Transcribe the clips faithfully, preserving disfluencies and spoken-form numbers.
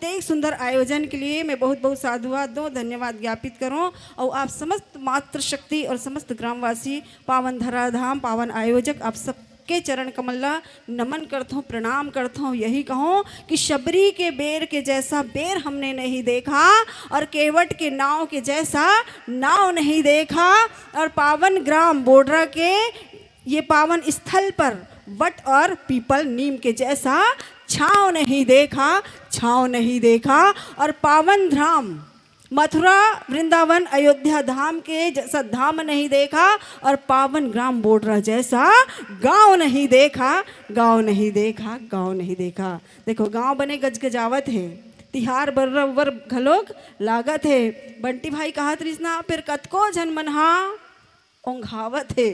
अतेक सुंदर आयोजन के लिए मैं बहुत बहुत साधुवाद दो, धन्यवाद ज्ञापित करूँ। और आप समस्त मातृशक्ति और समस्त ग्रामवासी, पावन धराधाम, पावन आयोजक, आप सबके चरण कमल ला नमन करथों, प्रणाम करथों। यही कहूँ कि शबरी के बेर के जैसा बेर हमने नहीं देखा और केवट के नाव के जैसा नाव नहीं देखा और पावन ग्राम बोडरा के ये पावन स्थल पर वट और पीपल नीम के जैसा छांव नहीं देखा, छांव नहीं देखा। और पावन धाम मथुरा, वृंदावन, अयोध्या धाम के जैसा धाम नहीं देखा और पावन ग्राम बोडरा जैसा गांव नहीं देखा, गांव नहीं देखा, गांव नहीं देखा। देखो, गांव बने गजगजावत हे, तिहार बरोबर घलोक लागत हे। बंटी भाई कहत रिहिस ना, फिर कतको झन मन हा ओंघावत हे।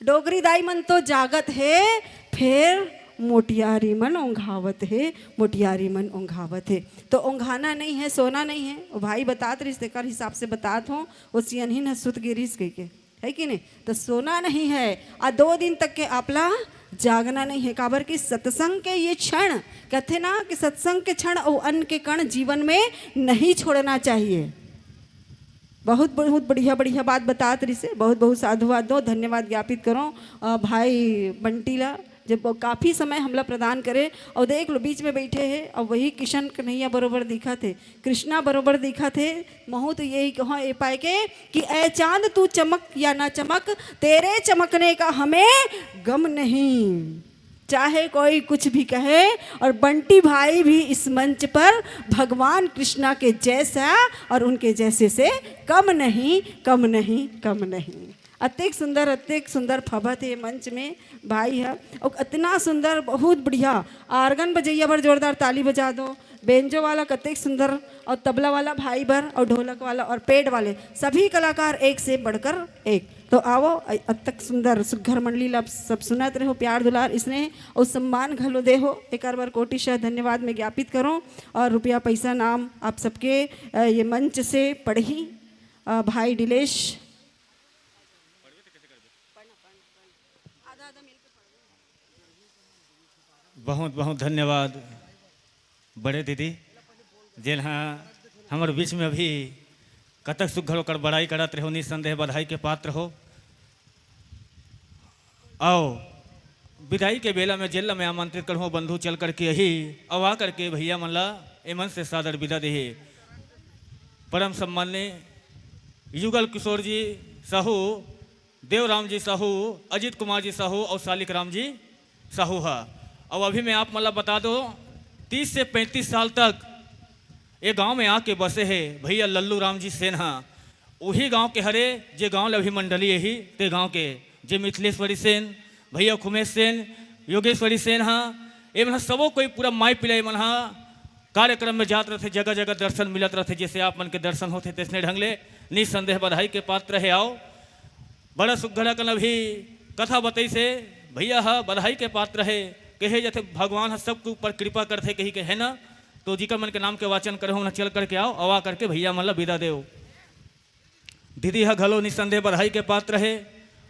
डोगरी दाई मन तो जागत हे, फेर मोटियारी मन ओंघावत हे, मोटियारी मन ओंघावत हे। तो ओंघाना नहीं है, सोना नहीं है। वो भाई बतात रिहिस, तेकर हिसाब से बतात हों, वो सियनहिन ह सुत गे रिहिस कहिके, है कि नहीं? तो सोना नहीं है, आ दो दिन तक के आपला जागना नहीं है। काबर कि सत्संग के ये क्षण, कहते ना कि सत्संग के क्षण और अन्न के कण जीवन में नहीं छोड़ना चाहिए। बहुत, बहुत बढ़िया, बढ़िया बात बतात रिहिसे। बहुत, बहुत साधुवाद दो, धन्यवाद ज्ञापित करो, अ, भाई बंटी ला, जब काफ़ी समय हमला प्रदान करे। और देख लो, बीच में बैठे हैं, और वही किशन कन्हैया बरोबर दिखत हे, कृष्णा बरोबर दिखत हे। महू तो यही कहो ए पाए के कि ऐ चांद तू चमक या ना चमक, तेरे चमकने का हमें गम नहीं। चाहे कोई कुछ भी कहे, और बंटी भाई भी इस मंच पर भगवान कृष्णा के जैसा और उनके जैसे से कम नहीं, कम नहीं, कम नहीं। अतेक सुंदर, अतेक सुंदर फभत हे मंच में भाई ह। और इतना सुंदर, बहुत बढ़िया। आर्गन बजैया बर जोरदार ताली बजा दो। बेंजो वाला कतेक सुंदर, और तबला वाला भाई बर, और ढोलक वाला, और पैड वाले, सभी कलाकार एक से बढ़कर एक। तो आवो, अ-, अतेक सुंदर सुग्घर मंडली ला आप सब सुनत रहो, प्यार दुलार, स्नेह और सम्मान घलो दे हो, एकर बर कोटिशः धन्यवाद मैं ज्ञापित करो। और रुपया पैसा नाम आप सबके, अ, ये मंच से पड़ही, अ, भाई डिलेश। बहुत बहुत धन्यवाद बड़े दीदी, जेन हा हमर बीच में अभी कतक सुग्घर ओकर बड़ाई करत रहे हो, निसंदेह बधाई के पात्र हो। आओ, विदाई के बेला में जेन ला मैं आमंत्रित करहूँ बंधु, चल करके यही अउ आ करके भैया मन ला एमन से सादर विदा देहे। परम सम्माननीय युगल किशोर जी साहू, देवराम जी साहू, अजीत कुमार जी साहू और सालिक राम जी साहू हा। और अभी मैं आप मन ला बता दो, तीस से पैंतीस साल तक ये गांव में आके बसे हे भैया लल्लू राम जी सेन हा। उही गांव के हरे, जे गांव ले अभी मंडली यही ते गांव के, जे मिथिलेश्वरी सेन, भैया खुमेश सेन, योगेश्वरी सेन हा। ये मन हा सबो कोई पूरा माई पिलाई मन हा कार्यक्रम में जात रहथे, जगह जगह दर्शन मिलत रहथे। जैसे आप मन के दर्शन होथे तैसने ढंग ले निसंदेह बधाई के पात्र हे। आओ, बड़ा सुग्घर अकन अभी कथा बतइस हे भैया हा, बधाई के पात्र हे। कहे जथे भगवान हा सबके ऊपर कृपा करथे कही के, है ना? तो जिकर मन के नाम के वाचन करे हो ना, चल करके आओ, अउ आ करके भैया मन ला विदा देव। दीदी ह घलो निसंदेह बधाई के पात्र हे।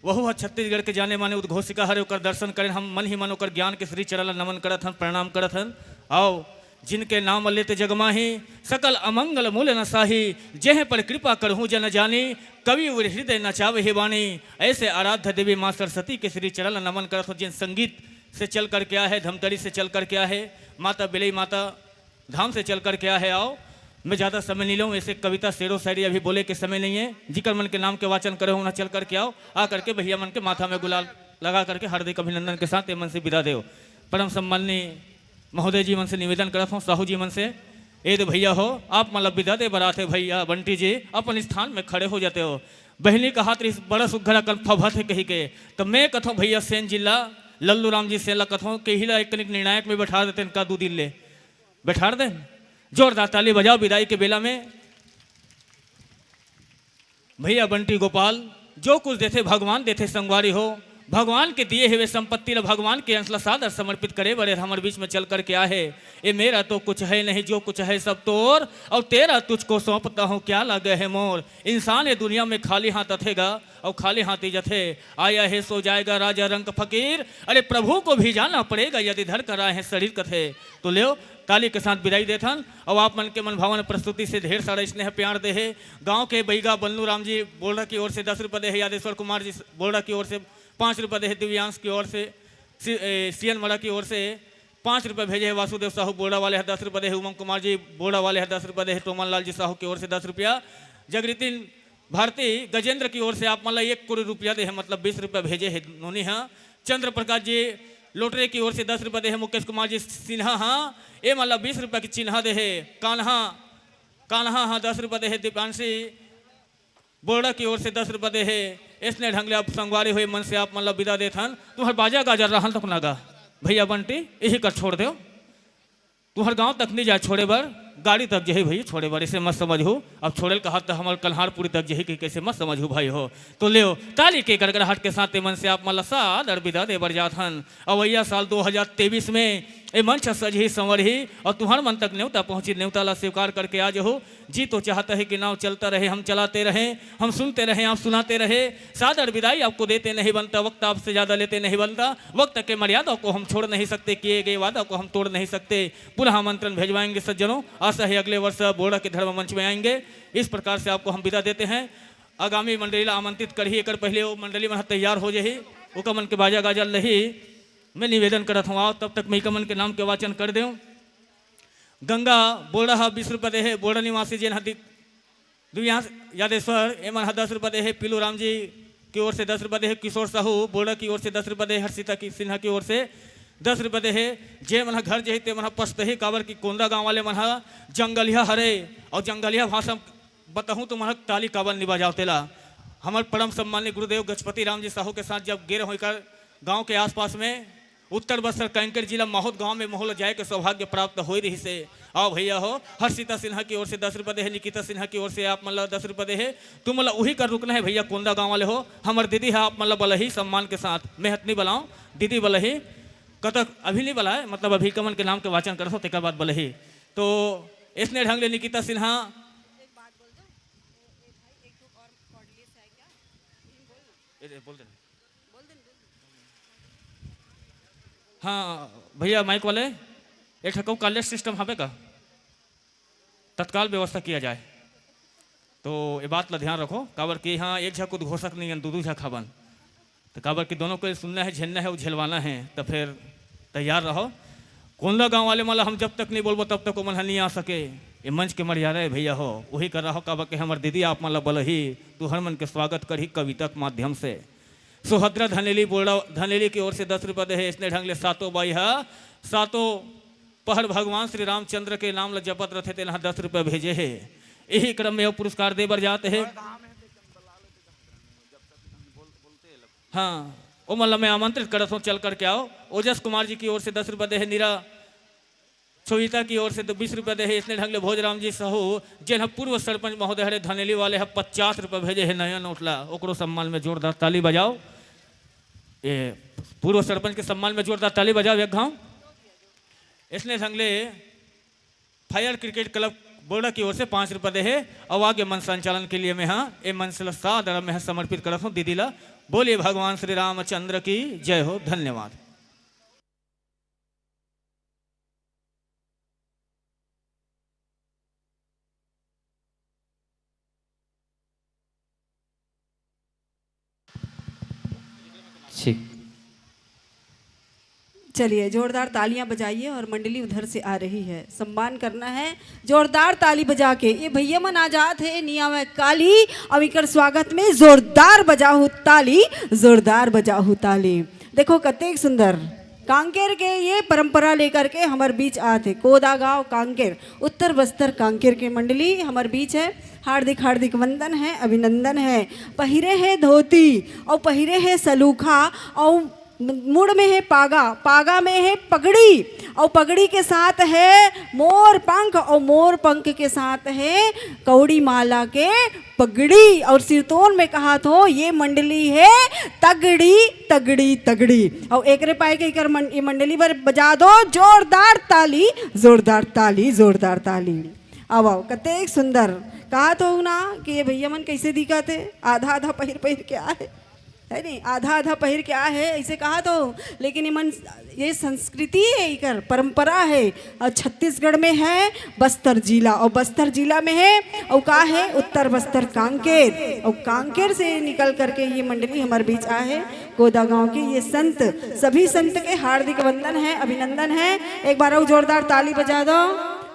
वहू ह छत्तीसगढ़ के जाने माने उद्घोषिका हरे। ओकर दर्शन करेन हम मन ही मन ओकर ज्ञान के श्री चरण ला नमन करत हन, प्रणाम करत हन। आओ, जिनके नाम लेते जग माही, सकल अमंगल मूल न साही, जेह पर कृपा करहूँ जन जानी, कवि उर हृदय नचावे हे वाणी। ऐसे आराध्य देवी माँ सरस्वती के श्री चरण ला नमन करत हो, जिन संगीत से चल करके आए हे, धमतरी से चल करके आए हे, माता बिलई माता धाम से चल करके आए हे। आओ, मैं ज़्यादा समय नहीं लूँ, ऐसे कविता, शेरो, शायरी अभी बोले के समय नहीं है। जिकर मन के नाम के वाचन करे हो ना, चल करके आओ, आ करके भैया मन के माथा में गुलाल लगा करके हार्दिक अभिनंदन के साथ ये मन से विदा देव। परम सम्माननीय महोदय जी मन से निवेदन करत हूँ, साहू जी मन से, ए दे भैया हो, आप मन ला विदा दे बर आथे भैया बंटी जी, अपन स्थान में खड़े हो जाते हो। बहिनी कहत रहिस बड़ा सुग्घर अकन फभत हे कही के, त मैं कथों भैया सेन जी ला, लल्लू राम जी सेन ला कथों कि इही ला एक कनिक निर्णायक में बैठा देते इनका दू दिन ले। बैठार देन। जोरदार ताली बजाओ विदाई के बेला में। भैया बंटी गोपाल, जो कुछ देथे भगवान देथे संगवारी हो। भगवान के दिए हुए संपत्ति ला भगवान के अंश ला सादर समर्पित करे बड़े हमर बीच में चल करके आहे। ए मेरा तो कुछ है नहीं, जो कुछ है सब तोर, और तेरा तुझको सौंपता हूँ, क्या लागे है मोर। इंसान ये दुनिया में खाली हाथ अथेगा, अउ खाली हाथी जथे। आया है सो जाएगा राजा रंक फकीर, अरे प्रभु को भी जाना पड़ेगा यदि धर कर आए हैं शरीर कथे। तो लेव, ताली के साथ बिदाई देथन। अउ आप मन के मन भावन प्रस्तुति से ढेर सारा स्नेह प्यार दे हे। गांव के बैगा बन्नू राम जी बोलड़ा की ओर से दस रुपये दे हे, यादेश्वर कुमार जी बोलड़ा की ओर से पाँच रुपये दे हे, दिव्यांश की ओर से सी-, ए, सीएन मड़ा की ओर से पाँच रुपये भेजे हे, वासुदेव साहू बोलड़ा वाले हे दस रुपये दे हे, उमंग कुमार जी बोलड़ा वाले हे दस रुपये दे हे, टोमन लाल जी साहू की ओर से दस रुपया, जगरीतिन भारती गजेंद्र की ओर से आप मन ला एक करोड़ रुपया दे हे, मतलब बीस रुपया भेजे हे नोनी हा। चंद्र प्रकाश जी लोटरे की ओर से दस रुपया दे हे, मुकेश कुमार जी सिन्हा हा, ए मन ला बीस रुपया की चिन्हा दे हे। कान्हा, कान्हा हा दस रुपया दे हे। दीपांशी बोलड़ा की ओर से दस रुपया दे हे। इसने ढंग ले आप संगवारी हो, ए मन से आप मन ला बिदा देथन। तुम्हर बाजा गाजा रहन तक ना गा भैया बंटी, यही कर छोड़ देव। तुहर गांव तक नहीं जाए छोड़े बर, गाड़ी तक जही भई छोड़े बर, इसे मत समझहू। अब छोड़े ल कहा त हमर कल्हारपुरी तक जही कहिके इसे मत समझहू भाई हो। तो लेव, ताली के गड़गड़ाहट के साथ ए मन से आप मन ला सादर बिदा दे बर जात हन। अवइया साल दो हज़ार तेईस में ए मंच ह सजही संवरही अउ तुहर मन तक नेवता पहुंची, नेवता ला स्वीकार करके आ जहू। जी तो चाहता है कि नाव चलता रहे, हम चलाते रहे, हम सुनते रहे, आप सुनाते रहे। सादर बिदाई आपको देते नहीं बनता, वक्त आपसे ज्यादा लेते नहीं बनता। वक्त के मर्यादा को हम छोड़ नहीं सकते, किए गए वादा को हम तोड़ नहीं सकते। पुनः आमंत्रण भेजवाएंगे सज्जनों, आशा है अगले वर्ष बोड़ा के धर्म मंच में आएंगे। इस प्रकार से आपको हम विदा देते हैं। आगामी मंडली ला आमंत्रित करही, एकर पहले वो मंडली मन ह तैयार हो जाही, ओकर मन के बाजा गाजा लही। मैं निवेदन करत हूँ, आओ तब तक मैं एकर मन के नाम के वाचन कर देव। गंगा बोड़ा ह बीस रुपये दे हे, बोड़ा निवासी जेन ह दि-, दुवियांश यादेश्वर, एमन ह दस रुपये दे हे, पीलू राम जी की ओर से दस रुपये दे हे, किशोर साहू बोड़ा की ओर से दस रुपये दे हे, हर्षिता की सिन्हा की ओर से दस रुपये दे हे। जे मन ह घर जही ते मन ह पछतही, काबर कि कोंदा गांव वाले मन ह जंगलिया हरे, अउ जंगलिया भाषा बताहूँ तो मन ह ताली काबर नि बजाव तेला। हमर परम सम्मान्य गुरुदेव गजपति राम जी साहू के साथ जब गे रहों एकर गांव के आसपास में, उत्तर बस्तर कांकेर जिला माहौद गांव में मोला जाए के सौभाग्य प्राप्त होई रहिसे। आओ भैया हो, हर्षिता सिन्हा की ओर से दस रुपये दे हे, निकिता सिन्हा की ओर से आप मन ला दस रुपये दे हे। तुम मन ला उही कर रुकना है भैया, कोंदा गांव वाले हो। हमर दीदी ह आप मन ला बलही सम्मान के साथ, मैं ह त नि बलाओं, दीदी बलही। कतक अभी नि बलाए, मतलब अभी कमन के नाम के वाचन करत हो, तेकर बाद बलही। तो इसने ढंग ले निकिता सिन्हा। ए, ए, बोल देना। हाँ भैया, माइक वाले, एक ठको कॉलेज सिस्टम हवे का? तत्काल व्यवस्था किया जाए। तो ये बात ला ध्यान रखो, काबर कि हाँ, एक झक उद्घोषक नहीं, दू दू झक हवन। तो काबर कि दोनों को सुनना है, झेलना है, वो झेलवाना है, तो फिर तैयार रहो। कोंदा गांव वाले मन ला हम जब तक नहीं बोलबो, तब तक वो मन ह नहीं आ सके। ये मंच के मर्यादा है भैया हो, वही कर रहो, काबर कि हमर दीदी आप मन ला बलही, तुहर मन के स्वागत करही कविता के माध्यम से। सुभद्रा धनेली बोड़ा, धनेली की ओर से दस रुपये दे हे। इसने ढंग ले सातों बाई ह, सातों पहर भगवान श्री रामचंद्र के नाम ल जपत रथे, तेला दस रुपये भेजे हे। यही क्रम में वो पुरस्कार दे बर जात हे। हाँ, ओमन ल मैं आमंत्रित करत हूँ, चल करके आओ। ओजस कुमार जी की ओर से दस रुपये दे हे। नीरा छोविता की ओर से तो बीस रुपये दे हे। इसने ढंग ले भोजराम जी साहू, जेन ह पूर्व सरपंच महोदय हरे धनेली वाले ह, पचास रुपये भेजे हे नया नोट ला, ओकरो सम्मान में जोरदार ताली बजाओ। ये पूर्व सरपंच के सम्मान में जोरदार ताली बजाओ एक घाव। इसने ढंग ले फायर क्रिकेट क्लब बोड़ा की ओर से पाँच रुपये दे हे। अउ आगे मंच संचालन के लिए मैं हाँ, ए मंच ला सादर में हाँ समर्पित करत हूँ दीदी ला। बोलिए भगवान श्री रामचंद्र की जय हो। धन्यवाद। ठीक। चलिए, जोरदार तालियां बजाइए और मंडली उधर से आ रही है, सम्मान करना है। जोरदार ताली बजा के ये भैया मन आ जात हे, निया में काली, अब इकर स्वागत में जोरदार बजाहू ताली, जोरदार बजाहू ताली। देखो, कतेक सुंदर कांकेर के ये परंपरा लेकर के हमर बीच आत हे। कोदा गांव कांकेर, उत्तर बस्तर कांकेर के मंडली हमर बीच है। हार्दिक, हार्दिक वंदन है, अभिनंदन है। पहिरे है धोती और पहिरे है सलूखा और मुड़ में है पागा, पागा में है पगड़ी और पगड़ी के साथ है मोर पंख और मोर पंख के साथ है कौड़ी माला के पगड़ी। और सिरतोन में कहा थो ये मंडली है तगड़ी, तगड़ी, तगड़ी। और एकरे पाए के एकर मन-, ये मंडली बर बजा दो जोरदार ताली, जोरदार ताली, जोरदार ताली। आओ, आओ, कतेक सुंदर। कहा तो ना कि ये भैया मन कैसे दिखत हे, आधा आधा पहिर पहिर के आए, है नहीं? आधा आधा पहिर के आए हे, ऐसे कहा तो। लेकिन ये मन, ये संस्कृति है, इकर परंपरा है। और छत्तीसगढ़ में है बस्तर जिला, और बस्तर जिला में है, और का है, उत्तर बस्तर कांकेर, और कांकेर से निकल करके ये मंडली हमारे बीच आए हे। कोदा गांव के ये संत, सभी संत के हार्दिक वंदन है, अभिनंदन है। एक बार और जोरदार ताली बजा दो।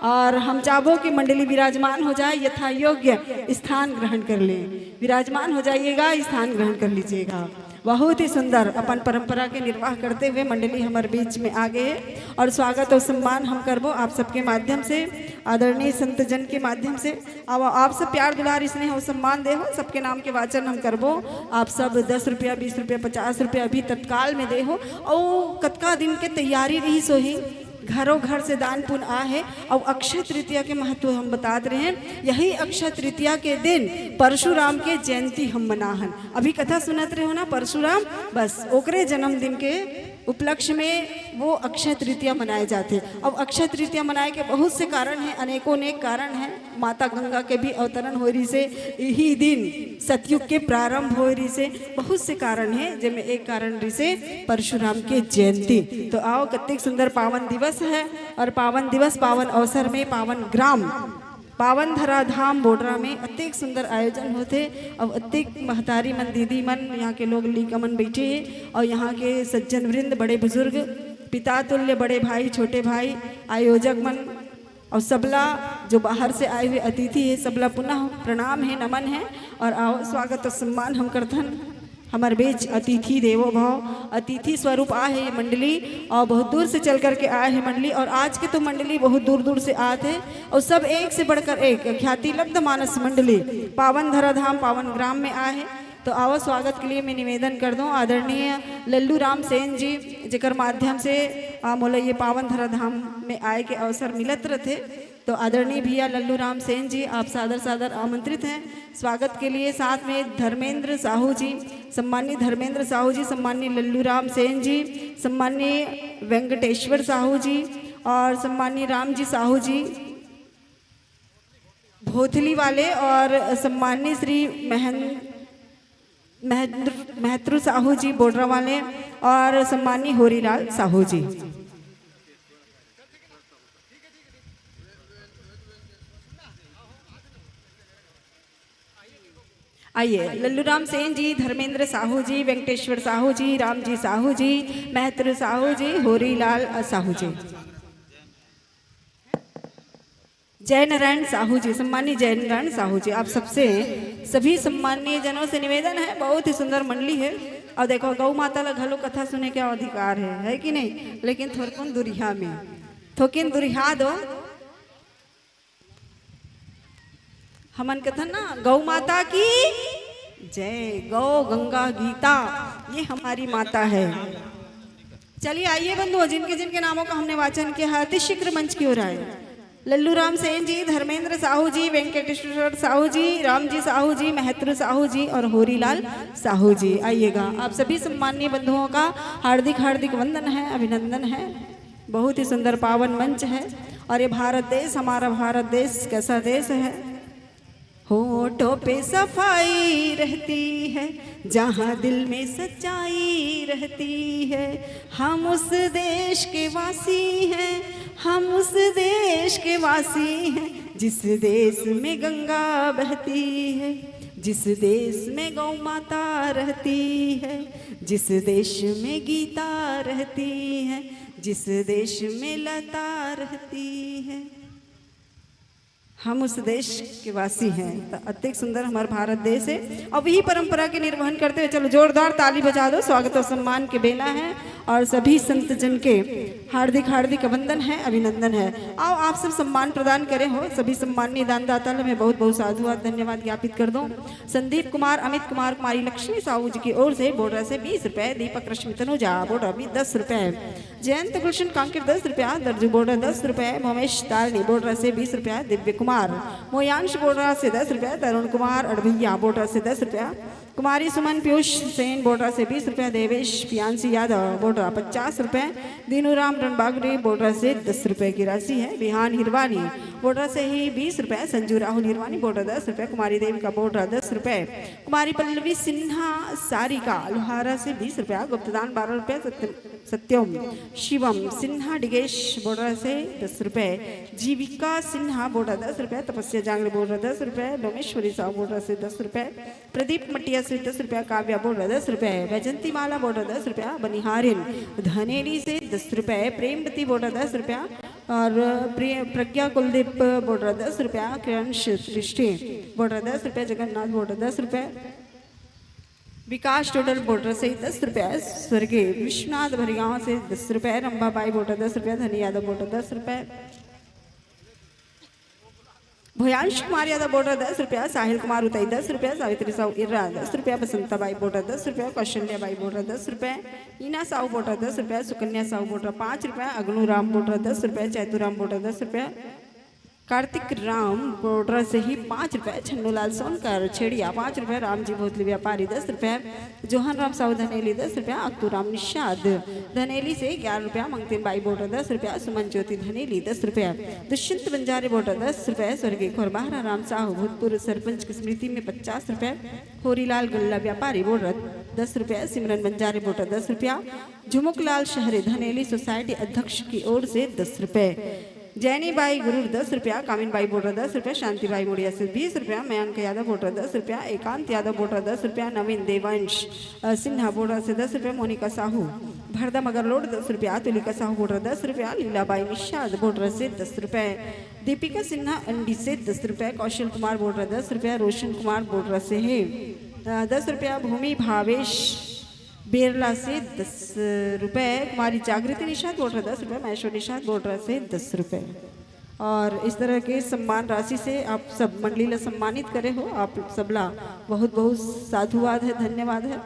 और हम चाहबो कि मंडली विराजमान हो जाए, यथा योग्य स्थान ग्रहण कर ले। विराजमान हो जाइएगा, स्थान ग्रहण कर लीजिएगा। बहुत ही सुंदर अपन परंपरा के निर्वाह करते हुए मंडली हमारे बीच में आ गए हे और स्वागत और सम्मान हम करबो आप सबके माध्यम से, आदरणीय संतजन के माध्यम से। अब आप सब प्यार दुलार, स्नेह और सम्मान दे हो, सबके नाम के वाचन हम करबो। आप सब दस रुपया, बीस रुपया, पचास रुपया अभी तत्काल में दे हो। और कतका दिन के तैयारी रही सोही, घरों घर से दान पुण्य आ हे। और अक्षय तृतीया के महत्व हम बतात रहे हैं। यही अक्षय तृतीया के दिन परशुराम के जयंती हम मनाहन। अभी कथा सुनत रहे हो ना, परशुराम, बस ओकरे जन्मदिन के उपलक्ष्य में वो अक्षय तृतीया मनाए जाथे। अब अक्षय तृतीया मनाए के बहुत से कारण हैं, अनेकों अनेक कारण हैं। माता गंगा के भी अवतरण होए रहिसे, यही दिन सतयुग के प्रारंभ होए रहिसे। बहुत से कारण हैं, जेमे एक कारण रहिसे परशुराम के जयंती। तो आओ, कतेक सुंदर पावन दिवस है और पावन दिवस, पावन अवसर में पावन ग्राम, पावन धरा धाम बोडरा में अतेक सुंदर आयोजन होथे। अब अतेक महतारी मन, दीदी मन, यहाँ के लोग, लइका मन बैठे हे और यहाँ के सज्जन वृंद, बड़े बुजुर्ग, पिता तुल्य बड़े भाई, छोटे भाई, आयोजक मन और सबला जो बाहर से आए हुए अतिथि हे, सबला पुनः प्रणाम हे, नमन हे। और आओ, स्वागत और सम्मान हम करथन। हमर बीच अतिथि देवो भव, अतिथि स्वरूप आए हे ये मंडली और बहुत दूर से चल करके आए हे मंडली। और आज के तो मंडली बहुत दूर दूर से आत हे और सब एक से बढ़कर एक ख्याति लब्ध मानस मंडली पावन धराधाम पावन ग्राम में आए हे। तो आओ, स्वागत के लिए मैं निवेदन कर दूं आदरणीय लल्लू राम सेन जी, जेकर माध्यम से आ, मोला ये पावन धराधाम में आए के अवसर मिलत रथे। तो आदरणीय भैया लल्लू राम सेन जी, आप सादर सादर आमंत्रित हैं स्वागत के लिए। साथ में धर्मेंद्र साहू जी, सम्माननीय धर्मेंद्र साहू जी, सम्माननीय लल्लू राम सेन जी, सम्माननीय वेंकटेश्वर साहू जी और सम्माननीय राम जी साहू जी भोथली वाले और सम्माननीय श्री महन-, महद्र-, महत्रू साहू जी बोडरा वाले और सम्माननीय होरीलाल साहू जी। आइए, लल्लू राम सेन जी, धर्मेंद्र साहू जी, वेंकटेश्वर साहू जी, राम जी साहू जी, महत्रू साहू जी, होरीलाल साहू जी, जय नारायण साहू जी, सम्माननीय जय नारायण साहू जी, आप सबसे, सभी सम्माननीय जनों से निवेदन है, बहुत ही सुंदर मंडली है। और देखो, गौ माता ला घलो कथा सुने के अधिकार है, है कि नहीं? लेकिन थोरकुन दुरिहा में, थोकिन दुरिहा दो। हमन कथन ना, गौ माता की जय, गौ गंगा गीता, ये हमारी माता है। चलिए आइए बंधुओं, जिनके जिनके नामों का हमने वाचन किया है, अति शीघ्र मंच की ओर आए। लल्लू राम सेन जी, धर्मेंद्र साहू जी, वेंकटेश्वर साहू जी, राम जी साहू जी, महत्रू साहू जी और होरीलाल साहू जी, आइएगा। आप सभी सम्माननीय बंधुओं का हार्दिक हार्दिक वंदन है, अभिनंदन है। बहुत ही सुंदर पावन मंच है। और ये भारत देश, हमारा भारत देश कैसा देश है। होठों पे सफाई रहती है, जहाँ दिल में सच्चाई रहती है। हम उस देश के वासी हैं, हम उस देश के वासी हैं, जिस देश में गंगा बहती है, जिस देश में गौ माता रहती है, जिस देश में गीता रहती है, जिस देश में लता रहती है। हम उस देश के वासी हैं। तो अतेक सुंदर हमार भारत देश है। अब यही परंपरा के निर्वहन करते हुए, चलो जोरदार ताली बजा दो, स्वागत और सम्मान के बेला है और सभी संत जन के हार्दिक हार्दिक वंदन है, अभिनंदन है। आओ, आप सब सम्मान प्रदान करें हो, सभी सम्माननीय दानदाता ला मैं बहुत बहुत साधुवाद, धन्यवाद ज्ञापित कर दूं। संदीप कुमार, अमित कुमार, कुमारी लक्ष्मी साहू जी की ओर से बोडरा से बीस रुपए, दीपक रश्मि तनुजा बोडरा भी दस रुपए, जयंत गुलशन कांकेर दस रुपया, दर्जू बोर्डर दस रुपये, मोमेश तारणी बोर्डर से बीस रुपया, दिव्य कुमार मोयांश बोर्डर से दस रुपया, तरुण कुमार अड़भैया बोर्डर से दस रुपया, कुमारी सुमन पीयूष सेन बोर्डर से बीस रुपया, देवेश पियांसी यादव बोर्डर पचास रुपये, दीनू राम रणबागड़ी बोर्डर से दस रुपये की राशि है। बिहान हिरवानी बोर्डर से ही बीस रुपये, संजू राहुल हिरवानी बोर्डर दस रुपये, कुमारी देवी का बोर्डर दस रुपये, कुमारी पल्लवी सिन्हा सारी का लोहारा से बीस रुपया, गुप्तदान बारह रुपये, सत्य सत्यम शिवम सिन्हा डिगेश बोर्डर से दस रुपये, जीविका सिन्हा बोर्डर दस रुपये, तपस्या जांगड़े बोर्डर दस रुपये, डोमेश्वरी साहू बोर्डर से दस रुपये, प्रदीप मटिया से दस रुपया, काव्या बोर्डर दस रुपये, वैजंती माला बोर्डर दस रुपया, बनिहारिन धनेली से दस रुपये, प्रेमवती बोर्डर दस रुपया और प्रिय प्रज्ञा कुलदीप बोर्डर दस रुपया, किरण दृष्टि बोर्डर दस रुपये, जगन्नाथ बोर्डर दस रुपये, विकास टोडर बोर्डर से दस रुपये, स्वर्गीय विश्वनाथ भरिगांव से दस रुपये, रंभाबाई बोर्डर दस रुपये, धनी यादव बोर्डर दस रुपये, भोयांश कुमार यादव बोर्डर दस रुपया, साहिल कुमार उतई दस रुपया, सावित्री साहू इर्रा दस रुपया, बसंता बाई बोर्डर दस रुपया, कौशल्या बाई बोर्डर दस रुपया, ईना साहू बोर्डर दस रुपया, सुकन्या साहू बोर्डर पाँच रुपया, अगनू राम बोर्डर दस रुपया, चैतू राम बोर्डर दस रुपया, कार्तिक राम बोर्डर से ही पाँच रुपया, छन्नूलाल सोनकर छेड़िया पाँच रुपया, रामजी भोतली व्यापारी दस रुपया, जोहन राम साहू धनेली दस रुपया, अक्तू राम निषाद धनेली से ग्यारह रुपया, मंगतीन बाई बोर्डर दस रुपया, सुमन ज्योति धनेली दस रुपया, दुष्यंत बंजारे बोर्डर दस रुपया, स्वर्गीय खोरबाहरा राम साहू भूतपूर्व सरपंच की स्मृति में पचास रुपया, होरीलाल गल्ला व्यापारी बोर्डर दस रुपया, सिमरन बंजारे बोर्डर दस रुपया, झुमुकलाल शहरे धनेली सोसाइटी अध्यक्ष की ओर से दस रुपये, जैनी बाई गुरूर दस रुपया, कामिन बाई बोर्डर दस रुपया, शांति बाई मुड़िया से बीस रुपया, मयंक यादव बोर्डर दस रुपया, एकांत यादव बोर्डर दस रुपया, नवीन देवांश अ, सिन्हा बोर्डर से दस रुपया, मोनिका साहू भरदा मगरलोड दस रुपया, तुलिका साहू बोर्डर दस रुपया, लीलाबाई निषाद बोर्डर से दस रुपये, दीपिका सिन्हा अंडी से दस रुपये, कौशल कुमार बोर्डर दस रुपया, रोशन कुमार बोर्डर से है अ, दस रुपया, भूमि भावेश बेरला से दस रुपये, कुमारी जागृति निषाद बोर्डर दस रुपये, महेश्वर निषाद बोर्डर से दस रुपये। और इस तरह के सम्मान राशि से आप सब मंडली ला सम्मानित करे हो, आप सबला बहुत बहुत साधुवाद है, धन्यवाद है।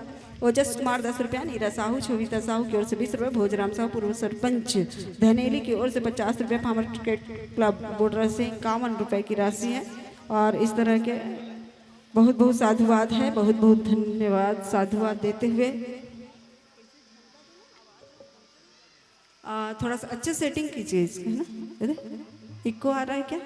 ओजस कुमार दस रुपया, नीरा साहू, शोभिता साहू की ओर से बीस रुपये, भोजराम साहू पूर्व सरपंच धनेली की ओर से पचास रुपये, फार्मर क्रिकेट क्लब बोर्डर से इक्यावन रुपये की राशि है। और इस तरह के बहुत बहुत साधुवाद है, बहुत बहुत धन्यवाद। साधुवाद देते हुए आ, थोड़ा सा अच्छे सेटिंग कीजिए इसका, है ना? इधर इको आ रहा है क्या?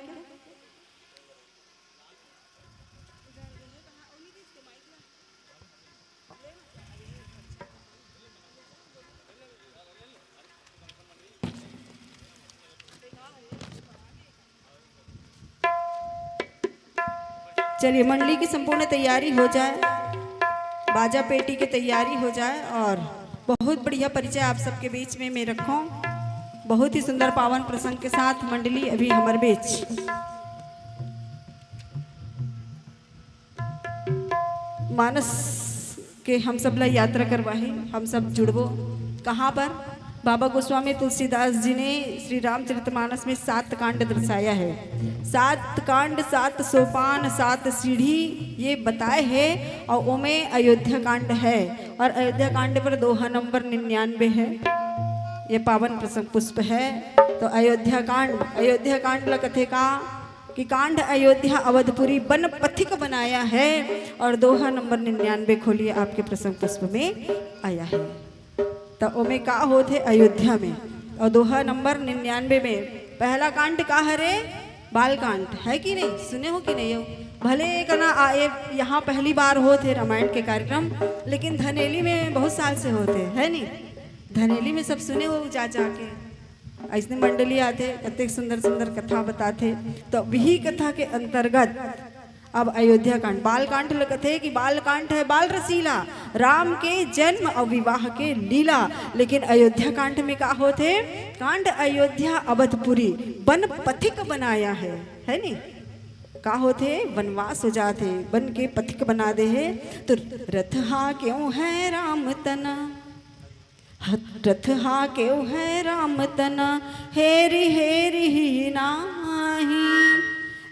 चलिए, मंडली की संपूर्ण तैयारी हो जाए, बाजा पेटी की तैयारी हो जाए और बहुत बढ़िया परिचय आप सबके बीच में मैं रखूं। बहुत ही सुंदर पावन प्रसंग के साथ मंडली अभी हमारे बीच मानस के हम सब ला यात्रा करवाही, हम सब जुड़बो। कहाँ पर? बाबा गोस्वामी तुलसीदास जी ने श्री रामचरितमानस में सात कांड दर्शाया है। सात कांड, सात सोपान, सात सीढ़ी ये बताए है और ओमे अयोध्या कांड है और अयोध्या कांड पर दोहा नंबर निन्यानवे है। ये पावन प्रसंग पुष्प है। तो अयोध्या कांड, अयोध्या कांड ला कथे का कि कांड अयोध्या अवधपुरी बन पथिक बनाया है और दोहा नंबर निन्यानवे खोलिए, आपके प्रसंग पुष्प में आया है। तो ओमे का होत है अयोध्या में, और दोहा नंबर निन्यानवे में पहला कांड का हरे? बाल कांड है कि नहीं? सुने हो कि नहीं हो? भले एक ना आए, यहाँ पहली बार होत है रामायण के कार्यक्रम, लेकिन धनेली में बहुत साल से होत है, है नहीं? धनेली में सब सुने हो जा जाके। ऐसने मंडली आथे, कतेक सुंदर सुंदर कथा बताथे। तो वही कथा के अंतर्गत अब अयोध्या कांड, बाल कांड ल कथे कि बाल कांड है बाल रसीला, राम के जन्म और विवाह के लीला। लेकिन अयोध्या कांड में का होथे? कांड अयोध्या अवधपुरी बन पथिक बनाया है, है नी? का होथे? वनवास हो जाथे, बन के पथिक बना दे है। तो रथ हा क्यों है राम तना, रथ हा केव है राम तना, हेरि हेरि ही नाही।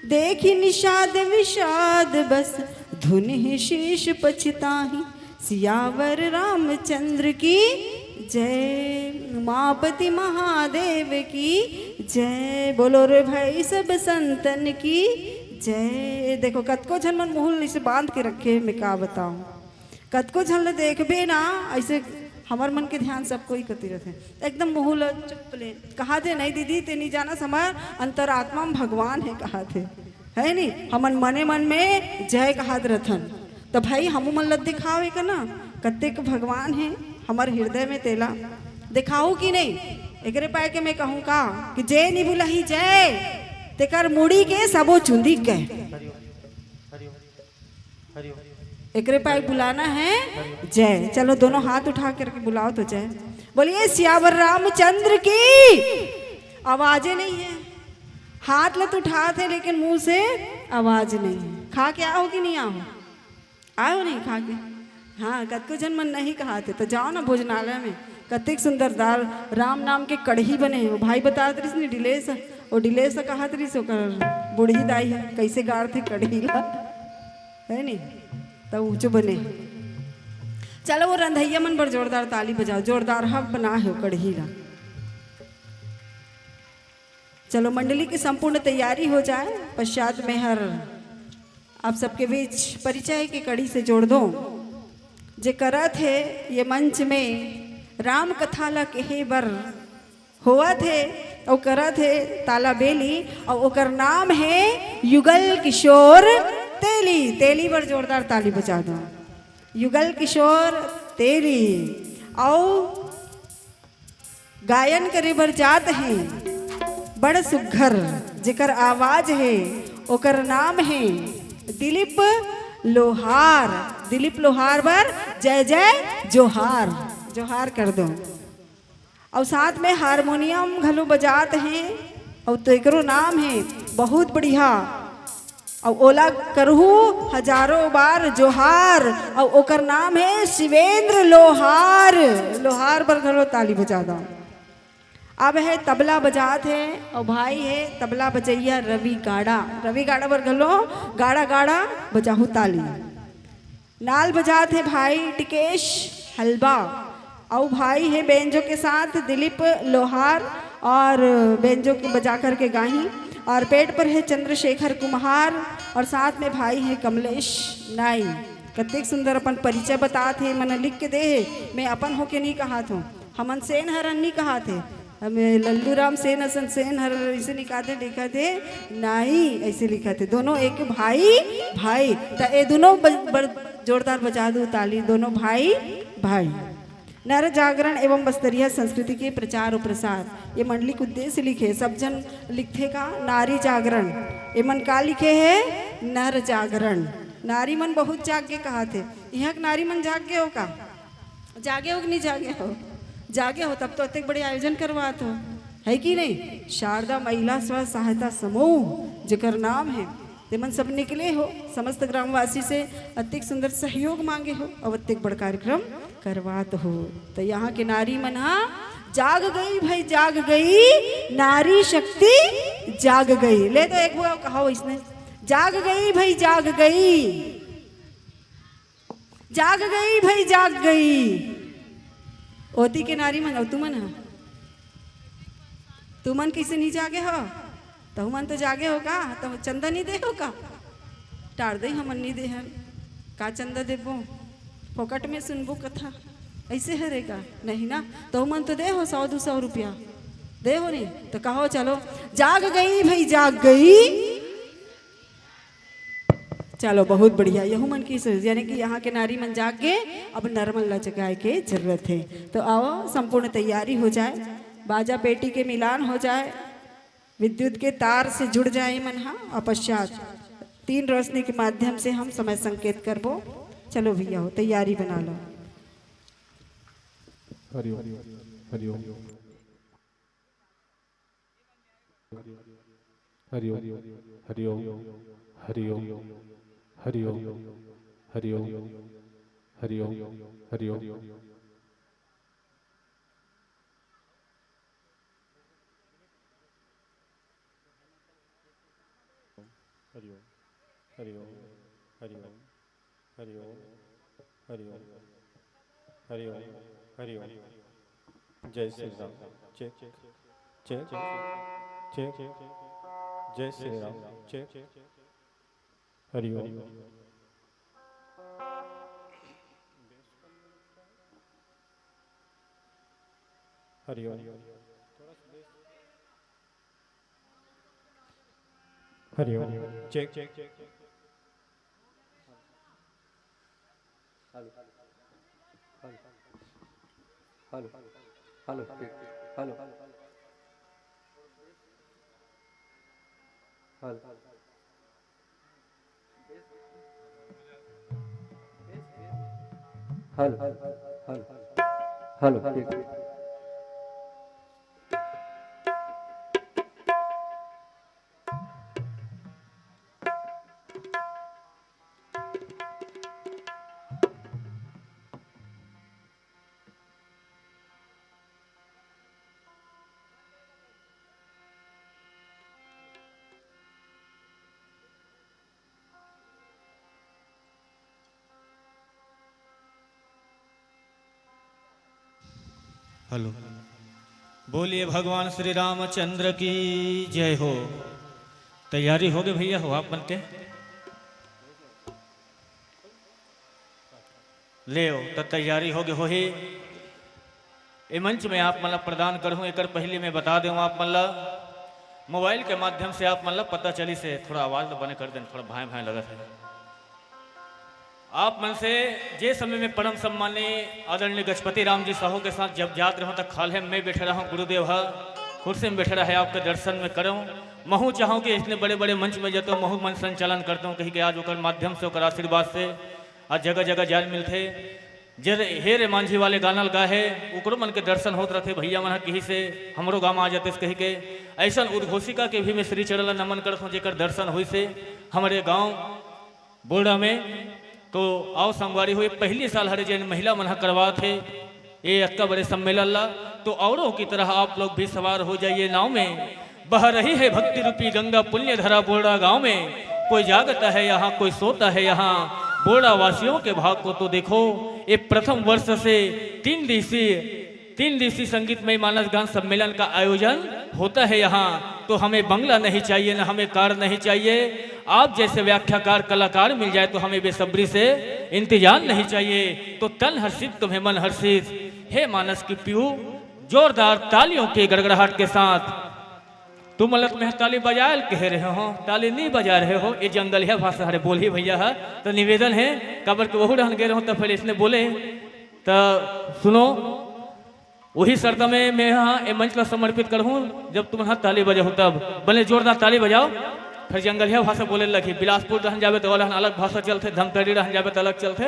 देखि निषाद विषाद बस, धुनि ही शीश पछिताही। सियावर रामचंद्र की जय। उमापति महादेव की जय। बोलो रे भाई सब संतन की जय। देखो, कतको झन मन मुहूं ल इसे बांध के रखे हे, मैं का बताऊं। कतको झन ल देखबे ना, अइसे हमर मन के ध्यान सब कोई कति रथे। एकदम मुहूं ल चुप ले। कहाथे, "नहीं दीदी, ते नहीं जानस, हमर अंतरात्मा में भगवान हे," कहाथे। हे नी? हमन मने मन में जय कहात रथन। त भाई, हमू मन ल दिखाओ एक ना, कतेक भगवान हे हमर हृदय में, तेला देखाहू कि नहीं? एकरे पाय के मैं कहूँ का कि "जे निबुलही जय, तेकर मुड़ी के सबो चुंदी कह।" एकरे पाय बुलाना है जय। चलो, दोनों हाथ उठा करके बुलाओ तो जय। बोलिए सियावर रामचंद्र की। आवाजे नहीं है, हाथ ल तो उठाथे, लेकिन मुंह से आवाज नहीं है। खा के आओ कि नहीं आओ? आयो नहीं खा के? हाँ, कतको झन मन नहीं कहाथे, तो जाओ ना भोजनालय में, कतेक सुंदर दाल, राम नाम के कढ़ी बने हे। वो भाई बतात रहिस नी, डिलेस, वो डिलेस कहात रहिस, ओकर बूढ़ी दाई हे, कैसे गाड़थे कढ़ी ला, हे नी? त ऊंचो बने। चलो, वो रंधैया मन बर जोरदार ताली बजाओ, जोरदार हब बना हे वो कढ़ी ला। चलो, मंडली की संपूर्ण तैयारी हो जाए, पश्चात में हर आप सबके बीच परिचय के कड़ी से जोड़ दो। जे करत हे ये मंच में राम कथा ला कहे बर होवत हे, अउ करत हे ताला बेली, अउ ओकर नाम हे युगल किशोर तेली। तेली बर जोरदार ताली बजा दो। युगल किशोर तेली। अउ गायन करे बर जात हे बड़ सुग्घर, जेकर आवाज हे, ओकर नाम हे दिलीप लोहार। दिलीप लोहार बर जय जय जोहार, जोहार कर दो। अउ साथ में हारमोनियम घलो बजात हे, अउ तो एकरो नाम हे बहुत बढ़िया। अउ ओला करहू हजारों बार जोहार, अउ ओकर नाम हे शिवेंद्र लोहार। लोहार बर घलो ताली बजा दो। अब हे तबला बजात हे, अउ भाई हे तबला बजैया रवि गाड़ा। रवि गाड़ा बर घलो गाड़ा गाड़ा बजाहू ताली। नाल बजात हे भाई टिकेश हलबा, अउ भाई हे बेंजो के साथ दिलीप लोहार, और बेंजो के बजा करके गाही, और पेट पर हे चंद्रशेखर कुम्हार, और साथ में भाई हे कमलेश नाई। कतेक सुंदर अपन परिचय बतात हे, मन लिख के दे हे, मैं अपन होके नहीं कहात हूँ, हमन सेन हरन नहीं कहात हे, हमें लल्लू राम सेन असन सेन हर इसे नहीं कहात हे, लिखत हे नाई, ऐसे लिखत हे। दोनों एक भाई, भाई। त ए दोनों ब-, ब-, जोरदार बजा दो ताली, दोनों भाई, भाई। नर जागरण एवं बस्तरिया संस्कृति के प्रचार अउ प्रसार, ये मंडली के उद्देश्य लिखे। सब झन लिखथे का नारी जागरण, एमन का लिखे हे? नर जागरण। नारी मन बहुत जाग के कहाथे, इहाँ के नारी मन जाग के हो का? जागे हो कि नहीं जागे हो? जागे हो तब तो अतेक बड़े आयोजन करवात हो, है कि नहीं? शारदा महिला स्व सहायता समूह जेकर नाम हे, तेमन सब निकले हो, समस्त ग्रामवासी से अतेक सुंदर सहयोग मांगे हो, अउ अतेक बड़ कार्यक्रम करवात हो। त यहाँ के नारी मन हा जाग गई भाई, जाग गई, नारी शक्ति जाग गई। ले तो एक बार कहो इसने, जाग गई भाई, जाग गई, जाग गई भाई, जाग गई। ओती के नारी मन, अउ तुमन हा, तुमन कैसे नहीं जागे हो? तहु मन तो जागे हो का? तहु चंदा नहीं दे हो का? टार दे, हमन नहीं दे हन। का चंदा देबो? फोकट में सुनबो कथा। ऐसे हरे का? नहीं ना। तहु मन तो दे हो सौ दो सौ रुपया। दे हो नहीं? तो कहो चलो, जाग गई भाई, जाग गई। चलो, बहुत बढ़िया। यहू मन की सोच, यानी कि यहाँ के नारी मन जाग के अब नर मन ला जगाए के जरूरत है। तो आओ, संपूर्ण तैयारी हो जाए, बाजा पेटी के मिलान हो जाए, विद्युत के तार से जुड़ जाए मन हा, और पश्चात तीन रोशनी के माध्यम से हम समय संकेत करबो। चलो भैया हो, तैयारी बना लो। हरिओम। हरिओम। हरिओम। हरिओम। हरिओम। हरिओम। हरिओम। हरिओम। हरिओम। हरिओम। हरिओम। हरिओम। हरिओम। हरिओम। हरिओम। जय Shri Ram. Check, check, check. जय Shri Ram. Check. Hari Om. Hari Om. Hari Om. Check, check, check. Hello, hello, hello, hello, hello, hello, hello. Hello, hello, hello, ठीक। हेलो, बोलिए भगवान श्री रामचंद्र की जय हो। तैयारी हो गई भैया हो आप मन के? ले हो, त तैयारी हो गई होही। ए मंच में आप मन ला प्रदान करहूं, एकर पहले मैं बता देहूं आप मन ला, मोबाइल के माध्यम से आप मन ला पता चली से थोड़ा आवाज ला बने कर देन, थोड़ा भाए भाए लगत है। आप मन से जे समय में परम सम्माननीय आदरणीय गजपति राम जी साहू के साथ जब जात रहूं, त खाल्हे में बैठे रहूं, गुरुदेव ह कुर्सी में बैठे रहे, आपके दर्शन में करहूं। महू चाहूं कि इतने बड़े बड़े मंच में जतो महू मन संचालन करतो, कही के आज ओकर माध्यम से, ओकर आशीर्वाद से आज जगह जगह जान मिलथे। जे रे-, हे रे मांझी वाले गाना लगा है, ओकरो मन के दर्शन होत रथे, भैया मन ह किही से हमरो गांव आ जाते कही के। ऐसन उद्घोषिका के भी मैं श्री चरण ला नमन करत हूं, जेकर दर्शन होइस हे हमरे गांव बोड़ा में। तो आओ संगवारी हो, ये पहली साल हरे जेन महिला मन ह करवात हे ये अतका बड़े सम्मेलन ला, तो औरों की तरह आप लोग भी सवार हो जाइए नाव में। बह रही है भक्ति रूपी गंगा पुण्य धरा बोड़ा गांव में। कोई जागता है यहाँ, कोई सोता है यहाँ। बोड़ा वासियों के भाग को तो देखो, ये प्रथम वर्ष से तीन दिवसीय, तीन दिवसीय संगीतमय मानस गान सम्मेलन का आयोजन होता है यहाँ। तो हमें बंगला नहीं चाहिए, न हमें कार नहीं चाहिए। आप जैसे व्याख्याकार कलाकार मिल जाए तो हमें बेसब्री से इंतजार नहीं चाहिए। तो तन हर्षित तुम्हें मन हर्षित, हे मानस की पीहू, जोरदार तालियों के गड़गड़ाहट के साथ। तुम लत में ताली बजाए कह रहे हो, ताली नहीं बजा रहे हो, ये जंगलिया भाषा हरे बोली भैया है। तो निवेदन है, काबर के वहू डहन गे रहो, तो पहले इसने बोले, तो सुनो, वही शर्त में मैं यहाँ ये मंच ला समर्पित करहूँ, जब तुम यहाँ ताली बजाहू तब। बने जोरदार ताली बजाओ। फिर जंगलिया भाषा बोले लगी, बिलासपुर डहन जाबे तो ओला अलग भाषा चलथे, धमतरी डहन जाबे तो अलग चलथे।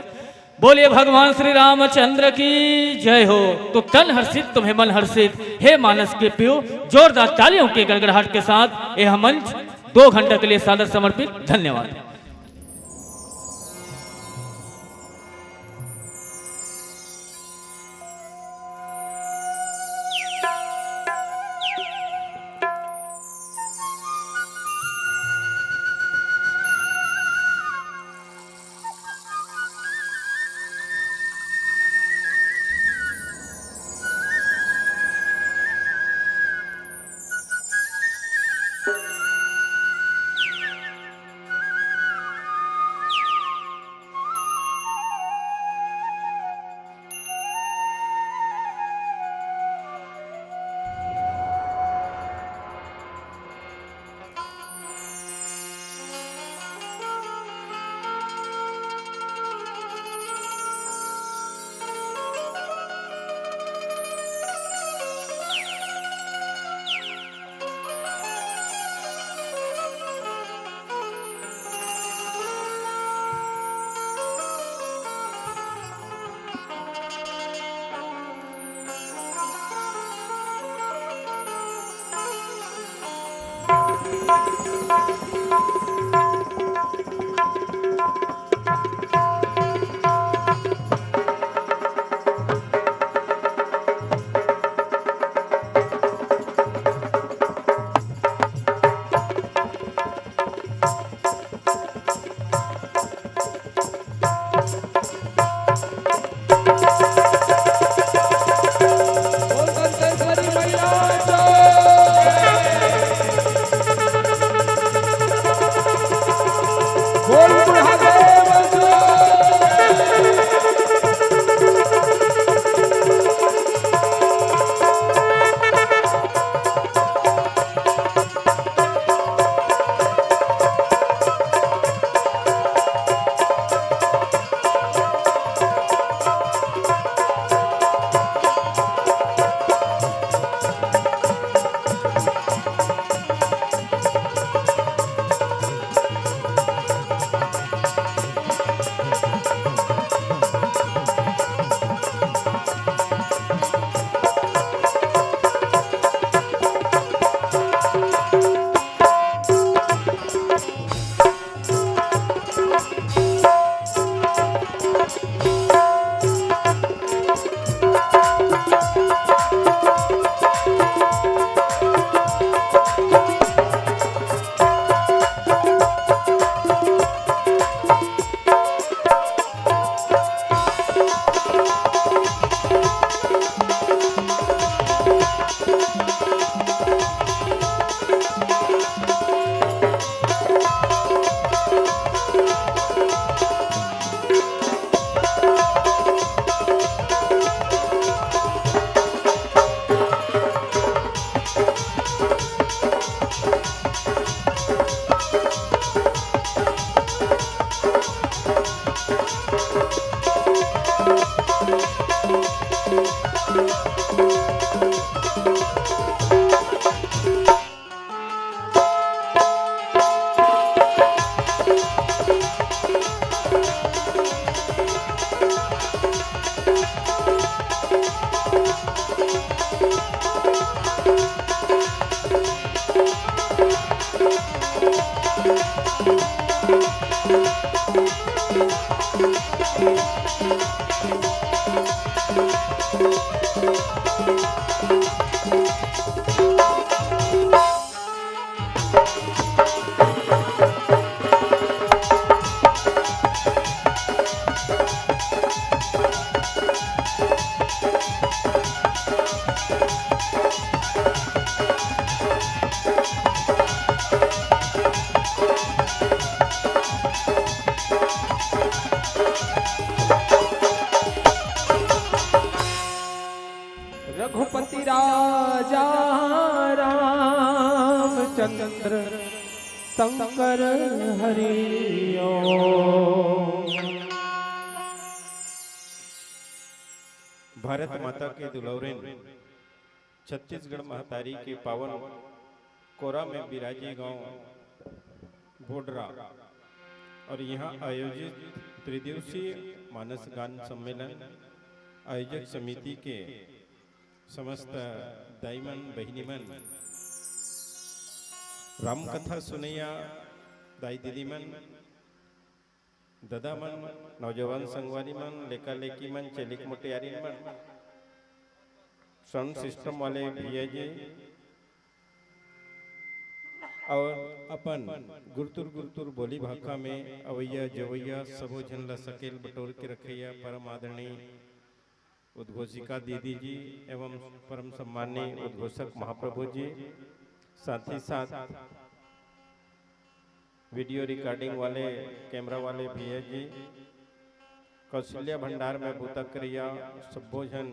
बोलिए भगवान श्री रामचंद्र की जय हो। तो तन हर्षित तुम्हें मन हर्षित, हे मानस के पीहू, जोरदार तालियों के गड़गड़ाहट के साथ यह मंच दो घंटा के लिए सादर समर्पित। धन्यवाद। रघुपति राजा रामचंद्र शंकर हरि ओम। भारत माता के दुलौरेन छत्तीसगढ़ महतारी के पावन कोरा में बिराजे गांव बोडरा और यहाँ आयोजित त्रिदिवसीय मानस गान सम्मेलन आयोजक समिति के समस्त दाई मन, बहिनी मन, राम कथा सुनैया दाई दीदी मन, ददा मन, नौजवान संगवारी मन, लेका लेकी मन, चेलिक मोटियारिन मन, साउंड सिस्टम वाले भैया जी और अपन गुरतुर गुरतुर बोली भाखा में अवैया जवैया सबो झन ला सकेल बटोर के रखैया परम आदरणीय उद्घोषिका दीदी जी एवं परम सम्माननीय उद्घोषक महाप्रभु जी, साथ ही साथ वीडियो रिकॉर्डिंग वाले, कैमरा वाले भैया जी, कौशल्या भंडार में बूता करिया सब्बो झन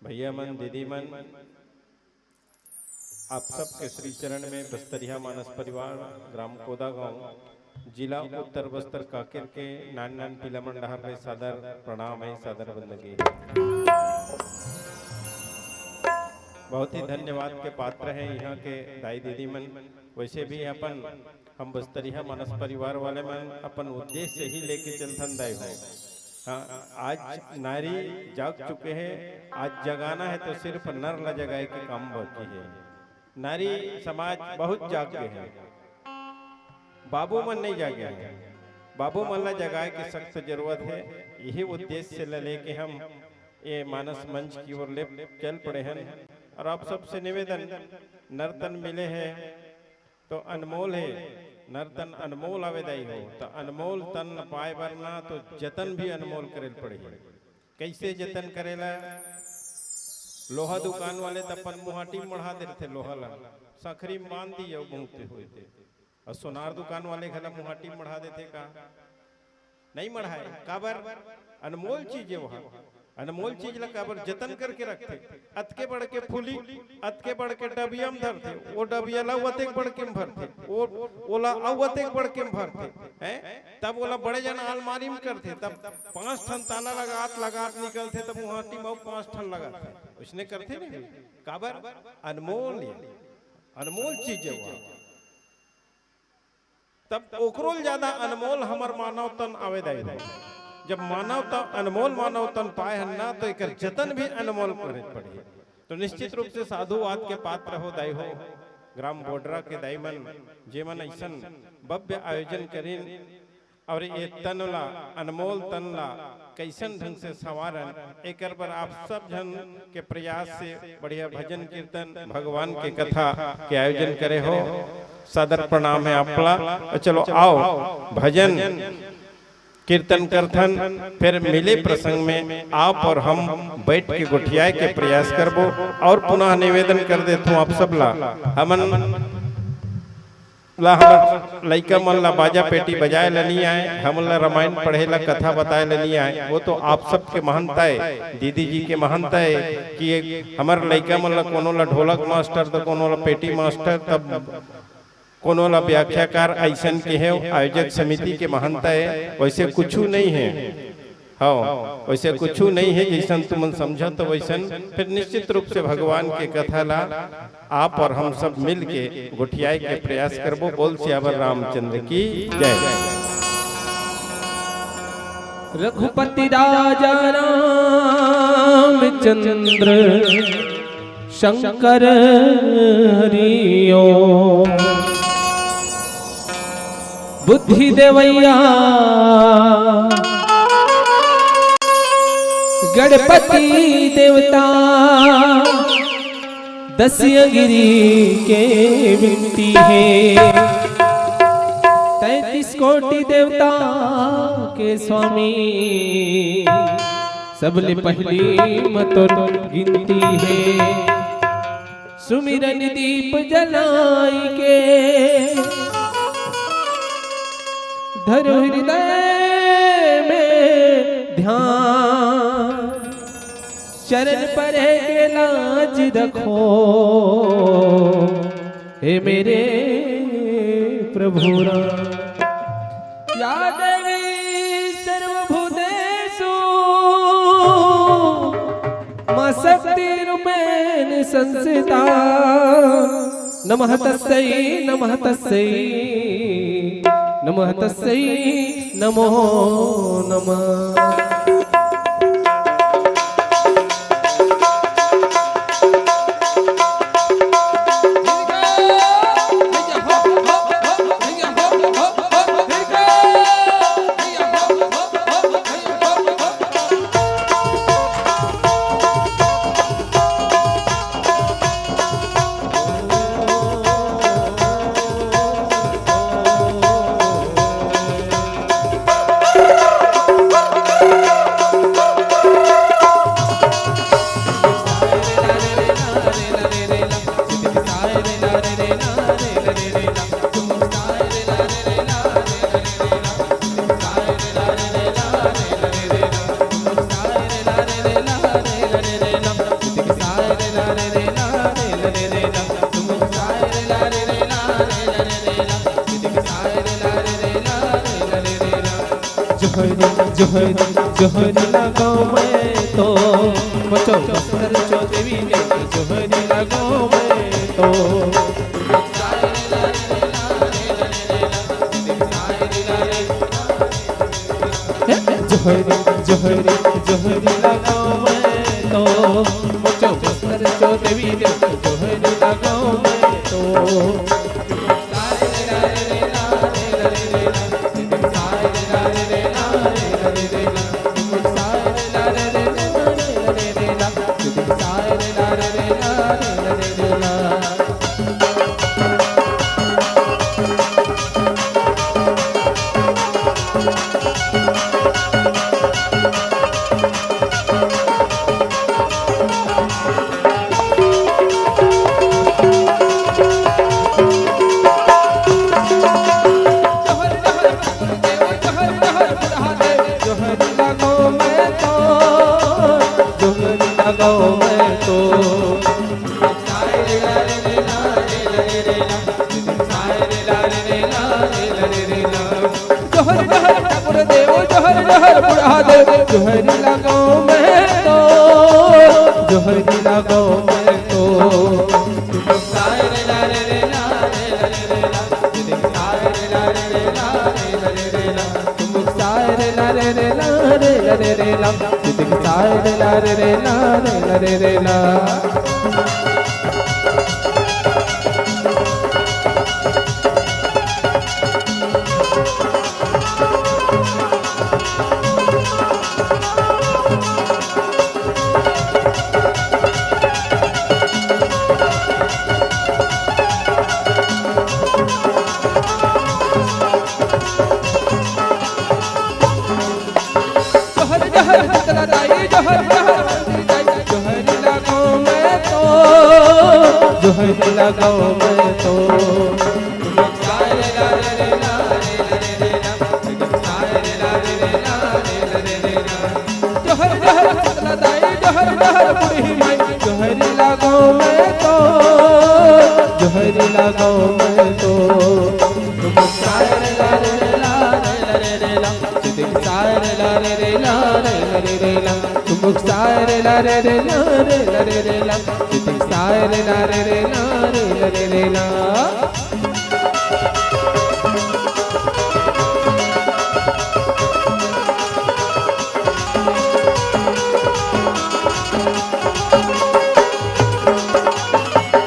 भैया मन, दीदी मन, आप सबके श्री चरण में बस्तरिया मानस परिवार, ग्राम कोदा गांव, जिला उत्तर बस्तर कांकेर के नान नान पीला मन डहार ले सादर प्रणाम हे, सादर बंदगी हे। बहुत ही धन्यवाद के पात्र हे यहाँ के दाई दीदी मन। वैसे भी अपन हम बस्तरिया मानस परिवार वाले मन अपन उद्देश्य ही लेके चलथन दाई हो। हाँ, आज नारी जाग चुके हे, आज जगाना हे तो सिर्फ नर ला जगाए के काम बाकी हे। नारी समाज बहुत जाग गे हे, बाबू मन नहीं जागे हे। बाबू मन ला जगाए के सख्त जरूरत हे। यही उद्देश्य ला लेके हम ये मानस मंच की ओर ले चल पड़े हन और आप सबसे निवेदन, नर तन मिले हे तो अनमोल हे, नर तन अनमोल आवे दाई हो, तो अनमोल तन पाए बर ना तो जतन भी अनमोल करे ल पड़ही। कैसे जतन करेला? लोहा दुकान वाले त अपन मुहाटी म मढ़ा देथे लोहा ला, संखरी म बांध दिए अउ बहुते होए ते। अउ सोनार दुकान वाले घला मुहाटी म मढ़ा देथे का? नहीं मढ़ाए। काबर? अनमोल चीज हे वहाँ। अनमोल चीज ला काबर जतन करके रखथे? अतके बड़ के फूली, अतके बड़ के डबिया म धरथे, वो डबिया ला अतेक बड़ के म भरथे, वो, ओला अउ अतेक बड़ के म भरथे, हैं? तब ओला बड़े जन आलमारी म करथे, तब पांच ठन ताला लगात लगात निकलथे, तब मुहाटी म अउ पांच ठन लगाथे। उसने करथे नहीं? काबर? अनमोल हे, अनमोल चीज हे वो। तब ओकरो ले ज्यादा अनमोल हमर मानव तन आवे दाई हो। जब मानव तन, अनमोल मानव तन पाए हन ना, तो एकर जतन भी अनमोल करे पड़ही। तो निश्चित रूप से साधुवाद के पात्र हो दाई हो, ग्राम बोडरा के दाई मन, जेमन ऐसन भव्य आयोजन करिन और ये तन ला, अनमोल तन ला कैसन ढंग से संवारन, एकर बर आप सब झन के प्रयास से बढ़िया भजन कीर्तन, भगवान के कथा के आयोजन करे हो। सादर प्रणाम हे आप ला। चलो आओ, भजन कीर्तन करथन, फिर मिले प्रसंग में आप और हम बैठ के गोठियाए के प्रयास करबो। और पुनः निवेदन कर देथों आप सब ला, हमन ला, हमर लइका मन ला बाजा पेटी बजाए ला नहीं आए, हमन ला रामायण पढ़े ला, कथा बताए ला नहीं आए, वो तो आप सबके महंता हे, दीदी जी के महंता हे कि हमर लइका मन ला कोनो ला ढोलक मास्टर, तो कोनो ला पेटी मास्टर, तब कोनो ला व्याख्याकार अइसन के हे, आयोजक समिति के महंता हे, वैसे कुछू नहीं हे। हाँ, वैसे कुछू नहीं हे, जैसन तुमन समझत हो वैसन। फिर निश्चित रूप से भगवान के कथा ला आप और हम सब मिल के गोठियाए के प्रयास करबो। बोल सियावर रामचंद्र की जय। रघुपति राजा रामचंद्र शंकर हरि ओम। बुद्धि देवैया गणपति देवता, दस अंगिरी के विनती हे, तैंतीस कोटि देवता के स्वामी, सबले पहिली म तोर गिनती हे। सुमिरन दीप जलाई के धरो हृदय में ध्यान, चरण परे के लाज रखो, हे मेरे प्रभु राम। या देवी सर्वभूतेषु मां शक्तिरूपेण संस्थिता। नमः तस्यै, नमः तस्यै, नमः तस्यै, नमो नमः। जोहरी, जोहरी, जोहरी लगाओ मैं तो, बचाओ बस्तर चौदेवी ने, जोहरी लगाओ मैं तो। जोहरी, जोहरी, जोहरी लगाओ मैं तो, बचाओ बस्तर चौदेवी ने, जोहरी लगाओ मैं तो। जोहरी लगाओ मैं तो, जोहरी लगाओ मैं तो। जोहर जोहर ठाकुर देव, जोहर जोहर बुढ़ा देव, जोहरी लगाओ मैं तो, जोहरी लगाओ मैं तो। जोहर जोहर शीतला दाई, जोहर जोहर मंत्री दाई, जोहरी लगाओ मैं तो, जोहरी लगाओ मैं तो। जोहर जोहर शीतला दाई, जोहर जोहर बूढ़ी माई, जोहरी लगाओ मैं तो, जोहरी लगाओ मैं तो।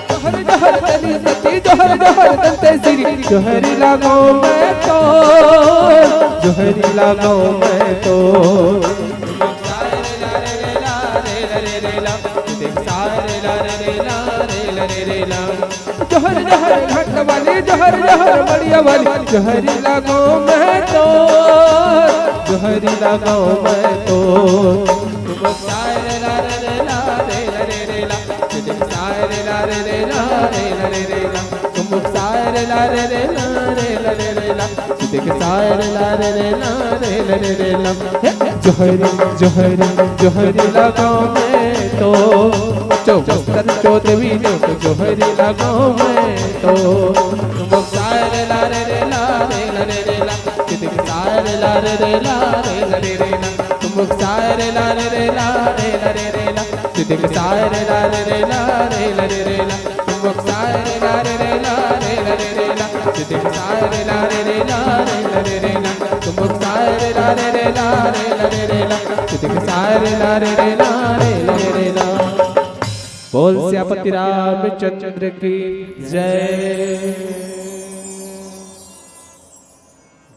जोहर जोहर सरस्वती, जोहर जोहर दंतेश्वरी, जोहरी लगाओ मैं तो, जोहरी लगाओ मैं तो। जोहर जोहर घाट वाली, जोहर जोहर बड़िया वाली, जोहरी लगाओ मैं तो, जोहरी लगाओ मैं तो। तुम सारे ला रे रे ला रे ला रे रे ला, तुम सारे ला रे रे ला रे ला रे रे ला, तुम सारे ला रे रे ला रे ला रे रे ला, देख सारे ला रे रे ला रे ला रे रे ला। हे, जोहरी जोहरी जोहरी लगाओ मैं तो, चौबस्तर चौदवी ने तो जोहरी लगाओ मैं तो। तुम सारे ला रे रे ला रे ला रे रे ला, देख सारे ला रे रे ला रे ला रे रे ला, तुम सारे ला रे रे ला रे ला रे रे ला, देख सारे ला रे रे ला रे ला रे रे ला। तुम सारे ला रे रे ला रे ला रे रे ला, तुम सारे ला रे रे ला रे ला रे रे ला, तुम सारे ला रे रे ला रे ला रे रे ला, तुम सारे ला रे रे ला रे ला रे रे ला। बोल सियापति रामचंद्र की जय।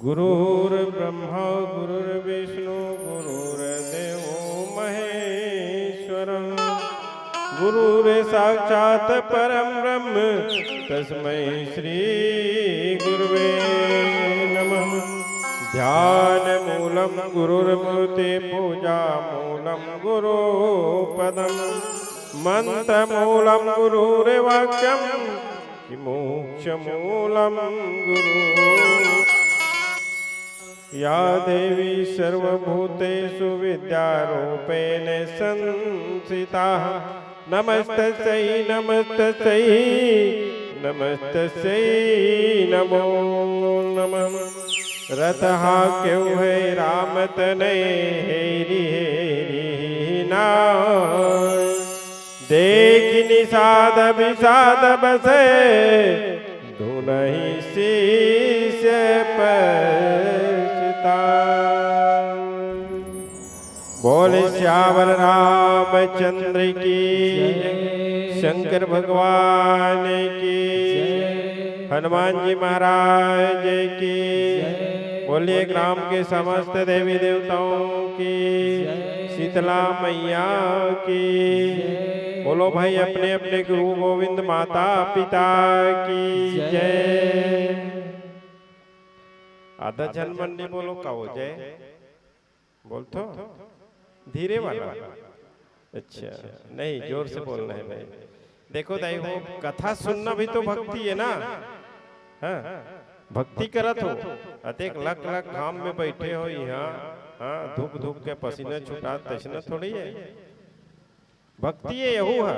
गुरुर्ब्रह्मा गुरुर्विष्णु गुरुर्देवो महेश्वरम्। गुरुर्साक्षात् परं ब्रह्म तस्मै श्री गुरुवे नमः। ध्यानमूलं गुरुर्मूर्ति पूजामूलं गुरुपदम्। मन्त्रमूलं गुरुर्वाक्यं कि मोक्षमूलं गुरु। या देवी सर्वभूतेषु विद्यारूपेण संस्थिता। नमस्तस्यै नमस्तस्यै नमस्तस्यै नमो नमः। रथ हाक्यो है राम तनय हेरि हेरि ना। देखि निषाद विषाद बसे, धुनहि शीश पछता। बोले सियावर रामचंद्र की, शंकर भगवान की, हनुमान जी महाराज की। बोलिए ग्राम के समस्त देवी देवताओं की, शीतला मैया की। बोलो भाई, अपने अपने गुरु गोविंद माता पिता की जय। आधा झन मन नहीं बोलो, का हो जय? बोल तो धीरे वाला। अच्छा, नहीं, जोर से बोलना है भाई। देखो दाई हो, कथा सुनना भी तो भक्ति है ना। हाँ, भक्ति करत हो, अतेक लख लख घाम में बैठे हो यहाँ, हाँ, धूप धूप के पसीना छुटात, तैसना थोड़ी है। भक्ति ये यहू है,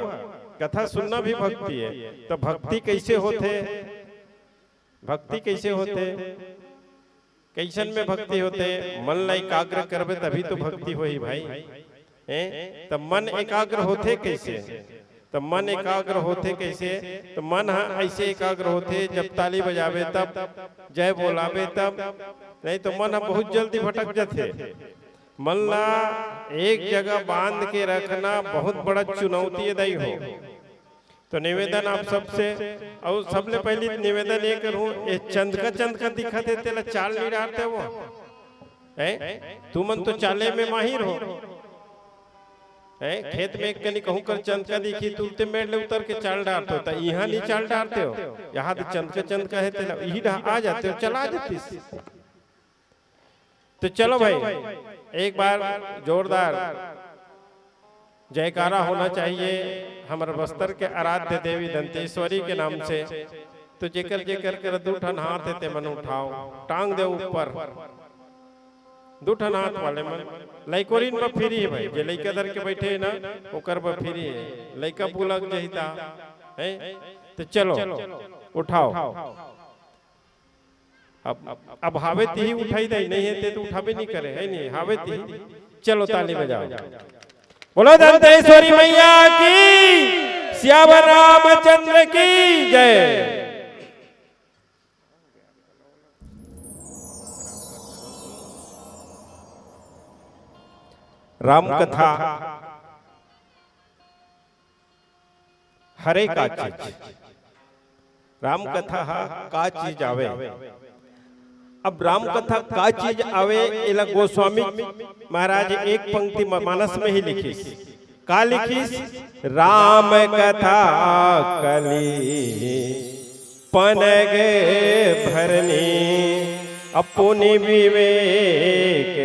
कथा सुनना भी भक्ति है। तो भक्ति कैसे होथे? भक्ति कैसे होथे? कैसन में भक्ति होथे? मन ला एकाग्र करबे तभी तो भक्ति होही भाई। हैं? त मन एकाग्र होथे कैसे? त मन एकाग्र होथे कैसे? त मन ह ऐसे एकाग्र होथे, जब ताली बजाबे तब, जय बोलाबे तब, नहीं तो मन ह बहुत जल्दी भटक जाथे। मन ला एक जगह बांध के रखना बहुत बड़ा चुनौती है दाई हो। तो निवेदन आप सबसे, अउ सबले पहली निवेदन ये करूं, ये चंद का, चंद का दिखत हे, तेला चाल नहीं डारते हो, हैं? तुमन तो चाले में माहिर हो, हैं? खेत में एक कनी कहूं कर चंद का दिखी, तुलते मेड़ ले उतर के चाल डारते हो, त इहां नहीं चाल डारते हो। यहाँ तो चंद का, चंद का है, तेला इही डहा आ जाते हो, चला जातीस। तो चलो भाई, एक बार जोरदार जयकारा होना चाहिए हमर बस्तर के आराध्य देवी दंतेश्वरी के नाम से। तो जेकर जेकर कर दू ठन हाथ हे, ते मन उठाओ, टांग दे ऊपर। दू ठन हाथ वाले मन, लइकोरिन बर free हे भाई, जे लइका धर के बैठे हे ना, ओकर बर free हे। लइका पुलक जहिता है, तो चलो उठाओ। अब, अब हावे तिही उठाई दई, नहीं हे ते तो उठाबे नहीं करे, है नहीं, हावे तिही। चलो ताली बजाओ, बोलो दंतेश्वरी मैया की, सियावर रामचंद्र की जय। राम कथा हरे का चीज राम कथा हा का चीज आवे? अब राम कथा का चीज आवे, एला गोस्वामी महाराज एक पंक्ति म-, मानस में ही लिखिस। का लिखिस? राम कथा कलि पनगे भरनी, अपुनि विवेक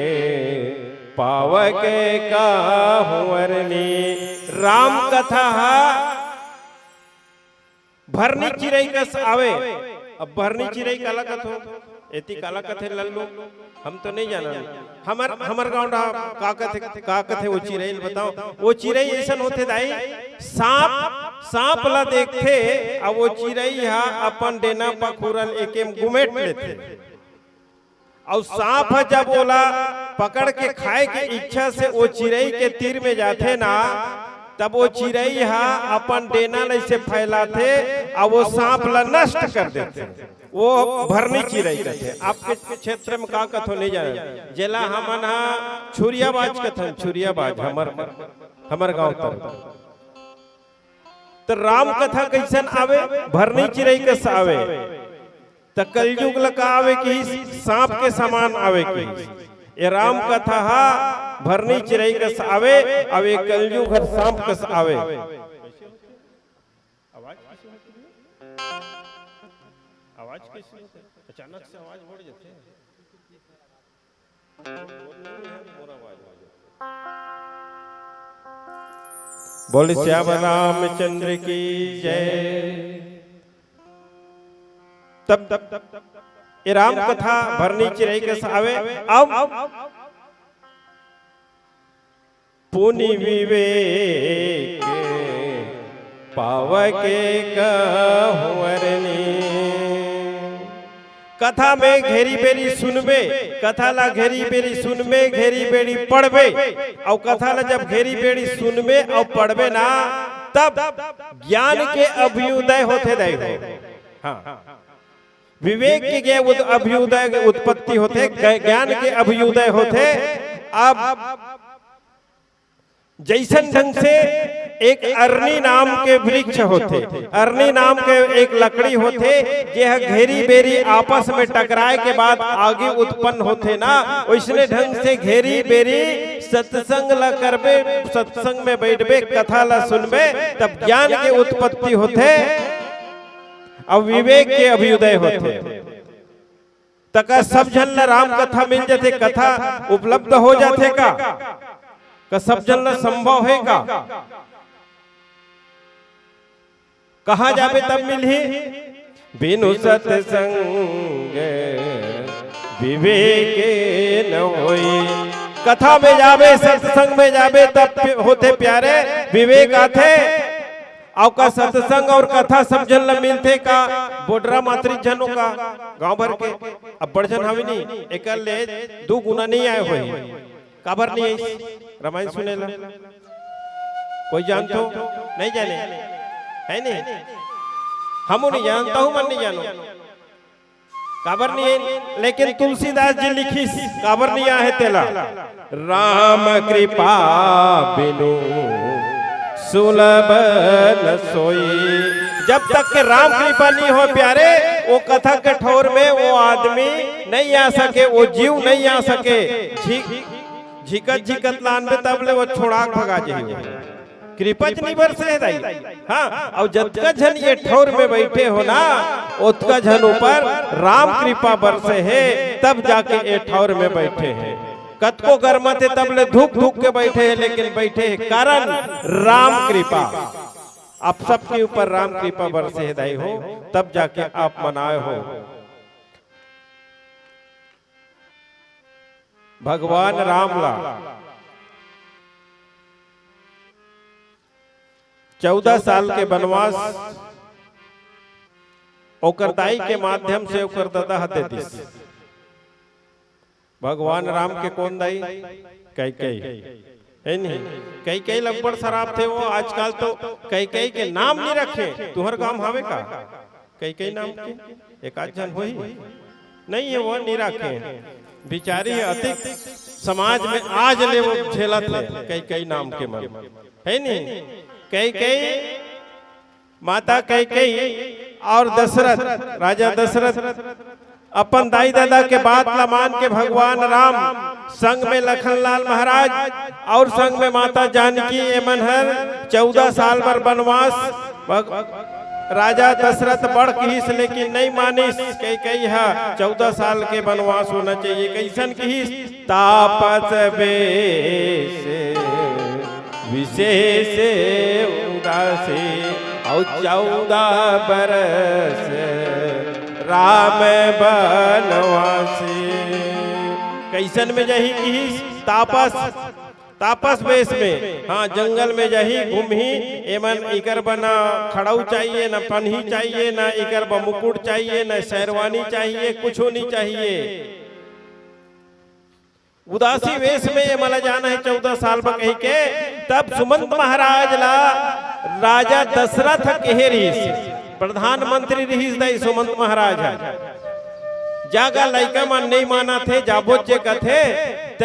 पावके काहू अरनी। राम कथा हा भरनी चिरई कस आवे। अब भरनी चिरई काला कथो? एती काला कथे लल्लू? हम तो नहीं जानन। हमर, हमर गांव डा का कथे, का कथे वो चिरई ल बताओ? वो चिरई अइसन होथे दाई, सांप, सांप ला देखथे, अब वो चिरई हा अपन डेना पखुरल एके म गुमेट लेथे। अउ सांप ह जब ओला पकड़ के खाए के इच्छा से ओ चिरई के तीर में जाथे ना, तब ओ चिरई ह अपन डेना ल अइसे फैलाथे अउ ओ सांप ल नष्ट कर देथे। वो भरनी चिरई कथे। आपके क्षेत्र में का कथो नहीं जाने, जेला हमन ह छुरियाबाज कथन, छुरियाबाज हमर, हमर गांव तरफ। तो राम कथा कैसन आवे? भरनी चिरई कस आवे। त कलयुग ल का आवे किहिस? सांप के समान आवे किहिस। ये राम कथा हा भरनी चिरई कस आवे, अब ये कलयुग हर सांप कस आवे। आवाज कैसे होती है? आवाज कैसे होती है? अचानक से आवाज बढ़ जाती है। बोल श्याम रामचंद्र की जय। तब, तब, तब, ये राम कथा भरनी चिरई कस आवे। अब पुनि विवेक पावके काहू अरनी। कथा में घेरी बेरी सुनबे, कथा ला घेरी बेरी सुनबे, घेरी बेरी पढ़बे, अउ कथा ला जब घेरी बेरी सुनबे अउ पढ़बे ना, तब ज्ञान के अभ्युदय होथे दाई हो। हाँ, विवेक के ज्ञान उत-, अभ्युदय के उत्पत्ति होथे, ग-, ज्ञान के अभ्युदय होथे। अब जइसन ढंग से एक अरनी नाम के वृक्ष होथे, अरनी नाम के एक लकड़ी होथे, जे ह घेरी बेरी आपस में टकराए के बाद आगी उत्पन्न होथे ना, ओइसने ढंग से घेरी बेरी सत्संग ल करबे, सत्संग में बैठबे, कथा ल सुनबे, तब ज्ञान के उत्पत्ति होथे अउ विवेक के अभ्युदय होथे। त का सब झन ला राम कथा मिल जाथे, कथा उपलब्ध हो जाथे का? का सब झन ला संभव हे का? कहाँ जाबे तब मिलही? बिनु सत्संग विवेक न होई। कथा में जाबे, सत्संग में जाबे, तब प्य-, होथे प्यारे, विवेक आथे। अउ का सत्संग अउ कथा सब झन ल मिलथे का? बोडरा मातरी झनो का? गांव भर के अब्बड़ झन हवे नी, एकर ले दू गुना नहीं आए होही। काबर नहीं आइस रामायण सुने ला? कोई जानथो? नहीं जाने, है नहीं? हमू नहीं जानता हूँ, मन नहीं जानो। काबर नहीं आए? लेकिन तुलसीदास जी लिखिस, काबर नहीं आहे तेला? राम कृपा बिनु सुलभ न सोई। जब तक के राम कृपा नहीं हो प्यारे, वो कथा के ठौर में वो आदमी नहीं आ सके, वो जीव नहीं आ सके। झि-, झिकत झिकत लानबे तब ले वो छोड़ा के भगा जाही। कृपा च नहीं बरसे हे दाई। हाँ, अउ जतका झन ये ठौर में बैठे हो ना, ओतका झन ऊपर राम कृपा बरसे हे, तब जाके ये ठौर में बैठे हे। कतको गरमाथे तब ले धुक धुक के बैठे हे, लेकिन बैठे हे कारण राम कृपा। आप सबके ऊपर राम कृपा बरसे हे दाई हो, तब जाके आप मन आए हो। भगवान राम ला चौदह साल के बनवास ओकर दाई के माध्यम से ओकर ददा ह दे दिस। भगवान राम के कोन दाई? कैकेयी, है नहीं? कैकेयी ल अब्बड़ सराप थे वो। आजकल तो कैकेयी के नाम नहीं रखे। तुहर गांव हावे का कैकेयी नाम के? एक आध झन होही, नहीं हे, वो नहीं रखे। बिचारी अतिक समाज में आज ले वो झेलत हे कैकेयी नाम के मन, है नहीं? कैकेयी, माता कैकेयी और दशरथ, राजा दशरथ अपन दाई ददा के बात ला मान के भगवान राम संग में लखन लाल महाराज और संग में माता जानकी, एमन हर चौदह साल बर बनवास भग-, राजा दशरथ बड़ किहिस लेकिन नहीं मानिस। कैकेयी ह चौदह साल के बनवास होना चाहिए। कैसन किहिस? तापस बेस विशेष उदासी, और चौदह बरस राम बनवासी। कैसन में जाही किहिस? तापस, तापस वेश में। हाँ, जंगल में जाही, घूमही। एमन इकर बर ना खड़ाऊ चाहिए, ना पनही चाहिए, ना इकर बर मुकुट चाहिए, ना शेरवानी चाहिए, कुछू नहीं चाहिए। उदासी वेश में एमन ला जाना है चौदह साल बर कही के। तब सुमंत महाराज ला राजा दशरथ कहे रहिस, प्रधानमंत्री रहिस दाई सुमंत महाराज ह। जागा लइका मन नहीं मानत हे, जाबो जे कथे, त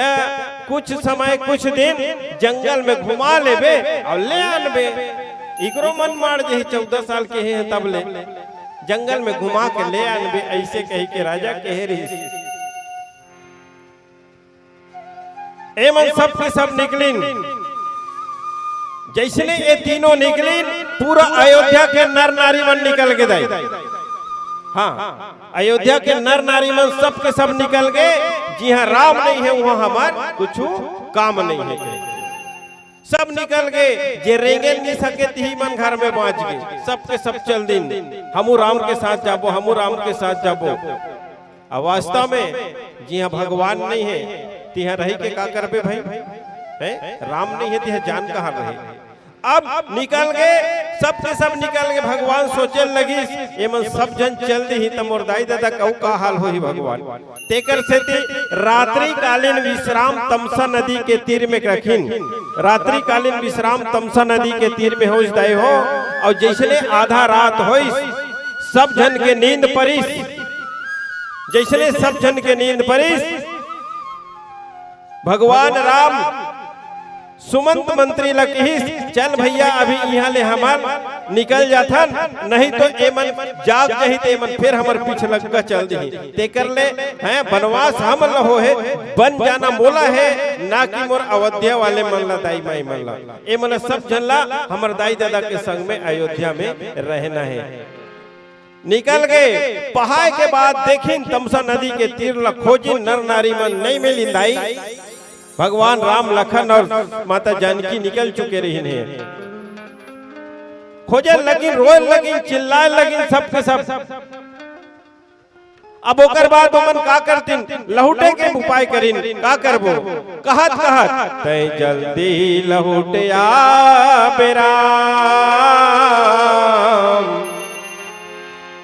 कुछ समय, कुछ दिन जंगल में घुमा लेबे और ले आनबे। इकरो मन मार जे चौदह साल के हे तब ले जंगल में घुमा के ले आनबे, ऐसे कही के राजा कहे रहिस। एमन सब के सब निकलिन। जैसने ये तीनों निकलिन, पूरा अयोध्या के नर नारी मन निकल गे दाई। हाँ, अयोध्या के नर नारी मन सब के सब निकल गे। जिहाँ राम नहीं है, वहाँ हमार कुछ काम नहीं है। सब निकल गे, जे रेंगे नहीं सके, तिही मन घर में बाँच गे। सब के सब चल दिन, हमू राम के साथ जाबो, हमू राम के साथ जाबो। अब वास्तव में जिहाँ भगवान नहीं है, तिहाँ रही के का करबे भाई? हैं? राम नहीं है, तिहाँ जान कहाँ रहे? अब निकल गे, सब के सब निकल गे। भगवान सोचे लगिस, एमन सब झन चल दिही, त मोर दाई ददा के अउ का हाल होही भगवान? तेकर सेती रात्रिकालीन विश्राम तमसा नदी के तीर में रखिन। रात्रिकालीन विश्राम तमसा नदी के तीर में होइस दाई हो, और जैसने आधा रात होइस, सब झन के नींद परिस। जैसने सब झन के नींद परिस, भगवान राम सुमंत मंत्री ला किहिस, "चल भैया, अभी इहाँ ले हमन निकल जाथन, नहीं तो एमन जाग जाही, त एमन फिर हमर पीछे लग के चल दिही। तेकर ले, हैं, बनवास हमन ला होहे, बन जाना मोला हे, ना कि मोर अवध्या वाले मन ला, दाई माई मन ला। एमन ला सब झन ला हमर दाई ददा के संग में अयोध्या में रहना हे।" निकल गे। पहाय के बाद देखिन, तमसा नदी के तीर ला खोजिन, नर नारी मन नहीं मिलिन दाई। भगवान राम, लखन और माता जानकी निकल चुके रहिन हे। खोजे लगिन, रोए लगिन, चिल्लाए लगिन, सबके सब। अब ओकर बाद ओमन का करतिन? लहुटे के उपाय करिन। का करबो? कहत कहत, "तैं जल्दी लहुट आबे राम,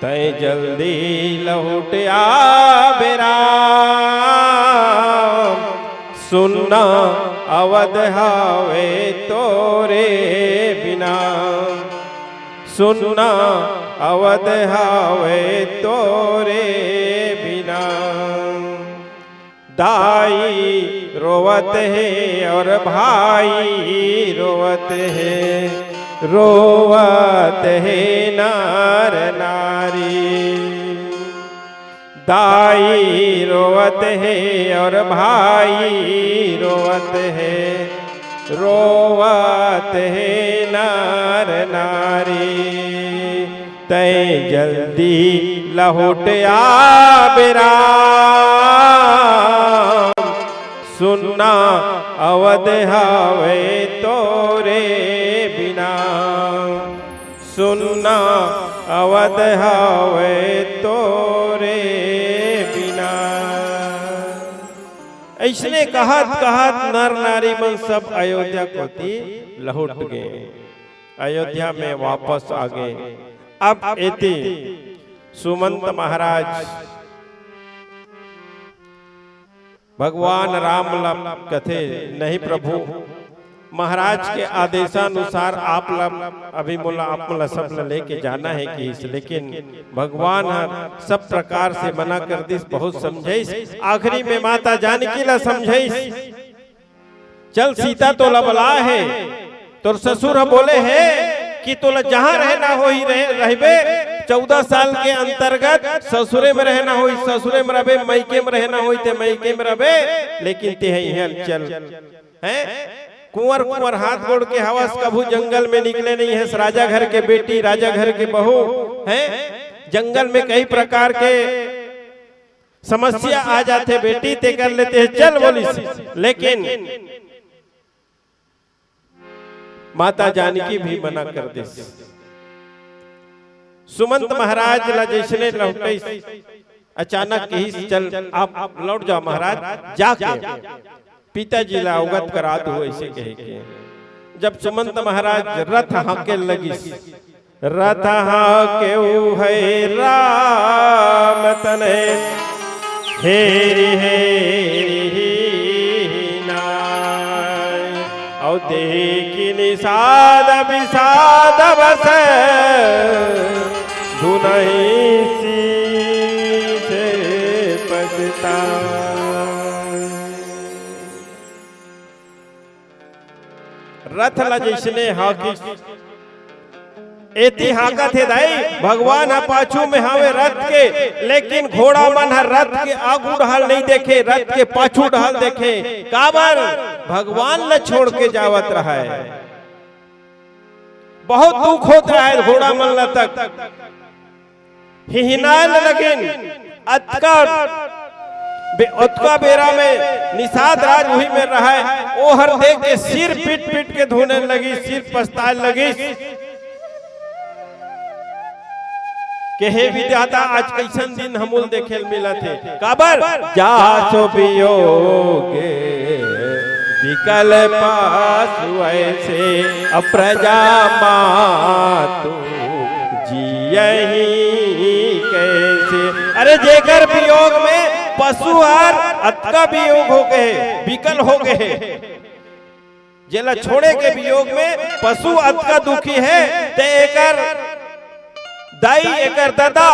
तैं जल्दी लहुट आबे राम, सुन्ना अवध हावे तोरे बिना।" सुन्ना अवध हावे तोरे बिना। दाई रोवत हे और भाई रोवत हे, रोवत हे नर नारी। दाई रोवत हे और भाई रोवत हे, रोवत हे नर नारी। तैं जल्दी लहुट आबे राम, सुन्ना अवध हावे तोरे बिना। सुन्ना अवध हावे तोरे बिना। अइसने कहत कहत नर नारी मन सब अयोध्या कोती लहुट गे, अयोध्या में वापस आ गे। अब एती सुमंत महाराज भगवान राम ला कथे, "नहीं प्रभु, महाराज के आदेशानुसार आप ला, अभी मोला, आप मोला सब ला लेके जाना हे," किहिस, लेकिन भगवान ह सब प्रकार से मना कर दिस, बहुत समझाइस। आखिरी में माता जानकी ला समझाइस, "चल, सीता तोला बलाय हे, तोर ससुर ह बोले हे कि तोला जहाँ रहना होही रह-, रहिबे, चौदह साल के अंतर्गत ससुरे में रहना होई, ससुरे में रहबे, मइके में रहना होई ते मइके में रहबे, लेकिन तेह इहाँ चल, हैं? कुंवर कुंवर हाथ गोड़ के हवस, कभू जंगल में निकले नहीं है। राजा घर के बेटी, राजा घर के बहू, हैं? जंगल में कई प्रकार के समस्या आ जाथे बेटी, तेकर ले तेह चल बोलिस, लेकिन माता जानकी भी मना कर देस। सुमंत महाराज ला जइसने लौटइस, अचानक कहिस, "चल, आप लौट जाव महाराज, जाके पिताजी ला अवगत करा दो," अइसे कहे के। जब सुमंत महाराज रथ हाँके लगिस, रथ हाँकेउ है राम तनय, हेरि हेरि हीनाय। अउ देखि निषाद विषाद बस, धुनहि शीश पछताय। रथ ला जइसने हाँकिस, एती हाँकत हे दाई, भगवान ह पाछू में हावे रथ के, लेकिन घोड़ा मन ह रथ के आगू डहल नहीं देखे, रथ के पाछू डहल देखे। काबर? भगवान ला छोड़ के जावत रहय। बहुत दुख होत रहय घोड़ा मन ला तक। हिहिनाय लगिन। अतका बे-, अतका बेरा में निषाद राज उही में रहय, ओहर देख के सिर पीट पीट के धुने लगिस, सिर पछताय लगिस। के हे विधाता, आज कइसन दिन हमूल देखे ल मिलत हे। काबर? जासु वियोग बिकल पासु ऐसे, अब प्रजा मातु जियही कैसे। अरे, जेकर वियोग में पशु हर अतका वियोग हो गए, विकल हो गए, जेला छोड़े के वियोग में पशु अतका दुखी है, ते एकर दाई, एकर दादा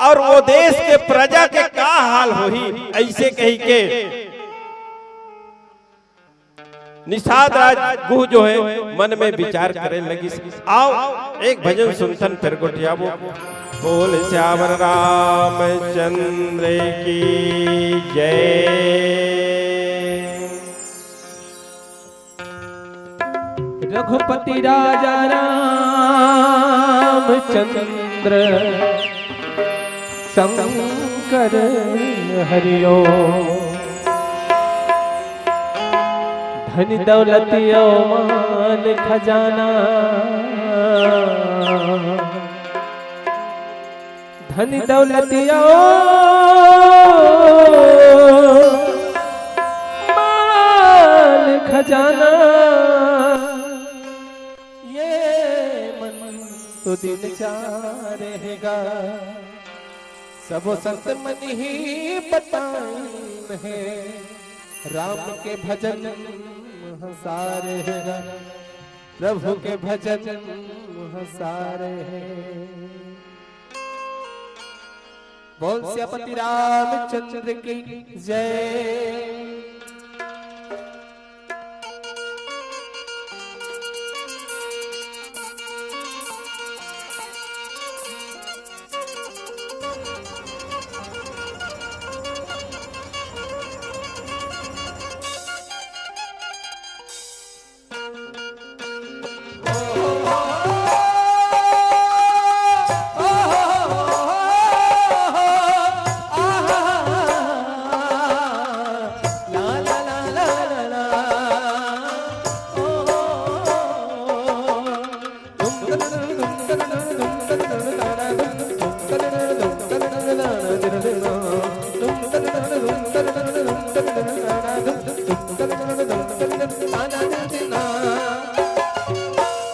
और वो देश के प्रजा के का हाल होही, ऐसे कही के निषाद राज गुह जो है, मन में विचार करे लगिस। आओ, एक भजन सुनथन, फिर गोठियाबो। बोल सियावर रामचंद्र की जय। रघुपति राजा रामचंद्र शंकर हरिओ। धन दौलत अउ माल खजाना, धन दौलत अउ माल खजाना, ये मन तो दिन चार रहेगा। सबो संत मन ही बताइन हे, राम के भजन हसार हे, प्रभु के भजन हसार हे। बोल सियापति रामचंद्र की जय।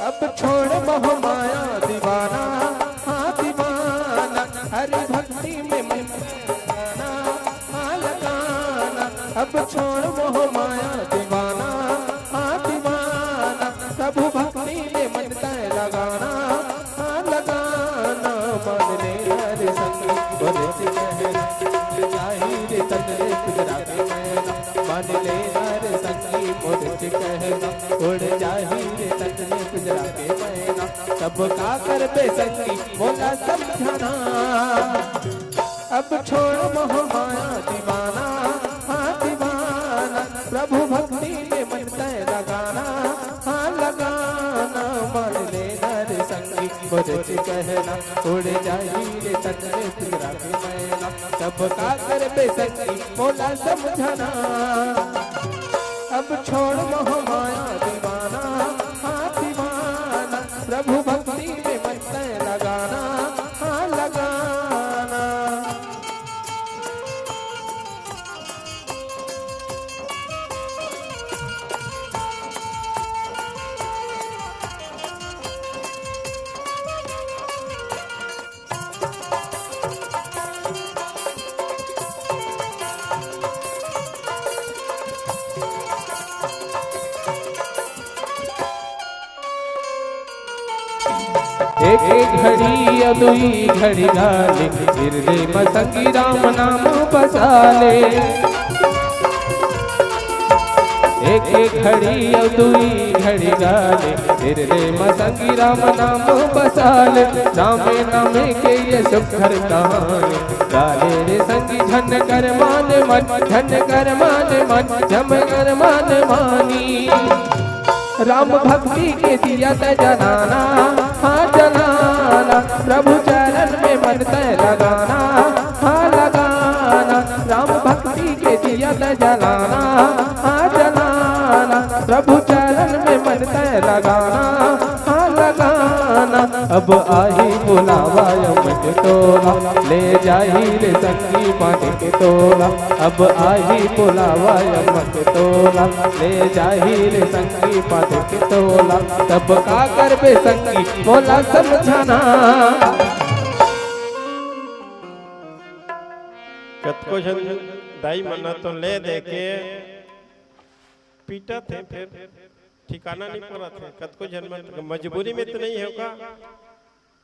अब छोड़ मोह माया दीवाना, हाँ दीवाना, हरि भक्ति में मन लगाना, हाँ लगाना। अब छोड़ मोह माया दीवाना, हाँ दीवाना, प्रभु भक्ति में मन तय लगाना, हाँ लगाना। मान ले हर संग बोले से कहना, जाहिर तन रे पिंजरा के मैना, मान ले हर संगी मोर से कहना, उड़ जाही रे तन ले पिंजरा के मैना। तब का करबे संगी मोला समझाना। अब छोड़ मोह माया दीवाना, हाँ दीवाना। प्रभु भक्ति में मन तै लगाना, हाँ लगाना। मान लेना रे संगी मोर कहना, उड़ जाही रे तन ले पिंजरा के मैना। तब का करबे संगी मोला समझाना। अब छोड़ मोह माया दीवाना, हाँ दीवाना। प्रभु भक्ति में मन तै लगाना, हाँ लगाना। एक एक घड़ी अउ दुई घड़ी गाले, हिरदे म संगी राम नाम बसाले। एक एक घड़ी अउ दुई घड़ी गाले, हिरदे म संगी राम नाम बसाले। रामे नामे के ये सुघर कहानी, गाले रे संगी झन कर मान मन, झन कर मान मन, झन कर मान मानी। राम भक्ति के दिया तै जलाना, हाँ जलाना। प्रभु चरण में मन तै लगाना, हाँ लगाना। राम भक्ति के दिया तै जलाना, हाँ जलाना। प्रभु चरण में मन तै लगाना, हाँ लगाना। अब आही बुलावा अमन के टोला, ले जाही रे संगी पान के तोला। अब आही बुलावा अमन के टोला, ले जाही रे संगी पान के तोला। तब का करबे संगी मोला समझाना। कतको झन दाई मन तो ले दे के पीटत हे, फेर ठिकाना नहीं परत हे। कतको झन मन मजबूरी में तो नहीं हे का,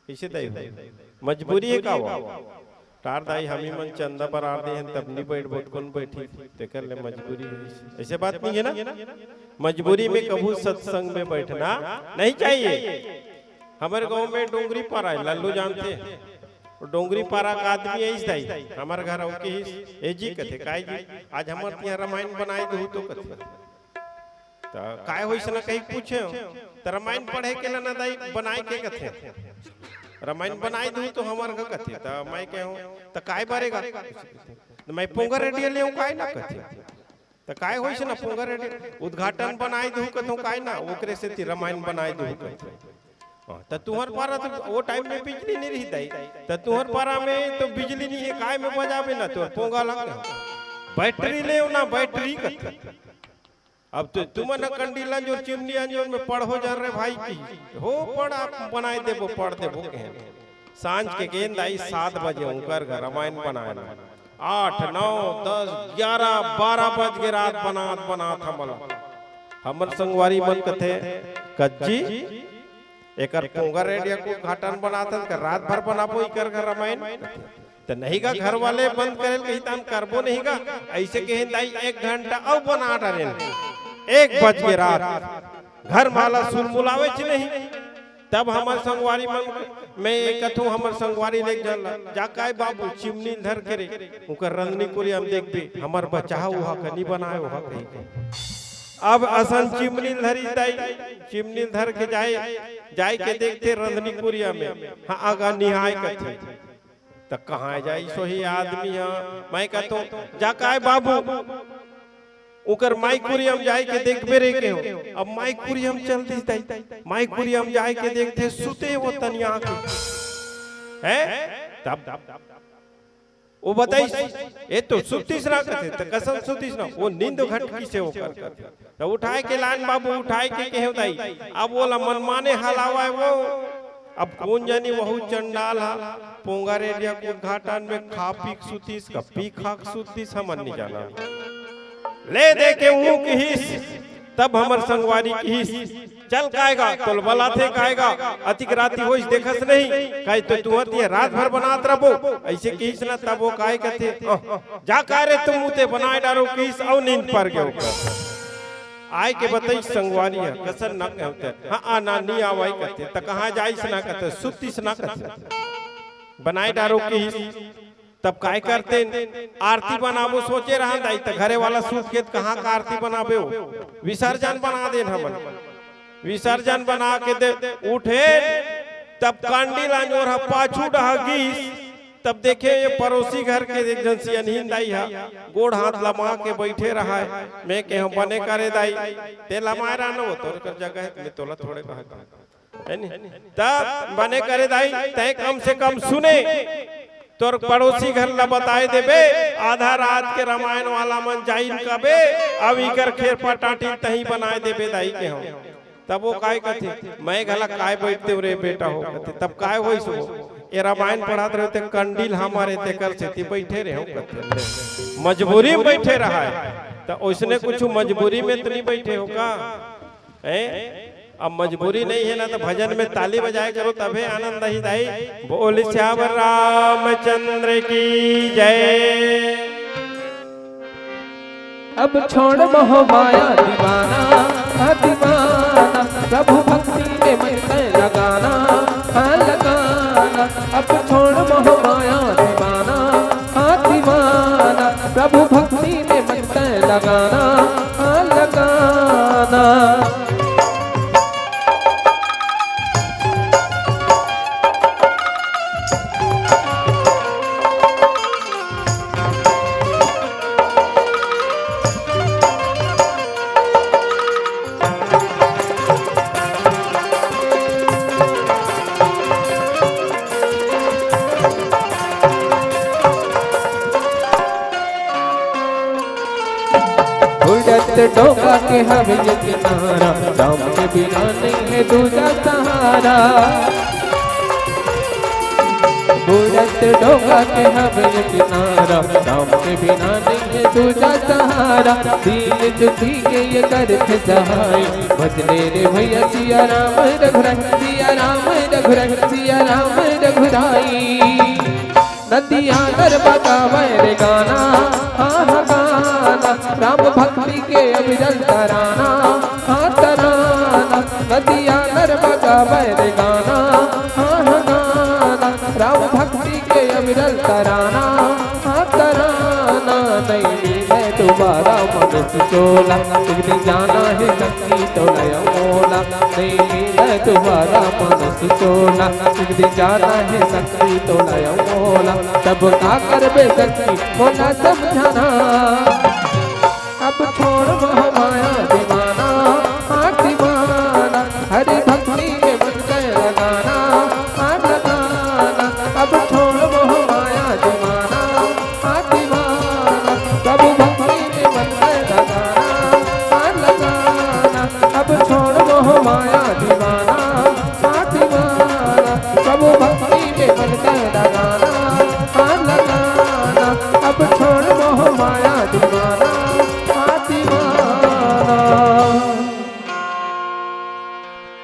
कइसे दाई हो? मजबूरी हे का वो? टार दाई, हमी मन चंदा बर आर दे हन, तब नहीं बैठबो त कोन बैठी? तेकर ले मजबूरी हे। ऐसे बात नहीं हे ना? मजबूरी में कभू सत्संग में बैठना नहीं चाहिए। हमर गांव में डोंगरी पारा हे, लल्लू जानथे? वो डोंगरी पारा का आदमी आइस दाई, हमर घर आके कहिस, "ए जी," कथे, "काय जी?" "आज हमर तिहां रामायण बनाए देहू तो," कथे। त काय होइस ना कहिके पूछेंव, त रामायण पढ़े के ला ना दाई बनाए के कथे, रामायण बनाए देहू तो हमर घर कथे। त मैं कहेंव, "त काय बरेगा?" त मैं पोंगा रेडिया लेंव काय ना कथे। त काय होइस ना पोंगा रेडिया, उद्घाटन बनाए देहू कथंव काय ना, ओकरे सेती रामायण बनाए देहू कथे। हाँ, त तुंहर पारा तो वो टाइम में बिजली नहीं रही दाई, त तुंहर पारा में तो बिजली नहीं हे, काय में बजाबे ना, तोर पोंगा लग बैटरी लेंव ना, बैटरी कथे। अब तो तुमन ह कंडील अंजोर, चिमनी अंजोर में पढ़ो जा रे भाई की। हो पढ़, आप बनाए देबो, पढ़ देबो कहेन। सांझ के गेंद आई सात बजे, उंकर घर रामायण बनाए ला। आठ, नौ, दस, ग्यारह, बारह बज गे रात बनात, बनात हमला। हमर संगवारी मन कथे, "कज्जी, एकर पोंगा रेडिया के उद्घाटन बनात हन, का रात भर बनाबो इकर घर रामायण?" त नहीं गा, घर वाले बंद करे ल कहितान, करबो नहीं गा। ऐसे कहेन दाई, एक घंटा अउ बना डारेन, एक बज गे रात, घर माला सुलमुलावेच नहीं। तब हमर संगवारी मन, मैं कथंव हमर संगवारी ले एक झन ला, "जा काय बाबू, चिमनी ल धर के रे, उंकर रंधनी कुरिया म देखबे, हमर बचाव उहा कनी बनाए उहा," कहिके। अब असन चिमनी ल धरिस दाई, चिमनी ल धर के जाए, जाए के देखथे रंधनी कुरिया में, हाँ, आगा निहाय कथे। त कहाँ जाइस होही आदमी ह? मैं कथंव, "जा काय बाबू, उंकर माई कुरिया म जाए के देखबे रे," कहेंव। अब माई कुरिया म चल दिस दाई, माई कुरिया म जाए के देखथे, सुते हे वो तनिया के। हैं? तब वो बताइस, "ए तो सुतिस ना," कथे, "त कसन सुतिस ना?" "वो नींद घटकिस हे ओकर," कथे। त उठाए के लान बाबू, उठाए के कहेंव दाई, अब ओला मनमाने हलावय वो। अब कोन जानी वहू चंडाल ह पोंगा रेडिया के उद्घाटन में खा पी के सुतिस, का पी खा के सुतिस, हमन नहीं जाना। ले दे के ऊँह किहिस, तब हमर संगवारी किहिस, "चल काय गा, तोल बलाथे काय गा, अतिक राती होइस देखस नहीं, काय तो तुंहर तिहां रात भर बनात रबो," ऐसे किहिस ना, तब वो काय कथे, "अह, जा काय रे तुम उते बनाए डारो," किहिस अउ नींद पर गे ओकर। आय के बताइस संगवारी ह, कसन ना कहते, हाँ, आ ना, नी आवय कथे, त कहाँ जाइस ना कथे, सुतिस ना कथे। बनाय डारो किहिस, तब काय करतेन, आरती बनाबो सोचे रहन दाई, त घरे वाला सुत गे, त कहाँ का आरती बनाबे हो, विसर्जन बना देन हमन। विसर्जन बना के दे उठे, तब कंडील अंजोर ह पाछू डहा गिस, तब देखे ये पड़ोसी घर के एक झन सियनहिन दाई ह गोड़ हाथ लमा के बइठे रहय। मैं केहेंव बने करे दाई, तें लमाय रह न, वो तोर कर जगह हे, मैं तोला थोड़े कहत हंव, हे नी? तब बने करे दाई, तें कम से कम सुने, तोर पड़ोसी घर ला बताय देबे, आधा रात के रामायण वाला मन जाइन कबे, अब इकर खेरपा टाटी तहीं बनाय देबे दाई केहेंव। तब वो काय कथे, मैं घला काय बइठतेंव रे बेटा हो कथे। तब काय होइस हो, ये रामायण पढ़त रहे ते कंडील हमर हे तेकर सेती बइठे रहेंव कथे। मजबूरी में बइठे रहय, त ओइसने कुछु मजबूरी में त नी बइठे हो का? हैं? अब मजबूरी नहीं हे ना, त भजन में ताली बजाय करो, तभे आनंद आही दाई। बोल सियावर रामचंद्र की जय। अब छोड़ मोह माया दीवाना, हाँ दीवाना, प्रभु भक्ति में मन तैं लगाना, हाँ लगाना। अब छोड़ मोह माया दीवाना, हाँ दीवाना, प्रभु भक्ति में मन तैं लगाना, हाँ लगाना। उड़त डोंगा के हवे ये किनारा, राम के बिना नहीं है दूजा सहारा। उड़त डोंगा के हवे ये किनारा, राम के बिना नहीं है दूजा सहारा। दीन दुखी के ये करत सहाय, भज ले रे भैया सिया राम रघुराई, सिया राम रघुराई, सिया राम रघुराई। नदिया नर बगावे रे गाना, हाँ हाँ गाना, राम भक्ति के अविरल तराना, हाँ तराना। नदिया नर बगावे रे गाना, हाँ हाँ गाना, राम भक्ति के अविरल तराना, हाँ तराना। नहीं मिले दोबारा मनुष्य चोला, एक दिन जाना है संगी तो नया मोला। नहीं मिले दोबारा मनुष्य चोला, एक दिन जाना है संगी तो नया मोला। तब का करबे संगी मोला समझाना। अब छोड़ मोह माया दीवाना, हाँ दीवाना, हरि भक्ति में मन तैं लगाना, हाँ लगाना। अब छोड़ मोह माया दीवाना, हाँ दीवाना, प्रभु भक्ति में मन तैं लगाना, हाँ लगाना। अब छोड़ मोह माया दीवाना, हाँ दीवाना, प्रभु भक्ति में मन तैं लगाना, हाँ लगाना। अब छोड़ मोह माया दीवाना, हाँ दीवाना।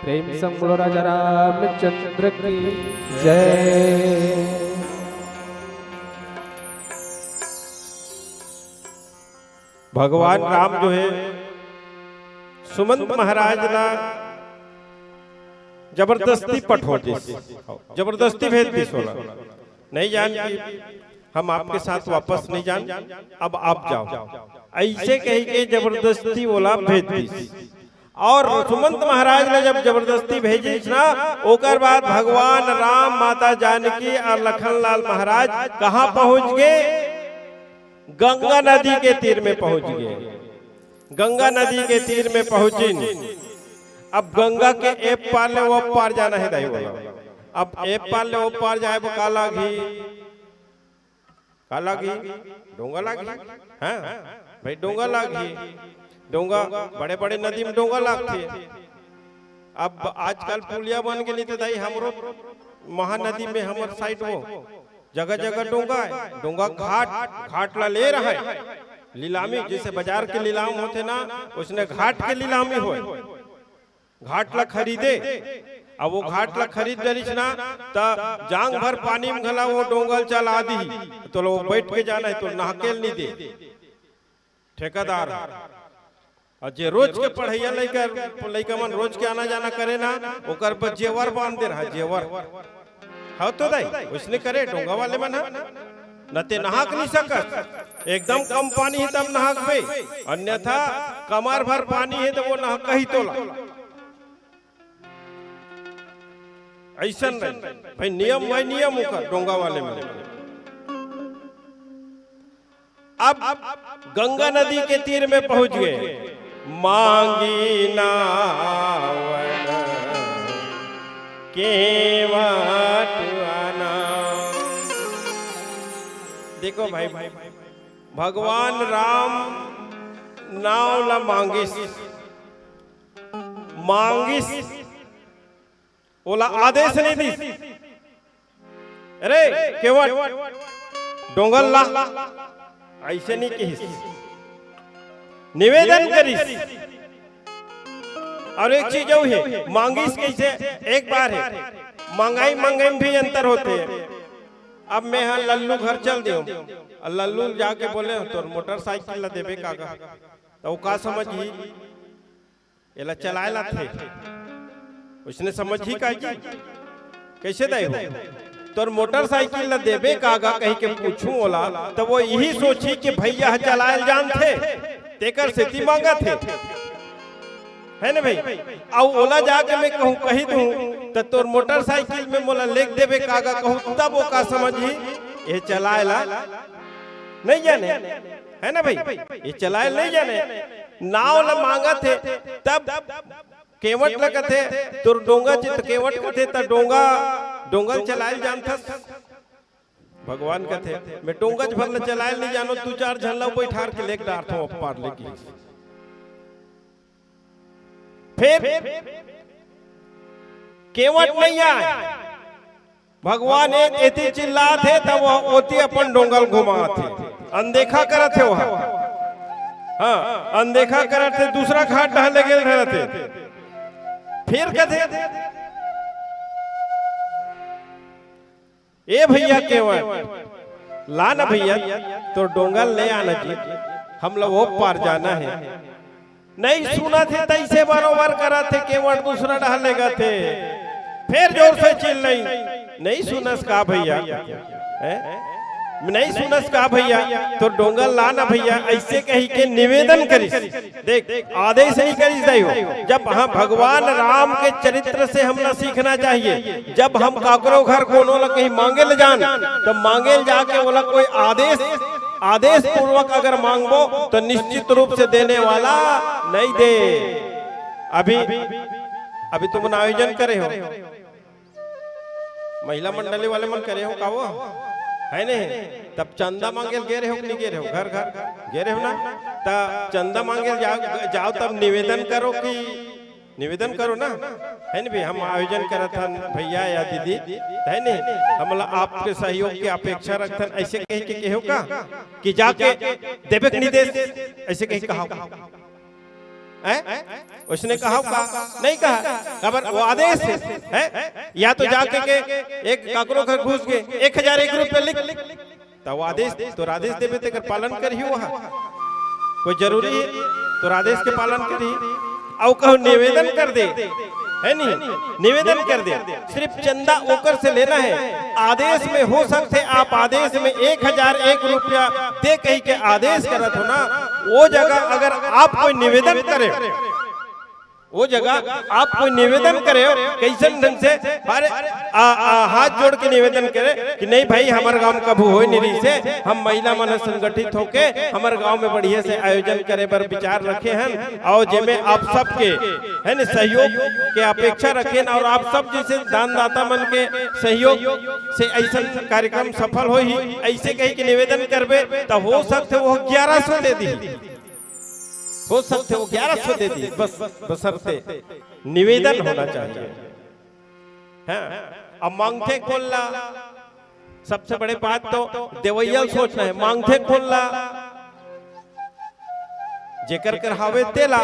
प्रेम संग बोलो राजा रामचंद्र की जय। भगवान राम जो है सुमंत महाराज ला जबरदस्ती पठो दिस, जबरदस्ती भेज दिस ओला, नहीं जान कि हम आपके साथ वापस नहीं जान, अब आप जाओ, ऐसे कह के जबरदस्ती ओला भेज दिस। और सुमंत महाराज ने जब जबरदस्ती भेजिस ना, ओकर बाद भगवान राम, माता जानकी और लखन लाल महाराज कहाँ पहुंच गए? गंगा नदी के तीर में पहुंच गए। गंगा नदी के तीर में पहुंचिन। अब गंगा के ए पार ले ओ पार जाना है दाई बोला। अब ए पार ले ओ पार जाए बर का लागही? का लागही? डोंगा लागही। हाँ भाई, डोंगा लागही। डोंगा, बड़े बड़े नदी में डोंगा लागथे। अब आजकल पुलिया बन गे, नहीं तो दाई हमरो महानदी में हमर साइड वो जगह जगह डोंगा है, डोंगा घाट, घाट ला ले रहा है लीलामी, जैसे बाजार के लीलाम होथे ना, उसने घाट के लीलामी होय। घाट ला खरीदे, अब वो घाट ला खरीद डरिस ना, त जांग भर पानी में घला वो डोंगा ल चला दिही, तो लो बैठ के जाना है, तो नहकेल नहीं दे ठेकेदार। अउ जे रोज के पढ़इया लइका, लइका मन रोज के आना जाना करे ना, ओकर बर जेवर बांध दे रहा, जेवर। हव तो दाई, ओइसने करे डोंगा वाले मन ह। न ते नहाक नहीं सकस, एकदम कम पानी हे तब नहाकबे, अन्यथा कमर भर पानी हे त वो नहाकही तोला। अइसन रही भाई, नियम भाई नियम ओकर डोंगा वाले मन। अब गंगा नदी के तीर में पहुंच गए। मांगी नावन केवट आना। देखो भाई, भगवान राम नाव ला मांगिस, मांगिस, ओला आदेश नहीं दिस, "अरे केवट, डोंगल ला," अइसे नहीं कहिस, निवेदन करिस। अउ एक चीज अउ हे, मांगिस कइसे, एक बार हे, मंगाई मंगाई में भी अंतर होथे। अब मैं हा लल्लू घर चल देव, अउ लल्लू जाके बोले, "तोर मोटरसाइकिल ला देबे का गा?" त वो का समझही? एला चलाए ला थे, ओइसने समझही का जी? कइसे दाई हो? तोर मोटरसाइकिल ला देबे का गा कहि के पूछूं ओला, त वो इही सोचही कि भइया ह चलाए ल जानथे, तेकर सेती मांगत हे, है ना भाई? अउ ओला जाके मैं कहूं, कहि दूं, त तोर मोटरसाइकिल में मोला लेग देबे का गा कहूं, तब वो का समझही? ये चलाए ला नहीं जाने, है ना भाई? ये चलाए नहीं जाने, नाव ला मांगत हे, तब केवट ला कथे, तोर डोंगा चित केवट कथे, त डोंगा, डोंगा ल चलाए ल जानथस? भगवान कथे, "मैं डोंगा भर ला चलाए ल नहीं जानों, दू चार झन ला बैठार के लेग डारथों अपार लेके।" फेर केवट नहीं आय, भगवान ए-, एती चिल्लात हे, त वो ओती अपन डोंगा ल घुमात हे, अनदेखा करत हे वहां। हाँ, अनदेखा करत हे, दूसरा घाट डहर ले गेल रहत हे। फिर कथे, "ए भइया केवट, ला ना भइया, तोर डोंगा ल ले आना जी, हमला ओ पार जाना हे।" नहीं सुनत हे, तइसे बरोबर करत हे, केवट दूसरा डहर लेगत हे। फेर जोर से चिल्लाई, "नहीं सुनस का भइया? हैं? नहीं सुनस का भइया? तोर डोंगा ल ला ना भइया," अइसे कहि के निवेदन करिस। देख, आदेश नहीं करिस दाई हो। जब, हाँ, भगवान राम के चरित्र से हमला सीखना चाहिए। जब हम काकरो घर कोनो ला कहीं मांगे ल जान, त मांगे ल जाके ओला कोई आदेश आदेश पूर्वक अगर मांगबो त निश्चित रूप से देने वाला नहीं दे। अभी, अभी तुमन आयोजन करे हो, महिला मंडली वाले मन करे हो का वो? है नहीं? तब चंदा मांगे ल गे रहे हो कि नहीं गे रहे हो? घर घर गे रहे हो ना? त चंदा मांगे ल जाओ, जाओ तब निवेदन करो कि निवेदन करो ना, है ना भाई? हम आयोजन करत हन भइया या दीदी, है नहीं? हमला आपके सहयोग के अपेक्षा रखथन, अइसे कहि के कहो का कि जाके देबे के निर्देश, अइसे कहि कहा है? उसने कहा का? नहीं कहा। काबर वो आदेश हे, है? या तो जाके के एक काकरो घर घुस के एक हजार एक रुपया लिख, त वो आदेश, तोर आदेश देबे तेकर पालन करही वहां। कोई जरूरी हे तोर आदेश के पालन करही? अउ कहूं निवेदन कर दे, है नहीं? निवेदन कर दे, सिर्फ चंदा ओकर से लेना हे। आदेश में हो सकथे आप आदेश में एक हजार एक रुपया दे कहि के आदेश करत हो ना, वो जगह अगर आप कोई निवेदन करे, वो जगह आप कोई निवेदन करे हो, कइसन ढंग से, अरे, आ, आ, हाथ जोड़ के निवेदन करे कि नहीं भाई, हमर गांव में कभू होय नहीं रहिस हे, हम महिला मन संगठित होके हमर गांव में बढ़िया से आयोजन करे बर विचार रखे हन, अउ जेमे आप सबके, है न, सहयोग के अपेक्षा रखे हन, अउ आप सब जइसे दानदाता मन के सहयोग से अइसन कार्यक्रम सफल होही, अइसे कहि के निवेदन करबे, त हो सकथे वो ग्यारह सौ दे दिही। हो सकथे वो ग्यारह सौ दे दिही, बस, बशर्ते निवेदन होना चाहिए। हाँ, अब मांगथे कोन ला? सबसे बड़े बात तो देवइया ल सोचना हे, मांगथे कोन ला? जेकर कर हावे तेला,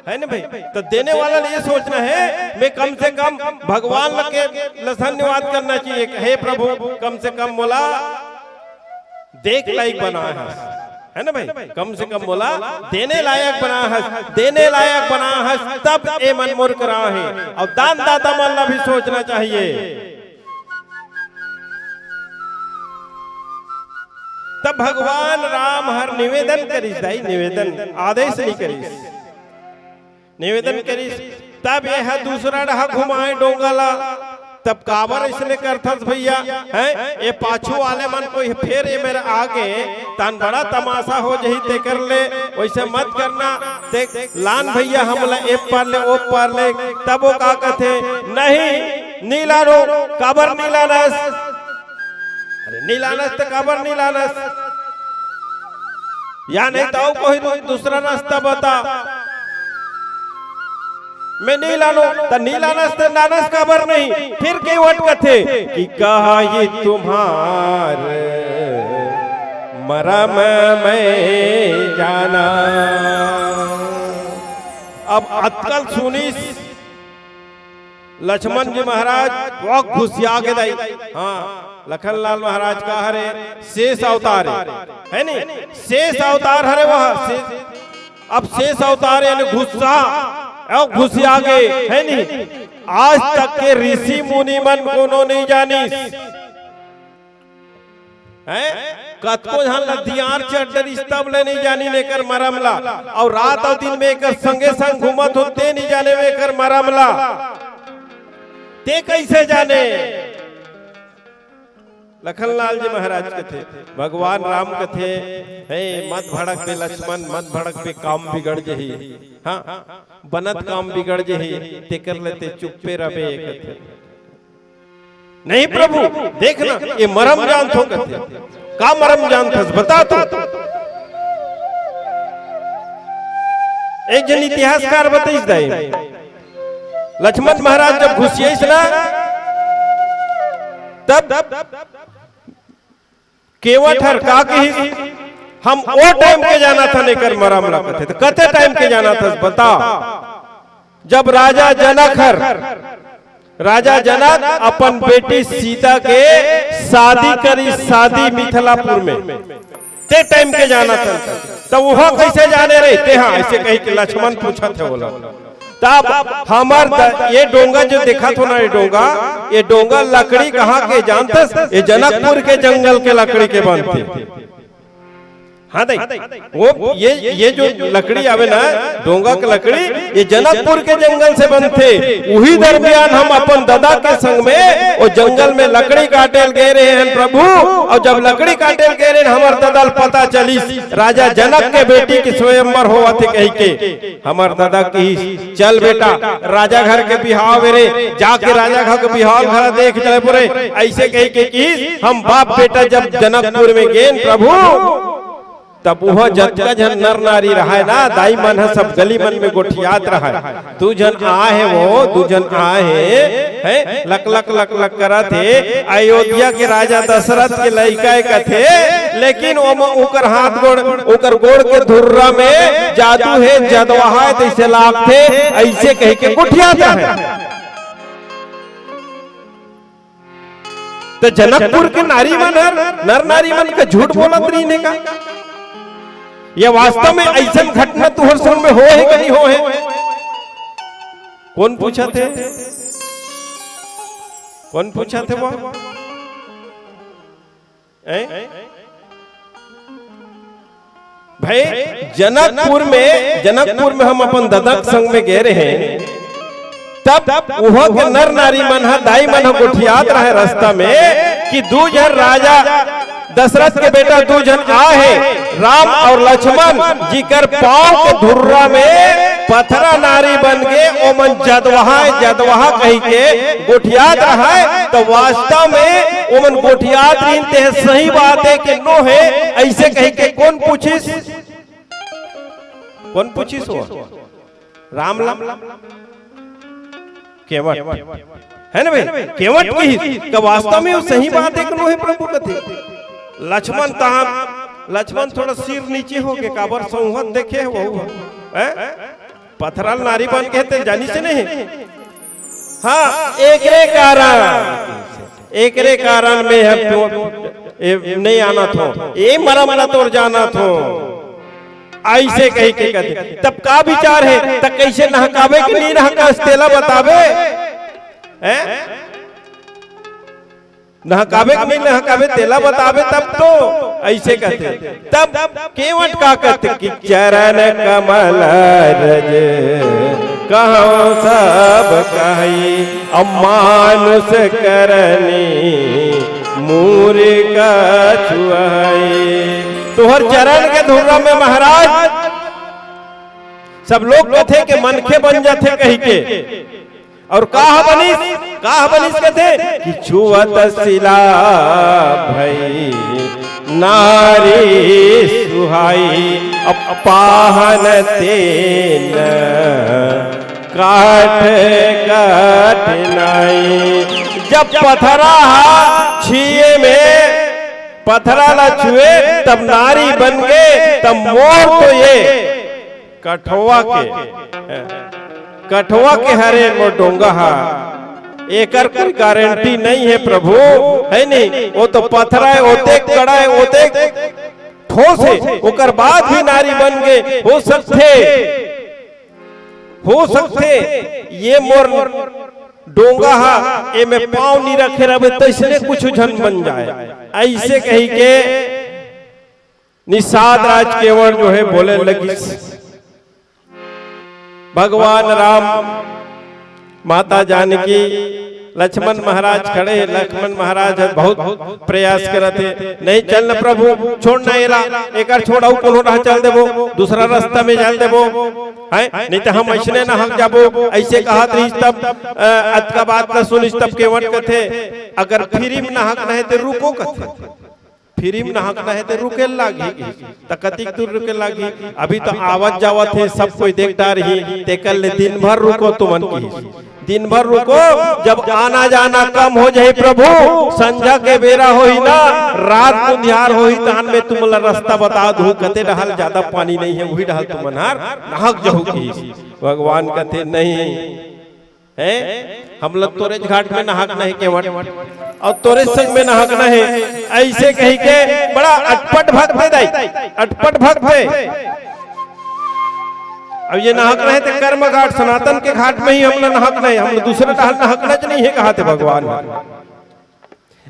है ना भाई? त देने वाला ल ये सोचना हे, मैं कम से कम भगवान ला के ला धन्यवाद करना चाहिए कि हे प्रभु, कम से कम मोला देख लायक बनाए हस। है ना भाई? कम से कम मोला देने लायक बना हस, देने लायक बना हस, तब ए मन मोर करा हे। अउ दान दाता मन ला भी सोचना चाहिए। तब भगवान राम हर निवेदन करिस, दाई, निवेदन, आदेश नहीं करिस, निवेदन करिस। तब ये ह दूसरा डहा घुमाए डोंगा ला। तब काबर इसने करथस भैया? हैं, ये पाछू वाले मन कोई फेर ये मेरे आगे, तन बड़ा तमाशा हो जही, तेकर ले वैसे मत करना। ते लान भैया, हमला ए पार ले, ओ पार ले। तब वो का कथे? नहीं, नी लानो। काबर नी लानस? अरे नी लानस त काबर नी लानस? या नहीं तो कोई दू-, दूसरा रास्ता बता। मैं नी लानो, त नी लानस त लानस काबर नहीं? फिर केवट कथे कि कहा ये तुम्हार मरम मैं जाना। अब अतकल सुनिस लक्ष्मण जी महाराज, वो घुसिया के दाई। हाँ, लखन लाल महाराज का हरे शेष अवतार है, है नी? शेष अवतार हरे वह, शेष, अब शेष अवतार यानी गुस्सा, वो घुसिया के, है नी? आज तक के ऋषि मुनि मन कोनो नहीं जानिस। हैं? कतको झन ल दियार चढ़ डरिस तब ले नहीं जानिन एकर मरम ला। अउ रात अउ दिन में एकर संगे संग घूमत हो ते नहीं जाने में एकर मरम ला। ते कैसे जाने? लखनलाल जी महाराज कथे, भगवान राम कथे, हे मत भड़क बे लक्ष्मण, मत भड़क बे, काम बिगड़ जही। हाँ, बनत काम बिगड़ जही, तेकर ले ते चुप्पे रबे कथे। नहीं प्रभु, देख ना, ये मरम जानथों कथे। का मरम जानथस, बता तो। एक झन इतिहासकार बताइस दाई, लक्ष्मण महाराज जब घुसियाइस ना, तब केवट हर का कहिस, हम ओ टाइम के जानथन एकर मरम ला कथे। त कते टाइम के जानथस, बता। जब राजा जनक हर, राजा जनक अपन बेटी सीता के शादी करिस, शादी मिथिलापुर में, ते टाइम के जानथन। त वहां कैसे जाने रहे ते? हाँ, ऐसे कही के लक्ष्मण पूछत हे बोला। तब हमर द-, ये डोंगा जो देखत हो ना, ये डोंगा, ये डोंगा लकड़ी कहाँ के जानथस? ये जनकपुर के जंगल के लकड़ी के बनथे। हाँ दाई, वो ये, ये जो लकड़ी आवे ना, डोंगा के लकड़ी, ये जनकपुर के जंगल से बनथे। उही दरमियान हम अपन ददा के संग में वो जंगल में लकड़ी काटे ल गए रहे हैं प्रभु, अउ जब लकड़ी काटे ल गए रहे हैं, हमर ददा ल पता चलिस राजा जनक के बेटी के स्वयंवर होवत हे कही के। हमर ददा कहिस, चल बेटा, राजा घर के बिहाव हे रे, जाके राजा घर के बिहाव घर देख ले पुरे। ऐसे कही के कहिस, हम बाप बेटा जब जनकपुर में गेन प्रभु, तब वहां जतका झन नर नारी रहाय ना, दाई मन ह सब गली मन में गोठियात रहाय। दू झन आए हे वो, दू झन आए हे, हैं? लक लक लक लक करत हे। अयोध्या के राजा दशरथ के लइका हे कथे, लेकिन ओम-, ओकर हाथ गोड़, ओकर गोड़ के धुर्रा में जादू हे, जदवाहा हे, तइसे लागथे, ऐसे कह के गोठियात हे। त जनकपुर के नारी मन हर, नर नारी मन का झूठ बोलत रहिन हे का? या वास्तव में अइसन घटना तुहर संग में होए हे कि नहीं होए हे? कोन पूछत हे? कोन पूछत हे वो? हैं? भाई, जनकपुर में, जनकपुर में हम अपन ददा के संग में गए रहे, तब वहां के नर नारी मन ह, दाई मन ह गोठियात रहे रास्ता में कि दू झन राजा दशरथ के बेटा दू झन आए हे, राम अउ लक्ष्मण, जिकर पांव के धुर्रा में पथरा नारी बन के ओमन जदवाहा, जदवाहा कहि के गोठियात रहे। त वास्तव में ओमन गोठियात रहिन, ते सही बात हे कि नो हे, ऐसे कहि के कोन पूछिस? कोन पूछिस वो? राम ला? केवट। हे ना भाई? केवट कहिस, त वास्तव में वो सही बात हे कि नो हे प्रभु कथे। लक्ष्मण तहां, लक्ष्मण थोड़ा सिर नीचे हो के काबर सौंहत देखे हे वो, हैं? पथरा ल नारी बन के ते जानिस नहीं। हाँ, एकरे कारण, एकरे कारण में हम ए, नहीं आना थो, ए मरम ला तोर जाना थो, ऐसे कही के कहते। तब का विचार है, त कैसे नहकावे कि नहीं नहकास, तेला बतावे, हैं? नहकावे कि नहीं नहकावे, तेला बतावे तब तो, ऐसे कहते। तब केवट का कहते कि चरण कमल रज कहौं सब कही, अमानुष करनी मूरी कछु अही। तोहर चरण के धुर्रा में महाराज सब लोग कथे के मनखे बन जाथे कही के। और का बनिस, का बनिस कथे कि छुअत सिला भई नारी सुहाई, अब पाहन तेन काठ कठिनाई। जब पथरा हा छुए में, पथरा ला छुए तब नारी बन गे, तब मोर तो ये कठवा के, कठवा के हरे मोर डोंगा हा, एकर कोई गारंटी नहीं है प्रभु, है नहीं? वो तो पथरा है, ओते कड़ा है, ओते ठोस है, ओकर बाद भी नारी बन गे। हो सकथे, हो सकथे ये मोर डोंगा हा, एमे पाँव नी रखे रहबे, तइसने कुछ झन बन जाए। ऐसे कही के निषाद राज केवट जो है बोले लगिस, भगवान राम, माता जानकी, लक्ष्मण महाराज खड़े हे। लक्ष्मण महाराज ह बहुत प्रयास करत हे, "नहीं, चल न प्रभु, छोड़ न एला, एकर छोड़, अउ कोनो राह चल देबो, दूसरा रास्ता में चल देबो, हैं? नहीं त हम अइसने नहक जाबो।" अइसे कहत रहिस तब, अ, अतका बात ल सुनिस तब केवट कथे, "अगर free में नहकना हे त रुको," कथे। "Free में नहकना हे त रुके लागही।" त कतिक दूर रुके लागही? अभी तो आवत जावत हे, सब कोई देख डारही, तेकर ले दिन भर रुको तुमन किहिस। दिन भर रुको, जब आना जाना कम हो जाही प्रभु, संझा के बेरा होही ना, रात अंधियार होही, तहन में तुमन ला रास्ता बता दूँ, कते डहल ज्यादा पानी नहीं है, वही डहल तुमन हर नहक जहू किहिस। भगवान कथे, "नहीं, हैं? हमला तोरेच घाट में नहाकना हे केवट, अउ तोरेच संग में नहाकना हे।" अइसे कहि के बड़ा अटपट भक्त हे दाई, अटपट भक्त हे। अब ये नहाकना हे त कर्म घाट, सनातन के घाट में ही हमला नहाकना हे, हमला दूसरे डहर नहाकना च नहीं हे, कहाथे भगवान।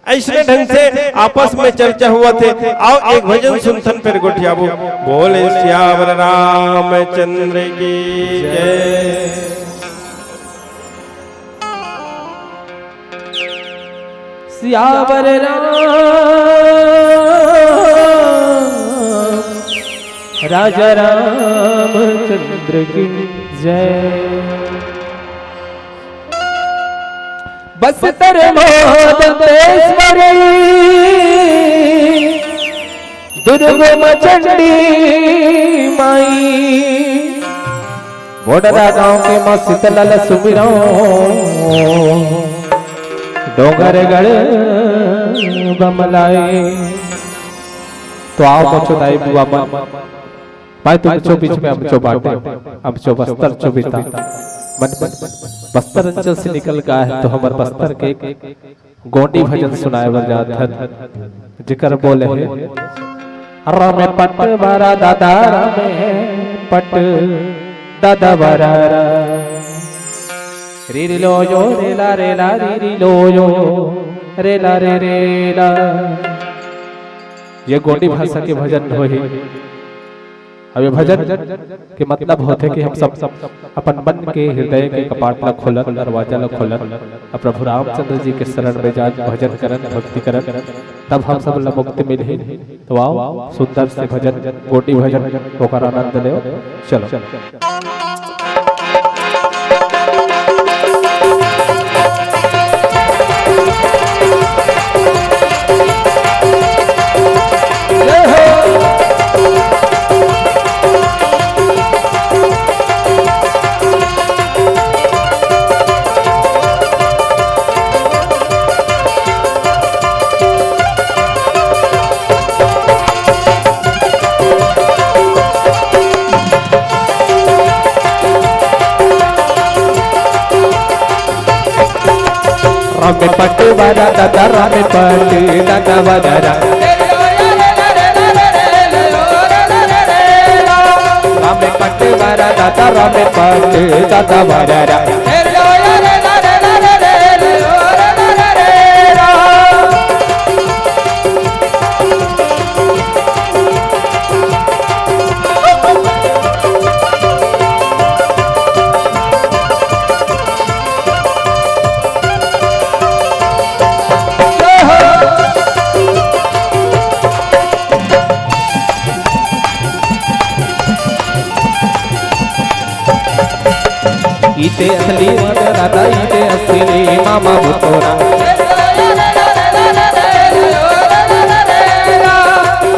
अइसने ढंग से आपस में चर्चा होवत हे। अउ एक भजन सुनथन, फेर गोठियाबो। बोले सियावर रामचंद्र की जय। सियावर राम, राजा रामचंद्र की जय। बस्तर महोदंतेश्वरी, दुर्गम चंडी माई। बोडरा गांव के माँ शीतला ल सुमिरौं, डोंगरगढ़ बमलाई। तो आओ मोचो दाई बुआ मन, भाई तुमचो बीच में अमचो बाटे, अमचो बस्तर चो बिता। मन बस्तर अंचल से निकल के आए हे तो हमर बस्तर के गोंडी भजन सुनाए बर जात हन, जेकर बोले हे, "राम पट वारा दादा, राम पट दादा वारा रा। री री लो यो रे ला रे ला, री री लो यो रे ला रे रे ला।" ये गोंडी भाषा के भजन होही। अब ये भजन के मतलब होथे कि हम सब अपन मन के, हृदय के कपाट ला खोलन, दरवाजा ला खोलन, अउ प्रभु रामचंद्र जी के शरण में जान, भजन करन, भक्ति करन, तब हम सब ला मुक्ति मिलही। तो आओ, सुंदर से भजन, गोंडी भजन, ओकर आनंद लेओ। चलो। रामे पट्ट वारा दादा, रामे पट्ट दादा वारा रा। रामे पट्ट वारा दादा, रामे पट्ट दादा वारा रा। इते असली वाला दादा, इते असली मामा बुतोरा।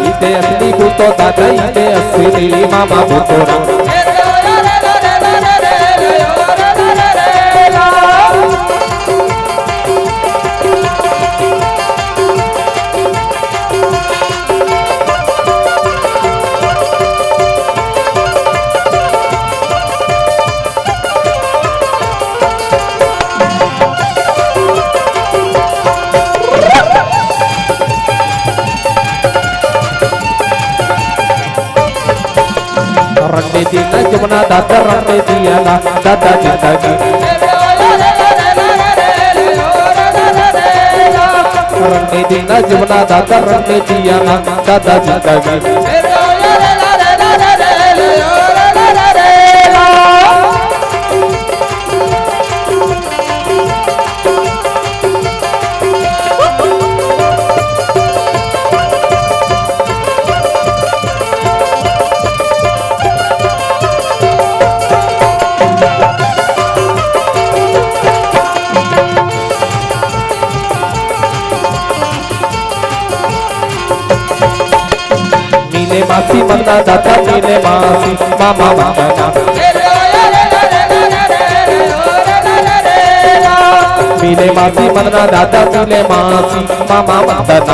इते असली बुतो दादा, इते असली मामा बुतोरा। रंडे दीना जमुना दादा, रंडे दिया ना दादा जिंदगी। रंडे दीना जमुना दादा, रंडे दिया ना दादा जिंदगी। मिले मासी मन्ना दादा, मिले मासी मामा मन्ना। मिले मासी मन्ना दादा, मिले मासी मामा मन्ना।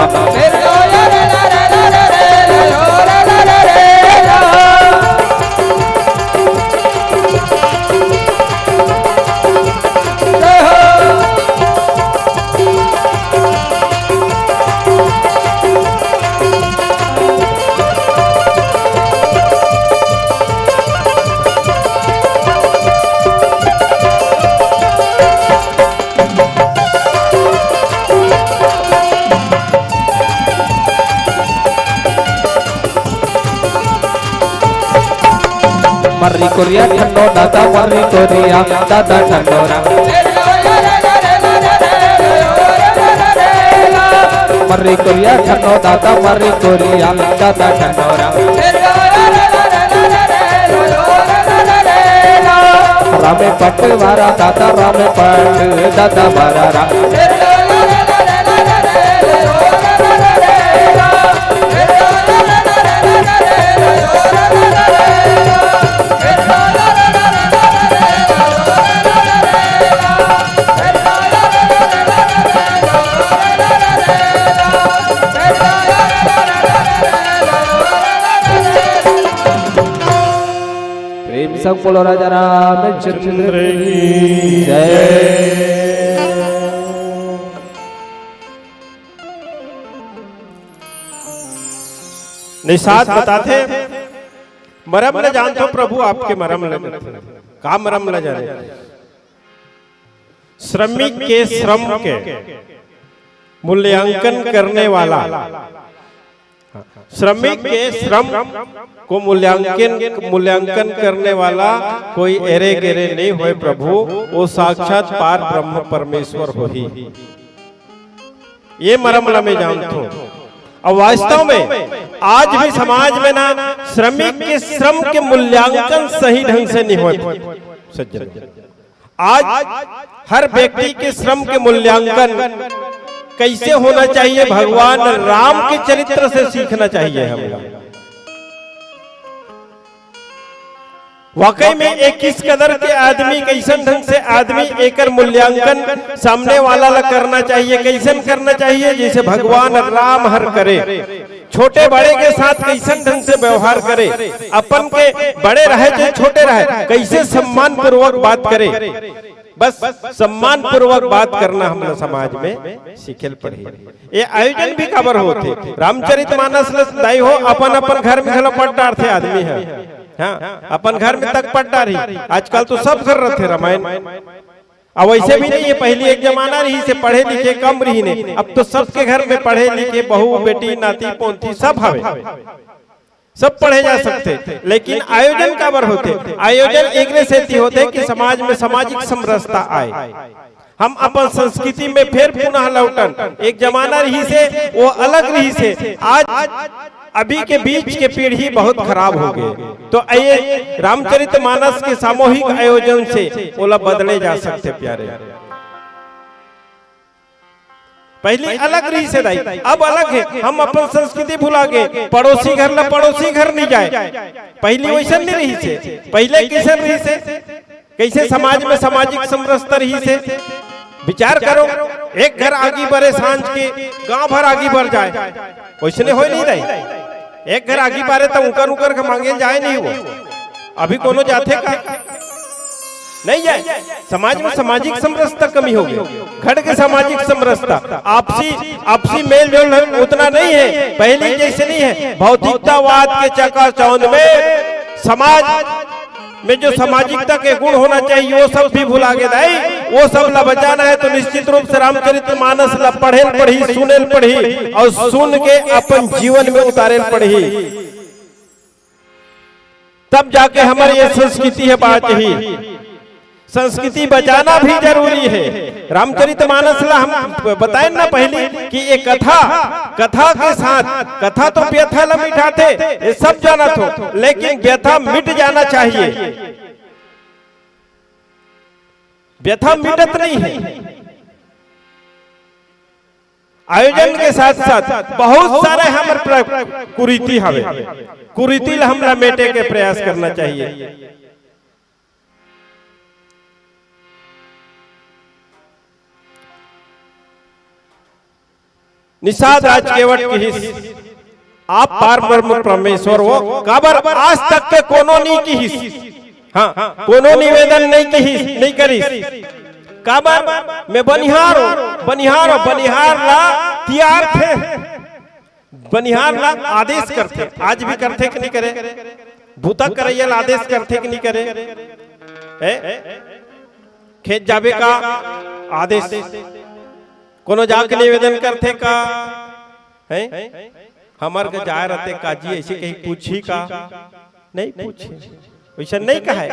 मर्री कोरिया ठंडो दादा, मर्री कोरिया दादा ठंडोरा। मर्री कोरिया ठंडो दादा, मर्री कोरिया दादा ठंडोरा। रामे पट वारा दादा, रामे पट दादा वारा रा। प्रेम संग बोलो राजा रामचंद्र की जय। निषाद बताथे, मरम ल जानथो प्रभु, आपके मरम ल जानथो। का मरम ल जाने? श्रमिक के श्रम के मूल्यांकन करने वाला, श्रमिक के श्रम को मूल्यांकन, मूल्यांकन करने वाला कोई एरे गेरे नहीं होय प्रभु, वो साक्षात पार ब्रह्म परमेश्वर होही। ये मरम ला मैं जानथों। अब वास्तव में आज भी समाज में ना श्रमिक के श्रम के मूल्यांकन सही ढंग से नहीं होय सज्जन। आज हर व्यक्ति के श्रम के मूल्यांकन कैसे होना चाहिए, भगवान राम के चरित्र से सीखना चाहिए हमला। वाकई में एक किस कदर के आदमी, कैसन ढंग से आदमी एकर मूल्यांकन सामने वाला ला करना चाहिए, कैसन करना चाहिए, जैसे भगवान राम हर करे। छोटे बड़े के साथ कैसन ढंग से व्यवहार करे, अपन के बड़े रहे चाहे छोटे रहे, कैसे सम्मान पूर्वक बात करे। बस सम्मान पूर्वक बात करना हमला समाज में सीखे ल पड़ही। ये आयोजन भी काबर होथे? रामचरित मानस ल दाई हो अपन अपन घर में घलो पढ़ डारथे आदमी ह। हाँ, अपन घर में तक पढ़ डारही। आजकल तो सब घर रथे रामायण। अब वैसे भी नहीं है, पहली एक जमाना रहिसे पढ़े लिखे कम रहिने, अब तो सबके घर में पढ़े लिखे बहू बेटी नाती पोती सब हवे, सब पढ़े जा सकथे। लेकिन आयोजन काबर होथे? आयोजन एकरे सेती होथे कि समाज में सामाजिक समरसता आए, हम अपन संस्कृति में फेर पुनः लौटन। एक जमाना रहिसे, वो अलग रहिसे, आज अभी के बीच के पीढ़ी बहुत खराब हो गए। तो ये रामचरित मानस के सामूहिक आयोजन से ओला बदले जा सकथे प्यारे। पहली अलग रहिसे दाई, अब अलग है। हम अपन संस्कृति भुला गए, पड़ोसी घर ला पड़ोसी घर नहीं जाए। पहली वैसन नहीं रहिसे। पहले कैसन रहिसे? कैसे समाज में सामाजिक समरसता रहिसे? विचार करो, एक घर आगी बरे सांझ के गांव भर आगी बर जाए, वैसने होय नहीं दाई? एक घर आगी बारे त उकर उकर के मांगे ल जाए नहीं वो। अभी कोनो जाथे का? नहीं जाए। समाज में सामाजिक समरसता कमी हो गई, घट के सामाजिक समरसता, आपसी आपसी मेल जोल उतना नहीं है, पहले जैसे नहीं है। भौतिकतावाद के चकाचौंध में समाज में जो सामाजिकता के गुण होना चाहिए, वो सब भी भुला गे दाई। वो सब ला बचाना है तो निश्चित रूप से रामचरित मानस ला पढ़े ल पढ़ी, सुने ल पढ़ी और सुन के अपन जीवन में उतारे ल पढ़ी, तब जाके हमारी ये संस्कृति है बाचही। संस्कृति बचाना भी जरूरी है। रामचरित मानस ला हम बताए ना पहली कि ये कथा, कथा के साथ, कथा तो व्यथा ला मिटाथे, ये सब जानत हो, लेकिन व्यथा मिट जाना चाहिए। व्यथा मिटत नहीं है। आयोजन के साथ साथ बहुत सारे हमर प्र-, कुरीति हवे, कुरीति ला हमला मेटे के प्रयास करना चाहिए। निषाद राज केवट किहिस, "आप पार ब्रह्म परमेश्वर हो।" काबर आज तक के कोनो नहीं किहिस, हाँ, कोनो निवेदन नहीं किहिस, नहीं करिस। काबर? मैं बनिहार हो, बनिहार हो, बनिहार ला तियारथे, बनिहार ला आदेश करथे। आज भी करथे कि नहीं करे? बूता करैया ला आदेश करथे कि नहीं करे? हैं? खेत जाबे का आदेश, कोनो जाके निवेदन करथे का? हैं? हमर के जाए रहते काजी ऐसे कहीं पूछी का? नहीं पूछे, वैसा नहीं कहे।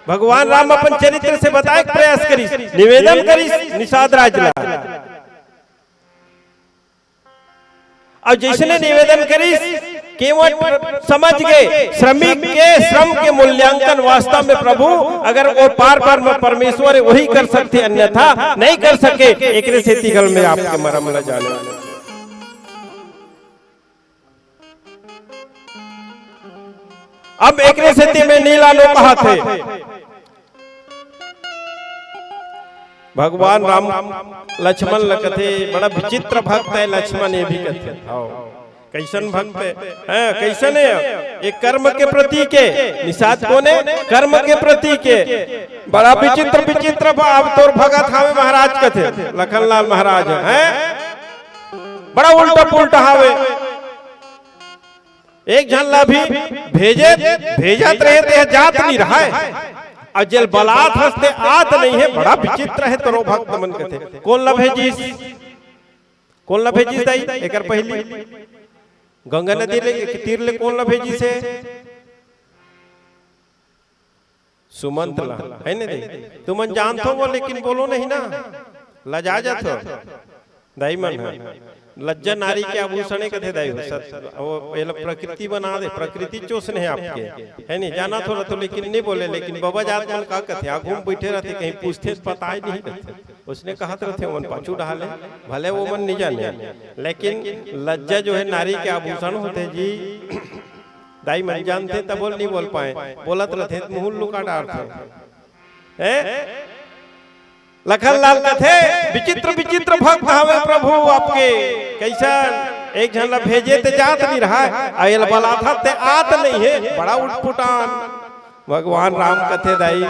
भगवान राम अपन चरित्र से बताए के प्रयास करिस, निवेदन करिस निषाद राज ला। और जैसने निवेदन करिस, केवट समझ गए, श्रमिक के श्रम के मूल्यांकन वास्तव में प्रभु, अगर वो पार ब्रह्म परमेश्वर है, वही कर सकथे, अन्यथा नहीं कर सके। एकरे सेती गल में आपके मरम ल जाने। अब एकरे सेती में नीला नो कहाथे। भगवान राम लक्ष्मण ल कथे, "बड़ा विचित्र भक्त है लक्ष्मण।" ये भी कथे, "हाँ, कैसन भक्त है? हैं, कैसन है? ये कर्म के प्रतीक है।" निषाद कोन है? कर्म के प्रतीक है। "बड़ा विचित्र, विचित्र भ-, अब तोर भगत हावे महाराज," कथे लखनलाल महाराज, हैं? "बड़ा उल्टा पुल्टा हावे।" एक झन ला भी भेजे, भेजत रहे ते जात नहीं रहा है, और जेल बलात हस ते आत नहीं है। बड़ा विचित्र है तोरो भक्त मन कथे। कोन ला भेजिस? कोन ला भेजिस दाई? एकर पहली गंगा नदी ले, तीर ले कोन ला भेजिस है? सुमंत ला, है ने दे? तुमन जानत हो वो, लेकिन बोलो नहीं ना, लजा जात हो। दाई मन ह, लज्जा नारी के आभूषण कथे दाई हो। सत-, वो एला प्रकृति बना दे, प्रकृति चोसने है आपके, है नहीं? जानत हो तो, लेकिन नहीं बोले। लेकिन बबा जात मन का कथे, आगू में बैठे रहते, कहीं पूछते तो पता ही नहीं कथे। उसने कहत रहते, ओमन पाछू डहाले, भले वो मन नहीं जाने, लेकिन लज्जा जो है नारी के आभूषण होथे जी। दाई मन जानथे तब बोल नहीं बोल पाए, बोलत रहथे त मुंह लुका डारथे। हैं? लखन लाल कथे, "विचित्र विचित्र भक्त हवे प्रभु आपके।" कैसन? एक झन ला भेजे ते जात नहीं रहा, अउ एला बलाथा ते आत नहीं है, बड़ा उटपुटान। भगवान राम कथे, दाई,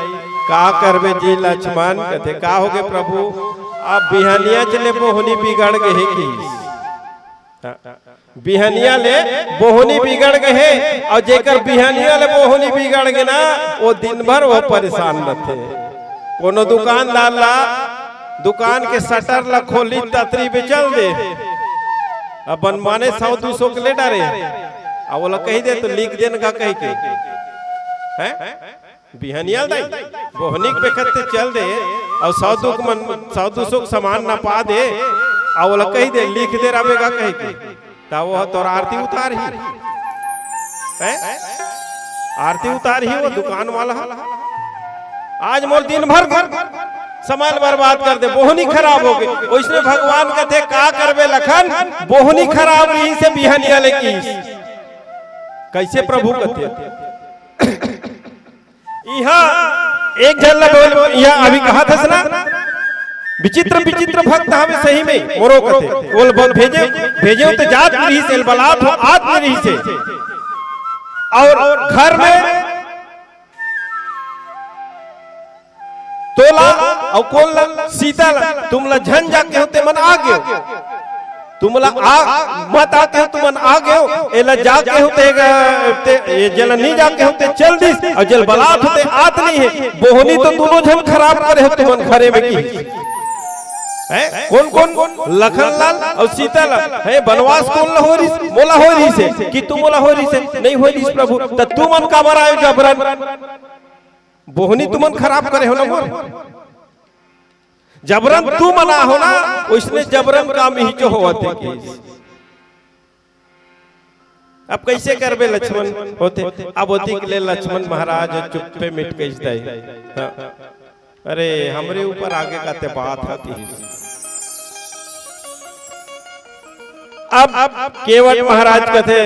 का करबे जी लक्ष्मण? कथे, का होगे प्रभु? अब बिहनिया चले बोहनी बिगड़ गे हे कि। हाँ। बिहनिया ले बोहनी बिगड़ गे हे, अउ जेकर बिहनिया ले बोहनी बिगड़ गे ना, वो दिन भर वो परेशान रथे। कोनो दुकानदार ला, दुकान के शटर ला खोली, ततरी बेचल दे, अपन माने सौ दू सौ के ले डारे, अउ ओला कहि दे तो लिख देन का कहि के, हैं? बिहनिया दाई, बोहनी के बेखत ते चल दे, अउ सौ दू के मन, सौ दू सौ के सामान नपा दे, अउ ओला कहि दे, लिख दे रबे गा कहि के, त वो तोर आरती उतारही। हैं? आरती उतारही वो दुकान वाला। आज मोर दिन भर समय बर्बाद कर दे, बोहनी खराब होगे। ओइसने भगवान कथे, का करबे लखन, बोहनी खराब रहिसे बिहनिया ले कि। कइसे प्रभु कथे? इहाँ एक झन ला बोल, इहाँ अभी कहत हस ना, विचित्र विचित्र भक्त हवे सही में, मोरो कथे। बोल, बोल, भेजे, भेजे तो जात नइ रहिसे, बलात हो, आत नइ रहिसे। अउ घर में तोला अउ कोन ला, सीता ला, तुम ला झन जा केहेंव ते मन आ गेव। तुमला आ, मत आ केहेंव तुमन आ गेव, एला जा केहेंव ते, ते, ये जेला नइ जा केहेंव ते चल दिस, अउ जेला बलात हों ते आत नइ हे, बोहनी तो दूनों झन खराब करे हो तुमन घरे में कि। हैं? कोन कोन? लखन लाल अउ सीता लाल। हैं, बनवास कोन ला होय रहिस? मोला होय रहिसे कि तुमला होय रहिसे? नइ होय रहिस प्रभु, त तुमन काबर आयो जबरन? बोहनी तुमन खराब करे हो ना मोर। जबरन तुमन आहो ना, ओइसने जबरन काम इही जो होवत हे कि। अब कइसे करबे लक्ष्मण होते? अब ओती के ले लक्ष्मण महाराज चुप्पे मिट कइस दाई। हाँ। अरे, हमरे ऊपर आगे का ते बात हे कि। अब, अब केवट महाराज कथे,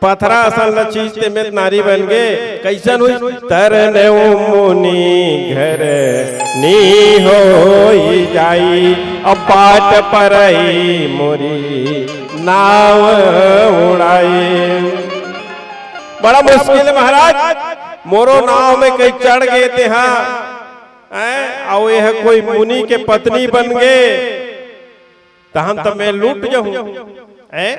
पथरा असन ल चीज ते में नारी बन गे, कइसन होइस? तरनेव मुनि घर नी होई जाई, अब पाट परई मोरी नाव उड़ाई। बड़ा मुश्किल हे महाराज, मोरो नाव में कहीं चढ़ गे तेहा, हैं? अउ एह कोई मुनि के पत्नी बन गे, तहन त मैं लूट जहूं, हैं?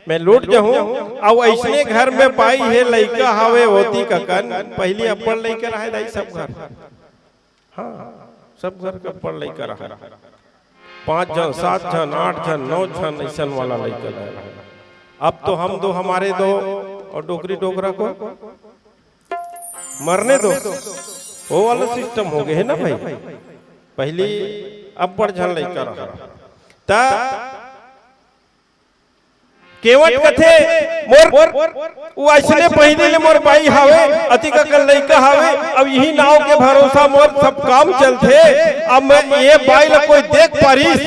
मैं लूट जहूं। अउ अइसने घर में बाई हे, लइका हवे, ओती ककन, पहिली अब्बड़ लइका रहय दाई सब घर। हाँ, सब घर के अब्बड़ लइका रहय। पांच झन, सात झन, आठ झन, नौ झन अइसन वाला लइका रहय। अब तो हम दो, हमारे दो अउ डोकरी डोकरा को मरने दो, वो वाला system हो गे हे ना भाई। पहिली अब्बड़ झन लइका रहय। त केवट कथे, मोर, वो अइसने पहिली ले मोर बाई हवे, अतिक अकन लइका हवे, अब इही नाव के भरोसा मोर सब काम चलथे। अब मैं ये बाई ला कोई देख पारिस,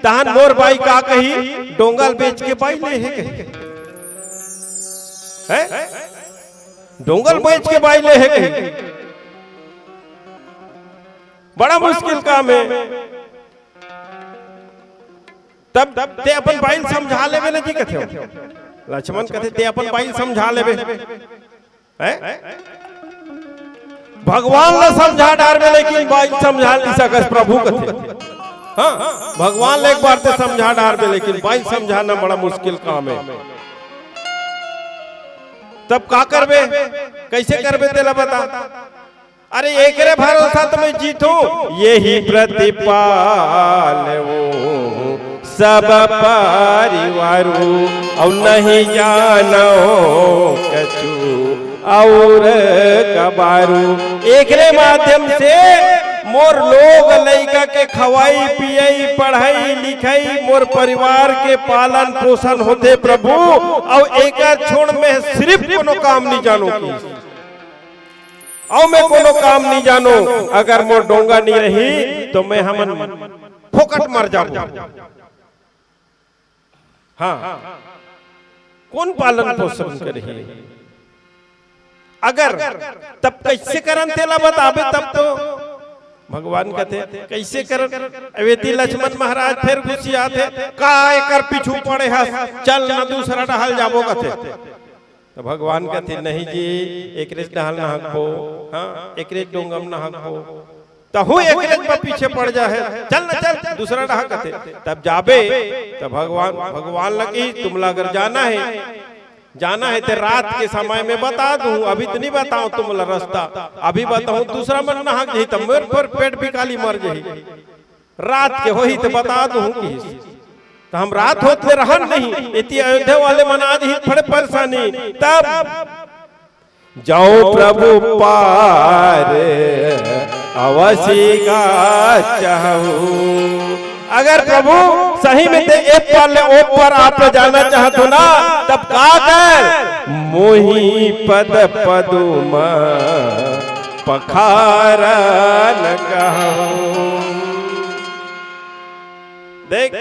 तहन मोर बाई का कही, डोंगा ल बेच के बाई ले हे कही। हैं? डोंगा ल बेच के बाई ले हे कही। बड़ा मुश्किल काम हे। तब ते अपन बाई ल समझा लेबे ना जी कथे। लक्ष्मण कथे, ते अपन बाई ल समझा लेबे। हैं? भगवान ला समझा डारबे, लेकिन बाई ल समझा नइ सकस प्रभु कथे। हाँ, भगवान ला एक बार ते समझा डारबे, लेकिन बाई ल समझाना बड़ा मुश्किल काम हे। तब का करबे, कइसे करबे, तेला बता। अरे एकरे भरोसा त मैं जीथों, यही प्रतिपालहूँ सब परिवारू, अउ नहीं जानौं कछु अउर कबारू। एकरे माध्यम से मोर लोग लइका के खवाई पियई, पढ़ई लिखई, मोर परिवार के पालन पोषण होथे प्रभु। अउ एकर छोड़ मैं सिरिफ कोनो काम नइ जानों कि अउ मैं कोनो काम नइ जानों, अगर मोर डोंगा नइ रही, त मैं हमन फोकट मर जाबो। हाँ, कोन पालन पोषण करही? अगर तब कइसे करन तेला बताबे, तब तो भगवान कथे, कइसे करन? अवेती लक्ष्मण महाराज फेर गुस्सियाथे, का एकर पीछू पड़े हस, चल न दूसरा डहर जाबो कथे। त भगवान कथे, "नहीं जी, एकरेच डहर नहकबो, हाँ, एकरेच डोंगा म नहकबो।" तहूँ एकरेच म पीछे पड़ जाहे, "चल न चल, दूसरा डहर," कथे। तब जाबे, त भगवान, भगवान ल कही, "तुमला अगर जाना हे, जाना हे ते रात के समय में बता दूँ, अभी त नहीं बताऊँ तुमला रस्ता, अभी बताऊँ दूसरा मन नहक जही, तब मोर पर पेट बिकाली मर जही।" रात के होही त बता दूँ किहिस। त हम रात होत ले रहन नहीं, एती अयोध्या वाले मन आ जही, बड़े परेशानी। तब "जाऊं प्रभु पार अवसी का चाहूं।" अगर प्रभु सही में ते ए पार ले ओ पार आप जाना चाहत हो ना, तब का कर? "मोहि पद पदुम पखारन कहूं।" देख,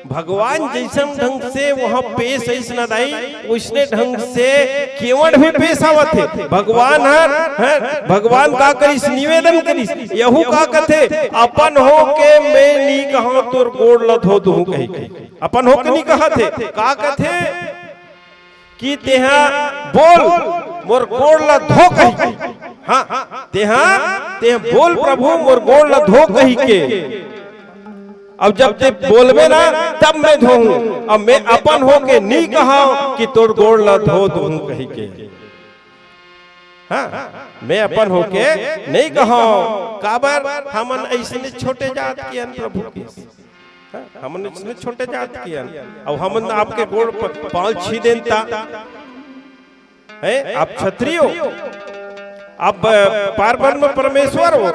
भगवान जैसन ढंग से वहाँ पेश अइस न दाई, वैसने ढंग से केवट भी पेश आवत हे। भगवान हर, हर, भगवान का करिस, निवेदन करिस, यहू का कथे, "अपन हो के मैं नी कहूँ तोर गोड़ ल धो दूँ," कही के। अपन हो के नी कहत हे, का कथे? कि "तेहा बोल, मोर गोड़ ल धो," कही के। हाँ, "तेहा, तेहा बोल प्रभु, मोर गोड़ ल धो," कही के। अब जब ते बोलबे ना, तब मैं धोहूं। अब मैं अपन होके नी कहूं कि "तोर गोड़ ल धो दूं," कही के। हाँ, मैं अपन होके नहीं कहूं। काबर? हमन ऐसने छोटे जात के अन प्रभु के। हाँ, हमन इतने छोटे जात के हन। अब हमन आपके गोड़ प-, पाँव छी देन ता, हैं? आप क्षत्रिय हो, आप, अ, पार ब्रह्म परमेश्वर हो,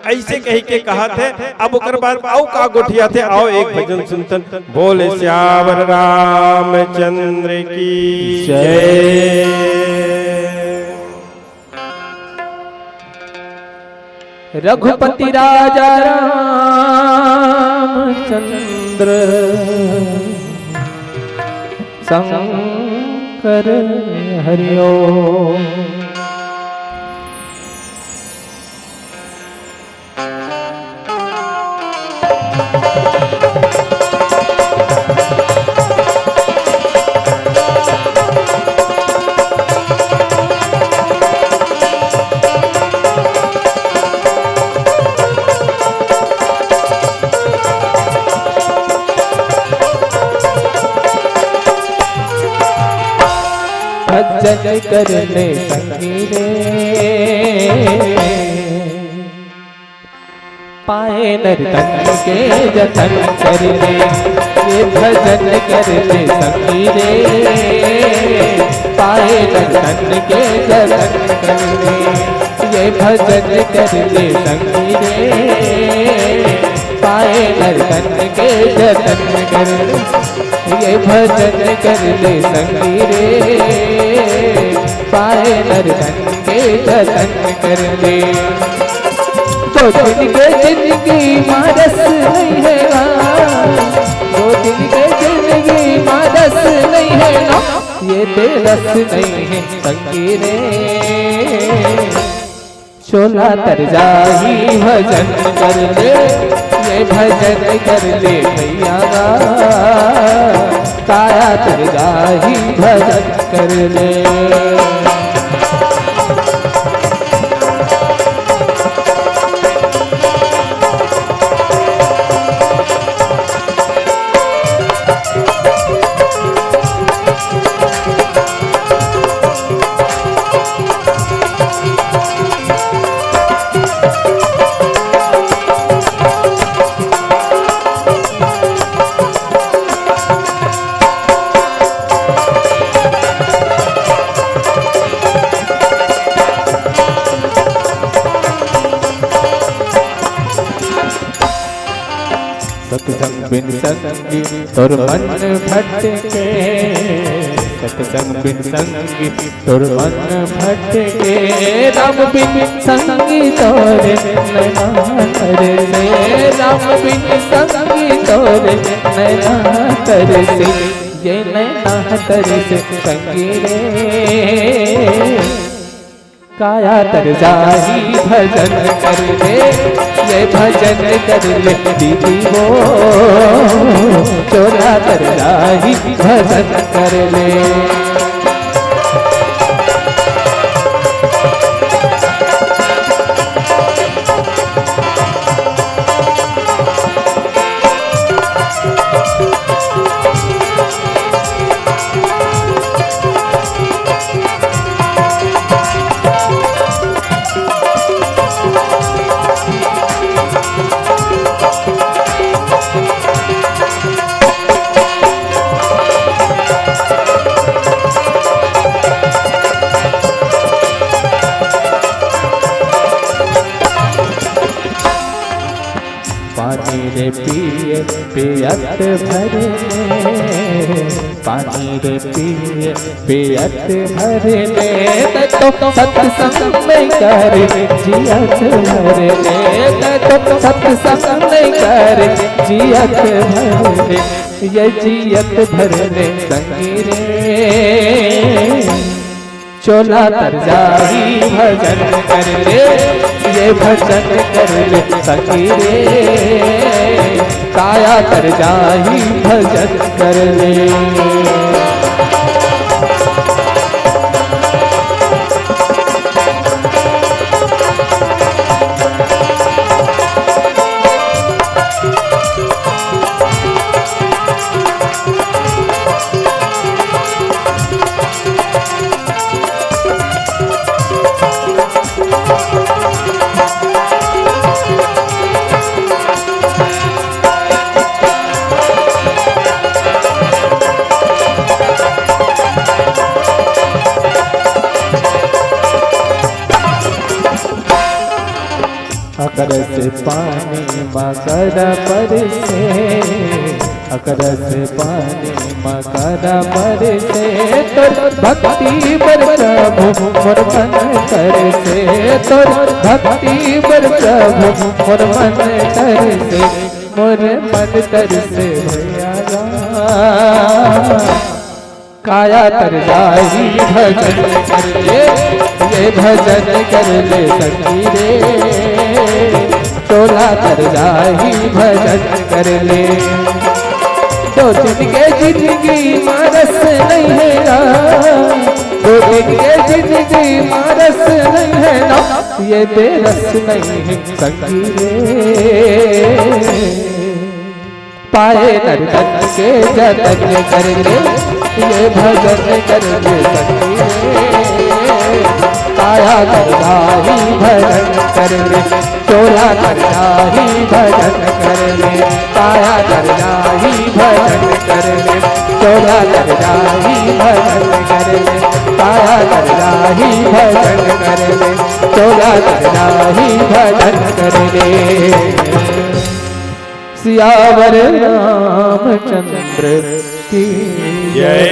ऐसे कही के कहत हे। अब ओकर बाद अउ का गोठियाथे, आओ एक भजन सुनथन। बोल सियावर रामचंद्र की जय। रघुपति राजा रामचंद्र शंकर हरि ओम। भजन करने संगी रे, पाए नर तन के जतन कर ले, ये भजन कर ले संगी रे। पाए नर तन के जतन कर ले, ये भजन कर ले संगी रे। पाए नर तन के जतन कर ले, ये भजन कर ले संगी रे। पाए नर तन के जतन कर ले। दो दिन के जिंदगी मा रस नहीं है ना, दो दिन के जिंदगी मा रस नहीं है ना, ये दे रस नहीं है संगी रे। चोला तर जाही भजन कर ले, ये भजन कर ले भैया गा। काया तर जाही भजन कर ले। सत्संग बिन संगी तोर मन भटके, सत्संग बिन संगी तोर मन भटके। राम बिन संगी तोर नैना तरसे, राम बिन संगी तोर नैना तरसे, ये नैना तरसे संगी रे। काया तर जाही भजन कर ले, ये भजन कर ले दीदी वो। चोला तर जाही भजन कर ले। पिए पियत भर ले, पानी रे पिए पियत भर ले। तैं तो सत्संग नहीं करे जियत भर ले, तैं तो सत्संग नहीं करे जियत भर ले, ये जियत भर ले संगी रे। चोला तर जाही भजन कर ले, ये भजन कर ले सखी रे। काया तर जाही भजन कर ले। अकरस पानी मकर बरसे, अकरस पानी मकर बरसे। तोर भक्ति बर प्रभु मोर मन तरसे, तोर भक्ति बर प्रभु मोर मन तरसे, मोर मन तरसे भैया गा। काया तर जाही भजन कर ले, ये भजन कर ले सखी रे। टोला तर जाही भजन कर ले। दो दिन के जिंदगी मा रस नहीं है ना, दो दिन के जिंदगी मा रस नहीं है ना, ये बेरस नहीं है सखी रे। पाए नर तन के जतन कर ले, ये भजन कर ले सखी रे। काया करता ही भजन कर ले, चोला करता ही भजन कर ले। काया करता ही भजन कर ले, चोला करता ही भजन कर ले। काया करता ही भजन कर ले, चोला करता ही भजन कर ले। सियावर रामचंद्र की जय।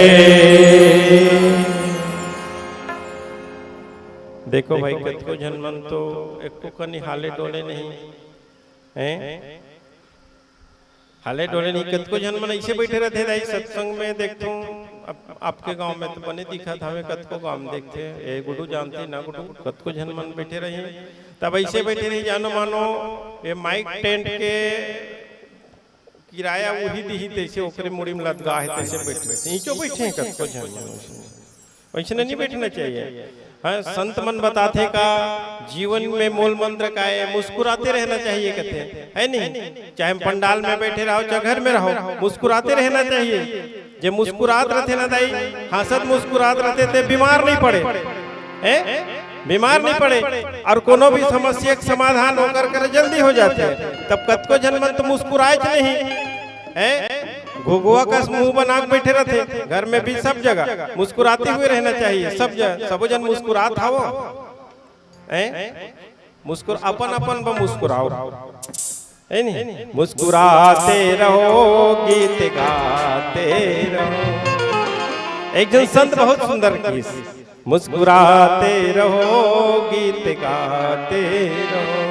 देखो भाई, कतको झन मन तो एको कनी हाले डोले नहीं हैं, हाले डोले नहीं। कतको झन मन ऐसे बैठे रहते दाई, सत्संग में देखथों, आप, आपके गांव में तो बने दिखत हवे, कतको गांव में देखथे, ए गुडू जानते ना गुडू, कतको झन मन बैठे रही, तब ऐसे बैठे रही, जानो मानो ये माइक टेंट के किराया उही दिही, तैसे ओकरे मुड़ी में लदगा है, तैसे बैठे, नीचो बैठे हैं कतको झन मन। वैसे नहीं बैठना चाहिए। हाँ, संत मन बताथे का, जीवन में मूल मंत्र का है, मुस्कुराते रहना चाहिए कहते हैं, है नहीं? चाहे हम पंडाल में बैठे रहो, चाहे घर में रहो, मुस्कुराते रहना चाहिए। जे मुस्कुरात रहते ना दाई, हंसत मुस्कुरात रहते ते बीमार नहीं पड़े, हैं? बीमार नहीं पड़े, और कोनो भी समस्या के समाधान होकर कर जल्दी हो जाते हैं। तब कतको झन मन तो मुस्कुराए च नहीं, हैं? घुघुआ कस मुंह बना के बैठे रहते, घर में भी, सब जगह मुस्कुराते हुए रहना चाहिए। सब जगह सबो जन मुस्कुरात हवो, हैं? मुस्कुर अपन अपन ब मुस्कुराओ, है नहीं? मुस्कुराते रहो, गीत गाते रहो। एक जन संत बहुत सुंदर की, मुस्कुराते रहो, गीत गाते रहो।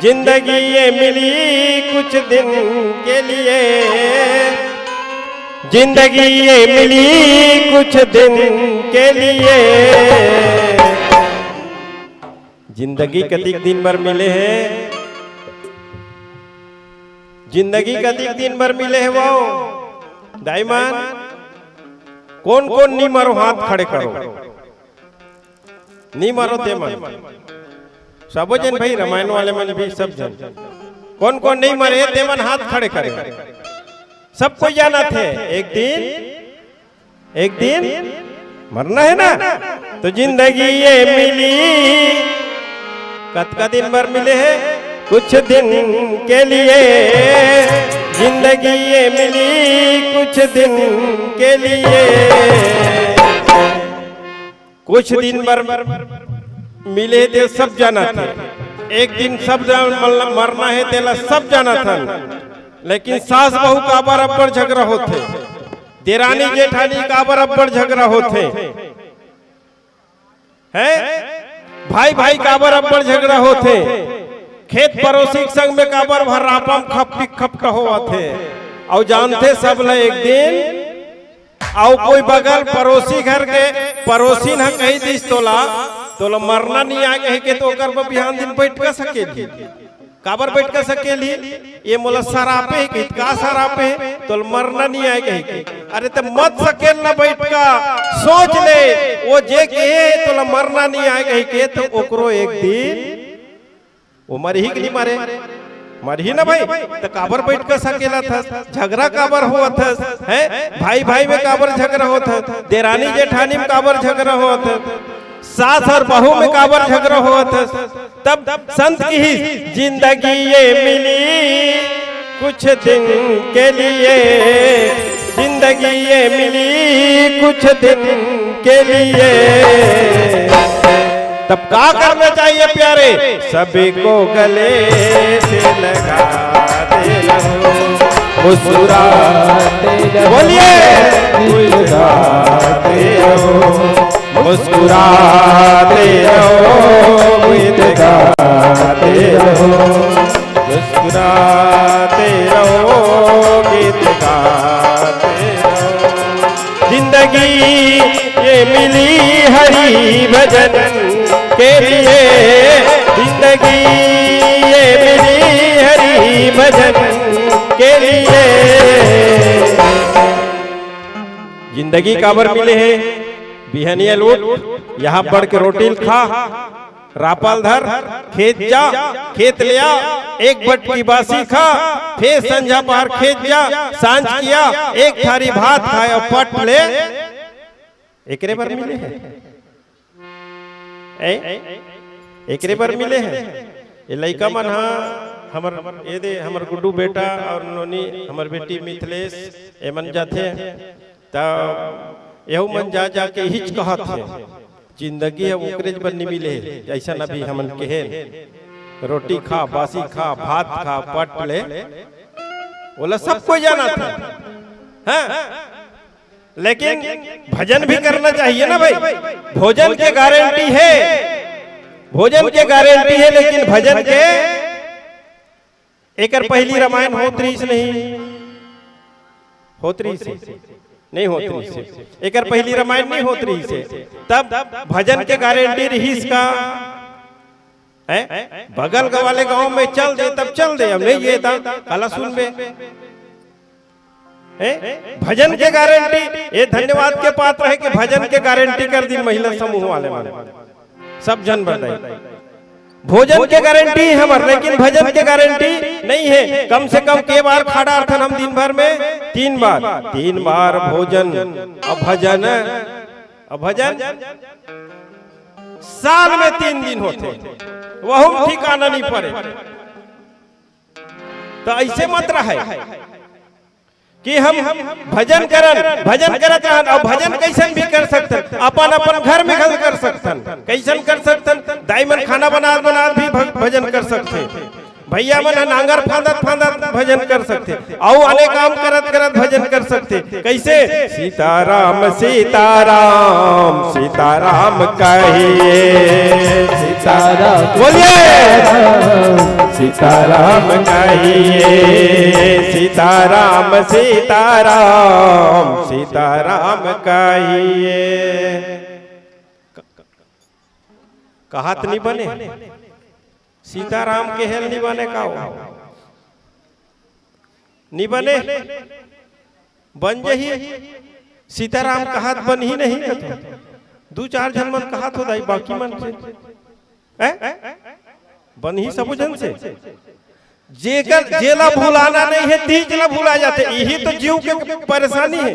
जिंदगी ये मिली कुछ दिन के लिए, जिंदगी ये मिली कुछ दिन के लिए। जिंदगी कतिक दिन बर मिले हे, जिंदगी कतिक दिन बर मिले हे वो दाई मन। कोन कोन नी मरो, हाथ खड़े करो। नी मरो ते मन, सबो जन भाई, रामायण वाले मन भी, सब जन। कोन कोन नहीं मरे ते मन हाथ खड़े करे। सब कोई जाना थे एक दिन, एक दिन मरना है ना। तो जिंदगी ये मिली कतका दिन बर मिले हे? कुछ दिन के लिए। जिंदगी ये मिली कुछ दिन के लिए। कुछ दिन बर मिले हे ते सब जाना थे। एक दिन सब जन मल-, मरना हे, तेला सब जानत हन, लेकिन सास बहू काबर अब्बड़ झगड़ा होथे, देरानी जेठानी काबर अब्बड़ झगड़ा होथे, हैं? भाई भाई काबर अब्बड़ झगड़ा होथे, खेत पड़ोसी के संग में काबर भर रापम खपटी खपट होवत हे, अउ जानथे सब ल एक दिन अउ कोई बगल पड़ोसी घर के पड़ोसी न कही दिस तोला, तोला मरना नहीं आए कही के, तो ओकर बर बिहान दिन बैठ का सकेली। काबर बैठ का सकेली? ये मोला सरापे हे कही, का सरापे हे? तोला मरना नहीं आए कही के। अरे त मत सकेल ना बैठ का, सोच ले, वो जे कहे हे तोला मरना नहीं आए कही के, तो ओकरो एक दिन वो मरही कि नहीं मरे? मरही ना भाई। त काबर बैठ के सकेलत हस? झगड़ा काबर होवत हस? हैं? भाई भाई में काबर झगड़ा होत हस? देरानी जेठानी में काबर झगड़ा होत हस? सास और बहू में काबर झगड़ा होवत हस? तब संत किहिस, जिंदगी ये मिली कुछ दिन के लिए, जिंदगी ये मिली कुछ दिन के लिए। तब का करना चाहिए प्यारे? सभी को गले से लगाते रहो, मुस्कुराते रहो। बोलिए, मुस्कुराते रहो, मुस्कुराते रहो, गीत गाते रहो, मुस्कुराते रहो, गीत गाते रहो। जिंदगी ये मिली हरि भजन के लिए, जिंदगी ये मिली हरि भजन के लिए। जिंदगी काबर मिले हे? बिहनिया ल उठ, यहाँ पढ़ के रोटी ल खा, रापा ल धर, खेत जा, खेत ले आ, एक बटकी बासी खा, फेर संझा पहर खेत जा, सांझ किया, एक थारी भात खाए अउ पट ले। एकरे बर मिले हे? ए? एकरे बर मिले हे? ये लइका मन हा हमर, ये दे, हमर गुड्डू बेटा अउ नोनी, हमर बेटी मिथिलेश, एमन जाथे, त एहू मन जा, जा के इहिच कहत हे। जिंदगी ह ओकरेच बर नि मिले हे, जइसन अभी हमन केहेन, रोटी खा, बासी खा, भात खा, पट ले, ओला सब कोई जानत हे। हाँ? लेकिन भजन भी करना चाहिए ना भाई। भोजन के गारंटी हे, भोजन के गारंटी हे, लेकिन भजन के एकर पहिली रामायण होत रहिस नहीं? होत रहिस हे? नहीं होत रहिस हे। एकर पहिली रामायण नहीं होत रहिस हे। तब भजन के गारंटी रहिस का? हैं? बगल वाले गांव में चल दे, तब चल दे, अब नहीं ये तब काला सुनबे। हैं? भजन के गारंटी, ये धन्यवाद के पात्र हे कि भजन के गारंटी कर दिन महिला समूह वाले मन। सब झन बताई। भोजन के गारंटी हे हमर, लेकिन भजन के गारंटी नहीं हे। कम से कम के बार खा डारथन हम दिन भर में? तीन बार। तीन बार भोजन अउ भजन, अउ भजन साल में तीन दिन होथे, वहू ठिकाना नहीं पड़े। त अइसे मत रहय कि हम भजन करन, भजन करत रहन, अउ भजन कइसन भी कर सकथन, अपन अपन घर में घल कर सकथन। कइसन कर सकथन? दाई मन खाना बनात बनात भी भ-, भजन कर सकथे, भइया मन ह नांगर फांदत फांदत भजन कर सकथे, अउ अनेक काम करत करत भजन कर सकथे। कइसे? सीताराम सीताराम सीताराम कहिए, सीताराम बोलिए। सीताराम कहिए, सीताराम सीताराम सीताराम कहिए। कहात नि बने? सीताराम केहे ल नि बने का वो? नि बने? बन जही। सीताराम कहात बनही नहीं कथे। दू चार झन मन कहात हो दाई, बाकी मन से, हैं? बनही सबो झन से। जेकर, जेला भुलाना नहीं हे, तीज ला भुला जाथे। यही तो जीव के परेशानी हे।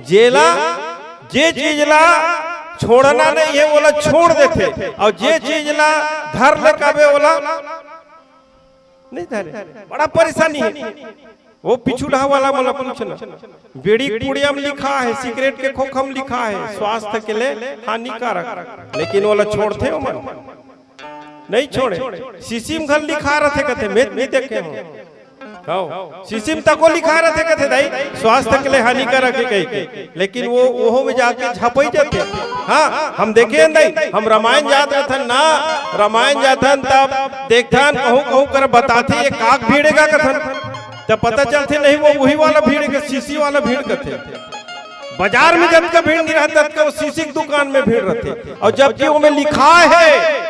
जेला, जे चीज ला छोड़ना नहीं हे, ओला छोड़ देथे, अउ जे चीज ला धर ले कबे, ओला नहीं धरे। बड़ा परेशानी हे। वो पिछुड़ा वाला मोला पूछना, बीड़ी पुड़िया में लिखा हे, सिगरेट के खोखा में लिखा हे, स्वास्थ्य के लिए हानिकारक, लेकिन ओला छोड़थे ओमन। नहीं छोड़े। शीशी म घल लिखा रथे कथे, मैं नहीं देखे हूँ। हाँ, शीशी म तको लिखा रथे कथे दाई, स्वास्थ्य के लिए हानिकारक है कहिके। लेकिन वो, ओहो में जाके झपई जाथे। हाँ, हम देखे हन दाई, हम रामायण जात रथन ना, रामायण जाथन तब देखथन, कहूँ, कहूँ कर बताथे, ये काक भीड़ेगा कथन। तब पता चलथे नहीं, वो वही वाला भीड़ के, शीशी वाला भीड़ कथे। बाजार में जतका भीड़ नहीं रहता, ततका वो शीशी की दुकान में भीड़ रहते। और जबकि वो में लिखा है,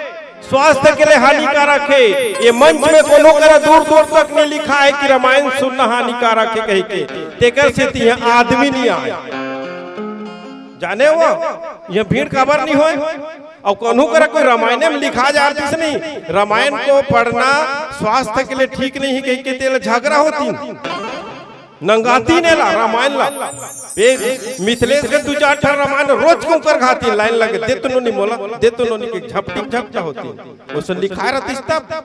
स्वास्थ्य के लिए हानिकारक है। ये मंच में कोनो करा दूर दूर तक नहीं लिखा है कि रामायण सुनना हानिकारक है कहिके। तेकर सेती इहाँ आदमी नहीं आए। जाने हो, ये भीड़ काबर नहीं होए? और कोनो करा कोई रामायण में लिखा जातिस नहीं, रामायण को पढ़ना स्वास्थ्य के लिए ठीक नहीं है कहिके, तेला झगड़ा होती। नंगाती ने ला रामायण ला। ए, मिथलेश के दू चार ठन रामायण रोज के ऊपर घाती, लाइन लगे, "दे तो नोनी मोला, दे तो नोनी" के झपटी झपटा होती। ओसन लिखा रहतिस तब।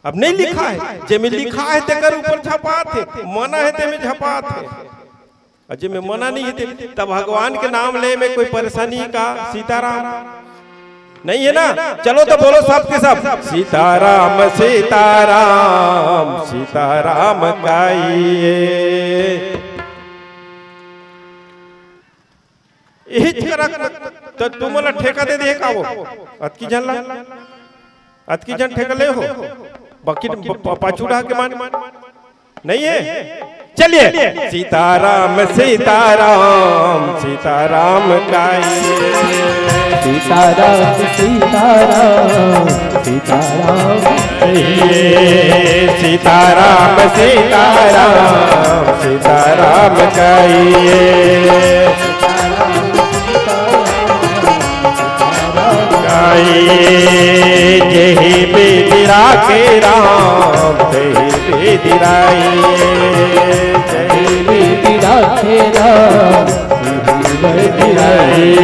अब नहीं लिखा है, जेमे लिखा है तेकर ऊपर झपात है, मना है तेमे झपात है। और जेमे मना नहीं है ते, तब भगवान के नाम ले में कोई परेशानी का? सीताराम। नहीं है ना? चलो तो बोलो सबके सब, "सीताराम, सीताराम, सीताराम काइए।" यही करक तो तुमन ला ठेका दे दे का वो? अतकी झन ला, अतकी झन ठेका ले हो, बाकी प-, प-, पाछू डहा के मान। नहीं है? चलिए, "सीताराम, सीताराम, सीताराम काइए।" सीताराम, सीताराम, सीताराम। "सीताराम, सीताराम, सीताराम काइए।" गाई जेहि बिधि राखे राम, तेहि बिधि राई। जेहि बिधि राखे राम, तेहि बिधि राई।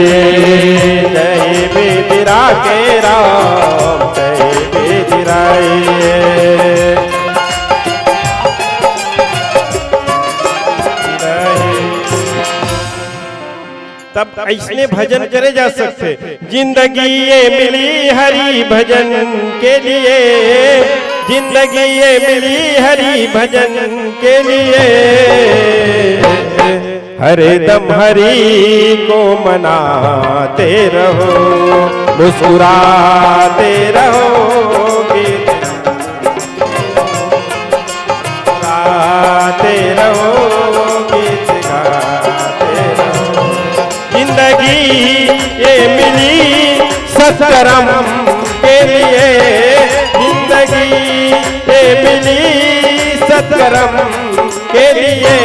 जेहि बिधि राखे राम, तेहि बिधि राई। तब अइसने भजन करे जा सकथे। जिंदगी ये मिली हरि भजन के लिए, जिंदगी ये मिली हरि भजन के लिए। हरदम हरि को मनाते रहो, मुस्कुराते रहो। गाते रहो, गीत गाते रहो। जिंदगी ये मिली सत्कर्म के लिए, जिंदगी ये मिली सत्कर्म के लिए।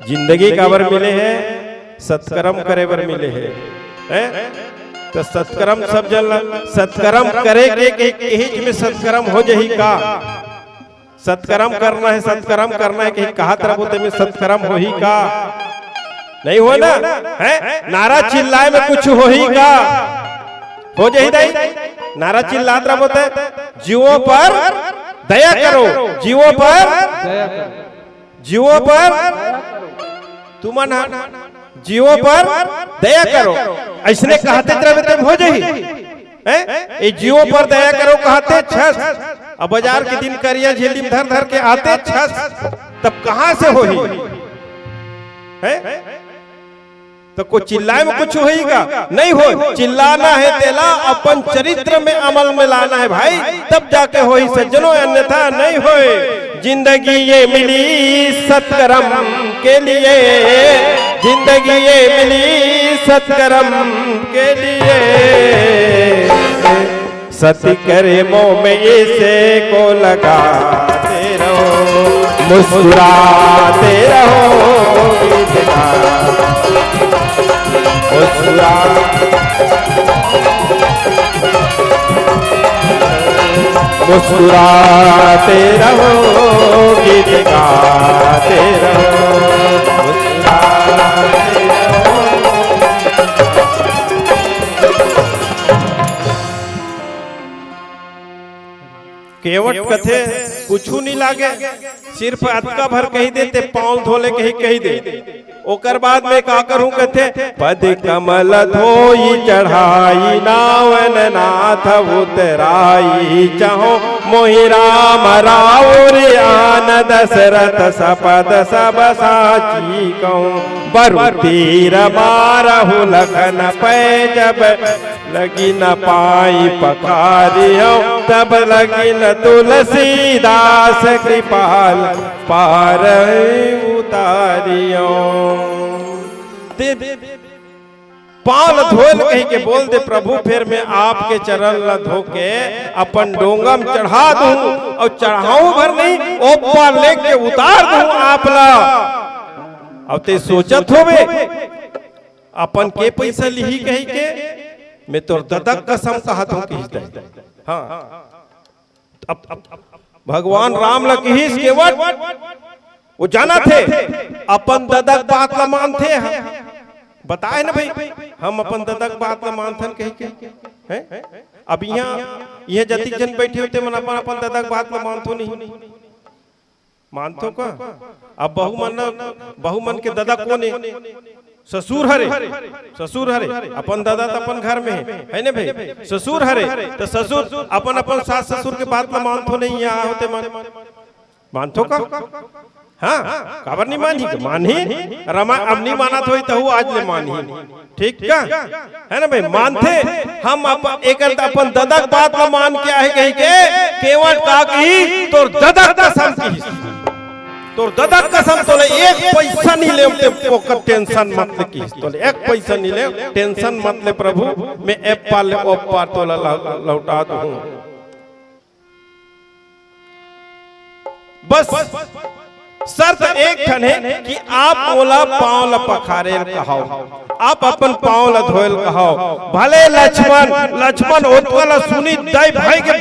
जिंदगी काबर मिले हे? सत्कर्म करे बर मिले हे, हैं? तो सत्कर्म सब जन ला, सत्कर्म करे के, के, केहिच में सत्कर्म हो जही का? सत्कर्म करना हे, सत्कर्म करना हे, कहीं कहत रबो ते में सत्कर्म होही का? नहीं हो ना, हैं? नारा चिल्लाए में कुछ होही का? हो जही दाई? नारा चिल्लात रबो ते, "जीवों पर दया करो, जीवों पर दया करो।" जीवों पर तुमन ह जीवों पर दया करो, अइसने कहते रहे तब हो जाही। हैं? ए जीवों पर दया करो कहते छस, अब बाजार के दिन करिया झेली में धर धर के आते छस, तब कहाँ से होही? हैं? तो को चिल्लाए में कुछ होही का? नहीं हो। चिल्लाना हे तेला अपन चरित्र में अमल में लाना हे भाई, तब जाके होही सज्जनों, अन्यथा नहीं होए। जिंदगी ये मिली सत्कर्म के लिए, जिंदगी ये मिली सत्कर्म के लिए। सत्कर्मों में इसे को लगाते रहो, मुस्कुराते रहो, मुस्कुरा, मुस्कुराते रहो, गीत गाते रहो, मुस्कुराते रहो। केवट कथे, कुछू नहीं लागे, सिर्फ अतका भर कही दे, ते पाँव धोले कही, कही दे। ओकर बाद में का करूं कथे, पद कमल धोई चढ़ाई नावन नाथ उतराई, चाहो मोहि राम राउर आन दशरथ सपद सब साची कहूं। बरु तीर मारहु लखन पै जब लगी न पाई पखारियो, तब लगी न तुलसीदास कृपाल पार उतारियो। दे, पाँव ल धोए ल कहि के बोल दे प्रभु, फेर मैं आपके चरण ल धो के अपन डोंगम चढ़ा दूं अउ चढ़ाऊं भर नहीं, ओप्पा लेके उतार दूं आप ला। अब ते सोचत होवे, अपन के पैसा लिही कहि के, मैं तोर ददक कसम कहत हूं किहिस ते। हाँ, अब, अब भगवान राम ल किहिस केवट, वो जानथे अपन ददक बात ल मानथे। हम बताए ना भाई, हम अपन ददक बात ल मानथन कहि के, हैं? अब इहां, इहां जतिक झन बैठे होते मन अपन अपन ददक बात ल मानथो नहीं, मानथो का? अब बहू मन, बहू मन के ददा कोन हे? ससुर हरे, ससुर हरे। अपन ददा त अपन घर में हे, है ने भाई? ससुर हरे, त ससुर अपन, अपन सास ससुर के बात ल मानथो नहीं, इहां होते मन मानथो का? हाँ, काबर नहीं मानही? मानही। रमा अब नहीं मानत होई, तहू आज ले मानही। ठीक का? है ना भाई? मानथे। हम अप-, एकर त अपन ददा के बात ल मान के आहे कहि के, केवट का किहिस, तोर ददा के कसम किहिस। तोर ददा के कसम, तोले एक पैसा नहीं ले, ते ओकर tension मत ले किहिस। तोले एक पैसा नहीं ले, tension मत ले प्रभु, मैं एप्पा ले ओप्पा तोला लौ-, लौटा दूं। बस शर्त एक ठन हे कि आप मोला पांव ल पखारे ल कहव, आप अपन पांव ल धोए ल कहव। भले लक्ष्मण, लक्ष्मण ओतका ल सुनिस दाई भाई के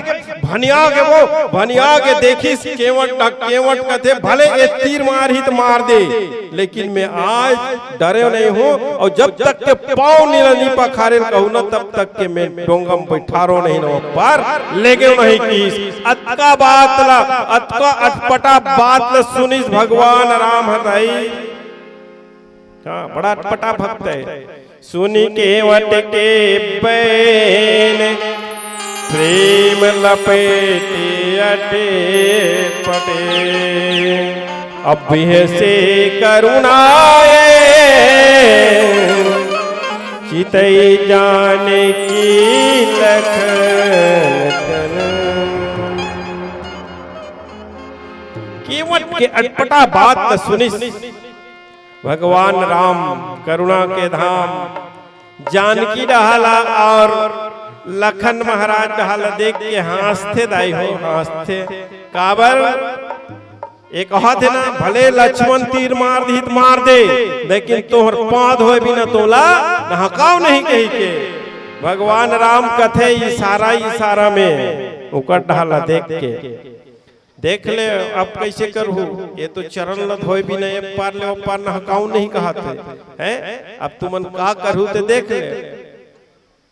भनिया के, वो भनिया के देखिस केवट, केवट कथे, भले ए तीर मारही त मार दे, लेकिन मैं आज डरे नहीं हूं, अउ जब तक के पांव ल नहीं पखारे ल कहूं ना, तब तक के मैं डोंगम बैठारो नहीं ना, पर लेगे नहीं किहिस। अतका बात ला, अतका अटपटा बात ला सुनिस भगवान राम ह दाई। हाँ, बड़ा अटपटा भक्त हे। सुनि केवट के बैन प्रेम लपेटे अटे पटे। अब बिहसे करुणाए चितई जानकी लखन तन। केवट के अटपटा बात ल सुनिस भगवान राम, करुणा के धाम, जानकी डहा ल अउ लखन महाराज डहा ल देख के हाँसथे दाई हो, हाँसथे। काबर? ए कहत हे ना, भले लक्ष्मण तीर मार दिही त मार दे, लेकिन तोहर पांव धोए बिना तोला नहकाव नहीं कहि के। भगवान राम कथे इशारा, इशारा में ओकर डहा ल देख के, देख ले अब कइसे करहू, ए तो चरण ल धोए बिना ए पार ले ओ पार नहकाव नहीं कहत हे, हैं? अब तुमन का करहू ते देख ले।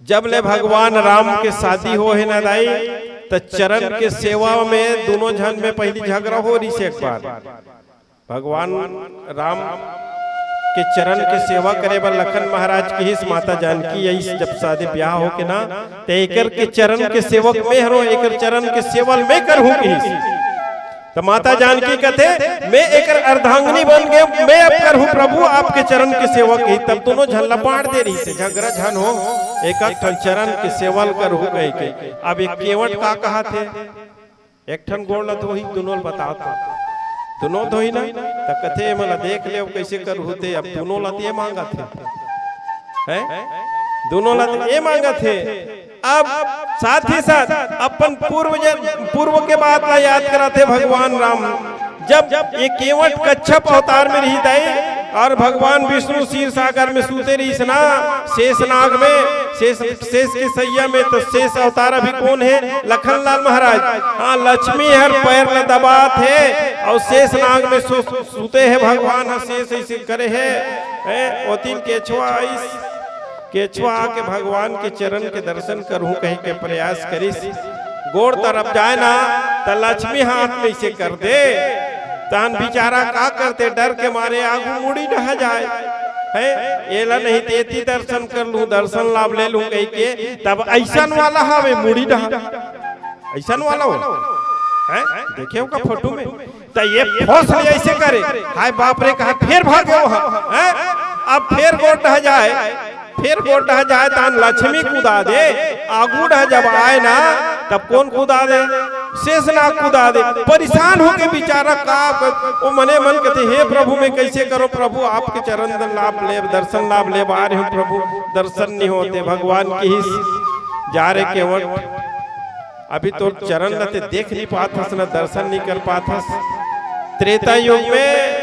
जब ले भगवान राम के शादी होहे ना दाई, त चरण के सेवा में दूनों झन में पहिली झगरा हो रहिस एक बार। भगवान राम के चरण के सेवा करे बर लखन महाराज किहिस, माता जानकी आइस जब शादी ब्याह होके ना, त एकर के चरण के सेवक में हरों, एकर चरण के सेवा मैं करहूं किहिस। त माता जानकी कथे, मैं एकर अर्धांगिनी बन गे, मैं अब करहूं प्रभु आपके चरण के सेवा कही। तब दूनों झन ला बांट दे रहिस हे, झगरा झन हो, एक एक ठन चरण के सेवा ल करहूं कहि के। अब ए केवट का कहत हे, एक ठन गोड़ ला धोही, दूनों ल बतावत हे, दूनों धोही ना, त कथे, ए मन ला देख ले, अब कइसे करहू ते, अब दूनों ला ते मांगत हे, हैं? दूनों ला ते मांगत हे। अब साथ ही साथ अपन पूर्व जन-, पूर्व के बात ला याद कराथे भगवान राम। जब ए केवट कच्छप अवतार में रहिस दाई अउ भगवान विष्णु क्षीर सागर में सूते रहिस ना, शेष नाग में, शेष, शेष के सैया में, त शेष अवतार अभी कोन हे? लखन लाल महाराज। हाँ, लक्ष्मी हर पैर ल दबात हे अउ शेष नाग में सो-, सूते हे भगवान ह, शेष अइसे करे हे। हैं, ओतिन केछवा आइस। केछवा आके भगवान के चरण के दर्शन करहूं कहि के प्रयास करिस। गोड़ तरफ जाए ना, त लक्ष्मी हाथ में अइसे कर दे, तहन बिचारा का करथे, डर के मारे आगू मुड़ी डहा जाय। हैं, एला नहीं ते एती दर्शन कर लूं, दर्शन लाभ ले लूं कहिके, तब अइसन वाला हवे मुड़ी डहा, अइसन वाला हो। हैं, देखे हो का फोटो में? त ये फोस ले अइसे करे, हाय बाप रे, कहा फेर भागे हो, हैं? अब फेर गोड़ डहा जाय, फेर गोड़ डहा जाय, तहन लक्ष्मी कुदा दे, आगू डहा जब आय ना, तब कोन कुदा दे? शेषनाग कुदा दे। परेशान होके बिचारा का, वो मने मन कथे, "हे प्रभु, मैं कइसे करों प्रभु, आपके चरण लाभ ले, दर्शन लाभ ले आ रहे हूँ प्रभु, दर्शन नहीं होते।" भगवान किहिस, "जा रे केवट, अभी तोर चरण ल ते देख नहीं पात हस, न दर्शन नहीं कर पात हस। त्रेता युग में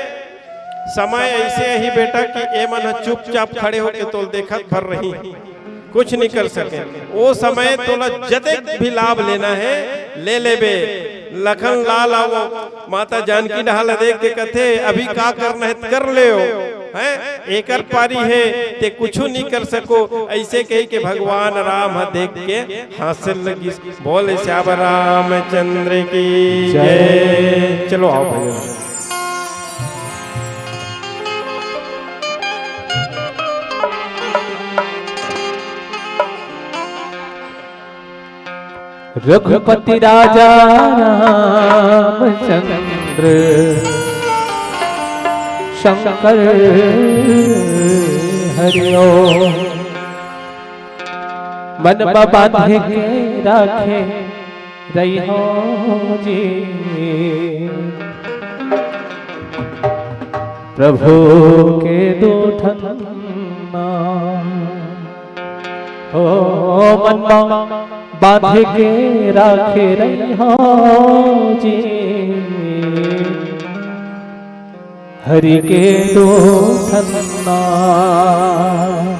समय अइसे आही बेटा कि ए मन ह चुपचाप खड़े होके तोल देखत भर रही, कुछ नहीं कर सके। ओ समय तोला जतेक भी लाभ लेना हे, ले लेबे।" लखन लाल ह वो माता जानकी डहा ल देख के कथे, "अभी का करना हे, कर लेव, हैं? एकर पारी हे, ते कुछू नहीं कर सको।" अइसे कहिके भगवान राम ह देख के हाँसे लगिस। बोले सियावर रामचंद्र की जय। जय। चलो आओ भैया। रघुपति राजा रामचंद्र शंकर हरिओ। मन म बांधे के राखे रहिहो जी, प्रभु के दू ठन नाम। हो मन म बांधे के राखे रहिहो जी, हरि के दू ठन नाम।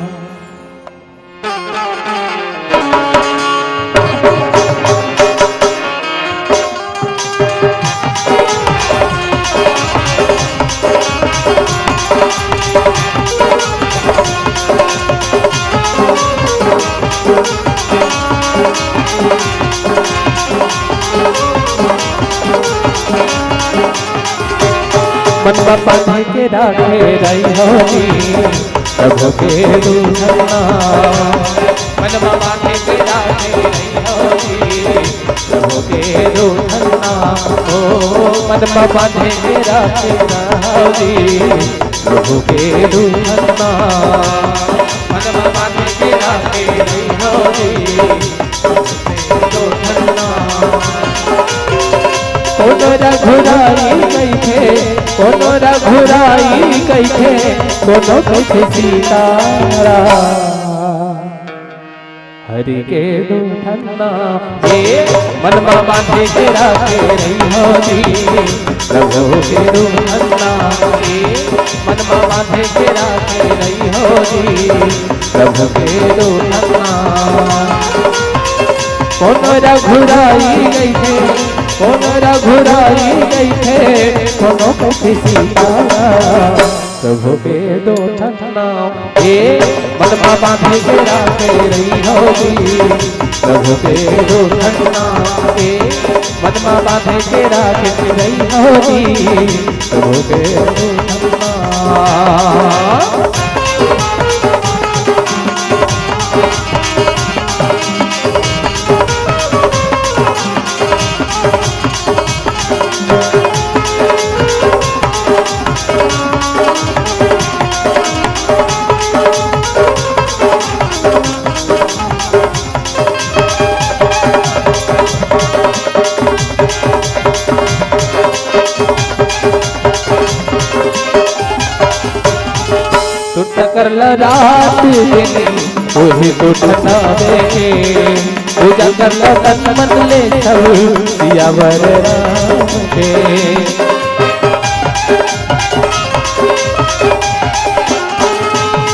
मन म बांधे के राखे रहिहो जी, प्रभु के दू ठन नाम। मन म बांधे के राखे रहिहो जी, प्रभु के दू ठन नाम। ओ मन म बांधे के राखे रहिहो जी, प्रभु के दू ठन नाम। मन म बांधे के राखे रहिहो जी, कोनो रघुराई कहिथे, कोनो रघुराई कहिथे, कोनो कहिथे सीताराम। हरि के दू ठन नाम, ए मन म बांधे के राखे रहिहो जी, प्रभु के दू ठन नाम, ए मन म बांधे के राखे रहिहो जी, प्रभु के दू ठन नाम। कोनो रघुराई कहिथे, कोनो रघुराई कहिथे, कोनो कहिथे सीताराम। प्रभु के दू ठन नाम, ए मन म बांधे के राखे रहिहो जी, प्रभु के दू ठन नाम, ए मन म बांधे के राखे रहिहो जी, प्रभु के दू ठन नाम। टूट कर ल रात दिन, ओही टूटना बेके। पूजा कर ल तन मन ले सब, सियावर राम के।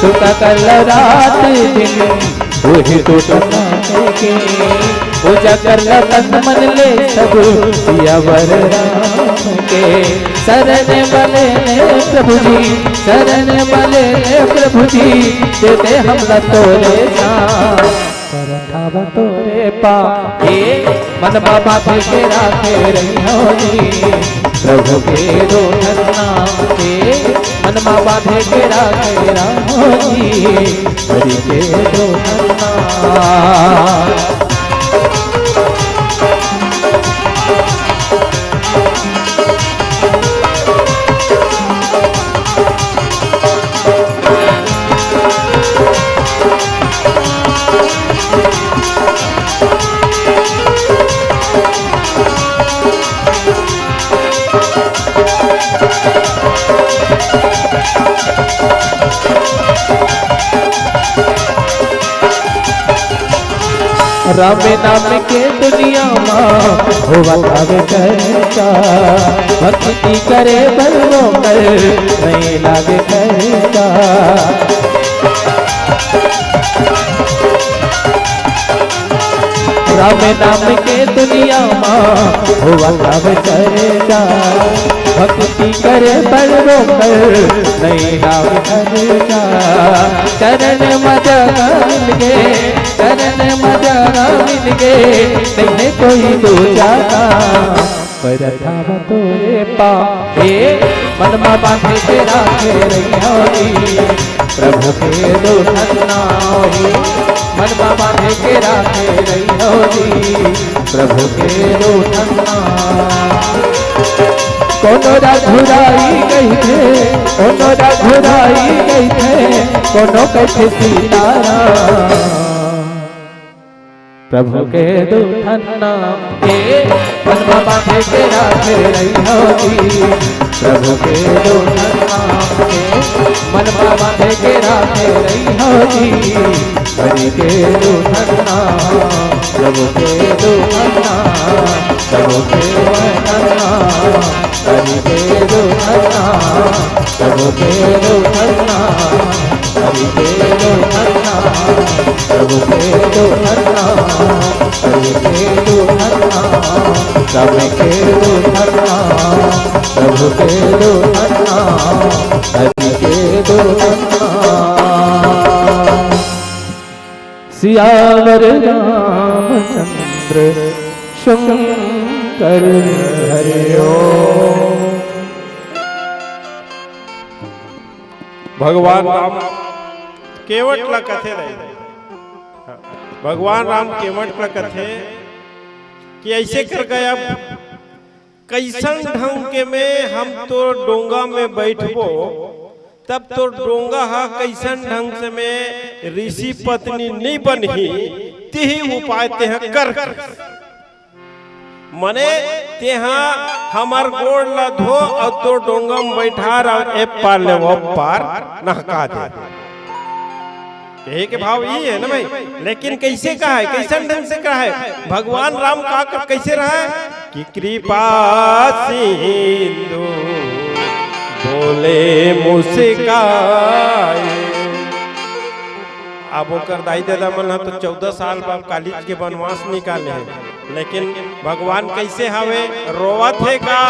टूट कर ल रात दिन, ओही टूटना बेके। पूजा कर ल तन मन ले सब, सियावर राम के। शरण बले ले प्रभु जी, शरण बले ले प्रभु जी, दे दे हमला तोरे नाम। परठावा तोरे पाँव, ए मन म बांधे के राखे रहिहो जी, प्रभु के दो ठन नाम के, मन मा बांधे के राखे राम जी, हरि के दो ठन नाम। राम नाम के दुनिया मा होवत हवे चर्चा, भक्ति करे बर ओकर नइ लागे खर्चा। राम नाम के दुनिया मा होवत हवे चर्चा, भक्ति करे बर ओकर नइ लागे खर्चा। चरण म जगा मिलगे, चरण म जगा मिलगे, नइ हे कोई दूजा। परत हंव तोरे पाँव, हे मन मा बांधे के राखे रहिहव जी। प्रभु के दो ठन नाम हे, मन मा बांधे के राखे रहिहव जी। प्रभु के दो ठन नाम। कोनो रघुराई कहिथे, कोनो रघुराई कहिथे, कोनो कहिथे सीताराम। प्रभु के दो ठन नाम के, मन मा बांधे के राखे रहिहव जी। प्रभु के दो ठन नाम के, मन मा बांधे के राखे रहिहव जी। हरि के दो ठन नाम, प्रभु के दो ठन नाम, प्रभु के दो ठन नाम। हरि के दो ठन नाम, प्रभु के दो ठन नाम, हरि के दो ठन नाम, प्रभु के दो ठन नाम, हरि के दो ठन नाम, राम के दो ठन नाम, प्रभु के दो ठन नाम, हरि के दो ठन नाम। सियावर रामचंद्र शंकर हरि ओम। भगवान राम केवट ला कथे रहे। भगवान राम केवट ला कथे कि ऐसे करके अब कइसन ढंग के में हम तोर डोंगा में बइठबो, तब तोर डोंगा ह कइसन ढंग से में ऋषि पत्नी नइ बनही, तिही उपाय तेंह कर। मने तेंह हमर गोड़ ला धो अउ तोर डोंगा में बइठार अउ ए पार ले ओ पार नहका दे। कहे के भाव ये है ना भाई, लेकिन कैसे कहा है, कैसन ढंग से कहा है? भगवान राम का कर, कैसे रहा है कि कृपा सिंधु बोले मुस्काए। अब ओकर दाई ददा मन ह तो चौदह साल बाद कालीज के वनवास निकाले हैं, लेकिन भगवान कैसे हवे? रोवत हे का?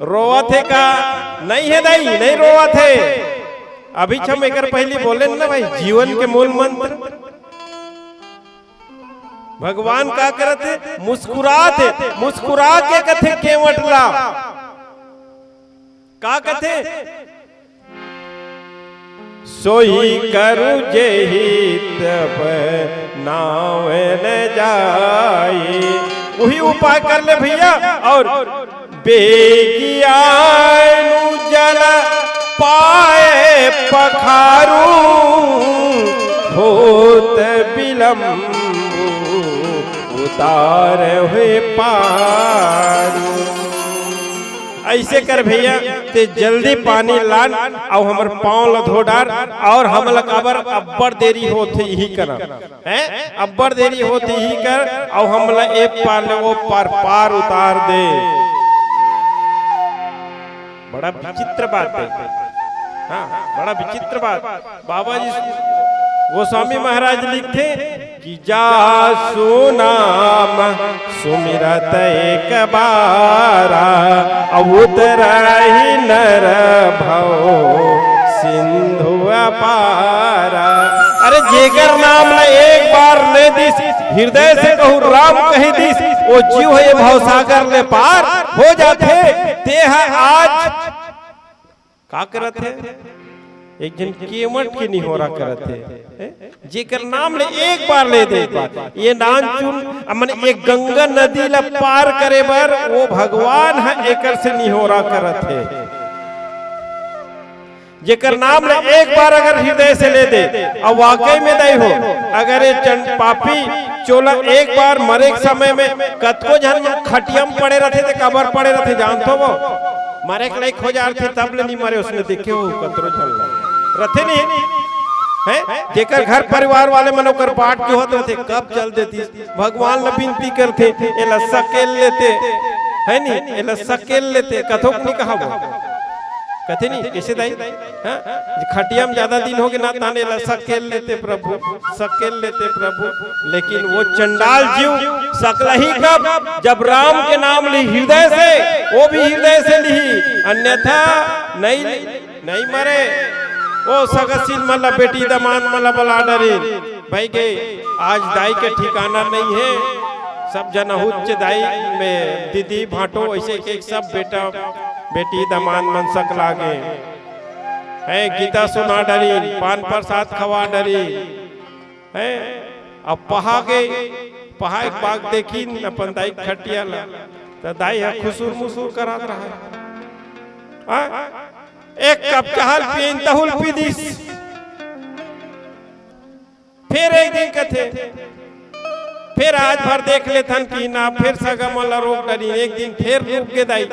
रोवत हे का? नहीं है दाई, नहीं रोवत है। अभी हम एकर पहली बोले ना भाई, जीवन के मूल मंत्र। भगवान का करत हे? मुस्कुरात हे। मुस्कुरा के कथे केवट ला। का कथे? सोई करू जेहि तब नाव न जाई। वही उपाय कर ले भैया। और बेगियानु जल पाए पखारू, होत विलंबु उतार हुए पारू। ऐसे कर भैया, ते जल्दी पानी लान, अउ हमर पाँव ल धो डार, अउ हमला काबर अब्बड़ देरी होत हे, इही करा। हैं? अब्बड़ देरी होत हे, इही कर, अउ हमला ए पार ले ओ पार, पार उतार दे। बड़ा विचित्र बात है। हाँ, बड़ा विचित्र बात। बाबा जी गोस्वामी महाराज लिखथे कि जासु नाम सुमिरत एक बारा, अवुत राही नर भव सिंधु अपारा। अरे जेकर नाम ल एक बार ले दिस, हृदय से कहूँ राम कहि दिस, ओ जीव हे भवसागर ले पार। हो जाथे, तेहा आज का करत हे? एक झन केवट के निहोरा करत हे, हैं? जेकर नाम ले एक बार ले दे, एक बार। ये नानचुन, अमन एक गंगा नदी ला पार करे बर वो भगवान ह एकर से निहोरा करत हे। जेकर नाम ले एक बार अगर हृदय से ले दे, अउ वाकई में दाई हो, अगर ये चंड पापी चोला एक बार मरे के समय में कतको झन खटिया में पड़े रथे, ते काबर पड़े रथे जानथो वो? मरे के लायक हो जाथे तब ले नहीं मरे, उसने देखे हो कतरो झन ला। रथे नहीं, हैं? जेकर घर परिवार वाले मन ओकर बाट जोहत रथे, कब चल देतिस? भगवान ला बिनती करथे, एला सकेल लेते, है नी? एला सकेल लेते, कथो नहीं कहा वो? कथे नहीं, कैसे दाई? हाँ? खटिया में ज्यादा दिन हो गए ना, ताने ला सकेल लेते प्रभु, सकेल लेते प्रभु। लेकिन वो चंडाल जीव सकलही कब? जब राम के नाम ली हृदय से, वो भी हृदय से ली, अन्यथा नहीं, नहीं मरे। वो सगसिन मन ला, बेटी दमांद मन ला बला डरे, भाई के आज दाई के ठिकाना नहीं है। सब जन उच्च दाई में दीदी भाटो, ऐसे के सब बेटा बेटी दमांद मन सकला गे। हैं, गीता सुना डरी, पान प्रसाद खवा डरी। हैं, अब पहा गे, पहा एक बाग देखिन अपन दाई खटिया ला, त दाई ह खुसुर मुसुर करत रहा। हाँ? एक कप चाहल पीन तहुल पी दिस। फिर एक दिन कथे, फिर आज भर देख लेथन कि ना, फिर सगा मन ला रोक डरी। एक दिन फिर रुक गे दाई।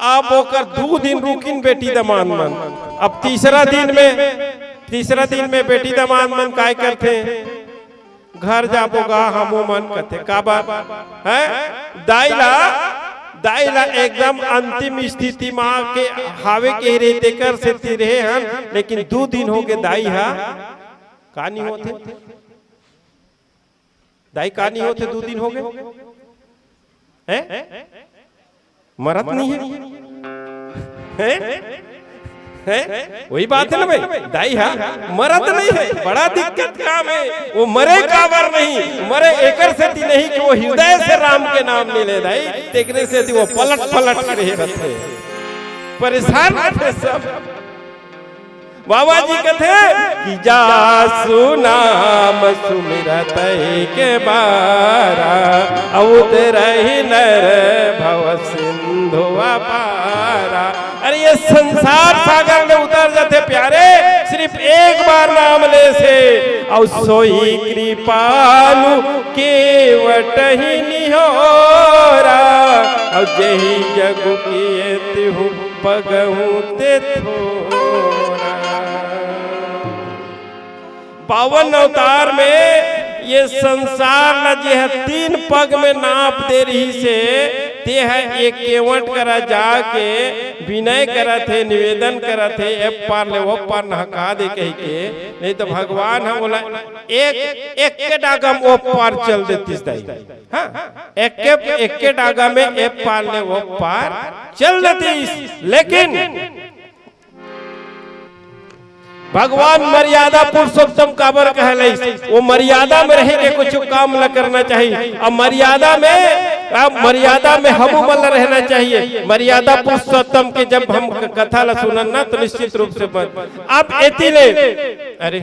अब ओकर दू दिन रुकिन बेटी दमांद मन। अब तीसरा दिन में, तीसरा दिन में बेटी दमांद मन काय करथे? घर जाबो गा हमू मन कथे। काबर? हैं? दाई ला, दाई ला एकदम अंतिम स्थिति मा के हावे के रहे, तेकर से तिरहे हन, लेकिन दू दिन हो गे दाई हा का नहीं होथे? दाई का नहीं होथे, दू दिन हो गे? हैं? मरत नहीं है? हैं? हैं? वही बात है ना भाई, दाई हा मरत नहीं है, बड़ा दिक्कत काम है। वो मरे काबर नहीं, मरे एकर सेती नहीं कि वो हृदय से राम के नाम नहीं ले दाई, तेकरे सेती वो पलट पलट के रहे रहते, परेशान रहते सब। बाबा जी कथे कि जासु नाम सुमिरत के बारा, अवत रही नर भव सिंधु अपारा। अरे ये संसार सागर में उतर जाते प्यारे, सिर्फ एक बार नाम ले से, और सोई कृपालु केवट ही निहोरा, और जही जगु किए तिहु पगहूँ ते थोरा। बावन अवतार में ये संसार ला जे ह तीन पग में नाप दे रही से, ते ह एक केवट करा जाके विनय करत हे, निवेदन करत हे, ए पार ले वो पार नहका दे कहिके, नहीं तो भगवान ह बोला एक, एक के डागा में वो पार चल देतिस दाई। हाँ, एक के, एक के डागा में ए पार ले वो पार चल देतिस, लेकिन भगवान मर्यादा पुरुषोत्तम काबर कहलइस? वो मर्यादा में रह के कुछ काम ल करना चाहिए। अब मर्यादा में, अब मर्यादा में हमू मन ल रहना चाहिए। मर्यादा पुरुषोत्तम के जब हम क-, कथा ल सुनन ना, तो निश्चित रूप से बन। अब एती ले, अरे,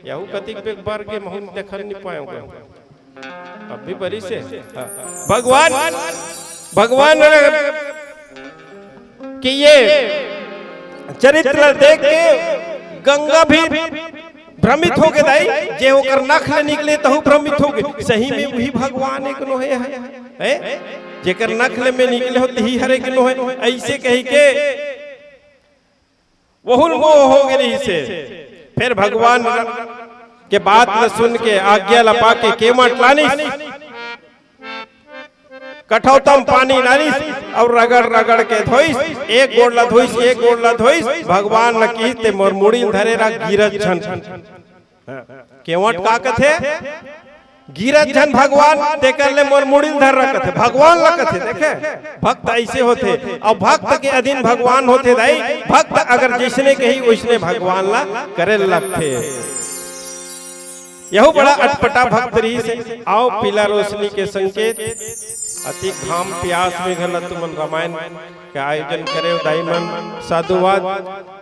यहू कतिक बेक बार के महूं देखन नहीं पाएंगे। अब भी बड़ी से, हाँ। भगवान, भगवान के ये चरित्र देख के गंगा भी भ्रमित हो गे दाई, जे ओकर नख ले निकले तहु भ्रमित हो गे। सही में वही भगवान एक नोहे है, हैं? जेकर नख ले में निकले हो तही हरे के नोहे, ऐसे कही के वहुल मोह हो गे रहिसे। फिर भगवान के बात ल सुन के, आज्ञा ल पाके केवट लानिस, कठौतम पानी लानिस और रगड़ रगड़ के धोइस, एक गोड़ ल धोइस, एक गोड़ ल धोइस। भगवान ल किहिस ते मोर मुड़ी ल धरे रह, गिरत झन। हाँ। केवट का कथे? गिरत झन भगवान, तेकर ले मोर मुड़ी ल धर रह कथे। भगवान ल कथे, देखे? भक्त ऐसे होथे। अउ भक्त के अधीन भगवान होथे दाई। भक्त अगर जैसने कही, वैसने भगवान ल करे लगथे। यहू बड़ा अटपटा भक्त रहिस हे। आओ पीला रोशनी के संकेत, अति घाम प्यास में घला तुमन रामायण के आयोजन करे हो दाई मन, साधुवाद।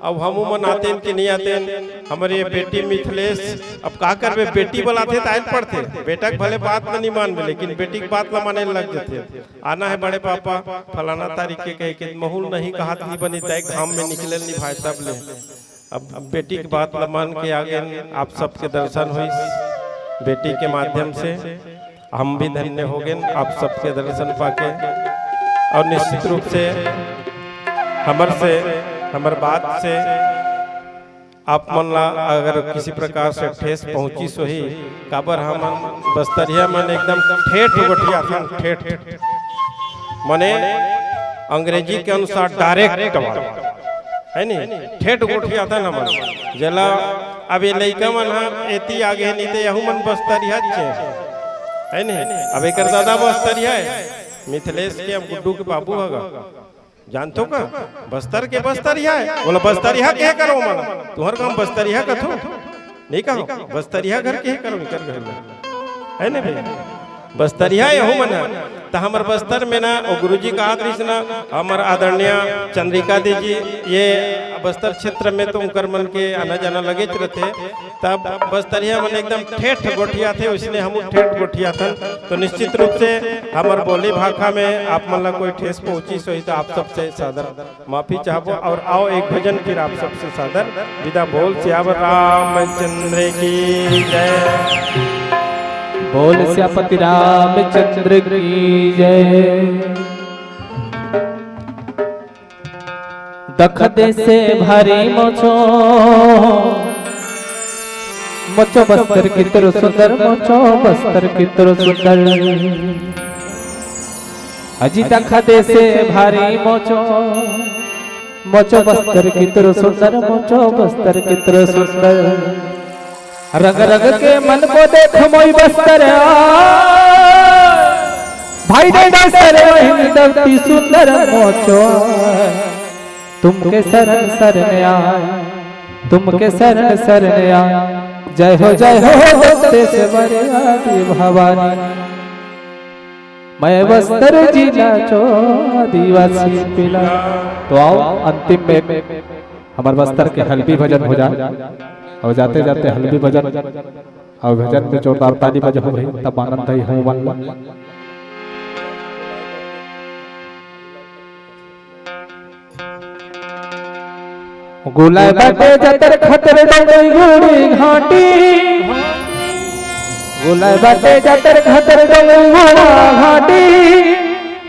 अब हमू मन आतेन कि नहीं आतेन, हमर ये बेटी मिथिलेश, अब का करबे, बेटी बलाथे त आए ल पड़थे। बेटा के भले बात ल नहीं मानबे, लेकिन बेटी के बात ल माने लग जथे। आना है बड़े पापा, फलाना तारीख के कहे के, महू ल नहीं कहात नहीं बनी, तय घाम में निकले नहीं भाई, तब ले। अब बेटी के बात ल मान के आगे आप सबके दर्शन होइस, बेटी के माध्यम से हम भी धन्य हो गए आप सबके दर्शन पाके। और निश्चित रूप से हमर से, हमर बात से आप मन ला अगर किसी प्रकार से ठेस पहुंचिस होही, काबर हमन बस्तरिया मन एकदम ठेठ गोठियाथन, ठेठ, मने अंग्रेजी के अनुसार डायरेक्ट वाला, है नी? ठेठ गोठियाथन हमन, जेला अब ये लइका मन ह एती आगे नहीं ते यहू मन बस्तरिया चे, है नी? अब एकर दादा बस्तरिया है, मिथिलेश के, अब गुड्डू के बाबू हगा, जानथो का? बस्तर के बस्तरिया है। बोला, बस्तरिया के करो मन? तुहर गांव बस्तरिया कथो? नहीं कहो, बस्तरिया घर के करो, इकर घर में। है ना भैया? बस्तरिया यहू मन है। त हमर बस्तर में ना, वो गुरुजी का आदर्श ना, हमर आदरणीय चंद्रिका दीदी, ये बस्तर क्षेत्र में तो उनकर मन के आना जाना लगेच रहते। तब बस्तरिया मन एकदम ठेठ गोठियाथे, वइसने हमू ठेठ गोठियाथन। तो निश्चित रूप से हमर बोली भाखा में आप मन ला कोई ठेस पहुंचिस होही, तो आप सबसे सादर माफी चाहबो। और आओ एक भजन फिर आप सबसे सादर विदा। बोल सियावर रामचंद्र की जय। बोल सियापति रामचंद्र की जय। दख देसे भारी मोचो, मोचो बस्तर कितरो सुंदर, मोचो बस्तर कितरो सुंदर। अजी दख देसे भारी मोचो, मोचो बस्तर कितरो सुंदर, मोचो बस्तर कितरो सुंदर। रंग रंग के मन को देख मोई बस्तर आ। भाई डेडा सर वहिन दवती सुंदर मोचो। तुमके शरण शरण आए, तुमके शरण शरण आए। जय हो जय हो दत्तेश्वरी आदि भवानी। मैं बस्तर जिला चो आदिवासी पिला। तो आओ अंतिम में हमर बस्तर के हल्बी भजन हो जाए, और जाते जाते हल्बी भजन और भजन में जोरदार ताली बजाओ भाई, तब आनंद आई हूँ मन ला। गोलाय बाटे जतर खतर डोंगरी गुड़ी घाटी, गोलाय बाटे जतर खतर डोंगरी गुड़ा घाटी।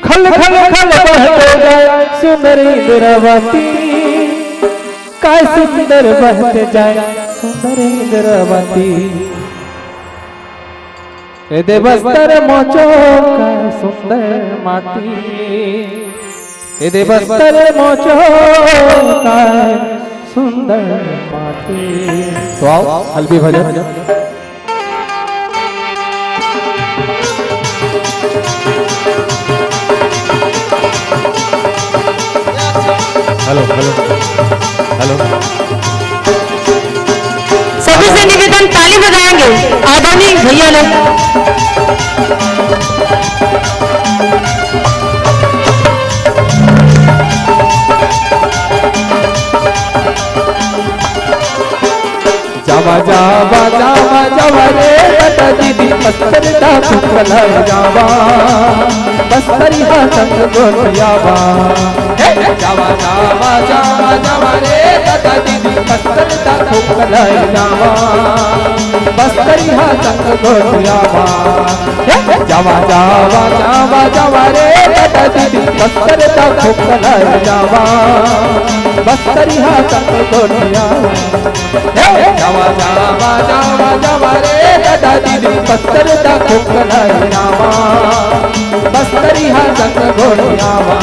खल खल खल बहते जाए सुंदर इंद्रावती, काय सुंदर बहते जाए सुंदर इंद्रावती। ए दे बस्तर मोचो काय सुंदर माटी, ए दे बस्तर मोचो काय सुंदर माटी। तो आओ हल्बी भजन। Hello, hello, hello. सभी से निवेदन, ताली बजाएंगे आदरणीय भैया लोग। जावा जावा जावा जावा रे दादा दीदी, बस्तर दा खुकला जावा, बस्तरिहा संग गोठियावा। हे, जावा जावा जावा जावा रे दादा दीदी, बस्तर दा खुकला जावा, बस्तरिहा संग गोठियावा। हे, जावा जावा जावा जावा रे दादा दीदी, बस्तर दा खुकला जावा, बस्तरिहा संग गोठियावा। हे, जावा, जावा, जावा, जावा रे दादा दीदी, बस्तर दा खुकला जावा, बस्तरिहा संग गोठियावा।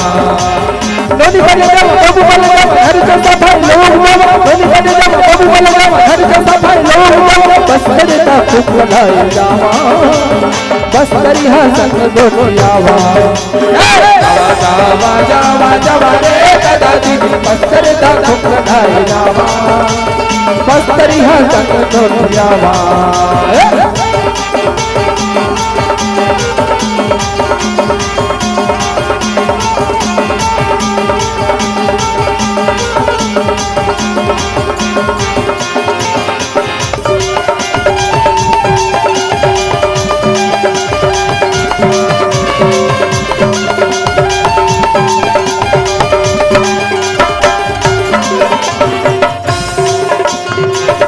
नोनी बने जाओ, बाबू बने जाओ, घर के सफाई लोग जाओ, नोनी बने जाओ, बाबू बने जाओ, घर के सफाई लोग जाओ, बस्तर दा खुकला जावा, बस्तरिहा संग गोठियावा। जावा, जावा, जावा, जावा रे दादा दीदी, बस्तर दा खुकला जावा। बस्तरिहा संग गोठियावा।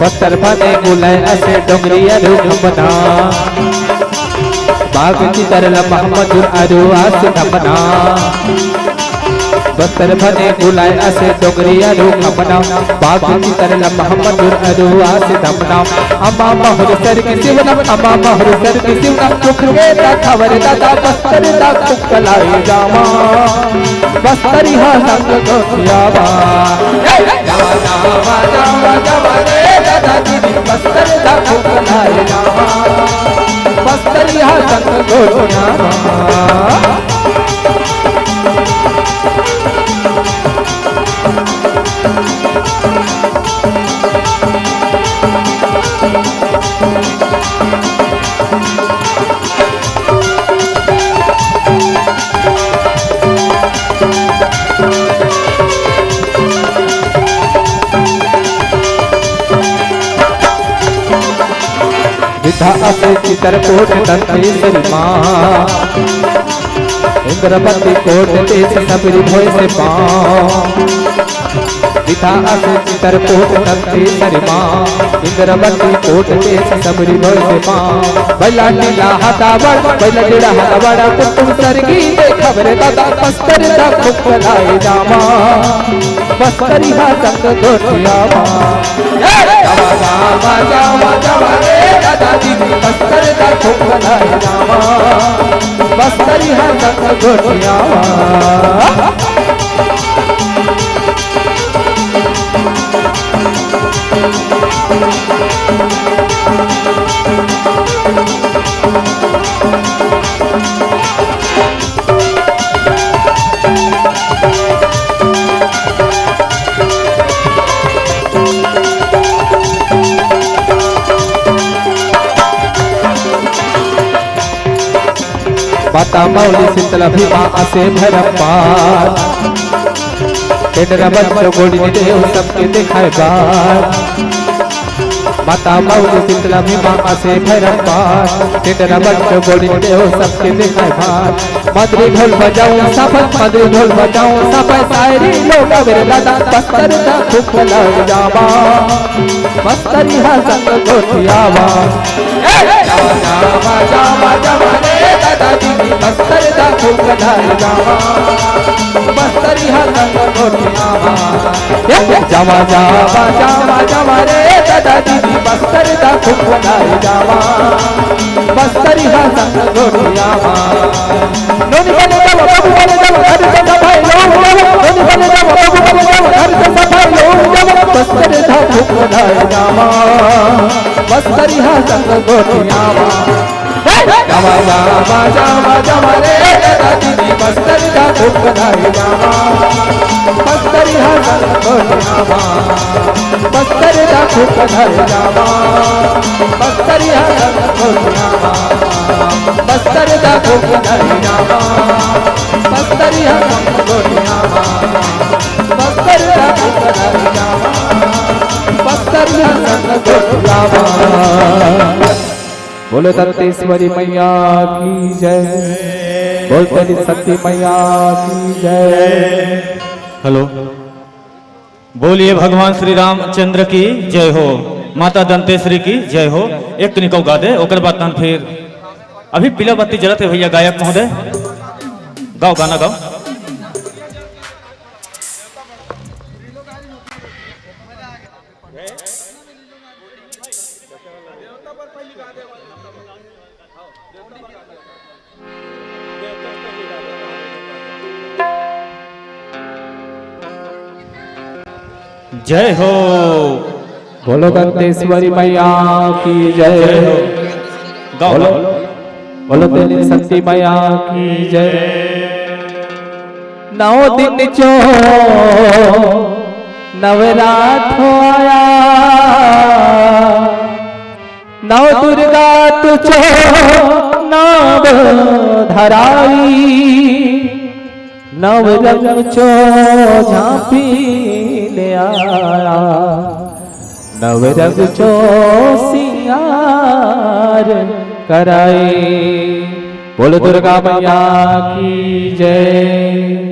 बस्तर बने गुलय असे डोंगरी अरु खंभना। बाग चितर ल महमदुर अरु आस धमना। बस्तर बने गुलय असे डोंगरी अरु खंभना। बाग चितर ल महमदुर अरु आस धमना। अमा महुर सरगी सिवना, अमा महुर सरगी सिवना। चुखरे दा खबर दादा बस्तर दा कुकलाई जामा। बस्तरिहा संग गोठियावा। जावा, जावा, जावा, जावा रे दादा दीदी, बस्तर दा कुकलाई जावा। बस्तरिहा संग गोठियावा। बिथा असे चित्रकूट दंतेश्वरी माँ। इंद्रपति कोट देश सबरी भोय से पाँव। बिथा असे चित्रकूट दंतेश्वरी माँ। इंद्रपति कोट देश सबरी भोय से पाँव। बैला नीला हतावड़, बैला नीला हतावड़, कुटुम सरगी दे खबर दादा, बस्तर दा खुकलाई जामा। बस्तरिहा संग गोठियावा। जावा, जावा, जावा, जावा रे दादा दीदी, बस्तर दा खुकलाई जामा। बस्तरिहा संग गोठियावा। माता मौली शीतला भीमा असे भैरव पार। टेडरा बच्चो गोड़ी देव सबके देखाय बार। माता मौली शीतला भीमा असे भैरव पार। टेडरा बच्चो गोड़ी देव सबके देखाय बार। मदरी ढोल बजाओ सफल, मदरी ढोल बजाओ सफल, सायरी लोग अबेर दादा बस्तर दा खुकलाई जामा। बस्तरिहा संग गोठियावा। जावा, जावा, जावा, जावा रे दादा दीदी, बस्तर दा खुकलाई जामा। बस्तरिहा संग गोठियावा। जावा, जावा, जावा, जावा रे दादा दीदी, बस्तर दा खुकलाई जामा। बस्तरिहा संग गोठियावा। नोनी बने जावा, बाबू बने जावा, घर से सफाई लोग जावा। नोनी बने जावा, बाबू बने जावा, घर से सफाई लोग जावा। बस्तर दा खुकलाई जामा। बस्तरिहा संग गोठियावा। जावा, जावा, जावा, जावा रे दादा दीदी, बस्तर दा खुकलाई जावा। बस्तरिहा संग गोठियावा। बस्तर दा खुकलाई जावा। बस्तरिहा संग गोठियावा। बस्तर दा खुकलाई जावा। बस्तरिहा संग गोठियावा। बस्तर दा खुकलाई जावा। बस्तरिहा संग गोठियावा। बोलो दंतेश्वरी मैया की जय। बोल तेरी शक्ति मैया की जय। हेलो, बोलिए भगवान श्री रामचंद्र की जय हो, माता दंतेश्वरी की जय हो। एक निको गा दे, ओकर बाद तहन फिर अभी पीला बत्ती जलत हे भैया, गायक महोदय, गाओ, गाना गाओ। जय हो। बोलो दंतेश्वरी मैया की जय। जय हो। गाओ, बोलो, गाओ। बोलो तेरी शक्ति मैया की जय। नौ दिन चो नवरात हो आया, नव दुर्गा तुझो नाम धराई, नव रंग चो झांपी ले आया, नव रंग चो सिंगार कराए। बोलो दुर्गा मैया की जय।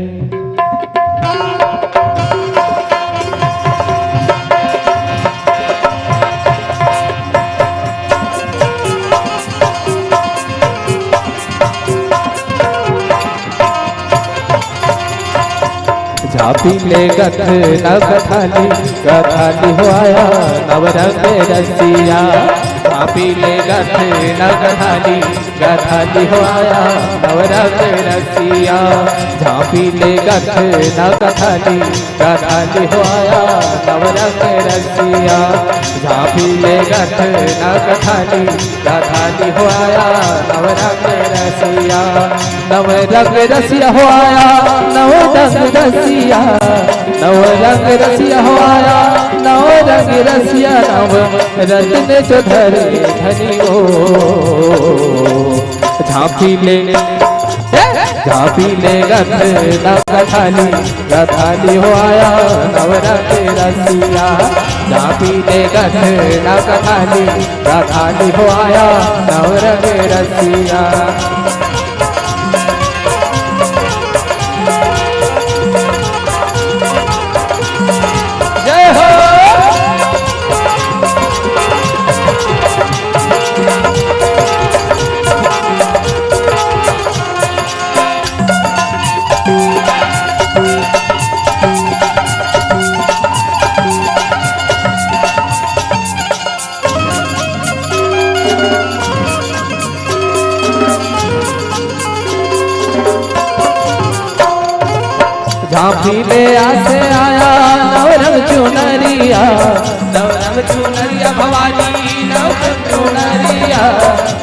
झांपी ले गठ नग थाली, गठाली हो आया नवरंग रसिया। झांपी ले गठ नग थाली, गठाली हो आया नवरंग रसिया। झांपी ले गठ नग थाली, गठाली हो आया नवरंग रसिया। झांपी ले गठ नग थाली, गठाली हो आया नवरंग रसिया। नवरंग रसिया हो आया, नवरंग रसिया, नवरंग रसिया हो आया, नवरंग रसिया, नव रत्न चो धरे धनी ओ। झांपी ले, ए, झांपी ले गठ नग थाली, गठाली हो आया नवरंग रसिया। झांपी ले गठ नग थाली, गठाली हो आया नवरंग रसिया। जय हो। झांपी ले आसे आया नवरंग चुनरिया, नवरंग चुनरिया भवानी, नवरंग चुनरिया।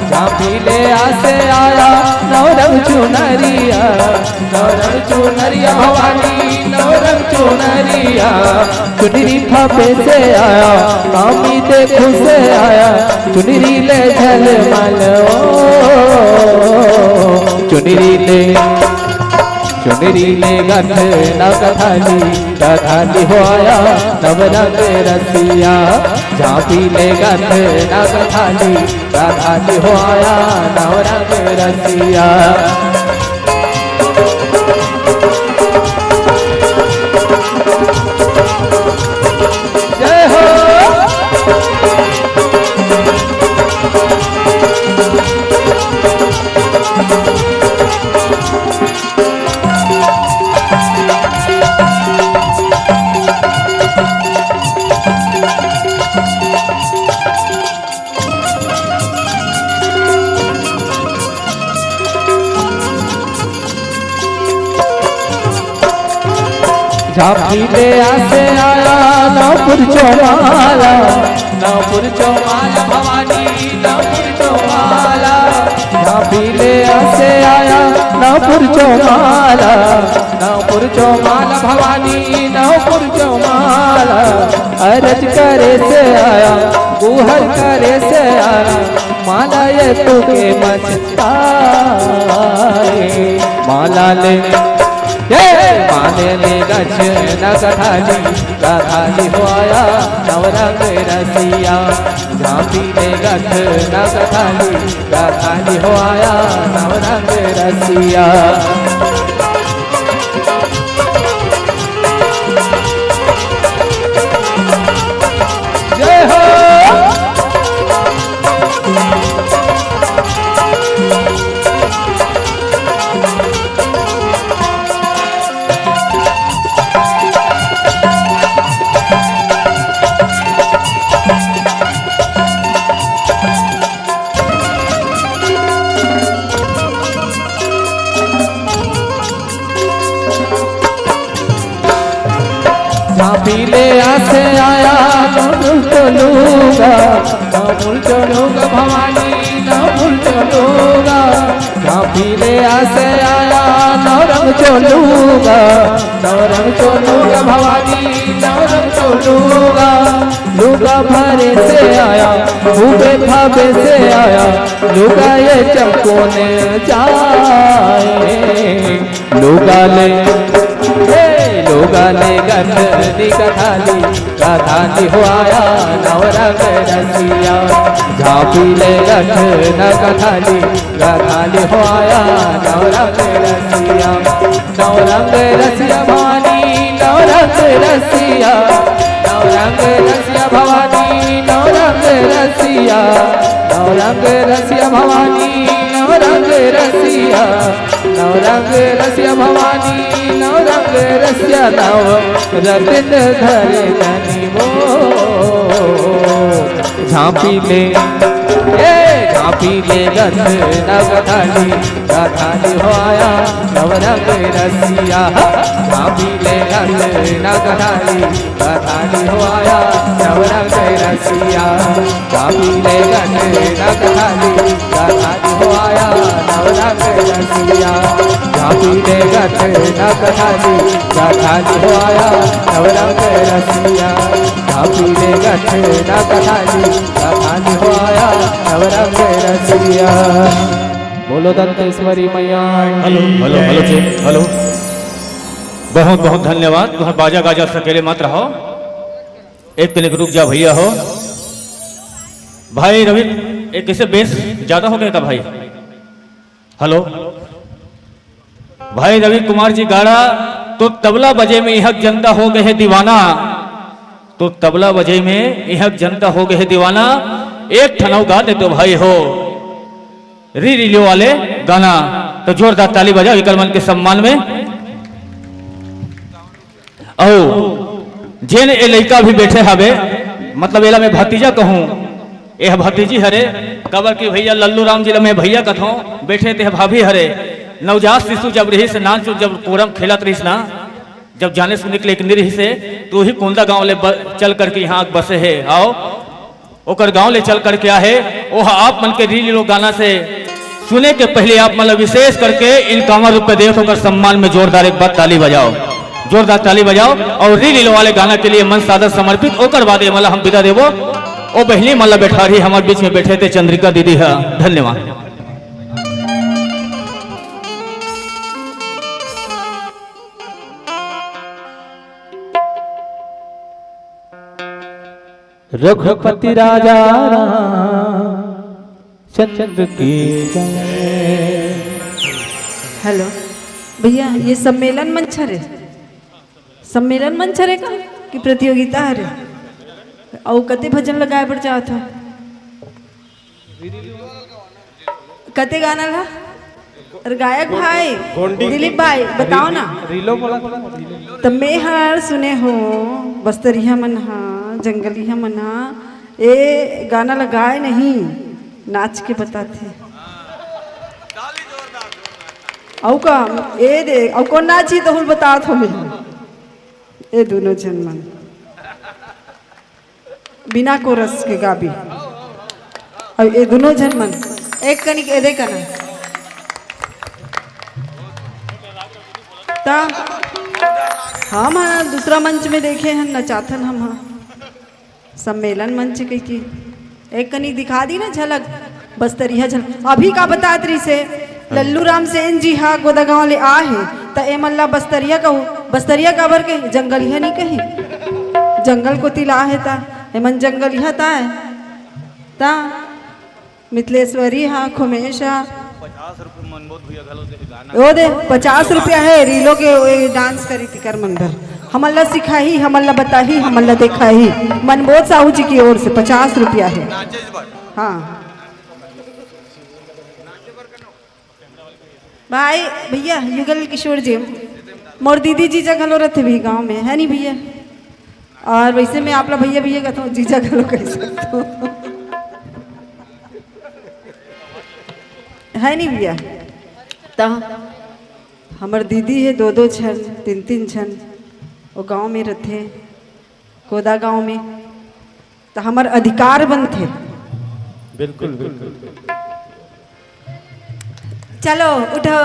झांपी ले आसे आया नवरंग चुनरिया, नवरंग चुनरिया भवानी, नवरंग चुनरिया। चुनरी फापे से आया, मामी देखू से आया, चुनरी ले झलमल ओ, चुनरी ले, चुनरी ले गठ नग थाली, गठाली हो आया नवरंग रसिया। झांपी ले गठ नग थाली, गठाली हो आया नवरंग रसिया। जय हो। झांपी ले आसे आया नवपुर चौमाला, नवपुर चौमाला भवानी, नवपुर चौमाला। झांपी ले आसे आया नवपुर चौमाला, नवपुर चौमाला भवानी, नवपुर चौमाला। अरज करे से आया, गुहर करे से आया, माला ये तू के मचताए। माला ले, ये माले ले गछ नग थाली, गठाली हो आया नवरंग रसिया। झांपी ले गछ नग थाली, गठाली हो आया नवरंग रसिया। जय हो। झांपी ले आसे आया, नवरंग चुनरिया, नवरंग चुनरिया भवानी, नवरंग चुनरिया। काफिले आसे आया, नवरंग चोलूगा, नवरंग चोलूगा भवानी, नवरंग चोलूगा। लूगा भरे से आया, भूपे भावे से आया, लूगा ये चमकोने जाए। लूगा ले, ए, लूगा ले गठनी कठाली, कठाली हो आया नवरंग रसिया। झांपी ले गठना कठाली, कठाली हो आया नवरंग रसिया। नवरंग रसिया भवानी, नवरंग रसिया, नवरंग रसिया भवानी, नवरंग रसिया, नवरंग रसिया भवानी, नवरंग रसिया, नवरंग रसिया भवानी, नवरंग रसिया नव रत्न धरे तनि मोर। झांपी ले, ए, झांपी ले रत्न कठाली, कठाली हो आया नवरंग रसिया। झांपी ले रत्न कठाली, कठाली हो आया नवरंग रसिया। झांपी ले रत्न कठाली, कठाली हो आया नवरंग रसिया। झांपी ले रत्न कठाली, कठाली हो आया नवरंग रसिया। झांपी ले रत्न कठाली, कठाली हो आया नवरंग रसिया। बोलो दंतेश्वरी मैया। हेलो, हेलो, हेलो जी, हेलो। बहुत बहुत धन्यवाद। तुहर बाजा गाजा सकेले मत रहो, एक कनिक रुक जा भैया हो। भाई रवि, एक कैसे बेस ज्यादा हो गया था भाई? हेलो भाई रवि कुमार जी गाड़ा, तो तबला बजे में इहक जनता हो गए है दीवाना, तो तबला बजे में इहक जनता हो गए है दीवाना। एक ठनौ गा दे तो भाई हो, री रिलो वाले गाना। तो जोरदार ताली बजाओ इकर मन के सम्मान में। अउ जेन ए लइका भी बैठे हवे, मतलब एला मैं भतीजा कहूँ, एह भतीजी हरे, काबर कि भैया लल्लू राम जी ला मैं भैया कथौं, बैठे ते भाभी हरे। नवजात शिशु जब रहिस, नानचुन जब कोरम खेलत रहिस ना, जब जाने सुने के लेके नहीं रहिस हे, तो ही कोंदा गांव ले ब-, चल करके यहाँ बसे हे। आओ, ओकर गांव ले चल करके आहे। ओह आप मन के रील लो गाना से सुने के पहले आप मन ला विशेष करके इन कांवर रुपये देवत ओकर सम्मान में जोरदार एक बार ताली बजाओ, जोरदार ताली बजाओ। और रील लो वाले गाना के लिए मंच सादर समर्पित, ओकर बाद ये मन ला हम विदा देबो। ओ बहिनी मन ला बैठारही, हमार बीच में बैठे थे चंद्रिका दीदी हा। धन्यवाद। रघुपति राजा रामचंद्र की जय। हेलो भैया, ये सम्मेलन मंच हरे? सम्मेलन मंच हरे का कि प्रतियोगिता हरे? अउ कते भजन लगाए बर जात हो? कते गाना ला? अरे गायक भाई, गोंडी। दिलीप भाई, बताओ ना। रीलो बोला था ना, रीलो। त मैं हर सुने हो, बस्तरिया मन हा, जंगलिया मन हा, ए गाना ला गाए नहीं, नाच के बताथे। अउ का, ए दे, अउ कोन नाची तो हुल बतात हो मैं। ए दोनों झन मन। बिना कोरस के गाबी। अब ये दोनों झन मन एक कनिक एदे कना। ता हम हा दूसरा मंच में देखे हन, नचाथन हम हा। सम्मेलन मंच कही की एक कनिक दिखा दी ना झलक। बस्तरिया झल-, अभी का बतात रहिस हे, लल्लू राम सेन जी हा गोदागांव ले आ हे, त एमन ला बस्तरिया कहू। बस्तरिया काबर के? जंगलिया नहीं कही, जंगल कोती ला हे, त एमन जंगलिया ताय। त मिथलेश्वरी हा, खुमेश हा। पचास रुपये मन बहुत भैया घलो दे गाना। ओ दे, पचास रुपया हे, रीलो के ओए डांस करी तिकर मन बर। हमन ला सिखाही, हमन ला बताही, हमन ला देखाही। मनबोध साहू जी की ओर से पचास रुपया हे। हाँ। भाई, भैया, युगल किशोर जी, मोर दीदी जीजा घलो रथे भी गांव में, है नी भैया? और वैसे मैं आप ला भैया, भैया कहता हूँ, जीजा घलो कह सकता हूँ। है नी भैया? त हमर दीदी हे, दो दो झन, तीन तीन झन, वो गांव में रथे, कोदा गांव में, त हमर अधिकार बनथे। बिल्कुल, बिल्कुल। चलो उठो,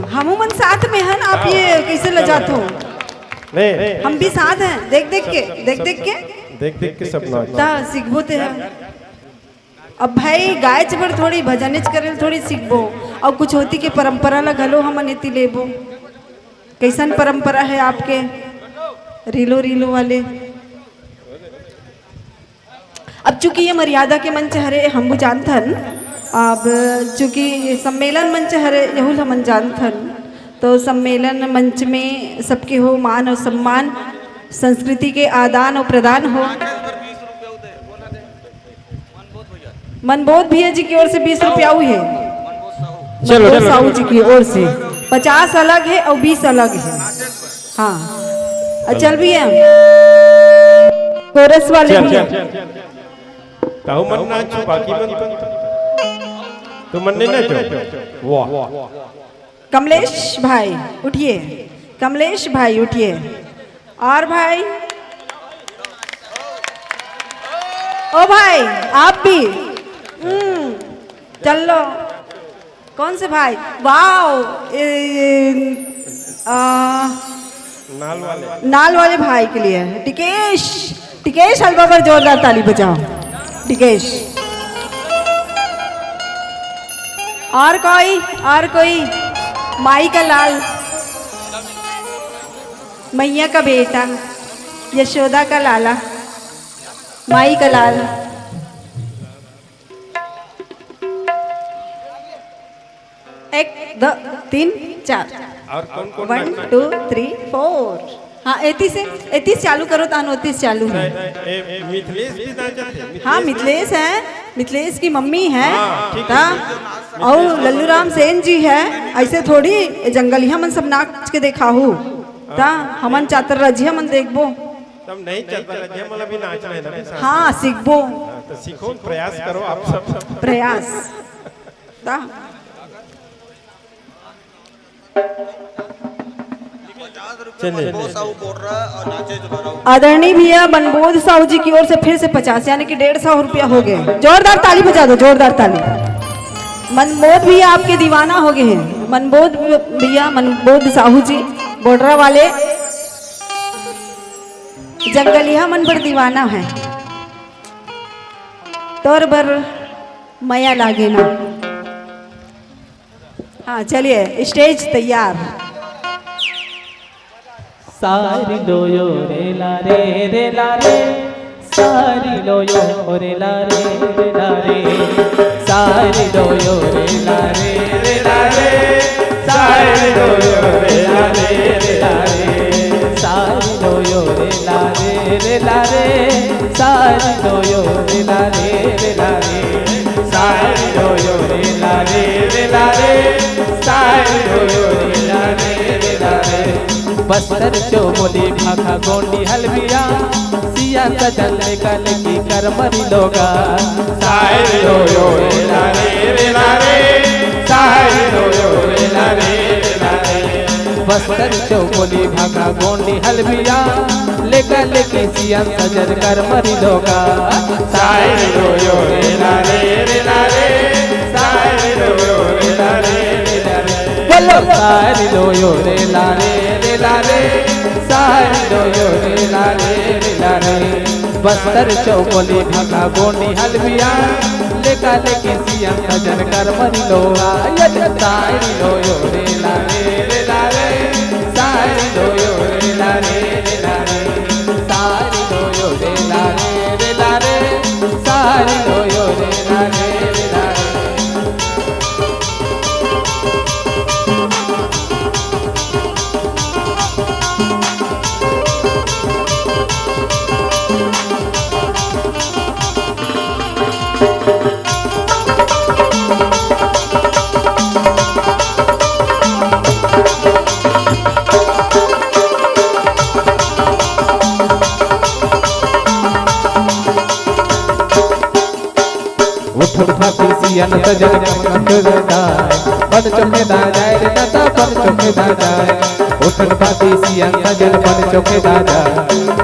हमू मन साथ में हन। आप ये कैसे लजात हो? नहीं। हम भी साथ हैं। देख देख के, देख देख के। देख देख के सब नाच। ता सीखबो ते ह। अब भाई गायच बर थोड़ी, भजनेच करे ल थोड़ी सीखबो। अउ कुछ होती के परंपरा ला घलो हमन एती लेबो। कैसन परंपरा है आपके रीलो रीलो वाले? अब चूंकि ये मर्यादा के मंच हरे, हम भी जानथन। अब चूंकि ये सम्मेलन मंच हरे, यहू ल हमन जानथन, तो सम्मेलन मंच में सबके हो मान और सम्मान, संस्कृति के आदान और प्रदान हो। मनबोध भैया जी की ओर से बीस रुपया हुई है। चलो, मनबोध चलो, साहू चलो। जी की ओर से पचास अलग है और बीस अलग है। हाँ, अचल भैया, कोरस वाले चल, भैया। चल, चल। ताऊ मन नाचो, बाकी मन तो मन नहीं नाचो। वाह। कमलेश भाई उठिए, कमलेश भाई उठिए। और भाई, ओ भाई, आप भी। हम्म, चल लो। कौन से भाई? वाओ, ए, ए, आ, नाल वाले। नाल वाले भाई के लिए टिकेश, टिकेश हलवा पर जोरदार ताली बजाओ। टिकेश। और कोई, और कोई? माई का लाल, मैया का बेटा, यशोदा का लाला, माई का लाल। एक, दो, तीन, चार। और कौन कौन वन, नाचना टू, चाहता है? थ्री, फोर। हाँ, एती से, एती से चालू करो, तानो एती से चालू है। ए, ए, मिथिलेश भी नाचत है, हाँ, मिथिलेश मिथिलेश है, मिथिलेश की मम्मी है। हाँ, ठीक है। ता, मिथिलेश और की लल्लू राम सेन जी है। ऐसे थोड़ी जंगलिया मन सब नाच के देखाहू। ता, हमन चातर रजिया मन देखबो। तब नहीं चलता, रजिया मन भी नाचना है ना, फिर साथ हाँ, में। सीखबो। हाँ, तो सीखो, प्रयास करो आप सब। प्रयास। ता। चलिए। आदरणीय भैया मनबोध साहू जी की ओर से फिर से पचास, यानी कि डेढ़ सौ रुपया हो गए। जोरदार ताली बजा दो, जोरदार ताली। मनबोध भैया आपके दीवाना हो गए हैं। मनबोध भैया, मनबोध साहू जी, बोडरा वाले, जंगलिया मन बड़ दीवाना है। तोर बर मया लागे ना। हाँ, चलिए, स्टेज तैयार। सारी लो यो रे ला रे रे ला रे, सारी लो यो रे ला रे रे ला रे, सारी लो यो रे ला रे रे ला रे, सारी लो यो रे ला रे रे ला रे, सारी लो यो रे ला रे रे ला रे, सारी लो यो रे ला रे रे ला रे, सारी लो यो रे ला रे रे ला रे, सारी लो यो रे ला रे रे ला रे। बस्तर चौबोली भाखा गोंडी हलबिया, सिया सजल लेका लेकी कर मरी लोगा। सारी लो यो रे ला रे रे ला रे, सारी लो यो रे ला रे रे ला रे। बस्तर चौबोली भाखा गोंडी हलबिया, लेका लेकी सिया सजल कर मरी लोगा। सारी लो यो रे ला रे रे ला रे, सारी लो यो रे ला रे रे ला रे। बोलो। सारी लो यो रे ला रे रे ला रे, सारी लो यो रे ला रे रे ला रे। बस्तर चौबोली भाखा गोंडी हलबिया, लेका लेकी सिया सजल कर मरी लोगा। ये सारी लो यो रे ला रे रे ला रे, सारी लो यो रे ला रे रे ला रे, सारी लो यो रे ला रे रे ला रे, सारी लो यो रे ला रे रे ला रे। उठ उठ भाती सियन सजन कमन चुरदाय, बन चुके दा जाए रे दादा, बन चुके दा जाए। उठन भाती सियन सजन बन चोखे दादा,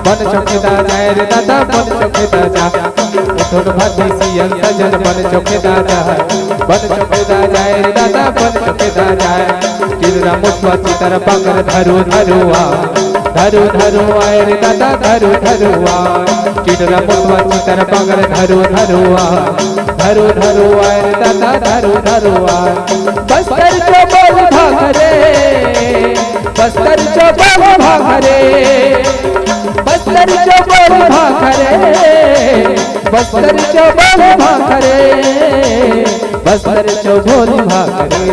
बन चोखे दादा रे दादा, बन चोखे दादा। उठन भाती सियन सजन बन चोखे दादा, बन चोखे दादा रे दादा, बन चोखे दादा। चिररा मुठवा चितर पकड़ धरू धरुआ, धरू धरुआ रे दादा, धरू धरुआ। चिररा मुठवा चितर पकड़ धरू धरुआ, धरू धरुआ रे दादा, धरू धरुआ। बस्तर चो बोल भाखरे, बस्तर चो बोल भाखरे, बस्तर चो बोल भाखरे, बस्तर चो बोल भाखरे, बस्तर चो बोल भाखरे।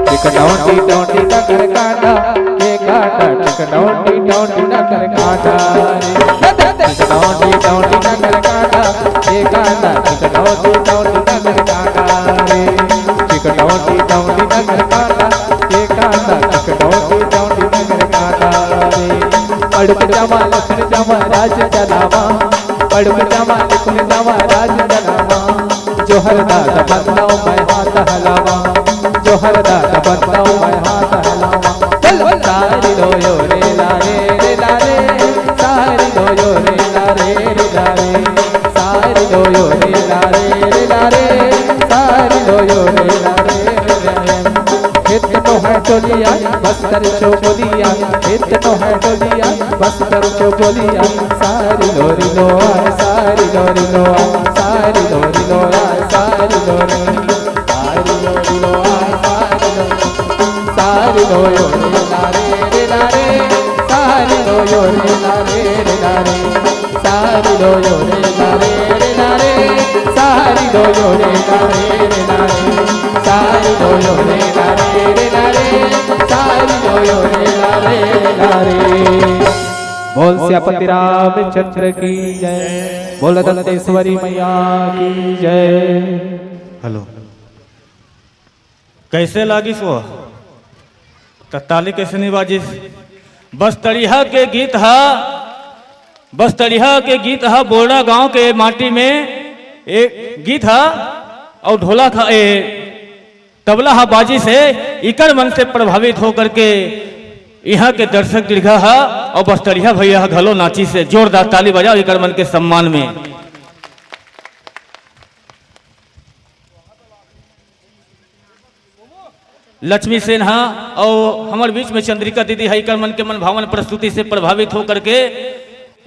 टिकटौटी टौटी नकर काटा, के काटा, टिकटौटी टौटी नकर काटा। टिकटौटी टौटी नकर काटा, के काटा, टिकटौटी टौटी नकर काटा रे। टिकटौटी टौटी नकर काटा, के काटा, टिकटौटी टौटी नकर काटा रे। पड़ुक जावा, लखन जावा, राज चलावा। पड़ुक जावा, लखन जावा, राज चलावा। जोहर दादा बंदव मैं हाथ हलावा, जोहर दादा बंदव मैं हाथ हलावा। बोल, बोल। सारी लो यो रे ला रे रे ला रे, सारी लो यो रे ला रे रे ला रे, सारी लो यो रे ला रे रे ला रे, सारी लो यो रे ला रे रे ला रे। खेत नो है टोलिया, बस्तर चो बोलिया, खेत नो है टोलिया, बस्तर चो बोलिया। सारी लोरी लो आ, सारी लोरी लो आ, सारी लोरी लो आ, सारी लोरी, सारी लोरी लो आ, सारी लोरी। सारी लो यो रे ला रे रे ला रे, सारी लो यो रे ला रे रे ला रे। सारी लो यो रे ला रे रे ला रे, सारी लो यो रे ला रे रे ला रे, सारी लो यो रे ला रे रे ला रे, सारी लो यो रे ला रे रे ला रे। बोल सियापति रामचंद्र की जय, बोल दंतेश्वरी मैया की जय। हेलो, कैसे लागिस वो? त ताली कैसे नहीं बाजिस? बस्तड़िहा के गीत हा, बस्तड़िहा के गीत हा, बोड़ा गांव के माटी में एक गीत हा, और ढोलक हा, ए, तबला हा बाजिस हे। इकर मन से प्रभावित होकर के यहाँ के दर्शक दीर्घा हा और बस्तड़िहा भैया हा घलो नाचिस हे। जोरदार ताली बजाओ इकर मन के सम्मान में। लक्ष्मी सेन हा और हमर बीच में चंद्रिका दीदी हा, इकर मन के मन भावन प्रस्तुति से प्रभावित होकर के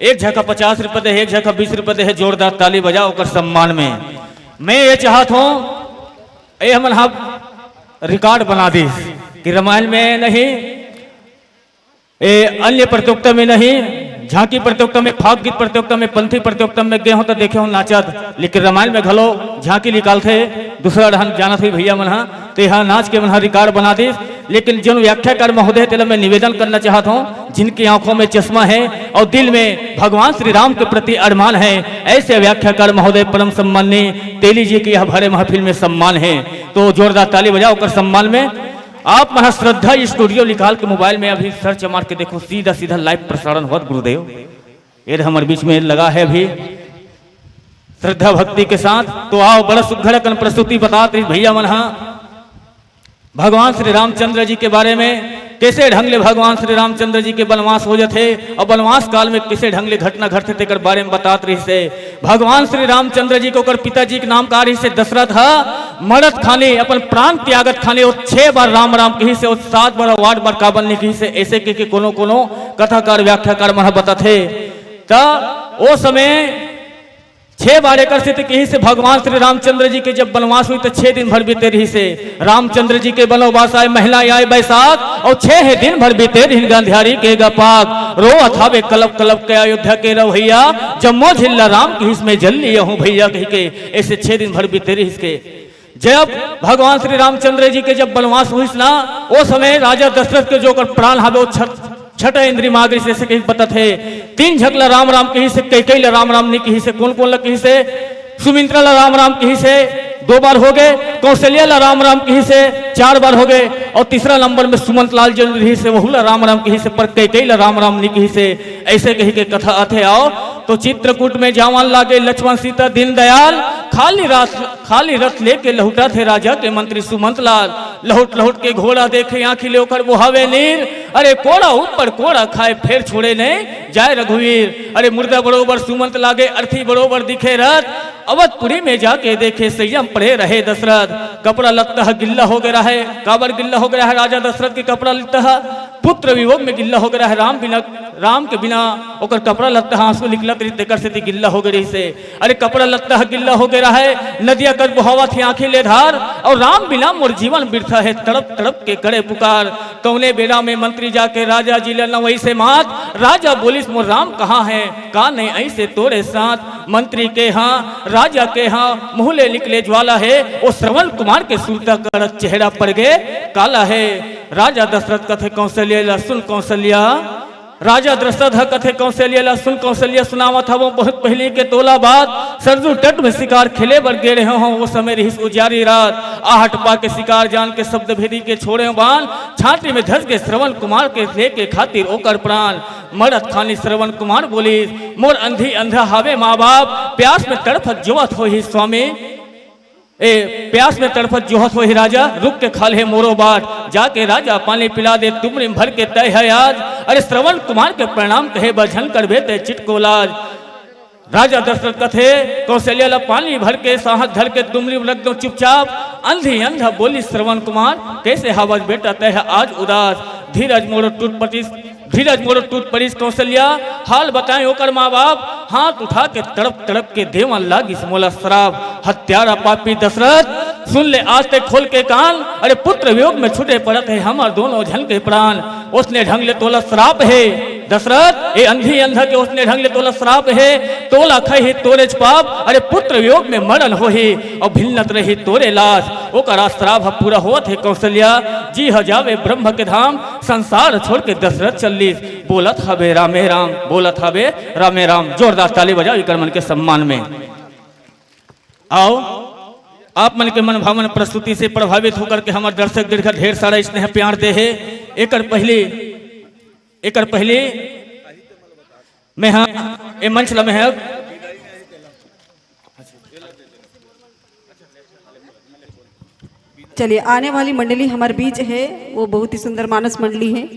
एक झका पचास रुपए दे हे, एक झका बीस रुपए दे हे। जोरदार ताली बजाओ ओकर सम्मान में। मैं ये चाहत हूँ, ये हमन हा रिकॉर्ड बना दीस कि रामायण में नहीं, ए, अन्य प्रतियोगिता में नहीं, झांकी प्रतियोगिता में, फाग गीत प्रतियोगिता में, पंथी प्रतियोगिता में गे हो तो देखे हो नाचत, लेकिन रामायण में घलो झांकी निकालथे दूसरा डहन, जानत हुई भैया मन हा, तो यहाँ नाच के मन हा रिकॉर्ड बना दीस। लेकिन जोन व्याख्याकार महोदय हे, तेला मैं निवेदन करना चाहत हूँ, जिनकी आंखों में चश्मा है और दिल में भगवान श्री राम के प्रति अरमान है, ऐसे व्याख्याकार महोदय परम सम्माननीय तेली जी के यह भरे महफिल में सम्मान है, तो जोरदार ताली बजाओ ओकर सम्मान में। आप मन ह श्रद्धा स्टूडियो निकाल के मोबाइल में अभी सर्च मार के देखो, सीधा सीधा लाइव प्रसारण होत गुरुदेव। ये हमर बीच में लगा है अभी श्रद्धा भक्ति के साथ। तो आओ, बड़ा सुघड़ अकन प्रस्तुति बतात रहिस भैया मन हा भगवान श्री रामचंद्र जी के बारे में, कैसे ढंग ले भगवान श्री रामचंद्र जी के वनवास हो जाथे और वनवास काल में कैसे ढंग ले घटना घटथे, तेकर बारे में बतात रहिस हे। भगवान श्री रामचंद्र जी के ओकर पिताजी के नाम का रहिस हे? दशरथ ह मरत खानी, अपन प्राण त्यागत खानी, वो छह बार राम राम कहिस हे, वो सात बार, आठ बार काबर नहीं कहिस हे, ऐसे कह के कोनो कोनो कथाकार व्याख्याकार मन ह बतात हे। त ओ समय छह बार एकर सेती कहिस हे, भगवान श्री रामचंद्र जी के जब वनवास हुई तो छह दिन भर बीते रहिस हे। रामचंद्र जी के वनवास आए, महिला आए बैसाख, और छह दिन भर बीते रहिन गांधारी के गपाक। रोवत हावे कलप कलप के अयोध्या के रवैया, जम्मो झिल्ला राम कहिस में जल लिया हूँ भैया कह के, ऐसे छह दिन भर बीते रहिस के। जब भगवान श्री रामचंद्र जी के जब वनवास हुइस ना, ओ समय राजा दशरथ के जो ओकर प्राण हावे, ओ छठ, छठ इंद्री माग से कहीं बतत हे। तीन झक ला राम राम कहिस हे, कैकई ला राम राम नहीं कहिस हे, कौन कौन ला कहिस हे? सुमित्रा ला राम राम कहिस हे, दो बार हो गए। कौशल्या ला राम राम कहिस हे, चार बार हो गए। और तीसरा नंबर में सुमंत लाल जो रहिस हे, वहू ला राम राम कहिस हे, पर कैकई ला राम राम नहीं कहिस हे। ऐसे कही के कथा आथे। आओ, तो चित्रकूट में जावन लागे लक्ष्मण सीता दीनदयाल, खाली रथ, खाली रथ लेके लहुटत हे राजा के मंत्री सुमंत लाल। लहुट लहुट के घोड़ा देखे आँखी ले ओकर बोहावे नीर। अरे कोड़ा ऊपर कोड़ा खाए फेर छोड़े नहीं जाए रघुवीर। अरे मुर्दा बरोबर सुमंत लागे, अर्थी बरोबर दिखे रथ। अवधपुरी में जाके देखे संयम पड़े रहे दशरथ। कपड़ा लत्ता ह गिल्ला हो गया है। काबर गिल्ला हो गया है राजा दशरथ के कपड़ा लत्ता ह? पुत्र वियोग में गिल्ला हो गया है। राम बिना, राम के बिना ओकर कपड़ा लत्ता ह आंसू निकलत रही, तेकर सेती गिल्ला हो गए रही से। अरे कपड़ा लत्ता ह गिल्ला हो गया है, नदिया कर बहावत ही आंखें ले धार, और राम बिना मोर जीवन बिरथा है, तड़प तड़प के करे पुकार। कौने बेड़ा में मंत्री जाके राजा जी लड़ना वही से मात। राजा बोलिस मोर राम कहाँ है, का नहीं ऐसे तोरे साथ। मंत्री के हाँ, राजा के हाँ, मुँह ले निकले ज्वाला है। ओ श्रवण कुमार के सुरता करत चेहरा पड़ गए काला है। राजा दशरथ कथे कौशल्या ला सुन कौशल्या। राजा दशरथ ह कथे कौशल्या ला सुन कौशल्या, सुनावत हवं बहुत पहली के तोला बात। सरजू तट में शिकार खेले बर गे रहे हों, वो समय रहिस उजियारी रात। आहट पा के शिकार जान के शब्द भेदी के छोड़े बान। छाती में धस के श्रवण कुमार के लेके खातिर ओकर प्राण। मरत खानी श्रवण कुमार बोलिस मोर अंधी अंधा हावे माँ बाप, प्यास में तड़फत जोहत होही स्वामी। ए प्यास में तड़फत जोहत होही राजा, रुक के खा ले मोरो बाट। जाके राजा पानी पिला दे, तुमरी भर के तय है आज। अरे श्रवण कुमार के प्रणाम कहे बर झन करबे तय चिटको लाज। राजा दशरथ कथे कौशल्या ला पानी भर के, साहस धर के तुमरी रख दो चुपचाप। अंधी अंधा बोली श्रवण कुमार, कैसे हावस बेटा तय है आज उदास। धीरज मोरो टूट पड़िस, धीरज मोरो टूट पड़िस कौशल्या, हाल बताएं ओकर माँ बाप। हाथ उठा के तड़प तड़प के देवन लागिस मोला श्राप। हत्यारा पापी दशरथ, सुन ले आज ते खोल के कान। अरे पुत्र वियोग में छूटे पड़त है हमार दोनों झन के प्राण। उसने ढंग ले तोला श्राप है दशरथ, ए अंधी अंधा के उसने ढंग ले तोला श्राप है। तोला खाई ही तोरे च पाप, अरे पुत्र वियोग में मरण होही और भिन्नत रही तोरे लाश। ओकरा श्राप ह पूरा होत है कौशल्या, जी ह जावे ब्रह्म के धाम, संसार छोड़ के दशरथ चलिस। बोलत हवे रामे राम, बोलत हवे रामे राम। जोरदार ताली बजाओ इकर मन के सम्मान में। आओ, आप मन के मन भावन प्रस्तुति से प्रभावित होकर के हमर दर्शक दीर्घ ढेर सारा स्नेह प्यार दे हे। एकर पहली, एकर पहली मैं हा ए मंच ल मैं हा चलिए, आने वाली मंडली हमारे बीच है, वो बहुत ही सुंदर मानस मंडली है।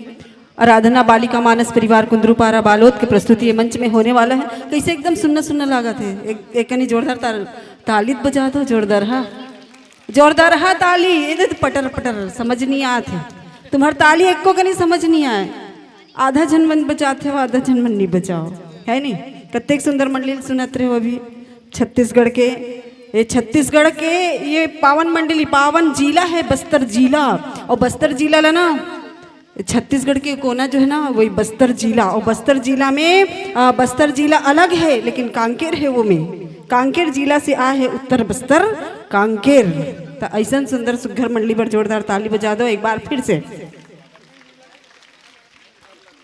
आराधना बालिका मानस परिवार कुंदरूपारा बालोद के प्रस्तुति ये मंच में होने वाला है। कैसे एकदम सुन्ना सुन्ना लागत है। एक, एक कनी जोरदार ताल, ताली बजा दो जोरदार। हाँ, जोरदार। हाँ, ताली ये दे पटर पटर समझ नहीं आत है। तुम्हार ताली एको कनी समझ नहीं आए। आधा झन मन बजाते हो, आधा झन मन नहीं बजाओ, है नहीं? कत्तेक सुंदर मंडली सुनत रहे हो अभी छत्तीसगढ़ के। ये छत्तीसगढ़ के ये पावन मंडली, पावन जिला है बस्तर जिला। और बस्तर जिला ला ना छत्तीसगढ़ के कोना जो है ना वही बस्तर जिला। और बस्तर जिला में आ, बस्तर जिला अलग है लेकिन कांकेर है वो में। कांकेर जिला से आए है उत्तर बस्तर कांकेर। तो ऐसा सुंदर सुघर मंडली पर जोरदार ताली बजा दो एक बार फिर से।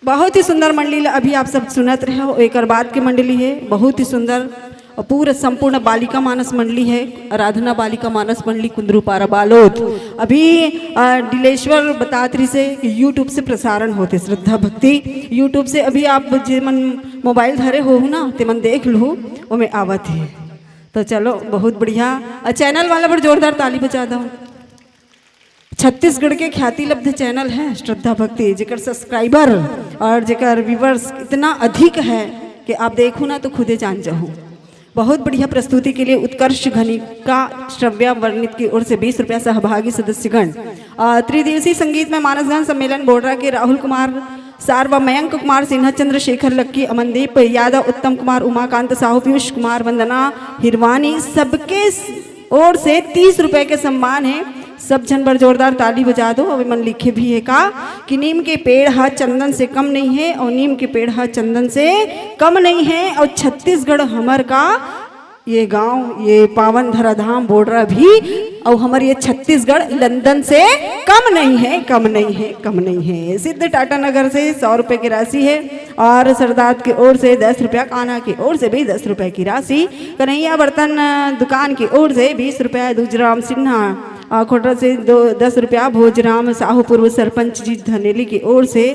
बहुत ही सुंदर मंडली अभी आप सब सुनत रहे हो। एक बाद की मंडली है बहुत ही सुंदर और पूरा संपूर्ण बालिका मानस मंडली है। आराधना बालिका मानस मंडली कुंदरूपारा बालोद अभी आ, डिलेश्वर बतात्री से यूट्यूब से प्रसारण होते श्रद्धा भक्ति यूट्यूब से। अभी आप जे मन मोबाइल धरे हो ना ते मन देख लू ओमे आवत है। तो चलो बहुत बढ़िया। चैनल वाला पर जोरदार ताली बजा दो। छत्तीसगढ़ के ख्याति लब्ध चैनल है श्रद्धा भक्ति जेकर सब्सक्राइबर और जेकर व्यूवर्स इतना अधिक है कि आप देखो ना तो खुदे जान जाओ। बहुत बढ़िया प्रस्तुति के लिए उत्कर्ष घनिका श्रव्या वर्णित की ओर से बीस रुपया सहभागी सदस्यगण। त्रिदिवसीय संगीत में मानसगंज सम्मेलन बोडरा के राहुल कुमार सार व मयंक कुमार सिन्हा चंद्रशेखर लक्की अमनदीप यादव उत्तम कुमार उमाकांत साहू पीयूष कुमार वंदना हिरवानी सबके ओर से तीस रुपए के सम्मान है। सब झन बर जोरदार ताली बजा दो। अउ एमन लिखे भी है का कि नीम के पेड़ ह चंदन से कम नहीं है और नीम के पेड़ ह चंदन से कम नहीं है। और छत्तीसगढ़ हमर का ये गांव ये पावन धराधाम बोडरा भी और हमर ये छत्तीसगढ़ लंदन से कम नहीं है, कम नहीं है, कम नहीं है। सिद्ध टाटा नगर से सौ रुपए की राशि है। और सरदार की ओर से दस रुपया, कान्हा की ओर से भी दस रुपए की राशि, कन्हैया बर्तन दुकान की ओर से बीस रुपया, दूजराम सिन्हा खोटरा से दो दस रुपया, भोजराम साहू पूर्व सरपंच जी धनेली की ओर से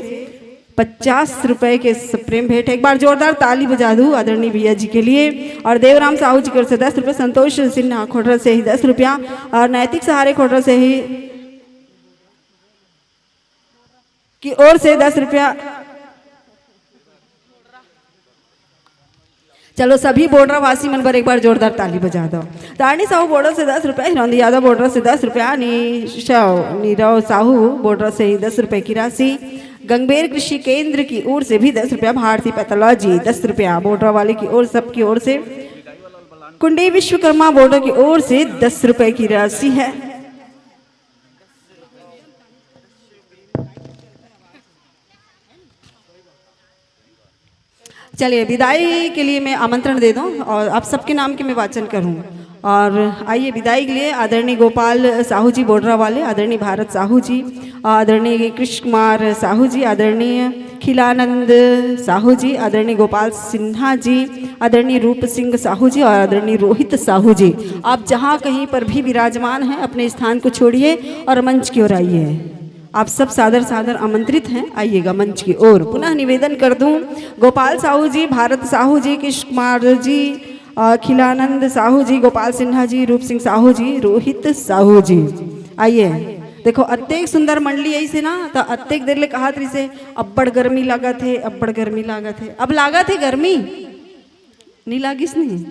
पचास रुपए के सप्रेम भेंट। एक बार जोरदार ताली बजा दूं आदरणीय भैया जी के लिए। और देवराम साहू जी की ओर से दस रुपए, संतोष सिन्हा खोडरा से ही दस रुपया, और नैतिक सहारे खोडरा से ही की ओर से दस रुपया। चलो, सभी बोडरा वासी मन बर एक बार जोरदार ताली बजा दो। तारणी साहू बोडरा से दस रुपया, हिरौंदी यादव बोडरा से दस रुपया, नीशव नीरव साहू बोडरा से ही दस रुपए की राशि, गंगबेर कृषि केंद्र की ओर से भी दस रुपया, भारती पैथोलॉजी दस रुपया, बोडरा वाले की ओर, सबकी ओर से, कुंडी विश्वकर्मा बोडरा की ओर से दस रुपए की राशि है। चलिए, विदाई के लिए मैं आमंत्रण दे दूं और आप सबके नाम के मैं वाचन करूं। और आइए, विदाई के लिए आदरणीय गोपाल साहू जी बोडरा वाले, आदरणीय भारत साहू जी, आदरणीय कृष्ण कुमार साहू जी, आदरणीय खिलानंद साहू जी, आदरणीय गोपाल सिन्हा जी, आदरणीय रूप सिंह साहू जी और आदरणीय रोहित साहू जी, आप जहां कहीं पर भी विराजमान हैं, अपने स्थान को छोड़िए और मंच की ओर आइए। आप सब सादर सादर आमंत्रित हैं, आइएगा मंच की ओर। पुनः निवेदन कर दूं, गोपाल साहू जी, भारत साहू जी, कृष्ण कुमार जी, अ, खिलानंद साहू जी, गोपाल सिन्हा जी, रूप सिंह साहू जी, रोहित साहू जी, आइए। देखो, अतेक सुंदर मंडली ऐसे ना, तो अतेक देर ले कहत रहिसे, "अब्बड़ गर्मी लागत हे, अब्बड़ गर्मी लागत हे।" अब लागत हे गर्मी? नहीं लागिस नहीं?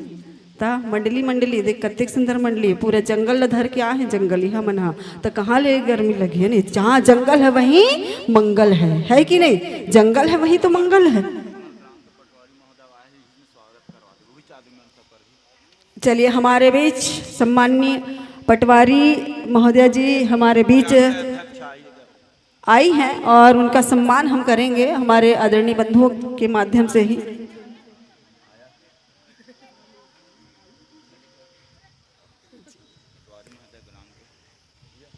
ता मंडली, मंडली देख, कतेक सुंदर मंडली, पूरा जंगल ल धर के आ हे जंगली हमन हा। त कहाँ ले गर्मी लगी है? नहीं, जहाँ जंगल है वहीं मंगल है, है कि नहीं? जंगल है वहीं तो मंगल है। चलिए, हमारे बीच सम्माननीय पटवारी महोदया जी हमारे बीच आई हैं और उनका सम्मान हम करेंगे हमारे आदरणीय बंधुओं के माध्यम से ही।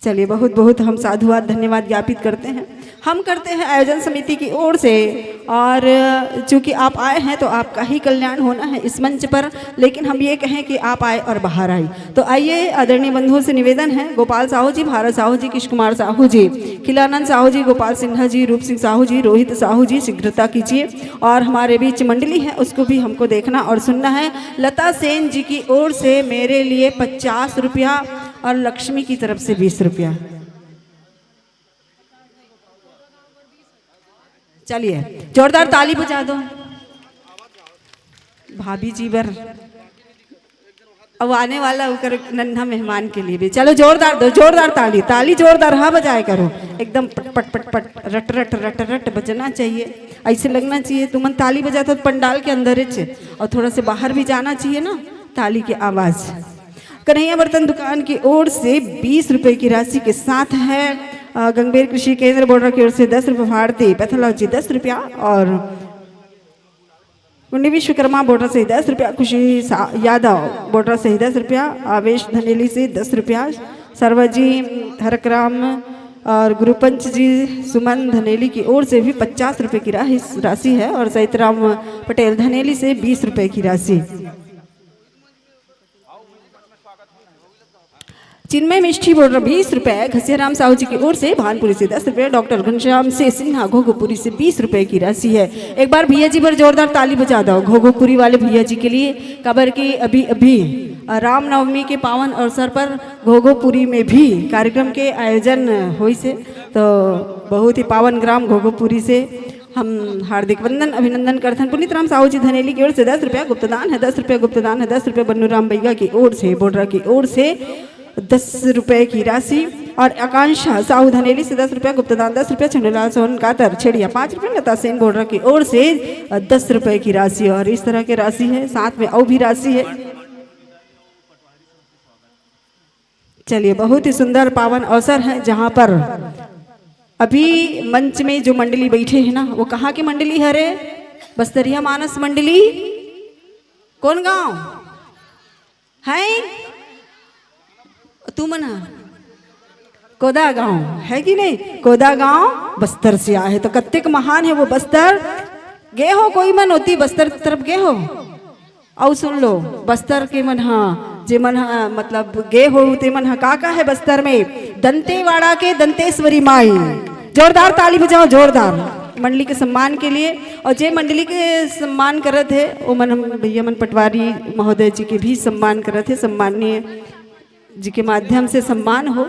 चलिए, बहुत बहुत हम साधुवाद, धन्यवाद ज्ञापित करते हैं। हम करते हैं आयोजन समिति की ओर से, और चूंकि आप आए हैं तो आपका ही कल्याण होना है इस मंच पर, लेकिन हम ये कहें कि आप आए और बाहर आए। तो आइए, आदरणीय बंधुओं से निवेदन है, गोपाल साहू जी, भारत साहू जी, कृष्ण कुमार साहू जी, खिलानंद साहू जी, गोपाल सिन्हा जी, रूप सिंह साहू जी, रोहित साहू जी, शीघ्रता कीजिए। और हमारे बीच मंडली है, उसको भी हमको देखना और सुनना है। लता सेन जी की ओर से मेरे लिए पचास रुपया और लक्ष्मी की तरफ से बीस रुपया। चलिए, जोरदार ताली बजा दो भाभी जी बर। अब आने वाला ओकर नन्हा मेहमान के लिए भी, चलो जोरदार दो, जोरदार ताली, ताली जोरदार, हाँ, बजाए करो एकदम पट पट पट पट, रट रट रट रट बजना चाहिए। ऐसे लगना चाहिए तुमन ताली बजाता तो पंडाल के अंदर च, और थोड़ा से बाहर भी जाना चाहिए ना ताली की आवाज। कन्हैया बर्तन दुकान की ओर से बीस रुपए की राशि के साथ है, अ, गंगबेर कृषि केंद्र बोडरा की ओर से दस रुपए, भारती पैथोलॉजी दस रुपया और कुंडी विश्वकर्मा बोडरा से दस रुपया, खुशी सा-, यादव बोडरा से दस रुपया, आवेश धनेली से दस रुपया, सर्वजी हरकराम और गुरुपंच जी सुमन धनेली की ओर से भी पचास रुपए की राहि-, राशि है और सहितराम पटेल धनेली से बीस रुपए की राशि। चिन्मय मिष्ठी बोडरा बीस रुपए, घसियाराम साहू जी की ओर से भानपुरी से दस रुपए, डॉक्टर घनश्याम से सिन्हा घोघोपुरी से बीस रुपए की राशि है। एक बार भैया जी पर जोरदार ताली बजा दो घोघोपुरी वाले भैया जी के लिए, काबर कि अभी अभी, अ, रामनवमी के पावन अवसर पर घोघोपुरी में भी कार्यक्रम के आयोजन होइस हे, तो बहुत ही पावन ग्राम घोघोपुरी से हम हार्दिक वंदन, अभिनंदन करथन। पुनीत राम साहू जी धनेली की ओर से दस रुपया गुप्तदान है, दस रुपया गुप्तदान है, दस रुपया बन्नू राम बैगा की ओर से, बोडरा की ओर से दस रुपए की राशि। और आकांक्षा साहू धनेली से दस रुपया गुप्तदान, दस रुपया छन्नूलाल सोहन कातर छेड़िया, पाँच रुपया लता सेन बोडरा की ओर से दस रुपए की राशि। और इस तरह की राशि है, साथ में और भी राशि है। चलिए, बहुत ही सुंदर पावन अवसर है, जहाँ पर अभी मंच में जो मंडली बैठे हैं ना, वो कहाँ की मंडली है रे? बस्तरिया मानस मंडली। कौन गांव है? तुमन ह? कोदा गांव है कि नहीं? कोदा गांव बस्तर से आए हैं, तो कत्तेक महान है वो बस्तर। गए हो कोई मन ओती बस्तर तरफ गए हो? अउ सुन लो, बस्तर के मन ह, जे मन ह, मतलब, गे हो, ते मन ह, का का है बस्तर में? दंतेवाड़ा के दंतेश्वरी माई। जोरदार ताली बजाओ, जोरदार। मंडली के सम्मान के लिए। और जे मंडली के सम्मान करत हे, ओमन हम भैया मन पटवारी महोदय जी के भी सम्मान करत हे, सम्माननीय जी के माध्यम से सम्मान हो।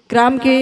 ग्राम के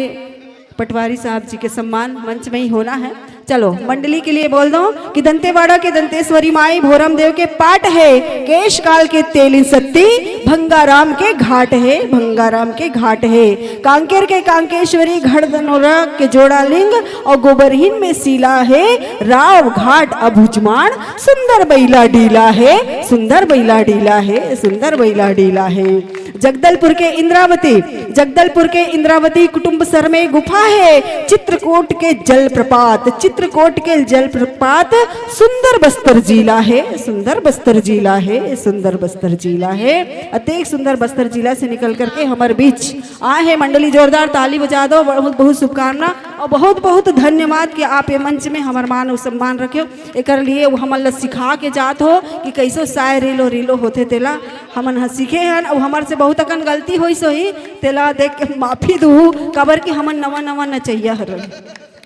पटवारी साहब जी के सम्मान मंच में ही होना है। चलो, मंडली के लिए बोल दो कि दंतेवाड़ा के दंतेश्वरी माई भोरम देव के पाट है, केश काल के तेलिन सत्ती, भंगाराम के घाट है, भंगाराम के घाट है, कांकेर के कांकेश्वरी घड़ दनोरा के जोड़ा लिंग और गोबरहीन में सीला है, राव घाट अभुजमाण, सुंदर बैला डीला है, सुंदर बैला डीला है, सुंदर बैला डीला है। जगदलपुर के इंद्रावती, जगदलपुर के इंद्रावती कुटुंब सर में गुफा है। चित्रकूट के जलप्रपात, चित्रकूट के जलप्रपात, सुंदर बस्तर जिला है, सुंदर बस्तर जिला है, सुंदर बस्तर जिला है। अतेक सुंदर बस्तर जिला से निकल करके हमर बीच आए हैं मंडली। जोरदार ताली बजा दो। बहुत बहुत शुभकामना और बहुत बहुत धन्यवाद कि आप ये मंच में हमर मान और सम्मान रखे हो। एकर लिए वो हमन ला सिखा के जात हो कि कैसे साय रेलो रेलो होथे, तेला हमन ह सीखे हन। अउ हमर से बहुत अकन गलती होइस होही, तेला देख के माफी दुहू, काबर कि हमन नवा नवा नचैया हरन,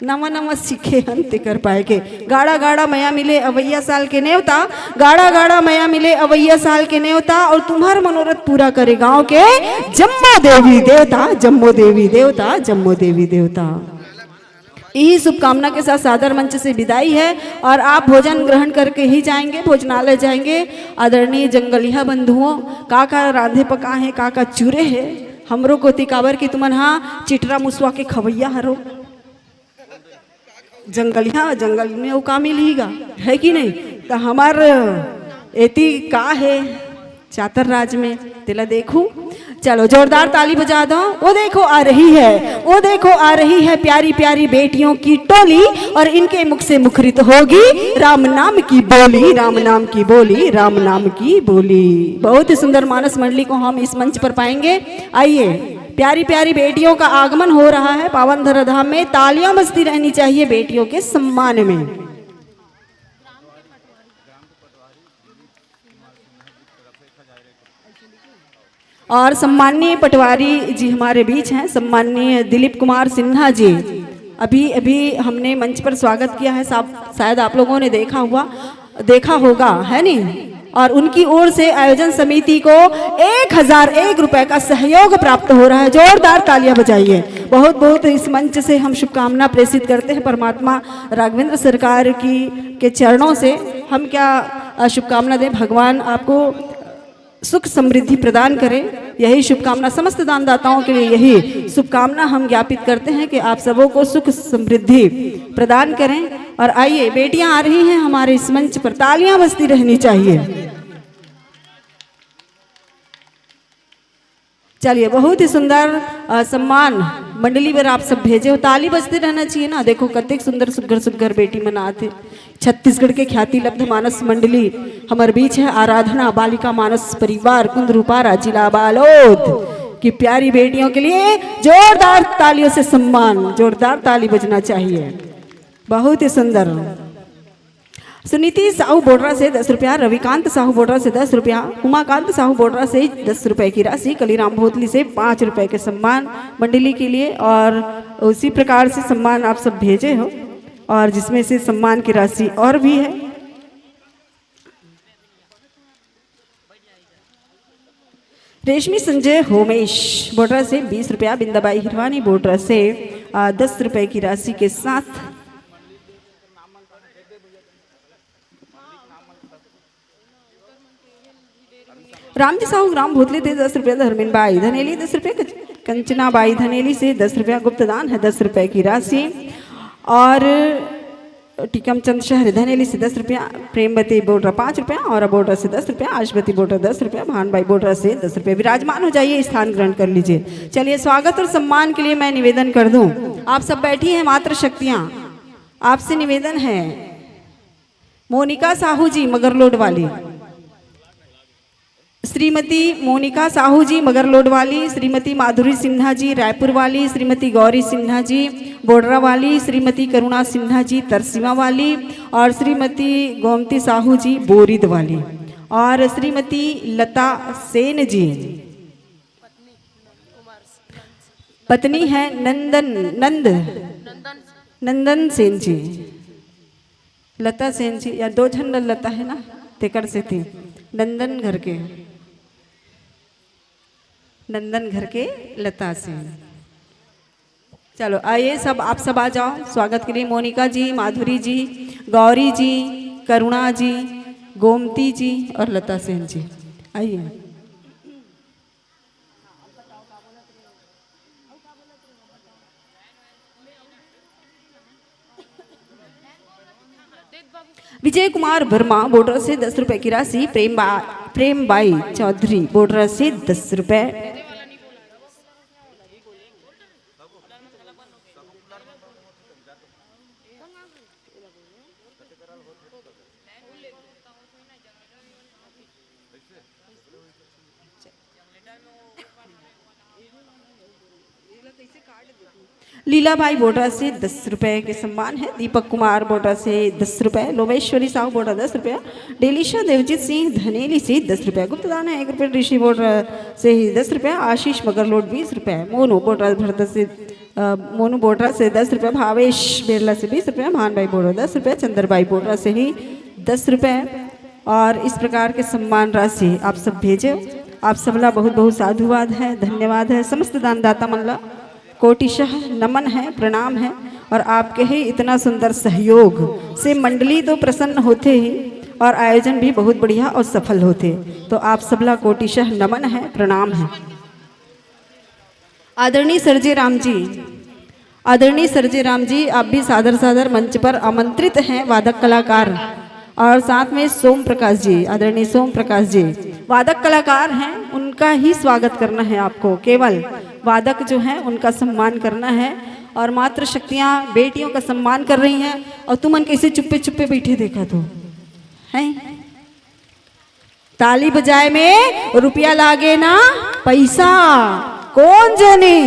नवा नवा सीखे हन, तेकर पाए के। गाड़ा गाड़ा मया मिले अवैया साल के नेवता, गाड़ा गाड़ा मया मिले अवैया साल के नेवता, और तुम्हार मनोरथ पूरा करे गांव के जम्मो देवी देवता, जम्मो देवी देवता, जम्मो देवी देवता। यही शुभकामना के साथ सादर मंच से विदाई है और आप भोजन ग्रहण करके ही जाएंगे, भोजनालय जाएंगे। आदरणीय जंगलिया बंधुओं, का का रांधे पका है, का का चूरे है, हमरो कोती, काबर कि तुमन हा चिटरा मुसवा के खवैया हरो। जंगलिया, जंगल में वो का मिलही गा, है कि नहीं? तो हमार एती का है, चातर राज में, तेला देखू। चलो, जोरदार ताली बजा दो। वो देखो आ रही है, वो देखो आ रही है प्यारी प्यारी बेटियों की टोली, और इनके मुख से मुखरित होगी राम नाम की बोली, राम नाम की बोली, राम नाम की बोली। बहुत ही सुंदर मानस मंडली को हम इस मंच पर पाएंगे। आइए, प्यारी प्यारी बेटियों का आगमन हो रहा है पावन धरा धाम में। तालियां बजती रहनी चाहिए बेटियों के सम्मान में। और सम्माननीय पटवारी जी हमारे बीच हैं, सम्माननीय दिलीप कुमार सिन्हा जी। अभी अभी हमने मंच पर स्वागत किया है साहब, शायद आप लोगों ने देखा हुआ, देखा होगा, है नी? और उनकी ओर से आयोजन समिति को एक हजार एक रुपए का सहयोग प्राप्त हो रहा है। जोरदार तालियां बजाइए। बहुत बहुत इस मंच से हम शुभकामना प्रेषित करते हैं परमात्मा राघवेंद्र सरकार की के चरणों से। हम क्या अ, शुभकामना दें, भगवान आपको सुख समृद्धि प्रदान करें। यही शुभकामना समस्त दानदाताओं के लिए, यही शुभकामना हम ज्ञापित करते हैं कि आप सबों को सुख समृद्धि प्रदान करें। और आइए, बेटियां आ रही हैं हमारे इस मंच पर, तालियां बजती रहनी चाहिए। चलिए, बहुत ही सुंदर अ, सम्मान मंडली बर आप सब भेजे हो। ताली बजते रहना चाहिए ना। देखो, कतेक सुंदर सुग्घर सुग्घर बेटी मन आथे। छत्तीसगढ़ के ख्याति लब्ध मानस मंडली हमर बीच है। आराधना बालिका मानस परिवार कुंदरूपारा, जिला बालोद की प्यारी बेटियों के लिए जोरदार तालियों से सम्मान, जोरदार ताली बजना चाहिए। बहुत ही सुंदर। सुनीति साहू बोडरा से दस रुपया, रविकांत साहू बोडरा से दस रुपया, उमाकांत साहू बोडरा से दस रुपए की राशि, कलीराम भोतली से पाँच रुपए के सम्मान मंडली के लिए, और उसी प्रकार से सम्मान आप सब भेजे हो, और जिसमें से सम्मान की राशि और भी है। रेशमी संजय होमेश बोडरा से बीस रुपया, बिंदाबाई हिरवानी बोडरा से आ, दस रुपए की राशि के साथ। रामजी साहू ग्राम भोतली से दस रुपया, धर्मेन बाई धनेली दस रुपया, कंचना बाई धनेली से दस रुपया, गुप्तदान है दस रुपए की राशि, और टीकमचंद शहर धनेली से दस रुपया, प्रेमवती बोडरा पाँच रुपया, और बोडरा से दस रुपया, आशवती बोडरा दस रुपया, भानबाई बोडरा से दस रुपया। विराजमान हो जाइए, स्थान ग्रहण कर लीजिए। चलिए, स्वागत और सम्मान के लिए मैं निवेदन कर दूं, आप सब बैठी हैं मातृ शक्तियां, आपसे निवेदन है, मोनिका साहू जी मगरलोड वाली, श्रीमती मोनिका साहू जी मगरलोड वाली, श्रीमती माधुरी सिन्हा जी रायपुर वाली, श्रीमती गौरी सिन्हा जी बोडरा वाली, श्रीमती करुणा सिन्हा जी तरसीवा वाली, और श्रीमती गोमती साहू जी बोरिद वाली, और श्रीमती लता सेन जी, पत्नी है नंदन नंद नंदन सेन जी, लता सेन जी, या दो झन ल लता है ना, तेकर सेती नंदन घर के, नंदन घर के लता सेन। चलो आइए सब, आप सब आ जाओ स्वागत के लिए। मोनिका जी, माधुरी जी, गौरी जी, करुणा जी, गोमती जी और लता सेन जी, आइए। विजय कुमार वर्मा बोर्डर से दस रुपए की राशि, प्रेम बा-, प्रेम बाई चौधरी बोर्डर से दस रुपए। लीला बाई बोर्डर से दस रुपए के सम्मान है, दीपक कुमार बोर्डर से दस रुपए, लोमेश्वरी साहू बोर्डर दस रुपया, डेलिशा देवजीत सिंह धनेली से दस रुपया, गुप्तदान है एक रुपये, ऋषि बोर्डर से ही दस रुपया, आशीष मगरलोड बीस रुपये, मोनू बोर्डर भरत से, अ, मोनू बोर्डर से दस रुपये, भावेश बेरला से बीस रुपये, महान बाई बोर्डर दस रुपये, चंद्र बाई बोर्डर से ही दस रुपये। और इस प्रकार के सम्मान राशि आप सब भेजे। आप सबला बहुत बहुत साधुवाद है, धन्यवाद है। समस्त दानदाता मन ला कोटिशः नमन है, प्रणाम है। और आपके ही इतना सुंदर सहयोग से मंडली तो प्रसन्न होते ही और आयोजन भी बहुत बढ़िया और सफल होते। तो आप सबला कोटिशः नमन है, प्रणाम है। आदरणीय सरजे राम जी, आदरणीय सरजे राम जी, आप भी सादर सादर मंच पर आमंत्रित हैं। वादक कलाकार और साथ में सोम प्रकाश जी, आदरणीय सोम प्रकाश जी वादक कलाकार हैं, उनका ही स्वागत करना है आपको। केवल वादक जो हैं उनका सम्मान करना है और मातृ शक्तियाँ बेटियों का सम्मान कर रही हैं और तुमन कैसे चुप्पे चुप्पे बैठे देखत हो, हैं? ताली बजाए में रुपया लागे ना पैसा। कोन जनी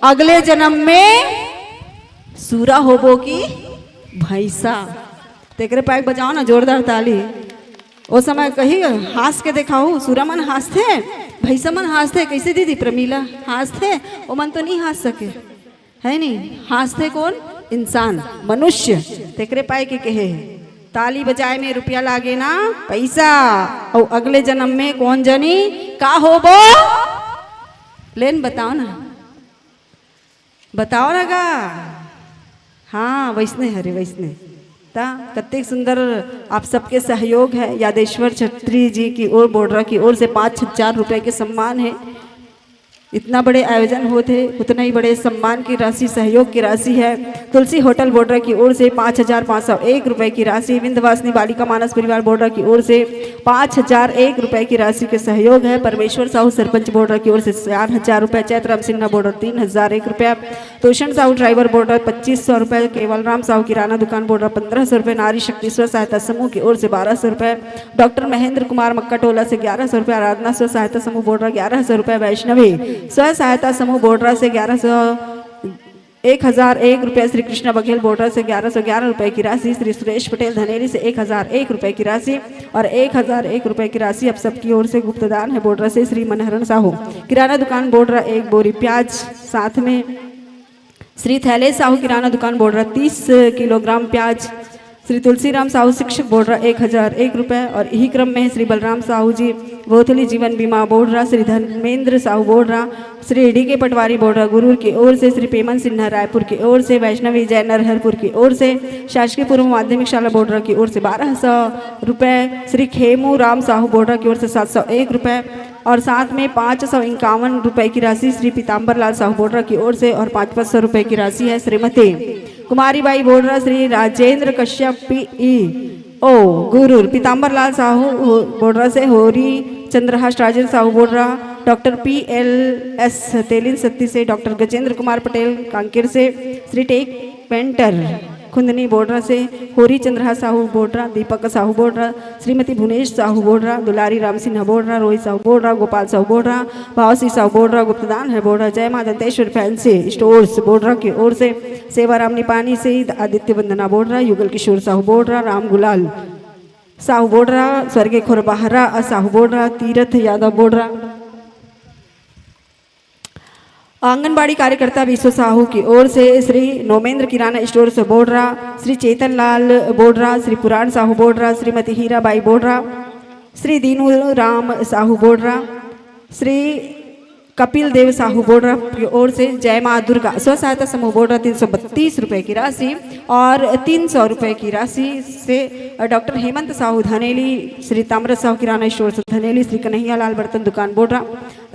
अगले जन्म में सूरा होबो की भैंसा। तेकरे पाए बजाओ ना जोरदार ताली। ओ समय कही हाँस के देखाऊ, सूरा मन हाँसथे, भैंसा मन हाँसथे। कैसे दीदी प्रमीला हाँसथे? ओ मन तो नहीं हाँस सके। है नी? हाँसथे कोन? इंसान, मनुष्य। तेकरे पाए के कहे हे, ताली बजाए में रुपया लागे ना पैसा, अउ अगले जन्म में कोन जनी का होबो? लेन बताओ ना, बताओ ना गा। हाँ, वैसने हरे, वैसने। ता कतेक सुंदर आप सबके सहयोग है। यादेश्वर छत्री जी की ओर, बोडरा की ओर से पाँच हजार रुपए के सम्मान है। इतना बड़े आयोजन होत हे, उतना ही बड़े सम्मान की राशि, सहयोग की राशि है। तुलसी होटल बोडरा की ओर से पाँच हजार पाँच सौ एक रुपए की राशि, विंध्यवासिनी बालिका मानस परिवार बोडरा की ओर से पाँच हजार एक रुपए की राशि के सहयोग है। परमेश्वर साहू सरपंच बोडरा की ओर से चार हजार रुपए, चैतराम सिन्हा बोडरा तीन हजार एक रुपया, तोषण साहू ड्राइवर बोडरा पच्चीस सौ रुपए, केवल राम साहू किराना दुकान बोडरा पन्द्रह सौ रुपए, नारी शक्ति स्व सहायता समूह की ओर से बारह सौ रुपए, डॉक्टर महेंद्र कुमार मक्का टोला से ग्यारह सौ रुपए, आराधना स्व सहायता समूह बोडरा ग्यारह सौ रुपए, वैष्णवी स्व सहायता समूह बोडरा से ग्यारह सौ, एक हजार एक रुपए, श्री कृष्णा बघेल बोडरा से ग्यारह सौ ग्यारह रुपए की राशि, श्री सुरेश पटेल धनेली से एक हजार एक रुपए की राशि और एक हजार एक रुपए की राशि आप सबकी ओर से गुप्तदान है। बोडरा से श्री मनहरण साहू किराना दुकान बोडरा एक बोरी प्याज, साथ में श्री थैलेश साहू किराना दुकान बोडरा तीस किलोग्राम प्याज, श्री तुलसीराम साहू शिक्षक बोडरा एक हजार एक रुपए और यही क्रम में श्री बलराम साहू जी वोथली जीवन बीमा बोडरा, श्री धर्मेंद्र साहू बोडरा, श्री डी के पटवारी बोडरा गुरूर की ओर से, श्री पेमन सिन्हा रायपुर की ओर से, वैष्णवी जैन नरहरपुर की ओर से, शासकीय पूर्व माध्यमिक शाला बोडरा की ओर से बारह सौ रुपए, श्री खेमू राम साहू बोडरा की ओर से सात सौ एक रुपए और साथ में पाँच सौ इक्यावन रुपए की राशि श्री पीताम्बर लाल साहू बोडरा की ओर से और पाँच पाँच सौ रुपए की राशि है श्रीमती कुमारी बाई बोडरा, श्री राजेंद्र कश्यप पीई ओ गुरूर, पीताम्बर लाल साहू बोडरा से, होरी चंद्रहास राजेंद्र साहू बोडरा, डॉक्टर पी एल एस तेलिन सत्ती से, डॉक्टर गजेंद्र कुमार पटेल कांकेर से, श्री टेक पेंटर खुंदनी बोडरा से, होरी चंद्रहास साहू बोडरा, दीपक साहू बोडरा, श्रीमती भुवनेश साहू बोडरा, दुलारी राम सिन्हा बोडरा, रोहित साहू बोडरा, गोपाल साहू बोडरा, भावसी साहू बोडरा, गुप्तदान है बोडरा, जय माँ दंतेश्वर फैंसी स्टोर्स बोडरा की ओर से, सेवाराम निपानी से, आदित्य वंदना बोडरा, युगल किशोर साहू बोडरा, राम गुलाल साहू बोडरा, स्वर्गीय खोरबहरा साहू बोडरा, तीरथ यादव बोडरा, आंगनबाड़ी कार्यकर्ता विश्व साहू की ओर से श्री नोमेंद्र किराना स्टोर से बोडरा, श्री चेतन लाल बोडरा, श्री पुराण साहू बोडरा, श्रीमती हीराबाई बोडरा, श्री दीनू राम साहू बोडरा, श्री कपिल देव साहू बोडरा की ओर से जय माँ दुर्गा स्व सहायता समूह बोडरा तीन सौ बत्तीस रुपए की राशि और तीन सौ रुपए की राशि से डॉक्टर हेमंत साहू धनेली, श्री ताम्रत साहू किराना स्टोर से धनेली, श्री कन्हैया लाल बर्तन दुकान बोडरा,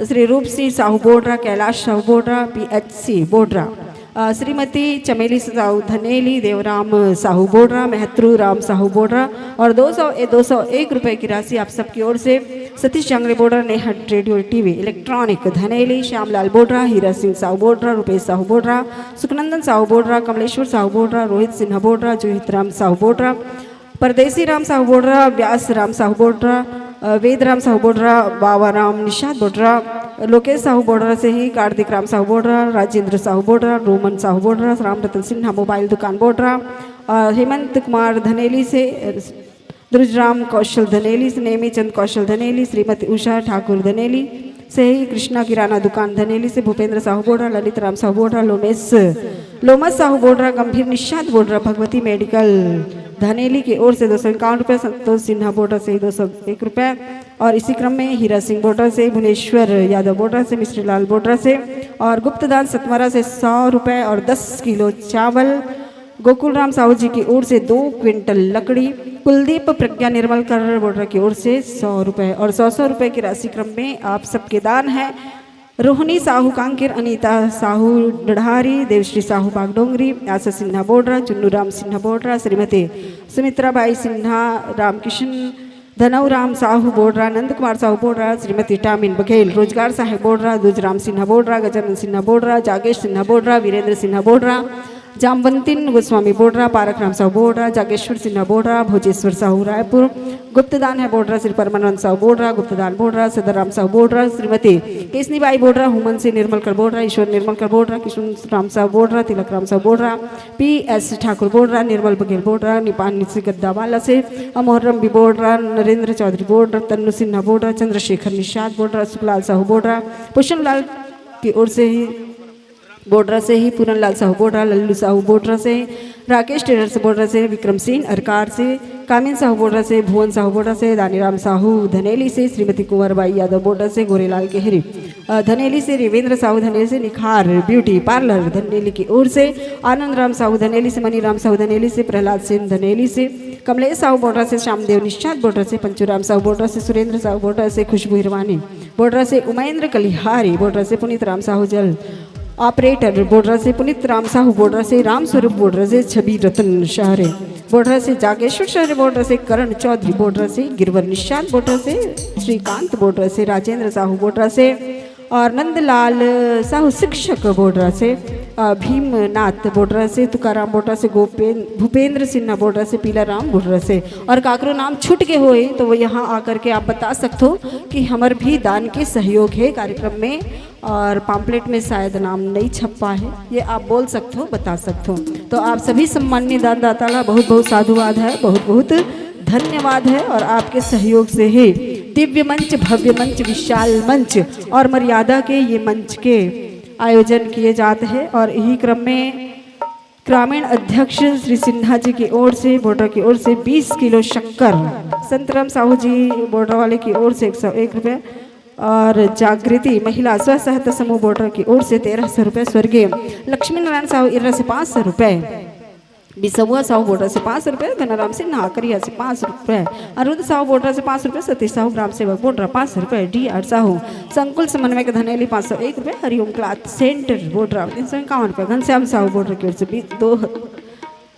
श्री रूप सिंह साहू बोडरा, कैलाश साहू बोडरा, पीएचसी बोडरा, अ, श्रीमती चमेली साहू धनेली, देवराम साहू बोडरा, महत्रू राम साहू बोडरा और दो सौ ए, दो सौ एक रुपए की राशि आप सबकी ओर से Satish Jangde Bodra, Neha radio TV electronic Dhaneli, Shyamlal Bodra, Hira Singh Sahu Bodra, Rupesh Sahu Bodra, Sukhnandan Sahu Bodra, Kamleshwar Sahu Bodra, Rohit Sinha Bodra, Johit Ram Sahu Bodra, Pardesi Ram Sahu बोडरा, व्यास राम साहू बोडरा, अ, वेद राम साहू बोडरा, बाबा राम निषाद बोडरा, लोकेश साहू बोडरा से ही कार्तिक राम साहू बोडरा, राजेंद्र साहू बोडरा, रोमन साहू बोडरा, राम रतन सिन्हा मोबाइल दुकान बोडरा, अ, हेमंत कुमार धनेली से, अ, द्रुज राम कौशल धनेली से, नेमी चंद कौशल धनेली, श्रीमती उषा ठाकुर धनेली से ही कृष्णा किराना दुकान धनेली से, भूपेंद्र साहू बोडरा, ललित राम साहू बोडरा, लोमेश, लोमस साहू बोडरा, गंभीर निषाद बोडरा, भगवती मेडिकल धनेली की ओर से दो सौ इक्यावन रुपये, संतोष सिन्हा बोडरा से ही दो सौ एक रुपये और इसी क्रम में हीरा सिंह बोडरा से, भुवनेश्वर यादव बोडरा से, मिश्रीलाल बोडरा से और गुप्तदान सतमरा से सौ रुपये और दस किलो चावल, गोकुल राम साहू जी की ओर से दो क्विंटल लकड़ी, कुलदीप प्रज्ञा निर्मलकर बोडरा की ओर से सौ रुपये और सौ सौ रुपये की राशि क्रम में आप सबके दान है। रोहिणी साहू कांकेर, अनीता साहू डढ़ारी, देवश्री साहू बागडोंगरी, आशा सिन्हा बोडरा, चुन्नू राम सिन्हा बोडरा, श्रीमती सुमित्रा बाई सिन्हा, रामकिशन, धनऊ राम साहू बोडरा, नंद कुमार साहू बोडरा, श्रीमती टामिन बघेल, रोजगार साहेब बोडरा, दुज राम सिन्हा बोडरा, गजानन सिन्हा बोडरा, जागेश सिन्हा बोडरा, वीरेंद्र सिन्हा बोडरा, जामवंतिन गोस्वामी बोडरा, पारक राम साहू बोडरा, जागेश्वर सिन्हा बोडरा, भोजेश्वर साहू रायपुर, गुप्तदान है बोडरा, श्री परमानंद साहू बोडरा, गुप्तदान बोडरा, सदर राम साहू बोडरा, श्रीमती केसनी बाई बोडरा, हुमन से निर्मलकर बोडरा, ईश्वर निर्मलकर बोडरा, किशुन राम साहू बोडरा, तिलक राम साहू बोडरा, पी एस ठाकुर बोडरा, निर्मल बघेल बोडरा, निपान से गद्दावाला से, अ, मोहर्रम बी बोडरा, नरेंद्र चौधरी बोडरा, तन्नू सिन्हा बोडरा, चंद्रशेखर निषाद बोडरा, सुखलाल साहू बोडरा, पुष्पम लाल की ओर से ही बोडरा से ही, पूरन लाल साहू बोडरा, लल्लू साहू बोडरा से, राकेश टेलर से बोडरा से, विक्रम सिंह अरकार से, कामिन साहू बोडरा से, भुवन साहू बोडरा से, दानीराम साहू धनेली से, श्रीमती कुंवर बाई यादव बोडरा से, गोरेलाल केहरी, अ, धनेली से, रेवेंद्र साहू धनेली से, निखार ब्यूटी पार्लर धनेली की ओर से, आनंद राम साहू धनेली से, मनीराम साहू धनेली से, प्रहलाद सेन धनेली से, कमलेश साहू बोडरा से, श्यामदेव निषाद बोडरा से, पंचूराम साहू बोडरा से, सुरेंद्र साहू बोडरा से, खुशबू हिरवानी बोडरा से, उमेंद्र कलिहारी बोडरा से, पुनीत राम साहू जल ऑपरेटर बोडरा से, पुनीत राम साहू बोडरा से, राम स्वरूप बोडरा से, छवि रतन शहरे बोडरा से, जागेश्वर शहरे बोडरा से, करण चौधरी बोडरा से, गिरवर निषाद बोडरा से, श्रीकांत बोडरा से, राजेंद्र साहू बोडरा से और नंदलाल साहू शिक्षक बोडरा से, अ, भीमनाथ बोडरा से, तुकाराम बोडरा से, गोपेन-, भूपेंद्र सिन्हा बोडरा से, पीला राम बोडरा से। और काकरो नाम छूट के होए तो वो यहाँ आकर के आप बता सकते हो कि हमर भी दान के सहयोग है कार्यक्रम में। और पम्पलेट में शायद नाम नहीं छपा है, ये आप बोल सकते हो, बता सकते हो। तो आप सभी सम्माननीय दानदाता ला बहुत बहुत साधुवाद है, बहुत बहुत धन्यवाद है। और आपके सहयोग से ही दिव्य मंच, भव्य मंच, विशाल मंच और मर्यादा के ये मंच के आयोजन किए जाते हैं। और यही क्रम में ग्रामीण अध्यक्ष श्री सिन्हा जी की ओर से, बोडरा की ओर से बीस किलो शक्कर, संतराम साहू जी बोडरा वाले की ओर से एक सौ एक रुपये और जागृति महिला स्व सहायता समूह बोडरा की ओर से तेरह सौ रुपये, स्वर्गीय लक्ष्मी नारायण साहू इर्रा से पाँच सौ रुपये, बिसौआ साहू बोडरा से पाँच सौ रुपये, घनाराम सिन्हा करिया से पाँच सौ रुपये, अनिरुद्ध साहू बोडरा से पाँच सौ रुपये, सतीश साहू ग्राम सेवक बोडरा पाँच सौ रुपये, डी आर साहू संकुल समन्वयक धनेली पाँच सौ एक रुपये, हरिओम क्लॉथ सेंटर बोडरा तीन सौ इक्यावन रुपये, घनश्याम साहू बोडरा की ओर से भी दो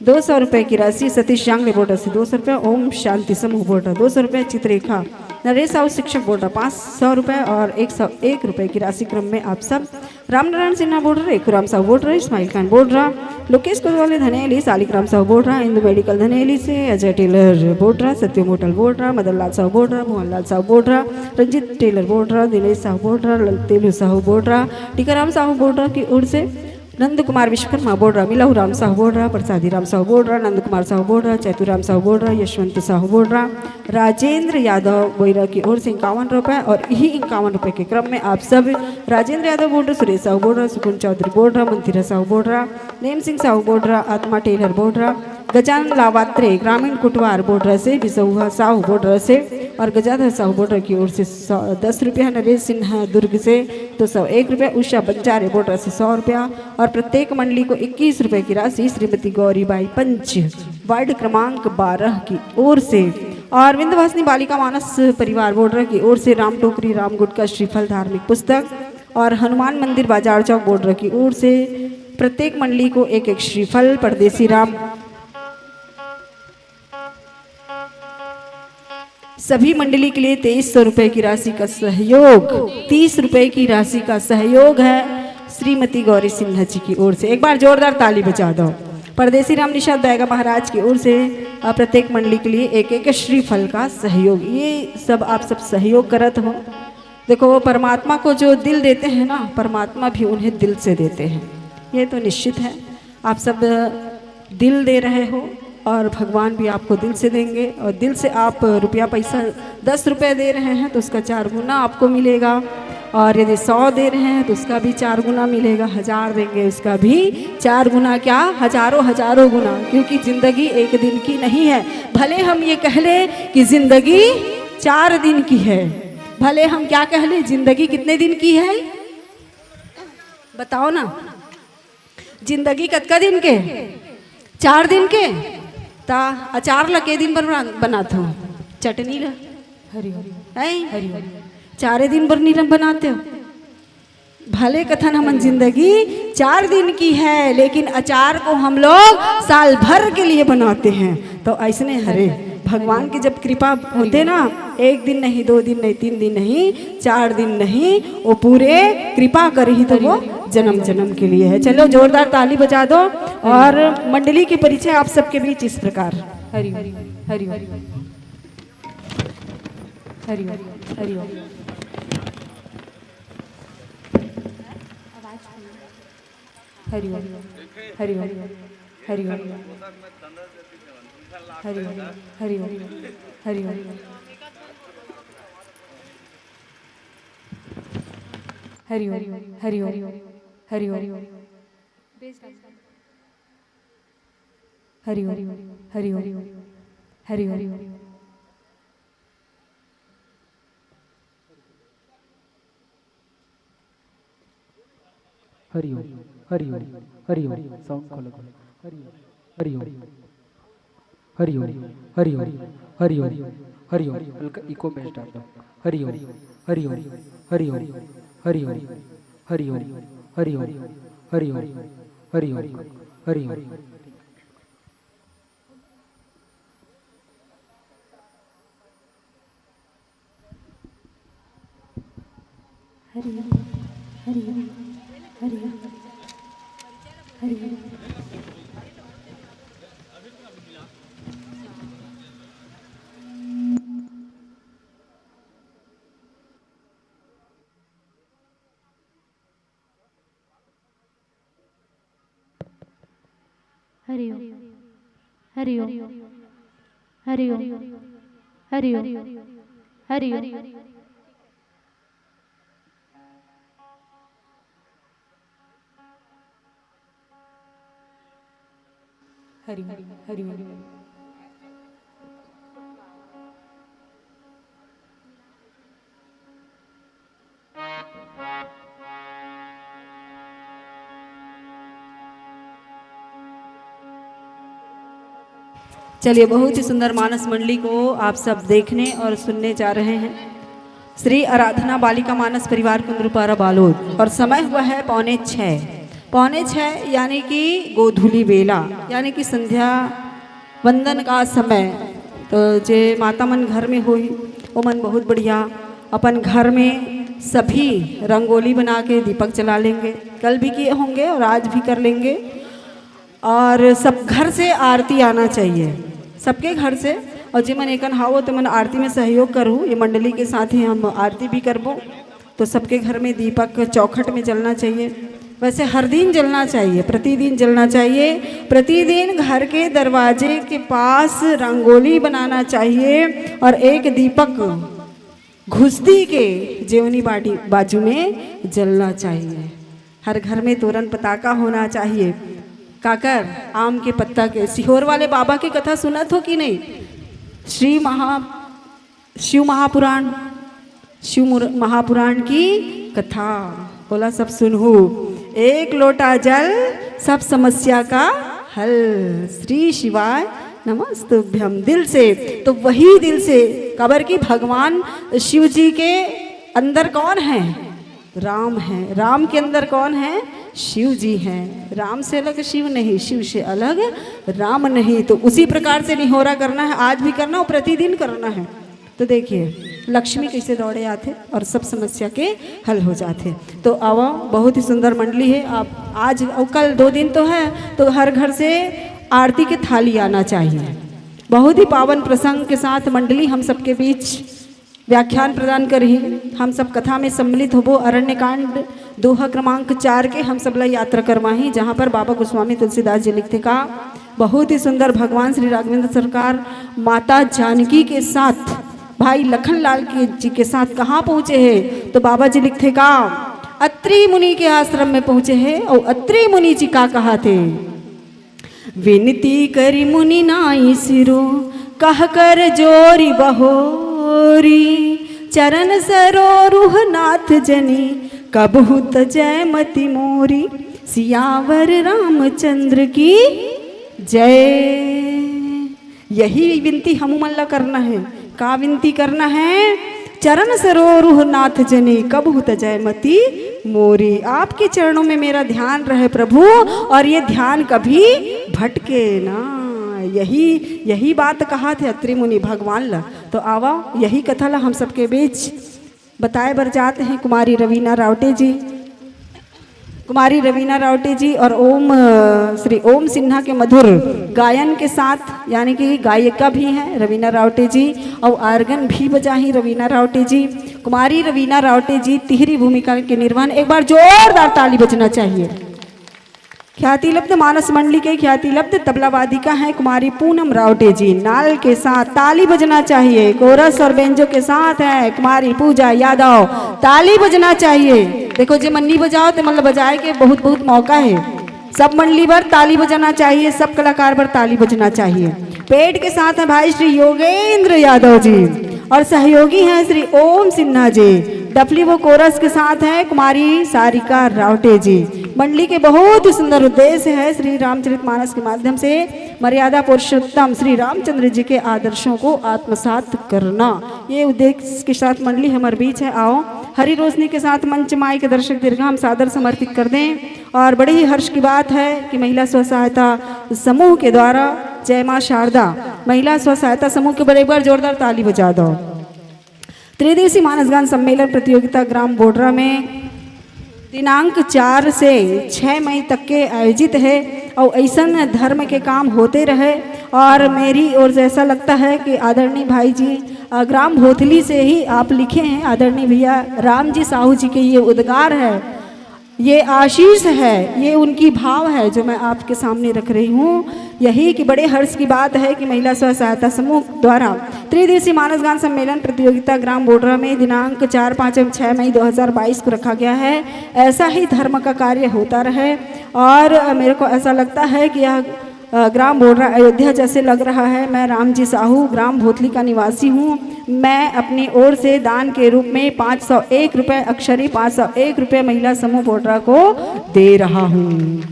दो सौ रुपये की राशि, सतीश जांगड़े बोडरा से दो सौ रुपये, ओम शांति समूह बोडरा दो सौ रुपये, चित्ररेखा नरेश साहू शिक्षक बोडरा पाँच सौ रुपये और एक सौ एक रुपये की राशि क्रम में आप सब रामनारायण सिन्हा बोडरा, रेखूराम साहू बोडरा, इस्माइल खान बोडरा, लोकेश कोतवाल धनेली, सालिक राम साहू बोडरा, इंदु मेडिकल धनेली से, अजय टेलर बोडरा, सत्यम होटल बोडरा, मदन लाल साहू बोडरा, भुवन लाल साहू बोडरा, रंजीत टेलर बोडरा, दिनेश साहू बोडरा, ललतेलू साहू बोडरा, टीकाराम साहू बोडरा की ओर से नंद कुमार विश्वकर्मा बोडरा, मिलाऊ राम साहू बोडरा, प्रसादी राम साहू बोडरा, नंद कुमार साहू बोडरा, चैतू राम साहू बोडरा, यशवंत साहू बोडरा, राजेंद्र यादव बोइरा की ओर से इक्यावन रुपए। और यही इक्यावन रुपए के क्रम में आप सब राजेंद्र यादव बोडरा, सुरेश साहू बोडरा, सुकुन चौधरी बोडरा, मंतीरा साहू बोडरा, नेम सिंह साहू बोडरा, आत्मा टेलर बोडरा, गजानन लावात्रे ग्रामीण कुटवार बोडरा से, बिसौहा साहू बोडरा से और गजाधर साहू बोडरा की ओर से सौ, दस रुपया, नरेश सिन्हा दुर्ग से दो सौ एक रुपया, उषा बंजारे बोडरा से सौ रुपया और प्रत्येक मंडली को इक्कीस रुपए की राशि श्रीमती गौरीबाई पंच, वार्ड क्रमांक बारह की ओर से, और विंध्यवासिनी बालिका मानस परिवार बोडरा की ओर से राम टोकरी, राम गुटका, श्रीफल, धार्मिक पुस्तक और हनुमान मंदिर बाजार चौक बोडरा की ओर से प्रत्येक मंडली को एक एक श्रीफल, परदेसी राम, सभी मंडली के लिए तेईस सौ रुपए की राशि का सहयोग, तीस रुपए की राशि का सहयोग है श्रीमती गौरी सिन्हा जी की ओर से। एक बार जोरदार ताली बजा दो। परदेसी राम निषाद बैगा महाराज की ओर से, अ, प्रत्येक मंडली के लिए एक एक श्रीफल का सहयोग। ये सब आप सब सहयोग करत हो। देखो, वो परमात्मा को जो दिल देते हैं ना, परमात्मा भी उन्हें दिल से देते हैं, ये तो निश्चित है। आप सब दिल दे रहे हो और भगवान भी आपको दिल से देंगे। और दिल से आप रुपया पैसा, दस रुपये दे रहे हैं तो उसका चार गुना आपको मिलेगा, और यदि सौ दे रहे हैं तो उसका भी चार गुना मिलेगा, हजार देंगे उसका भी चार गुना, क्या, हजारों हजारों गुना। क्योंकि जिंदगी एक दिन की नहीं है। भले हम ये कह लें कि जिंदगी चार दिन की है, भले हम क्या कह लें, जिंदगी कितने दिन की है, बताओ ना। जिंदगी कतका दिन के? चार दिन के। ता अचार ला के दिन बर बना-, बनात हो? चटनी ला। हरि हरि। हैं? हरि हरि। चारे दिन बर नहीं बनाते हो? भले कथन हमन जिंदगी चार दिन की है, लेकिन अचार को हम लोग साल भर के लिए बनाते हैं। तो ऐसने हरे भगवान की जब कृपा होते ना, एक दिन नहीं, दो दिन नहीं, तीन दिन नहीं, चार दिन नहीं, वो पूरे कृपा करही तो वो जन्म जन्म के लिए है। चलो, जोरदार ताली बजा दो। और मंडली के परिचय आप सबके बीच इस प्रकार। हरि हरि हरि हरि हरि हरि हरि हरि। हरि ओम। हरि ओम। हरि ओम। हरि ओम। हरि ओम। हरि ओम। हरि ओम। हरि ओम। हरि ओम। हरि ओम। हरि ओम। हरि ओम। हरि ओम। हरि ओम। हरि ओम। हरि ओम। साउंड खोलो। हरि ओम। हरि ओम। हरि ओम। हरि ओम। हरि ओम। हरि ओम। हल्का इको बेस डाल दो। हरि ओम। हरि ओम। हरि ओम। हरि ओम। हरि ओम। हरि ओम। हरि ओम। हरि ओम। हरि ओम। हरि ओम। हरि हरि हरि हरि। हरि ओम। हरि ओम। हरि ओम। हरि ओम। हरि ओम। हरि ओम। हरि ओम। चलिए, बहुत ही सुंदर मानस मंडली को आप सब देखने और सुनने जा रहे हैं। श्री आराधना बालिका मानस परिवार कुंदरूपारा बालोद, और समय हुआ है पौने छः। पौने छः यानी कि गोधूली बेला, यानी कि संध्या वंदन का समय। तो जे माता मन घर में होही, ओमन बहुत बढ़िया अपन घर में सभी रंगोली बना के दीपक जला लेंगे। कल भी किए होंगे और आज भी कर लेंगे। और सब घर से आरती आना चाहिए, सबके घर से। और जेमन एकन हावो, तेमन आरती में सहयोग करू। ये मंडली के साथ ही हम आरती भी करबो, तो सबके घर में दीपक चौखट में जलना चाहिए। वैसे हर दिन जलना चाहिए, प्रतिदिन जलना चाहिए। प्रतिदिन घर के दरवाजे के पास रंगोली बनाना चाहिए और एक दीपक घुसदी के जेवनी बाटी बाजू में जलना चाहिए। हर घर में तोरण पताका होना चाहिए। काकर, आम के पत्ता के। सीहोर वाले बाबा के कथा सुनत हो कि नहीं? श्री महा शिव महापुराण, शिव मुर- महापुराण की कथा। बोला सब सुनहु। एक लोटा जल, सब समस्या का हल। श्री शिवाय नमस्तुभ्यम। दिल से, तो वही दिल से, काबर कि भगवान शिव जी के अंदर कौन है? राम है। राम के अंदर कौन है? शिव जी हैं। राम से अलग शिव नहीं, शिव से अलग राम नहीं। तो उसी प्रकार से निहोरा करना है, आज भी करना और प्रतिदिन करना है। तो देखिए, लक्ष्मी कैसे दौड़े आथे और सब समस्या के हल हो जाथे। तो आवा, बहुत ही सुंदर मंडली है। आप आज और कल दो दिन तो है, तो हर घर से आरती के थाली आना चाहिए। बहुत ही पावन प्रसंग के साथ मंडली हम सबके बीच व्याख्यान प्रदान करही। हम सब कथा में सम्मिलित होबो। अरण्यकांड दोहा क्रमांक चार के हम सब ला यात्रा करवाही, जहाँ पर बाबा गोस्वामी तुलसीदास जी लिखथे का, बहुत ही सुंदर। भगवान श्री राघवेंद्र सरकार माता जानकी के साथ, भाई लखन लाल के जी के साथ कहाँ पहुँचे हैं, तो बाबा जी लिखथे का, अत्रि मुनि के आश्रम में पहुँचे हैं। और अत्रि मुनि जी का कहाथे, विनती करी मुनि नाई सिरो, कह कर जोरी बहोरी, चरण सरोरुह नाथ जनी, कबहु तजै मति मोरी। सियावर रामचंद्र की जय। यही विनती हमू मन ला करना है। का विनती करना है? चरण सरोरुह नाथ जनी, कबहु तजै मति मोरी। आपके चरणों में मेरा ध्यान रहे प्रभु, और ये ध्यान कभी भटके ना। यही, यही बात कहाथे अत्रि मुनि भगवान ला। तो आवा, यही कथा ला हम सबके बीच बताए बर जात हैं कुमारी रवीना रावटे जी। कुमारी रवीना रावटे जी और ओम, अ, श्री ओम सिन्हा के मधुर गायन के साथ, यानी कि गायिका भी हैं रवीना रावटे जी और आर्गन भी बजाही रवीना रावटे जी। कुमारी रवीना रावटे जी तिहरी भूमिका के निर्वहन, एक बार जोरदार ताली बजना चाहिए। ख्यातिलब्ध मानस मंडली के ख्यातिलब्ध तबला वादिका हैं कुमारी पूनम रावटे जी। नाल के साथ ताली बजना चाहिए। कोरस और बेंजो के साथ हैं कुमारी पूजा यादव, ताली बजना चाहिए। देखो, जे मन नी बजाओ, ते मन ला बजाए के बहुत बहुत मौका है। सब मंडली बर ताली बजाना चाहिए, सब कलाकार बर ताली बजना चाहिए। पेट के साथ हैं भाई श्री योगेंद्र यादव जी और सहयोगी हैं श्री ओम सिन्हा जी। डफली व कोरस के साथ हैं कुमारी सारिका रावटे जी। मंडली के बहुत ही सुंदर उद्देश्य है श्री रामचरित मानस के माध्यम से मर्यादा पुरुषोत्तम श्री रामचंद्र जी के आदर्शों को आत्मसात करना। ये उद्देश्य के साथ मंडली हमारे बीच है। आओ, हरी रोशनी के साथ मंच माई के दर्शक दीर्घा हम सादर समर्पित कर दें। और बड़े ही हर्ष की बात है कि महिला स्व सहायता समूह के द्वारा जय माँ शारदा महिला स्व सहायता समूह के ऊपर एक बार जोरदार ताली बजा दो। त्रिदेशी मानस गान सम्मेलन प्रतियोगिता ग्राम बोडरा में दिनांक चार से छः मई तक के आयोजित है और ऐसन धर्म के काम होते रहे। और मेरी ओर से ऐसा लगता है कि आदरणीय भाई जी, अ, ग्राम भोथली से ही आप लिखे हैं आदरणीय भैया राम जी साहू जी के, ये उद्गार है, ये आशीष है, ये उनकी भाव है जो मैं आपके सामने रख रही हूँ। यही कि बड़े हर्ष की बात है कि महिला स्व सहायता समूह द्वारा त्रिदेशी मानस गान सम्मेलन प्रतियोगिता ग्राम बोडरा में दिनांक चार, पाँच एवं छः मई दो हज़ार बाईस को रखा गया है। ऐसा ही धर्म का कार्य होता रहे और मेरे को ऐसा लगता है कि यह, अ, ग्राम बोडरा अयोध्या जैसे लग रहा है। मैं रामजी साहू, ग्राम भोथली का निवासी हूँ। मैं अपनी ओर से दान के रूप में पाँच सौ एक रुपये अक्षरी, पाँच सौ एक रुपये महिला समूह बोडरा को दे रहा हूँ।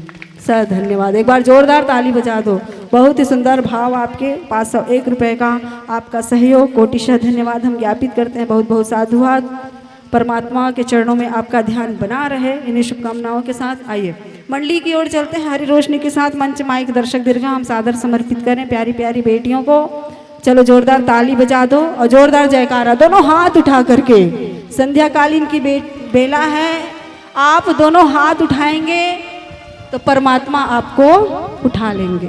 सर, धन्यवाद। एक बार जोरदार ताली बजा दो। बहुत ही सुंदर भाव आपके, पाँच सौ एक रुपये का आपका सहयोग, कोटिशः धन्यवाद हम ज्ञापित करते हैं। बहुत बहुत साधुवाद। परमात्मा के चरणों में आपका ध्यान बना रहे, इन्हीं शुभकामनाओं के साथ। आइए, मंडली की ओर चलते हैं। हरी रोशनी के साथ मंच माइक दर्शक दीर्घा हम सादर समर्पित करें प्यारी प्यारी बेटियों को। चलो, जोरदार ताली बजा दो और जोरदार जयकारा, दोनों हाथ उठा करके। संध्याकालीन की बे-, बेला है, आप दोनों हाथ उठाएंगे तो परमात्मा आपको उठा लेंगे।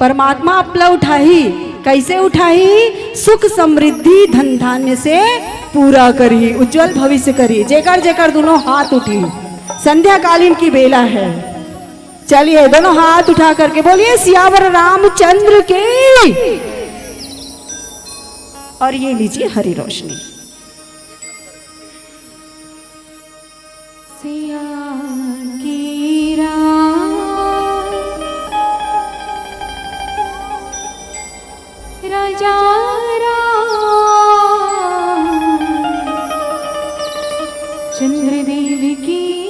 परमात्मा आपला उठाही। कैसे उठाही? सुख समृद्धि धन धान्य से पूरा करही, उज्जवल भविष्य करही। जेकर जेकर दोनों हाथ उठी, संध्याकालीन की बेला है। चलिए, दोनों हाथ उठा करके बोलिए, सियावर रामचंद्र की। और ये लीजिए हरी रोशनी। सिया की राम, राजा राम, चंद्रदेव की जय।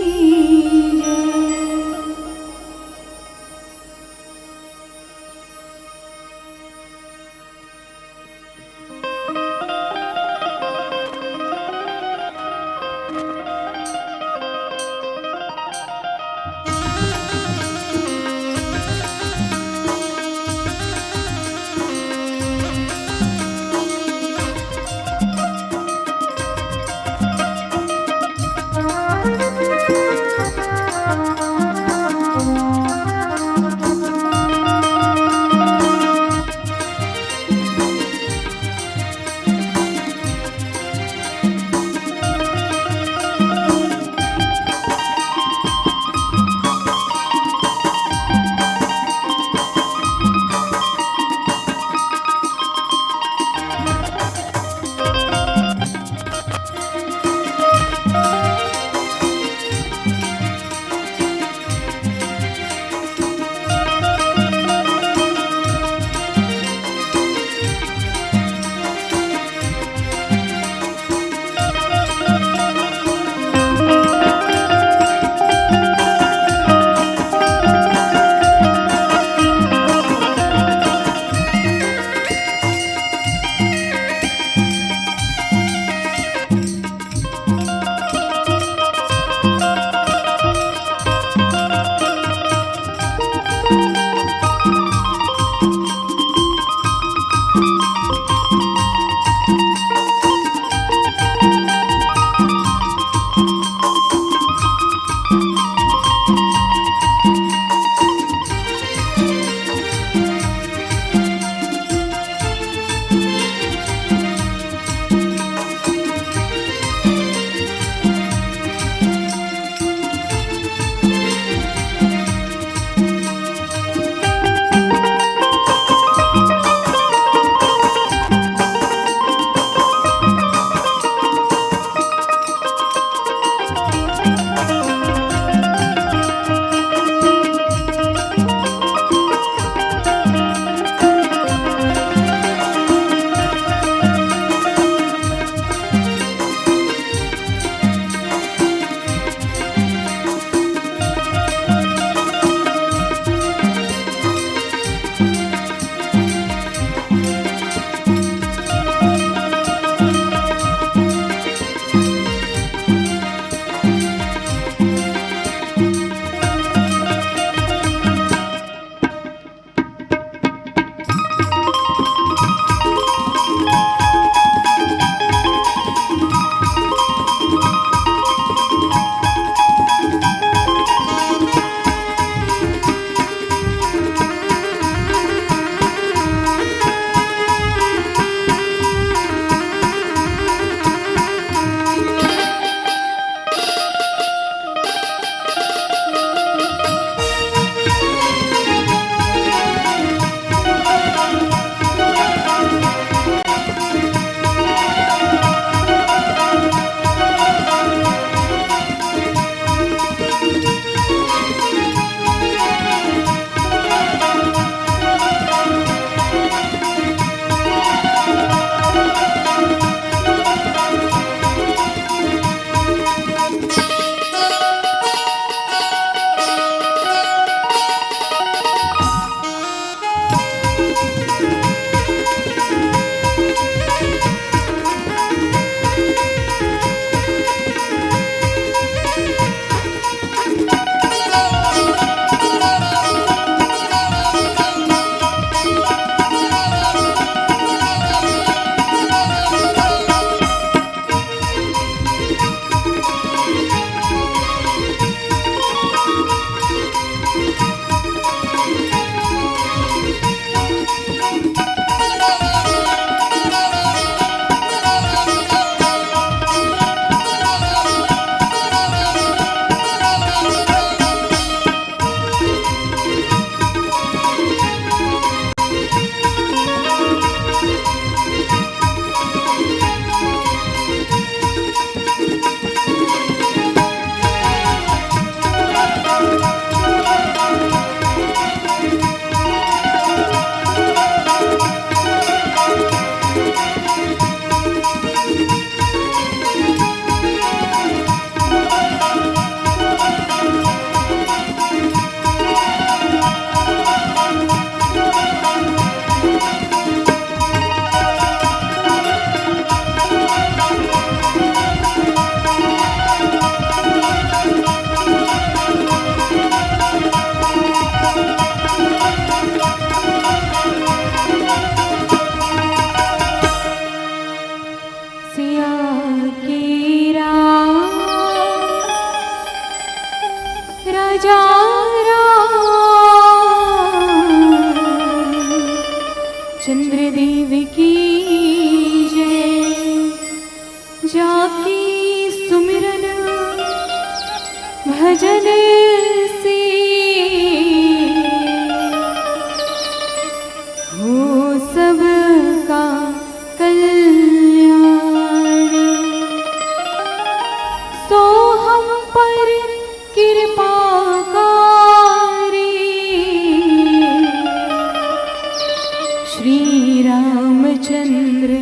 चंद्र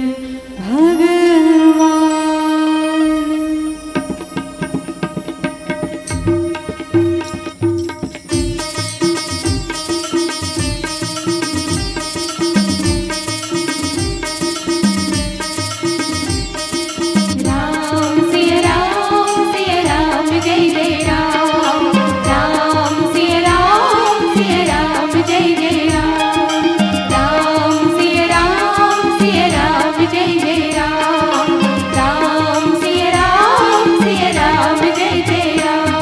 भगवान। राम सिया राम सिया राम जय जय राम। राम सिया राम सिया राम जय जय राम। राम सिया राम सिया राम जय जय राम। राम सिया राम सिया राम जय जय राम।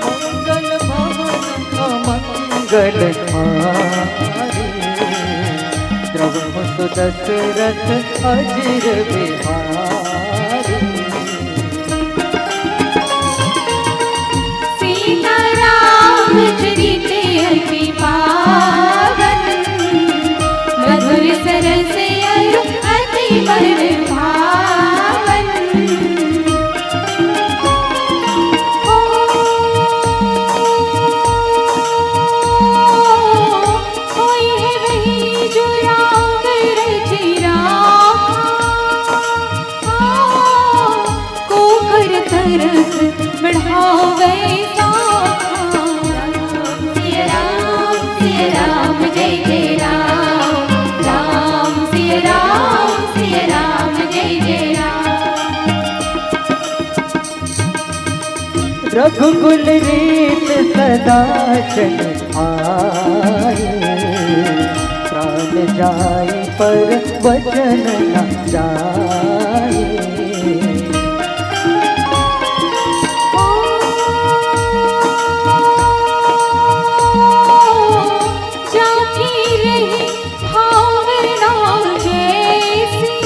मंगल भवन अमंगल हारी, द्रवहु सुदशरथ अजिर बिहारी। सीताराम चरित अति पावन, मधुर सरस अरु अति मन भावन। ओ, होय है वही जो राग रचि राखा, कोकर तरफ बढ़ावे साखा। राम सिया राम सिया राम जय जय राम। राम सिया राम सिया राम जय जय राम। रघुकुल रीत सदा चल आई, प्राण जाई पर वचन न जाई। ओ, जाकी रही भावना जैसी,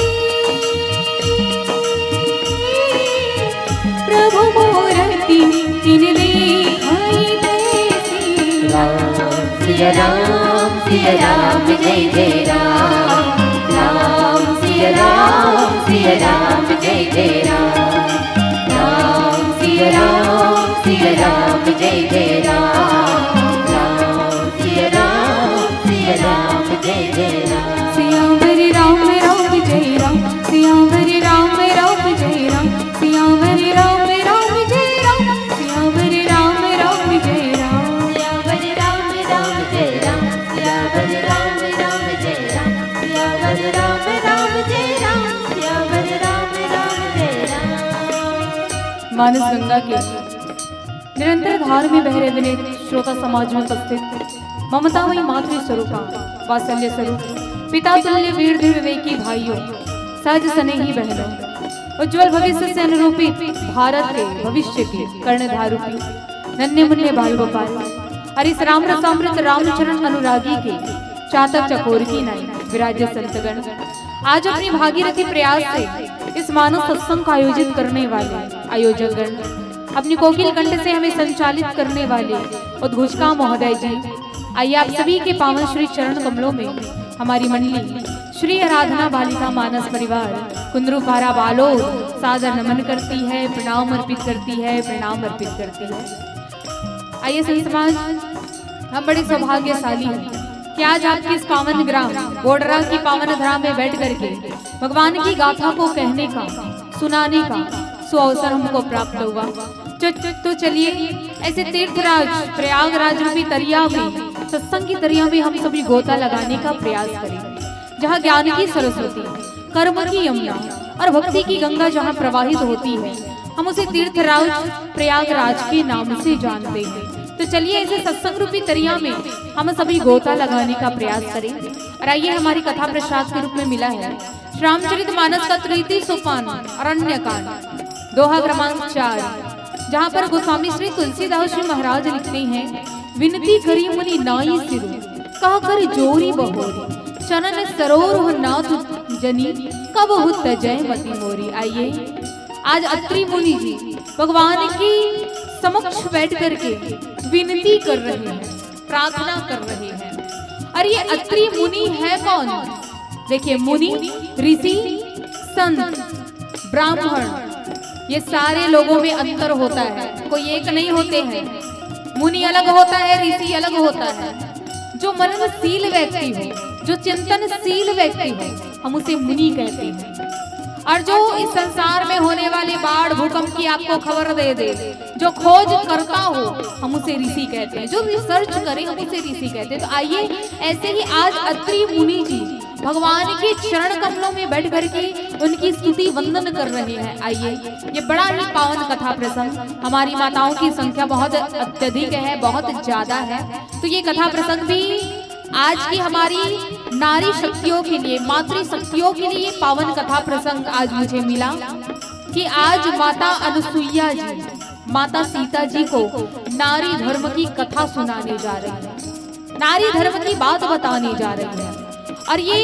प्रभु मूरति तिन देखई तैसी। राम सिया राम सिया राम जय जय राम। राम सिया राम सिया राम जय जय राम। राम सिया राम सिया राम जय जय राम। राम सिया राम सिया राम जय जय राम। सियावर राम राम जय राम। सियावर राम राम जय राम। सियावर राम राम जय राम। सियावर राम राम जय राम। सियावर राम राम जय राम। सियावर राम राम जय राम। सियावर राम राम जय राम। सियावर राम राम जय राम। मानस गंगा के निरंतर धार में बह रहे विनीत श्रोता समाज में उपस्थित ममतामयी मातृ स्वरूपा, वात्सल्य स्वरूप, पिता तुल्य वीर धीर विवेकी भाइयों, सहज स्नेही बहनों, उज्जवल भविष्य से अनुरूपित भारत के भविष्य के कर्णधार रूपी नन्हे मुन्ने बाल गोपाल, अरे इस राम रसामृत रामचरण अनुरागी के चातक चकोर की नाई विराजे संतगण, आज अपनी भागीरथी प्रयास से इस मानस सत्संग का आयोजित करने वाले आयोजक गण, अपनी कोकिल कंठ से हमें संचालित करने वाले उद्घोषका महोदय जी, आइए आप सभी के पावन श्री चरण कमलों में हमारी मंडली श्री आराधना बालिका मानस परिवार कुंदरू पारा बालोद सादर नमन करती है, प्रणाम अर्पित करती है, प्रणाम अर्पित करती है। आइए संत समाज, हम बड़े सौभाग्यशाली हैं कि आज आपके इस पावन ग्राम गोडरा की पावन धरा में बैठ करके भगवान की गाथा को कहने का, सुनाने का सुअवसर हमको प्राप्त हुआ। तो, तो चलिए, ऐसे तीर्थराज प्रयागराज रूपी तरिया में, सत्संग की तरिया में हम सभी गोता लगाने का प्रयास करें, जहाँ ज्ञान की सरस्वती, कर्म की यमुना और भक्ति की गंगा जहाँ प्रवाहित होती है, हम उसे तीर्थराज प्रयागराज के नाम से जानते हैं। तो चलिए, ऐसे सत्संग रूपी तरिया में हम सभी गोता लगाने का प्रयास करें। और आइए, हमारी कथा प्रसाद के रूप में मिला है श्री रामचरित मानस का तृतीय सोपान, अरण्य कांड, दोहा क्रमांक चार, जहाँ पर गोस्वामी श्री तुलसीदास जी महाराज लिखते हैं, विनती करी मुनि नाई सिरु, कह कर जोरी बहोरी, चरण सरोरुह नाथ जनी, कबहु तजै मति मोरी। आइए, आज अत्रि मुनि जी भगवान की समक्ष बैठ करके विनती कर रहे हैं, प्रार्थना कर रहे हैं। और ये अत्रि मुनि है कौन? देखिए, मुनि, ऋषि, संत, ब्राह्मण, ये सारे लोगों में अंतर होता है, कोई एक नहीं होते हैं। मुनि अलग होता है, ऋषि अलग होता है। जो मननशील व्यक्ति हो, जो चिंतनशील व्यक्ति हो, हम उसे मुनि कहते हैं। और जो इस संसार में होने वाले बाढ़ भूकंप की आपको खबर दे दे, जो खोज करता हो, हम उसे ऋषि कहते हैं। जो रिसर्च करे, हम उसे ऋषि कहते हैं। तो आइए, ऐसे ही आज अत्रि मुनि जी भगवान के चरण कमलों में बैठ करके उनकी स्तुति वंदन कर रहे हैं। आइए, ये बड़ा ही पावन कथा प्रसंग। हमारी माताओं की संख्या बहुत अत्यधिक है, बहुत ज्यादा है। तो ये कथा प्रसंग भी आज की हमारी नारी शक्तियों के लिए, मातृ शक्तियों के लिए पावन कथा प्रसंग आज मुझे मिला कि आज माता अनुसुईया जी माता सीता जी को नारी धर्म की कथा सुनाने जा रही है, नारी धर्म की बात बताने जा रही है। और ये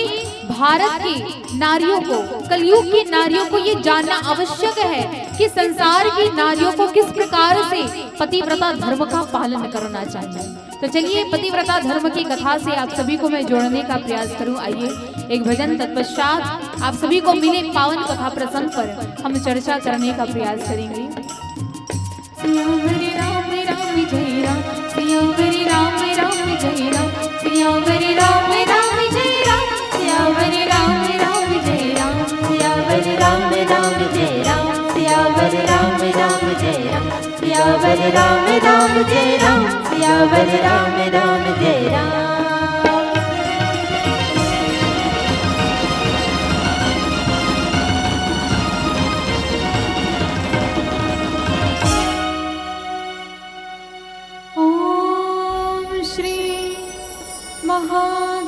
भारत की नारियों को, कलयुग की नारियों को ये जानना आवश्यक है कि संसार की नारियों को किस प्रकार से पतिव्रता धर्म का पालन करना चाहिए। तो चलिए, पतिव्रता धर्म की कथा से आप सभी को मैं जोड़ने का प्रयास करूं। आइए, एक भजन तत्पश्चात आप सभी को मिले पावन कथा प्रसंग पर हम चर्चा करने का प्रयास करेंगे। सियावर राम राम जय राम, सियावर राम राम जय राम, सियावर राम राम जय राम, सियावर राम राम जय राम, सियावर राम राम जय राम, सियावर राम राम जय राम, सियावर राम राम जय राम, सियावर राम राम जय राम। ॐ श्री महागणाधिपति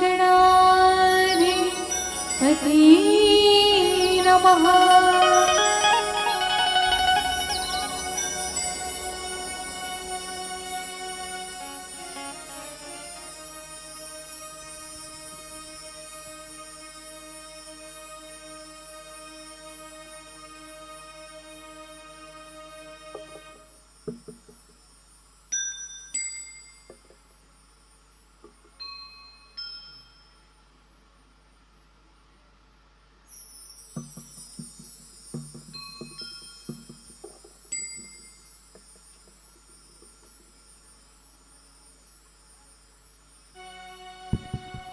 नमः।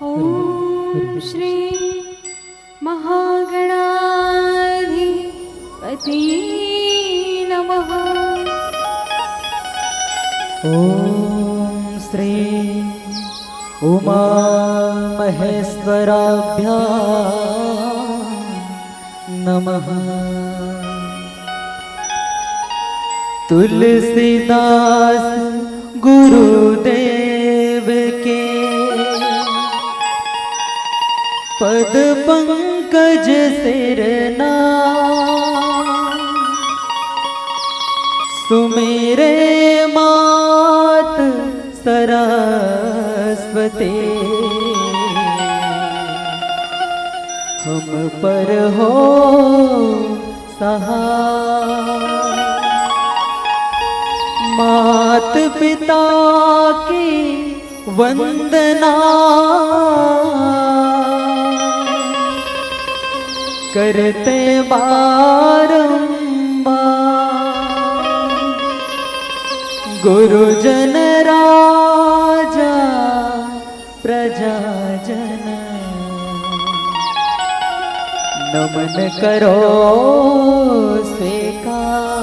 ॐ श्री महागणाधिपति नमः। ॐ श्री उमा महेश्वराभ्यां नमः। तुलसीदास गुरुदेव के पद पंकज सिरना, सुमिरे मात सरस्वती, हम पर हो सहाय। मात पिता की वंदना करते बारंबार, गुरुजन राजा प्रजाजन, नमन करो स्वीकार,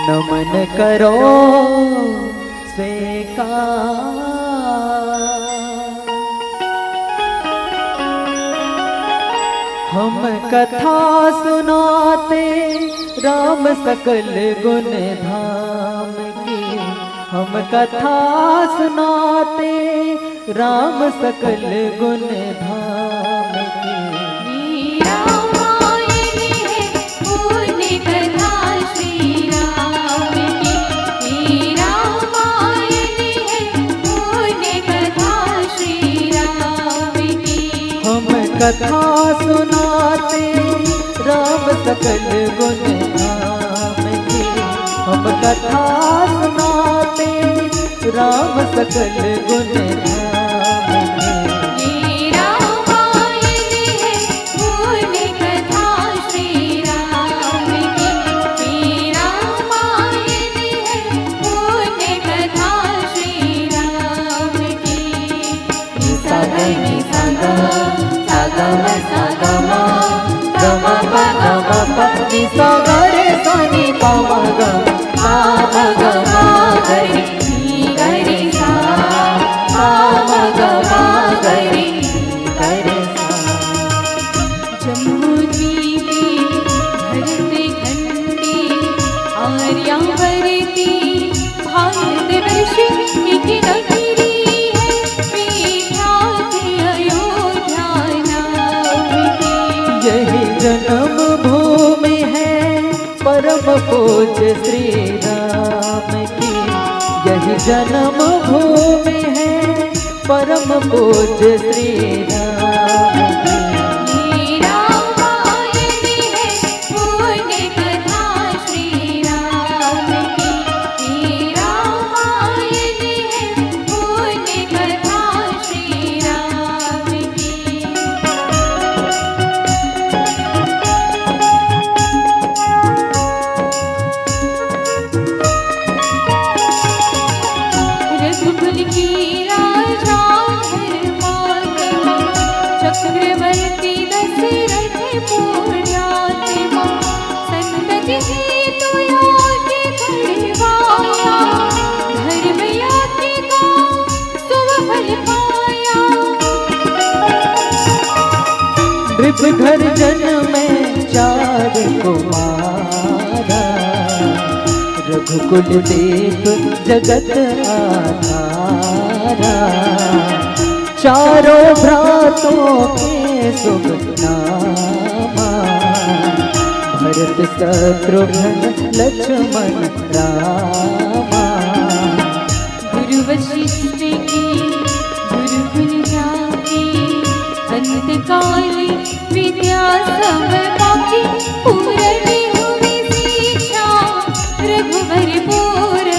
नमन करो स्वीकार। हम कथा सुनाते राम सकल गुण धाम की, हम कथा सुनाते राम सकल गुण धाम की। ये रामायण है पुण्य कथा श्री राम की, ये रामायण है पुण्य कथा श्री राम की। हम कथा सुनाते राम सकल गुण धाम की, हम कथा सुनाते राम सकल गुण धाम की। ये रामायण है पुण्य कथा श्री राम की, ये रामायण है पुण्य कथा श्री राम की। निसा ग निसा ग सा गा रे सा नी पा मा गा, पा मा गा मा गा रे, नी गा रे सा, पा मा गा मा गा रे, नी गा रे सा। जम्बूद्वीपे भरतखण्डे आर्यावर्ते भारतवर्षे एक नगरी है विख्यात अयोध्या नाम की। यही जन्म भूमि है परम पूज्य श्री राम की। यही जन्म भूमि है परम पूज्य श्री राम की। ये रामायण है पुण्य कथा श्री राम की। ये रामायण है पुण्य कथा श्री राम की। रघुकुल के राजा धर्मात्मा, चक्रवर्ती दशरथ पुण्यात्मा, संतति हेतु आज्ञा करवाया, धर्म आज्ञा का सुफल पाया। नृप घर जनमे चार कुमारा, रघुकुल दीप जगत आधारा। चारों भ्रातों के शुभ नामा, भरत शत्रुघ्न लक्ष्मण रामा। गुरु वशिष्ठ के गुरुकुल जाके, अंतकाल विद्या सब पाके, पूर्ण हुई शिक्षा रघुवर पूर्ण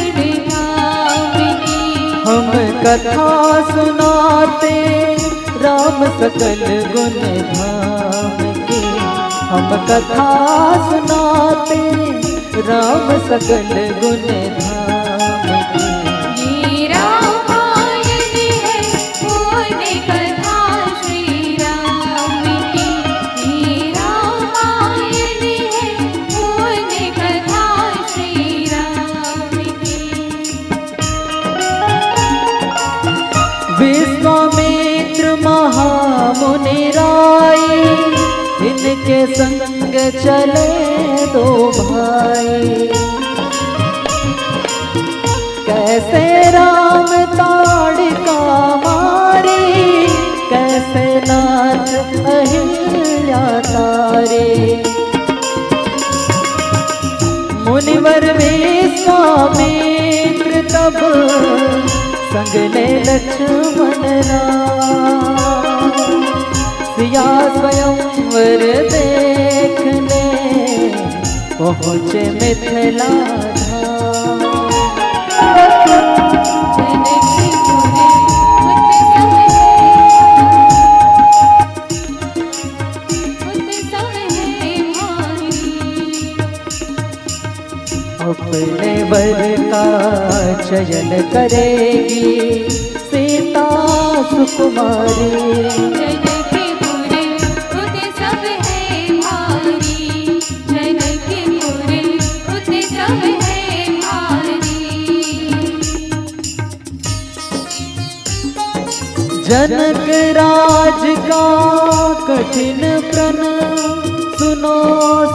धाम की। हम कथा सुनाते राम सकल गुण धाम की। हम कथा सुनाते राम सकल गुण धाम की। ये रामायण है पुण्य कथा श्री राम की। ये रामायण है पुण्य कथा श्री राम की। विश्वामित्र महामुनि राय, इनके संग चले दो भाई। कैसे राम ताड़िका मारी, कैसे नाथ अहिल्या तारी। मुनिवर विश्वामित्र तब संग ले लक्ष्मण राम। सिया स्वयंवर देखने पहुँचे मिथिला धाम। जनकपुर उत्सव है, उत्सव है भारी। अपने वर का चयन करेगी सीता सुकुमारी। जनकपुर उत्सव है भारी, जनकपुर उत्सव है भारी। जनक राज का कठिन प्रण सुनो,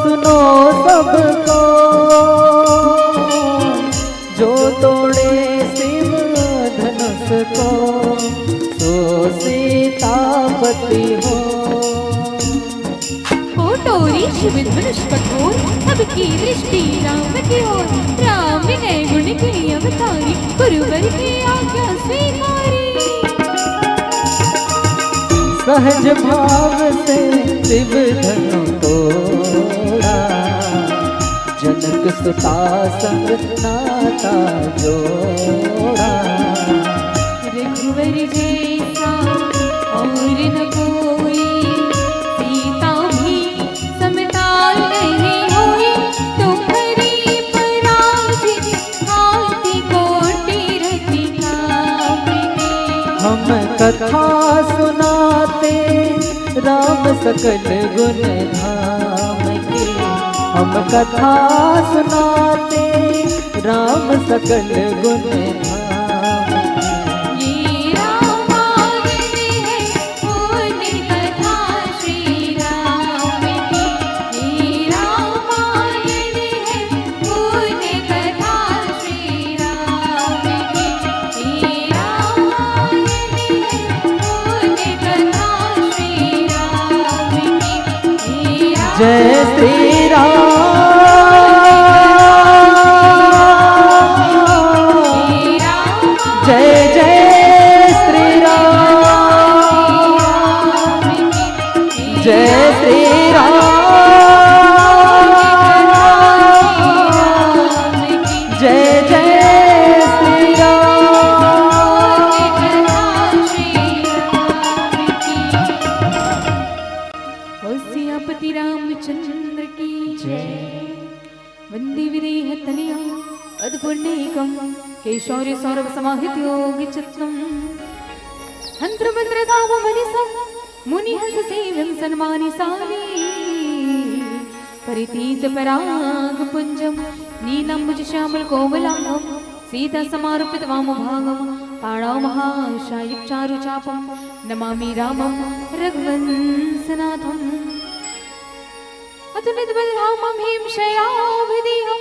सुनो सबको। जो तोड़े शिव धनुष को, सो सीतापति हो। ओ टोरी शिव धनुष कठोर, सबकी दृष्टि राम की ओर। राम विनय गुण की अवतारी, गुरुवर की आज्ञा स्वीकारी। सहज भाव से शिव धनु तोड़ा, जनक सुता संग नाता जोड़ा। रघुवर जैसा और न कोई, सीता भी समता नहीं होई। तुम्हरी पराजित हाथी कोटि रथ कांपे। हम कथा सुनाते राम सकल गुण धाम की। राम कथा सुनाते, राम सकल गुण धाम। ये रामायण है पुण्य कथा श्री राम की। ये रामायण है पुण्य कथा श्री राम की। ये रामायण है पुण्य कथा श्री राम की। जय श्री राम। जय जय श्री राम। जय श्री राम। जय जय श्री राम। सियापति रामचंद्र की जय। वंदे विदेह तनया पदपुण्यकम केशौर्य सौरभ समाहित योग चित्तम। तंत्र मंत्र धाम मनीषम मुनि हंस सेव्यम सन्मानिसामि। परितीत पराग पुंजम नीलम मुज श्यामल कोमलांगम सीता समारोपित वाम भागम पाणौ महाशायक चारु चापम नमामि रामम रघुवंशनाथम। अतुलित बल धामम भीम शयाभिधेहम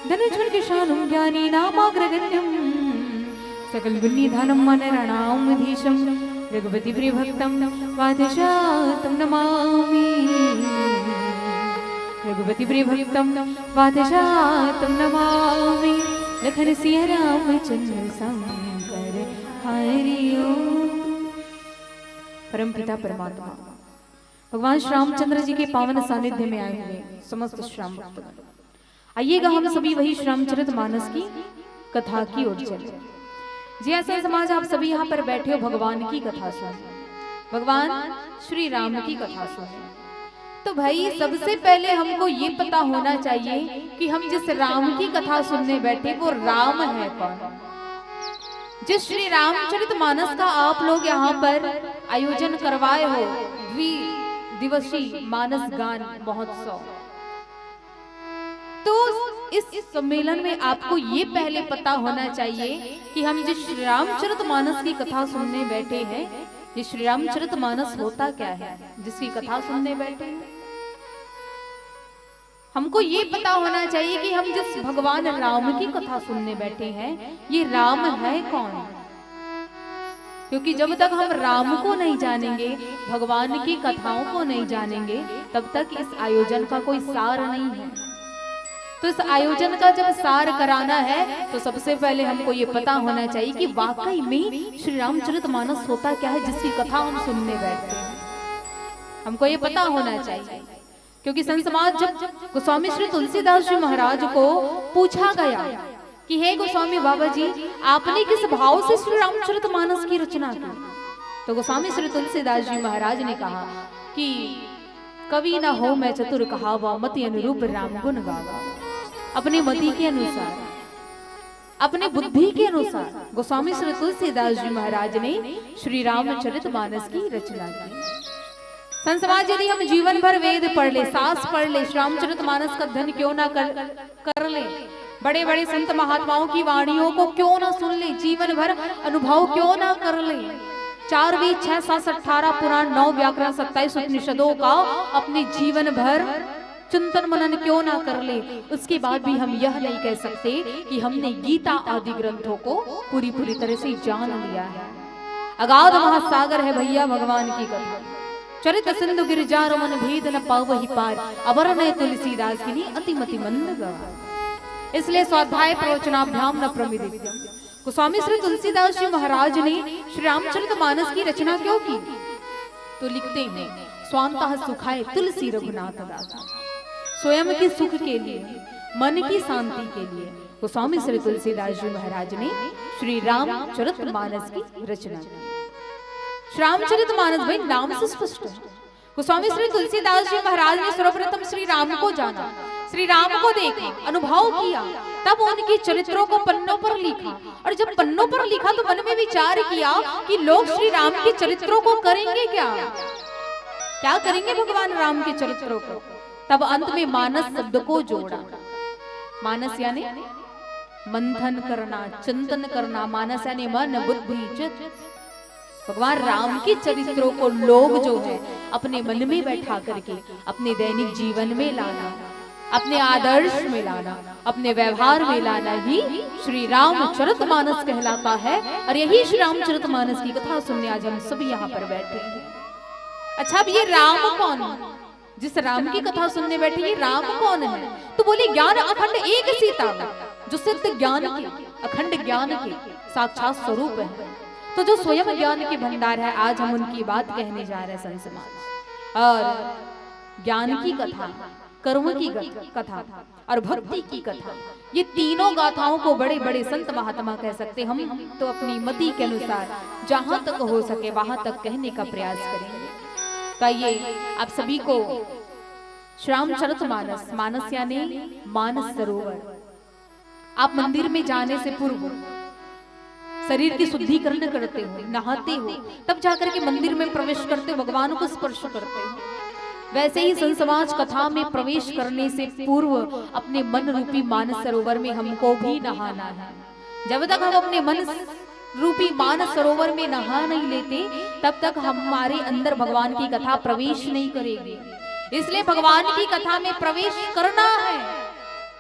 धनुष विशालम ज्ञानी नामाग्रगण्यम। सकल गुणी धानम मन रणाम धीशम रघुपति प्रिय भक्तम वादशातम नमामि। रघुपति प्रिय भक्तम वादशातम नमामि। लखन सिया रामचंद्र शंकर हरि ओम। परम पिता परमात्मा भगवान श्री रामचंद्र जी के पावन सानिध्य में आए हुए समस्त श्री राम भक्तगण, आइएगा हम सभी वही श्री रामचरित मानस की कथा की ओर चले। जी ऐसा समाज, आप सभी यहाँ पर बैठे हो, भगवान की कथा सुन, भगवान श्री राम की कथा सुन। तो भाई, सबसे पहले हमको ये पता होना चाहिए कि हम जिस राम की कथा सुनने बैठे, वो राम है कौन। जिस श्री रामचरित मानस का आप लोग यहाँ पर आयोजन करवाए हो, द्वि दिवसीय मानस गान महोत्सव, तो इस सम्मेलन में आपको ये पहले पता होना चाहिए कि हम जिस श्री रामचरित मानस की कथा सुनने बैठे हैं, ये श्री रामचरित मानस होता क्या है, जिसकी कथा सुनने बैठे हैं। हमको ये पता होना चाहिए कि हम जिस भगवान राम की कथा सुनने बैठे हैं, ये राम है कौन। क्योंकि जब तक हम राम को नहीं जानेंगे, भगवान की कथाओं को नहीं जानेंगे, तब तक इस आयोजन का कोई सार नहीं है। तो इस आयोजन का जब सार कराना है, तो सबसे पहले हमको ये पता होना चाहिए कि वाकई में श्री रामचरित मानस होता क्या है, जिसकी कथा हम सुनने बैठते हैं। हमको ये पता होना चाहिए, क्योंकि संत समाज, जब गोस्वामी श्री तुलसीदास जी महाराज को पूछा गया कि हे गोस्वामी बाबा जी, आपने किस भाव से श्री रामचरित मानस की रचना की, तो गोस्वामी श्री तुलसीदास जी महाराज ने कहा कि कवि न होवै मैं चतुर कहावा, मति अनुरूप राम गुण गावा। अपने मति के अनुसार, अपने बुद्धि के अनुसार गोस्वामी श्री तुलसीदास जी महाराज ने श्री रामचरित मानस की रचना की। संत समाज, यदि हम जीवन भर वेद पढ़ ले, शास्त्र पढ़ ले, श्री रामचरित मानस का अध्ययन क्यों ना कर, कर ले, बड़े बड़े संत महात्माओं की वाणियों को क्यों ना सुन ले, जीवन भर अनुभव क्यों ना कर ले, चार वेद, छह शास्त्र, अठारह पुराण, नौ व्याकरण, सत्ताईस उपनिषदों का अपने जीवन भर चिंतन मनन क्यों ना कर ले, उसके बाद भी हम यह नहीं कह सकते कि हमने गीता आदि ग्रंथों को पूरी पूरी तरह से जान लिया है। अगाध महासागर है भैया भगवान की कथा। चरित सिंधु गिरजा रमन भेद न पावहि पार, अबर नय तुलसीदास कीन्ही अति मति मंद गवार। इसलिए स्वाध्याय प्रवचनाभ्याम न प्रमिदित। गोस्वामी श्री तुलसीदास जी महाराज ने श्री रामचरित मानस की रचना क्यों की? तो लिखते हैं, स्वांतः सुखाय तुलसी रघुनाथ दास। स्वयं के सुख के लिए, मन की शांति के लिए गोस्वामी श्री तुलसीदास जी महाराज ने श्री रामचरित मानस की रचना की। श्री रामचरित मानस, भाई, नाम से स्पष्ट है। गोस्वामी श्री तुलसीदास जी महाराज ने सर्वप्रथम श्री राम को जाना, श्री राम को देखा, अनुभव किया, तब उनके चरित्रों को पन्नों पर लिखा। और जब पन्नों पर लिखा तो मन में विचार किया कि लोग श्री राम के चरित्रों को करेंगे क्या, क्या करेंगे भगवान राम के चरित्रों को। तब अंत में मानस शब्द को जोड़ा। मानस यानी मंथन करना, चिंतन करना। मानस यानी मन, बुद्धि, चित्त। भगवान राम के चरित्रों को लोग जो है अपने मन में बैठा करके अपने दैनिक जीवन में लाना, अपने आदर्श में लाना, अपने व्यवहार में लाना ही श्री रामचरित मानस कहलाता है। और यही श्री रामचरित मानस की कथा सुनने आज हम सभी यहाँ पर बैठे हैं। अच्छा, अब ये राम कौन है? जिस राम की कथा सुनने बैठे, ये राम कौन है? तो बोले, ज्ञान अखंड एक सीता, जो सिद्ध ज्ञान के, अखंड ज्ञान के साक्षात स्वरूप है। तो जो स्वयं ज्ञान के भंडार है, आज हम उनकी बात कहने जा रहे हैं, संत समाज। और ज्ञान की कथा, कर्म की कथा और भक्ति की कथा, ये तीनों गाथाओं को बड़े बड़े संत महात्मा कह सकते हैं। हम तो अपनी मति के अनुसार जहां तक हो सके वहां तक कहने का प्रयास करेंगे। तो आइए, आप सभी को श्री रामचरित मानस, मानस यानी मानस सरोवर, आप मंदिर में जाने से पूर्व शरीर की शुद्धिकरण करते हो, नहाते हो, तब जाकर के मंदिर में प्रवेश करते हो, भगवान को स्पर्श करते हो। वैसे ही संत समाज, कथा में प्रवेश करने से पूर्व अपने मन रूपी मानस सरोवर में हमको भी नहाना है। जब तक हम अपने मन रूपी मानस सरोवर में नहा नहीं लेते, तब तक हमारे अंदर भगवान की कथा प्रवेश नहीं करेगी। इसलिए भगवान की कथा में प्रवेश करना है।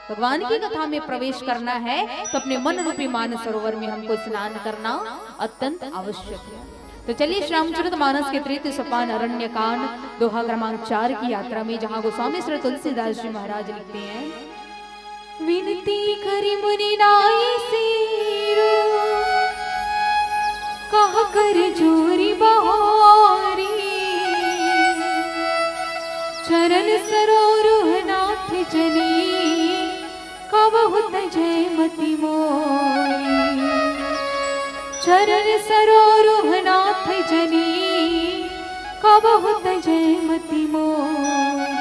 भगवान की कथा में प्रवेश करना है तो अपने मन रूपी मानस सरोवर में हमको स्नान करना अत्यंत आवश्यक है। तो चलिए, श्री रामचरित मानस के तृतीय सोपान अरण्य कांड, दोहा क्रमांक चार की यात्रा में, जहां गोस्वामी श्री तुलसीदास जी महाराज लिखते हैं, विनती करी मुनि नाई सीरू, कह कर जोरी बहोरी। चरण सरोरुह नाथ जनी, कबहुत जय मति मोरी। चरण सरोरुह नाथ जनी, कबहुत जय मति मोरी।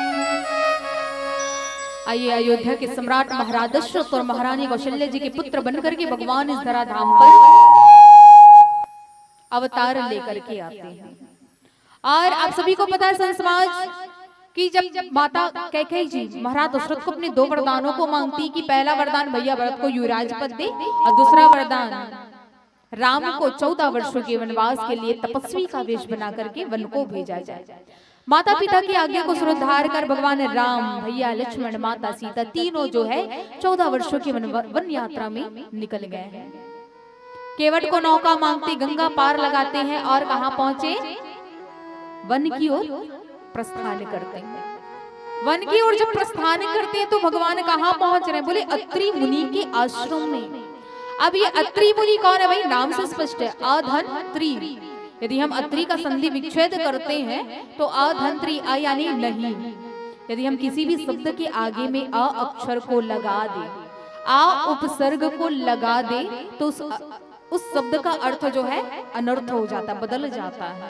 आइए, अयोध्या के सम्राट महाराज दशरथ और महारानी कौशल्या जी के पुत्र बनकर के भगवान इस धरा धाम पर अवतार लेकर के आते हैं। और आप सभी को पता है, संत समाज, कि जब माता कैकेयी जी महाराज दशरथ को अपने दो वरदानों को मांगती कि पहला वरदान भैया भरत को युवराज पद दे और दूसरा वरदान राम को चौदह वर्षों के वनवास के लिए तपस्वी का वेश बना करके वन को भेजा जाए। माता पिता की आज्ञा को सुरधार कर भगवान राम, भैया लक्ष्मण, माता सीता तीनों जो है चौदह वर्षों की वन, वन यात्रा में निकल गए हैं। केवट को नौका मांगते गंगा पार लगाते हैं और कहां पहुंचे? वन की ओर प्रस्थान करते हैं। वन की ओर जब प्रस्थान करते हैं तो भगवान कहां पहुंच रहे हैं? बोले, अत्रि मुनि के आश्रम में। अब ये अत्रि मुनि कौन है भाई? नाम से स्पष्ट है, अ धन त्रि। यदि हम अत्रि का संधि विच्छेद करते हैं तो अ धन त्रि, अ यानी नहीं। यदि हम किसी भी शब्द के आगे में अ अक्षर को लगा दें, आ उपसर्ग को लगा दें, तो उस, उस शब्द का अर्थ जो है अनर्थ हो जाता, बदल जाता है।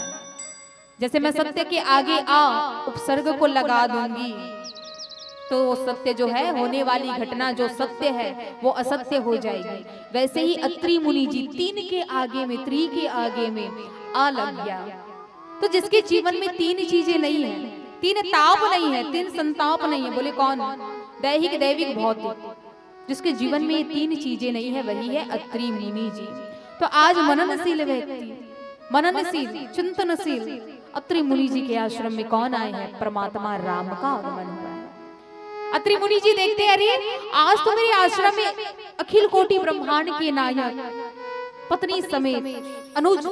जैसे मैं सत्य के आगे आ उपसर्ग को लगा दूंगी, तो सत्य जो है, होने वाली घटना जो सत्य है, वो असत्य हो जाएगी। वैसे ही अत्रि मुनि जी, तीन के आगे में, त्रि के आगे में आ लग गया, तो जिसके जीवन में तीन चीजें नहीं है, तीन ताप नहीं है, तीन संताप नहीं है, बोले कौन? दैहिक, दैविक, भौतिक। जिसके जीवन में ये तीन चीजें नहीं है, वही है अत्रि मुनि जी। तो आज मननशील व्यक्ति, मननशील, चिंतनशील अत्रि मुनि जी के आश्रम में कौन आए हैं? परमात्मा राम का आगमन हुआ है। अत्रि मुनि जी देखते हैं, अरे, आज तो मेरे आश्रम में अखिल कोटि ब्रह्मांड के नायक, पत्नी समेत, अनुज,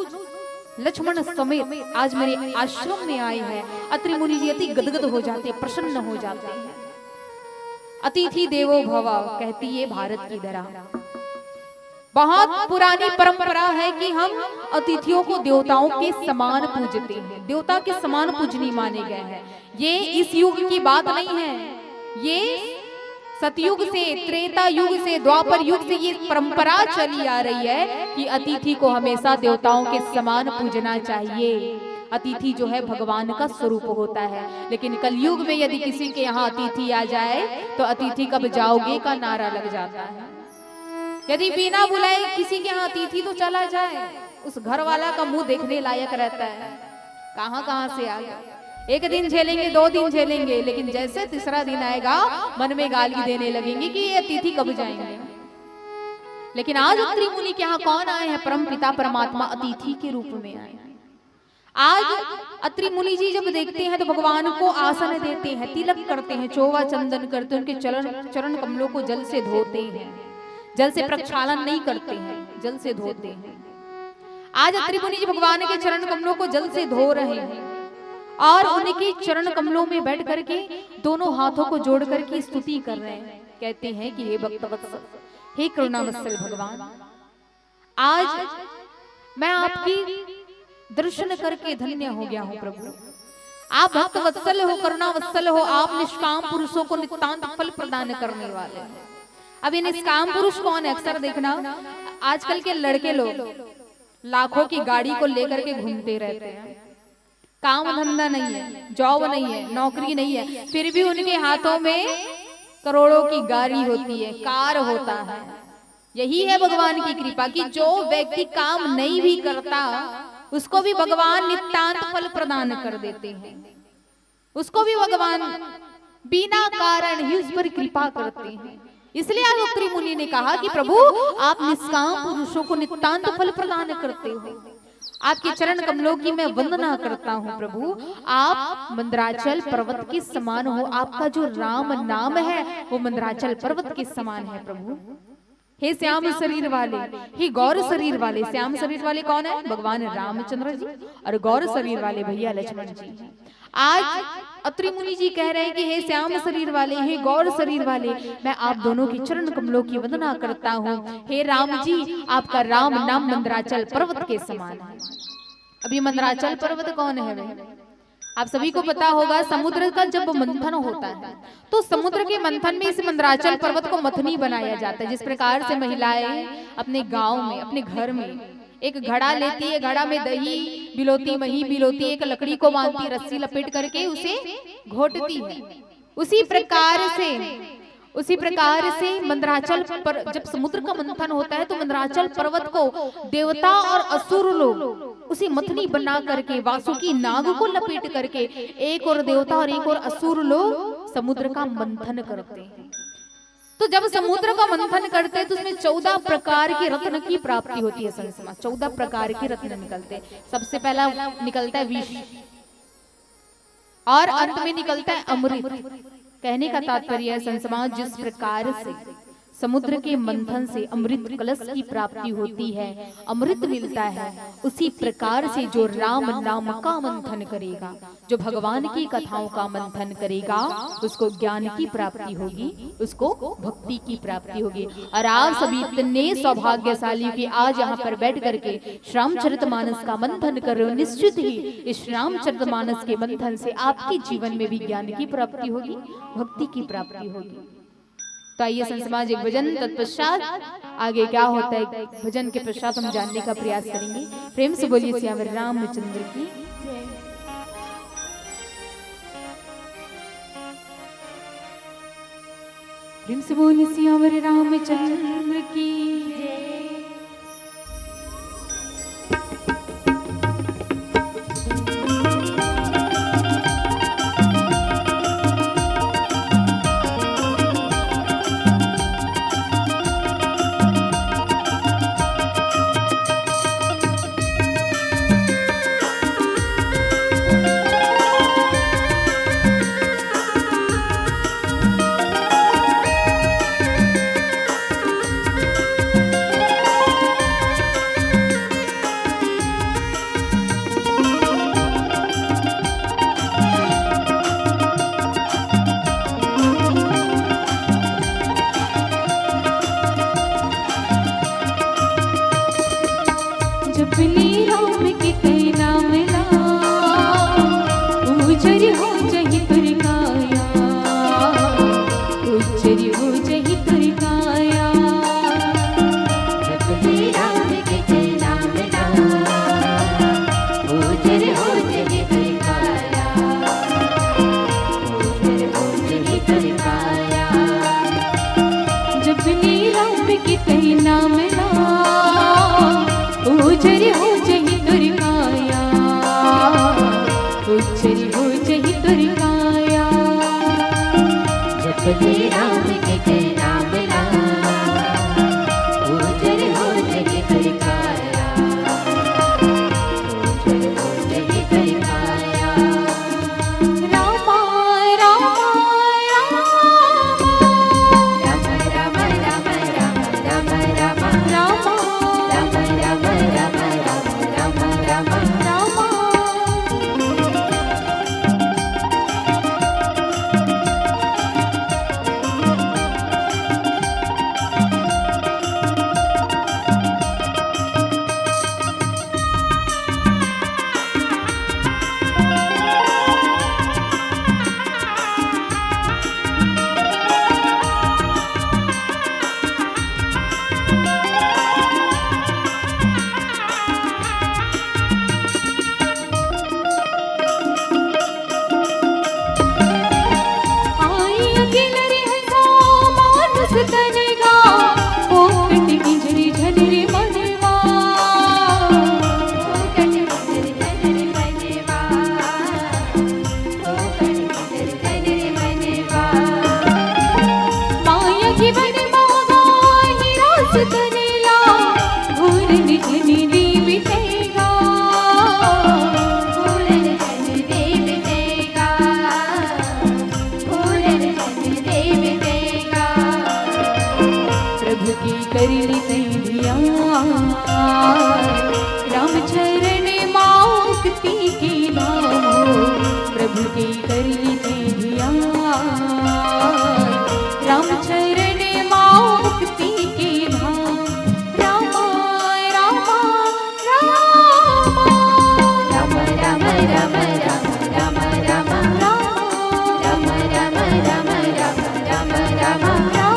लक्ष्मण समेत आज मेरे आश्रम में आए हैं। अत्रि मुनि जी अति गदगद हो जाते हैं, प्रसन्न हो जाते हैं। अतिथि देवो भव कहती ये भारत की धरा। बहुत पुरानी परंपरा है कि हम अतिथियों को देवताओं के समान पूजते हैं, देवता के समान पूजनीय माने गए हैं। ये इस युग की बात नहीं है, ये सतयुग से, त्रेता युग से, द्वापर युग से ये परंपरा चली आ रही है कि अतिथि को हमेशा देवताओं के समान पूजना चाहिए। अतिथि जो है भगवान का स्वरूप होता है, लेकिन कलयुग में यदि किसी के यहाँ अतिथि आ जाए तो अतिथि कब जाओगे का नारा लग जाता है। यदि बिना बुलाए किसी के यहाँ अतिथि तो चला जाए, उस घर वाला का मुंह देखने लायक रहता है, कहाँ कहाँ से आ गया। एक दिन झेलेंगे, दो दिन झेलेंगे, लेकिन जैसे तीसरा दिन आएगा, मन में गाली देने लगेंगे कि ये अतिथि कब जाएंगे। लेकिन आज अत्रि मुनि के यहाँ कौन आए हैं? परम पिता परमात्मा अतिथि के रूप में आए हैं। आज अत्रि मुनि जी जब देखते हैं तो भगवान को आसन देते हैं, तिलक करते हैं, चोवा चंदन करते हैं, उनके चरण चरण कमलों को जल से धोते हैं। जल से प्रक्षालन नहीं करते हैं, जल से धोते हैं। आज अत्रि मुनि जी भगवान के चरण कमलों को जल से धो रहे हैं और उनके चरण कमलों में बैठ करके दोनों हाथों को जोड़ करके स्तुति कर रहे हैं। कहते हैं कि हे भक्तवत्सल, हे करुणावत्सल भगवान, आज मैं आपकी दर्शन करके धन्य हो गया हूँ प्रभु। आप भक्त वत्सल हो, करुणा वत्सल हो, आप निष्काम पुरुषों को नितांत फल प्रदान करने वाले हो। अब ये निष्काम पुरुष कौन है? अक्सर देखना, आजकल के लड़के लोग लाखों की गाड़ी को लेकर के घूमते रहते हैं, काम धंधा नहीं है, जॉब नहीं है, नौकरी नहीं है, फिर भी उनके हाथों में करोड़ों की गाड़ी होती है, कार होता है। यही है भगवान की कृपा कि जो व्यक्ति काम नहीं भी करता, उसको भी भगवान नितांत फल प्रदान कर देते हैं, उसको भी भगवान बिना कारण ही उस पर कृपा करते हैं। इसलिए आज अत्रि मुनि ने कहा कि प्रभु, आप निष्काम पुरुषों को नितांत फल प्रदान करते हो। आपके चरण कमलों की मैं वंदना करता हूँ प्रभु। आप मंदराचल पर्वत के समान हो, आपका जो राम नाम है वो मंदराचल पर्वत के समान है प्रभु। हे श्याम शरीर वाले, हे गौर शरीर वाले। श्याम शरीर वाले कौन है? भगवान रामचंद्र जी। और गौर शरीर वाले भैया लक्ष्मण जी। आज अत्रि मुनि जी कह रहे हैं कि हे श्याम शरीर वाले, हे गौर शरीर वाले, मैं आप दोनों के चरण कमलों की वंदना करता हूँ। हे राम जी, आपका राम नाम मंदराचल पर्वत के समान है। अब ये मंदराचल पर्वत कौन है भाई? आप सभी को पता होगा, समुद्र का जब मंथन होता है तो समुद्र के मंथन में इस मंदराचल पर्वत को मथनी बनाया जाता है। जिस प्रकार से महिलाएं अपने गांव में, अपने घर में एक घड़ा लेती है, घड़ा में दही बिलोती, मही बिलोती, एक लकड़ी को बांधती, रस्सी लपेट करके उसे घोटती है, उसी प्रकार से, उसी प्रकार से मंदराचल पर जब समुद्र का मंथन होता है तो मंदराचल पर्वत को देवता और असुर लोग उसी मथनी बना करके, वासुकी नाग को लपेट करके, एक और देवता और एक और असुर लोग समुद्र का मंथन करते हैं। तो जब समुद्र का मंथन करते हैं तो उसमें चौदह प्रकार के रत्न की प्राप्ति होती है। संसमा, चौदह प्रकार के रत्न निकलते हैं। सबसे पहला निकलता है विष और अंत में निकलता है अमृत। कहने का तात्पर्य है संसमा, जिस प्रकार से समुद्र के मंथन से अमृत कलश की प्राप्ति होती है, अमृत मिलता है, उसी प्रकार से जो राम नाम का मंथन करेगा, जो भगवान की कथाओं का मंथन करेगा, उसको ज्ञान की प्राप्ति होगी, उसको भक्ति की प्राप्ति होगी। और आप सभी इतने सौभाग्यशाली हो कि आज यहाँ पर बैठ करके श्री रामचरितमानस का मंथन कर रहे हो। निश्चित ही इस श्री रामचरितमानस के मंथन से आपके जीवन में भी ज्ञान की प्राप्ति होगी, भक्ति की प्राप्ति होगी। तो आइए संत समाज, एक भजन, तत्पश्चात आगे क्या होता है, भजन के पश्चात हम जानने का प्रयास करेंगे। प्रेम से बोलिए सियावर रामचंद्र की जय। प्रेम से बोलिए सियावर रामचंद्र की जय। जपनी राम के कई नाम ला, उजर हो जही तुर काया, उजर हो जही तुर काया। जपनी राम के कई नाम ला, उजर हो जही तुर काया, उजर हो जही तुर काया। जपनी राम के कई नाम ला, उजर हो जही तुर काया, उजर हो जही राम के जय नाम ला, उजर हो जय दुर्गाया, उजर हो जय दुर्गाया। रामा, रामा, रामा। राम, राम, राम, राम, राम, राम, राम, राम। राम, राम, राम, राम, राम, राम, राम, राम। प्रभु की करली तैं धिया, राम चरण मा मुक्ति के धाम हो। प्रभु की करली तैं धिया, राम चरण मा मुक्ति के धाम। रामा, रामा, रामा। राम, राम, राम, राम, राम, राम, राम। राम, राम, राम, राम, राम, राम, राम।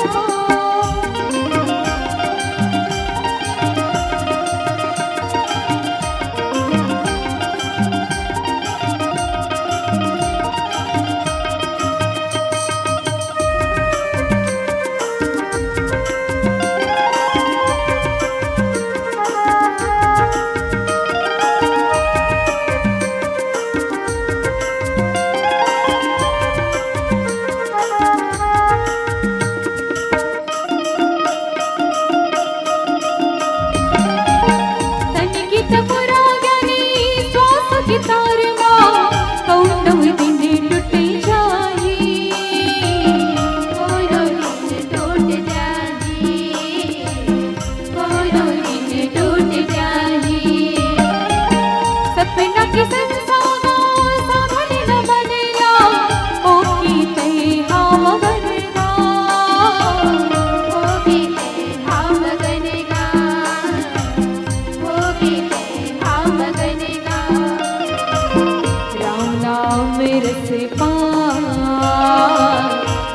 तन की तमुरा गनी श्वास की तार मा, कौनो दिन टूट जाई। कौनो दिन टूट जाई। कौनो दिन टूट जाई। सपना के संसार साधन न बनला, ओकी तैं हाव बनला। ओकी तैं हाव बनला। होगे हम गनगा। राम नाम रस पान,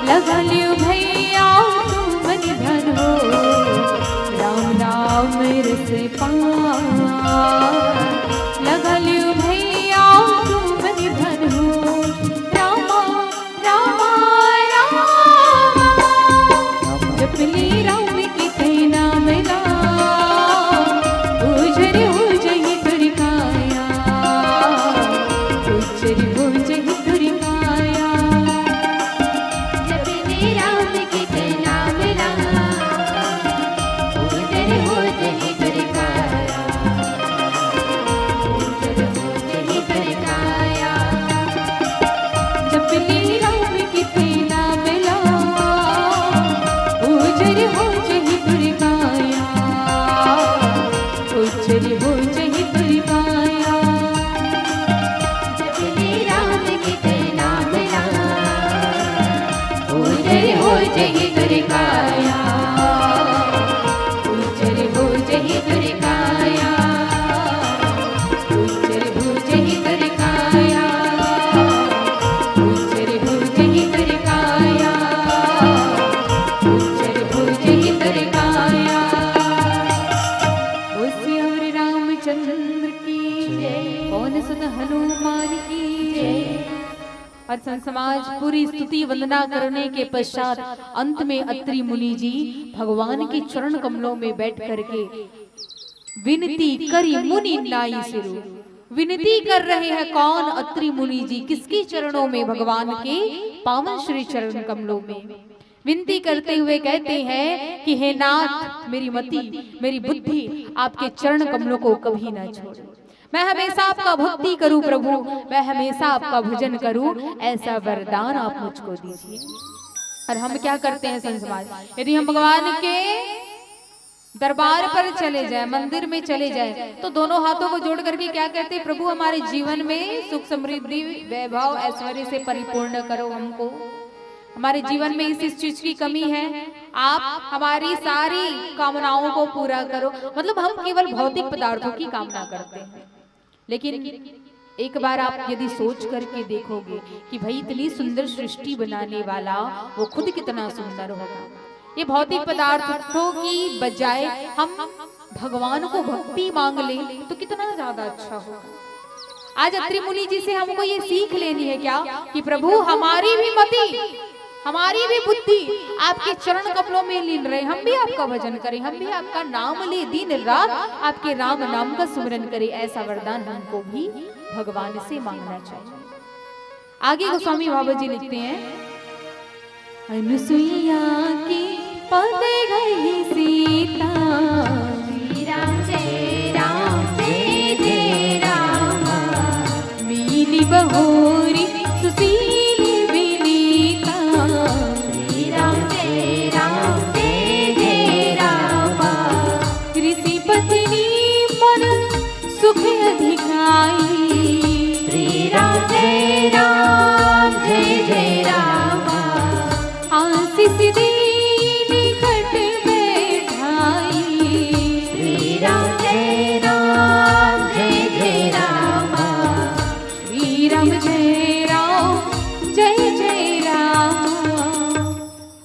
लगा लियो भैया तुमन धन हो। राम नाम रस पान, लगा लियो भैया तुमन धन हो। रामा, रामा, रामा। जपले राम के तैं नाम ला, उजर हो जही तोर काया, उजर हो जही तोर काया। जपले राम के तैं नाम ला, उजर हो जही तोर काया। जपले राम के तैं नाम ला, उजर हो जही तोर काया, उजर हो जही तोर काया। जपले राम के तैं नाम ला, उजर हो जही तोर काया। उजर हो जही तोर काया, उजर हो जही तोर काया, उजर हो जही तोर काया, उजर हो जही तोर काया। बोल सियावर रामचंद्र की जय। पवन सुत हनुमान की जय। अर्चन समाज पूरी स्तुति वंदना करने के पश्चात अंत में अत्रि मुनि जी भगवान के चरण कमलों में बैठ करके विनती करी मुनि नाई सिरु। विनती कर रहे हैं कौन? अत्रि मुनि जी। किसके चरणों में? भगवान के पावन श्री चरण कमलों में विनती करते हुए कहते हैं कि हे नाथ, मेरी मति, मेरी बुद्धि आपके चरण कमलों को कभी ना छोड़े। मैं हमेशा आपका भक्ति करूं प्रभु, मैं हमेशा आपका भजन करूं, ऐसा वरदान आप मुझको दीजिए। और हम क्या करते हैं संत समाज, यदि हम भगवान के दरबार पर चले जाए, मंदिर में चले जाए, तो दोनों हाथों को जोड़ करके क्या कहते हैं? प्रभु, हमारे जीवन में सुख, समृद्धि, वैभव, ऐश्वर्य से परिपूर्ण करो हमको। हमारे जीवन में इस इस चीज की कमी है, आप हमारी सारी कामनाओं को पूरा करो। मतलब, हम केवल भौतिक पदार्थों की कामना करते हैं, लेकिन एक बार आप यदि सोच करके देखोगे कि भाई, इतनी सुंदर सृष्टि बनाने वाला वो खुद कितना सुंदर होगा। ये भौतिक पदार्थों की बजाय हम भगवान को भक्ति मांग लें तो कितना ज्यादा अच्छा होगा। आज अत्रि मुनि जी से हमको ये सीख लेनी है क्या कि प्रभु, हमारी भी मति, हमारी भी बुद्धि आपके चरण कमलों में लीन रहे, हम भी आपका भजन करें, हम भी आपका नाम ले, दिन रात आपके राम नाम का सुमिरन करें। ऐसा वरदान हमको भी भगवान से मांगना चाहिए। आगे गोस्वामी बाबा जी लिखते हैं, अनुसुईया के पद गई सीता। श्री राम जय राम जय जय राम। मीली बहोरी सुशील विनीता। श्री राम जय राम जय जय राम। ऋषि पत्नी मन सुख अधिकाई। श्री राम जय राम जय जय राम। आशीष दीन खट बैठाई। श्री राम जय राम जय जय राम। श्री राम जय राम जय जय राम।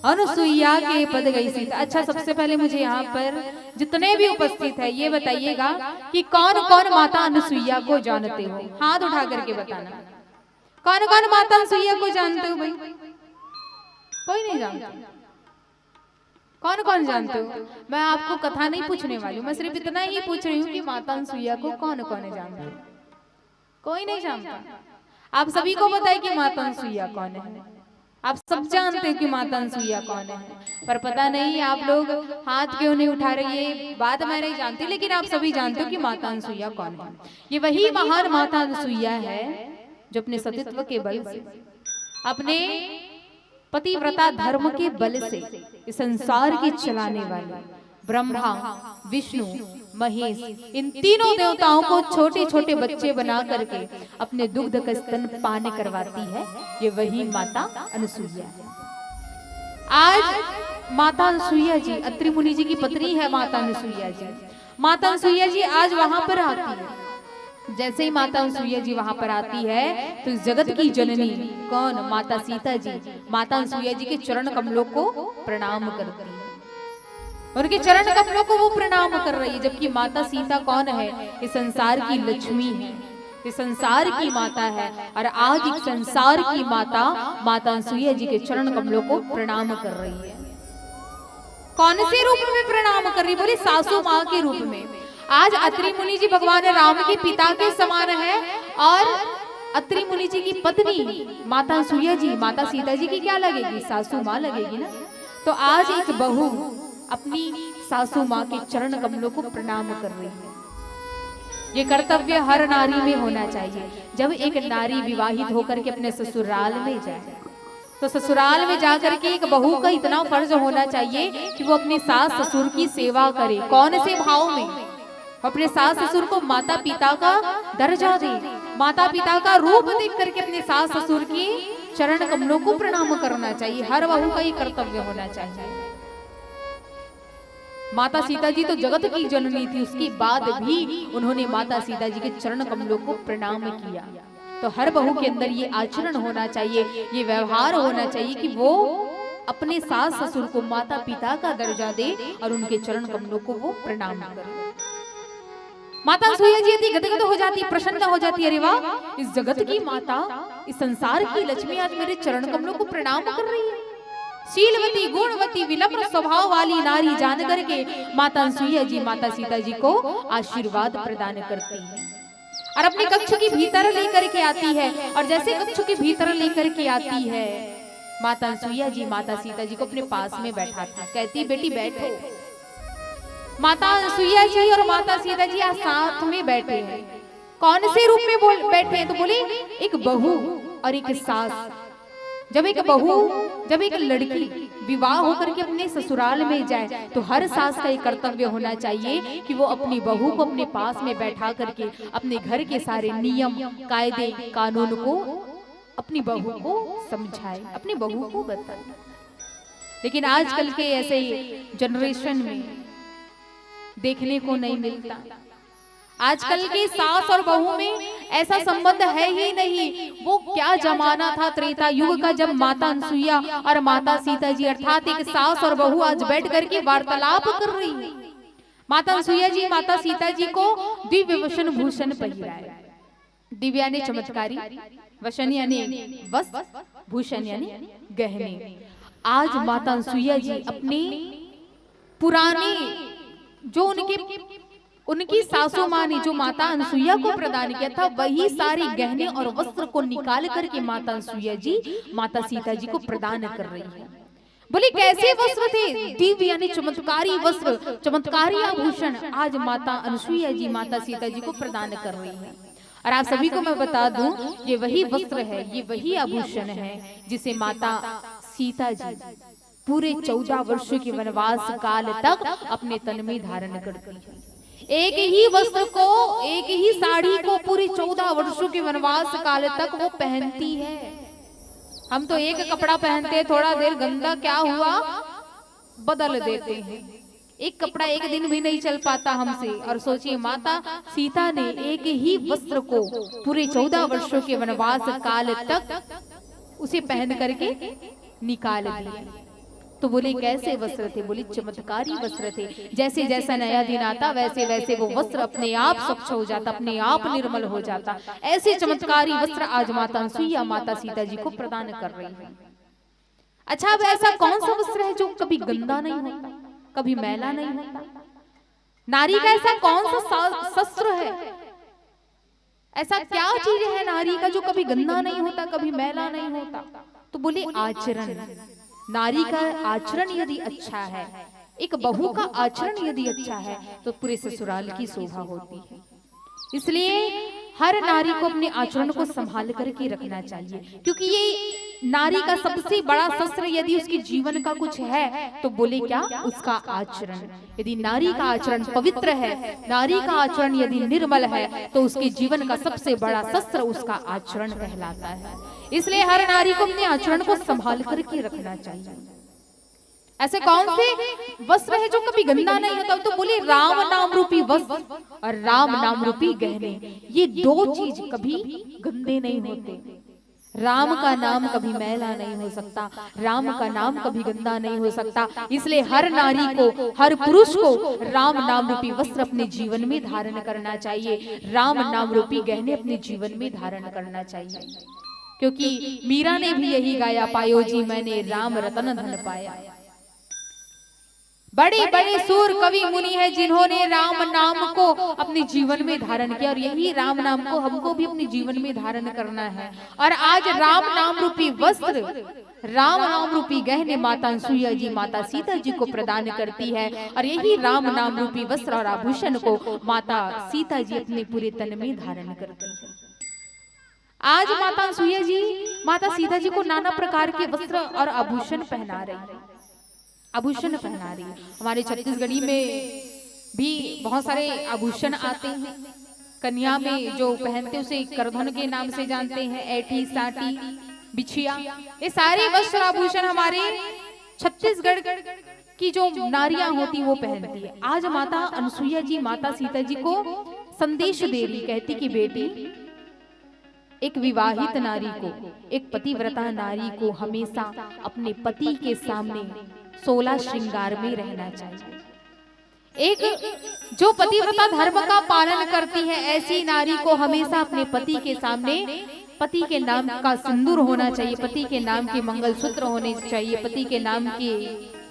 अनुसुईया के पद गई सीता। अच्छा, सबसे पहले मुझे यहाँ पर जितने भी उपस्थित है, ये बताइएगा कि कौन कौन माता अनुसुईया को जानते हो? हाथ उठा करके बताना। कौन कौन माता अनुसुईया को जानते हो भाई? कोई नहीं जानता। कौन कौन जानते हो? मैं आपको कथा नहीं पूछने वाली हूँ, मैं सिर्फ इतना ही पूछ रही हूँ कि माता अनुसुईया को कौन कौन जानते हो? कोई नहीं जानता। आप सभी को पता है कि माता अनुसुईया कौन है, आप सब जानते हो कि माता अनुसुईया कौन है, पर पता नहीं आप लोग हाथ क्यों नहीं उठा रहे, ये बात मैं नहीं जानती, लेकिन आप सभी जानते हो कि माता अनुसुईया कौन है। ये वही महान माता अनुसुईया है जो अपने सतीत्व के बल से, अपने पतिव्रता धर्म के बल से इस संसार के चलाने वाले ब्रह्मा, विष्णु, महेश, इन तीनों देवताओं को छोटे छोटे बच्चे बना करके अपने दुग्ध का स्तन पान करवाती है, ये वही माता अनुसुईया है। आज माता अनुसुईया जी अत्रि मुनि जी की पत्नी है। माता अनुसुईया जी, माता अनुसुईया जी आज वहां पर आती है। जैसे ही माता अनुसुईया जी वहां पर आती है तो इस जगत की जननी कौन? माता सीता जी माता अनुसुईया जी के चरण कमलों को प्रणाम करती है। उनके चरण कमलों को वो प्रणाम कर रही है, जबकि माता सीता कौन है? इस संसार की लक्ष्मी है, इस संसार की माता है। और आज इस संसार की माता, माता अनुसुईया जी के चरण कमलों को प्रणाम कर रही है। कौन से रूप में प्रणाम कर रही? बोले, सासू माँ के रूप में। आज अत्रि मुनि जी भगवान राम के पिता के समान है और अत्रि मुनि जी की पत्नी माता अनुसुईया जी माता सीता जी की क्या लगेगी? सासू माँ लगेगी ना। तो आज एक बहू अपनी सासू माँ के चरण कमलों को प्रणाम कर रही है। ये कर्तव्य हर नारी में होना चाहिए। जब एक नारी विवाहित होकर के अपने ससुराल में जाए, तो ससुराल में जाकर के एक बहू का इतना फर्ज होना चाहिए कि वो अपनी सास ससुर की सेवा करे। कौन से भाव में? अपने सास ससुर को माता पिता का दर्जा दे, माता पिता का रूप देख करके अपने सास ससुर के चरण कमलों को प्रणाम करना चाहिए। हर बहू का ये कर्तव्य होना चाहिए। माता सीता जी तो जगत की जननी थी, उसके बाद भी उन्होंने माता सीता जी के चरण कमलों को प्रणाम किया। तो हर बहू के अंदर ये आचरण होना चाहिए, ये व्यवहार होना चाहिए कि वो अपने सास ससुर को माता पिता का दर्जा दे और उनके चरण कमलों को वो प्रणाम करे। माता अनुसुईया जी इतनी गदगद हो जाती, प्रसन्न हो जाती, अरे वाह, इस जगत की माता, इस संसार की लक्ष्मी आज मेरे चरण कमलों को प्रणाम कर रही है। शीलवती, गुणवती, विनम्र स्वभाव वाली नारी जान करके माता अनुसुईया जी माता सीता जी को आशीर्वाद प्रदान करती है। और अपने कक्ष के भीतर लेकर के आती है। और जैसे कक्ष के भीतर लेकर के आती है, माता अनसुईया जी माता सीता जी को अपने पास में बैठाती, कहती, "बेटी, बैठो।" माता अनसुईया जी और माता सीता जी आज साथ में बैठे हैं। कौन से रूप में बोल बैठे हैं? तो बोले, एक बहू और एक सास। जब एक बहू, जब एक लड़की विवाह होकर के अपने ससुराल में जाए, तो हर सास का एक कर्तव्य होना चाहिए कि वो अपनी बहू को अपने पास में बैठा करके अपने घर के सारे नियम, कायदे, कानून को अपनी बहू को समझाए, अपनी बहू को बताए। लेकिन आजकल के ऐसे जनरेशन में देखने को नहीं मिलता। आजकल के सास और बहू में ऐसा संबंध है ही नहीं। वो क्या जमाना था त्रेता युग का, जब माता अनसुईया और माता सीता जी अर्थात एक सास और बहू आज बैठ करके वार्तालाप कर रही है। माता अनसुईया जी माता सीता जी को दिव्य वसन भूषण पहिराए। दिव्य यानी चमत्कारी, वसन यानी वस्त्र, भूषण यानी गहने। आज माता अनसुईया जी अपने पुराने, जो उनके, उनकी सासू माँ ने जो माता अनसुईया को प्रदान किया था, वही सारे गहने और वस्त्र को निकाल करके माता अनसुईया जी माता सीता जी को प्रदान कर रही है। बोले, कैसे वस्त्र थे? दिव्य यानी चमत्कारी वस्त्र, चमत्कारी आभूषण आज माता अनसुईया जी माता सीता जी को प्रदान कर रही है। और आप सभी को मैं बता दूं, ये वही वस्त्र है, ये वही आभूषण है जिसे माता सीता जी पूरे चौदह वर्षों के वनवास काल तक अपने तन में धारण करती है। एक ही वस्त्र को, एक ही साड़ी को पूरे चौदह वर्षों के वनवास काल तक वो पहनती है। हम तो एक कपड़ा पहनते हैं, थोड़ा देर गंदा क्या हुआ, बदल देते हैं। एक कपड़ा एक दिन भी नहीं चल पाता हमसे। और सोचिए, माता सीता ने एक ही वस्त्र को पूरे चौदह वर्षों के वनवास काल तक उसे पहन करके निकाल दिया। तो बोले, कैसे वस्त्र थे? बोले, चमत्कारी वस्त्र थे। जैसे जैसा नया दिन आता, वैसे वैसे वो वस्त्र अपने आप स्वच्छ हो जाता, अपने आप निर्मल हो जाता। ऐसे चमत्कारी वस्त्र आज माता अनसुईया माता सीता जी को प्रदान कर रही है। अच्छा, अब ऐसा कौन सा वस्त्र है जो कभी गंदा नहीं होता, कभी मैला नहीं होता? नारी का ऐसा कौन सा सा- शस्त्र है, ऐसा क्या चीज है नारी का जो कभी गंदा नहीं होता, कभी मैला नहीं होता? तो बोले, आचरण। नारी का आचरण यदि अच्छा है, एक बहू का आचरण यदि अच्छा है, तो पूरे ससुराल की शोभा होती है। इसलिए हर नारी को अपने आचरण को संभाल करके रखना चाहिए, क्योंकि ये नारी का सबसे बड़ा शस्त्र यदि उसके जीवन का कुछ है, तो बोले क्या, उसका आचरण। यदि नारी का आचरण पवित्र है, नारी का आचरण यदि निर्मल है, तो उसके जीवन का सबसे बड़ा शस्त्र उसका आचरण कहलाता है। इसलिए हर नारी को अपने आचरण को संभाल करके रखना चाहिए। ऐसे कौन से वस्त्र है जो कभी गंदा नहीं होता? तो बोले, राम नाम रूपी वस्त्र और राम नाम रूपी गहने, ये दो चीज कभी गंदे नहीं होते। राम का नाम कभी मैला नहीं हो सकता, राम का नाम कभी गंदा नहीं हो सकता। इसलिए हर नारी को, हर पुरुष को राम नाम रूपी वस्त्र अपने जीवन में धारण करना चाहिए, राम नाम रूपी गहने अपने जीवन में धारण करना चाहिए, क्योंकि मीरा ने भी यही गाया, पायो जी मैंने राम रतन धन पाया। बड़े बड़े सूर कवि मुनि हैं जिन्होंने राम नाम को अपने जीवन में धारण किया, और यही राम नाम को हमको भी अपने जीवन में धारण करना है। और आज राम नाम रूपी वस्त्र, राम नाम रूपी गहने माता अनसुईया जी माता सीता जी को प्रदान करती है, और यही राम नाम रूपी वस्त्र और आभूषण को माता सीता जी अपने पूरे तन में धारण करती है। आज माता अनसुईया जी माता सीता जी को नाना प्रकार के वस्त्र और आभूषण पहना रही है, आभूषण पहना रही है। हमारे छत्तीसगढ़ी में भी बहुत सारे आभूषण आते हैं। कन्या में जो पहनते, उसे करधन के नाम से जानते हैं, ऐठी, साटी, बिछिया, ये सारे वस्त्र आभूषण हमारे छत्तीसगढ़ की जो नारियां होती, वो पहनती है। आज माता अनसुईया जी माता सीता जी को संदेश दे रही, कहती कि बेटी, एक विवाहित नारी को, एक पतिव्रता नारी को हमेशा अपने पति के सामने सोलह श्रृंगार में रहना चाहिए। एक जो पतिव्रता धर्म का पालन करती है, ऐसी नारी को हमेशा अपने पति के सामने पति के नाम का सिंदूर होना चाहिए, पति के नाम के मंगलसूत्र होने चाहिए, पति के नाम की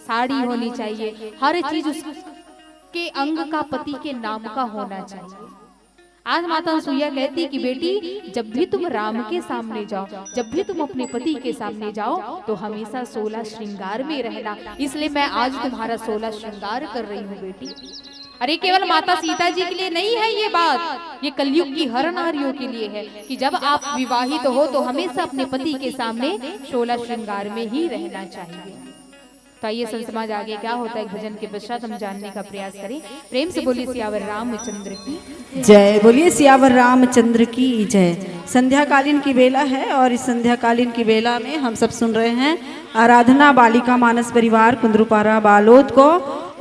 साड़ी होनी चाहिए, हर चीज उसके अंग का पति के नाम का होना चाहिए। आज माता अनसुईया कहती कि बेटी, जब भी तुम राम के सामने जाओ, जब भी तुम अपने पति के सामने जाओ, तो हमेशा सोलह श्रृंगार में रहना। इसलिए मैं आज तुम्हारा सोलह श्रृंगार कर रही हूँ बेटी। अरे, केवल माता सीता जी के लिए नहीं है ये बात, ये कलयुग की हर नारियों के लिए है कि जब आप विवाहित हो तो हमेशा अपने पति के सामने सोलह श्रृंगार में ही रहना चाहिए। तो आइए संत समाज, आगे क्या होता है भजन के पश्चात, हम जानने का प्रयास करें। प्रेम से बोलिए सियावर रामचंद्र की जय। बोलिए सियावर रामचंद्र की जय। संध्याकालीन की बेला है और इस संध्याकालीन की बेला में हम सब सुन रहे हैं आराधना बालिका मानस परिवार कुंदरूपारा बालोद को।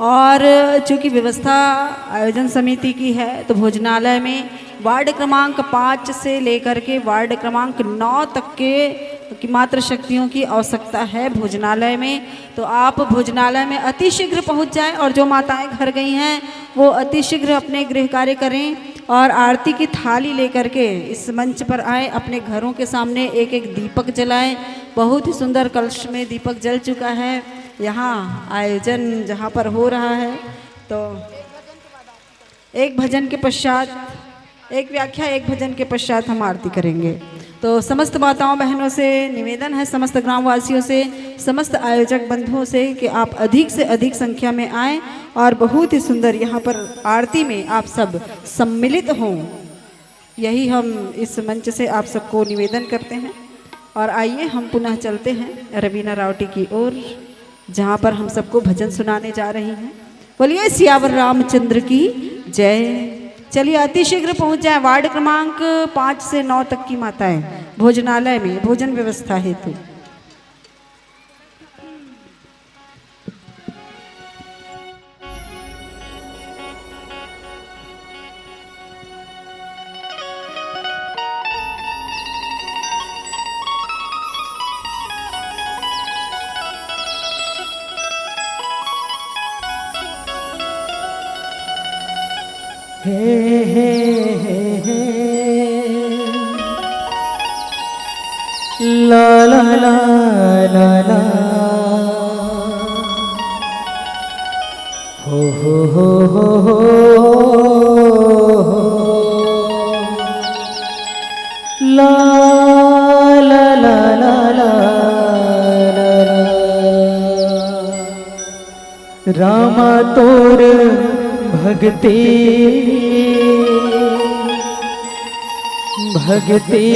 और चूंकि व्यवस्था आयोजन समिति की है, तो भोजनालय में वार्ड क्रमांक पाँच से लेकर के वार्ड क्रमांक नौ तक के की मात्र शक्तियों की आवश्यकता है भोजनालय में। तो आप भोजनालय में अति शीघ्र पहुंच जाएं और जो माताएं घर गई हैं, वो अति शीघ्र अपने गृह कार्य करें और आरती की थाली लेकर के इस मंच पर आए, अपने घरों के सामने एक एक दीपक जलाएं। बहुत ही सुंदर कलश में दीपक जल चुका है। यहाँ आयोजन जहाँ पर हो रहा है, तो एक भजन के पश्चात, एक व्याख्या, एक भजन के पश्चात हम आरती करेंगे। तो समस्त माताओं बहनों से निवेदन है, समस्त ग्रामवासियों से, समस्त आयोजक बंधुओं से कि आप अधिक से अधिक संख्या में आएं और बहुत ही सुंदर यहाँ पर आरती में आप सब सम्मिलित हों, यही हम इस मंच से आप सबको निवेदन करते हैं। और आइए हम पुनः चलते हैं रवीना रावटी की ओर, जहाँ पर हम सबको भजन सुनाने जा रही हैं। बोलिए सियावर रामचंद्र की जय। चलिए अति शीघ्र पहुंच जाए वार्ड क्रमांक पाँच से नौ तक की माताएं भोजनालय में भोजन व्यवस्था हेतु। हे, हे, हे, हे। ला, ला, ला, ला, ला। हो, हो, हो, हो, हो, हो। ला, ला, ला, ला, ला, ला, ला। रामा तोर भगती, भगती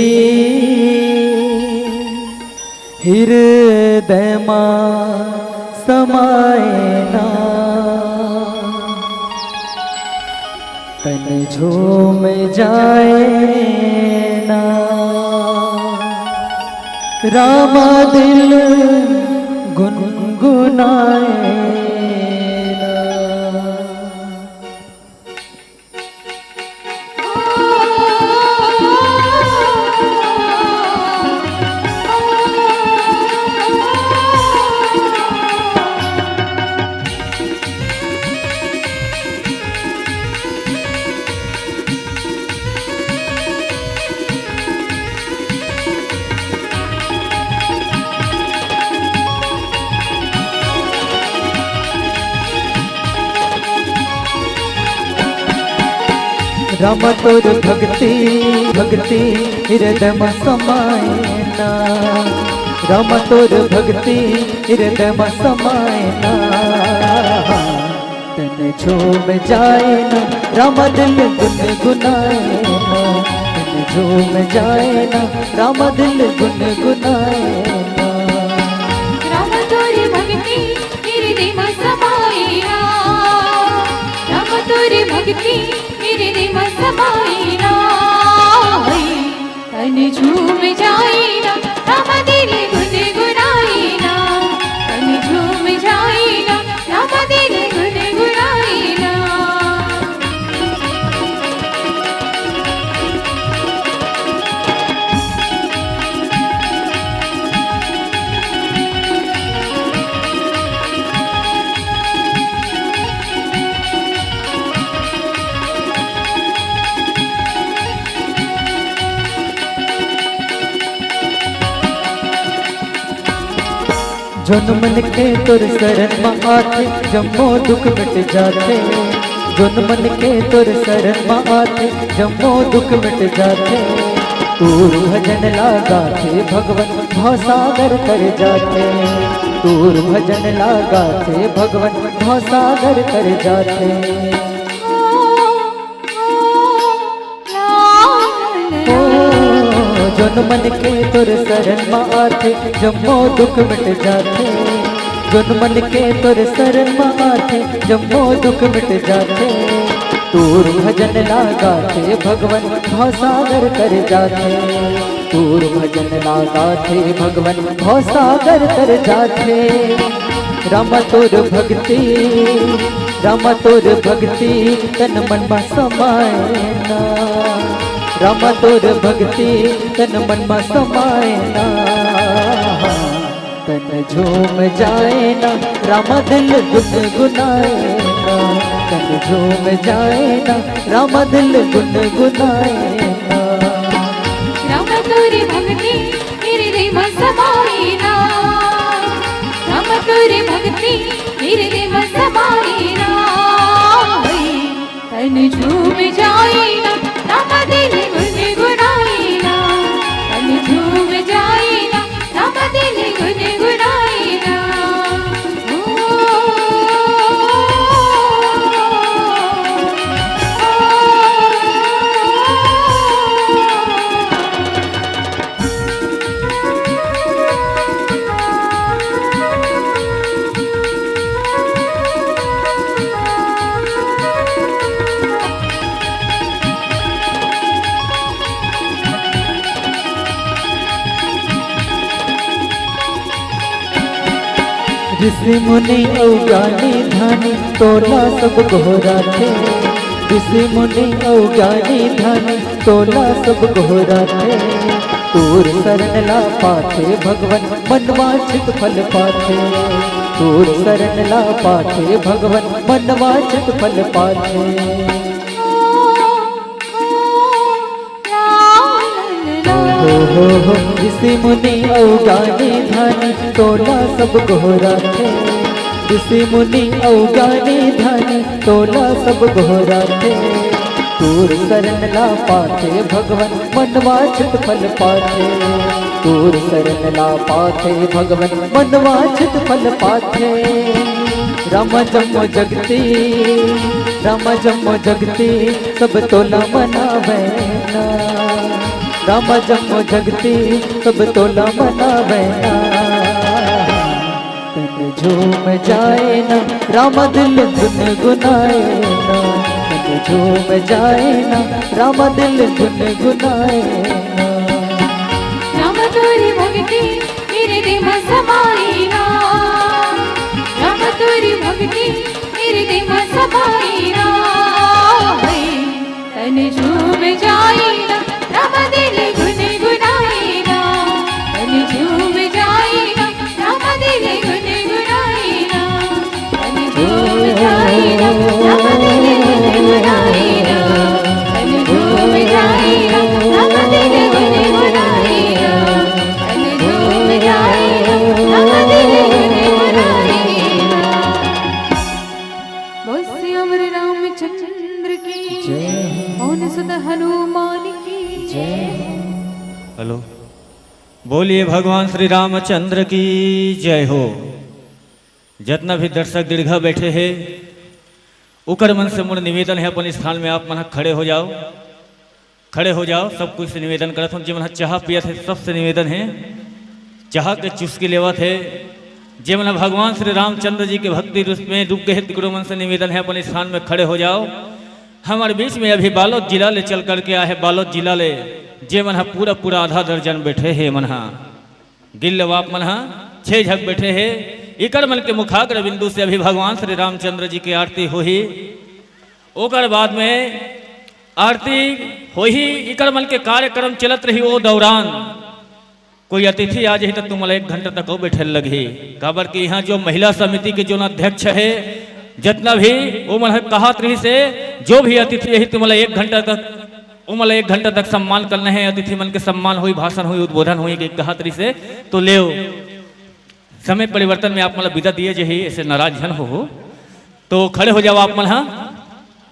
हृदय मा समाए ना, तन झूम जाए ना, रामा दिल गुनगुनाए ना। रामा तोर भगती, भगती हृदय म समाए ना। रामा तोर भगती हृदय म समाए ना। तन झूम जाए ना, रामा दिल गुनगुनाए ना। तन झूम जाए ना, रामा दिल गुनगुनाए ना। रामा तोर भगती हृदय म समाए ना, रामा तोर भगती हृदय म समाए ना। तन झूम जाए ना, रामा दिल गुनगुनाए ना। तन झूम जाए ना, रामा दिल गुनगुनाए ना। जोन मनखे तोर शरण म आथे, जम्मो दुख मिट जाथे। जोन मन के तोर शरण म आथे, जम्मो दुख मिट जाथे। तोर भजन ला गाथे, भगवन भवसागर तर जाथे। तोर भजन ला गाथे, भगवन भवसागर तर जाथे। ओ, जोन मन के तोर शरण म आथे, जम्मो दुख मिट जाथे। जोन मन के तोर शरण म आथे, जम्मो दुख मिट जाथे। तोर भजन ला गाथे, भगवन भवसागर तर जाथे। तोर भजन ला गाथे, भगवन भवसागर तर जाथे। रामा तोर भक्ति, रामा तोर भक्ति, तन मन म समाए ना। रामा तोर भक्ति, तन मन म समाए ना। तन झूम जाए ना, रामा दिल गुनगुनाए ना। तन झूम जाए ना, रामा दिल गुनगुनाए ना। रामा तोर भक्ति, हिरदय म समाए ना। रामा तोर भक्ति, हिरदय म समाए ना। तन झूम जाए ना, रामा दिल गुनगुनाए ना। तन झूम जाए ना, रामा दिल गुनगुनाए ना। ओ, ओ, ओ। ऋषि मुनि अउ ज्ञानी ध्यानी तोला सब गोहराथे। ऋषि मुनि अउ ज्ञानी ध्यानी तोला सब गोहराथे। तोर शरण ला पाथे भगवन मन वांछित फल पाथे। तोर शरण ला पाथे भगवन मन वांछित फल पाथे। हो, हो, हो, ऋषि मुनि अउ ज्ञानी ध्यानी तोला सब गोहराथे। ऋषि मुनि अउ ज्ञानी ध्यानी तोला सब गोहराथे। तोर शरण ला पाथे भगवन मन वांछित फल पाथे। तोर शरण ला पाथे भगवन मन वांछित फल पाथे। रामा जम्मो जगती, रामा जम्मो जगती, सब तोला मनावे ना। रामा जम्मो जगती, सब तोला मनावे ना। तन झूम जाए ना, रामा दिल गुनगुनाए ना। तन झूम जाए ना, रामा दिल गुनगुनाए ना। रामा तोरी भक्ति, हिरदय म समाए ना। रामा तोरी भक्ति, हिरदय म समाए ना। तन झूम जाए ना, रामा दिल गुनगुनाए ना। तन झूम जाए ना, रामा दिल गुनगुनाए ना। तन झूम जाए ना, रामा दिल गुनगुनाए ना। तन झूम जाए ना, रामा दिल गुनगुनाए ना। तन झूम जाए ना, रामा दिल गुनगुनाए ना। बोल सियावर रामचंद्र की जय हो। पवन सुत हनुमान की जय हो। हेलो, बोलिए भगवान श्री रामचंद्र की जय हो। जतना भी दर्शक दीर्घा बैठे हे, ओकर मन से मोर निवेदन हे, अपन स्थान में आप मन ह खड़े हो जाओ। खड़े हो जाओ, सब कुछ से निवेदन करत हूँ। जे मन ह चाहा पियत हे, सबसे निवेदन हे, चाहा के चुस्की लेवत हे। जे मन ह भगवान श्री रामचंद्र जी के भक्ति रूप में डूब गए हे, तिकड़ो मन से निवेदन हे, अपन स्थान में खड़े हो जाओ। हमारे बीच में अभी बालोद जिला ले चल करके आए हे, बालोद जिला ले, जे मन ह पूरा पूरा आधा दर्जन बैठे हे, मन ह गिन लेवा आप मन ह, छह झक बैठे हे। इकर मन के मुखाग्र बिंदु से अभी भगवान श्री रामचंद्र जी के आरती होही। ओकर बाद में आरती होही, इकर मन के कार्यक्रम चलत रही। ओ दौरान कोई अतिथि आ जाही त तुमला एक घंटा तक अउ बैठे लगही, काबर कि यहाँ जो महिला समिति के जोन अध्यक्ष हे, जतना भी, ओ मन ह कहत रहिस हे, जो भी अतिथि आही तुमला एक घंटा तक, ओ मन ला एक घंटा तक सम्मान करना हे। अतिथि मन के सम्मान होही, भाषण होही, उद्बोधन होही के कहत रहिस हे। तो लेव, समय परिवर्तन में आप मन ला विदा दिए जाही, ऐसे नाराज झन हो, हो। तो खड़े हो जाओ आप मन ह।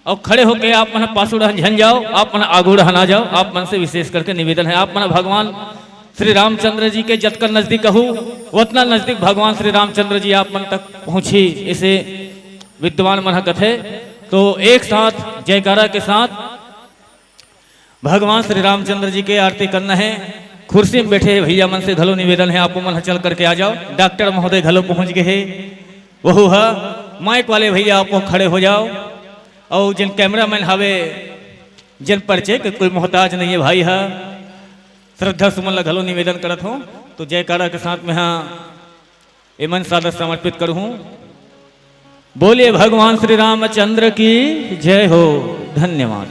अउ खड़े होके आप मन पाछू डहन झन जाओ, आप मन आगू डहन आ जाओ। आप मन से विशेष करके निवेदन है, आप मन भगवान श्री रामचंद्र जी के जतका नजदीक कहू, उतना नजदीक भगवान श्री रामचंद्र जी आप मन तक पहुंची, इसे विद्वान मन ह कथे। तो एक साथ जयकारा के साथ भगवान श्री रामचंद्र जी के आरती करना है। कुर्सी में बैठे भैया मन से घलो निवेदन है, आप मन ह चल करके आ जाओ। डॉक्टर महोदय घलो पहुंच गए हे, वहू ह। माइक वाले भैया आप खड़े हो जाओ। अउ जिन कैमरामैन हवे, जिन परिचय के कोई मोहताज नहीं है भाई ह, श्रद्धा सुमन ला घलो निवेदन करत हो। तो जयकारा के साथ में हाँ एमन सादर समर्पित करहूं। बोलिए भगवान श्री रामचंद्र की जय हो। धन्यवाद।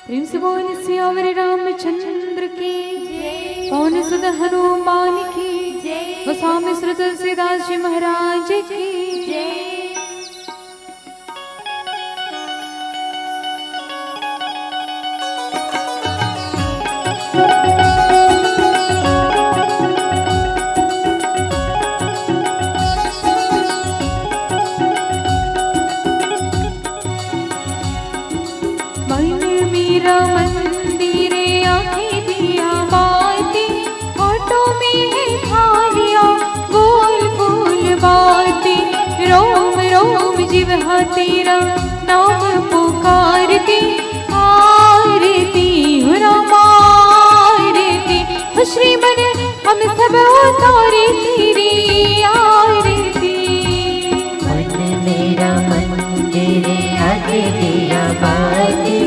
प्रेम से बोल सियावर रामचंद्र की जय। पवन सुत हनुमान की जय। गोस्वामी श्री तुलसीदास जी महाराज की जय। मन मेरा मंदिर, आंखें दिया बाती, होठों में है थालियां, गोल गोल बाती, रोम रोम जिह्वा तेरा नाम पुकारती, आरती हो रामा आरती, हो श्रीमन हम सब उतारे तेरी आरती। मन मेरा मंदिर, आंखें दिया बाती,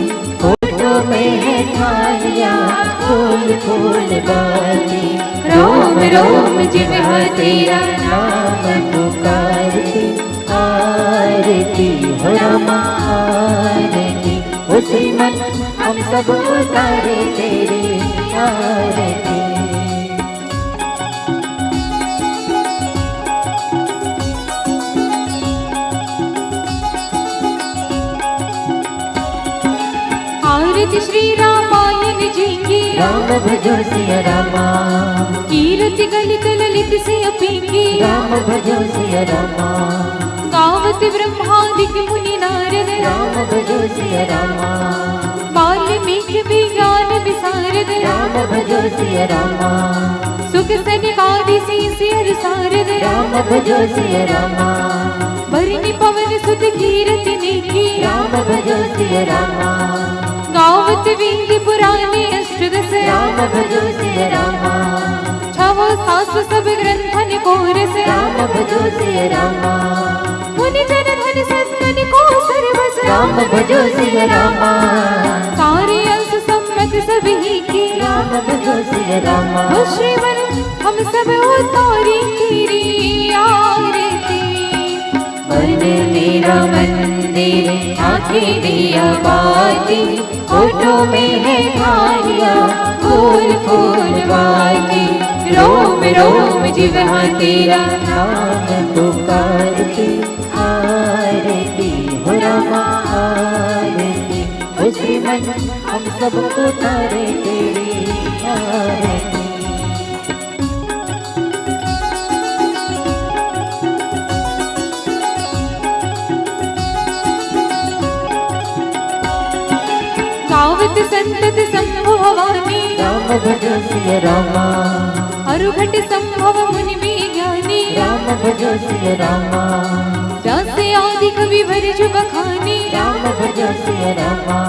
होठों में है थालियां, फूल फूल बाती, रोम रोम जिह्वा तेरा नाम पुकारती, आरती हो रामा आरती, हो श्रीमन हम सब उतारे तेरी आरती। आरती श्री रामायण जी की। राम भजो सिया रामा। कीरति गलित ललित सिय पींकी। राम भजो सिया रामा। गावत ब्रह्मादिक मुनि नारद। राम भजो सिया रामा। वाल्मीकि भी ज्ञान विशारद। राम भजो सिया रामा। सुख सनकादि सीस अर सारद। राम भजो सिया रामा। बरनि पवन सुत कीरति नीकी। राम भजो सिया रामा। गावत वेद पुराण अष्ट रस। राम भजो सिया रामा। छहो सास सब ग्रंथन को रस। राम भजो सिया रामा। मुनि जन धन सत्तन को सर्वस। राम भजो सिया रामा। सारे अंश सम्मत सब ही की। राम भजो सिया रामा। हो श्रीमन हम सब उतारी तेरी आरती। मन मेरा मंदिर, आंखें दिया बाती, होठों में है थालियां, फूल फूल बाती, रोम रोम जिह्वा तेरा नाम पुकारती, आरती हो रामा आरती, हो श्रीमन हम सब उतारे तेरी आरती। गावत संतत संभव भवानी। राम भजो सिया रामा। अरुघट संभव मुनि भी ज्ञानी। राम भजो सिया रामा। जस आदि कवि भर जो बखानी। राम भजो सिया रामा।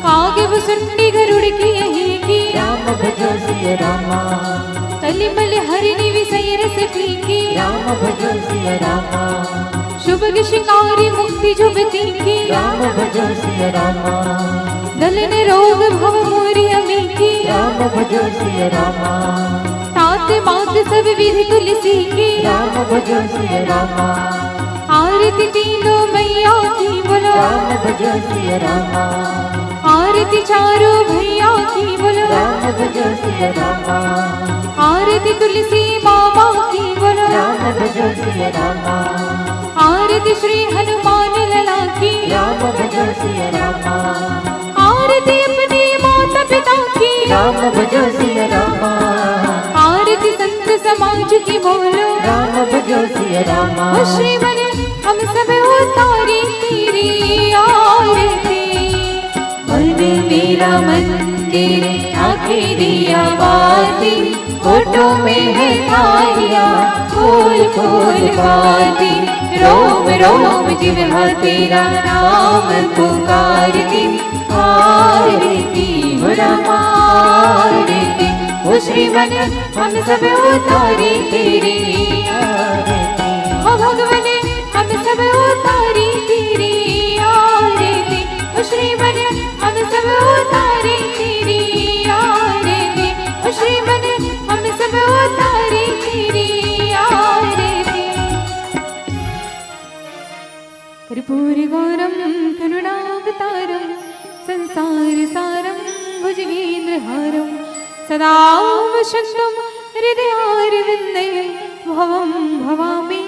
काग भुसुंडी गरुड़ की यही की। राम भजो सिया रामा। कलिमल हरिनि विषय रस पीकी। राम भजो सिया रामा। शुभ शिकारी मुक्ति जुगति की। राम भजो सिया रामा। दलन रोग भव मोरि अमीकी। राम भजो सिया रामा। तात मात सब विधि तुलसी की। राम भजो सिया रामा। आरती तीनों मैया की बोलो। राम भजो सिया रामा। आरती चारों भैया की बोलो। राम भजो सिया रामा। आरती तुलसी मामा की बोलो। राम भजो सिया रामा। आरती श्री हनुमान लला की। राम भजो सिया रामा। आरती अपने माता पिता की। राम भजो सिया रामा। आरती संत समाज की बोलो। राम भजो सिया रामा। हो श्रीमन हम सब आरती। मन मेरा मंदिर, आंखें दिया बाती, होठों में है तालियां, फूल फूल बाती, रोम रोम जिह्वा तेरा नाम पुकारती। आरती हो रामा, आरती हो श्रीमन, हम सब उतारे तेरी आरती। हो भगवन, हम सब उतारे तेरी आरती। हो श्रीमन, हम सब उतारे तेरी आरती। हो श्रीमन, हम सब उतारे तेरी आरती। कर्पूरगौरं करुणावतारं संसारसारं भुजगेन्द्रहारं सदा वसन्तं हृदयारविन्दे। भवं भवामि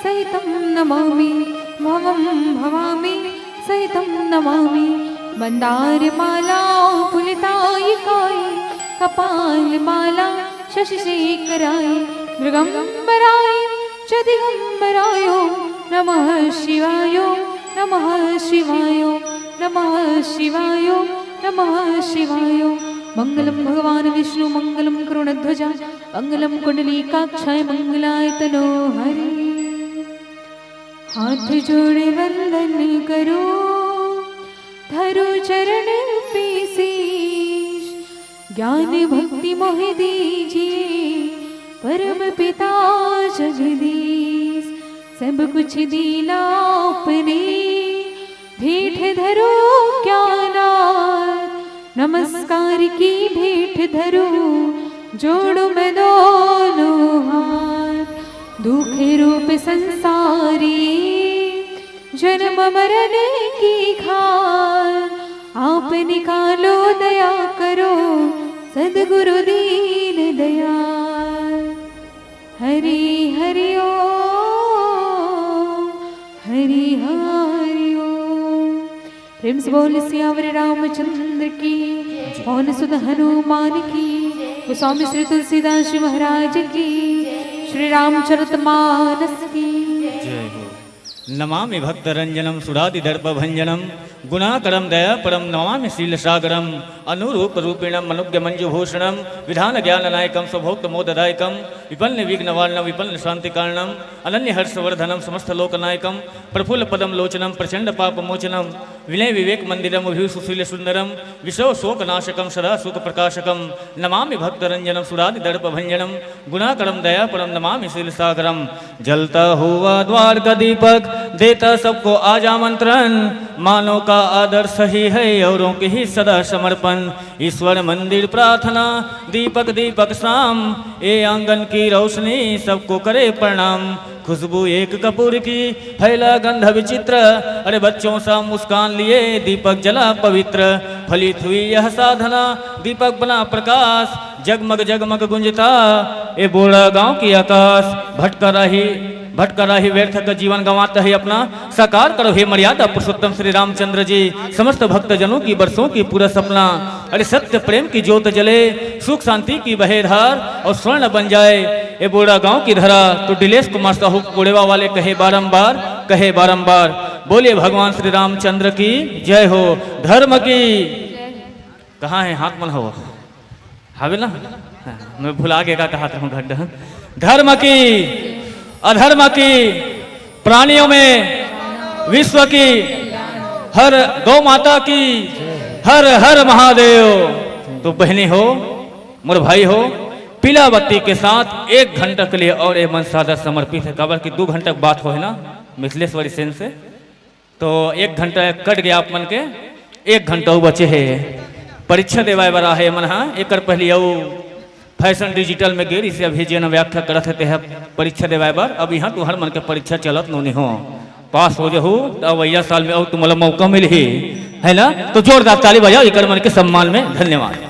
सहितं नमामि, भवं भवामि सहितं नमामि। मन्दारमाला पुलतायिकाय कपालमाला शशिशेखराय मृगम्बराय च दिगम्बराय नमः शिवाय, नमः शिवाय, नमः शिवाय, नमः शिवाय। मङ्गलं भगवान् विष्णु, मङ्गलं करुणध्वजा, मङ्गलं कुण्डलीकाक्षाय, मङ्गलाय तनोहरे। हाथ जोड़े वंदन करो, धरो चरण पे शीश। ज्ञान भक्ति मोहि दीजिए, परम पिता जगदीश। सब कुछ दीना आपने, भेंट धरो क्या नाथ। नमस्कार की भेंट धरो, जोड़ो मैं दोनों हाथ। दुख रूप संसारी जन्म मरण की खान, आप निकालो दया करो, सदगुरु दीन दयाल। हरि हरि ओम, हरि हरि ओम। प्रेम से बोल सियावर रामचंद्र की, पवन सुत हनुमान की, गोस्वामी श्री तुलसीदास जी महाराज की, श्री रामचरित मानस की। जय हो। नमामि भक्तरंजनम सुरादि दर्प भंजनम, गुणाकरम दयापरम नमामि शील सागरम, अनुरूप रूपिणम अनुग्य मंजुभूषणम, विधान ज्ञान नायकम स्वभोक्त मोददायकम, विपन्न विघ्न वारणम विपन्न शांति कारणम, अनन्य हर्षवर्धनम समस्त लोक नायकम, प्रफुल्ल पदम लोचनम प्रचंड पाप मोचनम, विनय विवेक मंदिरम अभि सुशील सुंदरम, विषव शोक नाशकम सदा सुख प्रकाशकम, नमामि भक्तरंजनम सुरादि दर्प भंजनम, गुणाकरम दयापरम नमामि शील सागरम। जलता हुआ द्वार का दीपक, देता सबको आज आमंत्रण। मानव का आदर्श ही है औरों के ही सदा समर्पण। ईश्वर मंदिर प्रार्थना, दीपक दीपक श्याम, ये आंगन की रोशनी सबको करे प्रणाम। खुशबू एक कपूर की, फैला गंध विचित्र, अरे बच्चों सा मुस्कान लिए दीपक जला पवित्र। फलित हुई यह साधना, दीपक बना प्रकाश, जगमग जगमग गुंजता ए बोड़ा गांव की आकाश। भटका राही, भटका राही व्यर्थ का जीवन गंवात है अपना, साकार करो हे मर्यादा पुरुषोत्तम श्री रामचंद्र जी। समस्त भक्त जनों की बरसों की पूरा सपना, अरे सत्य प्रेम की ज्योत जले, सुख शांति की बहे धार और स्वर्ण बन जाए ए बोड़ा गांव की धरा। तो दिलेश कुमार साहू कोड़ेवा वाले कहे बारंबार, कहे बारंबार, बोलिए भगवान श्री रामचंद्र की जय हो। धर्म की, कहाँ है हाथ मन हो? हवे ना? हाँ, मैं भुला के का कहा था घंटा। धर्म की, अधर्म की, प्राणियों में, विश्व की, हर गौ माता की, हर हर महादेव। तो बहनी हो, मोर भाई हो, पीला बत्ती के साथ एक घंटा के लिए और ये मन सादा समर्पित है। काबर कि दू घंटा के बात हो है ना मिथिलेश्वरी सेन से, तो एक घंटा कट गया आप मन के, एक घंटा अउ बचे हे। परीक्षा देवाए बर आहे मन हा, एकर पहली अउ फैशन डिजिटल में गे रहिसे, अभी जेन व्याख्या करत हे तेह परीक्षा देवाए बर। अब यहाँ तुहर मन के परीक्षा चलत नोनी हो, पास हो जहू त अवइया साल में अउ तुमला मौका मिलही, है ना? तो जोरदार ताली बजाओ एकर मन के सम्मान में। धन्यवाद।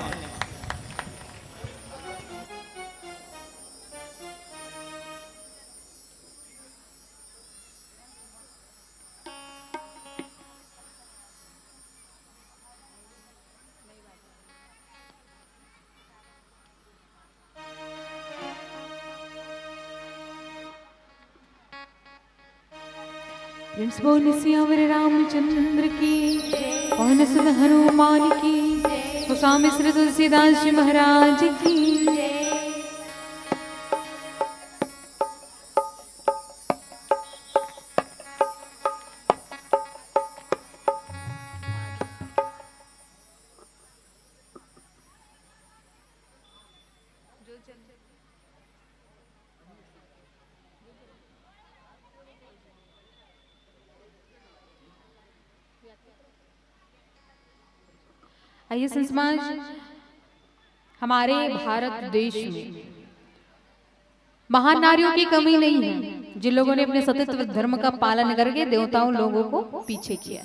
प्रिंस बोल सियावर रामचंद्र की, पवन सुत हनुमान की, गोस्वामी श्री तुलसीदास जी महाराज की। आइए संत समाज, हमारे भारत देश में महान नारियों की कमी नहीं है, जिन लोगों ने अपने सतीत्व धर्म का पालन करके देवताओं लोगों को पीछे किया।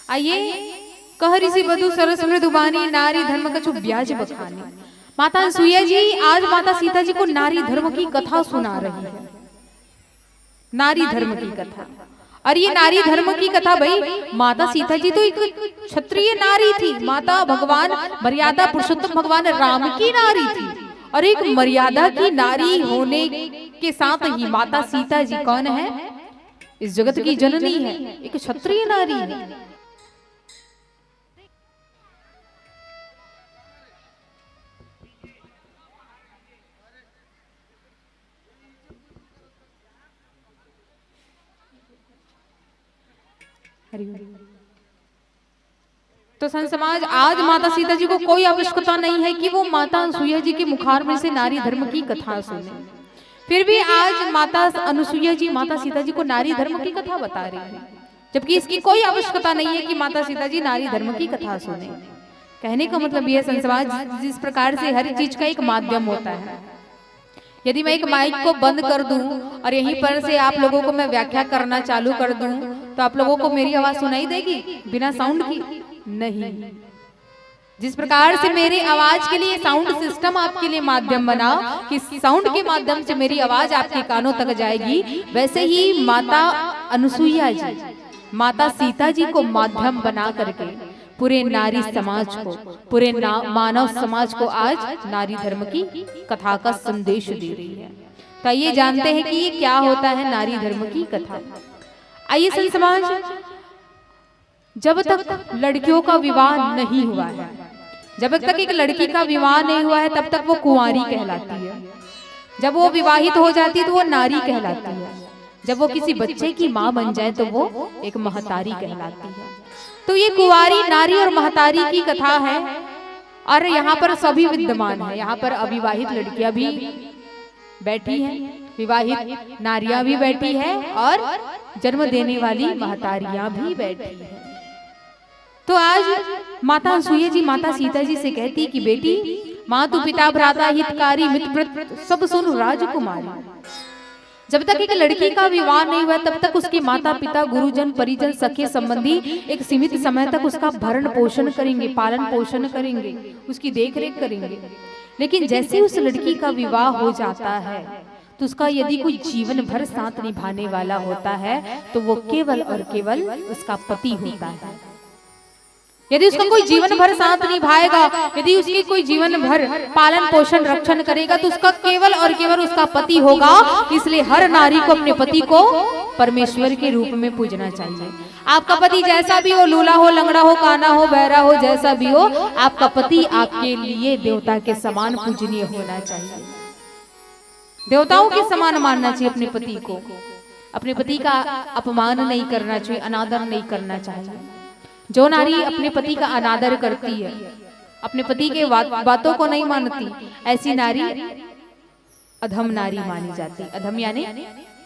आइए, कह ऋषि बधु सरस मृदु बानी, नारी धर्म कछु ब्याज बखानी। माता अनसुईया जी आज माता सीता जी को नारी धर्म की कथा सुना रही है। नारी धर्म की कथा। और ये नारी धर्म की कथा भाई, माता सीता जी तो एक क्षत्रिय नारी थी, माता भगवान मर्यादा पुरुषोत्तम भगवान राम की नारी थी, और एक मर्यादा की नारी होने के साथ ही माता सीता जी कौन है? इस जगत की जननी है, एक क्षत्रिय नारी है। हरि ओम। तो संत समाज, आज माता सीता जी को कोई आवश्यकता नहीं है कि वो माता अनसुईया जी के मुखार में से नारी धर्म की कथा सुने। फिर भी आज माता अनसुईया जी माता सीता जी को नारी धर्म की कथा बता रही है, जबकि इसकी कोई आवश्यकता नहीं है कि माता सीता जी नारी धर्म की कथा सुने। कहने का मतलब ये है संत समाज, जिस प्रकार से हर चीज का एक माध्यम होता है, यदि मैं एक माइक को बंद कर दूं और यहीं पर से आप लोगों को मैं व्याख्या करना चालू कर दूं, तो आप लोगों को मेरी आवाज सुनाई देगी बिना साउंड की? नहीं। जिस प्रकार से मेरी आवाज के लिए साउंड सिस्टम आपके लिए माध्यम बना, कि साउंड के माध्यम से मेरी आवाज आपके कानों तक जाएगी, वैसे ही माता अनसुईया जी माता सीता जी को माध्यम बना करके पूरे नारी समाज को, पूरे ना-, मानव समाज को आज नारी धर्म की कथा का संदेश दे रही है। तो आइए जानते हैं कि ये क्या होता है नारी धर्म की कथा। आइए संत समाज, जब तक लड़कियों का विवाह नहीं हुआ है, जब तक एक लड़की का विवाह नहीं हुआ है, तब तक वो कुंवारी कहलाती है। जब वो विवाहित हो जाती है तो वो नारी कहलाती है। जब वो किसी बच्चे की माँ बन जाए तो वो एक महतारी कहलाती है। तो ये कुंवारी नारी और महतारी की कथा है। और यहाँ पर सभी विद्यमान है, यहाँ पर अविवाहित लड़कियां भी बैठी हैं, विवाहित नारियां भी बैठी है और जन्म देने वाली महतारियां भी बैठी है। तो आज माता अनसुईया जी माता सीता जी से कहती कि बेटी, मातु पिता भ्राता हितकारी मित्र सब सुन राजकुमारी। जब तक एक लड़की का विवाह नहीं हुआ, तब तक उसके माता पिता, गुरुजन, परिजन, सखे संबंधी एक सीमित समय तक उसका भरण पोषण करेंगे, पालन पोषण करेंगे, उसकी देख रेख करेंगे। लेकिन जैसे ही उस लड़की का विवाह हो जाता है, तो उसका यदि कोई जीवन भर साथ निभाने वाला होता है, तो वो केवल और केवल उसका पति होता है। यदि उसका कोई जीवन भर साथ निभाएगा, यदि उसके कोई जीवन भर पालन पोषण रक्षण करेगा, तो उसका केवल और केवल उसका पति होगा। इसलिए हर नारी को अपने पति को परमेश्वर के रूप में पूजना चाहिए। आपका पति जैसा भी हो, लूला हो, लंगड़ा हो, काना हो, बहरा हो, जैसा भी हो, आपका पति आपके लिए देवता के समान पूजनीय होना चाहिए। देवताओं के समान मानना चाहिए अपने पति को। अपने पति का अपमान नहीं करना चाहिए, अनादर नहीं करना चाहिए। जो नारी अपने पति का अनादर करती है, अपने पति के बात, बातों को नहीं मानती, ऐसी नारी अधम नारी मानी जाती। अधम यानी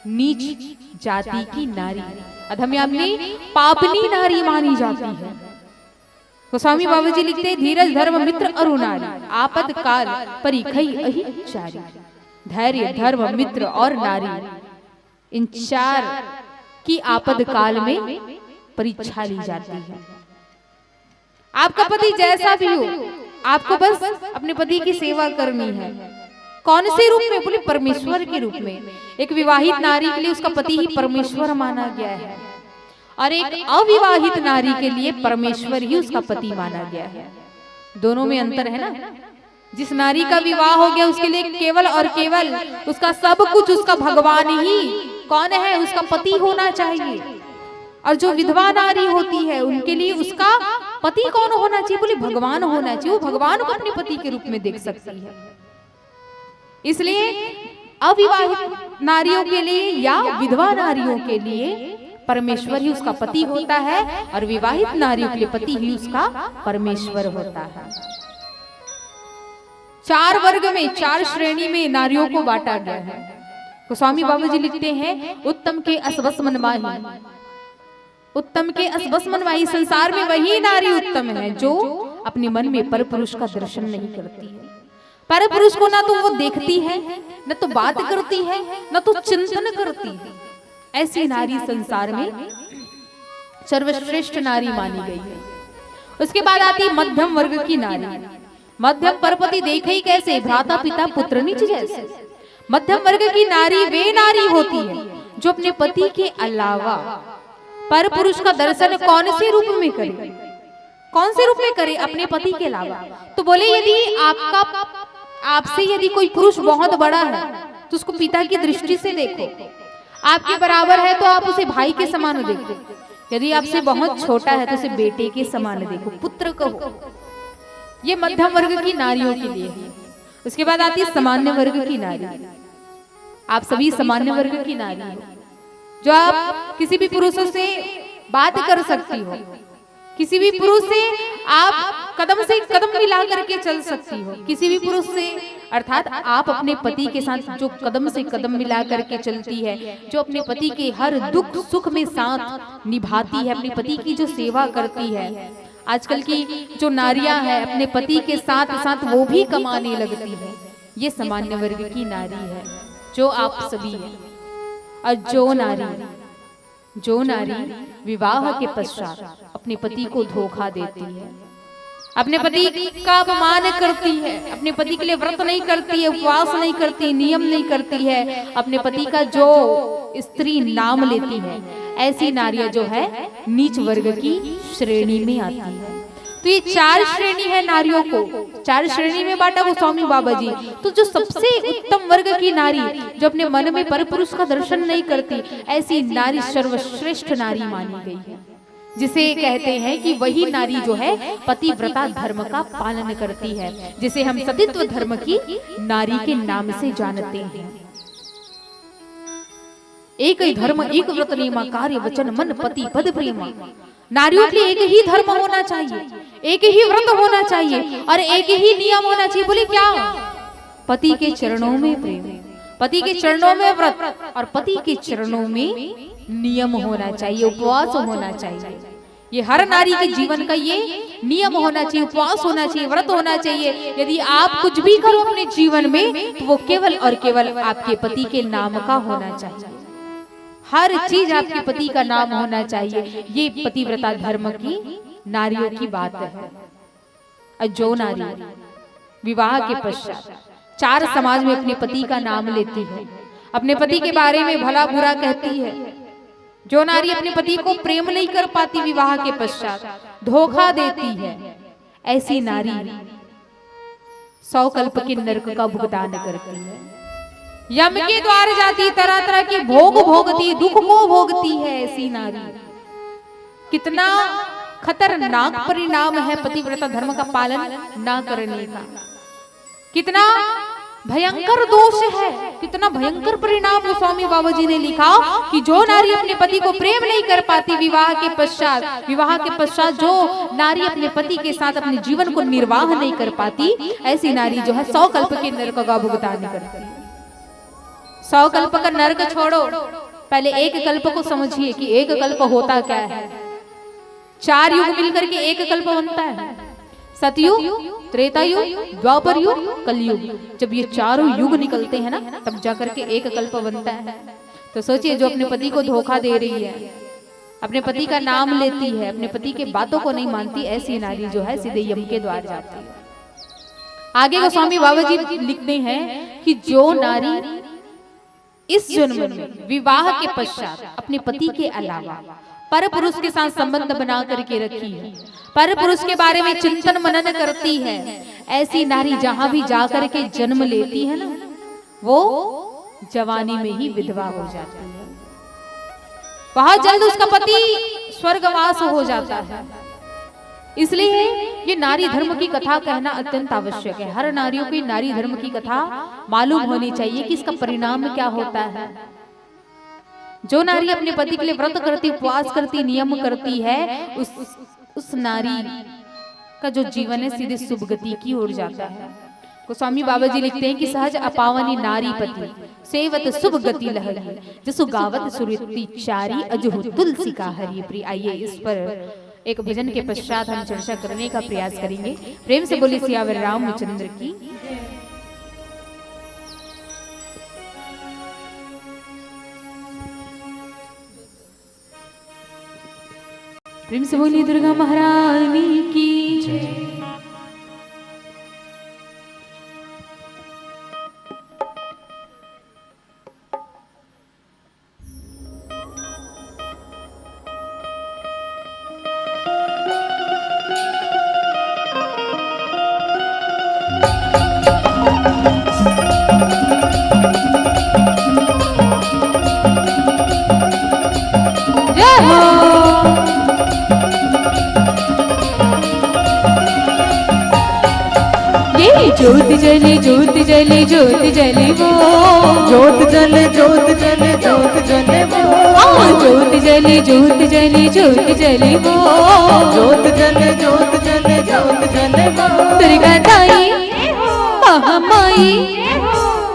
नीच जाति की नारी, अधम यानी पापनी नारी मानी जाती है। गोस्वामी बाबा जी लिखते हैं, धीरज धर्म मित्र अरु नारी, आपद काल परिखई अहि चारी। धैर्य, धर्म, मित्र और नारी, इन चार की आपद काल में परीक्षा ली जाती है। आपका पति जैसा भी हो, आपको बस अपने पति की सेवा करनी है। कौन से रूप में? बोले, परमेश्वर के रूप में। एक विवाहित नारी के लिए उसका पति ही परमेश्वर माना गया है और एक अविवाहित नारी के लिए परमेश्वर ही उसका पति माना गया है। दोनों में अंतर है ना। जिस नारी का विवाह हो गया, उसके लिए केवल और केवल उसका सब कुछ उसका भगवान ही कौन है? उसका पति होना चाहिए। और जो विधवा नारी होती है, उनके लिए उसका पति कौन होना चाहिए? बोले, भगवान होना चाहिए। वो भगवान को अपने पति के रूप में देख सकती है। इसलिए अविवाहित नारियों के लिए या विधवा नारियों के लिए परमेश्वर ही उसका पति होता है और विवाहित नारियों के लिए पति ही उसका परमेश्वर होता है। चार वर्ग में, चार श्रेणी में नारियों को बांटा गया है। गोस्वामी बाबा जी लिखते हैं, उत्तम के असवस मनमाही। उत्तम के असवस मनमाही, संसार में वही नारी उत्तम है जो अपने मन में पर पुरुष का दर्शन नहीं करती है। पर पुरुष को ना तो वो देखती है, न तो बात करती है, न तो चिंतन करती है। ऐसी नारी संसार में सर्वश्रेष्ठ नारी मानी गई है। उसके बाद आती है मध्यम वर्ग की नारी। मध्यम परपति देखे ही कैसे, भ्राता पिता पुत्र निज जैसे। मध्यम वर्ग की नारी वे नारी होती है जो अपने पति के अलावा पर पुरुष का दर्शन कौन से रूप में करे, कौन से रूप में करे? अपने पति के अलावा। तो बोले, यदि आपका, आपसे यदि कोई पुरुष बहुत बड़ा है तो उसको पिता की दृष्टि से देखो, आपके बराबर है तो आप उसे भाई के समान देखो, यदि आपसे बहुत छोटा है तो उसे बेटे के समान देखो, पुत्र कहो। ये मध्यम वर्ग की नारियों के लिए है। उसके बाद आती है सामान्य वर्ग की नारी। आप सभी सामान्य वर्ग की नारी हो, जो आप किसी भी पुरुषों से बात कर सकती हो, किसी भी पुरुष से आप कदम से कदम मिला करके चल सकती हो, किसी भी पुरुष से, अर्थात आप अपने पति के साथ जो कदम से कदम मिला करके चलती है, जो अपने पति के हर दुख सुख में साथ निभाती है, अपने पति की जो सेवा करती है। आजकल की जो नारियां हैं, अपने पति के साथ साथ वो भी कमाने लगती है। ये सामान्य वर्ग की नारी है, जो आप सभी हैं। और जो नारी, जो नारी विवाह के पश्चात अपने पति को धोखा देती है, अपने पति का अपमान करती है, अपने पति के लिए व्रत नहीं करती है, उपवास नहीं करती, नियम नहीं करती है, अपने पति का जो स्त्री नाम लेती है, ऐसी नारियां जो है नीच वर्ग की श्रेणी में आती है। तो ये चार श्रेणी है नारियों को, चार श्रेणी में बांटा गोस्वामी बाबा जी। तो जो सबसे उत्तम वर्ग की नारी, जो अपने मन में पर पुरुष का दर्शन नहीं करती, ऐसी नारी सर्वश्रेष्ठ नारी मानी गई है, जिसे कहते हैं कि वही नारी जो है पतिव्रता धर्म का पालन करती है, जिसे हम सतीत्व धर्म की नारी के नाम से जानते हैं। एक ही धर्म एक व्रत नेमा, कार्य वचन मन पति पद प्रेमा। नारियों के लिए एक ही धर्म होना चाहिए, एक ही व्रत होना चाहिए और एक ही नियम होना चाहिए। बोले क्या? पति के चरणों में प्रेम, पति के चरणों में व्रत और पति के चरणों में नियम होना चाहिए, उपवास होना चाहिए। ये हर नारी के जीवन का ये नियम होना चाहिए, उपवास होना चाहिए, व्रत होना चाहिए। यदि आप कुछ भी करो अपने जीवन में तो वो केवल और केवल आपके पति के नाम का होना चाहिए। हर चीज आपके पति का नाम होना चाहिए। ये पतिव्रता धर्म की नारियों की बात है। और जो नारी विवाह के पश्चात चार समाज में अपने पति का नाम लेती है, अपने पति के बारे में भला बुरा कहती है, जो नारी अपने पति को प्रेम नहीं कर पाती विवाह के पश्चात, धोखा देती है, ऐसी नारी सौ कल्प के नरक का भुगतान करती है। यम के द्वार जाती, तरह तरह के भोग भोगती, दुख को भोगती है ऐसी नारी। कितना खतरनाक परिणाम है पतिव्रता धर्म का पालन ना करने का। कितना भयंकर दोष है, कितना भयंकर परिणाम गोस्वामी बाबा जी ने लिखा कि जो नारी अपने पति को प्रेम नहीं कर पाती विवाह के पश्चात, विवाह के पश्चात जो नारी अपने पति के साथ अपने जीवन को निर्वाह नहीं कर पाती, ऐसी नारी जो है सौ कल्प के नरक का भुगतान करती है। सौ कल्प का नरक छोड़ो, पहले एक कल्प को समझिए कि एक कल्प होता क्या है। चार युग मिलकर के एक कल्प बनता है, सतयुग, त्रेता युग, द्वापर युग, कलयुग। जब ये चारों युग निकलते हैं ना, तब जाकर के एक कल्प बनता है। तो सोचिए, जो अपने पति को धोखा दे रही है, अपने पति का नाम लेती है, अपने पति के बातों को नहीं मानती, ऐसी नारी जो है सीधे यम के द्वार जाती है। आगे गोस्वामी बाबा जी लिखते हैं कि जो नारी इस जन्म में विवाह के पश्चात अपने पति के अलावा पर पुरुष के साथ संबंध बना करके रखी है, पर पुरुष के बारे में चिंतन मनन करती है, ऐसी नारी जहां भी जाकर के जन्म लेती है ना, वो जवानी में ही विधवा हो जाती है। बहुत जल्द उसका पति स्वर्गवास हो जाता है। इसलिए ये नारी धर्म की कथा कहना अत्यंत आवश्यक है। हर नारियों की नारी धर्म की कथा मालूम होनी चाहिए कि इसका परिणाम क्या होता है। जो नारी अपने पति के लिए व्रत करती, उपवास करती, नियम करती है, उस उस नारी का जो जीवन है, सीधे सुभ गति की ओर जाता है। गोस्वामी बाबा जी लिखते हैं कि सहज अपावनी नारी पति सेवत सुभ गति लहरी, जसु गावत सुरति चारी अजहु तुलसी का हरि प्रिय। आइए, इस पर एक भजन के पश्चात हम चर्चा करने का प्रयास करेंगे। प्रेम से बोलिए सियावर रामचंद्र की। प्रेम से बोलिए दुर्गा महारानी की। जय हो। ये ज्योत जले, ज्योत जले, ज्योत जले वो। ज्योत जले, ज्योत जले, ज्योत जले वो। हाँ, ज्योत जले, ज्योत जले, ज्योत जले वो। ज्योत जले, ज्योत जले, ज्योत जले वो। दुर्गा दाई, महामाई,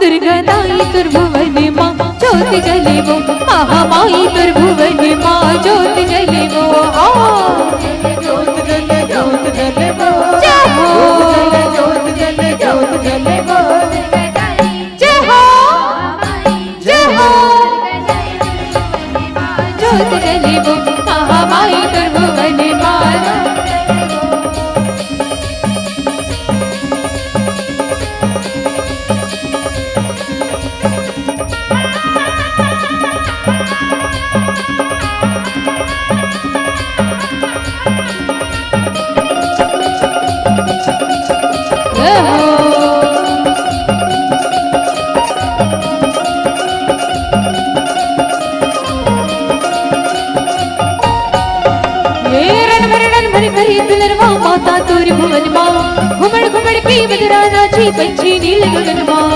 दुर्गा दाई तोर भुवन माँ ज्योत जले वो, महामाई तोर भुवन माँ ज्योत जले वो। हाँ। ज्योत जले, ज्योत जले वो। जय हो। ज्योत जले, ज्योत जले, ज्योत जले वो। जय हो। जय हो। ज्योत जले वो, महामाई तोर भुवन माँ। ये रन भर रन भर करी दुलरवा माता तोर भुवन माँ, घुमड़ घुमड़ के बदरा नाची पंछी नील गगन माँ।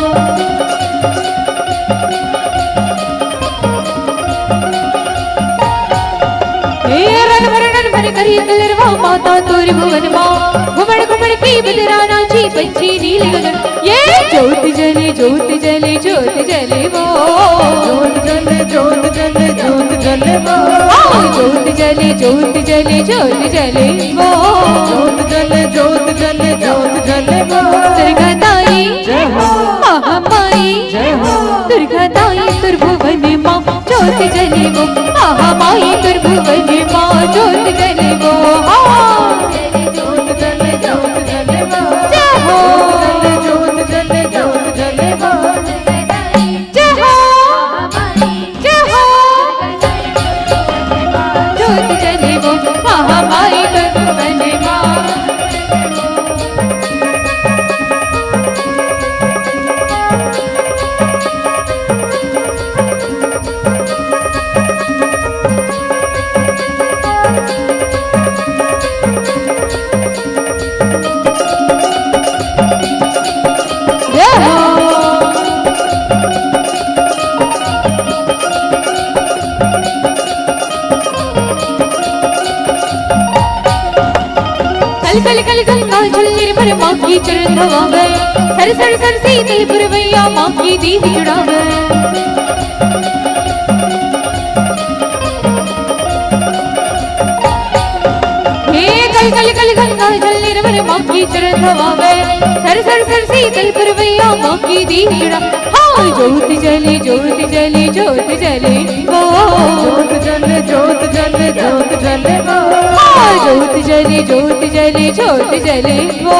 हे रन भर रन भर करी दुलरवा माता तोर भुवन माँ, घुमड़ घुमड़ के बदरा नाची पंछी नील गगन। ये ज्योत जले, ज्योत जले, ज्योत जले वो। ज्योत जले, ज्योत जले, ज्योत जले वो। हाँ, ज्योत जले, ज्योत जले, ज्योत जले वो। ज्योत जले, ज्योत जले, ज्योत जले वो। दुर्गा दाई, जय हो। महामाई, जय हो। दुर्गा दाई तोर भुवन माँ ज्योत जले वो, महामाई तोर भुवन माँ ज्योत जले वो। हाँ। ज्योत जले, ज्योत जले वो। जय हो। ज्योत जले, ज्योत जले, ज्योत जले वो। जय हो। जय हो। ज्योत जले वो, महामाई तोर भुवन माँ। कल कल कल गंगा जल निर्मल माँ की चरण धोआवे। सर सर सर शीतल पुरवैया माँ की दीप चढ़ावे। हे कल कल कल गंगा जल निर्मल माँ की चरण धोआवे। सर सर सर शीतल पुरवैया माँ की दीप चढ़ा। हाँ, ज्योत जले, ज्योत जले, ज्योत जले वो। ज्योत जले, ज्योत जले, ज्योत जले वो। हाँ, ज्योत जले, ज्योत जले, ज्योत जले वो।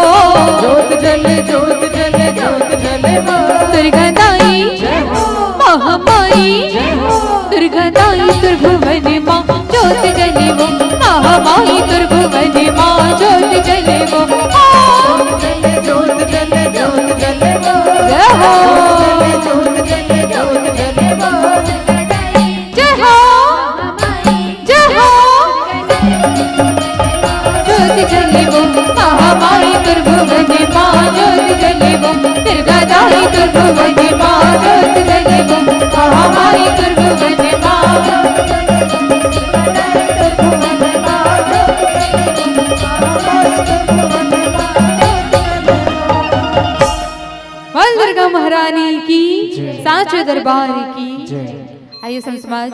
ज्योत जले, ज्योत जले, ज्योत जले वो। दुर्गा दाई, जय हो। महामाई, जय हो। दुर्गा दाई तोर भुवन माँ ज्योत जले वो। महामाई तोर भुवन माँ ज्योत जले वो। हाँ। ज्योत जले, ज्योत जले, ज्योत जले वो। जय हो। ज्योत जले, ज्योत जले, ज्योत जले वो। जय हो, जय हो। महारानी की, जय। साचे दरबार की। जय। आइए संत समाज,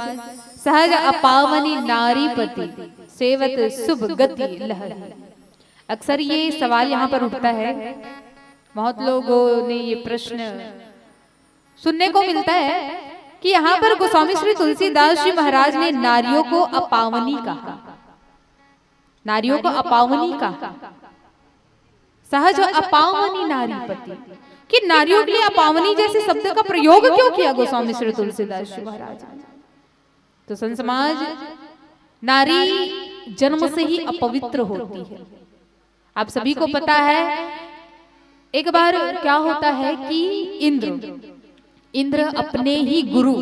सहज अपावनी नारीपति, सेवत शुभ गति लहरी। अक्सर ये सवाल यहाँ पर उठता है, बहुत लोगों ने ये प्रश्न सुनने को मिलता है कि यहाँ पर गोस्वामी श्री तुलसीदास जी महाराज ने नारियों को अपावनी कहा, नारियों को अपावनी कहा, सहज अपावनी नारीपति, कि नारियों के लिए अपावनी जैसे शब्द का प्रयोग क्यों किया गोस्वामी श्री तुलसीदास जी महाराज ने? तो संत समाज, नारी जन्म से ही अपवित्र होती है। आप सभी को पता है, एक बार क्या होता है कि इंद्र, इंद्र अपने ही गुरु,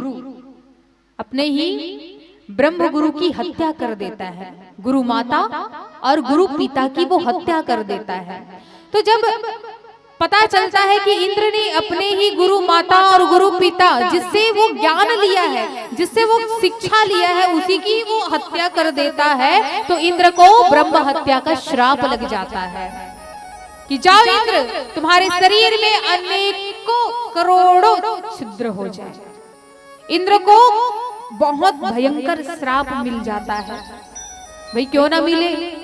अपने ही ब्रह्म गुरु की हत्या कर देता है। गुरु माता और गुरु पिता की वो हत्या कर देता है। तो जब पता चलता है कि इंद्र ने अपने ही गुरु माता और गुरु पिता, जिससे वो ज्ञान लिया है, जिससे वो शिक्षा लिया है, उसी की वो हत्या कर देता है, तो इंद्र को ब्रह्म हत्या का श्राप लग जाता है कि जाओ इंद्र, तुम्हारे शरीर में अनेकों करोड़ों छिद्र हो जाए। इंद्र को बहुत भयंकर श्राप मिल जाता है। भाई, क्यों ना मिले,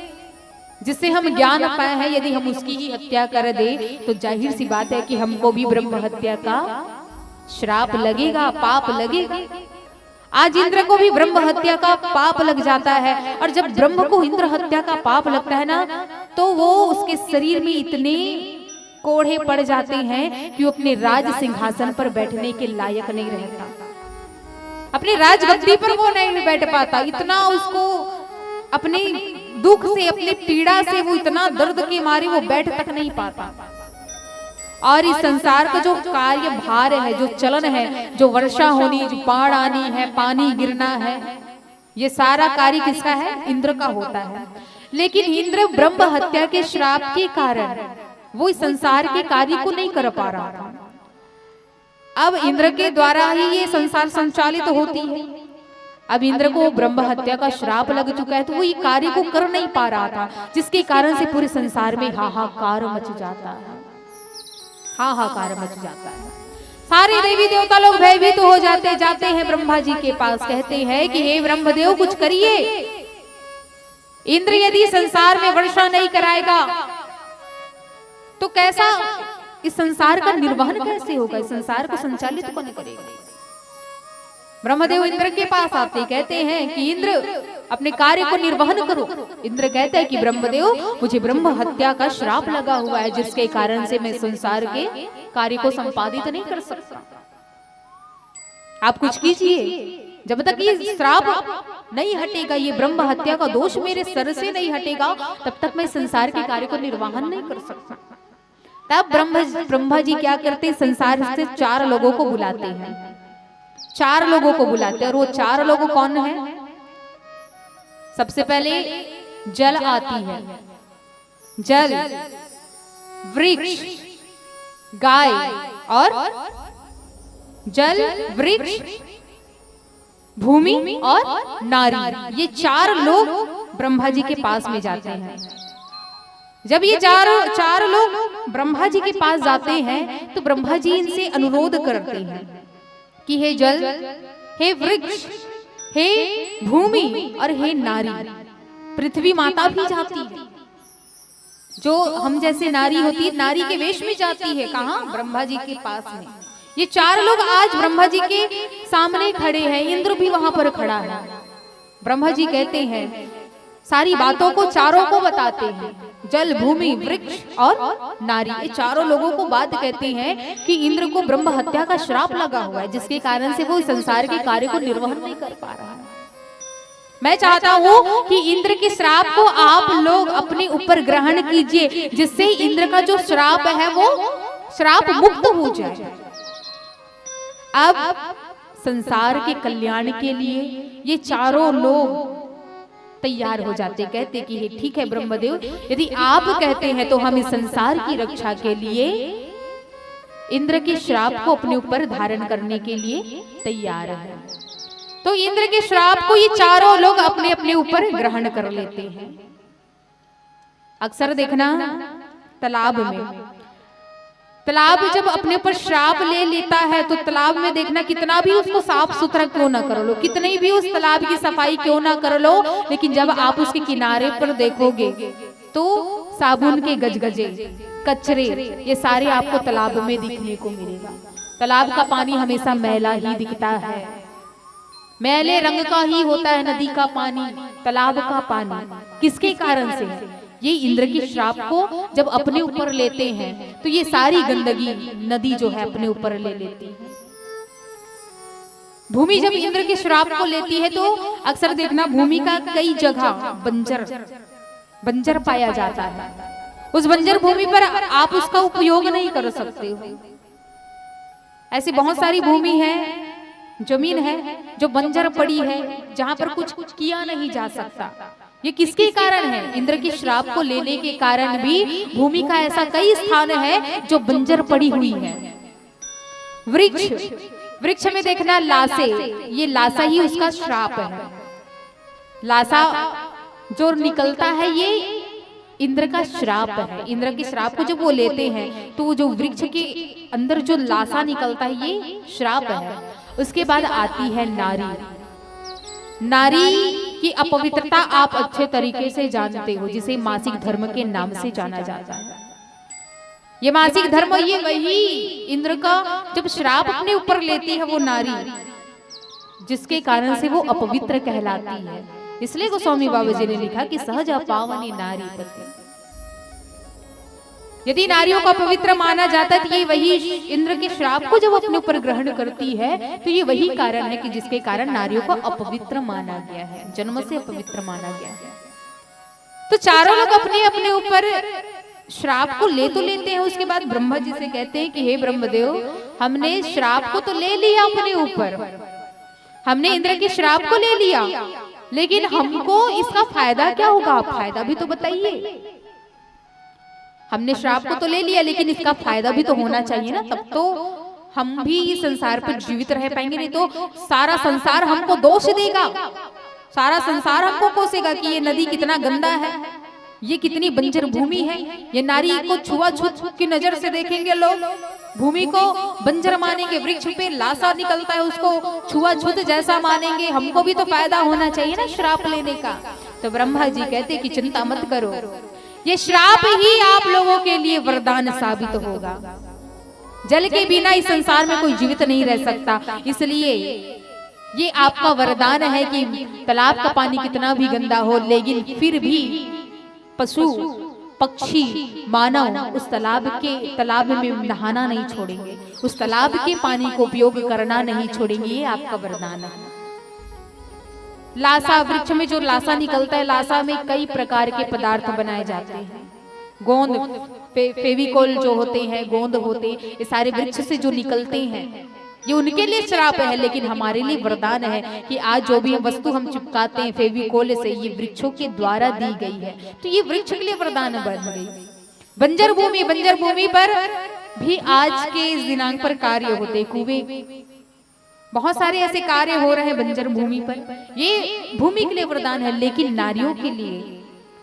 जिससे हम ज्ञान पाए हैं, यदि हम उसकी ही हत्या कर दे, तो जाहिर सी बात है कि हमको भी ब्रह्म हत्या का श्राप लगेगा, पाप लगेगा। आज इंद्र को भी ब्रह्म हत्या का पाप लग जाता है, और जब ब्रह्म को इंद्र हत्या का पाप लगता है ना, तो वो, उसके शरीर में इतने कोढ़े पड़ जाते हैं कि वो अपने राज सिंहासन पर बैठने के लायक नहीं रहता, अपने राजगद्दी पर वो नहीं बैठ पाता। इतना उसको अपने दुख से, अपनी पीड़ा से वो इतना दर्द के मारे वो बैठ तक नहीं पाता। और इस संसार का जो कार्य भार है, जो चलन है, जो वर्षा होनी, जो बाढ़ आनी है, पानी गिरना है, ये सारा कार्य किसका है? इंद्र का होता है। लेकिन इंद्र ब्रह्म हत्या के श्राप के कारण वो इस संसार के कार्य को नहीं कर पा रहा था। अब इंद्र के द्वारा ही ये संसार संचालित होती है। अब इंद्र को ब्रह्म हत्या का श्राप लग चुका है, तो वो ये कार्य को कर नहीं पा रहा था, जिसके कारण से पूरे संसार में हाहाकार मच जाता है, हाहाकार मच जाता है। सारे देवी देवता लोग भयभीत हो जाते, जाते हैं ब्रह्मा जी के पास, कहते हैं कि हे ब्रह्मदेव, कुछ करिए, इंद्र यदि संसार में वर्षा नहीं कराएगा तो कैसा, इस संसार का निर्वहन कैसे होगा, इस संसार को संचालित कौन करेगा? ब्रह्मदेव इंद्र के पास आते, कहते हैं कि इंद्र, अपने कार्य को निर्वहन करो। इंद्र कहते हैं कि ब्रह्मदेव, मुझे ब्रह्म हत्या का श्राप लगा हुआ है, जिसके कारण से मैं संसार के कार्य को संपादित नहीं कर सकता। आप कुछ कीजिए, जब तक ये श्राप नहीं हटेगा, ये ब्रह्म हत्या का दोष मेरे सर से नहीं हटेगा, तब तक मैं संसार के कार्य को निर्वाहन नहीं कर सकता। तब ब्रह्म ब्रह्मा जी क्या करते हैं, संसार से चार लोगों को बुलाते हैं, चार लोगों को बुलाते हैं। और वो चार लोग कौन है? सबसे पहले जल आती है, जल, वृक्ष, गाय और जल, वृक्ष, भूमि और नारी, ये चार लोग ब्रह्मा जी के पास में जाते हैं। जब ये चार चार लोग ब्रह्मा जी के पास जाते हैं तो ब्रह्मा जी इनसे अनुरोध करते हैं कि हे जल, हे वृक्ष, हे भूमि और हे नारी, पृथ्वी माता भी जाती है। जो हम जैसे नारी होती है, नारी के वेश में जाती है। कहाँ? ब्रह्मा जी के पास में। ये चार लोग आज ब्रह्मा जी के सामने खड़े हैं, इंद्र भी वहां पर खड़ा है। ब्रह्मा जी कहते हैं, सारी बातों को चारों को बताते हैं, जल, भूमि, वृक्ष और नारी, ये चारों लोगों को बात कहते हैं कि इंद्र को ब्रह्म हत्या का श्राप लगा हुआ है, जिसके कारण से वो इस संसार के कार्य को निर्वहन नहीं कर पा रहा है। मैं चाहता हूं कि इंद्र के श्राप को आप लोग अपने ऊपर ग्रहण कीजिए, जिससे इंद्र का जो श्राप है वो श्राप मुक्त हो जाए। अब संसार के कल्याण के लिए ये चारों लोग तैयार हो जाते, कहते कि हे ठीक है ब्रह्मदेव, यदि आप कहते हैं तो हम इस संसार की रक्षा के लिए इंद्र के श्राप को अपने ऊपर धारण करने के लिए तैयार हैं। तो इंद्र के श्राप को ये चारों लोग अपने अपने ऊपर ग्रहण कर लेते हैं। अक्सर देखना, तालाब में तालाब जब अपने ऊपर श्राप ले लेता है तो तालाब में देखना, कितना भी उसको साफ सुथरा क्यों ना कर लो, कितनी भी उस तालाब की सफाई क्यों ना कर लो, लेकिन जब आप उसके किनारे पर देखोगे तो साबुन के गजगजे, कचरे, ये सारे आपको तालाब में दिखने को मिलेगा। तालाब का पानी हमेशा मैला ही दिखता है। मैले रंग का ही होता है नदी का पानी, तालाब का पानी। किसके कारण से? ये इंद्र के श्राप को जब अपने ऊपर लेते हैं तो ये सारी गंदगी नदी जो है अपने ऊपर ले लेती है। भूमि जब इंद्र के श्राप को लेती है तो अक्सर देखना, भूमि का कई जगह बंजर बंजर पाया जाता है। उस बंजर भूमि पर आप उसका उपयोग नहीं कर सकते हो। ऐसी बहुत सारी भूमि है, जमीन है जो बंजर पड़ी है, जहां पर कुछ किया नहीं जा सकता। ये किसके कारण है? इंद्र के श्राप को लेने के कारण भी भूमि का ऐसा कई स्थान है जो बंजर पड़ी हुई है। वृक्ष, वृक्ष में देखना लासे, ये लासा ही उसका श्राप है। लासा जो निकलता है ये इंद्र का श्राप है। इंद्र के श्राप को जब वो लेते हैं तो वो जो वृक्ष के अंदर जो लासा निकलता है ये श्राप है। उसके बाद आती है नारी। नारी की अपवित्रता आप अच्छे तरीके से जानते हो, जिसे मासिक धर्म के नाम से जाना जाता है। ये मासिक धर्म, ये वही इंद्र का जब श्राप अपने ऊपर लेती है वो नारी, जिसके कारण से वो अपवित्र कहलाती है। इसलिए गोस्वामी बाबा जी ने लिखा कि सहज अपावनी नारी पति। यदि नारियों को अपवित्र माना जाता है तो ये वही इंद्र के श्राप को जब अपने ऊपर ग्रहण करती है तो ये वही कारण है कि जिसके कारण नारियों को अपवित्र माना गया है, जन्म से अपवित्र माना गया है। तो चारों लोग अपने अपने ऊपर श्राप को ले तो लेते हैं, उसके बाद ब्रह्मा जी से कहते हैं कि हे ब्रह्मदेव, हमने श्राप को तो ले लिया अपने ऊपर, हमने इंद्र के श्राप को ले लिया, लेकिन हमको इसका फायदा क्या होगा? आप फायदा भी तो बताइए। हमने श्राप को तो ले लिया, लेकिन इसका फायदा भी तो होना चाहिए ना, तब तो हम भी इस संसार पर जीवित रह पाएंगे। नहीं तो सारा संसार हमको दोष देगा, सारा संसार हमको कोसेगा कि ये नदी कितना गंदा है, ये कितनी बंजर भूमि है, ये नारी को छुआछूत की नजर से देखेंगे लोग, भूमि को बंजर मानेंगे, वृक्ष पे लासा निकलता है उसको छुआछूत जैसा मानेंगे। हमको भी तो फायदा होना चाहिए ना श्राप लेने का। तो ब्रह्मा जी कहते कि चिंता मत करो, ये श्राप ही आप लोगों के लिए वरदान साबित होगा। जल के बिना इस संसार में कोई जीवित नहीं रह सकता, इसलिए ये आपका वरदान है कि तालाब का पानी कितना भी गंदा हो, लेकिन फिर भी पशु, पक्षी, मानव उस तालाब के, तालाब में नहाना नहीं छोड़ेंगे, उस तालाब के पानी को उपयोग करना नहीं छोड़ेंगे। ये आपका वरदान है। लासा, वृक्ष में जो लासा निकलता है, लासा में कई प्रकार के पदार्थ बनाए जाते हैं। गोंद, फे, फेविकोल जो होते हैं, गोंद होते हैं, ये सारे वृक्ष से जो निकलते हैं, ये उनके लिए श्राप है, लेकिन हमारे लिए वरदान है कि आज जो भी वस्तु हम चिपकाते हैं फेविकोल से, ये वृक्षों के द्वारा दी गई है, तो ये वृक्ष के लिए वरदान बन गई। बंजर भूमि, बंजर भूमि पर भी आज के इस दिनांक पर कार्य होते, कुएं, बहुत सारे ऐसे कार्य हो रहे हैं बंजर भूमि पर। ये भूमि के लिए वरदान है, लेकिन नारियों के लिए,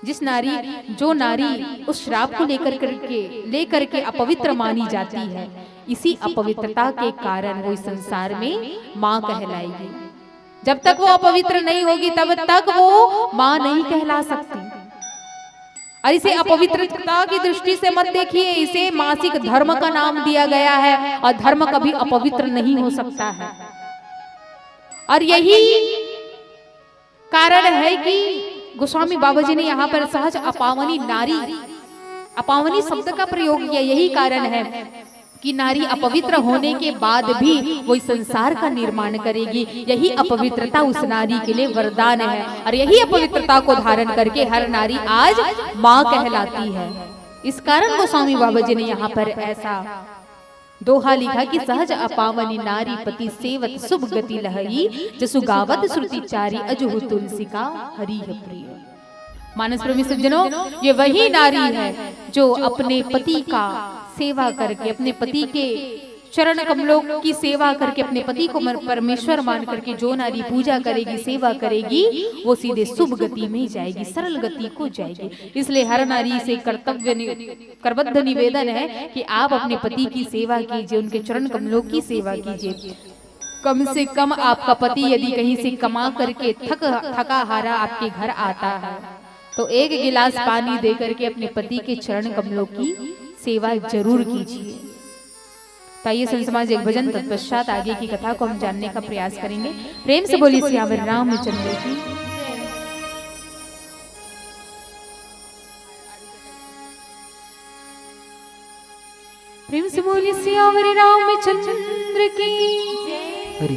जिस नारी, जो नारी उस श्राप को लेकर करके, लेकर के अपवित्र मानी जाती है, इसी अपवित्रता के कारण वो इस संसार में माँ कहलाएगी। जब तक वो अपवित्र नहीं होगी, तब तक वो माँ नहीं कहला सकती। और इसे अपवित्रता की दृष्टि से मत देखिए, इसे मासिक धर्म का नाम दिया गया है और धर्म कभी अपवित्र नहीं हो सकता है। और यही कारण है कि गोस्वामी बाबा जी ने यहाँ पर सहज अपावनी नारी, अपावनी शब्द का प्रयोग किया। यही कारण है कि नारी अपवित्र होने के बाद भी वो इस संसार का निर्माण करेगी। यही अपवित्रता उस नारी के लिए वरदान है और यही अपवित्रता को धारण करके हर नारी आज माँ कहलाती है। इस कारण गोस्वामी बाबा जी ने यहाँ पर ऐसा दोहा लिखा कि सहज अपावनी नारी पति सेवत शुभ गति लहई, जसु गावत श्रुति चारी अजहु तुलसी का हरि है प्रिय। मानस प्रेमी सज्जनों, ये वही नारी है जो अपने पति का सेवा करके, अपने पति के चरण कमलों की सेवा करके अपने पति को मर-, परमेश्वर मान करके जो नारी पूजा करेगी, सेवा करेगी, वो सीधे शुभ गति में जाएगी, सरल गति को जाएगी। इसलिए हर नारी से कर्तव्य नि-, करबद्ध निवेदन है कि आप अपने पति की सेवा कीजिए, उनके चरण कमलों की सेवा कीजिए। कम से कम आपका पति यदि कहीं से कमा करके थक, थका हारा आपके घर आता है, तो एक गिलास पानी दे करके अपने पति के चरण कमलों की सेवा जरूर कीजिए। तो आइए संत समाज, एक भजन, तत्पश्चात आगे की कथा को हम जानने का प्रयास करेंगे। प्रेम से बोलिए सियावर रामचंद्र की। प्रेम से बोलिए सियावर रामचंद्र की। हरि।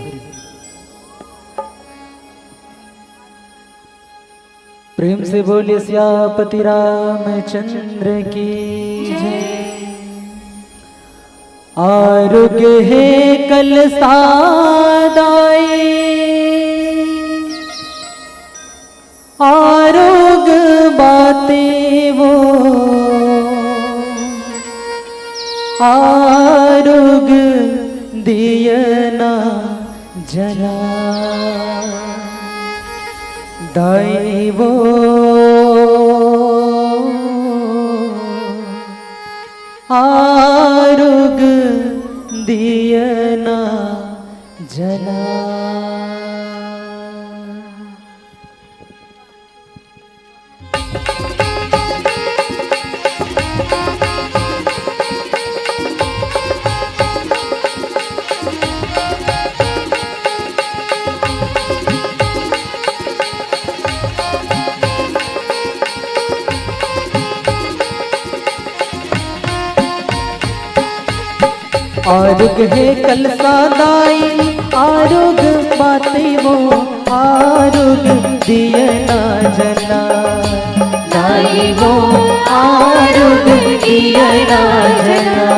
प्रेम से बोलिए सियापति रामचंद्र की जय। आरोग्य है कल सादाई, आरोग बातें वो, आरोग दियना जला। दाई वो आरोग दियना जला। आरुग है कलसा दाई, आरुग बाते वो, आरुग दियना जना। दाई वो, आरुग दियना जना।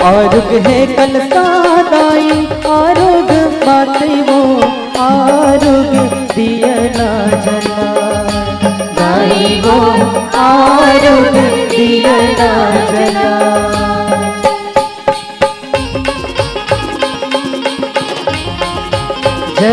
आरुग है कलसा दाई, आरुग बाते वो, आरुग दियना जना। दाई वो, आरुग दियना जना। जय हो।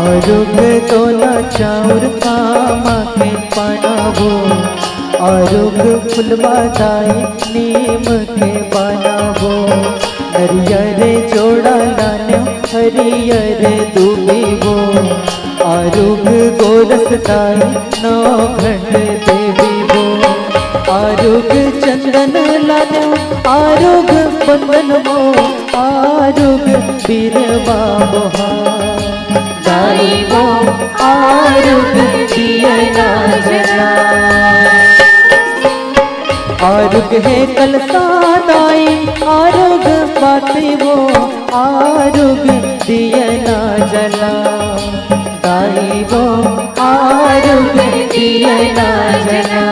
आरुग तोला चाउर पामा के पाना वो, आरुग फुलवा दाई नीम के पाना वो, नरियर जोड़ा लान्यो हरियर दूबी वो, आरुग गोरस दाई नौ घंट देवी वो, आरुग चंदन लान्यो, आरुग बंदन वो, आरुग बीरवा बोहा। दाई वो, आरुग दियना जना। आरुग है कलसा दाई, आरुग बाते वो, आरुग दियना जना। दाई वो, आरुग दियना जना।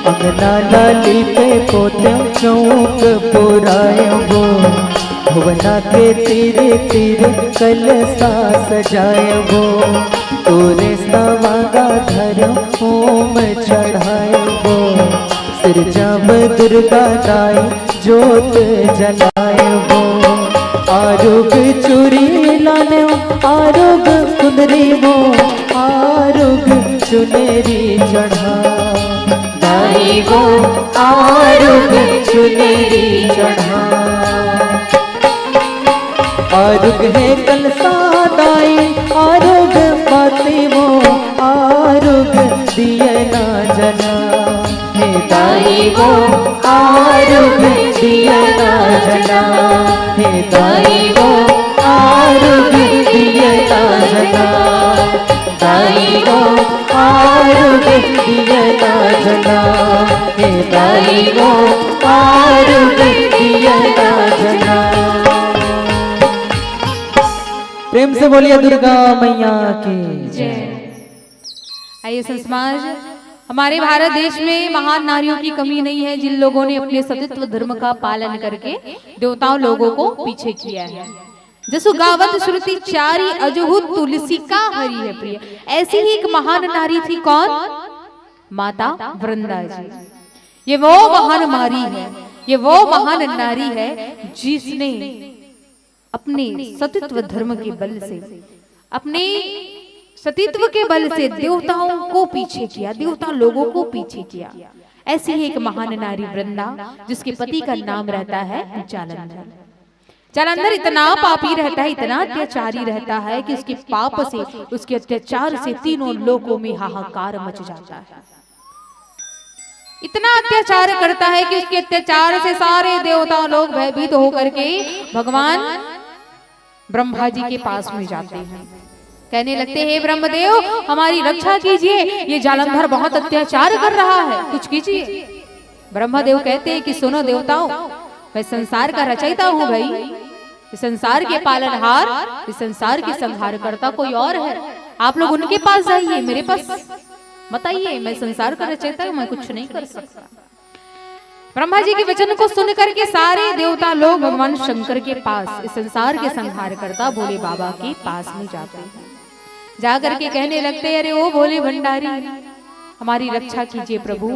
अंगना ला लीपे पोते चौक पुरायो वो, भुवना के तीरे तीरे कलसा सजायो वो, तोरे सवांगा धर्म होम चढ़ायो वो, सिरजब दुर्गा दाई जोत जलायो वो, आरुग चूरी लान्यो, आरुग कुंदरी वो, आरुग चुनरी चढ़ा। दाई वो, आरुग चुनरी चढ़ा। आरुग है कलसा दाई, आरुग बाते वो, आरुग दियना जना। वो आरुग दिया ना जना, हे दाई वो आरुग दिया ना जना, दाई वो आरुग दिया ना जना, हे दाई वो आरुग दिया ना जना। प्रेम से बोलिए दुर्गा मैया की जय। आइए संत समाज, हमारे भारत देश में महान नारियों की कमी नहीं है, जिन लोगों ने अपने सतीत्व धर्म का पालन करके देवताओं लोगों को पीछे किया है। जसु गावत श्रुति चारि अजहु तुलसी का हरि है प्रिय। ऐसी ही एक महान नारी थी कौन? माता वृंदा जी। ये वो महान नारी है, ये वो महान नारी है जिसने अपने सतीत्व धर्म के बल से, अपने सतीत्व के बल से देवताओं को पीछे किया, देवता लोगों को पीछे किया। ऐसी ही एक महान नारी वृंदा, जिसके पति का नाम रहता है जालंधर। जालंधर इतना पापी रहता है, इतना अत्याचारी रहता है कि उसके पाप से, उसके अत्याचार से तीनों लोकों में हाहाकार मच जाता है। इतना अत्याचार करता है कि उसके अत्याचार से सारे देवता लोग भयभीत होकर के भगवान ब्रह्मा जी के पास में जाते हैं, कहने लगते हैं, "हे ब्रह्मदेव, हमारी रक्षा कीजिए, ये जालंधर बहुत अत्याचार कर रहा है, कुछ कीजिए।" ब्रह्मदेव कहते हैं कि सुनो देवताओं, मैं संसार का रचयिता हूँ भाई, इस संसार के पालनहार, इस संसार के संहारकर्ता कोई और है, आप लोग उनके पास जाइए, मेरे पास मत आइए, मैं संसार का रचयिता हूँ, मैं कुछ नहीं कर सकता। ब्रह्मा जी के वचन को सुन करके सारे देवता लोग भगवान शंकर के पास, इस संसार के संहारकर्ता भोले बाबा के पास में जाते हैं। जा करके कहने लगते हैं, "अरे ओ भोले भंडारी, हमारी रक्षा कीजिए प्रभु,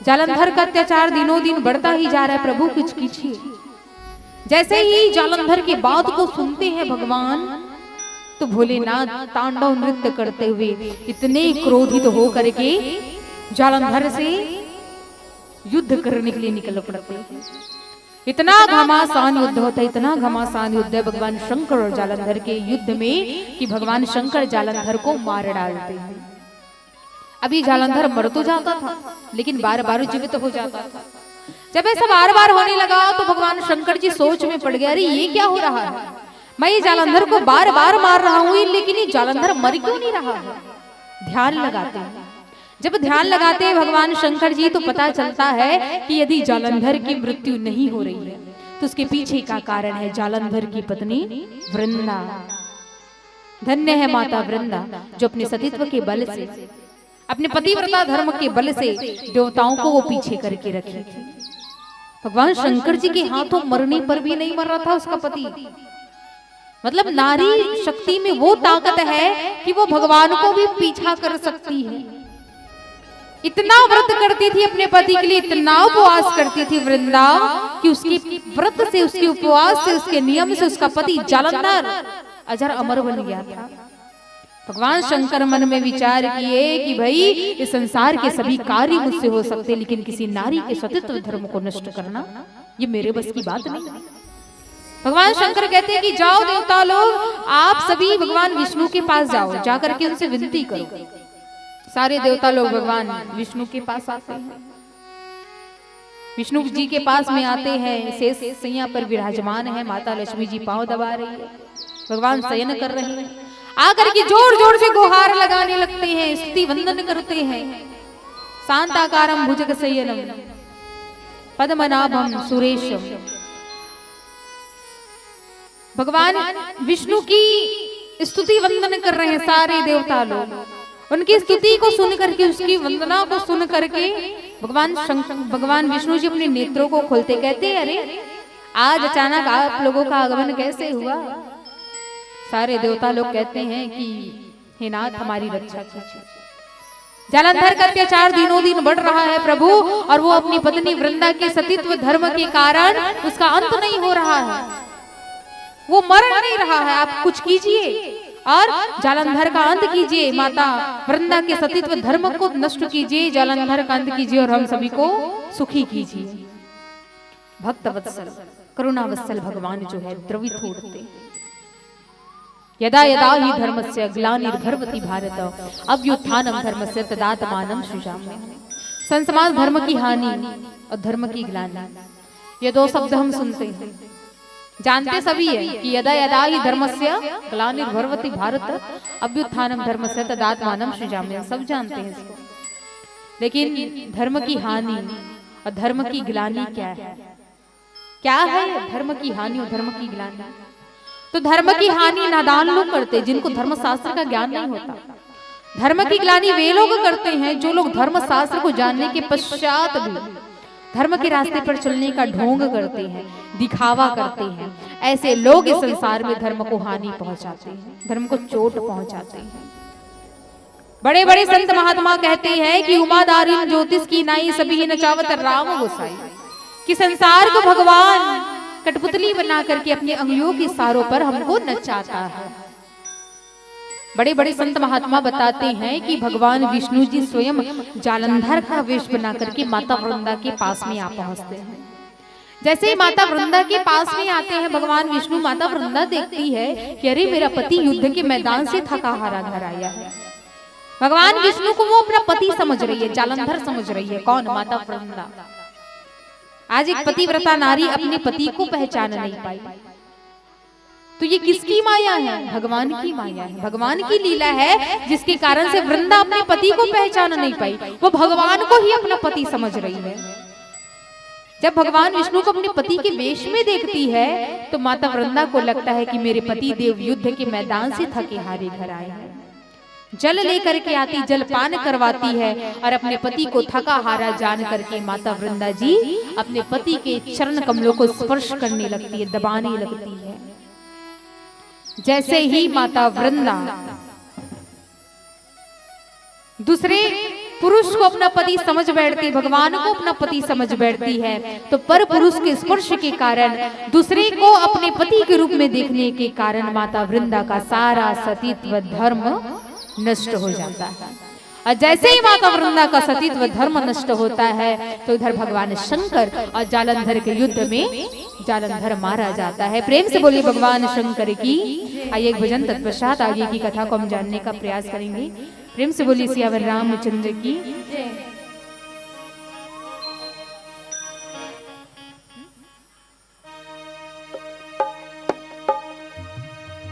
जालंधर का अत्याचार दिनों दिन बढ़ता ही जा रहा है प्रभु, कुछ कीजिए।" जैसे ही जालंधर की बात को सुनते हैं भगवान, तो भोलेनाथ तांडव नृत्य करते हुए इतने क्रोधित हो करके जालंधर से युद्ध करने के लिए निकल पड़ते हैं। इतना घमासान युद्ध होता है, इतना घमासान युद्ध है भगवान शंकर और जालंधर के युद्ध में कि भगवान शंकर जालंधर को मार डालते हैं। अभी जालंधर मर तो जाता था, लेकिन बार बार जीवित हो जाता था। जब ऐसा बार बार होने लगा तो भगवान शंकर जी सोच में पड़ गए, "अरे, ये क्या हो रहा है? मैं ये जालंधर को बार बार मार रहा हूँ, लेकिन ये जालंधर मर क्यों नहीं रहा है?" ध्यान लगाते हैं। जब ध्यान लगाते हैं भगवान शंकर जी, तो पता चलता है कि यदि जालंधर की मृत्यु नहीं हो रही है, तो उसके पीछे का कारण है जालंधर की पत्नी वृंदा। धन्य है माता वृंदा, जो अपने सतीत्व के बल से, अपने पतिव्रता धर्म के बल से देवताओं को वो पीछे करके रखी थी। भगवान शंकर जी के हाथों मरने पर भी नहीं मर रहा था उसका पति। मतलब, नारी शक्ति में वो ताकत है कि वो भगवान को भी पीछा कर सकती है। इतना व्रत करती थी अपने पति के लिए, इतना उपवास करती थी वृंदा, कि उसके व्रत से, उसके उपवास से, उसके नियम से उसका पति जालंधर अजर अमर बन गया था। भगवान शंकर मन में विचार किए कि भाई, इस संसार के सभी कार्य मुझसे हो सकते, लेकिन किसी नारी के सतीत्व धर्म को नष्ट करना, ये मेरे बस की बात नहीं है। भगवान शंकर कहते हैं कि जाओ देवता लोग, आप सभी भगवान विष्णु के पास जाओ, जाकर के उनसे विनती करो। सारे देवता लोग भगवान विष्णु के पास आते हैं, विष्णु जी के पास में आते हैं। शेष सैया पर विराजमान है, माता लक्ष्मी जी पांव दबा रही है, भगवान शयन कर रहे हैं। आकर के जोर जोर से गुहार लगाने लगते हैं, स्तुति वंदन करते हैं। शांताकारं भुजगशयनं पद्मनाभं सुरेशं। भगवान विष्णु की स्तुति वंदन कर रहे हैं सारे देवता लोग। उनकी स्तुति को सुन करके, उसकी वंदना को सुन करके भगवान शंक-, भगवान विष्णु जी अपने नेत्रों को खोलते कहते हैं, "अरे, आज अचानक आप लोगों का आगमन कैसे हुआ?" सारे देवता लोग कहते हैं कि, "हे नाथ, हमारी रक्षा कीजिए।" जालंधर का अत्याचार दिनों दिन बढ़ रहा है प्रभु, और वो अपनी पत्नी वृंदा के सतीत्व धर्म के कारण उसका अंत नहीं हो रहा है, वो मर नहीं रहा है। आप कुछ कीजिए और जालंधर का अंत कीजिए, माता वृंदा के सतीत्व धर्म को नष्ट कीजिए, जालंधर का अंत कीजिए और हम सभी को सुखी कीजिए। भक्त वत्सल, करुणा वत्सल भगवान जो है द्रवित हो उठते हैं। यदा यदा ही धर्मस्य ग्लानिर्भवति भारत, अभ्युत्थानं धर्मस्य तदात्मानं सृजाम्यहम्। संत समाज, धर्म की हानि और धर्म की ग्लानि, ये दो शब्द हम सुनते हैं। जानते सभी है कि यदा यदा ही धर्मस्य ग्लानिर्भवति भारत, अभ्युत्थानम धर्मस्य तदात्मानम सृजाम्यहम्, सब जानते हैं इसको। लेकिन धर्म की हानि और धर्म की ग्लानि क्या है? क्या है धर्म की हानि और धर्म की ग्लानि? तो धर्म की हानि नादान लोग करते, जिनको धर्मशास्त्र का ज्ञान नहीं होता। धर्म की ग्लानि वे लोग करते हैं जो लोग धर्मशास्त्र को जानने के पश्चात भी धर्म के रास्ते पर चलने का ढोंग करते हैं, दिखावा करते हैं। ऐसे लोग इस संसार में धर्म को हानि पहुंचाते हैं, धर्म को चोट पहुंचाते हैं। बड़े बड़े संत महात्मा कहते हैं कि उमा दारिन ज्योतिष की नाई, सभी नचावत राम गोसाई, कि संसार को भगवान कठपुतली बना करके अपनी अंगुलियों के इशारों पर हमको नचाता है। बड़े बड़े संत महात्मा बताते हैं कि भगवान विष्णु जी स्वयं जालंधर का वेश बना करके माता वृंदा के पास में आ पहुंचते हैं। जैसे ही माता वृंदा के पास में आते हैं भगवान विष्णु, माता वृंदा देखती है कि अरे, मेरा पति युद्ध के मैदान से थका हारा घर आया है। भगवान विष्णु को वो अपना पति समझ रही है, जालंधर समझ रही है। कौन? माता वृंदा। आज एक पतिव्रता नारी अपने पति को पहचान नहीं पाई, तो ये किसकी माया है? भगवान की माया है, भगवान की लीला है, जिसके कारण से वृंदा अपने पति को पहचान नहीं पाई, वो भगवान को ही अपना पति समझ रही है। जब भगवान विष्णु को अपने पति के वेश में देखती है, तो माता वृंदा को लगता है कि मेरे पति देव युद्ध के मैदान से थके हारे घर आए हैं। जल लेकर के आती, जल पान करवाती है और अपने पति को थका हारा जान करके माता वृंदा जी अपने पति के चरण कमलों को स्पर्श करने लगती है, दबाने लगती है। जैसे ही माता वृंदा दूसरे पुरुष को अपना पति समझ बैठती, भगवान को अपना पति समझ बैठती है, तो पर पुरुष के स्पर्श के कारण, दूसरे को अपने पति के रूप में देखने के कारण माता वृंदा का सारा सतीत्व धर्म नष्ट हो जाता है। और जैसे ही माता वृंदा का सतीत्व धर्म नष्ट होता है, तो इधर भगवान शंकर और जालंधर के युद्ध में जालंधर मारा जाता है। प्रेम से बोलिए भगवान शंकर की। आइए, एक भजन तत्पश्चात आगे की कथा को हम जानने का प्रयास करेंगे। प्रेम से बोलिए सियावर रामचंद्र की।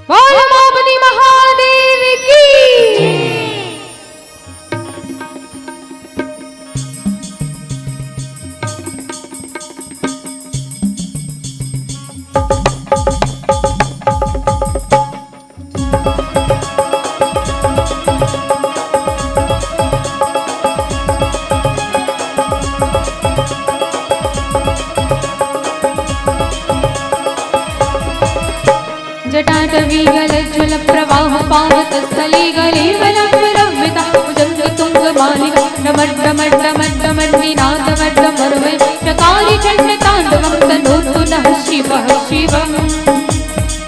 बोल बाबनी महादेव की। जटाटवीगलज्ज्वलप्रवाह पावतस्थलीगलीवलम्बलम्बिता भुजङ्गतुङ्गमालिका डमड्डमड्डमड्डमड्डिनादमड्डमरुवै चकारी चण्डताण्डवं तनोतु नः शिवः शिवम्।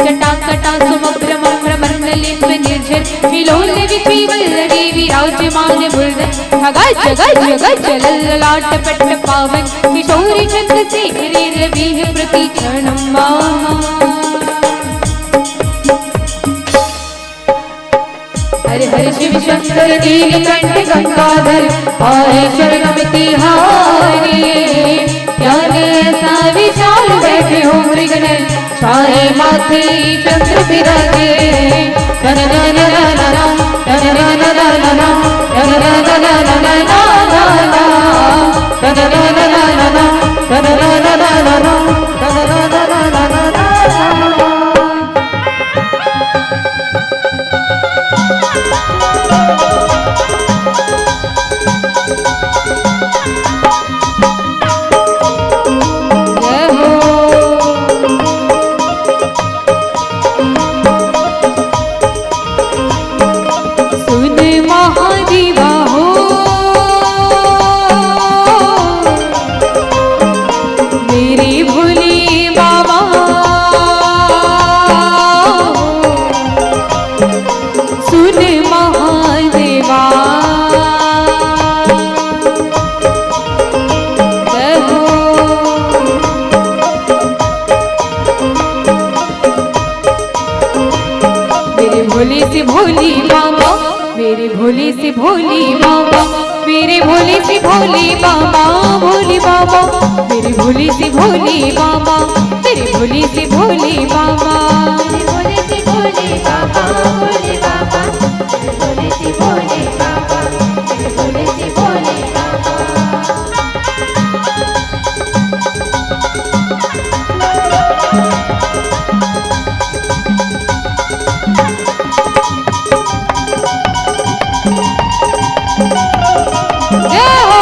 जटाकटासुमभ्रमं भ्रमण्डलेपनिर्झर विलोलविपीवल्लरी विराजमान मुरदर गज गज गज ललाट पट पावन किशोरी चंद्रशेखरी रवि प्रति क्षणम मामा। हर हर शिव शंकर नीलकंठ गंगाधर पाए शरणम तिहारी। ज्ञान ऐसा विशाल बैठे हो मृगनयन छाए माथे चंद्र विराजे। तन नन नन नन, तन नन नन नन, तन नन नन नन, तन नन नन नन, तन नन नन नन। सुन महादेवा हो मेरे भोले बाबा, सुन महादेवा। जय हो। मेरे भोले से भोली बाबा, मेरे भोले से भोली बाबा, मेरे भोले से भोले बाबा, भोले बाबा, मेरे भोले से भोले बाबा, मेरे भोले से भोले बाबा, मेरे भोले से भोले बाबा, भोले बाबा, मेरे भोले से भोले बाबा, मेरे भोले से भोले बाबा। जय हो।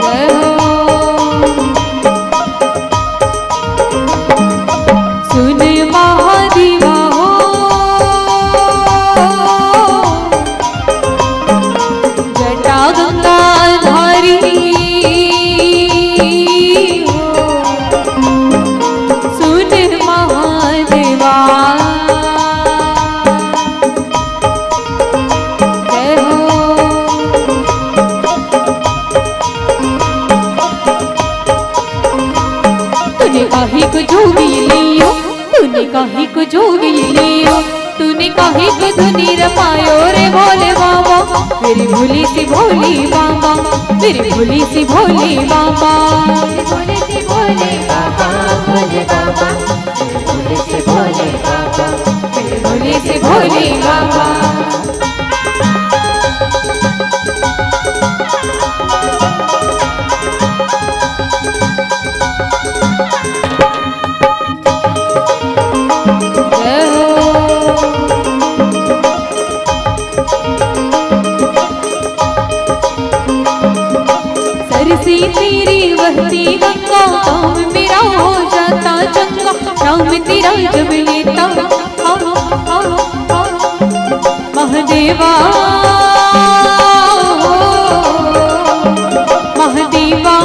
जय हो। सुन महादेवा हो, जटा गंगा धारी हो, सुन महादेवा। जय हो। तूने काहे को जोगी लियो, तूने काहे को जोगी लियो, तूने काहे को धुनी रमायो रे भोले बाबा। मेरे भोले से भोले बाबा, मेरे भोले से भोले बाबा, मेरे भोले से भोले बाबा, भोले बाबा, मेरे भोले से भोले बाबा, मेरे भोले से भोले बाबा। जय हो। सर से तेरी बहती गंगा, काम मेरा हो जाता चंगा, नाम तेरा जब लेता। हाँ, हाँ, हाँ, हाँ। महादेवा, महादेवा,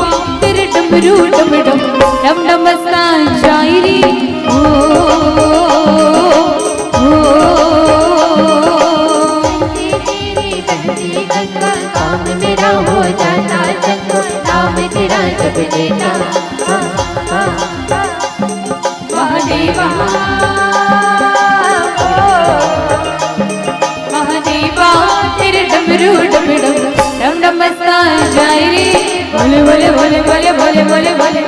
तेरे डमरू डम डम, डम डम सा जाई रे। ओ, ओ, ओ। काम मेरा हो जाता चंगा, नाम तेरा जब लेता। महादेवा, महादेवा, तेरे डमरू डम डम, डम डम मस्ता जाए रे। भोले, भोले, भोले, भोले, भोले, भोले, भोले,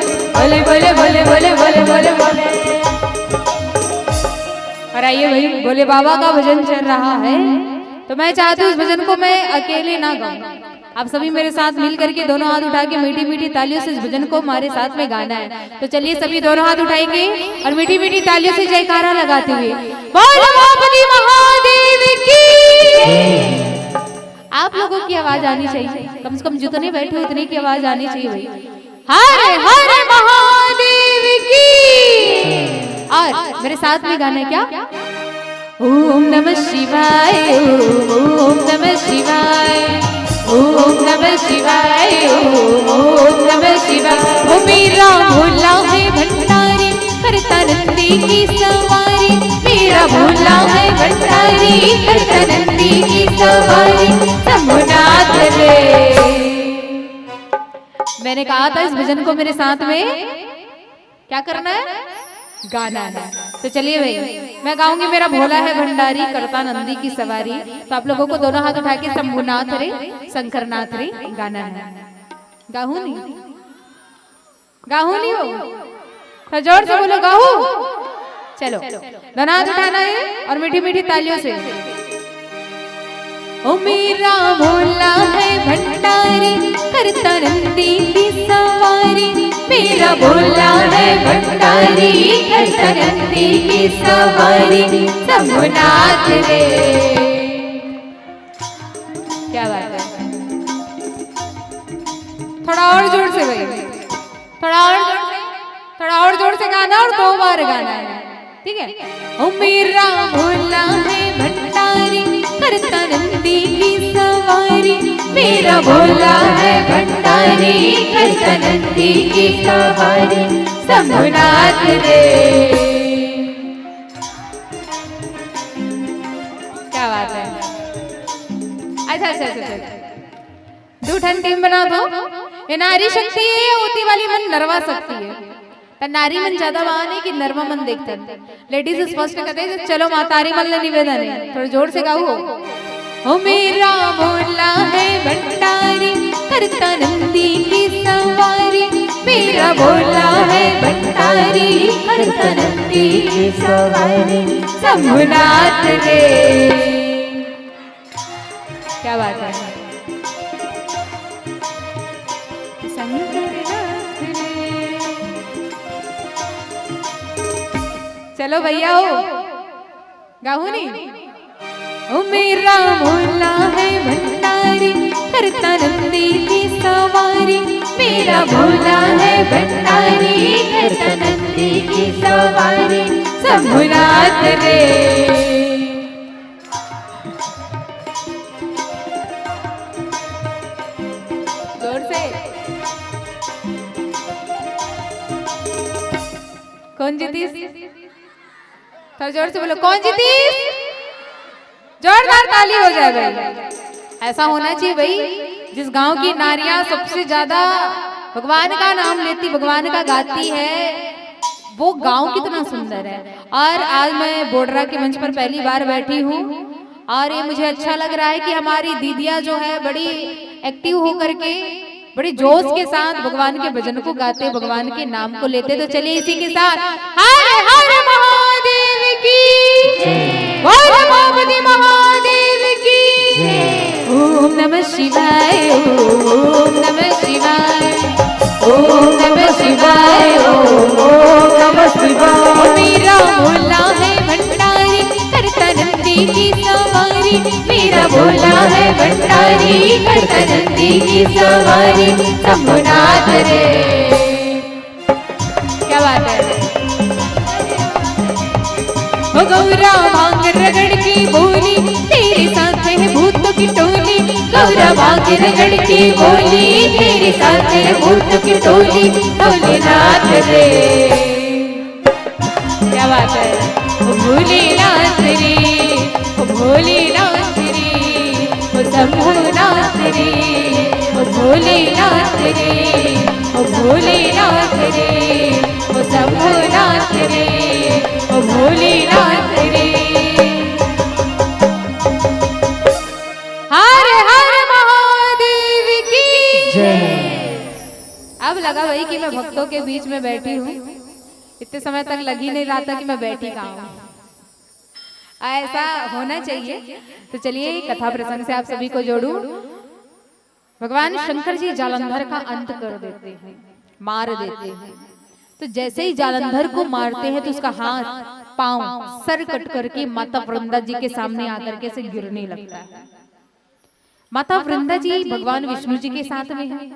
भोले, भोले, भोले, भोले, भोले, भोले। और आइए भाई, भोले बाबा का भजन चल रहा है, तो मैं चाहती हूँ इस भजन को मैं अकेले ना गाऊं, आप सभी मेरे साथ मिल करके दोनों हाथ उठा के मीठी मीठी तालियों से इस भजन को हमारे साथ में गाना है। तो चलिए सभी दोनों हाथ उठाएंगे और मीठी मीठी तालियों से जयकारा लगाते हुए, बोलो भोले महादेव की। आप लोगों की आवाज आनी चाहिए, कम से कम जितने बैठे उतने की आवाज आनी चाहिए भाई। हर हर महादेव की। और मेरे साथ में गाना है क्या? ओम नमः शिवाय, ओम, ओम नमः शिवाय, ओम नमः शिवाय, ओम, ओम नमः शिवाय। ओ मेरा भोला है भंडारी, करता नंदी की सवारी। मेरा भोला है भंडारी, करता नंदी की सवारी। शंभुनाथ रे। मैंने कहा था इस भजन को मेरे साथ में क्या करना है? गाना है। तो चलिए भाई, मैं गाऊंगी मेरा भोला है भंडारी, करता नंदी की सवारी। तो आप लोगों को दोनों हाथ उठा के शंभुनाथ रे, शंकरनाथ रे गाना है। गाहू नहीं? गाहू नहीं हो? तो जोर से बोलो, गाहू। चलो, दोनों हाथ उठाना है और मीठी मीठी तालियों से। ओ मेरा भोला है भंडारी, करता नंदी की सवारी। मेरा भोला है भंडारी, करता नंदी की सवारी। शंभुनाथ रे। क्या बात है, थोड़ा और जोर से भाई। थोड़ा और जोर से, थोड़ा और जोर से गाना और दो बार गाना है, ठीक है? ओ मेरा भोला है भंडारी, करता नंदी की सवारी। मेरा भोला है भंडारी, करता नंदी की सवारी। शंभुनाथ रे। क्या बात है। अच्छा, अच्छा, अच्छा, अच्छा। दू ठन टीम बना दो। ये नारी शक्ति है या ओती वाली मन नरवा शक्ति है? त नारी मन ज्यादा वहां नहीं कि नरवा मन देखते। लेडीज स्पष्ट कर दे, चलो मातारी मन ले निवेदन है, थोड़ा जोर से गाओ। ओ मेरा भोला है भंडारी, करता नंदी की सवारी। मेरा भोला है भंडारी, करता नंदी की सवारी। शंभुनाथ रे। क्या बात है। शंभुनाथ रे। चलो भैया हो, गाहू नी। ओ मेरा भोला है भंडारी, करता नंदी की सवारी। मेरा भोला है भंडारी, करता नंदी की सवारी। शंभुनाथ रे। जोर से। कौन जीतीस? थोड़ा जोर से बोलो, कौन जीतीस? जोरदार ताली हो जाए भाई। ऐसा होना चाहिए भाई, जिस गांव की नारियां सबसे ज्यादा भगवान का नाम लेती, भगवान का गाती है, वो गांव कितना सुंदर है। और आज मैं बोडरा के मंच पर पहली बार बैठी हूँ और ये मुझे अच्छा लग रहा है कि हमारी दीदियां जो है बड़ी एक्टिव होकर के बड़े जोश के साथ भगवान के भजन को गाते, भगवान के नाम को लेते। तो चलिए इसी के साथ हर हर महादेव की, बोल भगवती महादेव की। ओम नमः शिवाय, ओम नमः शिवाय, ओम नमः शिवाय, ओम, ओम नमः शिवाय। मेरा भोला है भंडारी, करता नंदी की सवारी। मेरा भोला है भंडारी, करता नंदी की सवारी। शंभुनाथ रे। क्या बात है। ओ गौरा भांग रगड़ के बोली, तेरे साथ है भूतों की टोली। गौरा भांग रगड़ के बोली, तेरे साथ है भूतों की टोली। भोलेनाथ रे। क्या बात है। ओ भोलेनाथ रे, ओ भोलेनाथ रे, ओ शंभुनाथ रे, ओ भोलेनाथ रे, ओ भोलेनाथ रे, ओ शंभुनाथ रे, ओ भोलेनाथ रे। हर हर महादेव की जय। अब लगा भाई कि मैं भक्तों के बीच में बैठी हूँ। इतने समय तक लग ही नहीं रहा था कि मैं बैठी कहाँ हूँ। ऐसा होना चाहिए। तो चलिए, कथा प्रसंग से आप सभी को जोड़ूं। भगवान शंकर जी जालंधर का अंत कर देते हैं, मार देते हैं। तो जैसे ही जालंधर को मारते हैं तो उसका हाथ, पांव, सर कट करके माता वृंदा जी के सामने आकर के से गिरने लगता है। माता वृंदा जी भगवान विष्णु जी के साथ में है,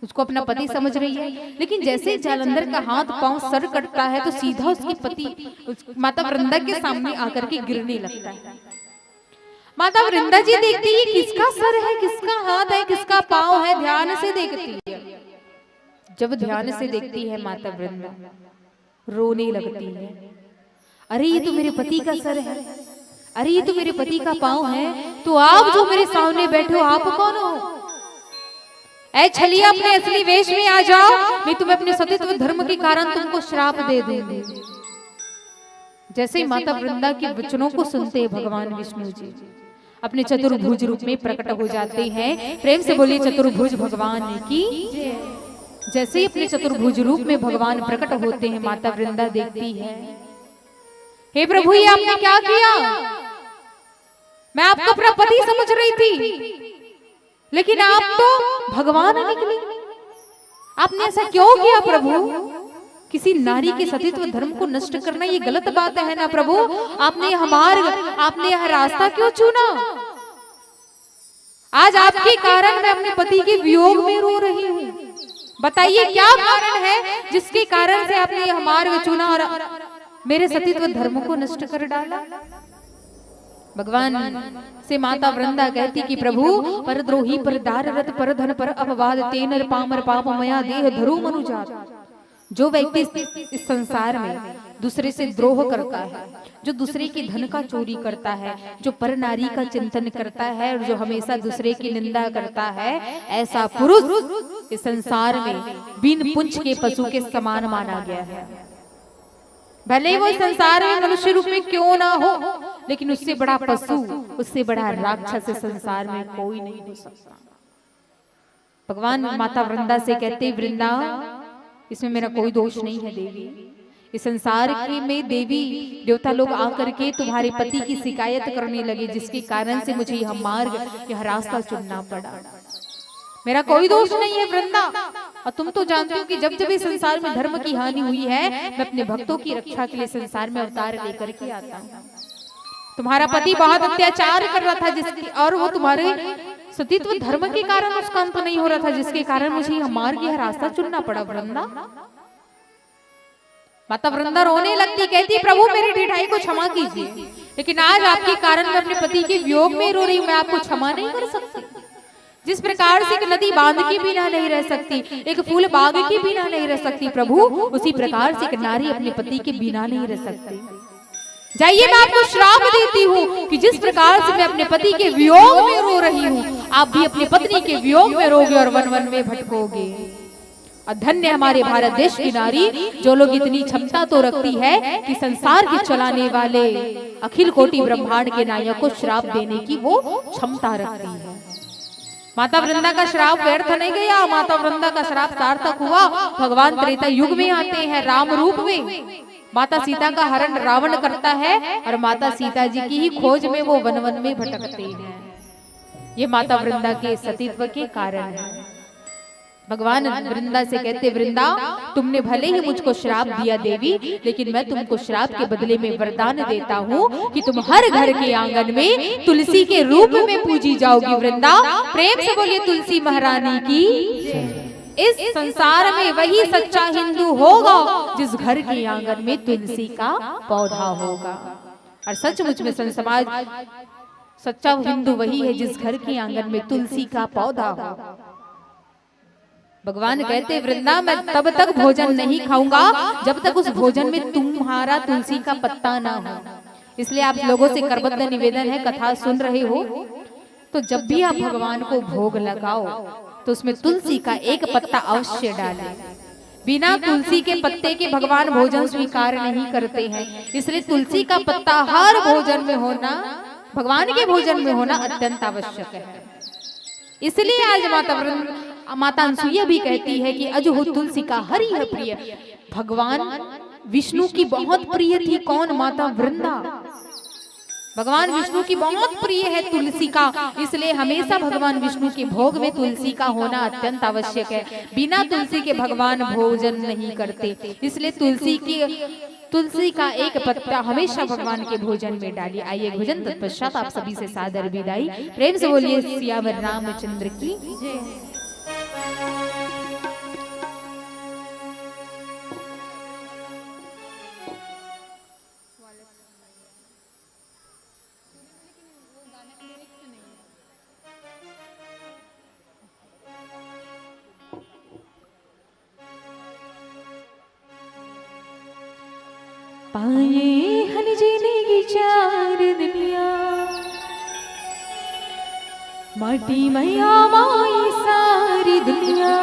उसको अपना पति समझ रही है, लेकिन जैसे ही जालंधर का हाथ, पांव, सर कटता है तो सीधा उसके पति, उस माता वृंदा के सामने आकर के गिरने लगता है। माता वृंदा जी देखती है, किसका सर है, किसका हाथ है, किसका पांव है, ध्यान से देखती है। जब ध्यान से देखती है माता वृंदा, रोने लगती है। अरे, ये तो मेरे पति का सर है, अरे, ये तो मेरे पति का पांव है, तो आप जो मेरे सामने बैठे हो, आप कौन हो? ऐ छलिया, अपने असली वेश में आ जाओ, नहीं तो मैं अपने सतीत्व धर्म के कारण तुमको श्राप दे दूंगी। जैसे ही माता वृंदा के वचनों को सुनते हैं भगवान विष्णु जी अपने चतुर्भुज रूप में प्रकट हो जाते हैं। प्रेम से बोलिए, चतुर्भुज भगवान की। जैसे ही अपने चतुर्भुज रूप में भगवान प्रकट होते हैं, माता वृंदा देखती है, हे प्रभु, ये आपने क्या किया? मैं आपको अपना पति समझ रही थी, लेकिन आप तो भगवान निकले। आपने ऐसा क्यों किया प्रभु? किसी नारी के सतीत्व धर्म को नष्ट करना, ये गलत बात है ना प्रभु? आपने यह मार्ग, आपने यह रास्ता क्यों चुना? आज आपके कारण मैं अपने पति के वियोग में रो रही हूँ। बताइए, क्या कारण है जिसके कारण से आपने यह मार्ग चुना और मेरे सतीत्व धर्म को नष्ट कर डाला? भगवान से माता वृंदा कहती कि प्रभु, परद्रोही, परदार रत, परधन, पर अपवाद, ते नर पामर पाप मया देह धरो मनुजात। जो व्यक्ति इस, इस संसार में दूसरे से द्रोह करता है, जो दूसरे के धन का चोरी करता है, जो पर नारी का चिंतन करता है और जो हमेशा दूसरे की निंदा करता है, ऐसा पुरुष इस संसार में बिन पूंछ के पशु के समान माना गया है। भले वो संसार में मनुष्य रूप में क्यों ना हो, लेकिन उससे बड़ा पशु, उससे बड़ा राक्षस इस संसार में कोई नहीं हो सकता। भगवान माता वृंदा से कहते, "वृंदा, इसमें मेरा कोई दोष नहीं है देवी। इस संसार के में देवी देवता लोग आकर के तुम्हारे पति की शिकायत करने लगे, जिसके कारण से मुझे यह मार्ग, यह रास्ता चुनना पड़ा। मेरा कोई दोष नहीं है वृंदा। और तुम तो जानती हो कि जब जब इस संसार में धर्म की हानि हुई है, मैं अपने भक्तों की रक्षा के लिए संसार में अवतार लेकर के आता हूँ। तुम्हारा पति बहुत अत्याचार कर रहा था, जिसके, और वो तुम्हारे सतीत्व धर्म के कारण उसका अंत नहीं हो रहा था, जिसके कारण मुझे यह मार्ग, यह रास्ता चुनना पड़ा वृंदा।" माता वृंदा रोने लगती, कहती, "प्रभु, मेरी ढिठाई को क्षमा कीजिए, लेकिन आज आपके कारण मैं अपने पति के वियोग में रो रही हूँ, मैं आपको क्षमा नहीं कर सकती।" जिस प्रकार से एक नदी बांध के बिना नहीं रह सकती, एक फूल बाग के बिना नहीं रह सकती प्रभु, उसी प्रकार से एक नारी अपने पति के बिना नहीं रह सकती। जाइए, मैं आपको श्राप देती हूँ कि जिस प्रकार से मैं अपने पति के वियोग में रो रही हूँ, आप भी अपनी पत्नी के वियोग में रोगे और वन वन में भटकोगे। और धन्य हमारे भारत देश की नारी, जो लोग इतनी क्षमता तो रखती है कि संसार के चलाने वाले अखिल कोटि ब्रह्मांड के नायक को श्राप देने की वो क्षमता रखती है। माता वृंदा का श्राप व्यर्थ नहीं गया, माता वृंदा का श्राप सार्थक हुआ। भगवान त्रेता युग में आते हैं राम रूप में, माता सीता का हरण रावण करता है और माता सीता जी की ही खोज में वो वन वन में भटकते हैं। ये माता वृंदा के सतीत्व के कारण है। भगवान वृंदा से कहते, "वृंदा, तुमने भले ही मुझको श्राप दिया देवी, लेकिन मैं तुमको श्राप के बदले में वरदान देता हूँ कि तुम हर घर के आंगन में तुलसी के रूप में पूजी जाओगी वृंदा।" प्रेम से बोलिए, "तुलसी महारानी की।" इस संसार में वही सच्चा हिंदू होगा जिस घर के आंगन में तुलसी का पौधा होगा। और सचमुच में संत समाज, सच्चा हिंदू वही है जिस घर के आंगन में तुलसी का पौधा हो। भगवान कहते, "वृंदा, मैं तब तक भोजन नहीं खाऊंगा जब तक उस भोजन में तुम्हारा तुलसी का पत्ता ना हो।" इसलिए आप लोगों से करबद्ध निवेदन है, कथा सुन रहे हो तो जब भी आप भगवान को भोग लगाओ तो उसमें तुलसी का एक पत्ता अवश्य डालें। बिना तुलसी के पत्ते के भगवान भोजन स्वीकार नहीं करते हैं, इसलिए तुलसी का पत्ता हर भोजन में होना, भगवान के भोजन में होना अत्यंत आवश्यक है। इसलिए आज माता वृंद, माता अनसुईया भी कहती है कि "अजहु तुलसी का हरि है प्रिय।" भगवान विष्णु की बहुत प्रिय थी कौन? माता वृंदा। भगवान विष्णु की बहुत प्रिय है तुलसी का, इसलिए हमेशा भगवान विष्णु के भोग में तुलसी का होना अत्यंत आवश्यक है। बिना तुलसी के भगवान भोजन नहीं करते, इसलिए तुलसी की, तुलसी का एक पत्ता हमेशा भगवान के भोजन में डालिए। आइए, भोजन तत्पश्चात आप सभी से सादर विदाई। प्रेम से बोलिए सियावर रामचंद्र की जय। पाए हन जिनगी चार दुनिया, माटी मया माई सारी दुनिया।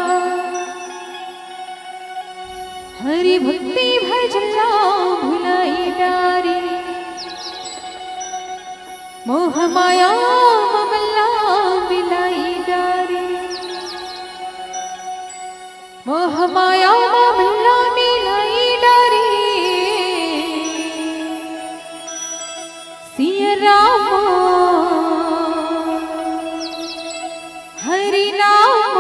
हरि भक्ति भजला भुलाई डारी, मोह माया ममला मिलाई डारी। मोह माया ममला मिलाई डारी। सिया राम हरि नाम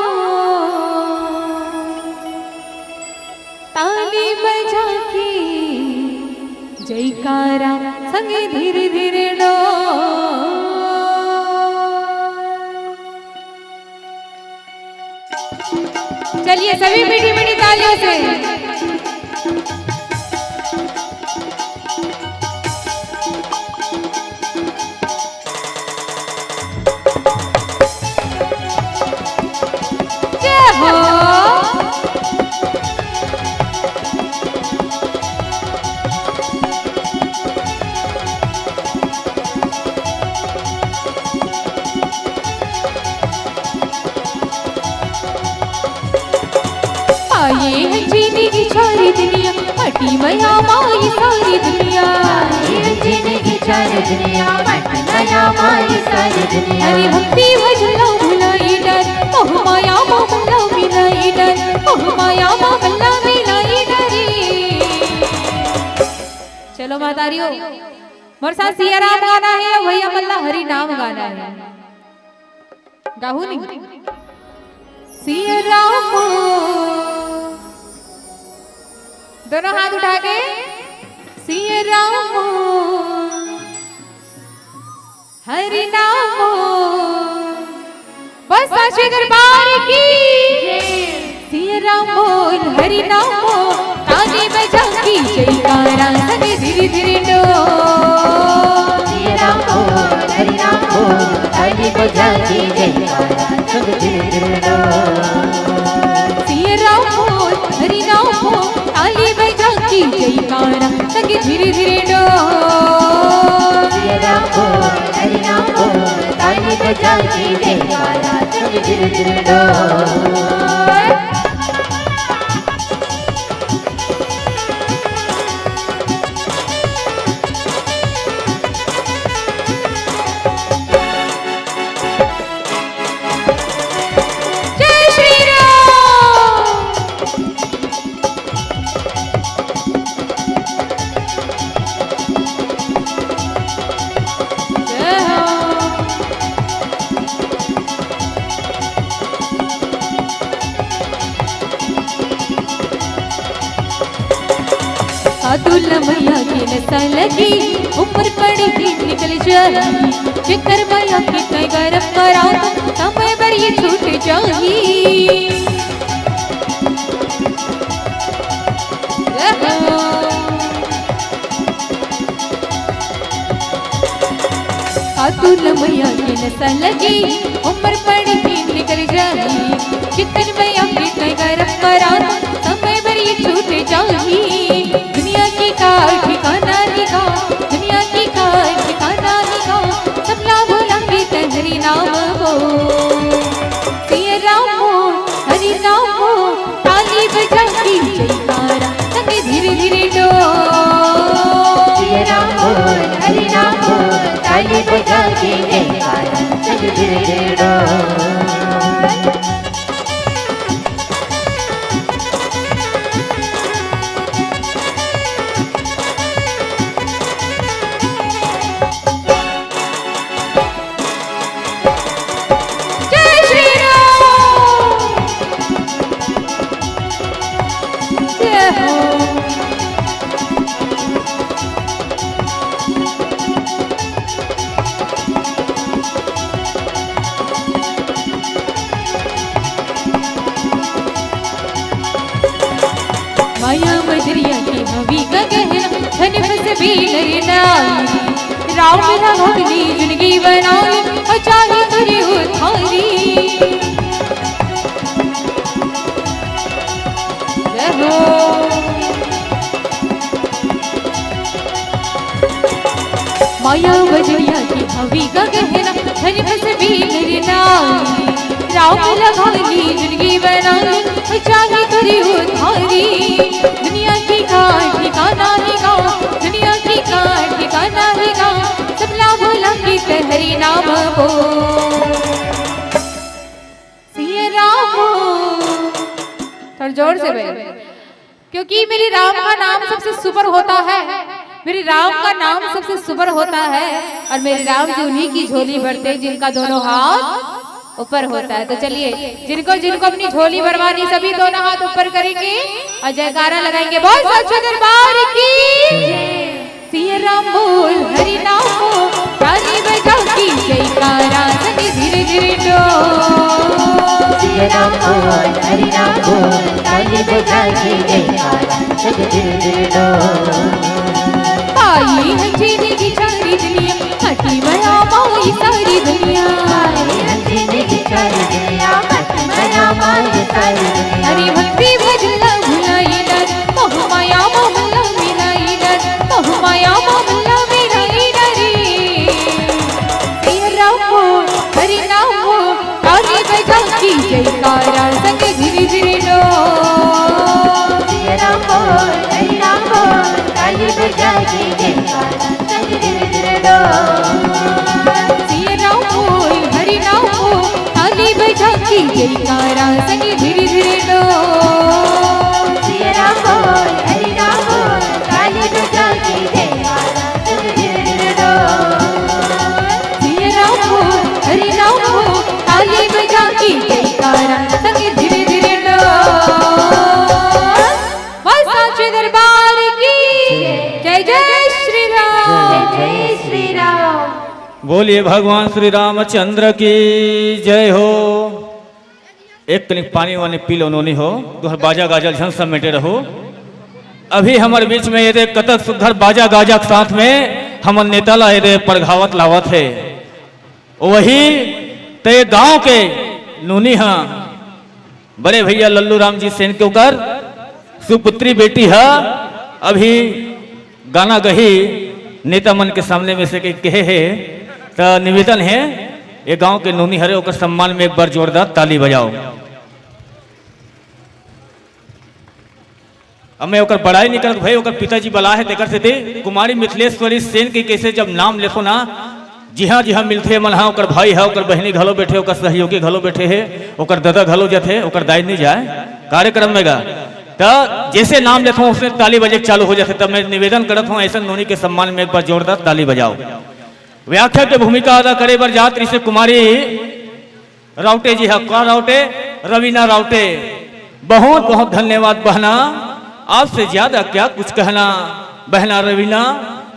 ताली बजा के जयकारा संगे धीरे धीरे डोल। चलिए सभी मीठी मीठी तालियों से। जय हो। ये हंसी ने की सारी दुनिया, माटी मया माई सारी दुनिया। ये हंसी ने की सारी दुनिया, माटी मया माई सारी दुनिया। अरे भक्ति भजन ला भुलाई डर, मोह माया मा मल्ला मिलाई डर, मोह माया मा मल्ला मिलाई डर। चलो मातारियो, मोर साथ सिया राम गाना है या भैया मल्ला हरि नाम गाना है? गाहू नहीं। सिया राम, दोनों हाथ उठा के। सिया राम, हरि नाम, बस साचे दरबार की। सिया राम बोल, हरि नाम बोल, ताली बजा के जयकारा, संग धीरे धीरे डोल। सिया राम बोल, हरि नाम बोल, ताली बजा के जयकारा, संग धीरे धीरे डोल। सिया राम बोल, हरि नाम बोल, ताली बजा के जयकारा, संग धीरे धीरे डोल। सिया राम बोल, हरि नाम बोल, ताली बजा के जयकारा, संग धीरे धीरे डोल। जय श्री राम। जय हो। साधु लमैया के नशा लगी, उम्र पड़ी ही निकल जाही। जेकर मया के तय गरब कराओ, समय बर ये छूट जाही। रहो। साधु लमैया के नशा लगी, उम्र पड़ी ही निकल जाही। जेकर मया के तय गरब कराओ, समय बर ये छूट जाही। दुनिया के का ठिकाना निगा, दुनिया के का ठिकाना निगा, सब ला भुला के तहरी नाम बोल। सिया राम बोल, हरि नाम बोल, ताली बजा के जयकारा, संग धीरे धीरे डोल। सिया राम बोल, हरि नाम बोल, ताली बजा के जयकारा, संग धीरे धीरे डोल। जय श्री राम। जय हो। माया बजरिया के हवी का गहना, धन फस बेलर नारी। राम ना भगली जिंदगी बना ले, और चाहे तेरी उधारी। जय हो। माया बजरिया के हवी का गहना, धन फस बेलर नारी। राम ना भगली जिंदगी बना ले, चाहे तेरी उधारी। दुनिया की का ठिकाना निगा, दुनिया की का ठिकाना निगा, सब ला भुला के तहरी नाम बोल। सिया राम। थोड़ा जोर से बोल। क्योंकि मेरे राम का नाम सबसे सुपर होता है, मेरे राम का नाम सबसे सुपर होता है। और मेरे राम जी उन्हीं की झोली भरते हैं जिनका दोनों हाथ ऊपर होता है। तो चलिए, जिनको जिनको अपनी झोली भरवानी, सभी दोनों हाथ ऊपर करेंगे और जयकारा लगाएंगे। बोल सच्चे दरबार की। सिया राम बोल, हरि नाम बोल, ताली बजाओ की जयकारा, संग धीरे धीरे डोल। सिया राम बोल, हरि नाम बोल, ताली बजा के जयकारा, संग धीरे धीरे डोल। पाई है जीने की सारी दुनिया, माटी मया माई सारी दुनिया। पाई है जीने की सारी दुनिया, माटी मया माई सारी दुनिया। अरे भक्ति भजन ला भुलाई डर, मोह माया मा मल्ला मिलाई डर, मोह माया मा मल्ला मिलाई डर रे। सिया राम बोल, हरि नाम बोल, ताली बजा की जयकारा, संग धीरे धीरे डोल। जयकारा संग धीरे धीरे डोल। सिया राम बोल, हरि नाम बोल, ताली बजा के जयकारा संग धीरे धीरे डोल। सिया राम बोल, हरि नाम बोल, ताली बजा के जयकारा संग धीरे धीरे डोल। बोल साचे दरबार की जय, जय श्री राम। जय श्री राम। बोलिए भगवान श्री रामचंद्र की जय हो। एक कनिक पानी वानी पी लो नोनी हो, तुहर बाजा गाजा झन समेटे रहो। अभी हमर बीच में ये दे कतक सुघर बाजा गाजा के साथ में हमर नेता ला ये दे परघावत लावत हे। वही ते गांव के नोनी हा बड़े भैया लल्लू राम जी सेन के ओकर सुपुत्री बेटी हा अभी गाना गही नेता मन के सामने में से के कहे हे, त निवेदन हे, ये गांव के नोनी हरे, ओकर सम्मान में एक बार जोरदार ताली बजाओ। अब मैं ओकर बड़ाई नहीं करत भाई, ओकर पिताजी बला हे, तेकर सेती कुमारी मिथिलेश्वरी सेन के कैसे जब नाम लेथो ना, जिहाँ जिहाँ मिलथे मन हा, ओकर भाई हा, ओकर बहिनी घलो बैठे, ओकर सहयोगी घलो बैठे हे, ओकर ददा घलो जथे, ओकर दाई नहीं जाए कार्यक्रम में गा। त जैसे नाम लेथो उसने ताली बजे के चालू हो जाथे। तब मैं निवेदन करत हूँ ऐसा नोनी के सम्मान में एक बार जोरदार ताली बजाओ। व्याख्या के भूमिका अदा करे बर जात रहिसे कुमारी राउटे जी हा, का राउटे? रवीना राउटे। बहुत बहुत धन्यवाद बहना, आपसे ज्यादा क्या कुछ कहना। बहना रवीना,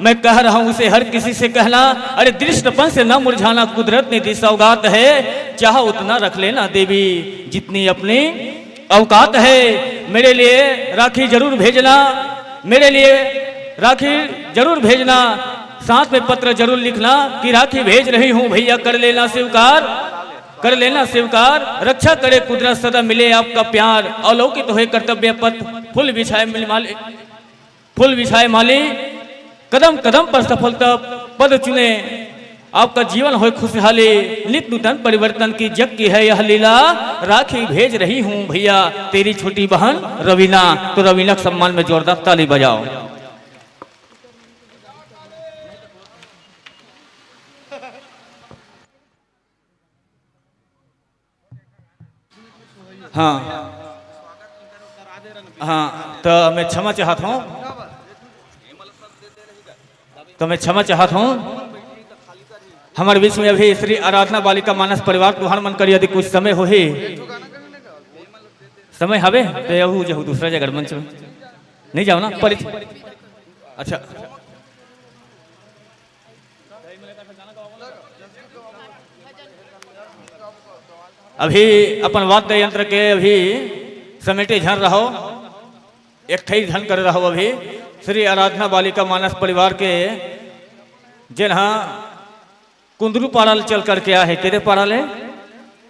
मैं कह रहा हूँ उसे हर किसी से कहना, अरे दृष्टपन से न मुरझाना, कुदरत ने दी सौगात है, चाह उतना रख लेना देवी जितनी अपनी औकात है। मेरे लिए राखी जरूर भेजना, मेरे लिए राखी जरूर भेजना, साथ में पत्र जरूर लिखना कि राखी भेज रही हूँ भैया, कर लेना स्वीकार, कर लेना स्वीकार। रक्षा करे कुदरत, सदा मिले आपका प्यार, अवलोकित होए कर्तव्य पथ, फूल बिछाए मिल माले, फूल बिछाए माली, कदम कदम पर सफलता पद चुने, आपका जीवन होए खुशहाली, नित नूतन परिवर्तन की जग की है यह लीला। राखी भेज रही हूँ भैया, तेरी छोटी बहन रवीना। तो रवीना के सम्मान में जोरदार ताली बजाओ। हाँ, हाँ, तो मैं क्षमा चाहत हूँ, तो मैं क्षमा चाहत हूँ। हमारे बीच में अभी श्री आराधना बालिका मानस परिवार, तुहर मन कर यदि कुछ समय होही, समय हवे, तो यहू जहू दूसरा जगह मंच में नहीं जाओ ना, परिचय। अच्छा, अभी अपन वाद्य यंत्र के अभी समेटे झन रहो, एक ठई झन करे रहो। अभी श्री आराधना बालिका मानस परिवार के जेन हा कुंदरू पारा ले चल करके आहे, केदे पारा ले?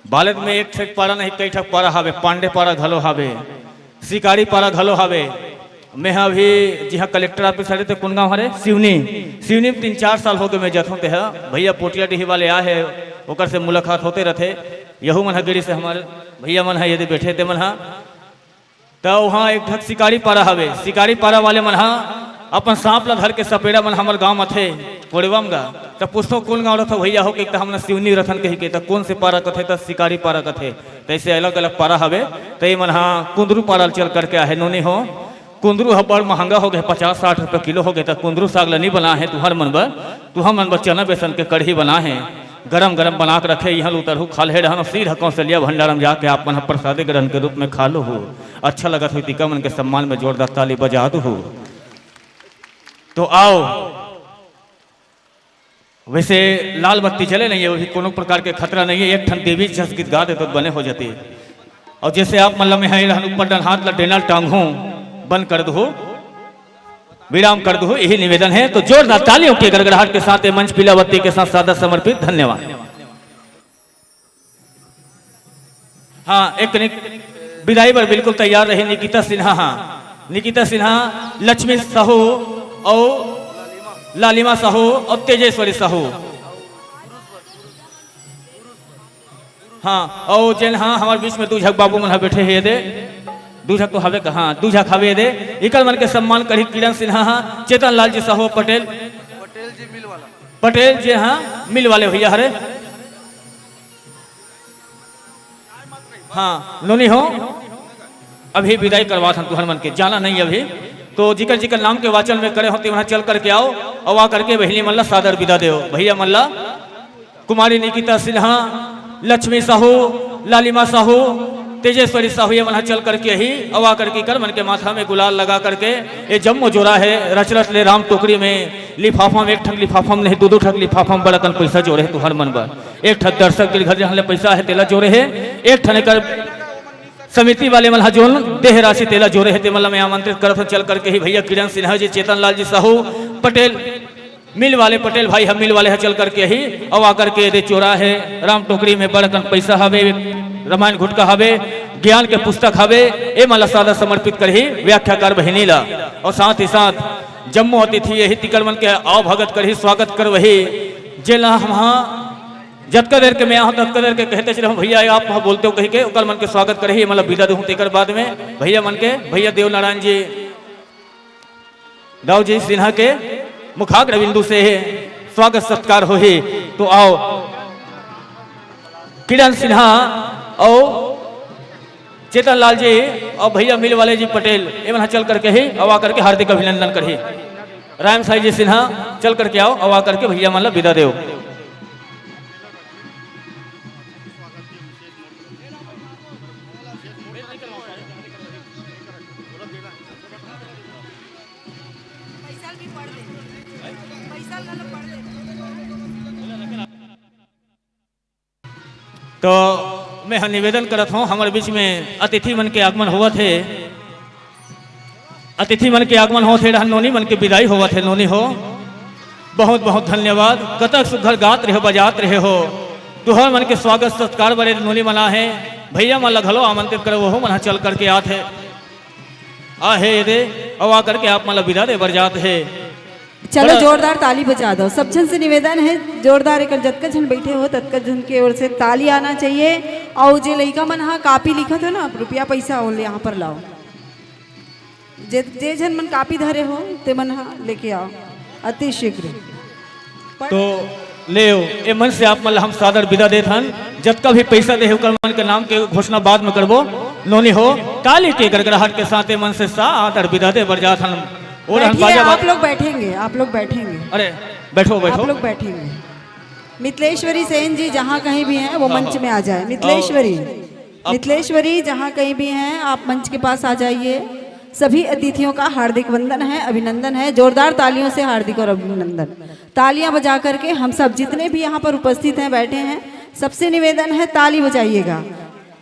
बालद में एक ठक पारा नहीं, कई ठक पारा हावे, पांडे पारा घलो हावे, शिकारी पारा घलो हावे। मैं हा अभी जिहाँ कलेक्टर ऑफिस हरे, ते कोन गाँव हरे? सिवनी। सिवनी में तीन चार साल हो गए मैं जथों ते हा। भैया पोटिया डीही वाले आहे, ओकर से मुलाकात होते रहते। यहू मन हा गिरी से हमारे भैया मन हा यदि बैठे ते मन हा। त वहाँ एक ठक शिकारी पारा हवे, शिकारी पारा वाले मन हा अपन सांप ला धर के सपेड़ा मन हमर गांव म थे, कोड़वा म गा। त पूछथों, "कोन गांव रथो भैया हो?" के, "त हमन सिवनी रथन," कही के। "त कोन से पारा कथे?" "त शिकारी पारा कथे।" त ऐसे अलग-अलग पारा हवे। त ये मन हा कुंदरू पारा ल चल करके आहे, नोनी हो। कुंदरू ह बड़ महंगा हो गए, पचास साठ रुपया किलो हो गए। त कुंदरू साग ल नी बना हे तुहर मन बर, तुहर मन बर चना बेसन के कढ़ी बना हे। गरम गरम बना के रखे, इहाँ ल उतरहू खा ले रहन, सीधा कौशल्या भंडारम जाके आप मन ह प्रसादी ग्रहण के रूप में खा लो हो। अच्छा लगत हो, तिका मन के सम्मान में जोरदार ताली बजा दो हो। तो आओ, वैसे लाल बत्ती जले नहीं है, वही कोनो प्रकार के खतरा नहीं है। एक ठन देवी जस गीत गा दे तो बने हो जाती। और जैसे आप मन ल में है रहन ऊपर डन हाथ ला डेनल टांग हो, बंद कर दो, विराम कर दो, यही निवेदन है। तो जोरदार तालियों के गड़गड़ाहट के साथ ये मंच पीला बत्ती के साथ सादर समर्पित। धन्यवाद। हाँ, एक कनिक विदाई बर बिल्कुल तैयार रही निकिता सिन्हा। हाँ, निकिता सिन्हा, लक्ष्मी साहू और लालिमा साहू और तेजेश्वरी साहू। हाँ, और जेन हाँ हमारे बीच में दू झक बाबू मन हा बैठे हे दे, दू झक तो हवे का, हाँ, दू झक हवे दे। इकर मन के सम्मान करही किरण सिन्हा, हाँ, चेतन लाल जी साहू पटेल, पटेल जी हाँ मिल वाले भैया हरे। हाँ, नोनी हो, अभी विदाई करवात हन तुहर मन के, जाना नहीं अभी। तो जिकर जिकर नाम के वाचन में करे हो, ते वहाँ चल करके आओ, और आ करके बहिनी मन ला सादर विदा देव। भैया मन ला कुमारी निकिता सिन्हा, लक्ष्मी साहू, लालिमा साहू, तेजेश्वरी साहू, ये मन ह चल करके ही, और आ करके कर मन के माथा में गुलाल लगा करके, ये जम्मो जोरा है, रच रच ले राम टोकरी में, लिफाफा में एक ठक लिफाफा में नहीं, दो दो ठक लिफाफा में बड़ा कन पैसा जोरे है तुहर मन बर। एक ठक दर्शक के घर जहाँ ले पैसा है, तेला जोरे है, एक ठन एकर समिति वाले मन ह जोन देह राशि तेला जोरे हे, ते मन ल मैं आमंत्रित करत हूँ। चल करके ही भैया किरण सिन्हा जी, चेतन लाल जी साहू, पटेल मिल वाले, पटेल भाई हम मिल वाले ह चल करके ही, अउ आकर के दे चोरा है, राम टोकरी में बड़कन पैसा हवे, रामायण घुटका हवे, ज्ञान के पुस्तक हवे, ए मन ल सादर समर्पित करही व्याख्याकार बहिनी ला। और साथ ही साथ जम्मो अतिथि यही तिकर मन के आव भगत करही, स्वागत करवही, जेला हम जतका देर के मैं आहूँ, ततका देर के कहते चले हूँ, "भैया, आप वहाँ बोलते हो," कही के ओकर मन के स्वागत करे ही, मतलब विदा देहूँ, तेकर बाद में भैया मन के, भैया देव नारायण जी, दाऊ जी सिन्हा के मुखाग्र बिंदु से ही स्वागत सत्कार होही। तो आओ, किरण सिन्हा और चेतन लाल जी और भैया मिल वाले जी पटेल, ए मन ह चल करके ही, अउ आ करके हार्दिक अभिनंदन करही। राम साई जी सिन्हा, चल करके आओ, अउ आ करके भैया मन ला विदा देव। तो मैं ह निवेदन करत हूँ, हमर बीच में अतिथि मन के आगमन होवत हे, अतिथि मन के आगमन होवत हे, डहन नोनी मन के विदाई होवत हे। नोनी हो, बहुत बहुत धन्यवाद। कतक सुघर गात रहे हो, बजात रहे हो, तुहर मन के स्वागत सत्कार बड़े नोनी मना है। भैया मन ल घलो आमंत्रित करो, वो मन ह चल करके आत हे, आ हे ये दे, अउ आ करके आप मन ल विदा दे बर जात हे। चलो, बड़ा जोरदार ताली बजा दो। सब झन से निवेदन है, जोरदार एक जतका झन बैठे हो, ततका झन के ओर से ताली आना चाहिए। और जे लइका मन हा कॉपी लिखत हो ना, रुपया पैसा, वो ले यहाँ पर लाओ। जे, जे झन मन कॉपी धरे हो, ते मन हा लेके आओ अति शीघ्र। तो लेव, ए मन से आप मन ल हम सादर विदा देत हन। जतका भी पैसा दे हे, ओकर मन के नाम के घोषणा बाद में करबो। नोनी हो, ताली के गड़गड़ाहट के साथ ए मन से सादर विदा दे बर जात हन। ओ रहन बैठिए, बाजा आप बाज- लोग बैठेंगे, आप लोग बैठेंगे। अरे, बैठो, बैठो। आप लोग बैठेंगे। मिथिलेश्वरी सेन जी जहाँ कहीं भी हैं, वो हाँ, मंच हाँ। में आ जाए। मिथिलेश्वरी, अब मिथिलेश्वरी जहाँ कहीं भी हैं, आप मंच के पास आ जाइए। सभी अतिथियों का हार्दिक वंदन है, अभिनंदन है। जोरदार तालियों से हार्दिक और अभिनंदन। तालियां बजा करके हम सब जितने भी यहाँ पर उपस्थित हैं, बैठे हैं, सबसे निवेदन है, ताली बजाइएगा।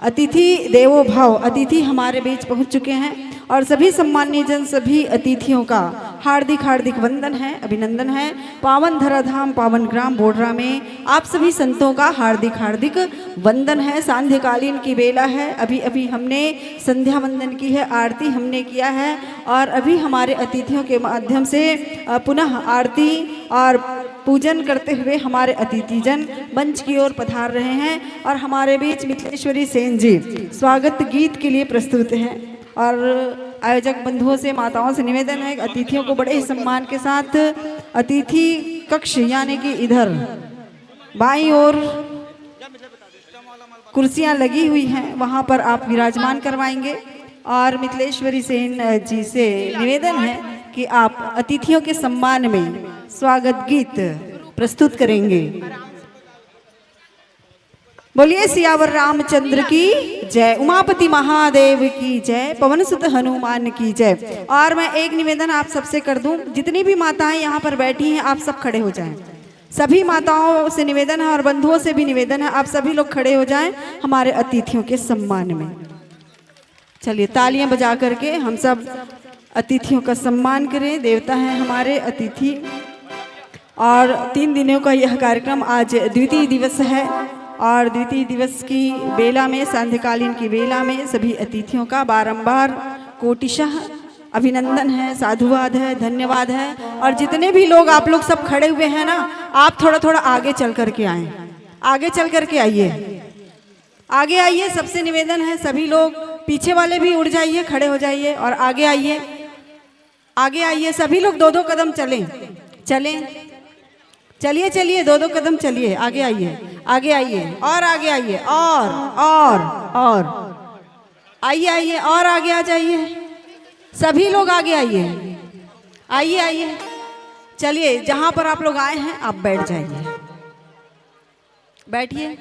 अतिथि देवो भव, अतिथि हमारे बीच पहुँच चुके हैं और सभी सम्माननीय जन, सभी अतिथियों का हार्दिक हार्दिक वंदन है, अभिनंदन है। पावन धराधाम, पावन ग्राम बोडरा में आप सभी संतों का हार्दिक हार्दिक वंदन है। सांध्यकालीन की बेला है, अभी अभी हमने संध्या वंदन की है, आरती हमने किया है और अभी हमारे अतिथियों के माध्यम से, अ, पुनः आरती और पूजन करते हुए हमारे अतिथिजन मंच की ओर पधार रहे हैं और हमारे बीच मिथिलेश्वरी सेन जी स्वागत गीत के लिए प्रस्तुत हैं। और आयोजक बंधुओं से, माताओं से निवेदन है, अतिथियों को बड़े ही सम्मान के साथ अतिथि कक्ष यानी कि इधर बाईं ओर कुर्सियां लगी हुई हैं, वहां पर आप विराजमान करवाएंगे। और मिथिलेश्वरी सेन जी से निवेदन है कि आप अतिथियों के सम्मान में स्वागत गीत प्रस्तुत करेंगे। बोलिए सियावर रामचंद्र की जय, उमापति महादेव की जय, पवन सुत हनुमान की जय। और मैं एक निवेदन आप सबसे कर दूं, जितनी भी माताएं यहाँ पर बैठी हैं, आप सब खड़े हो जाएं। सभी माताओं से निवेदन है और बंधुओं से भी निवेदन है, आप सभी लोग खड़े हो जाएं हमारे अतिथियों के सम्मान में। चलिए, तालियां बजा करके हम सब अतिथियों का सम्मान करें। देवता है हमारे अतिथि। और तीन दिनों का यह कार्यक्रम आज द्वितीय दिवस है और द्वितीय दिवस की बेला में, सांध्यकालीन की बेला में सभी अतिथियों का बारंबार कोटिशः अभिनंदन है, साधुवाद है, धन्यवाद है। और जितने भी लोग, आप लोग सब खड़े हुए हैं ना, आप थोड़ा थोड़ा आगे चल करके आए, आगे चल करके आइए, आगे आइए। सबसे निवेदन है, सभी लोग पीछे वाले भी उठ जाइए, खड़े हो जाइए और आगे आइए, आगे आइए। सभी लोग दो दो कदम चलें, चलें, चलिए, चलिए, दो दो कदम चलिए, आगे आइए। आगे आइए, और आगे आइए, और और और आइए, आइए, और आगे आ जाइए। सभी लोग आगे आइए, आइए, आइए। चलिए, जहां पर आप लोग आए हैं, आप बैठ जाइए, बैठिए।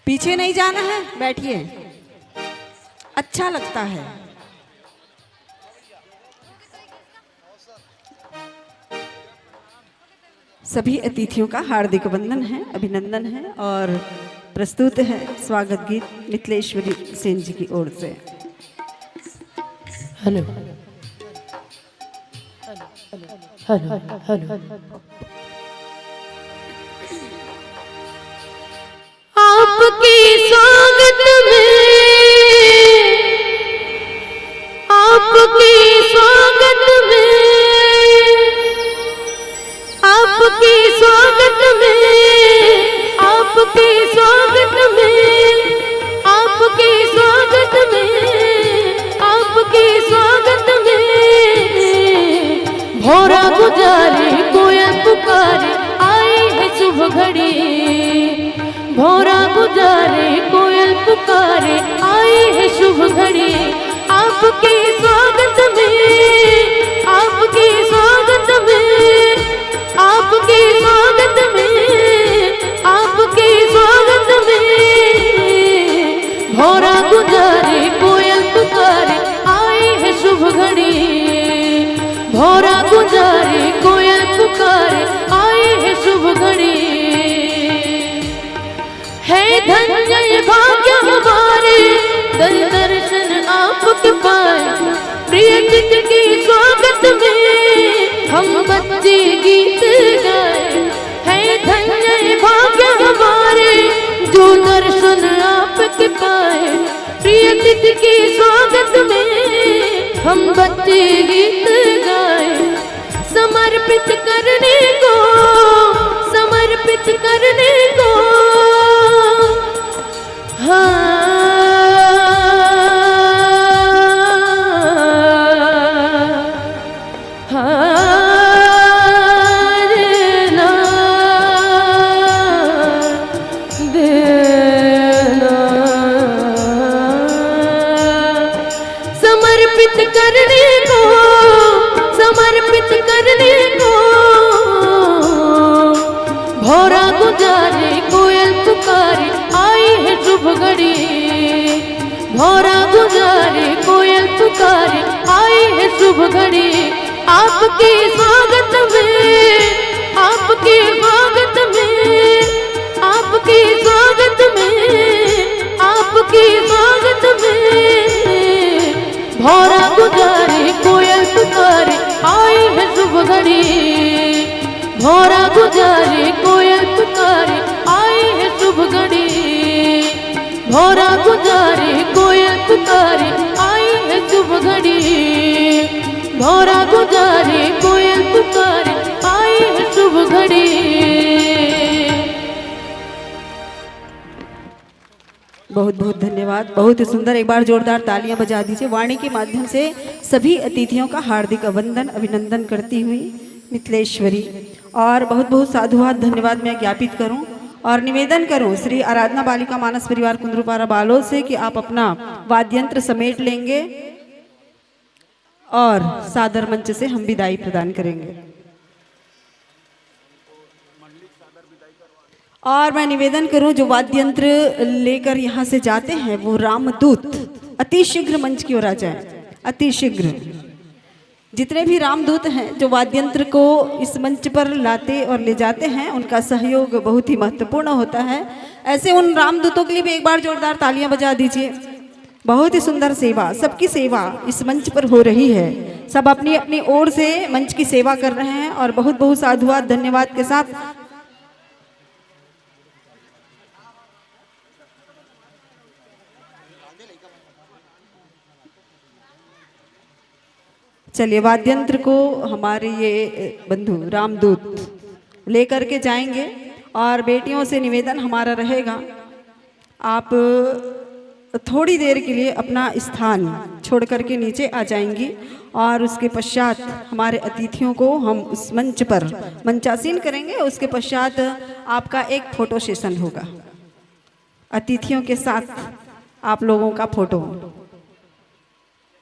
पीछे नहीं जाना है, बैठिए, अच्छा लगता है। सभी अतिथियों का हार्दिक वंदन है, अभिनंदन है और प्रस्तुत है स्वागत गीत मिथिलेश्वरी सेन जी की ओर से। Hello, hello, hello. आपके स्वागत में, आपके स्वागत में, आपके स्वागत में, आपके स्वागत में, आपके स्वागत में, आपके स्वागत में। भौरा गुजारे कोयल पुकारे, आई है शुभ घड़ी। भौरा गुजारे कोयल पुकारे, आई है शुभ घड़ी। आपके स्वागत में, आपके स्वागत में, आपके स्वागत में, आपके स्वागत में। भौरा गुजारे कोयल पुकारे, आई है शुभ घड़ी। भौरा गुजारे कोयल पुकारे, आई है शुभ घड़ी। है धन्य ये भाग्य हमारे, दर दर्शन आपके पाए। प्रिय अतिथि के स्वागत में हम बच्चे गीत गाए। है धन्य ये भाग्य हमारे, जो दर्शन आपके पाए। प्रिय अतिथि के स्वागत में हम बच्चे गीत गाए। समर्पित करने को, समर्पित करने को। हाँ, हाँ, देना, देना। समर्पित करने को, समर्पित करने को। भौरा गुजारे कोयल पुकारे, आई है शुभ घड़ी। भौरा गुजारे कोयल पुकारे, आई है शुभ घड़ी। आपके स्वागत में, आपके स्वागत में, आपके स्वागत में, आपके स्वागत में। भौरा गुजारे कोयल पुकारे, आई है शुभ घड़ी। भौरा गुजारे कोयल पुकारे, आई है शुभ घड़ी। भौरा गुजारे कोयल पुकारे, आई है शुभ घड़ी। भौरा गुजारे कोयल पुकारे, आई है शुभ घड़ी। बहुत बहुत धन्यवाद, बहुत ही सुंदर। एक बार जोरदार तालियां बजा दीजिए। वाणी के माध्यम से सभी अतिथियों का हार्दिक अभिनंदन, अभिनंदन करती हुई मिथिलेश्वरी, और बहुत बहुत साधुवाद, धन्यवाद मैं ज्ञापित करूं और निवेदन करूं श्री आराधना बालिका मानस परिवार कुंदरूपारा बालोद से कि आप अपना वाद्य यंत्र समेट लेंगे और सादर मंच से हम विदाई प्रदान करेंगे। और मैं निवेदन करूं, जो वाद्य यंत्र लेकर यहां से जाते हैं, वो रामदूत अति शीघ्र मंच की ओर आ जाए, अति शीघ्र। जितने भी रामदूत हैं, जो वाद्य यंत्र को इस मंच पर लाते और ले जाते हैं, उनका सहयोग बहुत ही महत्वपूर्ण होता है। ऐसे उन रामदूतों के लिए भी एक बार जोरदार तालियां बजा दीजिए। बहुत ही सुंदर सेवा, सबकी सेवा इस मंच पर हो रही है। सब अपनी अपनी ओर से मंच की सेवा कर रहे हैं और बहुत बहुत साधुवाद, धन्यवाद के साथ। चलिए, वाद्य यंत्र को हमारे ये बंधु रामदूत लेकर के जाएंगे और बेटियों से निवेदन हमारा रहेगा, आप थोड़ी देर के लिए अपना स्थान छोड़ करके नीचे आ जाएंगी और उसके पश्चात हमारे अतिथियों को हम उस मंच पर मंचासीन करेंगे। उसके पश्चात आपका एक फोटो सेशन होगा, अतिथियों के साथ आप लोगों का फोटो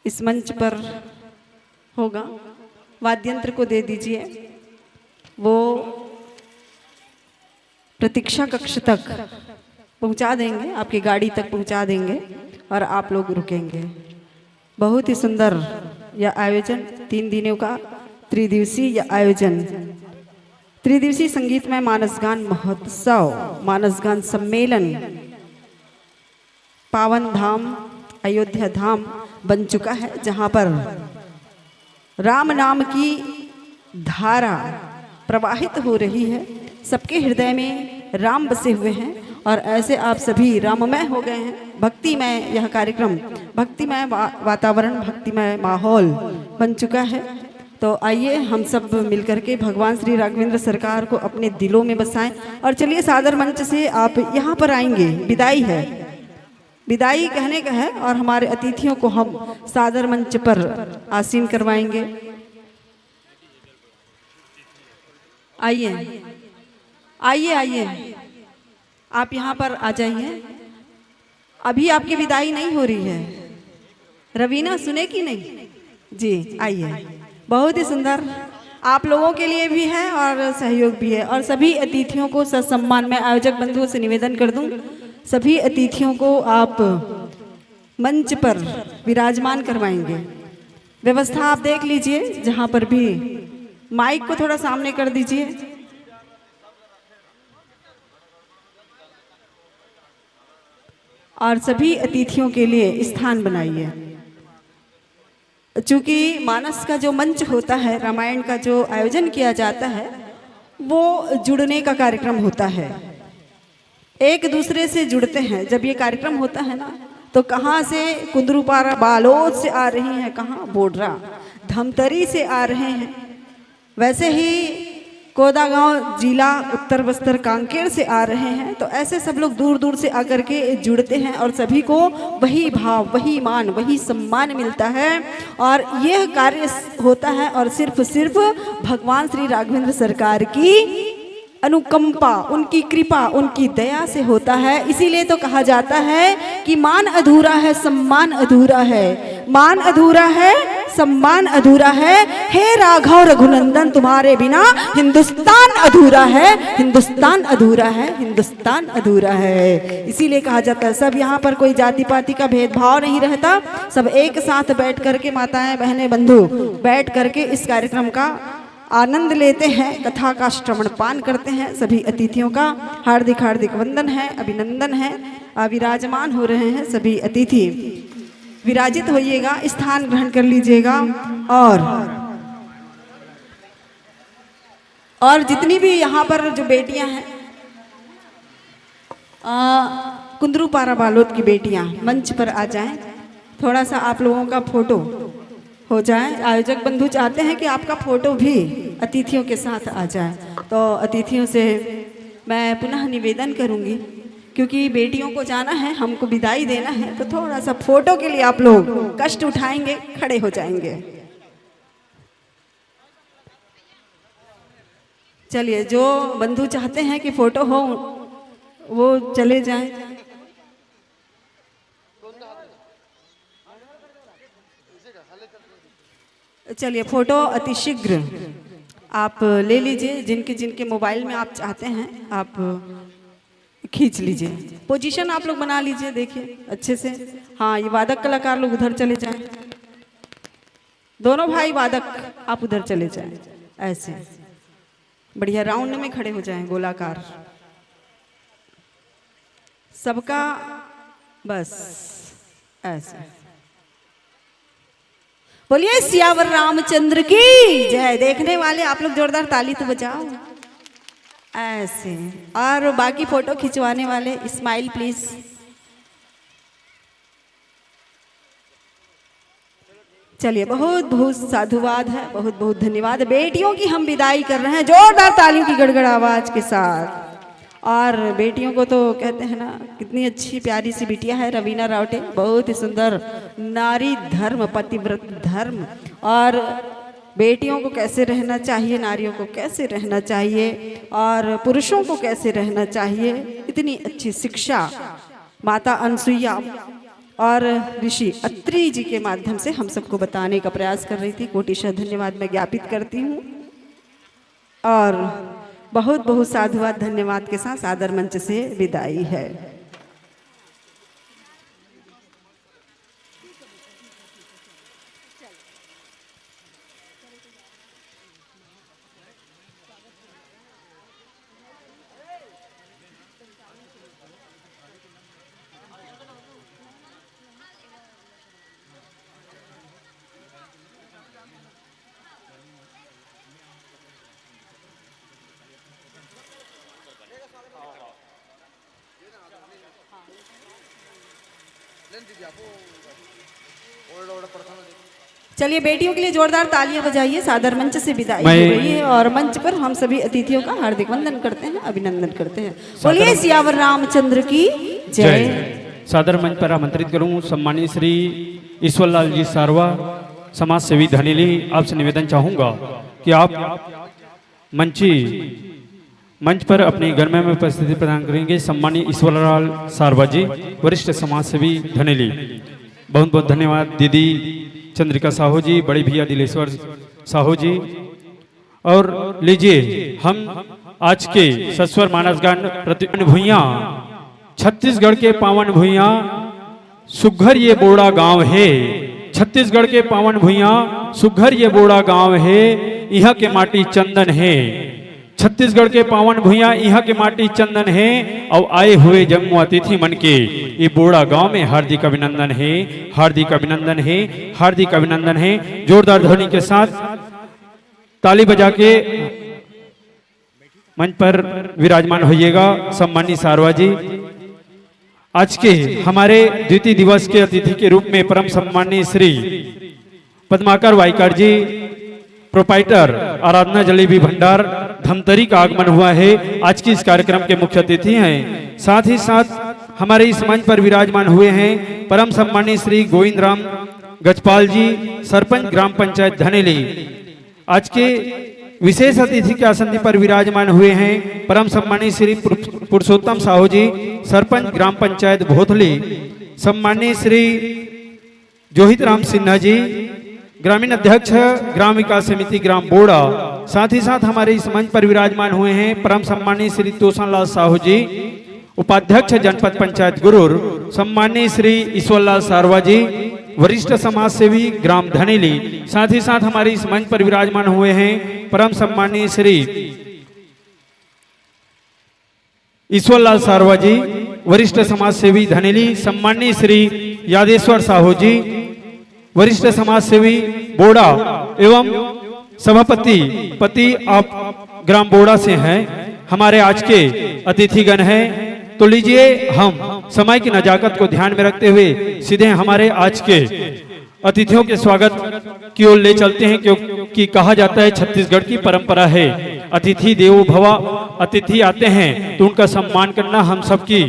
इस मंच पर होगा। वाद्य यंत्र को दे दीजिए, वो प्रतीक्षा कक्ष तक पहुंचा देंगे, आपकी गाड़ी तक पहुंचा देंगे और आप लोग रुकेंगे। बहुत ही सुंदर यह आयोजन, तीन दिनों का त्रिदिवसीय यह आयोजन, त्रिदिवसीय संगीतमय मानसगान महोत्सव, मानसगान सम्मेलन पावन धाम अयोध्या धाम बन चुका है, जहां पर राम नाम की धारा प्रवाहित हो रही है। सबके हृदय में राम बसे हुए हैं और ऐसे आप सभी राममय हो गए हैं। भक्तिमय यह कार्यक्रम, भक्तिमय वा-, वातावरण, भक्तिमय माहौल बन चुका है। तो आइए, हम सब मिलकर के भगवान श्री राघवेंद्र सरकार को अपने दिलों में बसाएं। और चलिए, सादर मंच से आप यहाँ पर आएंगे, विदाई है, विदाई कहने का है और हमारे अतिथियों को हम सादर मंच पर आसीन करवाएंगे। आइए, आइए, आइए, आप यहाँ पर आ जाइए। अभी आपकी विदाई नहीं हो रही है। रवीना, सुने कि नहीं? जी, आइए। बहुत ही सुंदर, आप लोगों के लिए भी है और सहयोग भी है। और सभी अतिथियों को ससम्मान, मैं आयोजक बंधुओं से निवेदन कर दूं, सभी अतिथियों को आप मंच पर विराजमान करवाएंगे। व्यवस्था आप देख लीजिए, जहां पर भी माइक को थोड़ा सामने कर दीजिए और सभी अतिथियों के लिए स्थान बनाइए। चूंकि मानस का जो मंच होता है, रामायण का जो आयोजन किया जाता है, वो जुड़ने का कार्यक्रम होता है, एक दूसरे से जुड़ते हैं। जब ये कार्यक्रम होता है ना, तो कहाँ से कुंदरूपारा बालोद से आ रही हैं, कहाँ बोडरा धमतरी से आ रहे हैं, वैसे ही कोदागांव जिला उत्तर बस्तर कांकेर से आ रहे हैं। तो ऐसे सब लोग दूर दूर से आकर के जुड़ते हैं और सभी को वही भाव, वही मान, वही सम्मान मिलता है। और यह कार्य होता है और सिर्फ सिर्फ भगवान श्री राघवेंद्र सरकार की अनुकंपा, उनकी कृपा, उनकी दया से होता है। इसीलिए तो कहा जाता है कि मान अधूरा है, सम्मान अधूरा है। मान अधूरा है, सम्मान अधूरा है। हे राघव रघुनंदन, तुम्हारे बिना हिंदुस्तान अधूरा है, हिंदुस्तान अधूरा है, हिंदुस्तान अधूरा है। इसीलिए कहा जाता है, सब यहाँ पर कोई जाति पाति का भेदभाव नहीं रहता। सब एक साथ बैठ करके, माताएं, बहनें, बंधु, बैठ करके इस कार्यक्रम का आनंद लेते हैं, कथा का श्रवण पान करते हैं। सभी अतिथियों का हार्दिक हार्दिक वंदन है, अभिनंदन है। आ, विराजमान हो रहे हैं सभी अतिथि, विराजित होइएगा, स्थान ग्रहण कर लीजिएगा। और और जितनी भी यहाँ पर जो बेटियां हैं, आ, कुंदरू पारा बालोद की बेटियां मंच पर आ जाएं, थोड़ा सा आप लोगों का फोटो हो जाए। आयोजक बंधु चाहते हैं कि आपका फोटो भी अतिथियों के साथ आ जाए। तो अतिथियों से मैं पुनः निवेदन करूंगी, क्योंकि बेटियों को जाना है, हमको विदाई देना है, तो थोड़ा सा फोटो के लिए आप लोग कष्ट उठाएंगे, खड़े हो जाएंगे। चलिए, जो बंधु चाहते हैं कि फोटो हो, वो चले जाएं। चलिए, फोटो अति शीघ्र आप ले लीजिए, जिनके जिनके मोबाइल में आप चाहते हैं आप खींच लीजिए। पोजीशन आप लोग बना लीजिए, देखिए अच्छे से। हाँ, ये वादक कलाकार लोग उधर चले जाएं, दोनों भाई वादक आप उधर चले जाएं, ऐसे बढ़िया राउंड में खड़े हो जाएं, गोलाकार। सबका बस ऐसे। बोलिए सियावर रामचंद्र की जय। देखने वाले आप लोग जोरदार ताली तो बजाओ ऐसे। और बाकी फोटो खिंचवाने वाले, स्माइल प्लीज। चलिए, बहुत बहुत साधुवाद है, बहुत बहुत धन्यवाद। बेटियों की हम विदाई कर रहे हैं जोरदार तालियों की गड़गड़ आवाज के साथ। और बेटियों को तो कहते हैं ना, कितनी अच्छी प्यारी सी बिटिया है रवीना रावटे, बहुत ही सुंदर, नारी धर्म, पतिव्रत धर्म। और बेटियों को कैसे रहना चाहिए, नारियों को कैसे रहना चाहिए और पुरुषों को कैसे रहना चाहिए, इतनी अच्छी शिक्षा माता अनसुईया और ऋषि अत्रि जी के माध्यम से हम सबको बताने का प्रयास कर रही थी। कोटिशः धन्यवाद मैं ज्ञापित करती हूँ और बहुत बहुत साधुवाद धन्यवाद के साथ सादर मंच से विदाई है। चलिए, बेटियों के लिए जोरदार तालियां बजाइए। सादर मंच से विदाई हो मैं रही है और मंच पर हम सभी अतिथियों का हार्दिक वंदन करते हैं, अभिनंदन करते हैं। सादर बोलिए सियावर रामचंद्र की जय। जय। सादर मंच पर आमंत्रित करूं सम्मानित श्री ईश्वरलाल जी सारवा, समाज सेवी धनेली। आपसे निवेदन चाहूंगा कि आप मंची मंच पर अपनी गणमान्य उपस्थिति प्रदान करेंगे सम्मानित ईश्वरलाल सारवा जी, वरिष्ठ समाज सेवी धनेली। बहुत बहुत धन्यवाद दीदी चंद्रिका साहू जी, बड़े भैया दिलेश्वर साहू जी। और लीजिए, हम आज के सस्वर मानस गान प्रति भुइयां, छत्तीसगढ़ के पावन भुइयां, सुघर ये बोड़ा गांव हे। छत्तीसगढ़ के पावन भुइयां, सुघर ये बोड़ा गांव हे, इहां के माटी चंदन हे। छत्तीसगढ़ के पावन भुइयां, इहां के माटी चंदन हे। अउ आए हुए जम्मो अतिथि मन के ये बोड़ा गांव में हार्दिक अभिनंदन हे, हार्दिक अभिनंदन हे, हार्दिक अभिनंदन हे। जोरदार ध्वनि के साथ ताली बजा के मंच पर विराजमान होइएगा सम्मानित सारवा जी। आज के हमारे द्वितीय दिवस के अतिथि के रूप में परम सम्मानित श्री पद्माकर वाइकर जी, प्रोपाइटर आराधना जलेबी भंडार धमतरी का आगमन हुआ है। आज के इस कार्यक्रम के मुख्य अतिथि हैं। साथ ही साथ हमारे इस मंच पर विराजमान हुए हैं परम सम्मानित श्री गोविंद राम गजपाल जी, सरपंच ग्राम पंचायत धनेली। आज के विशेष अतिथि के आसन पर विराजमान हुए हैं परम सम्मानित श्री पुर-, पुरुषोत्तम साहू जी, सरपंच ग्राम पंचायत भोथली, सम्मानित श्री जोहित राम सिन्हा जी, ग्रामीण अध्यक्ष ग्राम विकास समिति ग्राम बोड़ा। साथ ही साथ हमारे इस मंच पर विराजमान हुए हैं परम सम्मानित श्री तोसन लाल साहू जी, उपाध्यक्ष जनपद पंचायत गुरूर, सम्माननीय श्री ईश्वरलाल सारवा जी, वरिष्ठ समाज सेवी ग्राम धनेली। साथ ही साथ हमारे इस मंच पर विराजमान हुए हैं परम सम्माननीय श्री ईश्वरलाल सारवा जी, वरिष्ठ समाज सेवी धनेली, सम्माननीय श्री यादेश्वर साहू जी, वरिष्ठ समाज सेवी बोड़ा एवं सभापति पति आप ग्राम बोड़ा से हैं। हमारे आज के अतिथिगण हैं, तो लीजिए हम समय की नजाकत को ध्यान में रखते हुए सीधे हमारे आज के अतिथियों के स्वागत की ओर ले चलते हैं, क्योंकि कहा जाता है छत्तीसगढ़ की परंपरा है अतिथि देवो भवा। अतिथि आते हैं तो उनका सम्मान करना हम सबकी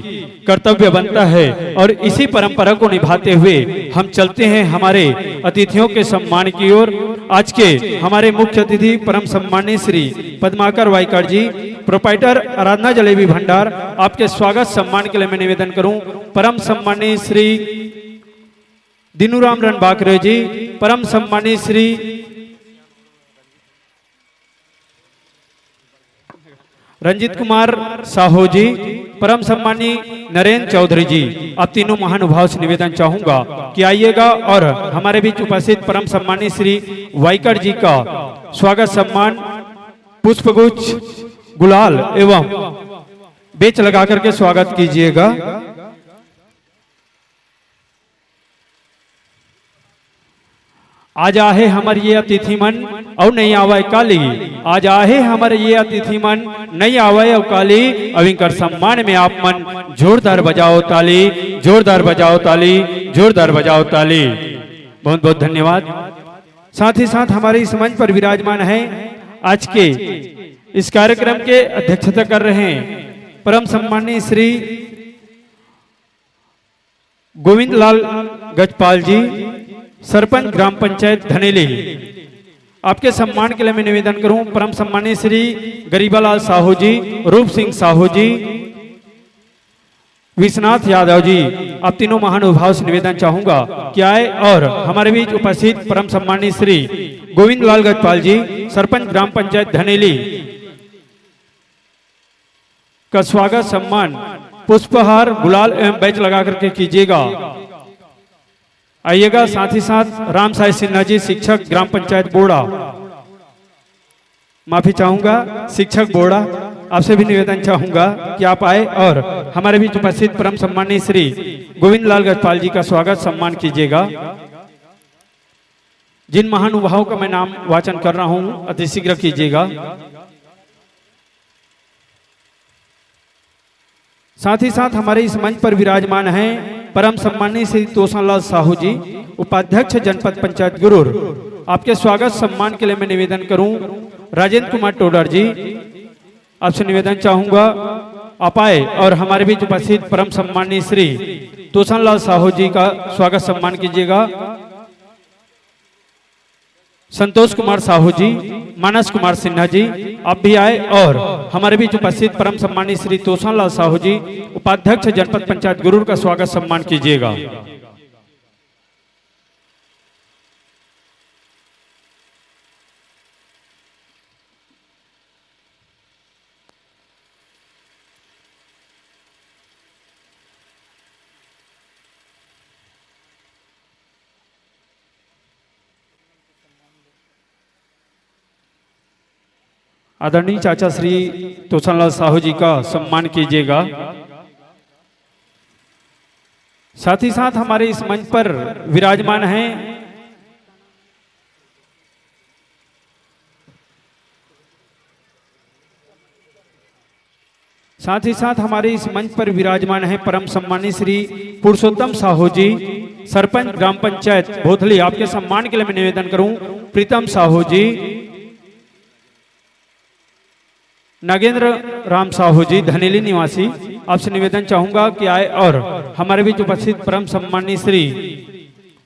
कर्तव्य बनता है और इसी परंपरा को निभाते हुए हम चलते हैं हमारे अतिथियों के सम्मान की ओर। आज के हमारे मुख्य अतिथि परम सम्माननीय श्री पद्माकर वाइकर जी, प्रोपाइटर आराधना जलेबी भंडार, आपके स्वागत सम्मान के लिए मैं निवेदन करूं परम सम्माननीय श्री दीनूराम रणबांकरे जी, परम सम्माननीय श्री रंजीत कुमार साहू जी, परम सम्मानी नरेंद्र चौधरी जी, आप तीनों महानुभाव से निवेदन चाहूंगा कि आइएगा और हमारे बीच उपस्थित परम सम्मानी श्री वाइकर जी का स्वागत सम्मान, पुष्पगुच्छ, गुलाल एवं बेच लगा करके स्वागत कीजिएगा। आज आहे हमर ये अतिथि मन अउ नइ आवय काली। आज आहे हमर ये अतिथि मन नइ आवय अउ काली। अउ इनकर सम्मान में आप मन जोरदार बजाओ ताली, जोरदार बजाओ ताली, जोरदार बजाओ ताली। बहुत बहुत धन्यवाद। साथ ही साथ हमारे इस मंच पर विराजमान हैं आज के इस कार्यक्रम के अध्यक्षता कर रहे हैं परम सम्माननीय श्री गोविंद लाल गजपाल जी, सरपंच ग्राम पंचायत धनेली, आपके सम्मान के लिए मैं निवेदन करूं, परम सम्माननीय श्री गरीबालाल साहू जी, रूप सिंह साहू जी, विश्वनाथ यादव जी, आप तीनों महानुभाव से निवेदन चाहूंगा कि आए और हमारे बीच उपस्थित परम सम्माननीय श्री गोविंद लाल गजपाल जी, सरपंच ग्राम पंचायत धनेली, का स्वागत सम्मान पुष्पहार, गुलाल एवं बैच लगा करके कीजिएगा। आइएगा, साथ ही साथ राम साई सिन्हा जी, शिक्षक ग्राम पंचायत बोड़ा, माफी चाहूंगा, शिक्षक बोड़ा, आपसे भी निवेदन चाहूंगा कि आप आए और हमारे बीच उपस्थित परम सम्माननीय श्री गोविंद लाल गजपाल जी का स्वागत सम्मान कीजिएगा। जिन महानुभावों का मैं नाम वाचन कर रहा हूं, अति शीघ्र कीजिएगा। साथ ही साथ हमारे इस मंच पर विराजमान हैं परम सम्माननीय श्री तोसनलाल साहू जी, उपाध्यक्ष जनपद पंचायत गुरूर। आपके स्वागत सम्मान के लिए मैं निवेदन करूं, राजेंद्र कुमार टोडर जी, आपसे निवेदन चाहूंगा, आप आए और हमारे बीच उपस्थित परम सम्माननीय श्री तोसनलाल साहू जी का स्वागत सम्मान कीजिएगा। संतोष कुमार साहू जी, मानस कुमार सिन्हा जी, आप भी आए और हमारे बीच उपस्थित परम सम्माननीय श्री तोसनलाल साहू जी, उपाध्यक्ष जनपद पंचायत गुरूर, का स्वागत सम्मान कीजिएगा। आदरणीय चाचा श्री तोसनलाल साहू जी का सम्मान कीजिएगा। साथ ही साथ हमारे इस मंच पर विराजमान हैं, साथ ही साथ हमारे इस मंच पर विराजमान हैं परम सम्माननीय श्री पुरुषोत्तम साहू जी, सरपंच ग्राम पंचायत भोथली। आपके सम्मान के लिए मैं निवेदन करूं, प्रीतम साहू जी, नागेंद्र राम साहू जी, धनेली निवासी, आपसे निवेदन चाहूंगा कि आए और हमारे बीच उपस्थित परम सम्माननीय श्री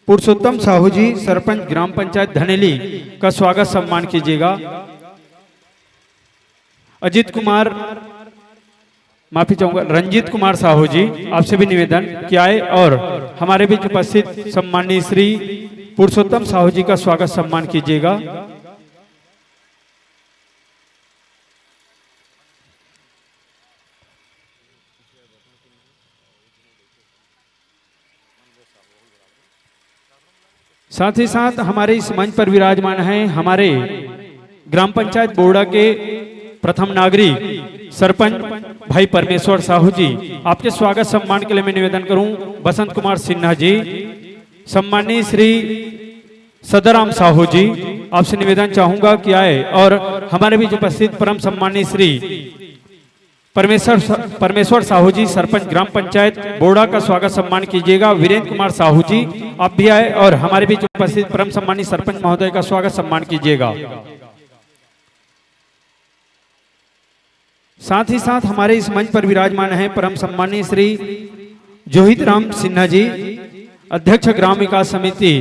पुरुषोत्तम साहू जी, सरपंच ग्राम पंचायत धनेली, का स्वागत सम्मान कीजिएगा। अजीत कुमार, माफी चाहूंगा, रंजीत कुमार साहू जी, आपसे भी निवेदन कि आए और हमारे बीच उपस्थित सम्माननीय श्री पुरुषोत्तम साहू जी का स्वागत सम्मान कीजिएगा। साथ ही साथ हमारे इस मंच पर विराजमान हैं हमारे ग्राम पंचायत बोड़ा के प्रथम नागरिक सरपंच भाई परमेश्वर साहू जी, आपके स्वागत सम्मान के लिए मैं निवेदन करूं, बसंत कुमार सिन्हा जी, सम्माननीय श्री सदाराम साहू जी, आपसे निवेदन चाहूंगा कि आए और हमारे बीच उपस्थित परम सम्माननीय श्री परमेश्वर सा-, परमेश्वर साहू जी, सरपंच ग्राम पंचायत बोड़ा, का स्वागत सम्मान कीजिएगा। वीरेंद्र कुमार साहू जी, आप भी आए और हमारे बीच उपस्थित परम सम्मानित सरपंच महोदय का स्वागत सम्मान कीजिएगा। साथ ही साथ हमारे इस मंच पर विराजमान हैं परम सम्माननीय श्री जोहित राम सिन्हा जी, अध्यक्ष ग्राम विकास समिति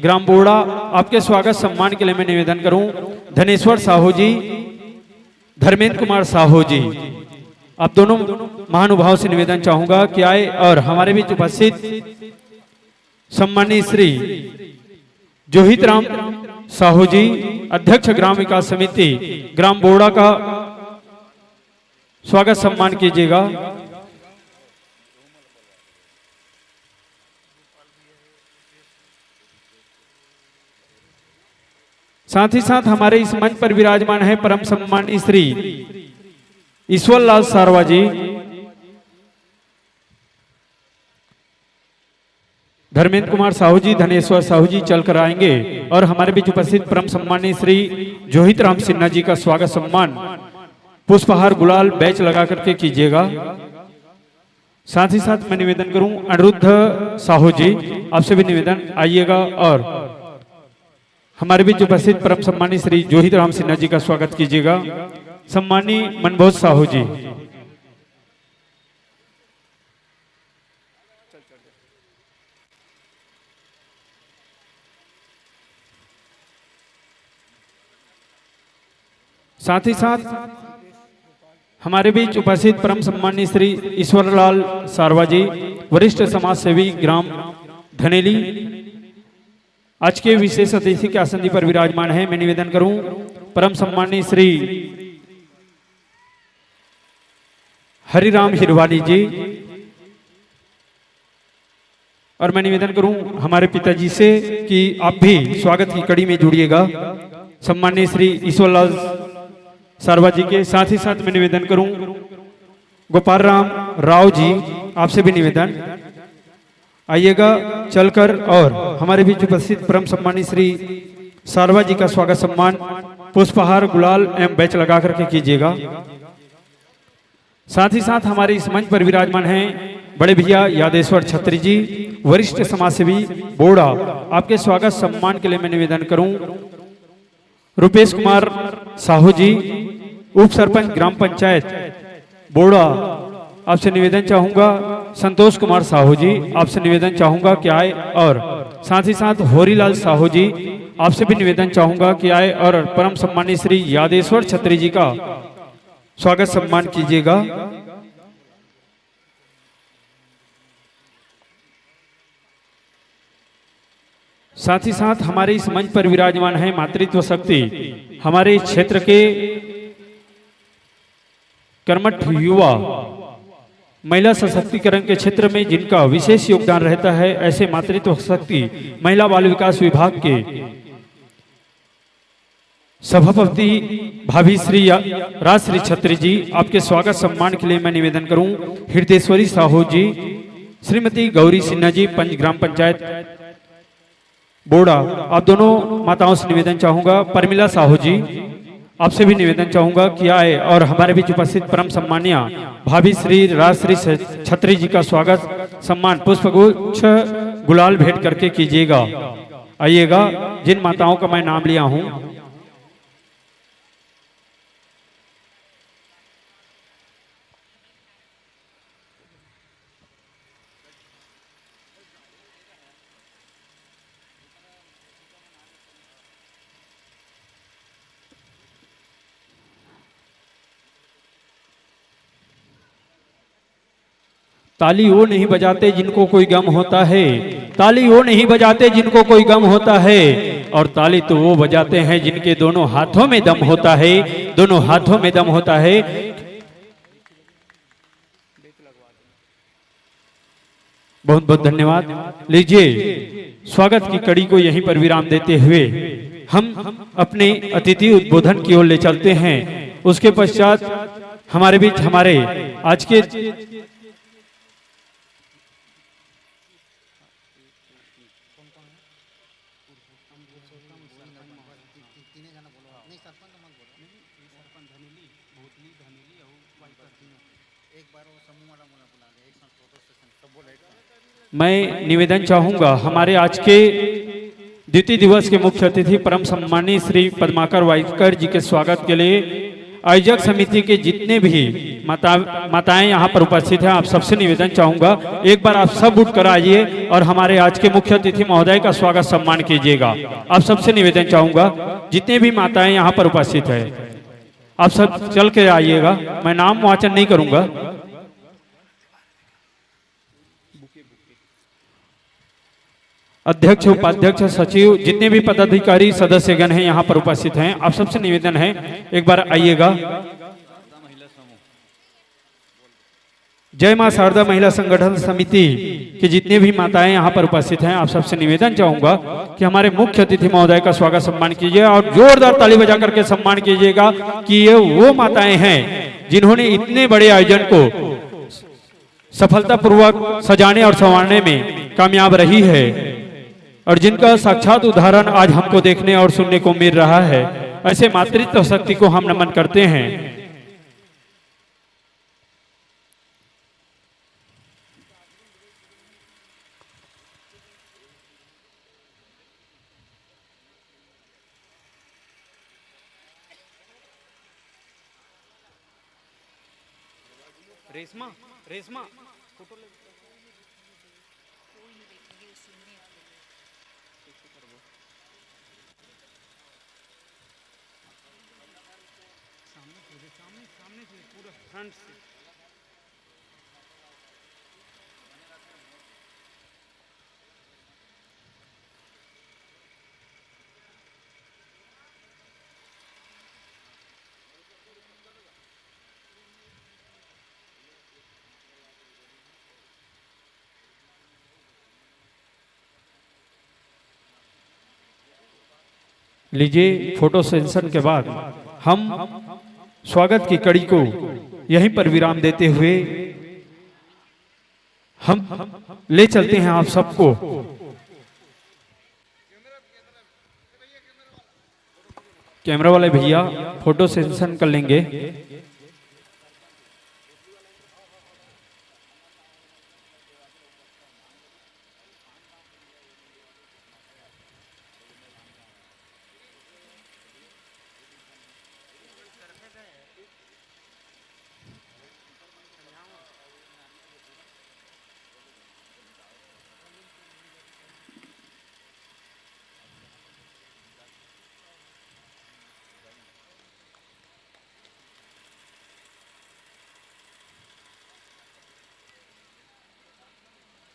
ग्राम बोड़ा, आपके स्वागत सम्मान के लिए मैं निवेदन करूं, धनेश्वर साहू जी, धर्मेंद्र कुमार साहू जी, आप दोनों महानुभाव से निवेदन चाहूंगा कि आए और हमारे बीच उपस्थित सम्माननीय श्री जोहित राम साहू जी, अध्यक्ष ग्राम विकास समिति ग्राम बोड़ा, का स्वागत सम्मान कीजिएगा। साथ ही साथ हमारे इस मंच पर विराजमान है परम सम्माननीय श्री ईश्वर लाल सारवा जी, धर्मेंद्र कुमार साहू जी, धनेश्वर साहू जी चल कर आएंगे और हमारे बीच उपस्थित परम सम्माननीय श्री जोहित राम सिन्हा जी का स्वागत सम्मान पुष्पहार गुलाल बैच लगा करके कीजिएगा। साथ ही साथ मैं निवेदन करूं, अनिरुद्ध साहू जी, आपसे भी निवेदन, आइएगा और हमारे बीच उपस्थित परम सम्माननीय श्री जोहित राम सिन्हा जी का स्वागत कीजिएगा। सम्माननीय मनभोज साहू जी, साथ ही साथ हमारे बीच उपस्थित परम सम्माननीय श्री ईश्वरलाल सारवा जी, वरिष्ठ समाज सेवी, ग्राम धनेली, आज के विशेष अतिथि के आसन पर विराजमान है। मैं निवेदन करूं परम सम्माननीय श्री हरिराम हिरवानी जी, और मैं निवेदन करूं हमारे पिताजी से कि आप भी स्वागत की कड़ी में जुड़िएगा। सम्माननीय श्री ईश्वरलाल सारवा जी के, साथ ही साथ मैं निवेदन करूं गोपाल राम राव जी, आपसे भी निवेदन, आइएगा चलकर। और हमारे बीच उपस्थित परम सम्माननीय श्री सारवा जी का स्वागत सम्मान पुष्पहार, गुलाल एवं बैच लगा करके कीजिएगा। साथ ही साथ हमारे इस मंच पर विराजमान हैं बड़े भैया यादेश्वर छत्री जी, वरिष्ठ समाजसेवी बोड़ा। आपके स्वागत सम्मान के लिए मैं निवेदन करूं रुपेश कुमार साहू जी, उप सरपंच ग्राम पंचायत बोड़ा, आपसे निवेदन चाहूंगा, संतोष कुमार साहू जी, आपसे निवेदन चाहूंगा कि आए और साथ ही साथ होरीलाल साहू जी, आपसे भी निवेदन चाहूंगा कि आए और परम सम्माननीय श्री यादेश्वर छत्री जी का स्वागत सम्मान कीजिएगा। साथ ही साथ हमारे इस मंच पर विराजमान है मातृत्व शक्ति, हमारे क्षेत्र के कर्मठ युवा, महिला सशक्तिकरण के क्षेत्र में जिनका विशेष योगदान रहता है, ऐसे मातृत्व शक्ति महिला बाल विकास विभाग के सभापति भाभी श्री या-, राजश्री छत्री जी, आपके स्वागत सम्मान के लिए मैं निवेदन करूं हृदयेश्वरी साहू जी, श्रीमती गौरी सिन्हा जी, पंच ग्राम पंचायत बोड़ा, आप दोनों माताओं से निवेदन चाहूंगा, परमिला साहू जी, आपसे भी निवेदन चाहूंगा कि आए और हमारे बीच उपस्थित परम सम्मानिया भाभी श्री राजश्री छ-, छत्री जी का स्वागत सम्मान पुष्पगुच्छ गुलाल भेंट करके कीजिएगा। आइएगा, जिन माताओं का मैं नाम लिया हूं। ताली वो नहीं बजाते जिनको कोई गम होता है, ताली वो नहीं बजाते जिनको कोई गम होता है, और ताली तो वो बजाते हैं जिनके दोनों हाथों में दम होता है, दोनों हाथों में दम होता है। बहुत बहुत धन्यवाद। लीजिए, स्वागत की कड़ी को यहीं पर विराम देते हुए हम अपने अतिथि उद्बोधन की ओर ले चलते हैं। उसके पश्चात हमारे बीच हमारे आज के मैं निवेदन चाहूंगा हमारे आज के द्वितीय दिवस के मुख्य अतिथि परम सम्मानी श्री पद्माकर वाईकर जी के स्वागत के लिए आयोजक समिति के जितने भी माता, माताएं यहाँ पर उपस्थित हैं, आप सबसे निवेदन चाहूंगा, एक बार आप सब उठ कर आइए और हमारे आज के मुख्य अतिथि महोदय का स्वागत सम्मान कीजिएगा। आप सबसे निवेदन चाहूंगा, जितने भी माताएं यहाँ पर उपस्थित हैं, आप सब चल के आइएगा। मैं नाम वाचन नहीं करूंगा। अध्यक्ष, उपाध्यक्ष, सचिव, जितने भी पदाधिकारी सदस्यगण हैं, यहाँ पर उपस्थित हैं, आप सबसे निवेदन है, एक बार आइएगा। जय मां शारदा महिला संगठन समिति के जितने भी माताएं यहाँ पर उपस्थित हैं, आप सबसे निवेदन चाहूंगा कि हमारे मुख्य अतिथि महोदय का स्वागत सम्मान कीजिए और जोरदार ताली बजा करके सम्मान कीजिएगा कि ये वो माताएं हैं जिन्होंने इतने बड़े आयोजन को सफलतापूर्वक सजाने और संवारने में कामयाब रही है और जिनका साक्षात उदाहरण आज हमको देखने और सुनने को मिल रहा है। ऐसे मातृत्व शक्ति को हम नमन करते हैं। रेशमा, रेशमा, फोटो ले। सामने से, पूरा फ्रंट से। लीजिए, फोटो सेशन के बाद हम स्वागत की कड़ी को यहीं पर विराम देते हुए हम ले चलते हैं आप सबको। कैमरा वाले भैया फोटो सेशन कर लेंगे।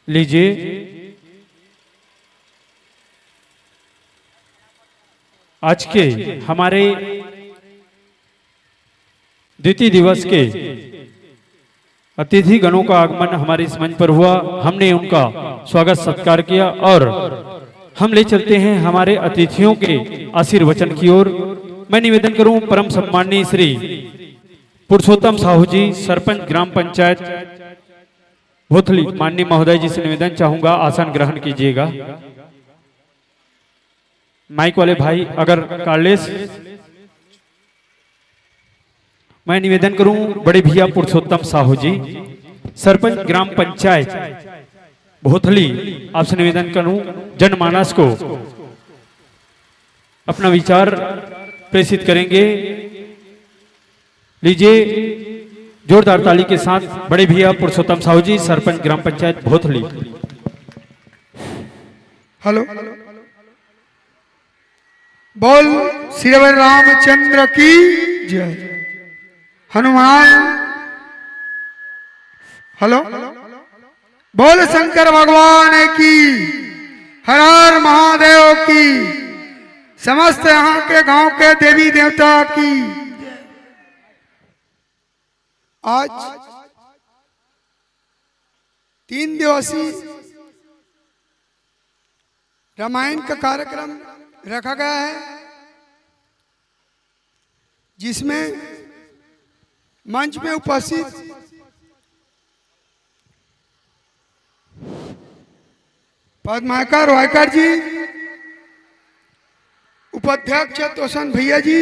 लीजिए, आज के हमारे द्वितीय दिवस के अतिथि गणों का आगमन हमारे इस मंच पर हुआ। हमने उनका स्वागत सत्कार किया और हम ले चलते हैं हमारे अतिथियों के आशीर्वचन की ओर। मैं निवेदन करूं, परम सम्माननीय श्री पुरुषोत्तम साहू जी, सरपंच ग्राम पंचायत भोथली, माननीय महोदय जी से निवेदन चाहूंगा, आसन ग्रहण कीजिएगा। माइक वाले भाई, अगर कार्डलेस, मैं निवेदन करूं बड़े भैया पुरुषोत्तम साहू जी, सरपंच ग्राम पंचायत भोथली, आपसे निवेदन करूं जनमानस को अपना विचार प्रेषित करेंगे। लीजिए, जोरदार ताली के साथ बड़े भैया पुरुषोत्तम साहू जी, सरपंच ग्राम पंचायत भोथली। हेलो, बोल श्री रामचंद्र की जय। हनुमान, हेलो, बोल शंकर भगवान की, हर हर महादेव की, समस्त यहाँ के गांव के देवी देवता की। आज तीन दिवसीय रामायण का कार्यक्रम रखा गया है, जिसमें मंच में उपस्थित पद्माकर वायकर जी, उपाध्यक्ष तोसन भैया जी,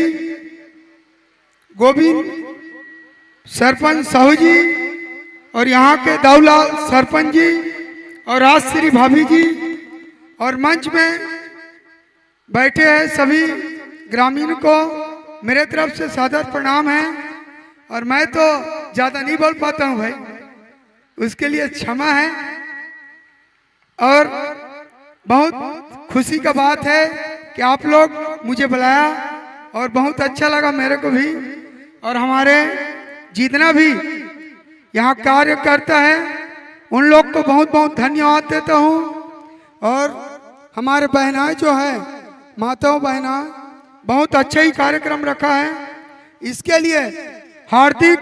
गोविंद सरपंच साहू जी और यहाँ के दाऊलाल सरपंच जी और राजश्री भाभी जी और मंच में बैठे हैं सभी ग्रामीण को मेरे तरफ से सादर प्रणाम है। और मैं तो ज़्यादा नहीं बोल पाता हूँ भाई, उसके लिए क्षमा है। और बहुत खुशी का बात है कि आप लोग मुझे बुलाया और बहुत अच्छा लगा मेरे को भी। और हमारे जितना भी यहाँ कार्य करता है उन लोग को बहुत बहुत धन्यवाद देता हूँ। और हमारे बहनाएं जो है, माताओं बहना, बहुत अच्छा ही कार्यक्रम रखा है। इसके लिए हार्दिक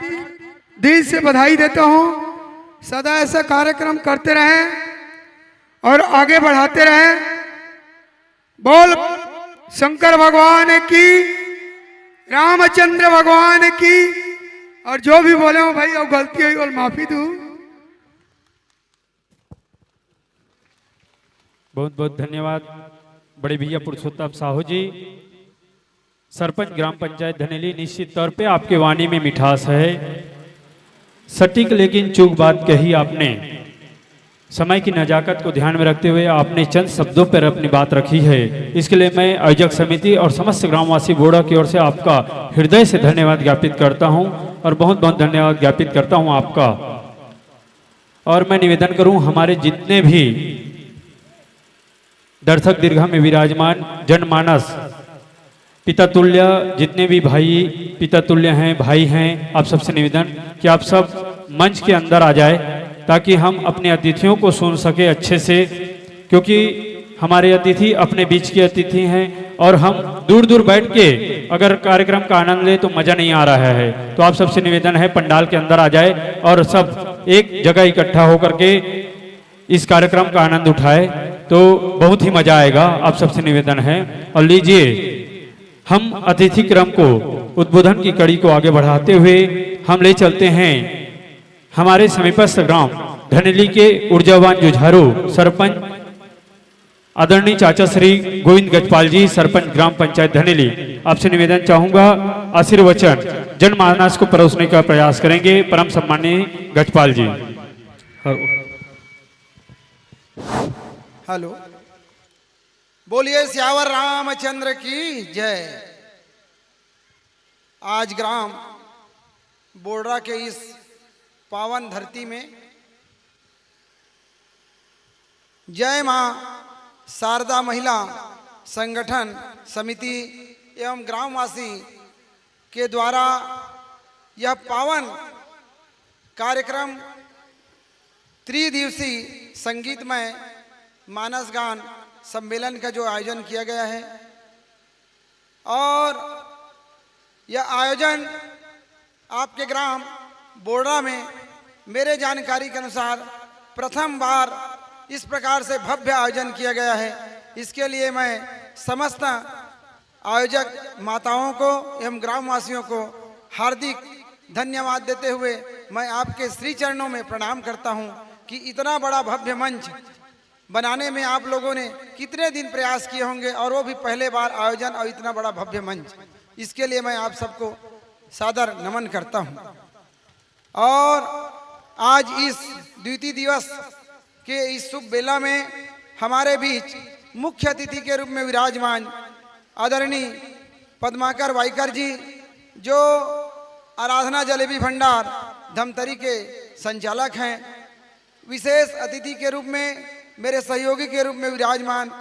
दिल से बधाई देता हूँ। सदा ऐसा कार्यक्रम करते रहें और आगे बढ़ाते रहें। बोल शंकर भगवान की, रामचंद्र भगवान की। और जो भी बोले हो भाई, वो गलती हुई, बोल माफी दू। बहुत बहुत धन्यवाद बड़े भैया पुरुषोत्तम साहू जी, सरपंच ग्राम पंचायत धनेली। निश्चित तौर पे आपके वाणी में मिठास है, सटीक लेकिन चूक बात कही आपने। समय की नजाकत को ध्यान में रखते हुए आपने चंद शब्दों पर अपनी बात रखी है, इसके लिए मैं आयोजक समिति और समस्त ग्रामवासी बोड़ा की ओर से आपका हृदय से धन्यवाद ज्ञापित करता हूं और बहुत बहुत धन्यवाद ज्ञापित करता हूं आपका। और मैं निवेदन करूं, हमारे जितने भी दर्शक दीर्घा में विराजमान जनमानस, पिता तुल्य, जितने भी भाई पिता तुल्य हैं, भाई हैं, आप सबसे निवेदन कि आप सब मंच के अंदर आ जाए, ताकि हम अपने अतिथियों को सुन सके अच्छे से, क्योंकि हमारे अतिथि अपने बीच के अतिथि हैं और हम दूर दूर बैठ के अगर कार्यक्रम का आनंद ले तो मज़ा नहीं आ रहा है। तो आप सबसे निवेदन है, पंडाल के अंदर आ जाए और सब एक जगह इकट्ठा होकर के इस कार्यक्रम का आनंद उठाए, तो बहुत ही मज़ा आएगा। आप सबसे निवेदन है। और लीजिए, हम अतिथि क्रम को, उद्बोधन की कड़ी को आगे बढ़ाते हुए हम ले चलते हैं हमारे समीपस्थ ग्राम धनेली के ऊर्जावान जुझारू सरपंच आदरणीय चाचा श्री गोविंद गजपाल जी, सरपंच ग्राम पंचायत धनेली। आपसे निवेदन चाहूंगा, आशीर्वचन जनमानस को परोसने का प्रयास करेंगे परम सम्माननीय गजपाल जी। हेलो, बोलिए सियावर रामचंद्र की जय। आज ग्राम बोड़रा के इस पावन धरती में जय मां शारदा महिला संगठन समिति एवं ग्रामवासी के द्वारा यह पावन कार्यक्रम त्रिदिवसीय संगीतमय मानस गान सम्मेलन का जो आयोजन किया गया है और यह आयोजन आपके ग्राम बोड़रा में मेरे जानकारी के अनुसार प्रथम बार इस प्रकार से भव्य आयोजन किया गया है। इसके लिए मैं समस्त आयोजक माताओं को एवं ग्रामवासियों को हार्दिक धन्यवाद देते हुए मैं आपके श्री चरणों में प्रणाम करता हूं कि इतना बड़ा भव्य मंच बनाने में आप लोगों ने कितने दिन प्रयास किए होंगे और वो भी पहले बार आयोजन और इतना बड़ा भव्य मंच, इसके लिए मैं आप सबको सादर नमन करता हूं। और आज इस द्वितीय दिवस के इस शुभ बेला में हमारे बीच मुख्य अतिथि के रूप में विराजमान आदरणीय पद्माकर वाइकर जी, जो आराधना जलेबी भंडार धमतरी के संचालक हैं, विशेष अतिथि के रूप में मेरे सहयोगी के रूप में विराजमान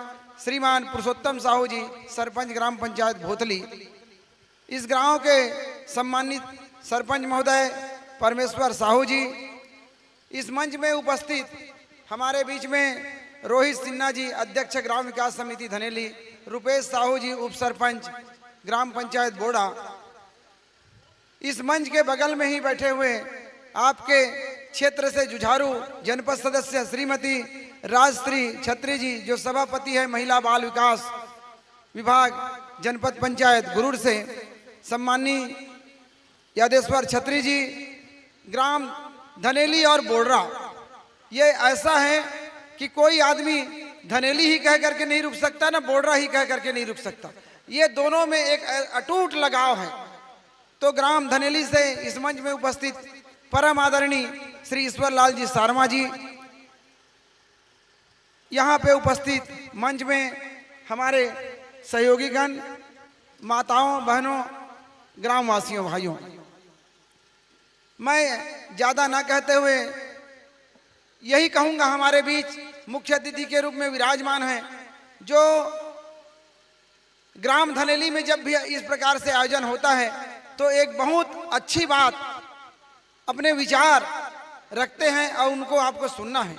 श्रीमान पुरुषोत्तम साहू जी, सरपंच ग्राम पंचायत भोथली, इस गांव के सम्मानित सरपंच महोदय परमेश्वर साहू जी, इस मंच में उपस्थित हमारे बीच में रोहित सिन्हा जी, अध्यक्ष ग्राम विकास समिति धनेली, रुपेश साहू जी, उप सरपंच ग्राम पंचायत बोड़ा, इस मंच के बगल में ही बैठे हुए आपके क्षेत्र से जुझारू जनपद सदस्य श्रीमती राजश्री छत्री जी, जो सभापति है महिला बाल विकास विभाग जनपद पंचायत गुरुड़ से, सम्माननीय यादेश्वर छत्री जी, ग्राम धनेली और बोड़रा, ये ऐसा है कि कोई आदमी धनेली ही कह करके नहीं रुक सकता, ना बोड़रा ही कह करके नहीं रुक सकता। ये दोनों में एक अटूट लगाव है। तो ग्राम धनेली से इस मंच में उपस्थित परम आदरणीय श्री ईश्वर लाल जी सारमा जी, यहाँ पे उपस्थित मंच में हमारे सहयोगीगण, माताओं, बहनों, ग्रामवासियों, भाइयों, मैं ज़्यादा ना कहते हुए यही कहूँगा, हमारे बीच मुख्य अतिथि के रूप में विराजमान हैं, जो ग्राम धनेली में जब भी इस प्रकार से आयोजन होता है तो एक बहुत अच्छी बात अपने विचार रखते हैं और उनको आपको सुनना है।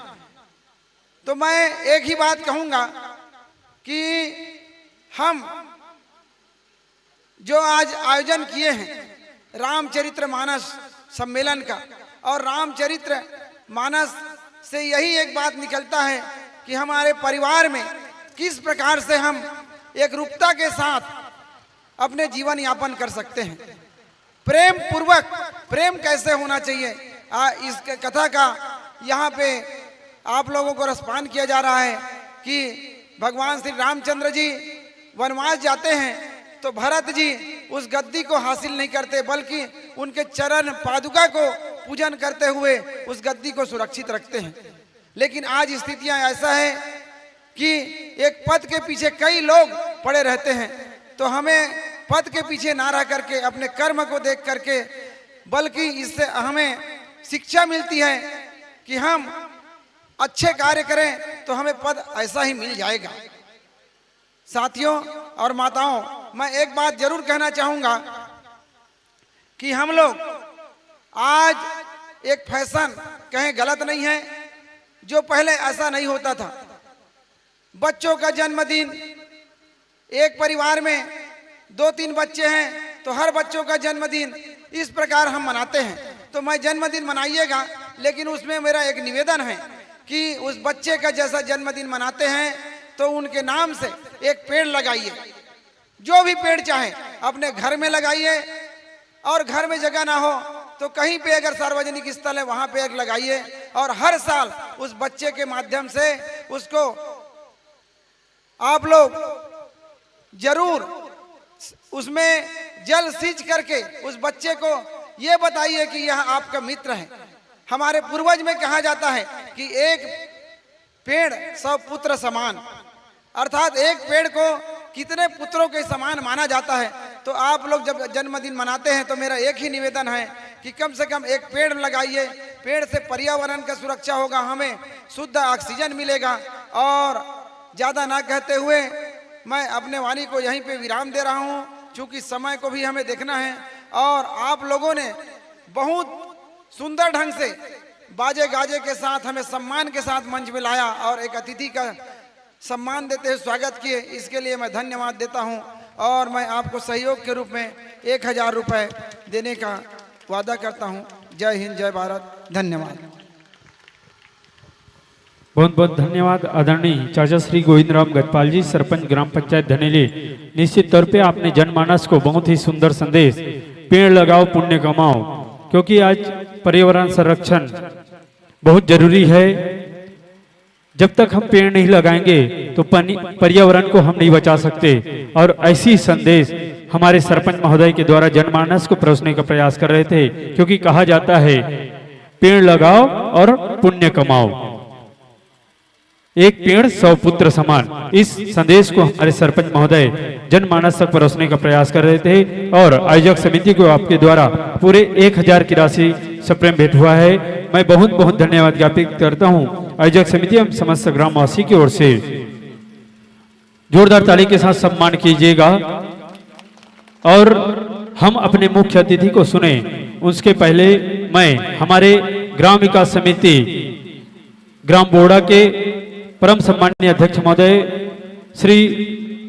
तो मैं एक ही बात कहूँगा कि हम जो आज आयोजन किए हैं रामचरित्र मानस सम्मेलन का, और रामचरित्र मानस से यही एक बात निकलता है कि हमारे परिवार में किस प्रकार से हम एक रूपता के साथ अपने जीवन यापन कर सकते हैं, प्रेम पूर्वक। प्रेम कैसे होना चाहिए, आ, इस क- कथा का यहाँ पे आप लोगों को रसपान किया जा रहा है कि भगवान श्री रामचंद्र जी वनवास जाते हैं तो भरत जी उस गद्दी को हासिल नहीं करते, बल्कि उनके चरण पादुका को पूजन करते हुए उस गद्दी को सुरक्षित रखते हैं। लेकिन आज स्थितियां ऐसा है कि एक पद के पीछे कई लोग पड़े रहते हैं, तो हमें पद के पीछे ना रह करके अपने कर्म को देख करके, बल्कि इससे हमें शिक्षा मिलती है कि हम अच्छे कार्य करें तो हमें पद ऐसा ही मिल जाएगा। साथियों और माताओं, मैं एक बात जरूर कहना चाहूंगा कि हम लोग आज एक फैशन कहें गलत नहीं है, जो पहले ऐसा नहीं होता था। बच्चों का जन्मदिन, एक परिवार में दो तीन बच्चे हैं तो हर बच्चों का जन्मदिन इस प्रकार हम मनाते हैं। तो मैं जन्मदिन मनाइएगा, लेकिन उसमें मेरा एक निवेदन है कि उस बच्चे का जैसा जन्मदिन मनाते हैं तो उनके नाम से एक पेड़ लगाइए। जो भी पेड़ चाहे अपने घर में लगाइए, और घर में जगह ना हो तो कहीं पे अगर सार्वजनिक स्थल है वहां पे एक लगाइए, और हर साल उस बच्चे के माध्यम से उसको आप लोग जरूर उसमें जल सींच करके उस बच्चे को ये बताइए कि यह आपका मित्र है। हमारे पूर्वज में कहा जाता है कि एक पेड़ सौ पुत्र समान, अर्थात एक पेड़ को कितने पुत्रों के समान माना जाता है। तो आप लोग जब जन्मदिन मनाते हैं तो मेरा एक ही निवेदन है कि कम से कम एक पेड़ लगाइए। पेड़ से पर्यावरण का सुरक्षा होगा, हमें शुद्ध ऑक्सीजन मिलेगा। और ज़्यादा ना कहते हुए मैं अपने वाणी को यहीं पे विराम दे रहा हूँ, क्योंकि समय को भी हमें देखना है। और आप लोगों ने बहुत सुंदर ढंग से बाजे गाजे के साथ हमें सम्मान के साथ मंच में लाया और एक अतिथि का सम्मान देते हुए स्वागत किए, इसके लिए मैं धन्यवाद देता हूं। और मैं आपको सहयोग के रूप में एक हजार रुपए देने का वादा करता हूं। जय हिंद, जय भारत, धन्यवाद। बहुत बहुत धन्यवाद आदरणीय चाचा श्री गोविंद राम गजपाल जी, सरपंच ग्राम पंचायत धनेली। निश्चित तौर पे आपने जनमानस को बहुत ही सुंदर संदेश, पेड़ लगाओ पुण्य कमाओ, क्योंकि आज पर्यावरण संरक्षण बहुत जरूरी है। जब तक हम पेड़ नहीं लगाएंगे तो पर्यावरण को हम नहीं बचा सकते। और ऐसी संदेश हमारे सरपंच महोदय के द्वारा जनमानस को परोसने का प्रयास कर रहे थे, क्योंकि कहा जाता है पेड़ लगाओ और पुण्य कमाओ। एक पेड़ सौ पुत्र समान, इस संदेश को हमारे सरपंच महोदय जनमानस तक परोसने का प्रयास कर रहे थे और आयोजक समिति को आपके द्वारा पूरे एक हजार की राशि सप्रेम भेंट हुआ है। मैं बहुत बहुत धन्यवाद ज्ञापित करता हूं आयोजक समिति एवं समस्त ग्रामवासी की ओर से। जोरदार ताली के साथ सम्मान कीजिएगा। और हम अपने मुख्य अतिथि को सुने, उसके पहले मैं हमारे ग्राम विकास समिति ग्राम बोड़ा के परम सम्माननीय अध्यक्ष महोदय श्री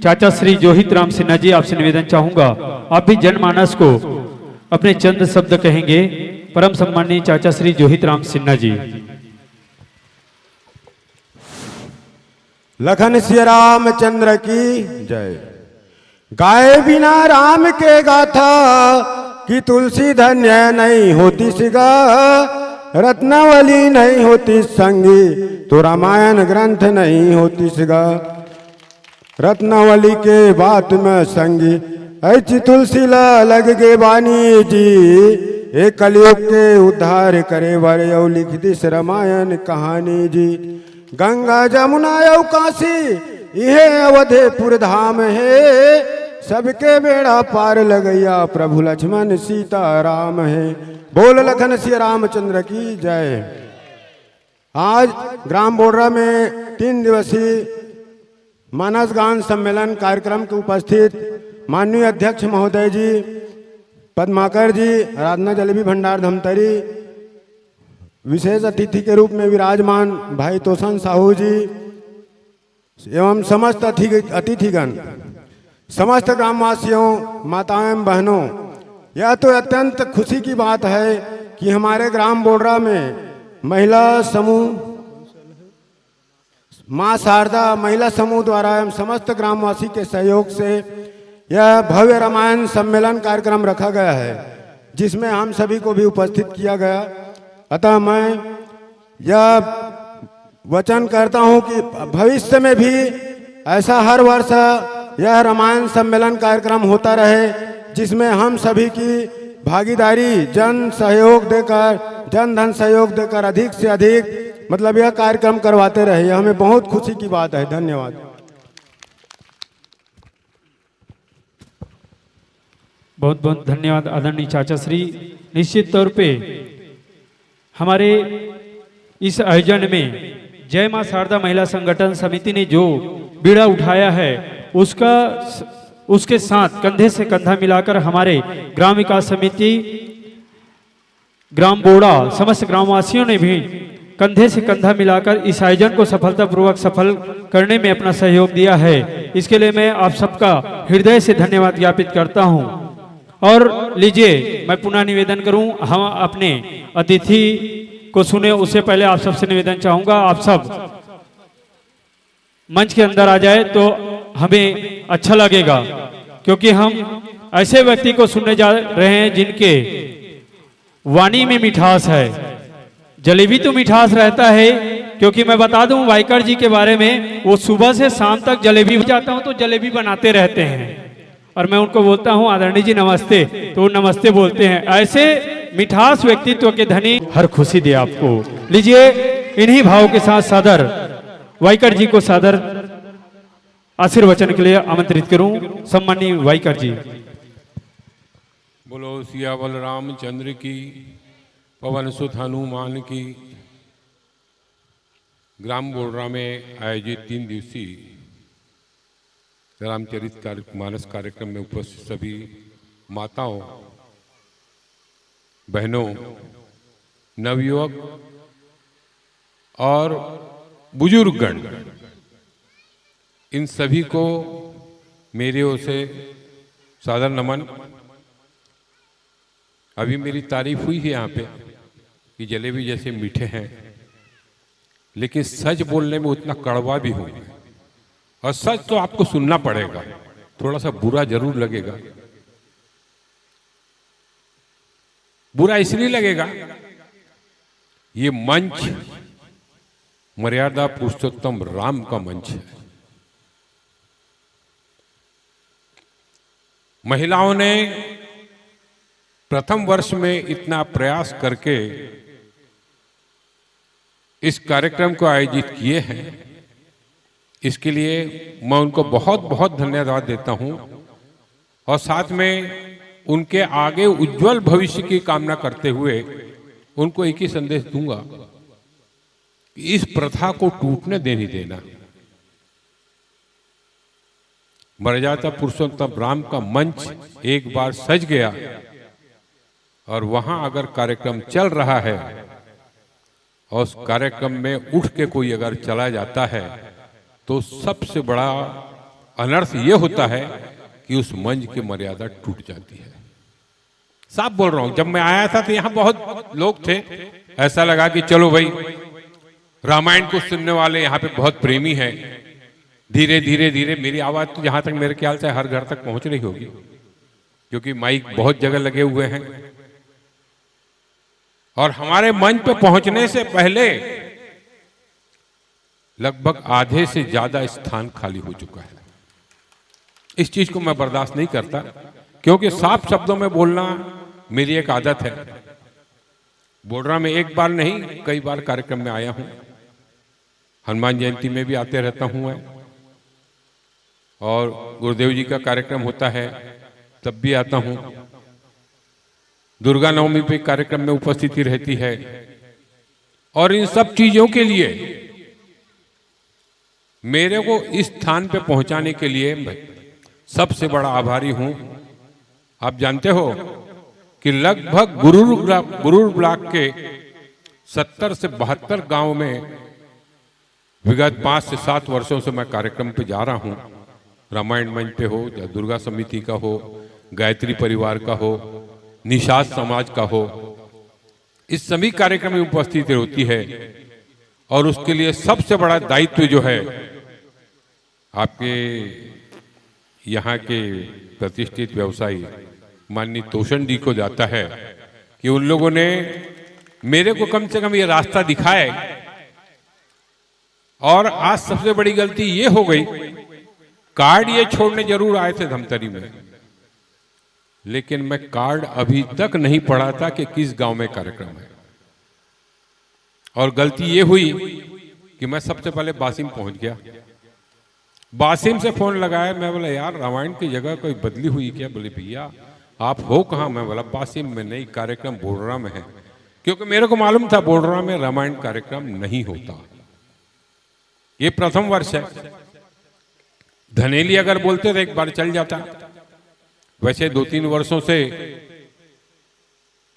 चाचा श्री जोहित राम सिन्हा जी, आपसे निवेदन चाहूंगा, आप भी जनमानस को अपने चंद शब्द कहेंगे। परम सम्माननीय चाचा श्री जोहित राम सिन्हा जी। लखन सिया रामचंद्र की जय। गाए बिना राम के गाथा कि तुलसी धन्य नहीं होती सिगा, रत्नावली नहीं होती संगी, तो रामायण ग्रंथ नहीं होती सिगा। रत्नावली के बात में संगी, ऐची तुलसी ला लग गे बानी जी, ए कलयुग के उद्धार करे बर अउ लिख दिस रामायण कहानी जी। गंगा जमुना अउ काशी, इहे अवधेपुर धाम हे, सबके बेड़ा पार लगैया प्रभु लक्ष्मण सीता राम हे। बोल लखन सिया रामचंद्र की जय। आज ग्राम बोड़रा में तीन दिवसीय मानस गान सम्मेलन कार्यक्रम के उपस्थित माननीय अध्यक्ष महोदय जी, पद्माकर जी, आराधना जलेबी भंडार धमतरी, विशेष अतिथि के रूप में विराजमान भाई तोसन साहू जी एवं समस्त अतिथिगण, समस्त ग्रामवासियों, माताएं बहनों, यह तो अत्यंत खुशी की बात है कि हमारे ग्राम बोड़रा में महिला समूह, माँ शारदा महिला समूह द्वारा एवं समस्त ग्रामवासी के सहयोग से यह भव्य रामायण सम्मेलन कार्यक्रम रखा गया है, जिसमें हम सभी को भी उपस्थित किया गया। अतः मैं यह वचन करता हूं कि भविष्य में भी ऐसा हर वर्ष यह रामायण सम्मेलन कार्यक्रम होता रहे, जिसमें हम सभी की भागीदारी, जन सहयोग देकर, जन धन सहयोग देकर अधिक से अधिक, मतलब, यह कार्यक्रम करवाते रहे। यह हमें बहुत खुशी की बात है। धन्यवाद। बहुत बहुत धन्यवाद आदरणीय चाचा श्री। निश्चित तौर पे हमारे इस आयोजन में जय मां शारदा महिला संगठन समिति ने जो बीड़ा उठाया है, उसका उसके साथ कंधे से कंधा मिलाकर हमारे ग्राम विकास समिति, ग्राम बोड़ा, समस्त ग्रामवासियों ने भी कंधे से कंधा मिलाकर इस आयोजन को सफलतापूर्वक सफल करने में अपना सहयोग दिया है। इसके लिए मैं आप सबका हृदय से धन्यवाद ज्ञापित करता हूं। और लीजिए, मैं पुनः निवेदन करूं, हम अपने अतिथि को सुने, उससे पहले आप सबसे निवेदन चाहूंगा, आप सब मंच के अंदर आ जाए तो हमें अच्छा लगेगा, क्योंकि हम ऐसे व्यक्ति को सुनने जा रहे हैं जिनके वाणी में मिठास है। जलेबी तो मिठास रहता है, क्योंकि मैं बता दूं वाइकर जी के बारे में, वो सुबह से शाम तक जलेबी जाता हूं तो जलेबी बनाते रहते हैं, और मैं उनको बोलता हूं, "आदरणीय जी नमस्ते", तो वो नमस्ते बोलते हैं। ऐसे मिठास व्यक्तित्व के धनी हर खुशी दे आपको। लीजिए, इन्हीं भाव के साथ सादर वाइकर जी को सादर आशीर्वचन के लिए आमंत्रित करूं, सम्माननीय वाइकर जी। बोलो सियावर रामचंद्र की, पवन सुत हनुमान की। ग्राम बोड़रा में आयोजित तीन दिवसीय रामचरित कार्य मानस कार्यक्रम में उपस्थित सभी माताओं, बहनों, नवयुवक और बुजुर्गगण, इन सभी को मेरी ओर से सादर नमन। अभी मेरी तारीफ हुई है यहाँ पे कि जलेबी जैसे मीठे हैं, लेकिन सच बोलने में उतना कड़वा भी हूं मैं। और सच तो आपको सुनना पड़ेगा, थोड़ा सा बुरा जरूर लगेगा। बुरा इसलिए लगेगा, ये मंच मर्यादा पुरुषोत्तम राम का मंच है। महिलाओं ने प्रथम वर्ष में इतना प्रयास करके इस कार्यक्रम को आयोजित किए हैं, इसके लिए मैं उनको बहुत बहुत धन्यवाद देता हूं। और साथ में उनके आगे उज्जवल भविष्य की कामना करते हुए उनको एक ही संदेश दूंगा कि इस प्रथा को टूटने देनी देना। मर्यादा पुरुषोत्तम राम का मंच एक बार सज गया और वहां अगर कार्यक्रम चल रहा है और उस कार्यक्रम में उठ के कोई अगर चला जाता है तो सबसे बड़ा अनर्थ यह होता है कि उस मंच की मर्यादा टूट जाती है। साफ बोल रहा हूं, जब मैं आया था तो यहां बहुत लोग थे, ऐसा लगा कि चलो भाई, रामायण को सुनने वाले यहां पे बहुत प्रेमी हैं। धीरे धीरे धीरे मेरी आवाज तो जहां तक मेरे ख्याल से हर घर तक पहुंच रही होगी, क्योंकि माइक बहुत जगह लगे हुए हैं। और हमारे मंच पे पहुंचने से पहले लगभग आधे से ज्यादा स्थान खाली हो चुका है। इस चीज को मैं बर्दाश्त नहीं करता, क्योंकि साफ शब्दों में बोलना मेरी एक आदत है। बोड़रा में एक बार नहीं, कई बार कार्यक्रम में आया हूं। हनुमान जयंती में भी आते रहता हूं मैं, और गुरुदेव जी का कार्यक्रम होता है तब भी आता हूं। दुर्गा नवमी पे कार्यक्रम में उपस्थिति रहती है। और इन सब चीजों के लिए मेरे को इस स्थान पे पहुंचाने के लिए मैं सबसे बड़ा आभारी हूं। आप जानते हो कि लगभग गुरूर ब्लॉक, गुरूर ब्लॉक के सत्तर से बहत्तर गांव में विगत पांच से सात वर्षों से मैं कार्यक्रम पे जा रहा हूं। रामायण मंच पे हो या दुर्गा समिति का हो, गायत्री परिवार का हो, निषाद समाज का हो, इस सभी कार्यक्रम में उपस्थित होती है। और उसके लिए सबसे बड़ा दायित्व जो है आपके यहाँ के प्रतिष्ठित व्यवसायी माननीय तोषण जी को जाता है कि उन लोगों ने मेरे को कम से कम ये रास्ता दिखाए। और आज सबसे बड़ी गलती ये हो गई, कार्ड ये छोड़ने जरूर आए थे धमतरी में, लेकिन मैं कार्ड अभी तक नहीं पढ़ा था कि किस गांव में कार्यक्रम है। और गलती ये हुई कि मैं सबसे पहले बासिम पहुंच गया। बासिम से फोन लगाया, मैं बोला, "यार, रामायण की जगह कोई बदली हुई क्या?" बोले, "भैया, आप हो कहाँ?" मैं बोला, "बासिम में नहीं, कार्यक्रम बोड़रा में है।" क्योंकि मेरे को मालूम था बोड़रा में रामायण कार्यक्रम नहीं होता। ये प्रथम वर्ष है। धनेली अगर बोलते तो एक बार चल जाता, वैसे दो तीन वर्षों से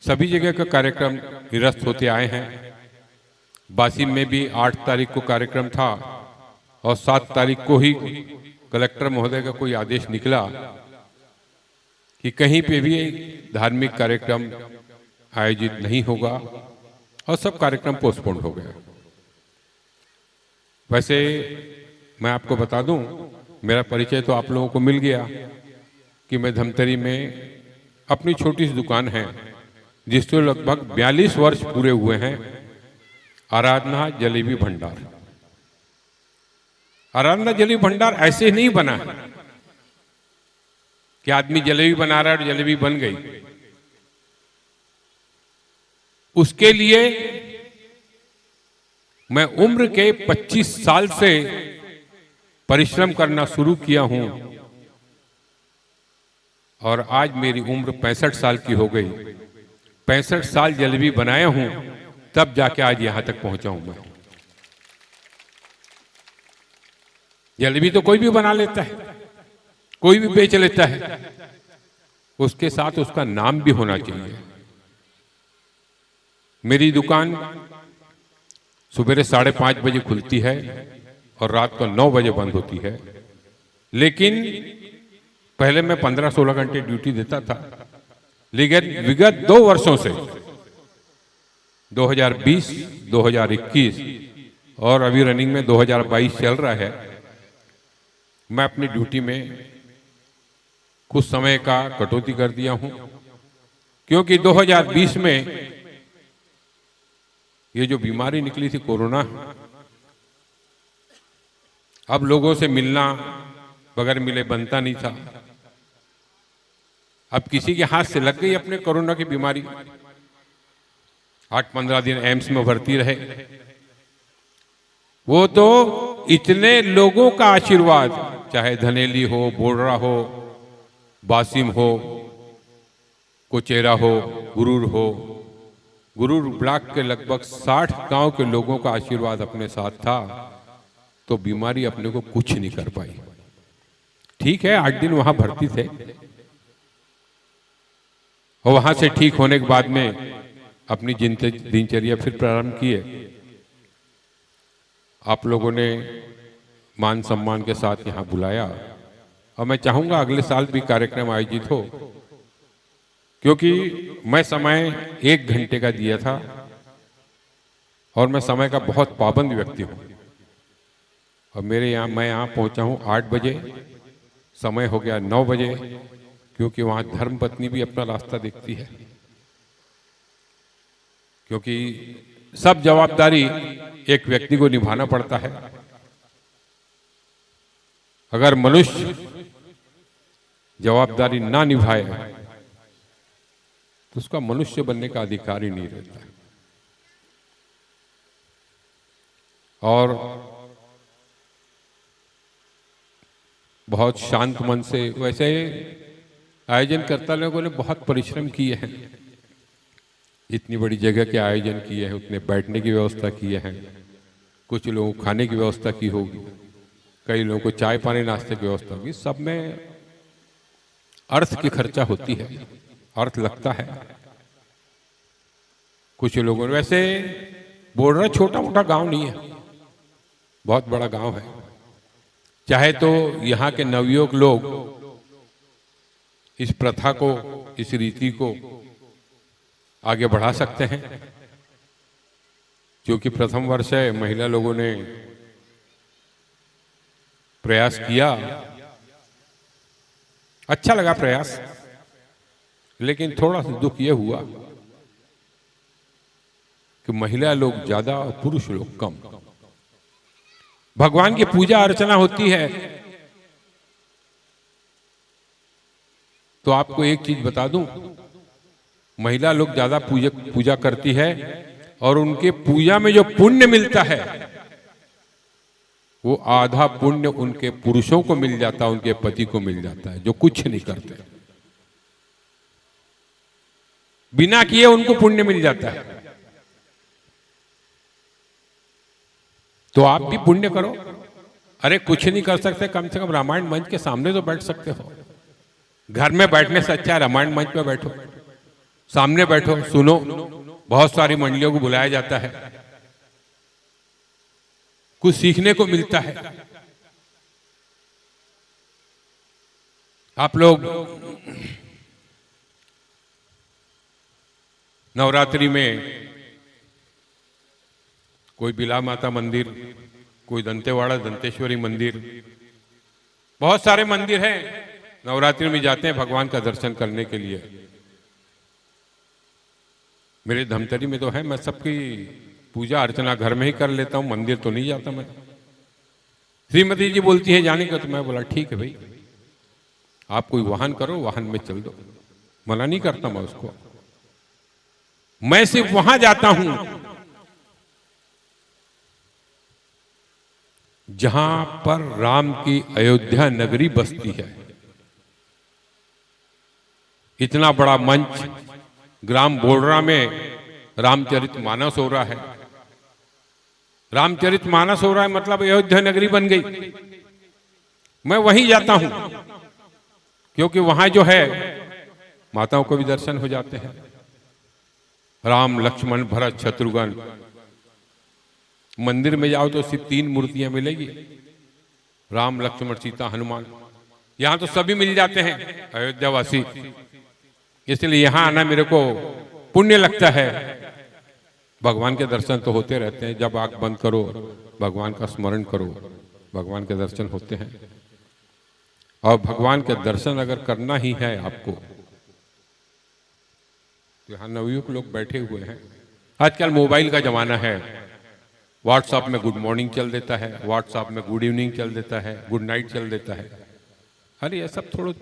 सभी जगह का कार्यक्रम निरस्त होते आए हैं। बासिम में भी आठ तारीख को कार्यक्रम था और सात तारीख को ही कलेक्टर महोदय का कोई आदेश निकला कि कहीं पे भी धार्मिक कार्यक्रम आयोजित नहीं होगा और सब कार्यक्रम पोस्टपोन हो गया। वैसे मैं आपको बता दूं, मेरा परिचय तो आप लोगों को मिल गया कि मैं धमतरी में अपनी छोटी सी दुकान है, जिसको लगभग बयालीस वर्ष पूरे हुए हैं, आराधना जलेबी भंडार। आराधना जलेबी भंडार ऐसे ही नहीं बना कि आदमी जलेबी बना रहा है और जलेबी बन गई। उसके लिए मैं उम्र के पच्चीस साल से परिश्रम करना शुरू किया हूं और आज मेरी उम्र पैंसठ साल की हो गई। पैंसठ साल जलेबी बनाया हूं, तब जाके आज यहां तक पहुंचा हूं मैं। जलेबी तो कोई भी बना लेता है, कोई भी बेच लेता है, उसके साथ उसका नाम भी होना चाहिए। मेरी दुकान सुबेरे साढ़े पाँच बजे खुलती है और रात को नौ बजे बंद होती है, लेकिन पहले मैं पन्द्रह सोलह घंटे ड्यूटी देता था, लेकिन विगत दो वर्षों से, दो हज़ार बीस, दो हज़ार इक्कीस और अभी रनिंग में दो हज़ार बाईस चल रहा है, मैं अपनी ड्यूटी में कुछ समय का कटौती कर दिया हूं, क्योंकि दो हज़ार बीस में ये जो बीमारी निकली थी कोरोना, अब लोगों से मिलना बगैर मिले बनता नहीं था। अब किसी के हाथ से लग गई अपने कोरोना की बीमारी, आठ पन्द्रह दिन एम्स में भर्ती रहे, वो तो इतने लोगों का आशीर्वाद, चाहे धनेली हो, बोड़रा हो, बासिम हो, कोचेरा हो, गुरूर हो, गुरूर ब्लॉक के लगभग साठ गांव के लोगों का आशीर्वाद अपने साथ था, तो बीमारी अपने को कुछ नहीं कर पाई। ठीक है, आठ दिन वहां भर्ती थे और वहां से ठीक होने के बाद में अपनी जिन-, दिनचर्या फिर प्रारंभ किए। आप लोगों ने मान सम्मान के साथ यहां बुलाया और मैं चाहूंगा अगले साल भी कार्यक्रम आयोजित हो, क्योंकि मैं समय एक घंटे का दिया था और मैं समय का बहुत पाबंद व्यक्ति हूं। और मेरे यहां, मैं यहां पहुंचा हूं आठ बजे, समय हो गया नौ बजे, क्योंकि वहां धर्मपत्नी भी अपना रास्ता देखती है, क्योंकि सब जवाबदारी एक व्यक्ति को निभाना पड़ता है। अगर मनुष्य जवाबदारी ना निभाए तो उसका मनुष्य बनने का अधिकार ही नहीं रहता है। और बहुत शांत मन से, वैसे आयोजनकर्ता लोगों ने बहुत परिश्रम किए हैं, इतनी बड़ी जगह के आयोजन किए हैं, उतने बैठने की व्यवस्था किए हैं, कुछ लोगों को खाने की व्यवस्था की होगी, कई लोगों को चाय पानी नाश्ते की व्यवस्था होगी, सब में अर्थ की खर्चा होती है, अर्थ लगता है। कुछ लोगों ने, वैसे बोड़रा छोटा मोटा गांव नहीं है, बहुत बड़ा गांव है। चाहे तो यहां के नवयुवक लोग इस प्रथा को, इस रीति को आगे बढ़ा सकते हैं, क्योंकि प्रथम वर्ष है, महिला लोगों ने प्रयास किया, अच्छा लगा प्रयास, लेकिन थोड़ा सा दुख यह हुआ कि महिला लोग ज्यादा और पुरुष लोग कम। भगवान की पूजा अर्चना होती है तो आपको एक चीज बता दूं, महिला लोग ज्यादा पूजा, पूजा करती है और उनके पूजा में जो पुण्य मिलता है, वो आधा पुण्य उनके पुरुषों को मिल जाता है, उनके पति को मिल जाता है, जो कुछ नहीं करते, बिना किए उनको पुण्य मिल जाता है। तो आप भी पुण्य करो। अरे, कुछ नहीं कर सकते, कम से कम रामायण मंच के सामने तो बैठ सकते हो। घर में बैठने से अच्छा है रामायण मंच में बैठो, सामने बैठो, सुनो। बहुत सारी मंडलियों को बुलाया जाता है, कुछ सीखने को मिलता है। आप लोग नवरात्रि में कोई बिला माता मंदिर, कोई दंतेवाड़ा दंतेश्वरी मंदिर, बहुत सारे मंदिर हैं। नवरात्रि में जाते हैं भगवान का दर्शन करने के लिए। मेरे धमतरी में तो है, मैं सबकी पूजा अर्चना घर में ही कर लेता हूँ, मंदिर तो नहीं जाता मैं। श्रीमती जी बोलती है जाने का, तो मैं बोला ठीक है भाई, आप कोई वाहन करो, वाहन में चल दो, मना नहीं करता मैं उसको। मैं सिर्फ वहां जाता हूं जहां पर राम की अयोध्या नगरी बसती है। इतना बड़ा मंच, ग्राम बोड़रा में रामचरित मानस हो रहा है। रामचरित मानस हो रहा है मतलब अयोध्या नगरी बन गई। मैं वहीं जाता हूं क्योंकि वहां जो है माताओं को भी दर्शन हो जाते हैं। राम, लक्ष्मण, भरत, शत्रुघ्न। मंदिर में जाओ तो सिर्फ तीन मूर्तियां मिलेगी, राम, लक्ष्मण, सीता, हनुमान। यहां तो सभी मिल जाते हैं अयोध्यावासी, इसलिए यहां आना मेरे को पुण्य लगता है। भगवान के दर्शन तो होते रहते हैं, जब आंख बंद करो, भगवान का स्मरण करो, भगवान के दर्शन होते हैं। और भगवान के दर्शन अगर करना ही है आपको, तो यहाँ नवयुवक लोग बैठे हुए हैं। आजकल मोबाइल का जमाना है, WhatsApp में गुड मॉर्निंग चल देता है, WhatsApp में गुड इवनिंग चल देता है, गुड नाइट चल देता है। अरे, ये सब छोड़ो।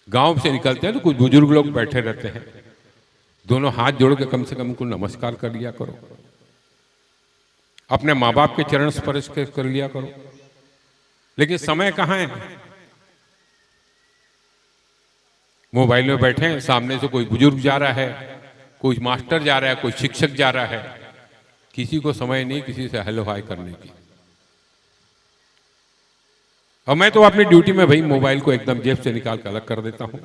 गांव से निकलते हैं तो कुछ बुजुर्ग लोग बैठे रहते हैं, दोनों हाथ जोड़ के कम से कम उनको नमस्कार कर लिया करो, अपने माँ बाप के चरण स्पर्श के कर लिया करो। लेकिन समय कहाँ है? मोबाइल में बैठे हैं, सामने से कोई बुजुर्ग जा रहा है, कोई मास्टर जा रहा है, कोई शिक्षक जा रहा है, किसी को समय नहीं किसी से हेलो हाय करने की। और मैं तो अपनी ड्यूटी में भाई मोबाइल को एकदम जेब से निकाल के अलग कर देता हूँ।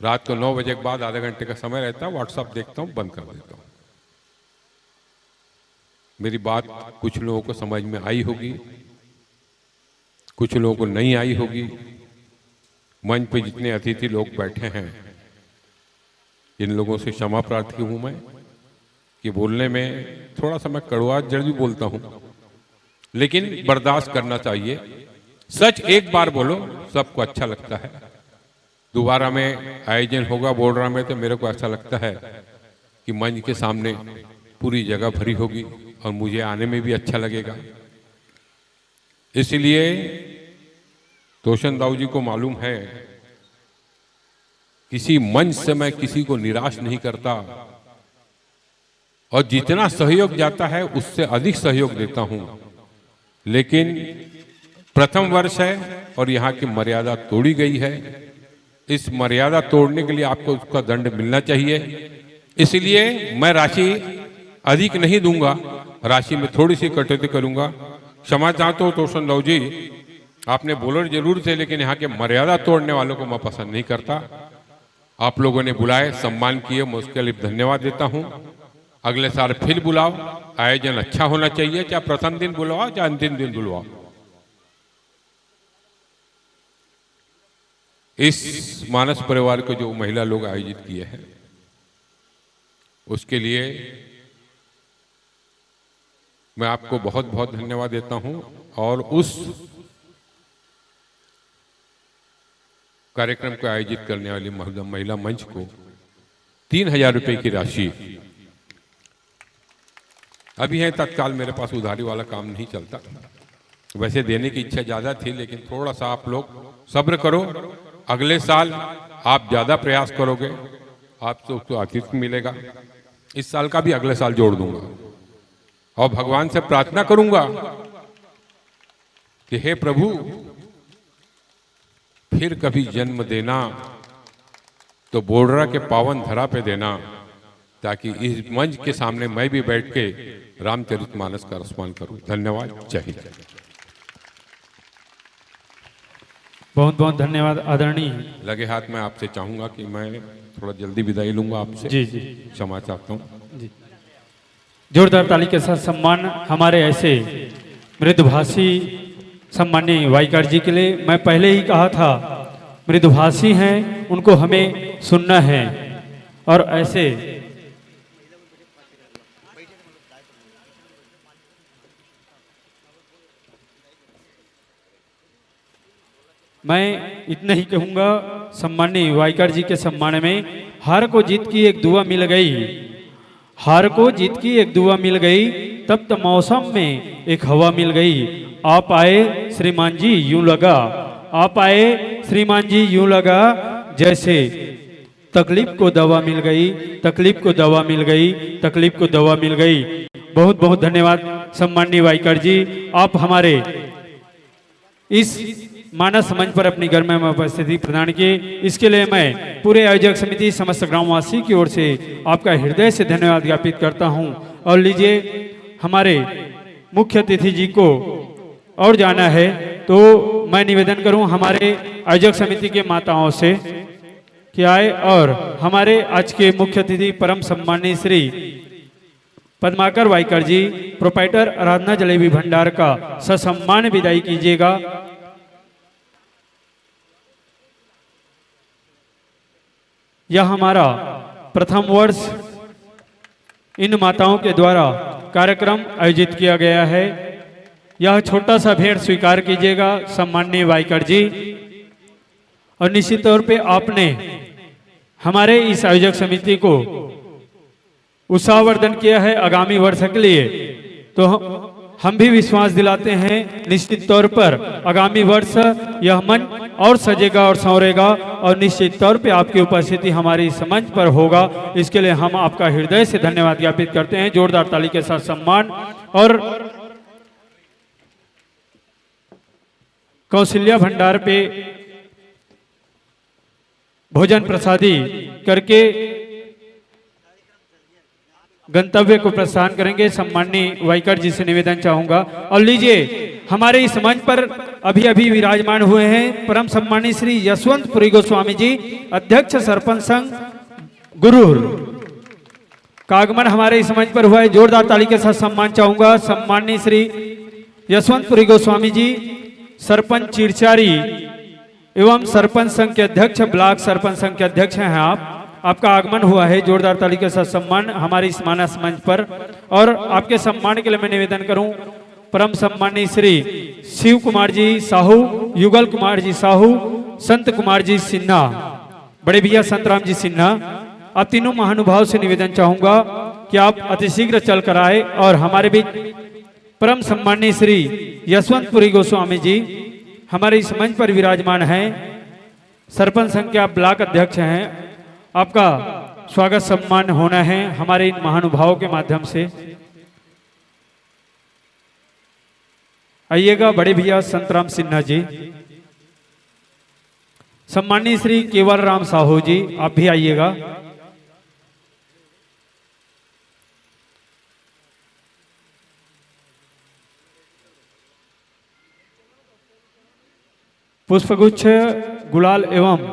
रात को नौ बजे के बाद आधे घंटे का समय रहता है, WhatsApp देखता हूँ, बंद कर देता हूँ। मेरी बात कुछ लोगों को समझ में आई होगी, कुछ लोगों को नहीं आई होगी। मंच पे जितने अतिथि लोग बैठे हैं, इन लोगों से क्षमा प्रार्थी हूं मैं कि बोलने में थोड़ा सा मैं कड़वा जरूर बोलता हूं, लेकिन बर्दाश्त करना चाहिए। सच एक बार बोलो, सबको अच्छा लगता है। दोबारा में आयोजन होगा बोड़रा में, तो मेरे को ऐसा लगता है कि मंच के सामने पूरी जगह भरी होगी और मुझे आने में भी अच्छा लगेगा। इसलिए तोशन दाऊ जी को मालूम है, किसी मंच से मैं किसी को निराश नहीं करता और जितना सहयोग जाता है उससे अधिक सहयोग देता हूं। लेकिन प्रथम वर्ष है और यहाँ की मर्यादा तोड़ी गई है। इस मर्यादा तोड़ने के लिए आपको उसका दंड मिलना चाहिए। इसलिए मैं राशि अधिक नहीं दूंगा, राशि में थोड़ी सी कटौती करूंगा। क्षमा चाहता हूं तोशन दाऊ जी, आपने बोलर जरूर थे, लेकिन यहाँ के मर्यादा तोड़ने वालों को मैं पसंद नहीं करता। आप लोगों ने बुलाए, सम्मान किए, मैं उसके लिए धन्यवाद देता हूं। अगले साल फिर बुलाओ, आयोजन अच्छा होना चाहिए, चाहे प्रथम दिन बुलवाओ, चाहे अंतिम दिन बुलवाओ। इस मानस परिवार को जो महिला लोग आयोजित किए हैं, उसके लिए मैं आपको बहुत बहुत धन्यवाद देता हूं और उस कार्यक्रम को आयोजित करने वाली महिला, महिला मंच को तीन हजार रुपए की राशि। अभी है तत्काल, मेरे पास उधारी वाला काम नहीं चलता, वैसे देने की इच्छा ज्यादा थी, लेकिन थोड़ा सा आप लोग सब्र करो, अगले साल आप ज्यादा प्रयास करोगे, आपको तो अतिरिक्त मिलेगा। इस साल का भी अगले साल जोड़ दूंगा और भगवान से प्रार्थना करूंगा कि हे प्रभु, फिर कभी जन्म देना तो बोड़रा के पावन धरा पे देना, ताकि इस मंच के सामने मैं भी बैठ के रामचरितमानस का रसपान करूं। धन्यवाद। जय हिंद। बहुत बहुत धन्यवाद आदरणीय। लगे हाथ, मैं आपसे चाहूंगा कि मैं थोड़ा जल्दी विदाई लूंगा आपसे। जी, जी। क्षमा चाहता हूँ। जी। जोरदार ताली के साथ सम्मान हमारे ऐसे मृदुभाषी सम्माननीय वाईकर जी के लिए। मैं पहले ही कहा था, मृदुभाषी हैं, उनको हमें सुनना है। और ऐसे मैं इतना ही कहूँगा, सम्माननीय वाईकर जी के सम्मान में, हार को जीत की एक दुआ मिल गई, हार को जीत की एक दुआ मिल गई, तब तो मौसम में एक हवा मिल गई। आप आए श्रीमान जी यूं लगा, आप आए श्रीमान जी यूं लगा, जैसे तकलीफ को दवा मिल गई, तकलीफ को दवा मिल गई, तकलीफ को दवा मिल गई। बहुत बहुत धन्यवाद सम्माननीय वाईकर जी, आप हमारे इस मानस मंच पर अपनी गरिमा में उपस्थिति प्रदान किए। इसके लिए मैं पूरे आयोजक समिति, समस्त ग्रामवासी की ओर से आपका हृदय से धन्यवाद ज्ञापित करता हूं। और लीजिए, हमारे मुख्य अतिथि जी को और जाना है, तो मैं निवेदन करूं हमारे आयोजक समिति के माताओं से कि आए और हमारे आज के मुख्य अतिथि परम सम्माननीय श्री पद्माकर वाईकर जी, प्रोप्राइटर आराधना जलेबी भंडार का ससम्मान विदाई कीजिएगा। यह हमारा प्रथम वर्ष इन माताओं के द्वारा कार्यक्रम आयोजित किया गया है। यह छोटा सा भेंट स्वीकार कीजिएगा सम्माननीय वाईकर जी। और निश्चित तौर पे आपने हमारे इस आयोजक समिति को उत्साहवर्धन किया है आगामी वर्ष के लिए, तो हम, हम भी विश्वास दिलाते हैं निश्चित तौर पर आगामी वर्ष यह मंच और सजेगा और संवरेगा और निश्चित तौर पे आपकी उपस्थिति हमारे इस मंच पर होगा। इसके लिए हम आपका हृदय से धन्यवाद ज्ञापित करते हैं। जोरदार ताली के साथ सम्मान। और कौशल्या भंडार पे भोजन प्रसादी करके गंतव्य को प्रस्थान करेंगे। सम्माननीय वाईकर जी से निवेदन चाहूंगा। और लीजिए, हमारे इस मंच पर अभी अभी विराजमान हुए हैं परम सम्माननीय श्री यशवंतपुरी गोस्वामी जी, अध्यक्ष सरपंच संघ गुरूर का आगमन हमारे इस मंच पर हुआ है। जोरदार ताली के साथ सम्मान चाहूंगा सम्माननीय श्री यशवंतपुरी गोस्वामी जी, सरपंच चिरचारी एवं सरपंच संघ के अध्यक्ष, ब्लॉक सरपंच संघ के अध्यक्ष हैं आप। आपका आगमन हुआ है, जोरदार ताली के साथ सम्मान हमारे इस मानस मंच पर। और आपके सम्मान के लिए मैं निवेदन करूं, परम सम्माननीय श्री शिव कुमार जी साहू, युगल कुमार जी साहू, संत कुमार जी सिन्हा, बड़े भैया संतराम जी सिन्हा, आप तीनों महानुभाव से निवेदन चाहूंगा कि आप अतिशीघ्र चल कर आए और हमारे बीच परम सम्माननीय श्री यशवंतपुरी गोस्वामी जी हमारे इस मंच पर विराजमान हैं। सरपंच संघ के आप ब्लॉक अध्यक्ष हैं, आपका स्वागत सम्मान होना है हमारे इन महानुभावों के माध्यम से। आइएगा बड़े भैया संतराम सिन्हा जी, सम्माननीय श्री केवल राम साहू जी, आप भी आइएगा। पुष्पगुच्छ, गुलाल एवं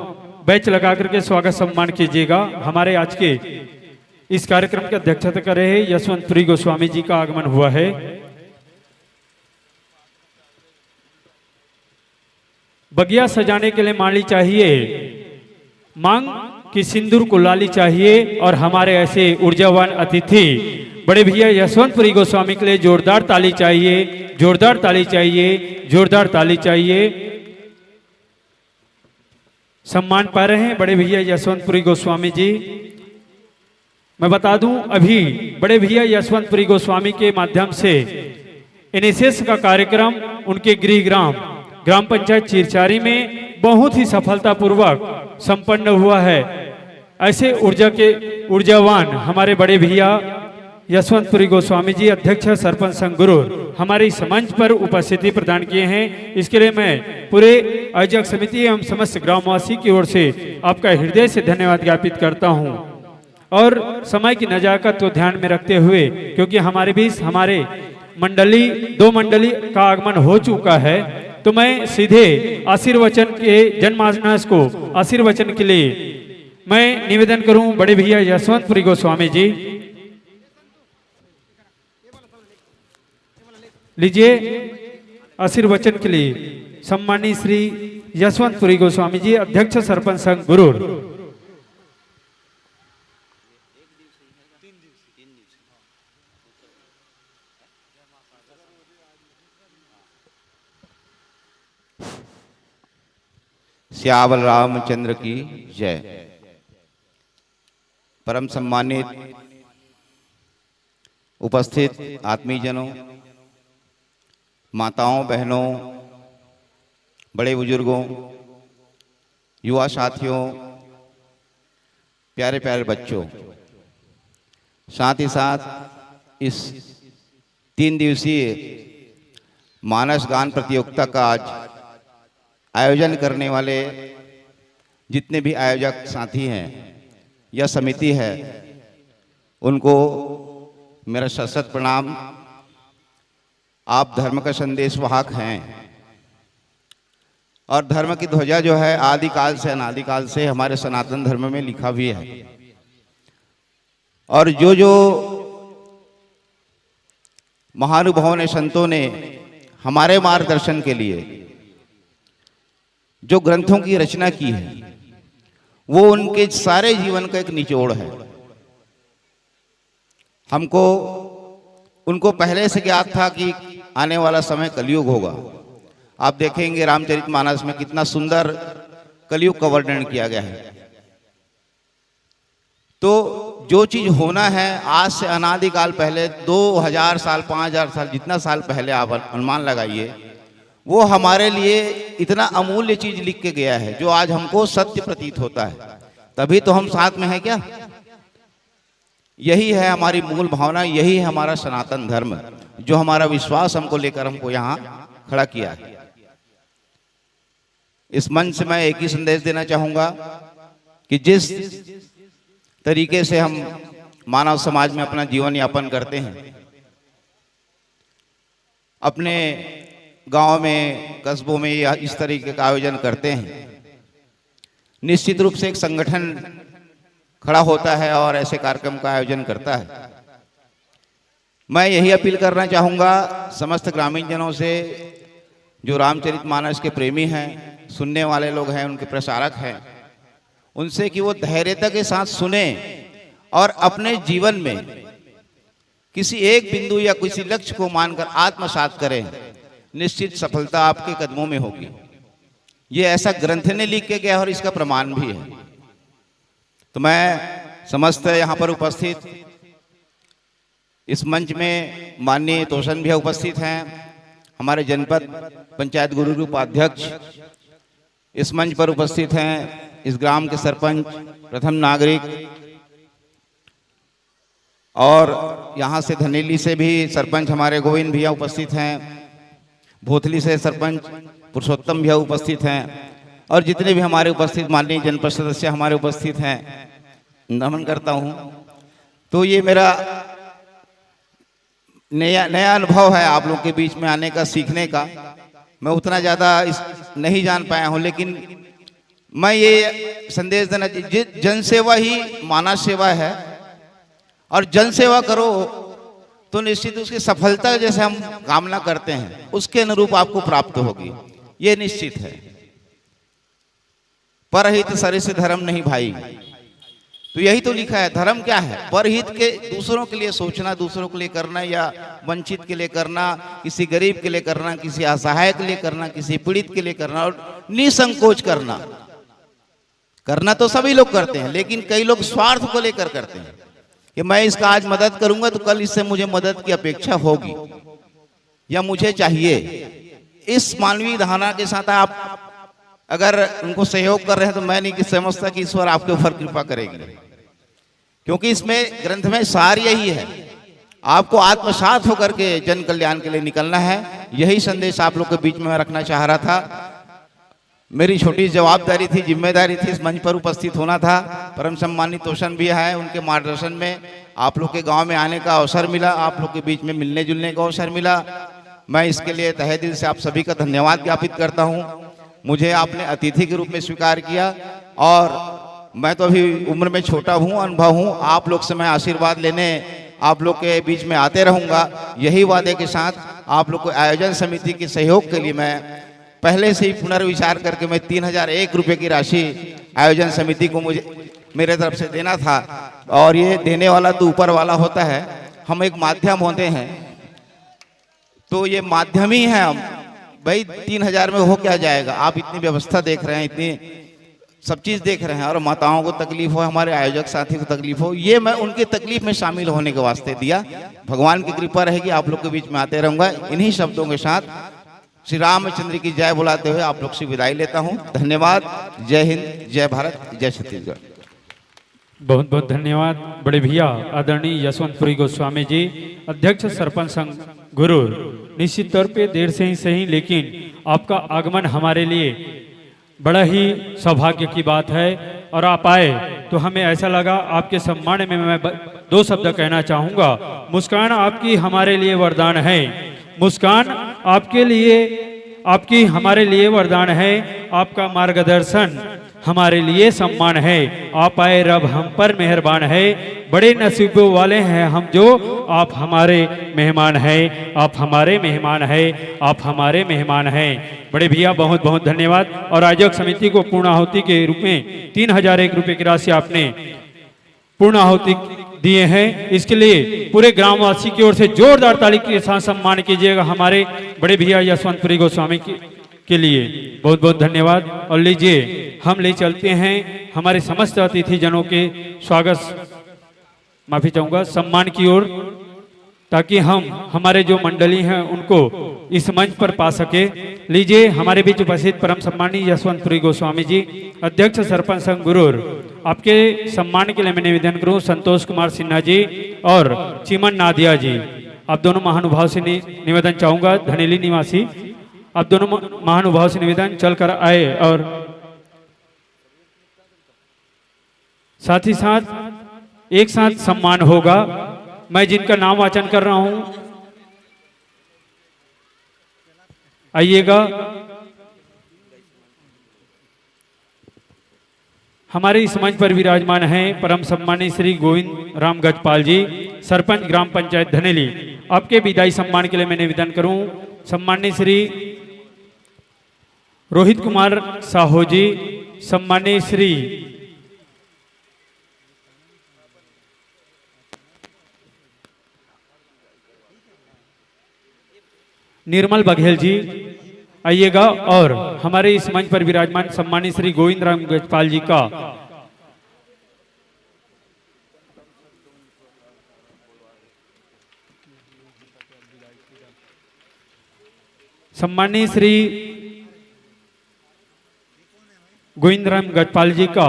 बैच लगा करके स्वागत सम्मान कीजिएगा। हमारे आज के इस कार्यक्रम की अध्यक्षता कर रहे यशवंतपुरी गोस्वामी जी का आगमन हुआ है। बगिया सजाने के लिए माली चाहिए, मांग की सिंदूर को लाली चाहिए। और हमारे ऐसे ऊर्जावान अतिथि बड़े भैया यशवंतपुरी गोस्वामी के लिए जोरदार ताली चाहिए, जोरदार ताली चाहिए, जोरदार ताली चाहिए। सम्मान पा रहे हैं बड़े भैया यशवंतपुरी गोस्वामी जी। मैं बता दूं, अभी बड़े भैया यशवंतपुरी गोस्वामी के माध्यम से एनएसएस का कार्यक्रम उनके गृह ग्राम, ग्राम पंचायत चिरचारी में बहुत ही सफलतापूर्वक संपन्न हुआ है। ऐसे ऊर्जा के, ऊर्जावान हमारे बड़े भैया यशवंतपुरी गोस्वामी जी, अध्यक्ष सरपंच संघ गुरूर, हमारे इस मंच पर उपस्थिति प्रदान किए हैं। इसके लिए मैं पूरे आयोजक समिति एवं समस्त ग्रामवासी की ओर से आपका हृदय से धन्यवाद ज्ञापित करता हूं। और समय की नजाकत को ध्यान में रखते हुए, क्योंकि हमारे बीच हमारे मंडली, दो मंडली का आगमन हो चुका है, तो मैं सीधे आशीर्वचन के, जनमानस को आशीर्वचन के लिए मैं निवेदन करूं बड़े भैया यशवंतपुरी गोस्वामी जी। लीजिए, आशीर्वचन के लिए सम्मानित श्री यशवंतपुरी गोस्वामी जी, अध्यक्ष सरपंच संघ गुरूर। सियावर रामचंद्र की जय। परम सम्मानित उपस्थित आत्मीयजनों, माताओं, बहनों, बड़े बुजुर्गों, युवा साथियों, प्यारे प्यारे बच्चों, साथ ही साथ इस तीन दिवसीय मानस गान प्रतियोगिता का आज आयोजन करने वाले जितने भी आयोजक साथी हैं या समिति है, उनको मेरा सशत प्रणाम। आप धर्म का संदेश वाहक हैं और धर्म की ध्वजा जो है आदिकाल से, अनादिकाल से हमारे सनातन धर्म में लिखा भी है। और जो जो महानुभावों ने, संतों ने हमारे मार्गदर्शन के लिए जो ग्रंथों की रचना की है, वो उनके सारे जीवन का एक निचोड़ है। हमको उनको पहले से ज्ञात था कि आने वाला समय कलयुग होगा। आप देखेंगे रामचरितमानस में कितना सुंदर कलयुग का वर्णन किया गया है। तो जो चीज होना है, आज से अनादिकाल पहले, दो हज़ार साल, पाँच हज़ार साल, जितना साल पहले आप अनुमान लगाइए, वो हमारे लिए इतना अमूल्य चीज लिख के गया है जो आज हमको सत्य प्रतीत होता है। तभी तो हम साथ में हैं क्या? यही है हमारी मूल भावना, यही है हमारा सनातन धर्म, जो हमारा विश्वास हमको लेकर हमको यहाँ खड़ा किया है। इस मंच से मैं एक ही संदेश देना चाहूंगा कि जिस तरीके से हम मानव समाज में अपना जीवन यापन करते हैं, अपने गांव में, कस्बों में या इस तरीके का आयोजन करते हैं, निश्चित रूप से एक संगठन खड़ा होता है और ऐसे कार्यक्रम का आयोजन करता है। मैं यही अपील करना चाहूंगा समस्त ग्रामीण जनों से, जो रामचरितमानस के प्रेमी हैं, सुनने वाले लोग हैं, उनके प्रचारक हैं, उनसे कि वो धैर्यता के साथ सुने और अपने जीवन में किसी एक बिंदु या किसी लक्ष्य को मानकर आत्मसात करें, निश्चित सफलता आपके कदमों में होगी। ये ऐसा ग्रंथ ने लिख के गया है और इसका प्रमाण भी है। तो मैं समस्त यहाँ पर उपस्थित इस मंच में माननीय तोषण भैया उपस्थित हैं, हमारे जनपद पंचायत गुरु के उपाध्यक्ष इस मंच पर उपस्थित हैं, इस ग्राम के सरपंच, प्रथम नागरिक, और यहाँ से धनेली से भी सरपंच हमारे गोविंद भैया उपस्थित हैं, भोथली से सरपंच पुरुषोत्तम भैया उपस्थित हैं, और जितने भी हमारे उपस्थित माननीय जनपद सदस्य हमारे उपस्थित हैं, नमन करता हूँ। तो ये मेरा नया, नया अनुभव है आप लोग के बीच में आने का, सीखने का। मैं उतना ज़्यादा इस, नहीं जान पाया हूँ, लेकिन मैं ये संदेश देना, जि-, जनसेवा ही मानव सेवा है, और जनसेवा करो तो निश्चित उसकी सफलता, जैसे हम कामना करते हैं, उसके अनुरूप आपको प्राप्त होगी, ये निश्चित है। परहित सरिस धर्म नहीं भाई। तो यही तो लिखा है, धर्म क्या है? परहित के, दूसरों के लिए सोचना, दूसरों के लिए करना, या वंचित के लिए करना, किसी गरीब के लिए करना, किसी असहाय के लिए करना, किसी पीड़ित के लिए करना, और निसंकोच करना। करना तो सभी लोग करते हैं, लेकिन कई लोग स्वार्थ को लेकर करते हैं कि मैं इसका आज मदद करूंगा तो कल इससे मुझे मदद की अपेक्षा होगी या मुझे चाहिए। इस मानवीय धारणा के साथ आप अगर उनको सहयोग कर रहे हैं तो मैं नहीं कि समझता कि ईश्वर आपके ऊपर कृपा करेगी, क्योंकि इसमें, ग्रंथ में सार यही है, आपको आत्मसात होकर के जन कल्याण के लिए निकलना है। यही संदेश आप लोग के बीच में मैं रखना चाह रहा था। मेरी छोटी जवाबदारी थी, जिम्मेदारी थी, इस मंच पर उपस्थित होना था। परम सम्मानित तोषण भी है, उनके मार्गदर्शन में आप लोग के गांव में आने का अवसर मिला, आप लोग के बीच में मिलने जुलने का अवसर मिला। मैं इसके लिए तहे दिल से आप सभी का धन्यवाद ज्ञापित करता हूँ। मुझे आपने अतिथि के रूप में स्वीकार किया और मैं तो अभी उम्र में छोटा हूँ, अनुभव हूँ। आप लोग से मैं आशीर्वाद लेने आप लोग के बीच में आते रहूँगा। यही वादे के साथ आप लोग को आयोजन समिति के सहयोग के लिए मैं पहले से ही पुनर्विचार करके मैं तीन हजार एक रुपये की राशि आयोजन समिति को मुझे, मेरे तरफ से देना था। और ये देने वाला तो ऊपर वाला होता है, हम एक माध्यम होते हैं। तो ये माध्यम ही है हम। भाई, तीन हजार में हो क्या जाएगा? आप इतनी व्यवस्था देख रहे हैं, इतनी सब चीज देख रहे हैं, और माताओं को तकलीफ हो, हमारे आयोजक साथी को तकलीफ हो, ये मैं उनकी तकलीफ में शामिल होने के वास्ते दिया। भगवान की कृपा रहेगी, आप लोग के बीच में आते रहूंगा। इन्हीं शब्दों के साथ श्री रामचंद्र की जय बुलाते हुए आप लोग से विदाई लेता हूँ। धन्यवाद। जय हिंद, जय भारत, जय छत्तीसगढ़। बहुत बहुत धन्यवाद बड़े भैया आदरणीय यशवंतपुरी गोस्वामी जी, अध्यक्ष सरपंच संघ गुरूर। निश्चित तौर पे देर से ही सही, लेकिन आपका आगमन हमारे लिए बड़ा ही सौभाग्य की बात है। और आप आए तो हमें ऐसा लगा आपके सम्मान में मैं ब- दो शब्द कहना चाहूँगा। मुस्कान आपकी हमारे लिए वरदान है, मुस्कान आपके लिए, आपकी हमारे लिए वरदान है। आपका मार्गदर्शन हमारे लिए सम्मान है। आप आए रब हम पर मेहरबान है। बड़े नसीबों वाले हैं हम जो आप हमारे मेहमान हैं, आप हमारे मेहमान हैं, आप हमारे मेहमान हैं। बड़े भैया बहुत बहुत धन्यवाद। और आयोजक समिति को पूर्णाहुति के रूप में तीन हजार एक रुपये की राशि आपने पूर्णाहुति दिए हैं, इसके लिए पूरे ग्रामवासी की ओर से जोरदार ताली के साथ सम्मान कीजिएगा हमारे बड़े भैया यशवंतपुरी गोस्वामी के, के लिए। बहुत बहुत धन्यवाद। और लीजिए हम ले चलते हैं हमारे समस्त अतिथि जनों के स्वागत, माफी चाहूंगा, सम्मान की ओर, ताकि हम हमारे जो मंडली हैं उनको इस मंच पर पा सके। लीजिए हमारे बीच उपस्थित परम सम्मानी यशवंतपुरी गोस्वामी जी, अध्यक्ष सरपंच संघ गुरूर, आपके सम्मान के लिए मैं निवेदन करूं संतोष कुमार सिन्हा जी और चिमन नादिया जी, आप दोनों महानुभाव से नि, निवेदन चाहूंगा, धनेली निवासी, आप दोनों म- महानुभाव से निवेदन चल कर आए और साथ ही साथ एक साथ सम्मान होगा। मैं जिनका नाम वाचन कर रहा हूं, आइएगा। हमारे इस मंच पर विराजमान हैं परम सम्मानी श्री गोविंद राम गजपाल जी, सरपंच ग्राम पंचायत धनेली। आपके विदाई सम्मान के लिए मैं निवेदन करूं सम्मानी श्री रोहित कुमार साहू जी, सम्मानी श्री निर्मल बघेल जी आइएगा और हमारे इस मंच पर विराजमान सम्मानी श्री गोविंद राम गजपाल जी का सम्मानी श्री गोविंद राम गजपाल जी का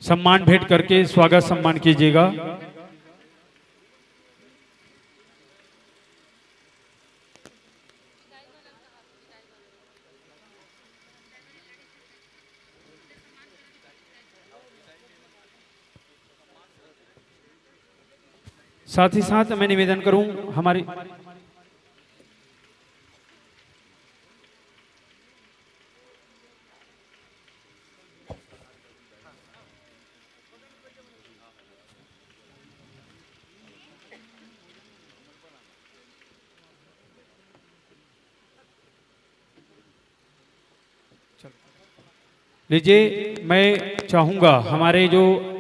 सम्मान भेंट करके स्वागत सम्मान कीजिएगा। साथ ही साथ मैं निवेदन करूं हमारी लीजिए, मैं चाहूँगा हमारे जो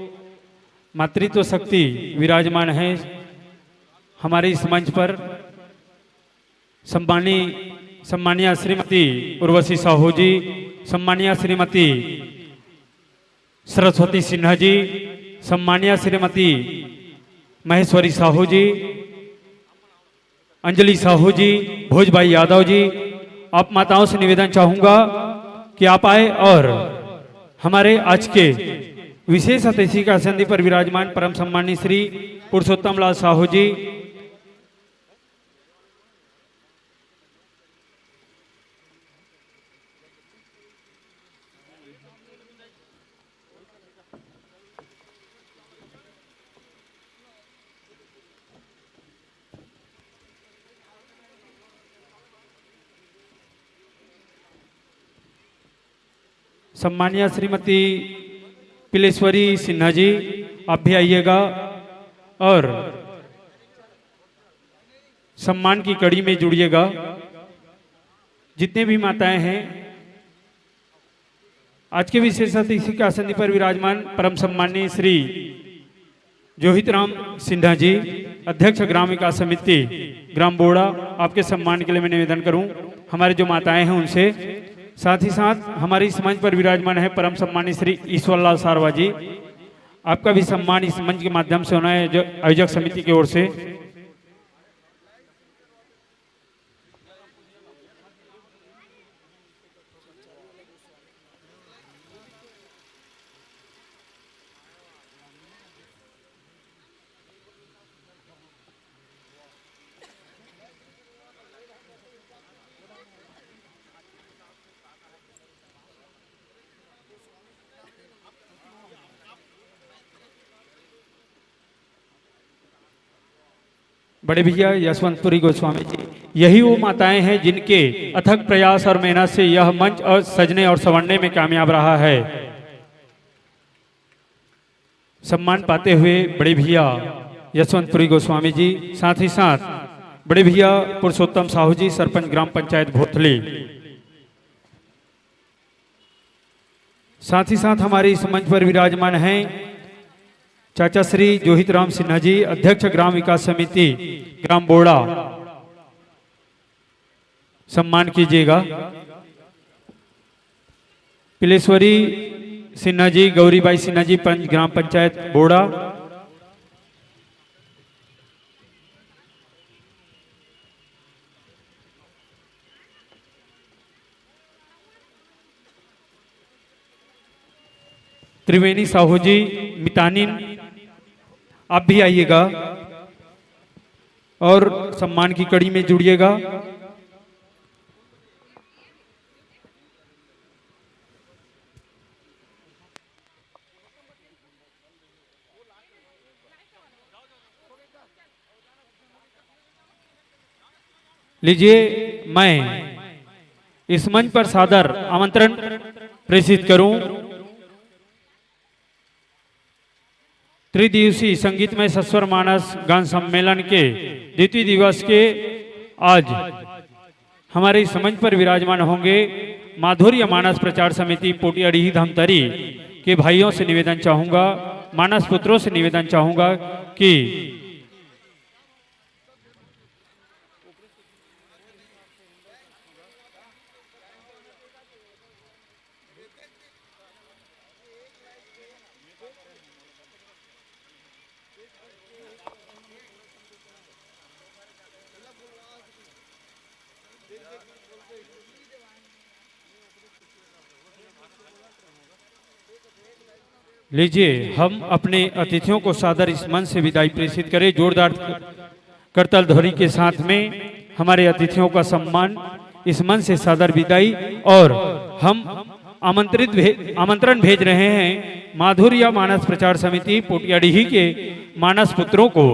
मातृत्व शक्ति विराजमान है हमारे इस मंच पर, सम्मानी सम्मानिया श्रीमती उर्वशी साहू जी, सम्मानिया श्रीमती सरस्वती सिन्हा जी, सम्मानिया श्रीमती महेश्वरी साहू जी, अंजलि साहू जी, भोज भाई यादव जी, आप माताओं से निवेदन चाहूँगा कि आप आए और हमारे आज के विशेष अतिथि का आसन पर विराजमान परम सम्मानी श्री पुरुषोत्तम लाल साहू जी, सम्मानिया श्रीमती पिलेश्वरी सिन्हा जी, आप भी आइएगा और सम्मान की कड़ी में जुड़िएगा। जितने भी माताएं हैं, आज के विशेष अतिथि के आसन पर विराजमान परम सम्माननीय श्री जोहित राम सिन्हा जी, अध्यक्ष ग्राम विकास समिति ग्राम बोड़ा, आपके सम्मान के लिए मैं निवेदन करूं, हमारे जो माताएं हैं उनसे, साथ ही साथ हमारे इस मंच पर विराजमान है परम सम्माननीय श्री ईश्वरलाल सारवा जी, आपका भी सम्मान इस मंच के माध्यम से होना है जो आयोजक समिति की ओर से। बड़े भैया यशवंतपुरी गोस्वामी जी, यही वो माताएं हैं जिनके अथक प्रयास और मेहनत से यह मंच और सजने और संवरने में कामयाब रहा है। सम्मान पाते हुए बड़े भैया यशवंतपुरी गोस्वामी जी, साथ ही साथ बड़े भैया पुरुषोत्तम साहू जी, सरपंच ग्राम पंचायत भोथली। साथ ही साथ हमारे इस मंच पर विराजमान हैं चाचा श्री जोहित राम सिन्हा जी, अध्यक्ष ग्राम विकास समिति ग्राम बोड़ा, सम्मान कीजिएगा। पिलेश्वरी सिन्हा जी, गौरीबाई सिन्हा जी, पंच ग्राम पंचायत बोड़ा। त्रिवेणी साहू जी, मितानिन, आप भी आइएगा और सम्मान की कड़ी में जुड़िएगा। लीजिए, मैं इस मंच पर सादर आमंत्रण प्रेषित करूं। त्रिदिवसीय संगीतमय सस्वर मानस गान सम्मेलन के द्वितीय दिवस के आज हमारे इस मंच पर विराजमान होंगे माधुर्य मानस प्रचार समिति पोटियाडीही धमतरी के भाइयों से निवेदन चाहूंगा, मानस पुत्रों से निवेदन चाहूंगा कि लीजिए, हम अपने अतिथियों को सादर इस मंच से विदाई प्रेषित करें। जोरदार करताल ध्वनि के साथ में हमारे अतिथियों का सम्मान, इस मंच से सादर विदाई। और हम आमंत्रित भे-, आमंत्रण भेज रहे हैं माधुर्य मानस प्रचार समिति पोटियाडीही के मानस पुत्रों को।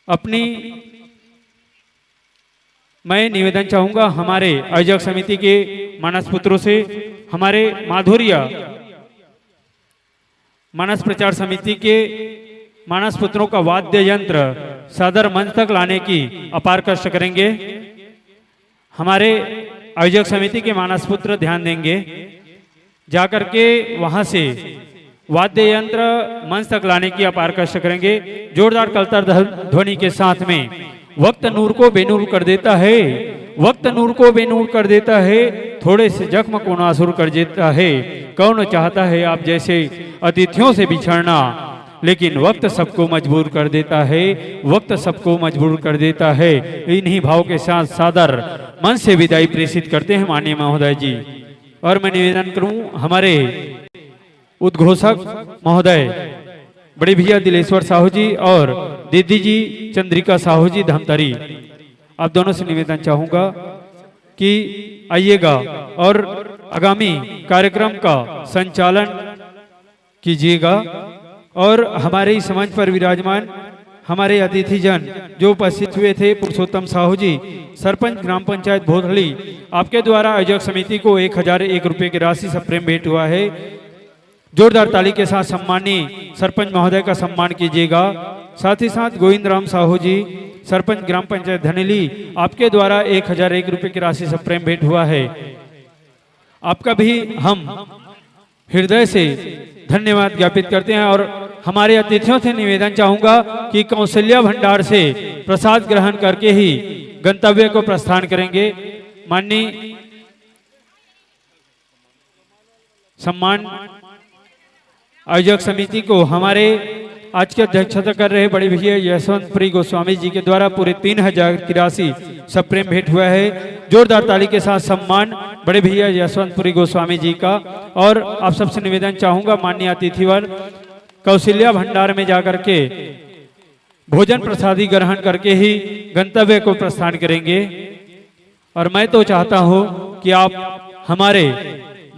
अपनी मैं निवेदन चाहूंगा हमारे आयोजक समिति के मानस पुत्रों से, हमारे माधुर्य मानस प्रचार समिति के मानस पुत्रों का वाद्य यंत्र सादर मंच तक लाने की अपार कष्ट करेंगे। हमारे आयोजक समिति के मानस पुत्र ध्यान देंगे, जाकर के वहां से वाद्य यंत्र मंच तक लाने की अपार कष्ट करेंगे। जोरदार करताल ध्व-, ध्वनि के साथ में। वक्त नूर को बेनूर कर देता है, वक्त नूर को बेनूर कर देता है, थोड़े से जख्म को नासूर कर देता है। कौन चाहता है आप जैसे अतिथियों से बिछड़ना, लेकिन वक्त सबको मजबूर कर देता है, वक्त सबको मजबूर कर देता है। इन्हीं भाव के साथ सादर मंच से विदाई प्रेषित करते हैं माननीय महोदय जी। और मैं निवेदन करूं हमारे उद्घोषक महोदय बड़े भैया दिलेश्वर साहू जी और दीदी जी चंद्रिका साहू जी धमतरी, आप दोनों से निवेदन चाहूंगा कि आइएगा और आगामी कार्यक्रम का संचालन कीजिएगा। और हमारे इस मंच पर विराजमान हमारे अतिथिजन जो उपस्थित हुए थे, पुरुषोत्तम साहू जी, सरपंच ग्राम पंचायत भोथली, आपके द्वारा आयोजक समिति को एक हजार एक रुपये की राशि सप्रेम भेंट हुआ है। जोरदार ताली के साथ सम्मानी सरपंच महोदय का सम्मान कीजिएगा। साथ ही साथ गोविंद राम साहू जी, सरपंच ग्राम पंचायत धनेली, आपके द्वारा एक हजार एक रुपये की राशि सप्रेम भेंट हुआ है। आपका भी हम हृदय से धन्यवाद ज्ञापित करते हैं और हमारे अतिथियों से निवेदन चाहूंगा कि कौशल्या भंडार से प्रसाद ग्रहण करके ही गंतव्य को प्रस्थान करेंगे। माननीय सम्मान आयोजक समिति को हमारे आज की अध्यक्षता कर रहे बड़े भैया यशवंतपुरी गोस्वामी जी के द्वारा पूरे तीन हजार की राशि सप्रेम भेंट हुआ है। जोरदार ताली के साथ सम्मान बड़े भैया यशवंतपुरी गोस्वामी जी का। और आप सबसे निवेदन चाहूंगा, माननीय अतिथिवर कौशल्या भंडार में जाकर के भोजन प्रसादी ग्रहण करके ही गंतव्य को प्रस्थान करेंगे। और मैं तो चाहता हूं कि आप हमारे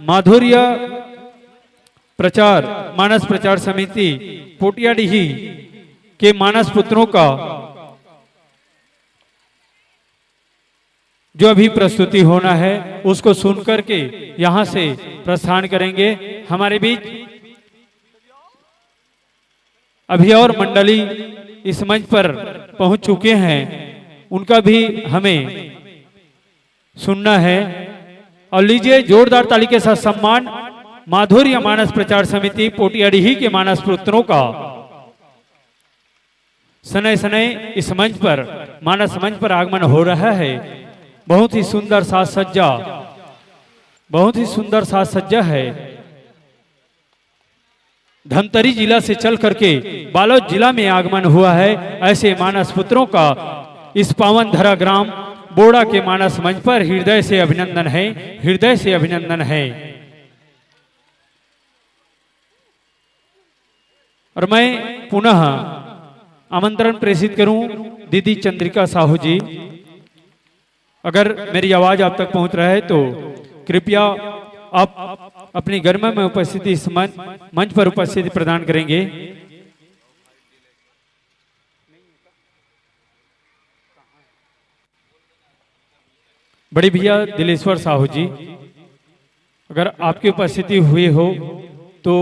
माधुर्य प्रचार, मानस प्रचार समिति पोटियाडीही के मानस पुत्रों का जो अभी प्रस्तुति होना है, उसको सुन करके यहां से प्रस्थान करेंगे। हमारे बीच अभी और मंडली इस मंच पर पहुंच चुके हैं, उनका भी हमें सुनना है। और लीजिए जोरदार ताली के साथ सम्मान माधुर्य मानस प्रचार समिति पोटियाडीही के मानस पुत्रों का। सनय सनय इस मंच पर, मानस मंच पर आगमन हो रहा है। बहुत ही सुंदर साज सज्जा, बहुत ही सुंदर साज सज्जा है। धमतरी जिला से चल करके बालोद जिला में आगमन हुआ है। ऐसे मानस पुत्रों का इस पावन धरा ग्राम बोड़ा के मानस मंच पर हृदय से अभिनंदन है, हृदय से अभिनंदन है। और मैं पुनः आमंत्रण प्रेषित करूं दीदी चंद्रिका साहू जी, अगर मेरी आवाज आप तक पहुंच रहा है तो कृपया आप अपनी गरिमा में उपस्थिति इस मन-, मंच पर उपस्थिति प्रदान करेंगे। बड़े भैया दिलेश्वर साहू जी, अगर आपकी उपस्थिति हुई हो तो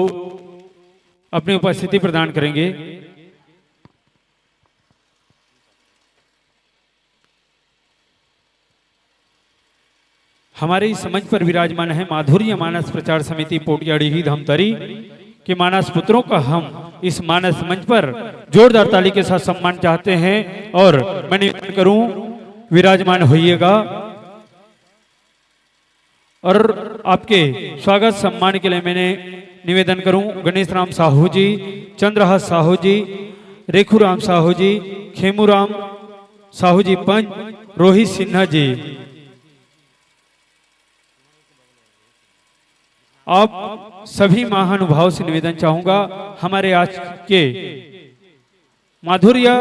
अपनी उपस्थिति प्रदान करेंगे। हमारे इस मंच पर विराजमान है माधुर्य मानस प्रचार समिति पोटियाडीही धमतरी के मानस पुत्रों का हम इस मानस मंच पर जोरदार ताली के साथ सम्मान चाहते हैं और मैं निवेदन करूं, विराजमान होइएगा। और आपके स्वागत सम्मान के लिए मैंने निवेदन करूं गणेश राम साहू जी, चंद्रहास साहू जी, रेखू राम साहू जी, खेमू राम साहू जी पंच, रोहित सिन्हा जी, आप सभी महानुभाव से निवेदन चाहूंगा, हमारे आज के माधुर्य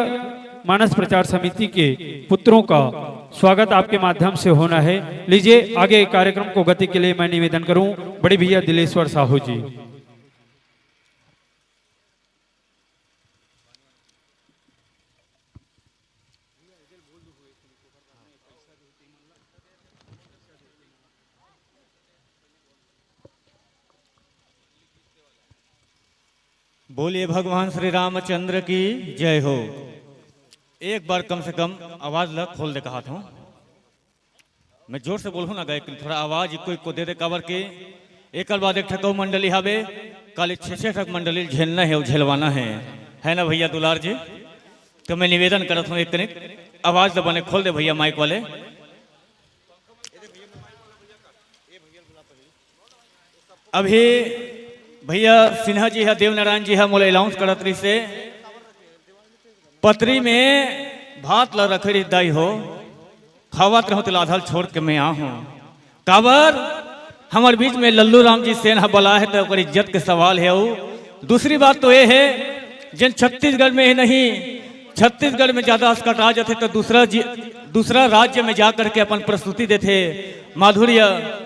मानस प्रचार समिति के पुत्रों का स्वागत आपके माध्यम से होना है। लीजिए, आगे कार्यक्रम को गति के लिए मैं निवेदन करूं बड़े भैया दिलेश्वर साहू जी। बोलिए भगवान श्री रामचंद्र की जय हो। एक बार कम से कम आवाज ला खोल दे कहा था। मैं जोर से बोलूँ ना, गायक थोड़ा आवाज इको इको दे दे, काबर के एकर बाद एक ठकऊ मंडली हवे, काली छे छे ठक मंडली झेलना है, झेलवाना है, है ना भैया दुलार जी? तो मैं निवेदन करत हूँ, एक कनिक आवाज तो बने खोल दे भैया माइक वाले। अभी भैया सिन्हा जी हा, देवनारायण जी हा मोला अनाउंस करत रहिसे, पतरी में भात ला रखे रहिस दाई हो, खावत रहूं तो आधा ल छोड़ के मैं आहूं। काबर हमर बीच में लल्लू राम जी सेन हा बला है, तो ओकर इज्जत के सवाल है। अउ दूसरी बात तो ये है, जेन छत्तीसगढ़ में ही नहीं, छत्तीसगढ़ में ज्यादा असकटा जाथे तो दूसरा जी, दूसरा राज्य में जा करके अपन प्रस्तुति देथे। माधुर्य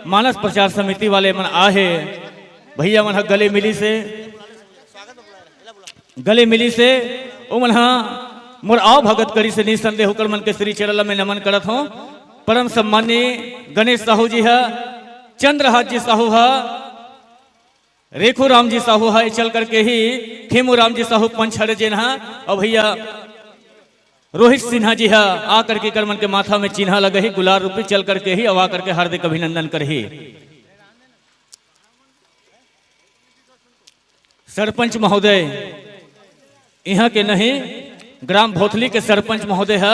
मानस प्रचार समिति वाले मन आहे, भैया मन ह गले मिलिसे, गले मिलिसे, ओमन ह मोर आवभगत करिस हे निसंदेह, ओकर मन के श्री चरण ल मैं नमन करत हौं। परम सम्माननीय गणेश साहू जी ह, चंद्रहास जी साहू ह, रेखू राम जी साहू ह, चल करके ही खेमू राम जी साहू पंच हरे जेन ह, अउ भैया रोहित सिन्हा जी ह आ करके एकर मन के माथा में चिन्हा लगही गुलाल रूपी, चल करके ही अउ आ करके हार्दिक अभिनंदन करही। सरपंच महोदय, इहाँ के नहीं, ग्राम भोथली के सरपंच महोदय ह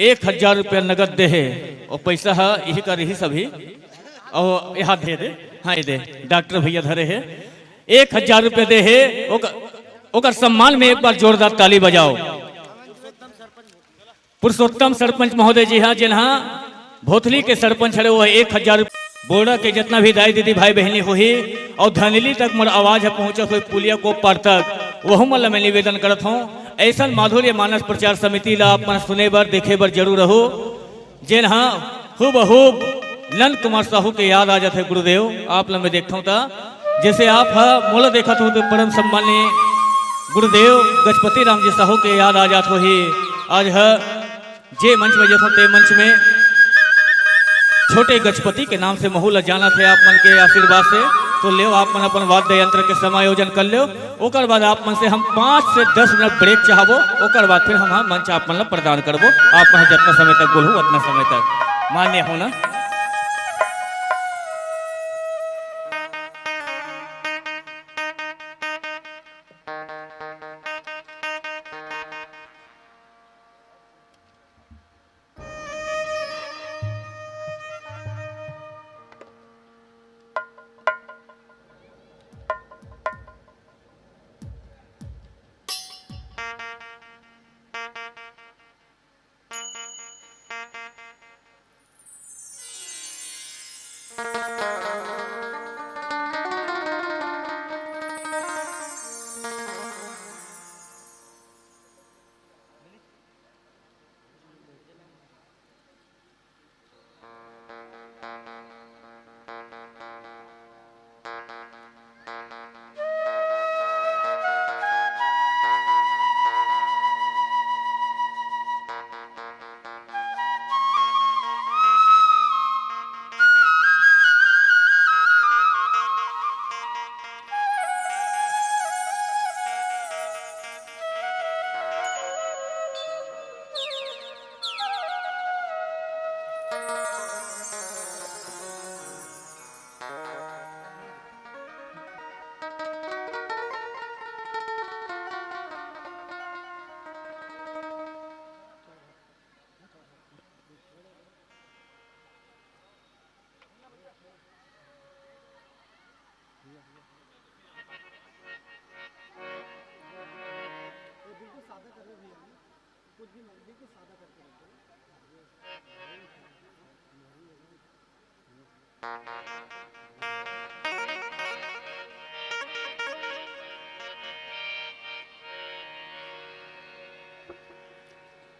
एक हजार रुपया नगद दे हे। ओ पैसा ह इही कर रही सभी। ओ यहाँ दे दे, हाँ, ये दे, डॉक्टर भैया धरे हे। एक हजार रुपया दे हे। ओकर, ओकर सम्मान में एक बार जोरदार ताली बजाओ। पुरुषोत्तम सरपंच महोदय जी हा, जेन हा भोथली के सरपंच हरे, वो एक हजार। बोड़ा के जितना भी दाई दीदी भाई बहनी होही अउ धनेली तक मोर आवाज ह पहुंचत होही पुलिया को पार तक, वहू मन ल मैं निवेदन करत हूँ, ऐसन माधुर्य मानस प्रचार समिति ला आप मन सुने बर देखे बर जरूर रहू, जेन हा हूबहूब नंद कुमार साहू के याद आ जाथे गुरुदेव। आप ल मैं देखथौं त जैसे आप ह मोला देखत हो तो परम सम्माननीय गुरुदेव गजपति राम जी साहू के याद आ जात होही। आज ह जे मंच में जथों ते मंच में छोटे गजपति के नाम से महू ल जानत हे आप मन के आशीर्वाद से। तो लेव आप मन अपन वाद्य यंत्र के समायोजन कर लेव। ओकर बाद आप मन से हम पाँच से दस मिनट ब्रेक चाहबो, ओकर बाद फिर हम ह मंच आप मन ल प्रदान करबो। आप मन ह जतना समय तक बोलहू उतना समय तक मान्य हो ना।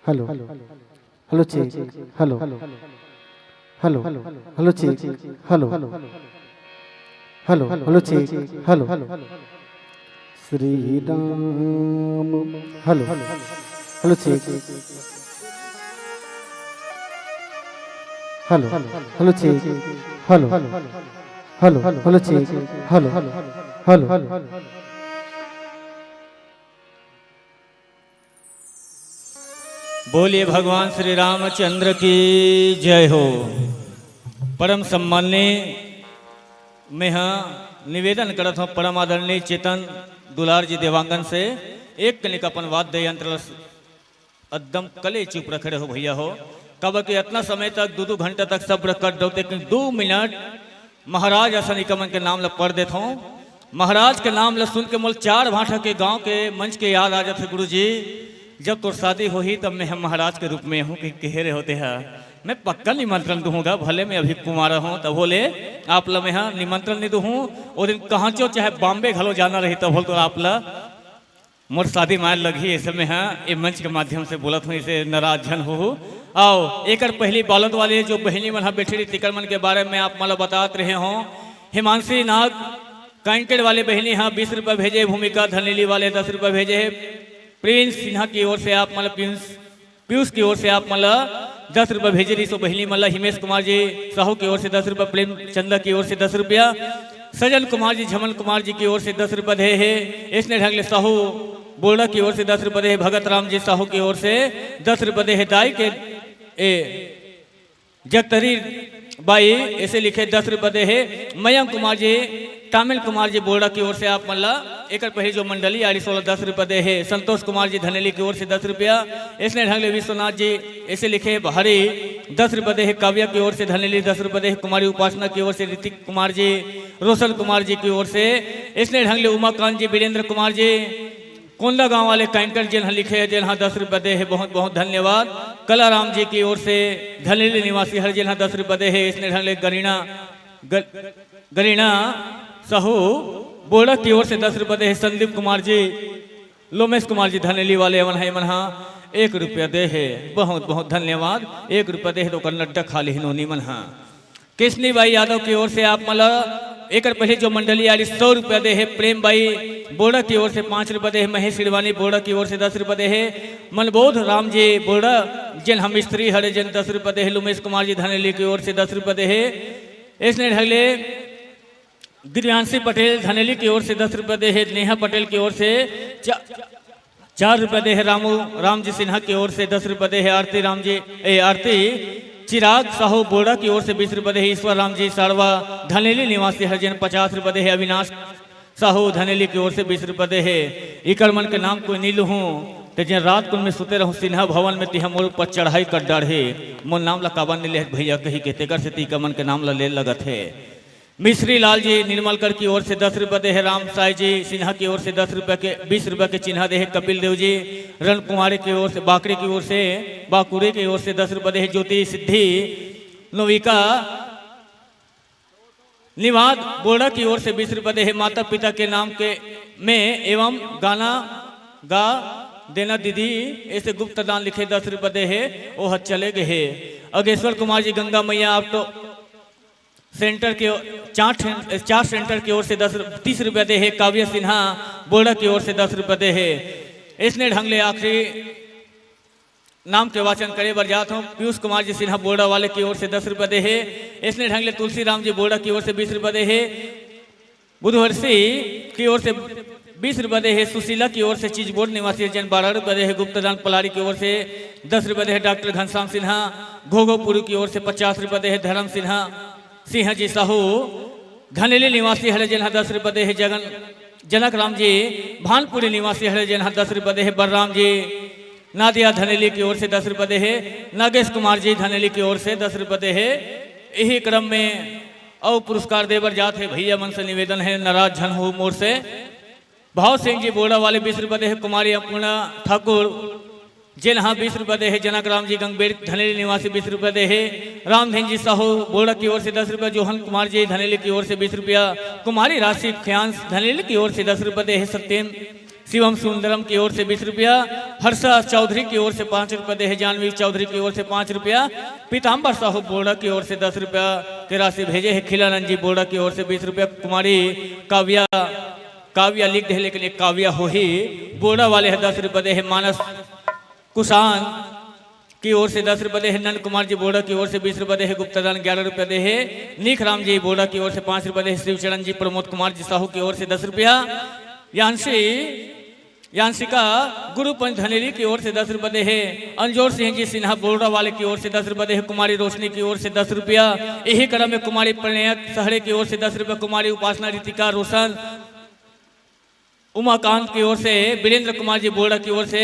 Hello, hello, check. Hello, hello, hello, check. Hello, hello, hello, check. Hello, Shri Ram. Hello, hello, check. Hello, hello, check. Hello, hello, hello, check. Hello, hello, hello. बोलिए भगवान श्री रामचंद्र की जय हो। परम सम्माननीय, मैं हा निवेदन करत हूँ परम आदरणीय चेतन दुलार जी देवांगन से, एक कनिक अपन वाद्य यंत्र ल एकदम कले चुप रखे रहो भैया हो, काबर कि इतना समय तक, दो दो घंटा तक सब्र कर दो, लेकिन दो मिनट महाराज असन इकमन के नाम ल पढ़ देथों। महाराज के नाम ल सुन के मोल चार भाठा के गांव के मंच के याद आ जाथे गुरुजी। जब तोर शादी होही तब मैं हम महाराज के रूप में हूँ कि कहे रहे होते हैं, मैं पक्का निमंत्रण दूंगा, भले मैं अभी कुमारा हूँ, तब बोले आप ल मैं हा निमंत्रण नहीं दूँ। वो दिन कहाँ चो चाहे बॉम्बे घलो जाना रही तब बोल तो आप ल मोर शादी माय लगही, ऐसे में हाँ, ए मंच के माध्यम से बोलत हूँ, इसे नाराज झन हो। आओ, एकर पहली बालोद वाले जो बहिनी मन हा बैठे रही, तिकर मन के बारे में आप मन ल बतात रहे हो। हिमांशी नाग, कांकेर वाले बहिनी हा बीस रुपया भेजे, भूमिका धनेली वाले दस रुपया भेजे हे, प्रिंस सिन्हा की ओर से आप मन ला पीयूष, पीयूष की ओर से आप मन ला दस रुपया भेजे रहिस ओ बहिनी मन ला। हिमेश कुमार जी साहू की ओर से दस रुपया, प्रेम चंदा की ओर से दस रुपया, सजन कुमार जी, झमन कुमार जी की ओर से दस रुपया दे हे। इसने ढंग ले साहू बोड़ा की ओर से दस रुपया दे हे, भगत राम जी साहू की ओर से दस रुपया दे हे। दाई के ए जगतरी बाई ऐसे लिखे दस रुपया दे हे। मयंक कुमार जी, तामिल कुमार जी बोड़ा की ओर से आप मन ला एकर पहले जो मंडली आड़ी सोला दस रुपया दे हे। संतोष कुमार जी धनेली की ओर से दस रुपया। इसने ढंग ले विश्वनाथ जी ऐसे लिखे भारी दस रुपया दे हे। काव्या की ओर से धनेली दस रुपया दे हे। कुमारी उपासना की ओर से ऋतिक कुमार जी, रोशन कुमार जी की ओर से। इसने ढंग ले उमाकांत जी, वीरेंद्र कुमार जी, कोंदा गांव वाले कैंकर जेन ह लिखे हे, जेन ह दस रुपया दे हे, बहुत बहुत धन्यवाद। कलाराम जी की ओर से धनेली निवासी हर जेन ह दस रुपया दे हे। इसने ढंग ले गरीना, ग-, गरीना साहू बोड़ा की ओर से दस रुपया दे हे। संदीप कुमार जी, लोमेश कुमार जी धनेली वाले मन ह, मन ह एक रुपया दे हे, बहुत बहुत धन्यवाद। एक रुपया दे हे तो ओकर नड्डा खा लिही नोनी मन ह। केशनी बाई यादव की ओर से आप मन ला एकर पहले जो मंडली आड़ी सौ रुपया दे हे। प्रेम बाई बोड़ा की ओर से पाँच रुपया दे हे। महेश सिड़वानी बोड़ा की ओर से दस रुपया दे हे। मनबोध राम जी बोड़ा जेन ह मिस्त्री हरे, जेन दस रुपया दे हे। लुमेश कुमार जी धनेली की ओर से दस रुपया दे हे। इसने ढगले दिव्यांशी पटेल धनेली की ओर से दस रुपया दे हे। नेहा पटेल की ओर से चा-, चार रुपया दे हे। रामू राम जी सिन्हा की ओर से दस रुपया दे हे। आरती राम जी, ए, आरती चिराग साहू बोड़ा की ओर से बीस रुपया दे हे। ईश्वर राम जी साड़वा धनेली निवासी हर जेन पचास रुपया दे हे। अविनाश साहू धनेली की ओर से बीस रुपया दे हे। इकर मन के नाम कोई नी लूहूं, ते जेन रात कुन में सुते रहूं सिन्हा भवन में, तिहा मोर ऊपर चढ़ाई कर डाढ़े। मोर नाम ला काबर नी लेहत भैया कही के, तेकर सेती इकर मन के नाम ला ले लगत हे। मिश्री लाल जी निर्मलगढ़ की ओर से दस रुपया दे हे। राम साई जी सिन्हा की ओर से दस रुपया के, बीस रुपया के चिन्हा दे हे। कपिल देव जी रण कुमारी की ओर से, बाकरे की ओर से, बाकुरे की ओर से दस रुपया दे हे। ज्योति सिद्धि नोविका निवाद बोड़ा की ओर से बीस रुपया दे हे। माता पिता के नाम के में एवं गाना गा देना दीदी, ऐसे गुप्त दान लिखे दस रुपया दे हे, ओ ह चले गए हे। अगेश्वर कुमार जी गंगा मैया आप तो सेंटर के चार ठे-, चार सेंटर की ओर से दस, तीस रुपया दे हे। काव्य सिन्हा बोड़ा की ओर से दस रुपया दे हे। इसने ढंग ले आखिरी नाम के वाचन करे बर जात हूँ। पीयूष कुमार जी सिन्हा बोड़ा वाले की ओर से दस रुपया दे हे। इसने ढंग ले तुलसी राम जी बोड़ा की ओर से बीस रुपया दे हे। बुधवर्षी की ओर से बीस रुपया दे हे। सुशीला की ओर से चिचबोड़ निवासी जन बारह रुपया दे हे। गुप्तदान पलारी की ओर से दस रुपया दे हे। डॉक्टर घनश्याम सिन्हा घोघोपुर की ओर से पचास रुपया दे हे। धर्म सिन्हा सिंह जी साहू धनेली निवासी हरे जेन ह दस रुपया दे हे। जगन, जनक राम जी भानपुरी निवासी हरे जेन ह दस रुपया दे हे। बलराम जी नादिया धनेली की ओर से दस रुपया दे हे। नागेश कुमार जी धनेली की ओर से दस रुपया दे हे। यही क्रम में अउ पुरस्कार दे बर जात हे। भैया मन से निवेदन हे, नाराज झन हो मोर से। भाव सिंह जी बोड़ा वाले बीस रुपया दे हे। कुमारी अन्नपूर्णा ठाकुर जेन ह बीस रुपया दे हे। जनक राम जी गंगबेड़ धनेली निवासी बीस रुपया दे हे। रामधन जी साहू बोड़ा की ओर से दस रुपया। जोहन कुमार जी धनेली की ओर से बीस रुपया। कुमारी राशि ख्यांस धनेली की ओर से दस रुपया दे हे। सत्येंद्र शिवम सुंदरम की ओर से बीस रुपया। हर्षा चौधरी की ओर से पाँच रुपया दे हे। जानवी चौधरी की ओर से पाँच रुपया। पीताम्बर साहू बोड़ा की ओर से दस रुपया के राशि भेजे हे। खिलानंद जी बोड़ा की ओर से बीस रुपया। कुमारी काव्या, काव्या लिख दे हे, लेकिन एक काव्या होही। बोड़ा वाले ह दस रुपया दे हे। मानस कुशान की ओर से दस रुपया दे हे। नंद कुमार जी बोड़ा की ओर से बीस रुपया दे हे। गुप्तादान ग्यारह रुपया दे हे। नीक राम जी बोड़ा की ओर से पाँच रुपया दे हे। शिवचरण जी प्रमोद कुमार जी साहू की ओर से दस रुपया। यांशी, यांशिका गुरु पंच धनेली की ओर से दस रुपया दे हे। अंजोर सिंह जी सिन्हा बोड़ा वाले की ओर से दस रुपया दे हे। कुमारी रोशनी की ओर से दस रुपया। यही क्रम में कुमारी प्रणय सहरे की ओर से दस रुपया। कुमारी उपासना, ऋतिका, रोशन, उमाकांत की ओर से, वीरेंद्र कुमार जी बोड़ा की ओर से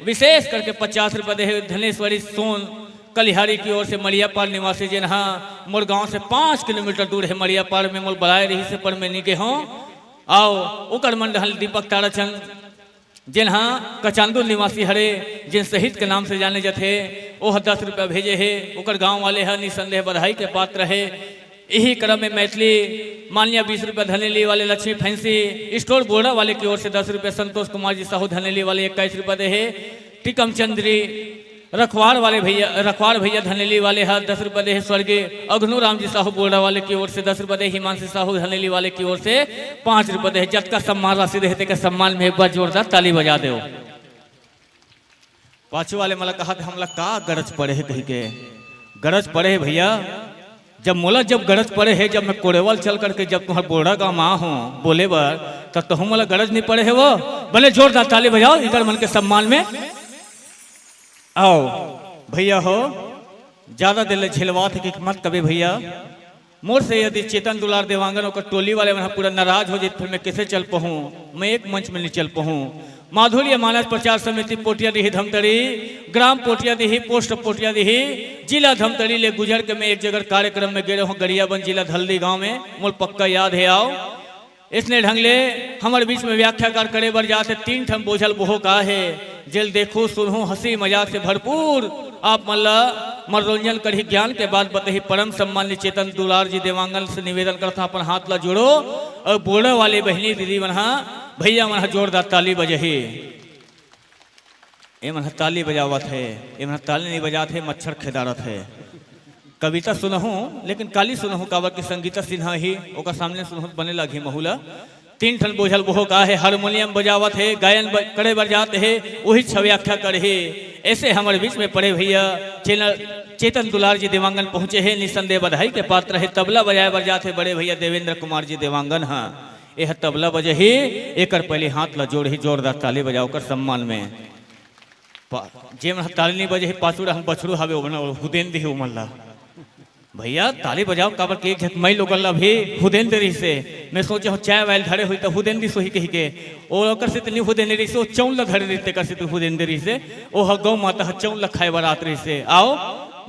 विशेष करके पचास रुपया दे हे। धनेश्वरी सोन कलिहारी की ओर से, मड़ियापार निवासी, जेन ह मोर गांव से पाँच किलोमीटर दूर हे। मड़ियापार में मोर बलाए रहिस हे, पर मैं नी गे हूँ। अउ ओकर मन रहल दीपक ताराचंद, जेन ह कचांदू निवासी हरे, जेन शहीद के नाम से जाने जाथे, ओह दस रुपया भेजे हे। ओकर गांव वाले ह निसंदेह बधाई के पात्र हे। यही क्रम में मैथिली मानिया बीस रुपया धनेली वाले, लक्ष्मी फैंसी स्टोर बोड़ा वाले की ओर से दस रुपया, संतोष कुमार जी साहू धनेली वाले इक्कीस रुपया दे हे, टीकम चंद्री रखवाड़ वाले भैया, रखवाड़ भैया धनेली वाले ह दस रुपया दे हे, स्वर्गीय अघनू राम जी साहू बोड़ा वाले की ओर से दस रुपया दे, हिमांशु साहू धनेली वाले की ओर से पाँच रुपया दे हे। जतका सम्मान राशि दे हे, तेकर सम्मान में एक बार जोरदार ताली बजा देव। पाछू वाले मन ला कहत हे, "हमला का गरज पड़े हे?" कहिके। गरज पड़े हे भइया, जब मोला जब गरज पड़े हे, जब मैं कोड़ेवाल चल करके जब तुम्हर बोड़ा गाँव मा हों बोले बर, तब तहूँ मोला गरज नइ पड़े हे वो। बने जोरदार ताली बजाव इकर मन के सम्मान में। आओ भइया हो, जादा देर ले झेलवात हे कि मत कबे भइया। मोर से यदि चेतन दुलार देवांगन ओकर टोली वाले मन ह पूरा नाराज हो जही, फिर मैं कइसे चल पहूं? मैं एक मंच में नइ चल पहूं। माधुर्य मानस प्रचार समिति पोटिया डीही धमतरी, ग्राम पोटिया डीही, पोस्ट पोटिया डीही, जिला धमतरी ले गुजर के मैं एक जगह कार्यक्रम में गे रहूं, गरियाबंद जिला धलदी गांव में, मोला पक्का याद हे। आओ, अइसने ढंग ले हमर बीच में व्याख्याकार करे बर जात हे, तीन ठन बोझल बोहक आहे, जेला देखहू, सुनहू, हंसी मजाक से भरपूर आप मन ला मनोरंजन करही, ज्ञान के बात बतही। परम सम्मानित चेतन दुलार जी देवांगन से निवेदन करत हंव, अपन हाथ ला जोड़ो अउ बोड़ा वाले बहिनी दीदी मन हा, भइया मन हा जोरदार ताली बजही। ए मन ह ताली बजावत हे, ए मन ह ताली नइ बजात हे, मच्छर खेदारत हे। कविता सुनहूं, लेकिन काली सुनहूं, काबर कि संगीता सिन्हा ही, ओकर सामने सुनहूं त बने लागही महू ला। तीन ठन बोझल बोहक आहे, हारमोनियम बजावत हे, गायन ब-, करे बर जात हे, उही छवि व्याख्या करही। अइसे हमर बीच में पड़े भइया चेनल-, चेतन दुलार जी देवांगन पहुंचे हे, निसंदेह बधाई के पात्र हे। तबला बजाए बर जात हे बड़े भइया देवेंद्र कुमार जी देवांगन ह। एह तबला बजही, एकर पहिली हाथ ला जोड़ही, जोरदार ताली बजाव ओकर सम्मान में। पा-, जे मन ह ताली नइ बजही, पाछू डहन बछरू हावे, ओमन ल हुदेन दिही ओमन ला। भइया, ताली बजाव, काबर कि एक झक माईलोगन ला भी हुदेन दे रहिसे। मैं सोचे हंव, चाय वाय ल धरे होही, त हुदेन दिस होही कहिके। ओ, ओकर सेती नइ हुदेन दे रहिसे, ओ चउर ला धरे रहिसे, तेकर सेती हुदेन दे रहिसे। ओ ह गौ माता ह चउर ला खाए बर आत रहिसे। आओ,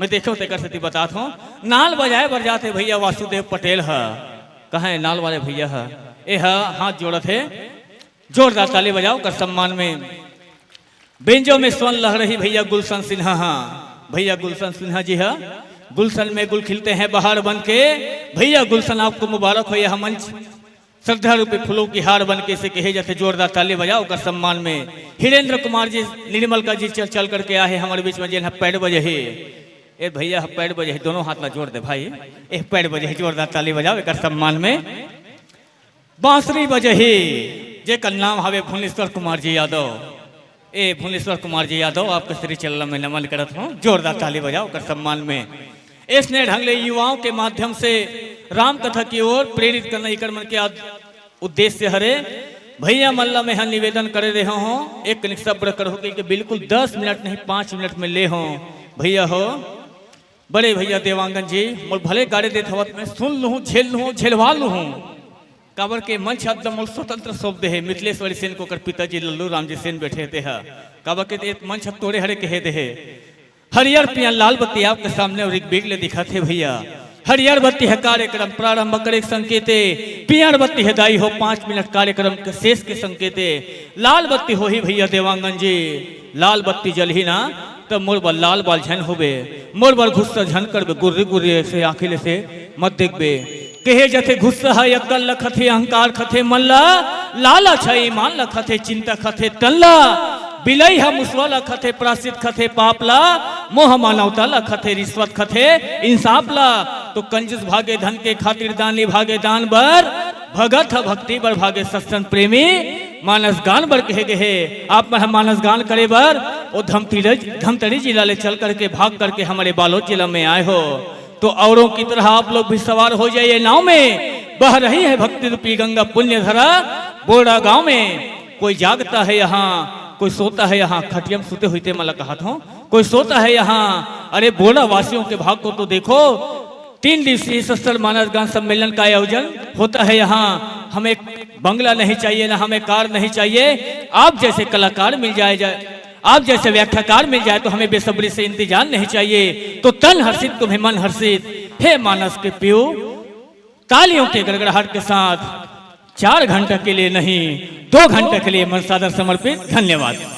मैं देखेंव, तेकर सेती बतात हंव। नाल बजाए बर जात हे भइया वासुदेव पटेल ह। कहाँ हे नाल वाले भइया ह? ए ह हाथ जोड़त हे। जोरदार ताली बजाव ओकर सम्मान में। बेंजो में स्वन लहरही भइया गुलशन सिन्हा हा। भइया गुलशन सिन्हा जी हा, गुलशन में गुल खिलते हैं बहार बन के। भइया गुलशन, आपको मुबारक हो, यह मंच श्रद्धा रूपी फूलों की हार बन के, इसे कहे जाथे। जोरदार ताली बजाव ओकर सम्मान में। हिरेंद्र कुमार जी निर्मलका जी चल, चल करके आहे हमर बीच में, जेन हा पैड बजही। ए भइया हा पैड बजही, दोनों हाथ ला जोड़ दे भाई। ए पैड बजही, जोरदार ताली बजाव एकर सम्मान में। बांसुरी बजही, जेकर नाम हवे भुवनेश्वर कुमार जी यादव। ए भुवनेश्वर कुमार जी यादव, आपके श्री चरण में नमन करत हंव, जोरदार ताली बजाव ओकर सम्मान में। अइसने ढंग ले युवाओं के माध्यम से राम कथा की ओर प्रेरित करना इकर मन के आद-, उद्देश्य हरे। भइया मन ला मैं ह निवेदन करे रहे हंव, एक कनिक सब्र करहू कहिके बिल्कुल दस मिनट नहीं, पाँच मिनट में ले हंव। भइया हो, बड़े भइया देवांगन जी, मोर भले गारी देत हवत, मैं सुन लूहूं, झेल लूहूं, झेलवा लूहूं। काबर के मंच ह एकदम मोर स्वतंत्र सौंप दे हे मिथिलेश्वरी सेन के, ओकर पिताजी लल्लू राम जी सेन बइठे हे तेहा। काबर के ए मंच ह तोरे हरे कहे दे हे। हरियर पियर लाल बत्ती आपके सामने अउ ऋग्वेद ले दिखत हे भइया। हरियर बत्ती ह कार्यक्रम प्रारंभ करे के संकेते, पियर बत्ती ह दाई हो पाँच मिनट कार्यक्रम के शेष के संकेते। लाल बत्ती होही भइया देवांगन जी, लाल बत्ती जलही ना, त मोर बर लाल बाल झन होबे, मोर बर गुस्सा झन करबे, गुर्री गुर्री अइसे आंखी ले से मत देखबे। कहे जथे गुस्सा ह अक्कल ल खथे, अहंकार खथे मन ल, लालच ह ईमान ल खथे, चिंता खथे तन ल, बिलई ह मुसवा ल खथे, प्रायश्चित खथे पाप ल, मोह मानवता ल खथे, रिश्वत खथे इंसाफ ल। तो कंजूस भागे धन के खातिर, दानी भागे दान बर, भगत ह भक्ति बर भागे, सत्संग प्रेमी मानस गान बर कहे गे हे। आप मन ह मानस गान करे बर ओ धमतरी, धमतरी जिला ले चल करके, भाग करके हमरे बालोद जिला में आए हो, तो औरों की तरह आप लोग भी सवार हो जाइए नाव में। बह रही है भक्ति रूपी गंगा पुण्य धरा बोड़ा गांव में। कोई जागता है यहाँ, कोई सोता है यहाँ। खटिया में सुते होही ते मन ला कहत हंव, कोई सोता है यहाँ। अरे बोड़ा वासियों के भाग को तो देखो, तीन दिवसीय सशस्त्र मानस गान सम्मेलन का आयोजन होता है यहाँ। हमें बंगला नहीं चाहिए, ना हमें कार नहीं चाहिए, आप जैसे कलाकार मिल जाए, जाए, आप जैसे व्याख्याकार मिल जाए तो हमें बेसब्री से इंतजार नहीं चाहिए। तो तन हर्षित तुम्हें मन हर्षित, हे मानस के पियो, तालियों के गड़गड़ाहट के साथ चार घंटा के लिए नहीं, दो घंटा के लिए मन सादर समर्पित। धन्यवाद।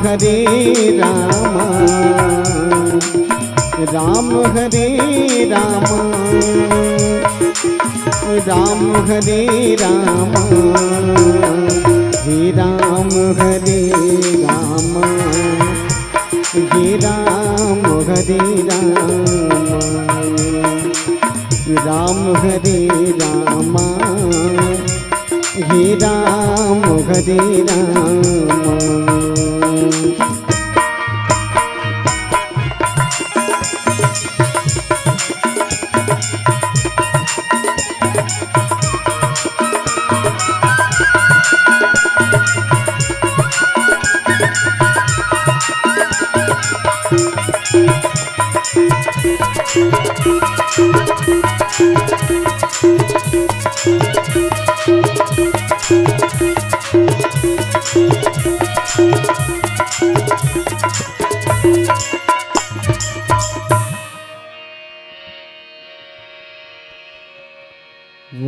हरे राम, राम हरे राम, राम हरे राम, हे राम हरे राम, हे राम हरे राम, राम हरे राम, हे राम हरे राम।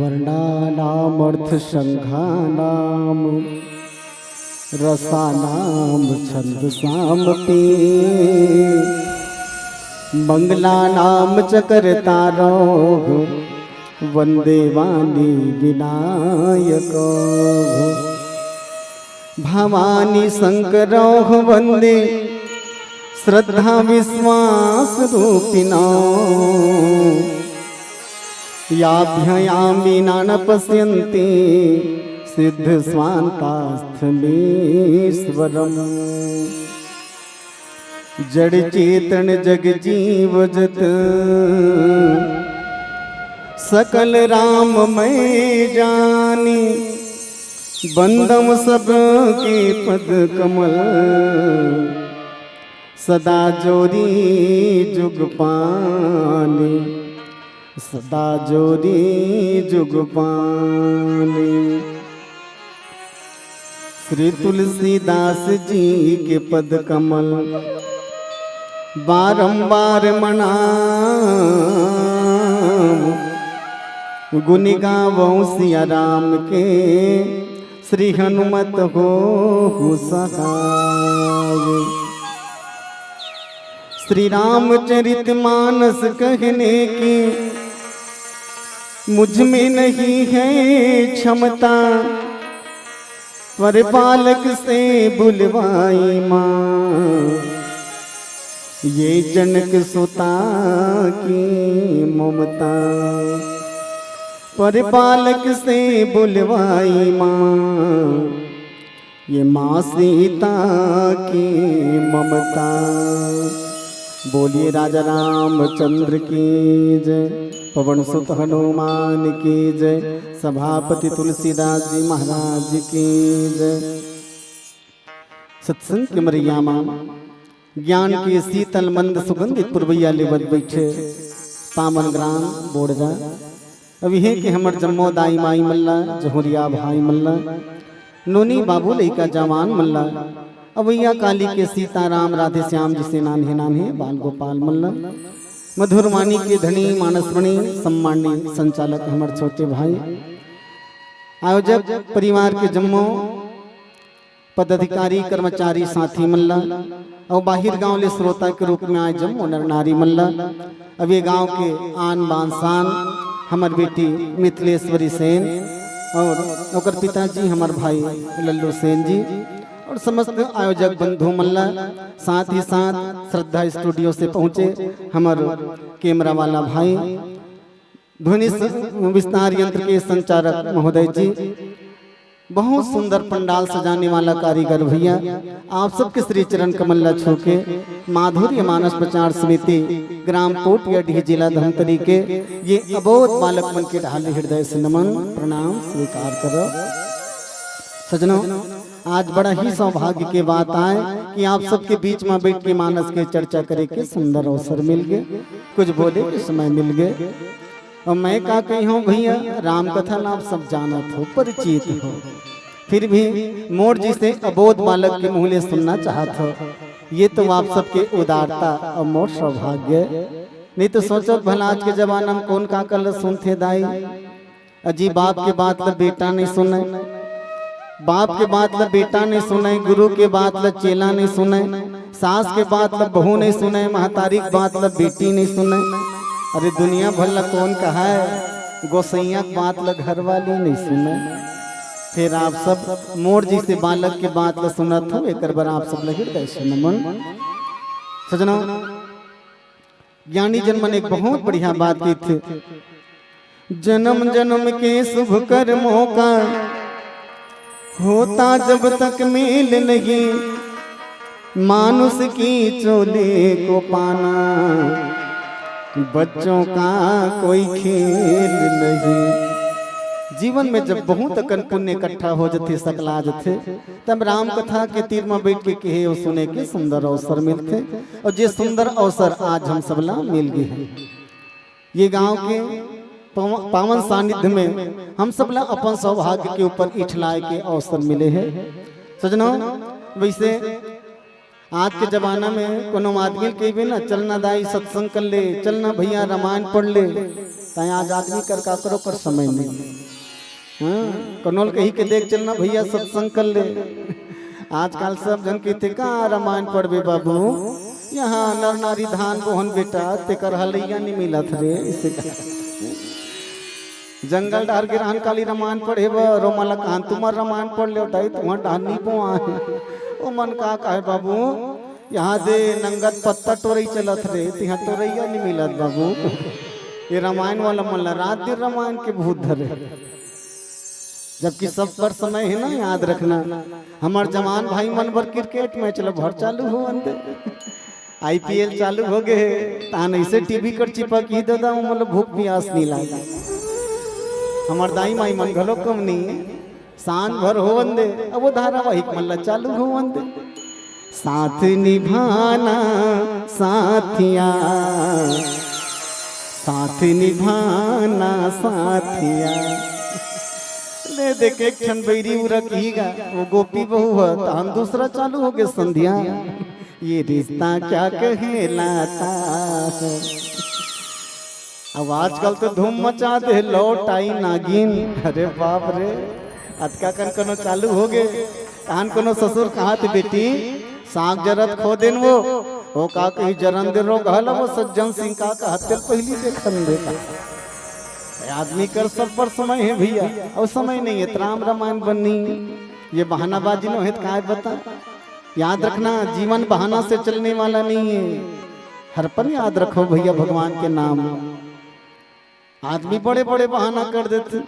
वर्णानामर्थसङ्घानां रसानां छन्दसामपि। मङ्गलानां च कर्तारौ वन्दे वाणी विनायकौ। भवानी शङ्करौ वन्दे श्रद्धा विश्वास रूपिणौ। याभ्ययामिना न पश्यन्ति सिद्ध स्वान्तास्थमीश्वरम्। जड़ चेतन जग जीव जत सकल राममय जानी। बंदम सबके पद कमल सदा जोरी जुग पानी। सदा जोरी जुग पानी। श्री तुलसीदास जी के पद कमल बारंबार मनाम। गुनि गावौ सिया राम के श्री हनुमत होहु सहाय। श्री रामचरित मानस कहने की मुझ में नहीं है क्षमता। पर बालक से बुलवाई माँ ये जनक सुता की ममता। पर बालक से बुलवाई माँ ये माँ सीता की ममता। बोलिए राजा रामचंद्र की जय, पवन सुत हनुमान की जय, सभापति तुलसीदास जी महाराज की जय। सत्संग के मरैया माँ ज्ञान के शीतल मंद सुगंधित पुरवैया लेवत बैठे पावन ग्राम बोड़रा। अब इहे के हमर जम्मो दाई माई मल्ला, जहुरिया भाई मल्ला, नोनी बाबू लइका जवान मल्ला, अवैया काली के सीताराम राधे श्याम जिसे नान्हे नान्हे बाल गोपाल मल्ला, मधुरवाणी के धनी मानसमणि सम्मानी संचालक हमर छोटे भाई, आयोजक परिवार के जम्मो पदाधिकारी, कर्मचारी, साथी मन ला अउ बाहिर गांव ले श्रोता के रूप में आए जम्मो नर नारी मन ला। अब ये गांव के आन बान शान हमर बेटी मिथिलेश्वरी सेन और ओकर पिताजी हमर भाई लल्लू सेन जी और समस्त आयोजक बंधु मन ला, साथ ही साथ श्रद्धा स्टूडियो से पहुंचे हमर कैमरा वाला भाई, ध्वनि स-, विस्तार यंत्र के संचारक महोदय जी, बहुत सुंदर पंडाल सजाने वाला कारीगर भैया, आप सबके श्री चरण कमल ला छू के माधुर्य मानस प्रचार समिति ग्राम पोटियाडीह जिला धमतरी के ये अबोध बालक मन के ढाले हृदय से नमन प्रणाम स्वीकार करो। सजनों, आज बड़ा ही सौभाग्य के बात आए कि आप सबके बीच में बैठ के मानस के चर्चा करे के सुंदर अवसर मिल गए, कुछ बोले के समय मिल गए। और मैं का कही हूँ भैया, राम कथा ला आप सब जानत हो, परिचित हो, फिर भी मोर जिसे अबोध बालक के मुँह ले सुनना चाहत हो, ये तो आप सबके उदारता और मोर सौभाग्य। नहीं तो सोचो भला आज के जमाना में कौन का कर सुनथे दाई, अजी बाप के बात ला बेटा नहीं सुने, बाप के बात ल बेटा नहीं सुनय, गुरु के बात ल चेला नहीं सुनय, सास के बात ल बहू नहीं सुनय, महतारी के बात ल बेटी नहीं सुनय। अरे दुनिया भर ल कौन कहाय, गोसैया के बात ल घरवाली नहीं सुनय। फेर आप सब मोर जइसे बालक के बात ल सुनत हो, एकर बर आप सब ल हृदय से नमन। सजनों, ज्ञानी जन मन एक बहुत बढ़िया बात कहिथे, जन्म जन्म के शुभ कर्मों का होता जब तक मेल नहीं, मानुष की चोली को पाना बच्चों का कोई खेल नहीं। जीवन में जब बहुत अकन पुण्य इकट्ठा हो जथे, सकला जथे, तब राम कथा के तीर म बइठ के कहे अउ सुने के सुंदर अवसर मिलथे। अउ जे सुंदर अवसर आज हम सबला मिल गे हे, ये गांव के पव-, पावन सानिध्य में हम सबला अपन सौभाग्य के ऊपर इठलाए के अवसर मिले हे। सजनों, वैसे आज के जमाना में कोनो आदमी ल कहिबे ना, "चलना दाई सत्संग कर ले, चलना भैया रामायण पढ़ ले," ताई आज आदमी कर काकरो कर समय नहीं। हाँ, कोनो ल कही के देख, "चलना भैया सत्संग कर ले।" आजकल सब झन कहिथे, "का रामायण पढ़बे बाबू, यहाँ नर नारी धान बोहन बेटा, तेकर हलैया नहीं मिलत रे," इसे कहा। जंगल डहर गे रहन काली रामायण पढ़े बर, ओमन ला कहन, "तुमन रामायण पढ़ लेव दाई, तुमन डहर नी बोआय।" ओमन का कहे, "बाबू, यहाँ दे नंगत पत्ता टोरई चलत रे, तिहाँ टोरैया नी मिलत बाबू।" ये रामायण वाला मन ला रात दिन रामायण के भूत धरे। जबकि सब पर समय हे ना, याद रखना। हमर जवान भाई मन बर क्रिकेट मैच ल भर चालू होवन दे। आईपीएल चालू हो गे हे, तान ऐसे टीवी कर चिपक ही ददा, ओमन ल भूख पियास नहीं लागे। हमर दाई माई मन घलो कम नहीं, सांझ भर होवन दे, अब वो धारावाहिक मन ल चालू होवन दे। साथ निभाना साथिया, साथ निभाना साथिया। ले देख, एक ठन बैरी उरक ही गा, वो गोपी बहू ह, तहन दूसरा चालू हो गे संधिया। ये रिश्ता क्या कहलाता है? अब आजकल तो धूम मचा दे, लौट आई नागिन। अरे बाप रे, अतका कन कोनो चालू हो गे। तहन कोनो ससुर कहत, "बेटी, साग जरत खो देन वो।" वो का कही, "जरन दे रो घला वो सज्जन सिंह का, का हत्यल पहिली देखन दे।" आदमी कर सब पर समय हे भैया, अउ समय नहीं हे त राम रामायण बननी। ये बहानाबाजी नोहे त काय बता। याद रखना, जीवन बहाना से चलने वाला नहीं है। हर पल याद रखो भैया भगवान के नाम। आदमी बड़े बड़े बहाना कर देथे।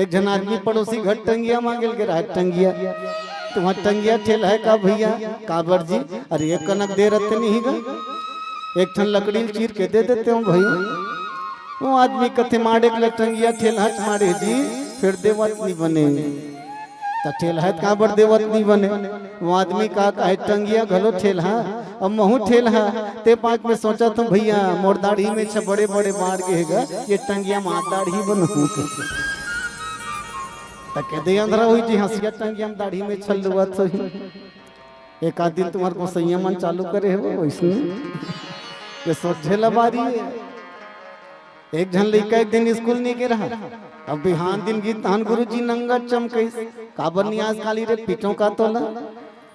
एक झन आदमी पड़ोसी घर टंगिया मांगे ल गे रहा, टंगिया। तुम्हार टंगिया ठेल है का भैया? काबर जी? अरे एक कनक दे रहते नहीं गा, एक ठन लकड़ी ल चीर के दे देते हो भैया। वो आदमी कथे, "माड़े के ल टंगिया ठेलहा च माड़े जी, फेर देवत नहीं बने।" त ठेलहा त काबर देवत नहीं बने? वो आदमी का कहे, "टंगिया घलो ठेलहा, अब महू ठेलहा।" ते पाक में सोचत हूँ, "भैया, मोर दाढ़ी में छ बड़े बड़े बाढ़ गे हे गा, ये टंगिया मार दाढ़ी बनहूँ।" त के दे अंधरा हुई जी, हंसिया टंगिया में दाढ़ी में छल्लुआ थोही। एक आध दिन तुम्हार गोसैया मन चालू करे हे वो वैसने। ये सोझे लबारी हे। एक झन लइका एक दिन स्कूल नहीं गे रहा। अब बिहान दिन गिस तहन गुरुजी नंगा चमकइस। "काबर नहीं आस काली रे, पीटों का तोला?"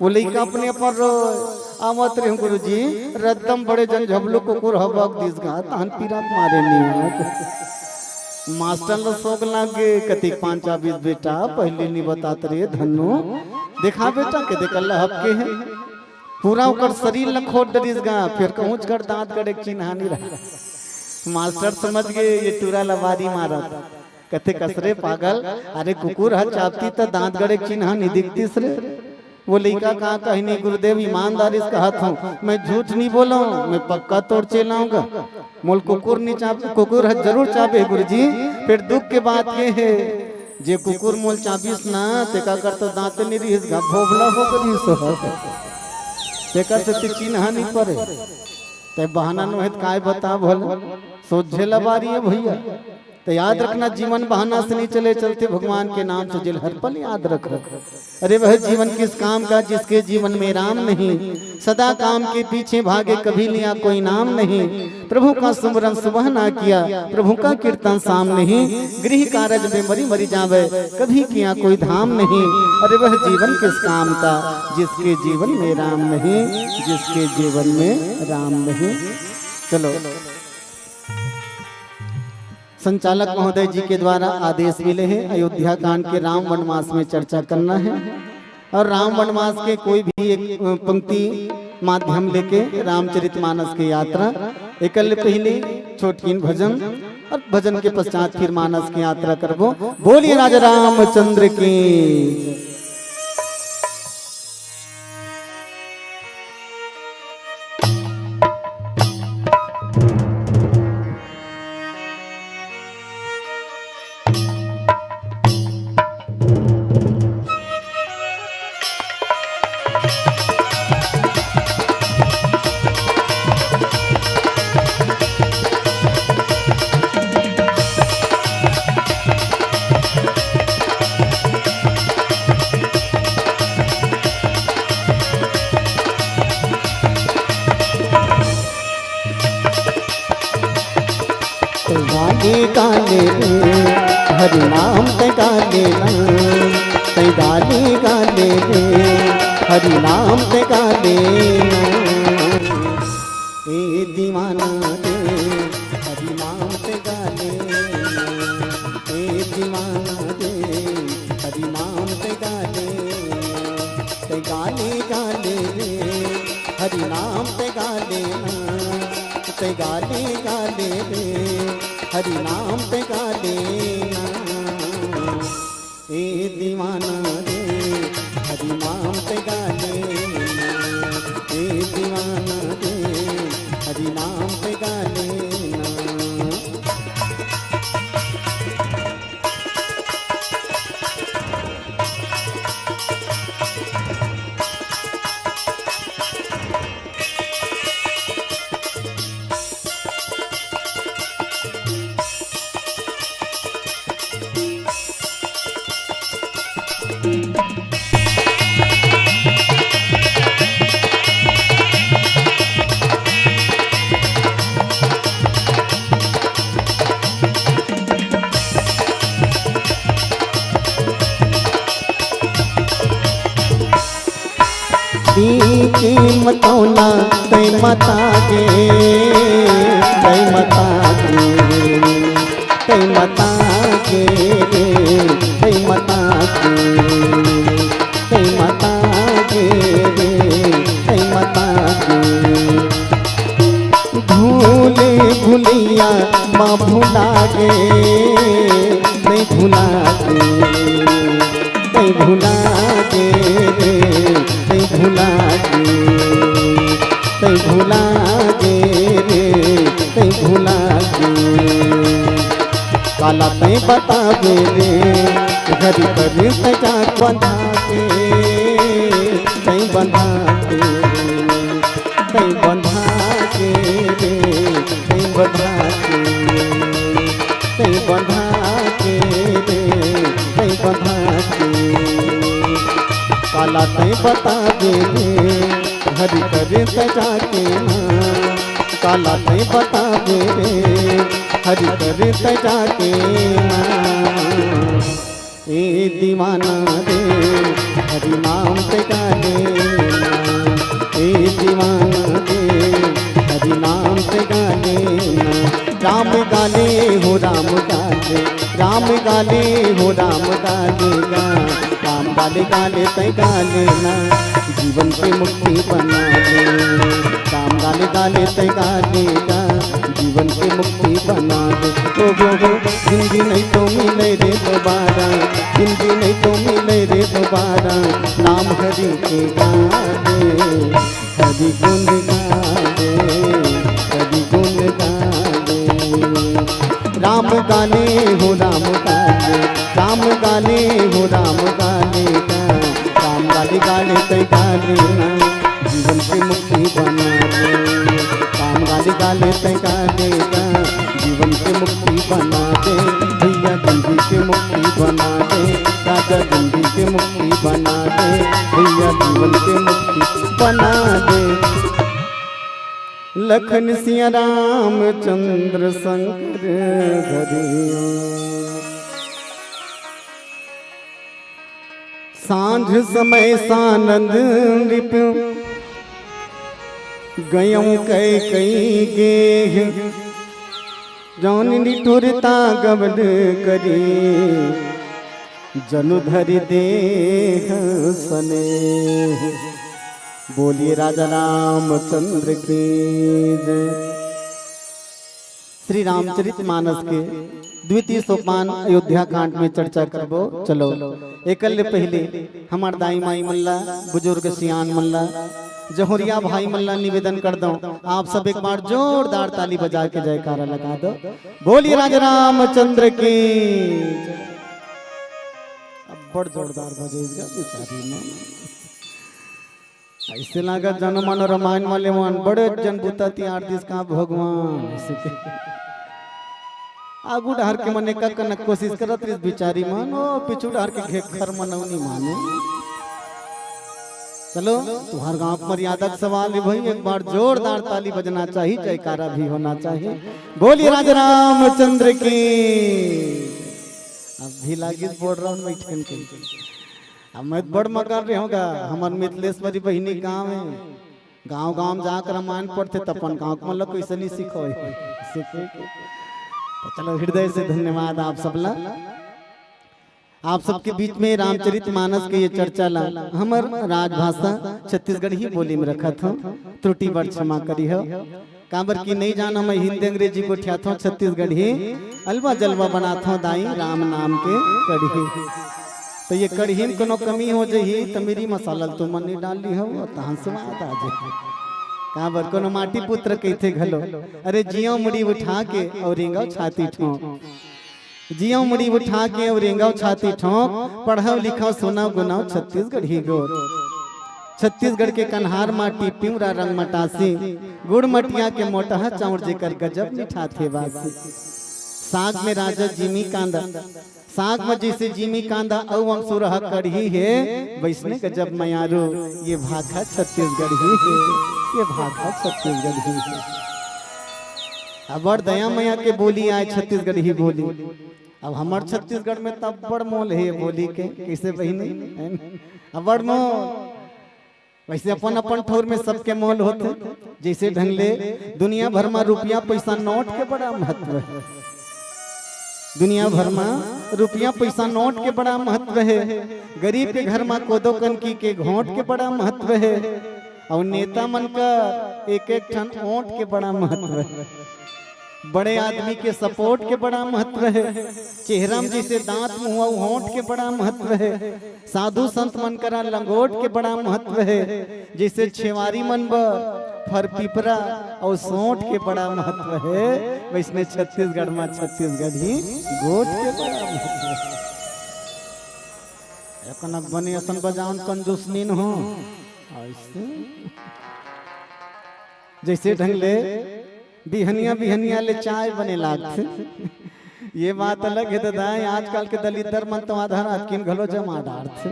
वो लइका अपने अपन रो, "आवत रहे हूँ गुरुजी, रद्दम बड़े जन झबलू कुकुर ह बग दिस गा, तहन पीरात मारे नहीं आवत।" मास्टर ल सोग लाग गे, "कतिक पांच आबिस बेटा, पहले नहीं बतात रे धन्नू।" देखा बेटा, के देख अल्लाह हबके हे। पूरा ओकर शरीर ल खोद डरिस गा, फेर कहूँच कर दांत गड़े के चिन्हा नहीं रहा। मास्टर समझ गे, ये टूरा लबारी मारत। कथे, "कस रे पागल, अरे कुकुर ह चाबती त दांत गड़े के चिन्हा नहीं दिखतीस रे।" वो लइका का कहनी, "गुरुदेव, ईमानदारी से कहत हूँ, मैं झूठ नहीं बोला हूँ, मैं पक्का तोर चेला हूँ गा। मोल कुकुर नहीं चाब, कुकुर ह जरूर चाबे गुरुजी।" फिर दुख के बात ये हे, जे कुकुर मोल चाबिस ना, तेका कर तो दांत नहीं रिहिस गा, भोभला हो गे रिहिस हो। तेकर से ते चिन्हा नहीं परे। ते बहाना नोहे त काय बता भोला, सोझे लबारी हे भैया। तो याद रखना, जीवन बहाना से नहीं चले, चलते भगवान के नाम से चल, हर पल याद रख। अरे वह जीवन किस काम का जिसके जीवन में राम नहीं, सदा काम के पीछे भागे कभी लिया कोई नाम नहीं। प्रभु का सुमरन सुबह ना किया, प्रभु का कीर्तन शाम नहीं, गृह कारज में मरी मरी जावे, कभी किया कोई धाम नहीं। अरे वह जीवन किस काम का जिसके जीवन में राम नहीं, जिसके जीवन में राम नहीं। चलो, संचालक महोदय जी के द्वारा आदेश मिले हैं, अयोध्या कांड के राम वनवास में चर्चा करना है और राम वनवास के कोई भी एक, अ, पंक्ति माध्यम लेके रामचरितमानस के यात्रा। एकल पहले छोटकिन भजन और भजन के पश्चात फिर मानस के यात्रा करबो। बोलिए राजा रामचंद्र की। गाले गाले रे, हरि नाम ते गाले ना, ते गाले गाले रे, हरि नाम ते गाले ना। ए दीवाना रे, हरि नाम ते गाले ना, ए दीवाना रे, हरि नाम ते गाले ना, ते गाले गाले रे, हरि नाम ते गाले ना, ते गाले गाले रे, हरि नाम ते गाले ना। ए दीवाना रे, हरि नाम ते गाले ना। ए दीवाना रे, हरि नाम ते गाले ना। कीमतौना तै मता गे, तै मता गे, तै मता गे रे, तै मता गे, तै मता गे रे, तै मता गे। भूल भुलैया मा भुला गे, तै भुला गे, तै भुला गे रे, तै भुला गे, तै भुला गे रे, तै भुला गे। काला तै बताबे रे, घरी घरी तै जाके बंधा के, तै बंधा के, तै बंधा के रे, तै बंधा के, तै बंधा के रे, तै बंधा के। काला तै बताबे रे, घरी घरी तै जाके ना, काला तै बताबे रे, घरी घरी तै जाके ना। ए दीवाना रे, हरि नाम ते गाले ना। ए दीवाना रे, हरि नाम ते गाले ना। राम गाले हो राम गाले, राम गाले हो राम गाले गा। राम गाले गाले तै गाले ना, जीवन के मुक्ति बना ले। राम गाले गाले तै गाले गा, जीवन के मुक्ति बना दे। ओ गो गो, जिंदगी नहीं तो मिले रे दोबारा, जिंदगी नहीं तो मिले रे दोबारा। नाम हरि के गाले, हरि गुण गाले, हरि गुण गाले। राम गाले हो राम गाले, राम गाले हो राम गाले गा। राम गाले गाले तै गाले ना, जीवन के मुक्ति बना ले। राम गाले गाले तै गाले गा, जीवन के मुक्ति बना दे भैया, जिंदगी के मुक्ति बना दे, राजा जिंदगी के मुक्ति बना दे भैया, जीवन के मुक्ति बना दे। लखन सिया रामचंद्र शंकर धरियो। सांझ समय सानंद नृप गयं कई कई गेह, जौन निठुरता गबन करी जनु धरि देह सनेह। बोलिए राजा रामचंद्र की जय। श्री रामचरित मानस के द्वितीय सोपान अयोध्या कांड में चर्चा करबो। चलो, एकल ले पहले हमार दाई माई मन ला, बुजुर्ग सियान मन ला, जहुरिया भाई मन ला निवेदन कर दो, आप सब एक बार जोरदार ताली बजा के जयकारा लगा दो। बोलिए राजा रामचंद्र की। अब्बड़ जोरदार बजेगा बेचारी मन। ऐसे लागा जन मन रामायण वाले मन बड़े जन बुता तियार दिस का भगवान ऐसे के। आगू डहर के मन एका कनक कोशिश करत रिस बिचारी मन, ओ पिछू डहर के घेखर मन अउ नी माने। चलो, तुहार गांव के मर्यादा के सवाल है भाई, एक बार जोरदार ताली बजना चाहिए, जयकारा भी होना चाहिए। बोलिए राजा रामचंद्र की। अब भी लागिस बोल रहा हूँ मैं ठन के। अब मैं बड़ मगर रहे होगा, हमर मिथिलेश्वरी बहिनी गाँव है, गाँव गाँव जाकर रामायण पढ़ते त अपन गाँव के मन ला कैसे नहीं सिखो। तो चलो, हृदय से धन्यवाद आप सबला। आप सबके बीच में रामचरित मानस के ये चर्चा ला हमर राजभाषा छत्तीसगढ़ी बोली में रखत हूँ, त्रुटि बर क्षमा करी हो। काबर कि नहीं जाना मैं हिंदी अंग्रेजी गोठियात हूँ, छत्तीसगढ़ी अलवा जलवा बनात हूँ दाई राम नाम के कढ़ी। तो ये कढ़ी में कोनो कमी हो जाही तो मेरी मसाला तो मन नहीं डाल ली हो, तहन स्वाद आ जाए। काबर कोनो माटी पुत्र कहते घलो, अरे जियो मुड़ी उठा के और रेंगो छाती ठोंक। जियो मुड़ी उठा के अउ रेंगव छाती ठोंक, पढ़व लिखव सुनव गुनव छत्तीसगढ़ी गोठ। छत्तीसगढ़ के कन्हार माटी पिंवरा रंग मटासी, गुड़ मटिया के मोटहा चाउर जेकर गजब मिठाथे बासी। साग में राजा जिमी कांदा, साग में जैसे जिमी कांदा अउ अमसुरहा कढ़ी हे, वैसने गजब मयारू ये भाखा छत्तीसगढ़ी हे, ये भाखा छत्तीसगढ़ी हे। अब्बड़ दया मया के बोली आय छत्तीसगढ़ी बोली। अब हमर छत्तीसगढ़ में त अब्बड़ मोल हे ये बोली के, कैसे बहिनी? अब्बड़ मोल। वैसे अपन अपन ठौर में सबके मोल होथे। जैसे ढंग ले दुनिया भर में रुपया पैसा नोट के बड़ा महत्व हे। दुनिया भर में रुपया पैसा नोट के बड़ा महत्व हे। गरीब के घर में कोदो कनकी के घोंट के बड़ा महत्व हे। अउ नेता मन कर एक एक ठन ओंठ के बड़ा महत्व हे। बड़े आदमी के सपोर्ट के बड़ा महत्व हे। चेहरा में जैसे दांत, मुंह अउ होंठ के बड़ा महत्व हे। साधु संत मन करा लंगोट के बड़ा महत्व हे। जैसे छेवारी मन बर फर पिपरा अउ सोंठ के बड़ा महत्व हे, वैसने छत्तीसगढ़ में छत्तीसगढ़ी गोठ के बड़ा महत्व हे। एकनक बने असन बजावन कंजूस नीन हो। ऐसे जैसे ढंग ले बिहनिया बिहनिया ले चाय बने लागथे। ये बात अलग हे दादा, आजकल के दलिद्दर मन तो आधा रात किन घलो जमा डारथे।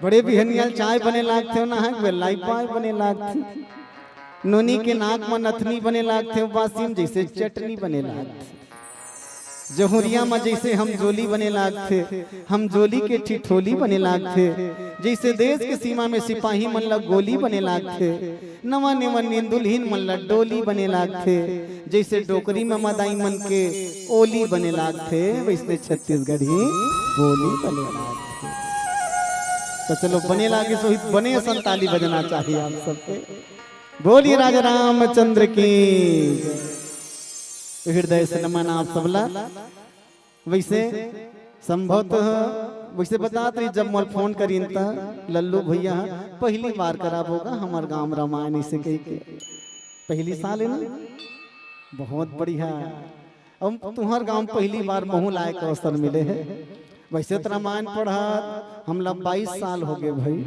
बड़े बिहनिया ले चाय बने लागथे, ना हे बेलाई पाय बने लागथे। नोनी के नाक म नथनी बने लागथे, बासी म जैसे चटनी बने लागथे। जहुरिया म जैसे हम जोली बने लागथे, हम जोली के ठिठोली बने लागथे। जैसे देश के सीमा में सिपाही मन ला गोली बने लागथे, नवा नेवा नींद दुल्हिन मन ला डोली बने लागथे। जैसे डोकरी में मदाई मन के ओली बने लागथे, वैसने छत्तीसगढ़ी बोली बने लागथे। तो चलो, बने लागे सोही बने असन ताली बजना चाहिए आप सबके। बोलिए राजा रामचंद्र की। तो हृदय से नमन आप सबला। वैसे संभवतः वैसे बतात रही, जब मोला फोन करिन त लल्लू भैया ह पहली बार कराबो गा हमर गांव रामायण, इसे कहि के। पहली साल हे ना, बहुत बढ़िया। अब तुहर गांव पहली बार महू लाए के अवसर मिले हे। वैसे तो रामायण पढ़त हमला बाईस साल हो गए भाई,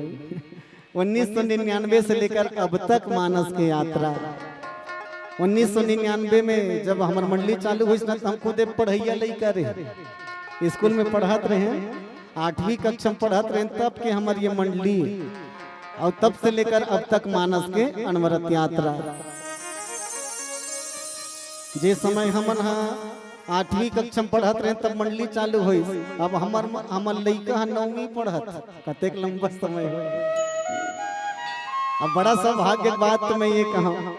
उन्नीस सौ निन्यानवे से लेकर अब तक मानस के यात्रा। उन्नीस सौ निन्यानवे में जब हमर मंडली चालू होइस ना, त हम खुदे पढ़इया लइका रहे, स्कूल में पढ़त रहे, आठवीं कक्षा में पढ़त रहे, तब के हमर ये मंडली, और तब से लेकर अब तक मानस के अनवरत यात्रा। जे समय हमन हा आठवीं कक्षा में पढ़त रहे, तब मंडली चालू होइस। अब हमर, हमर लइका ह नौवीं पढ़त, कतेक लंबा समय हो। अब बड़ा सौभाग्य के बात तो मैं ये कहूँ,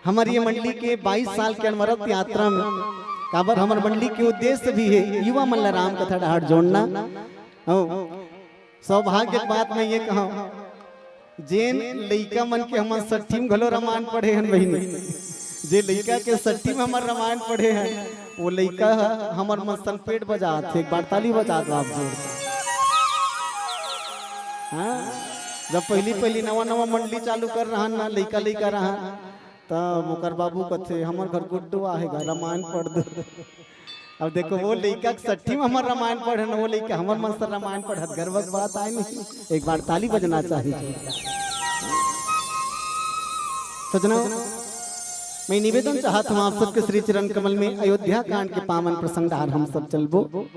हमर ये मंडली के बाईस साल के अनवरत यात्रा में, काबर हमर मंडली के उद्देश्य भी है युवा मन ला राम कथा डहार जोड़ना। हाँ, सौभाग्य के बात मैं ये कहूँ, जेन लइका मन के हमन सट्ठी में घलो रामायण पढ़े हन बहिनी, जे लइका के सट्ठी में हमर रामायण पढ़े हन, वो लइका ह हमर मन सन पेट बजात हे। एक बार ताली बजा दो आप जोर से। हाँ, जब पहली पहली नवा नवा मंडली चालू कर रहन ना, लइका लइका रहन, तब ओकर बाबू कथे, "हमर घर गुड्डू आहे गा, रामायण पढ़ दे।" अब देखो, वो लइका के सट्ठी में हमर रामायण पढ़े न, वो लइका हमर मन से रामायण पढ़त, गर्व के बात आय नहीं। एक बार ताली बजना चाहिए। सजना, मैं निवेदन चाहत हूँ आप सबके श्री चरण कमल में अयोध्या कांड के पावन प्रसंग डहार हम सब चलबो।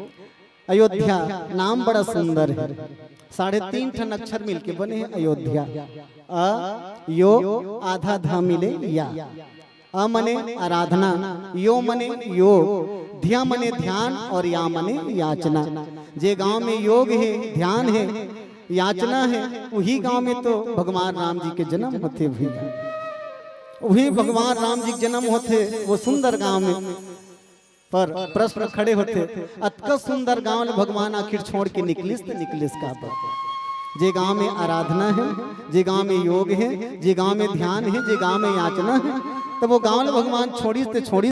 अयोध्या नाम बड़ा सुंदर है, साढ़े तीन ठन अक्षर मिलके बने हैं अयोध्या। अ, यो, आधा ध मिले या। अ मने आराधना, यो मने योग, ध्या मने ध्यान और या मने याचना। जे गांव में योग है, ध्यान है, याचना है, उही गांव में तो भगवान राम जी के जन्म होथे भैया। उही भगवान राम जी के जन्म होथे वो सुंदर गांव में। पर प्रश्न खड़े होथे, अतका सुंदर गांव ले भगवान आखिर छोड़ के निकलिस त निकलिस काबर? जे गांव में आराधना है, जे गांव में योग है, जे गांव में ध्यान है, जे गांव में याचना है, त वो गांव ले भगवान छोड़िस त छोड़िस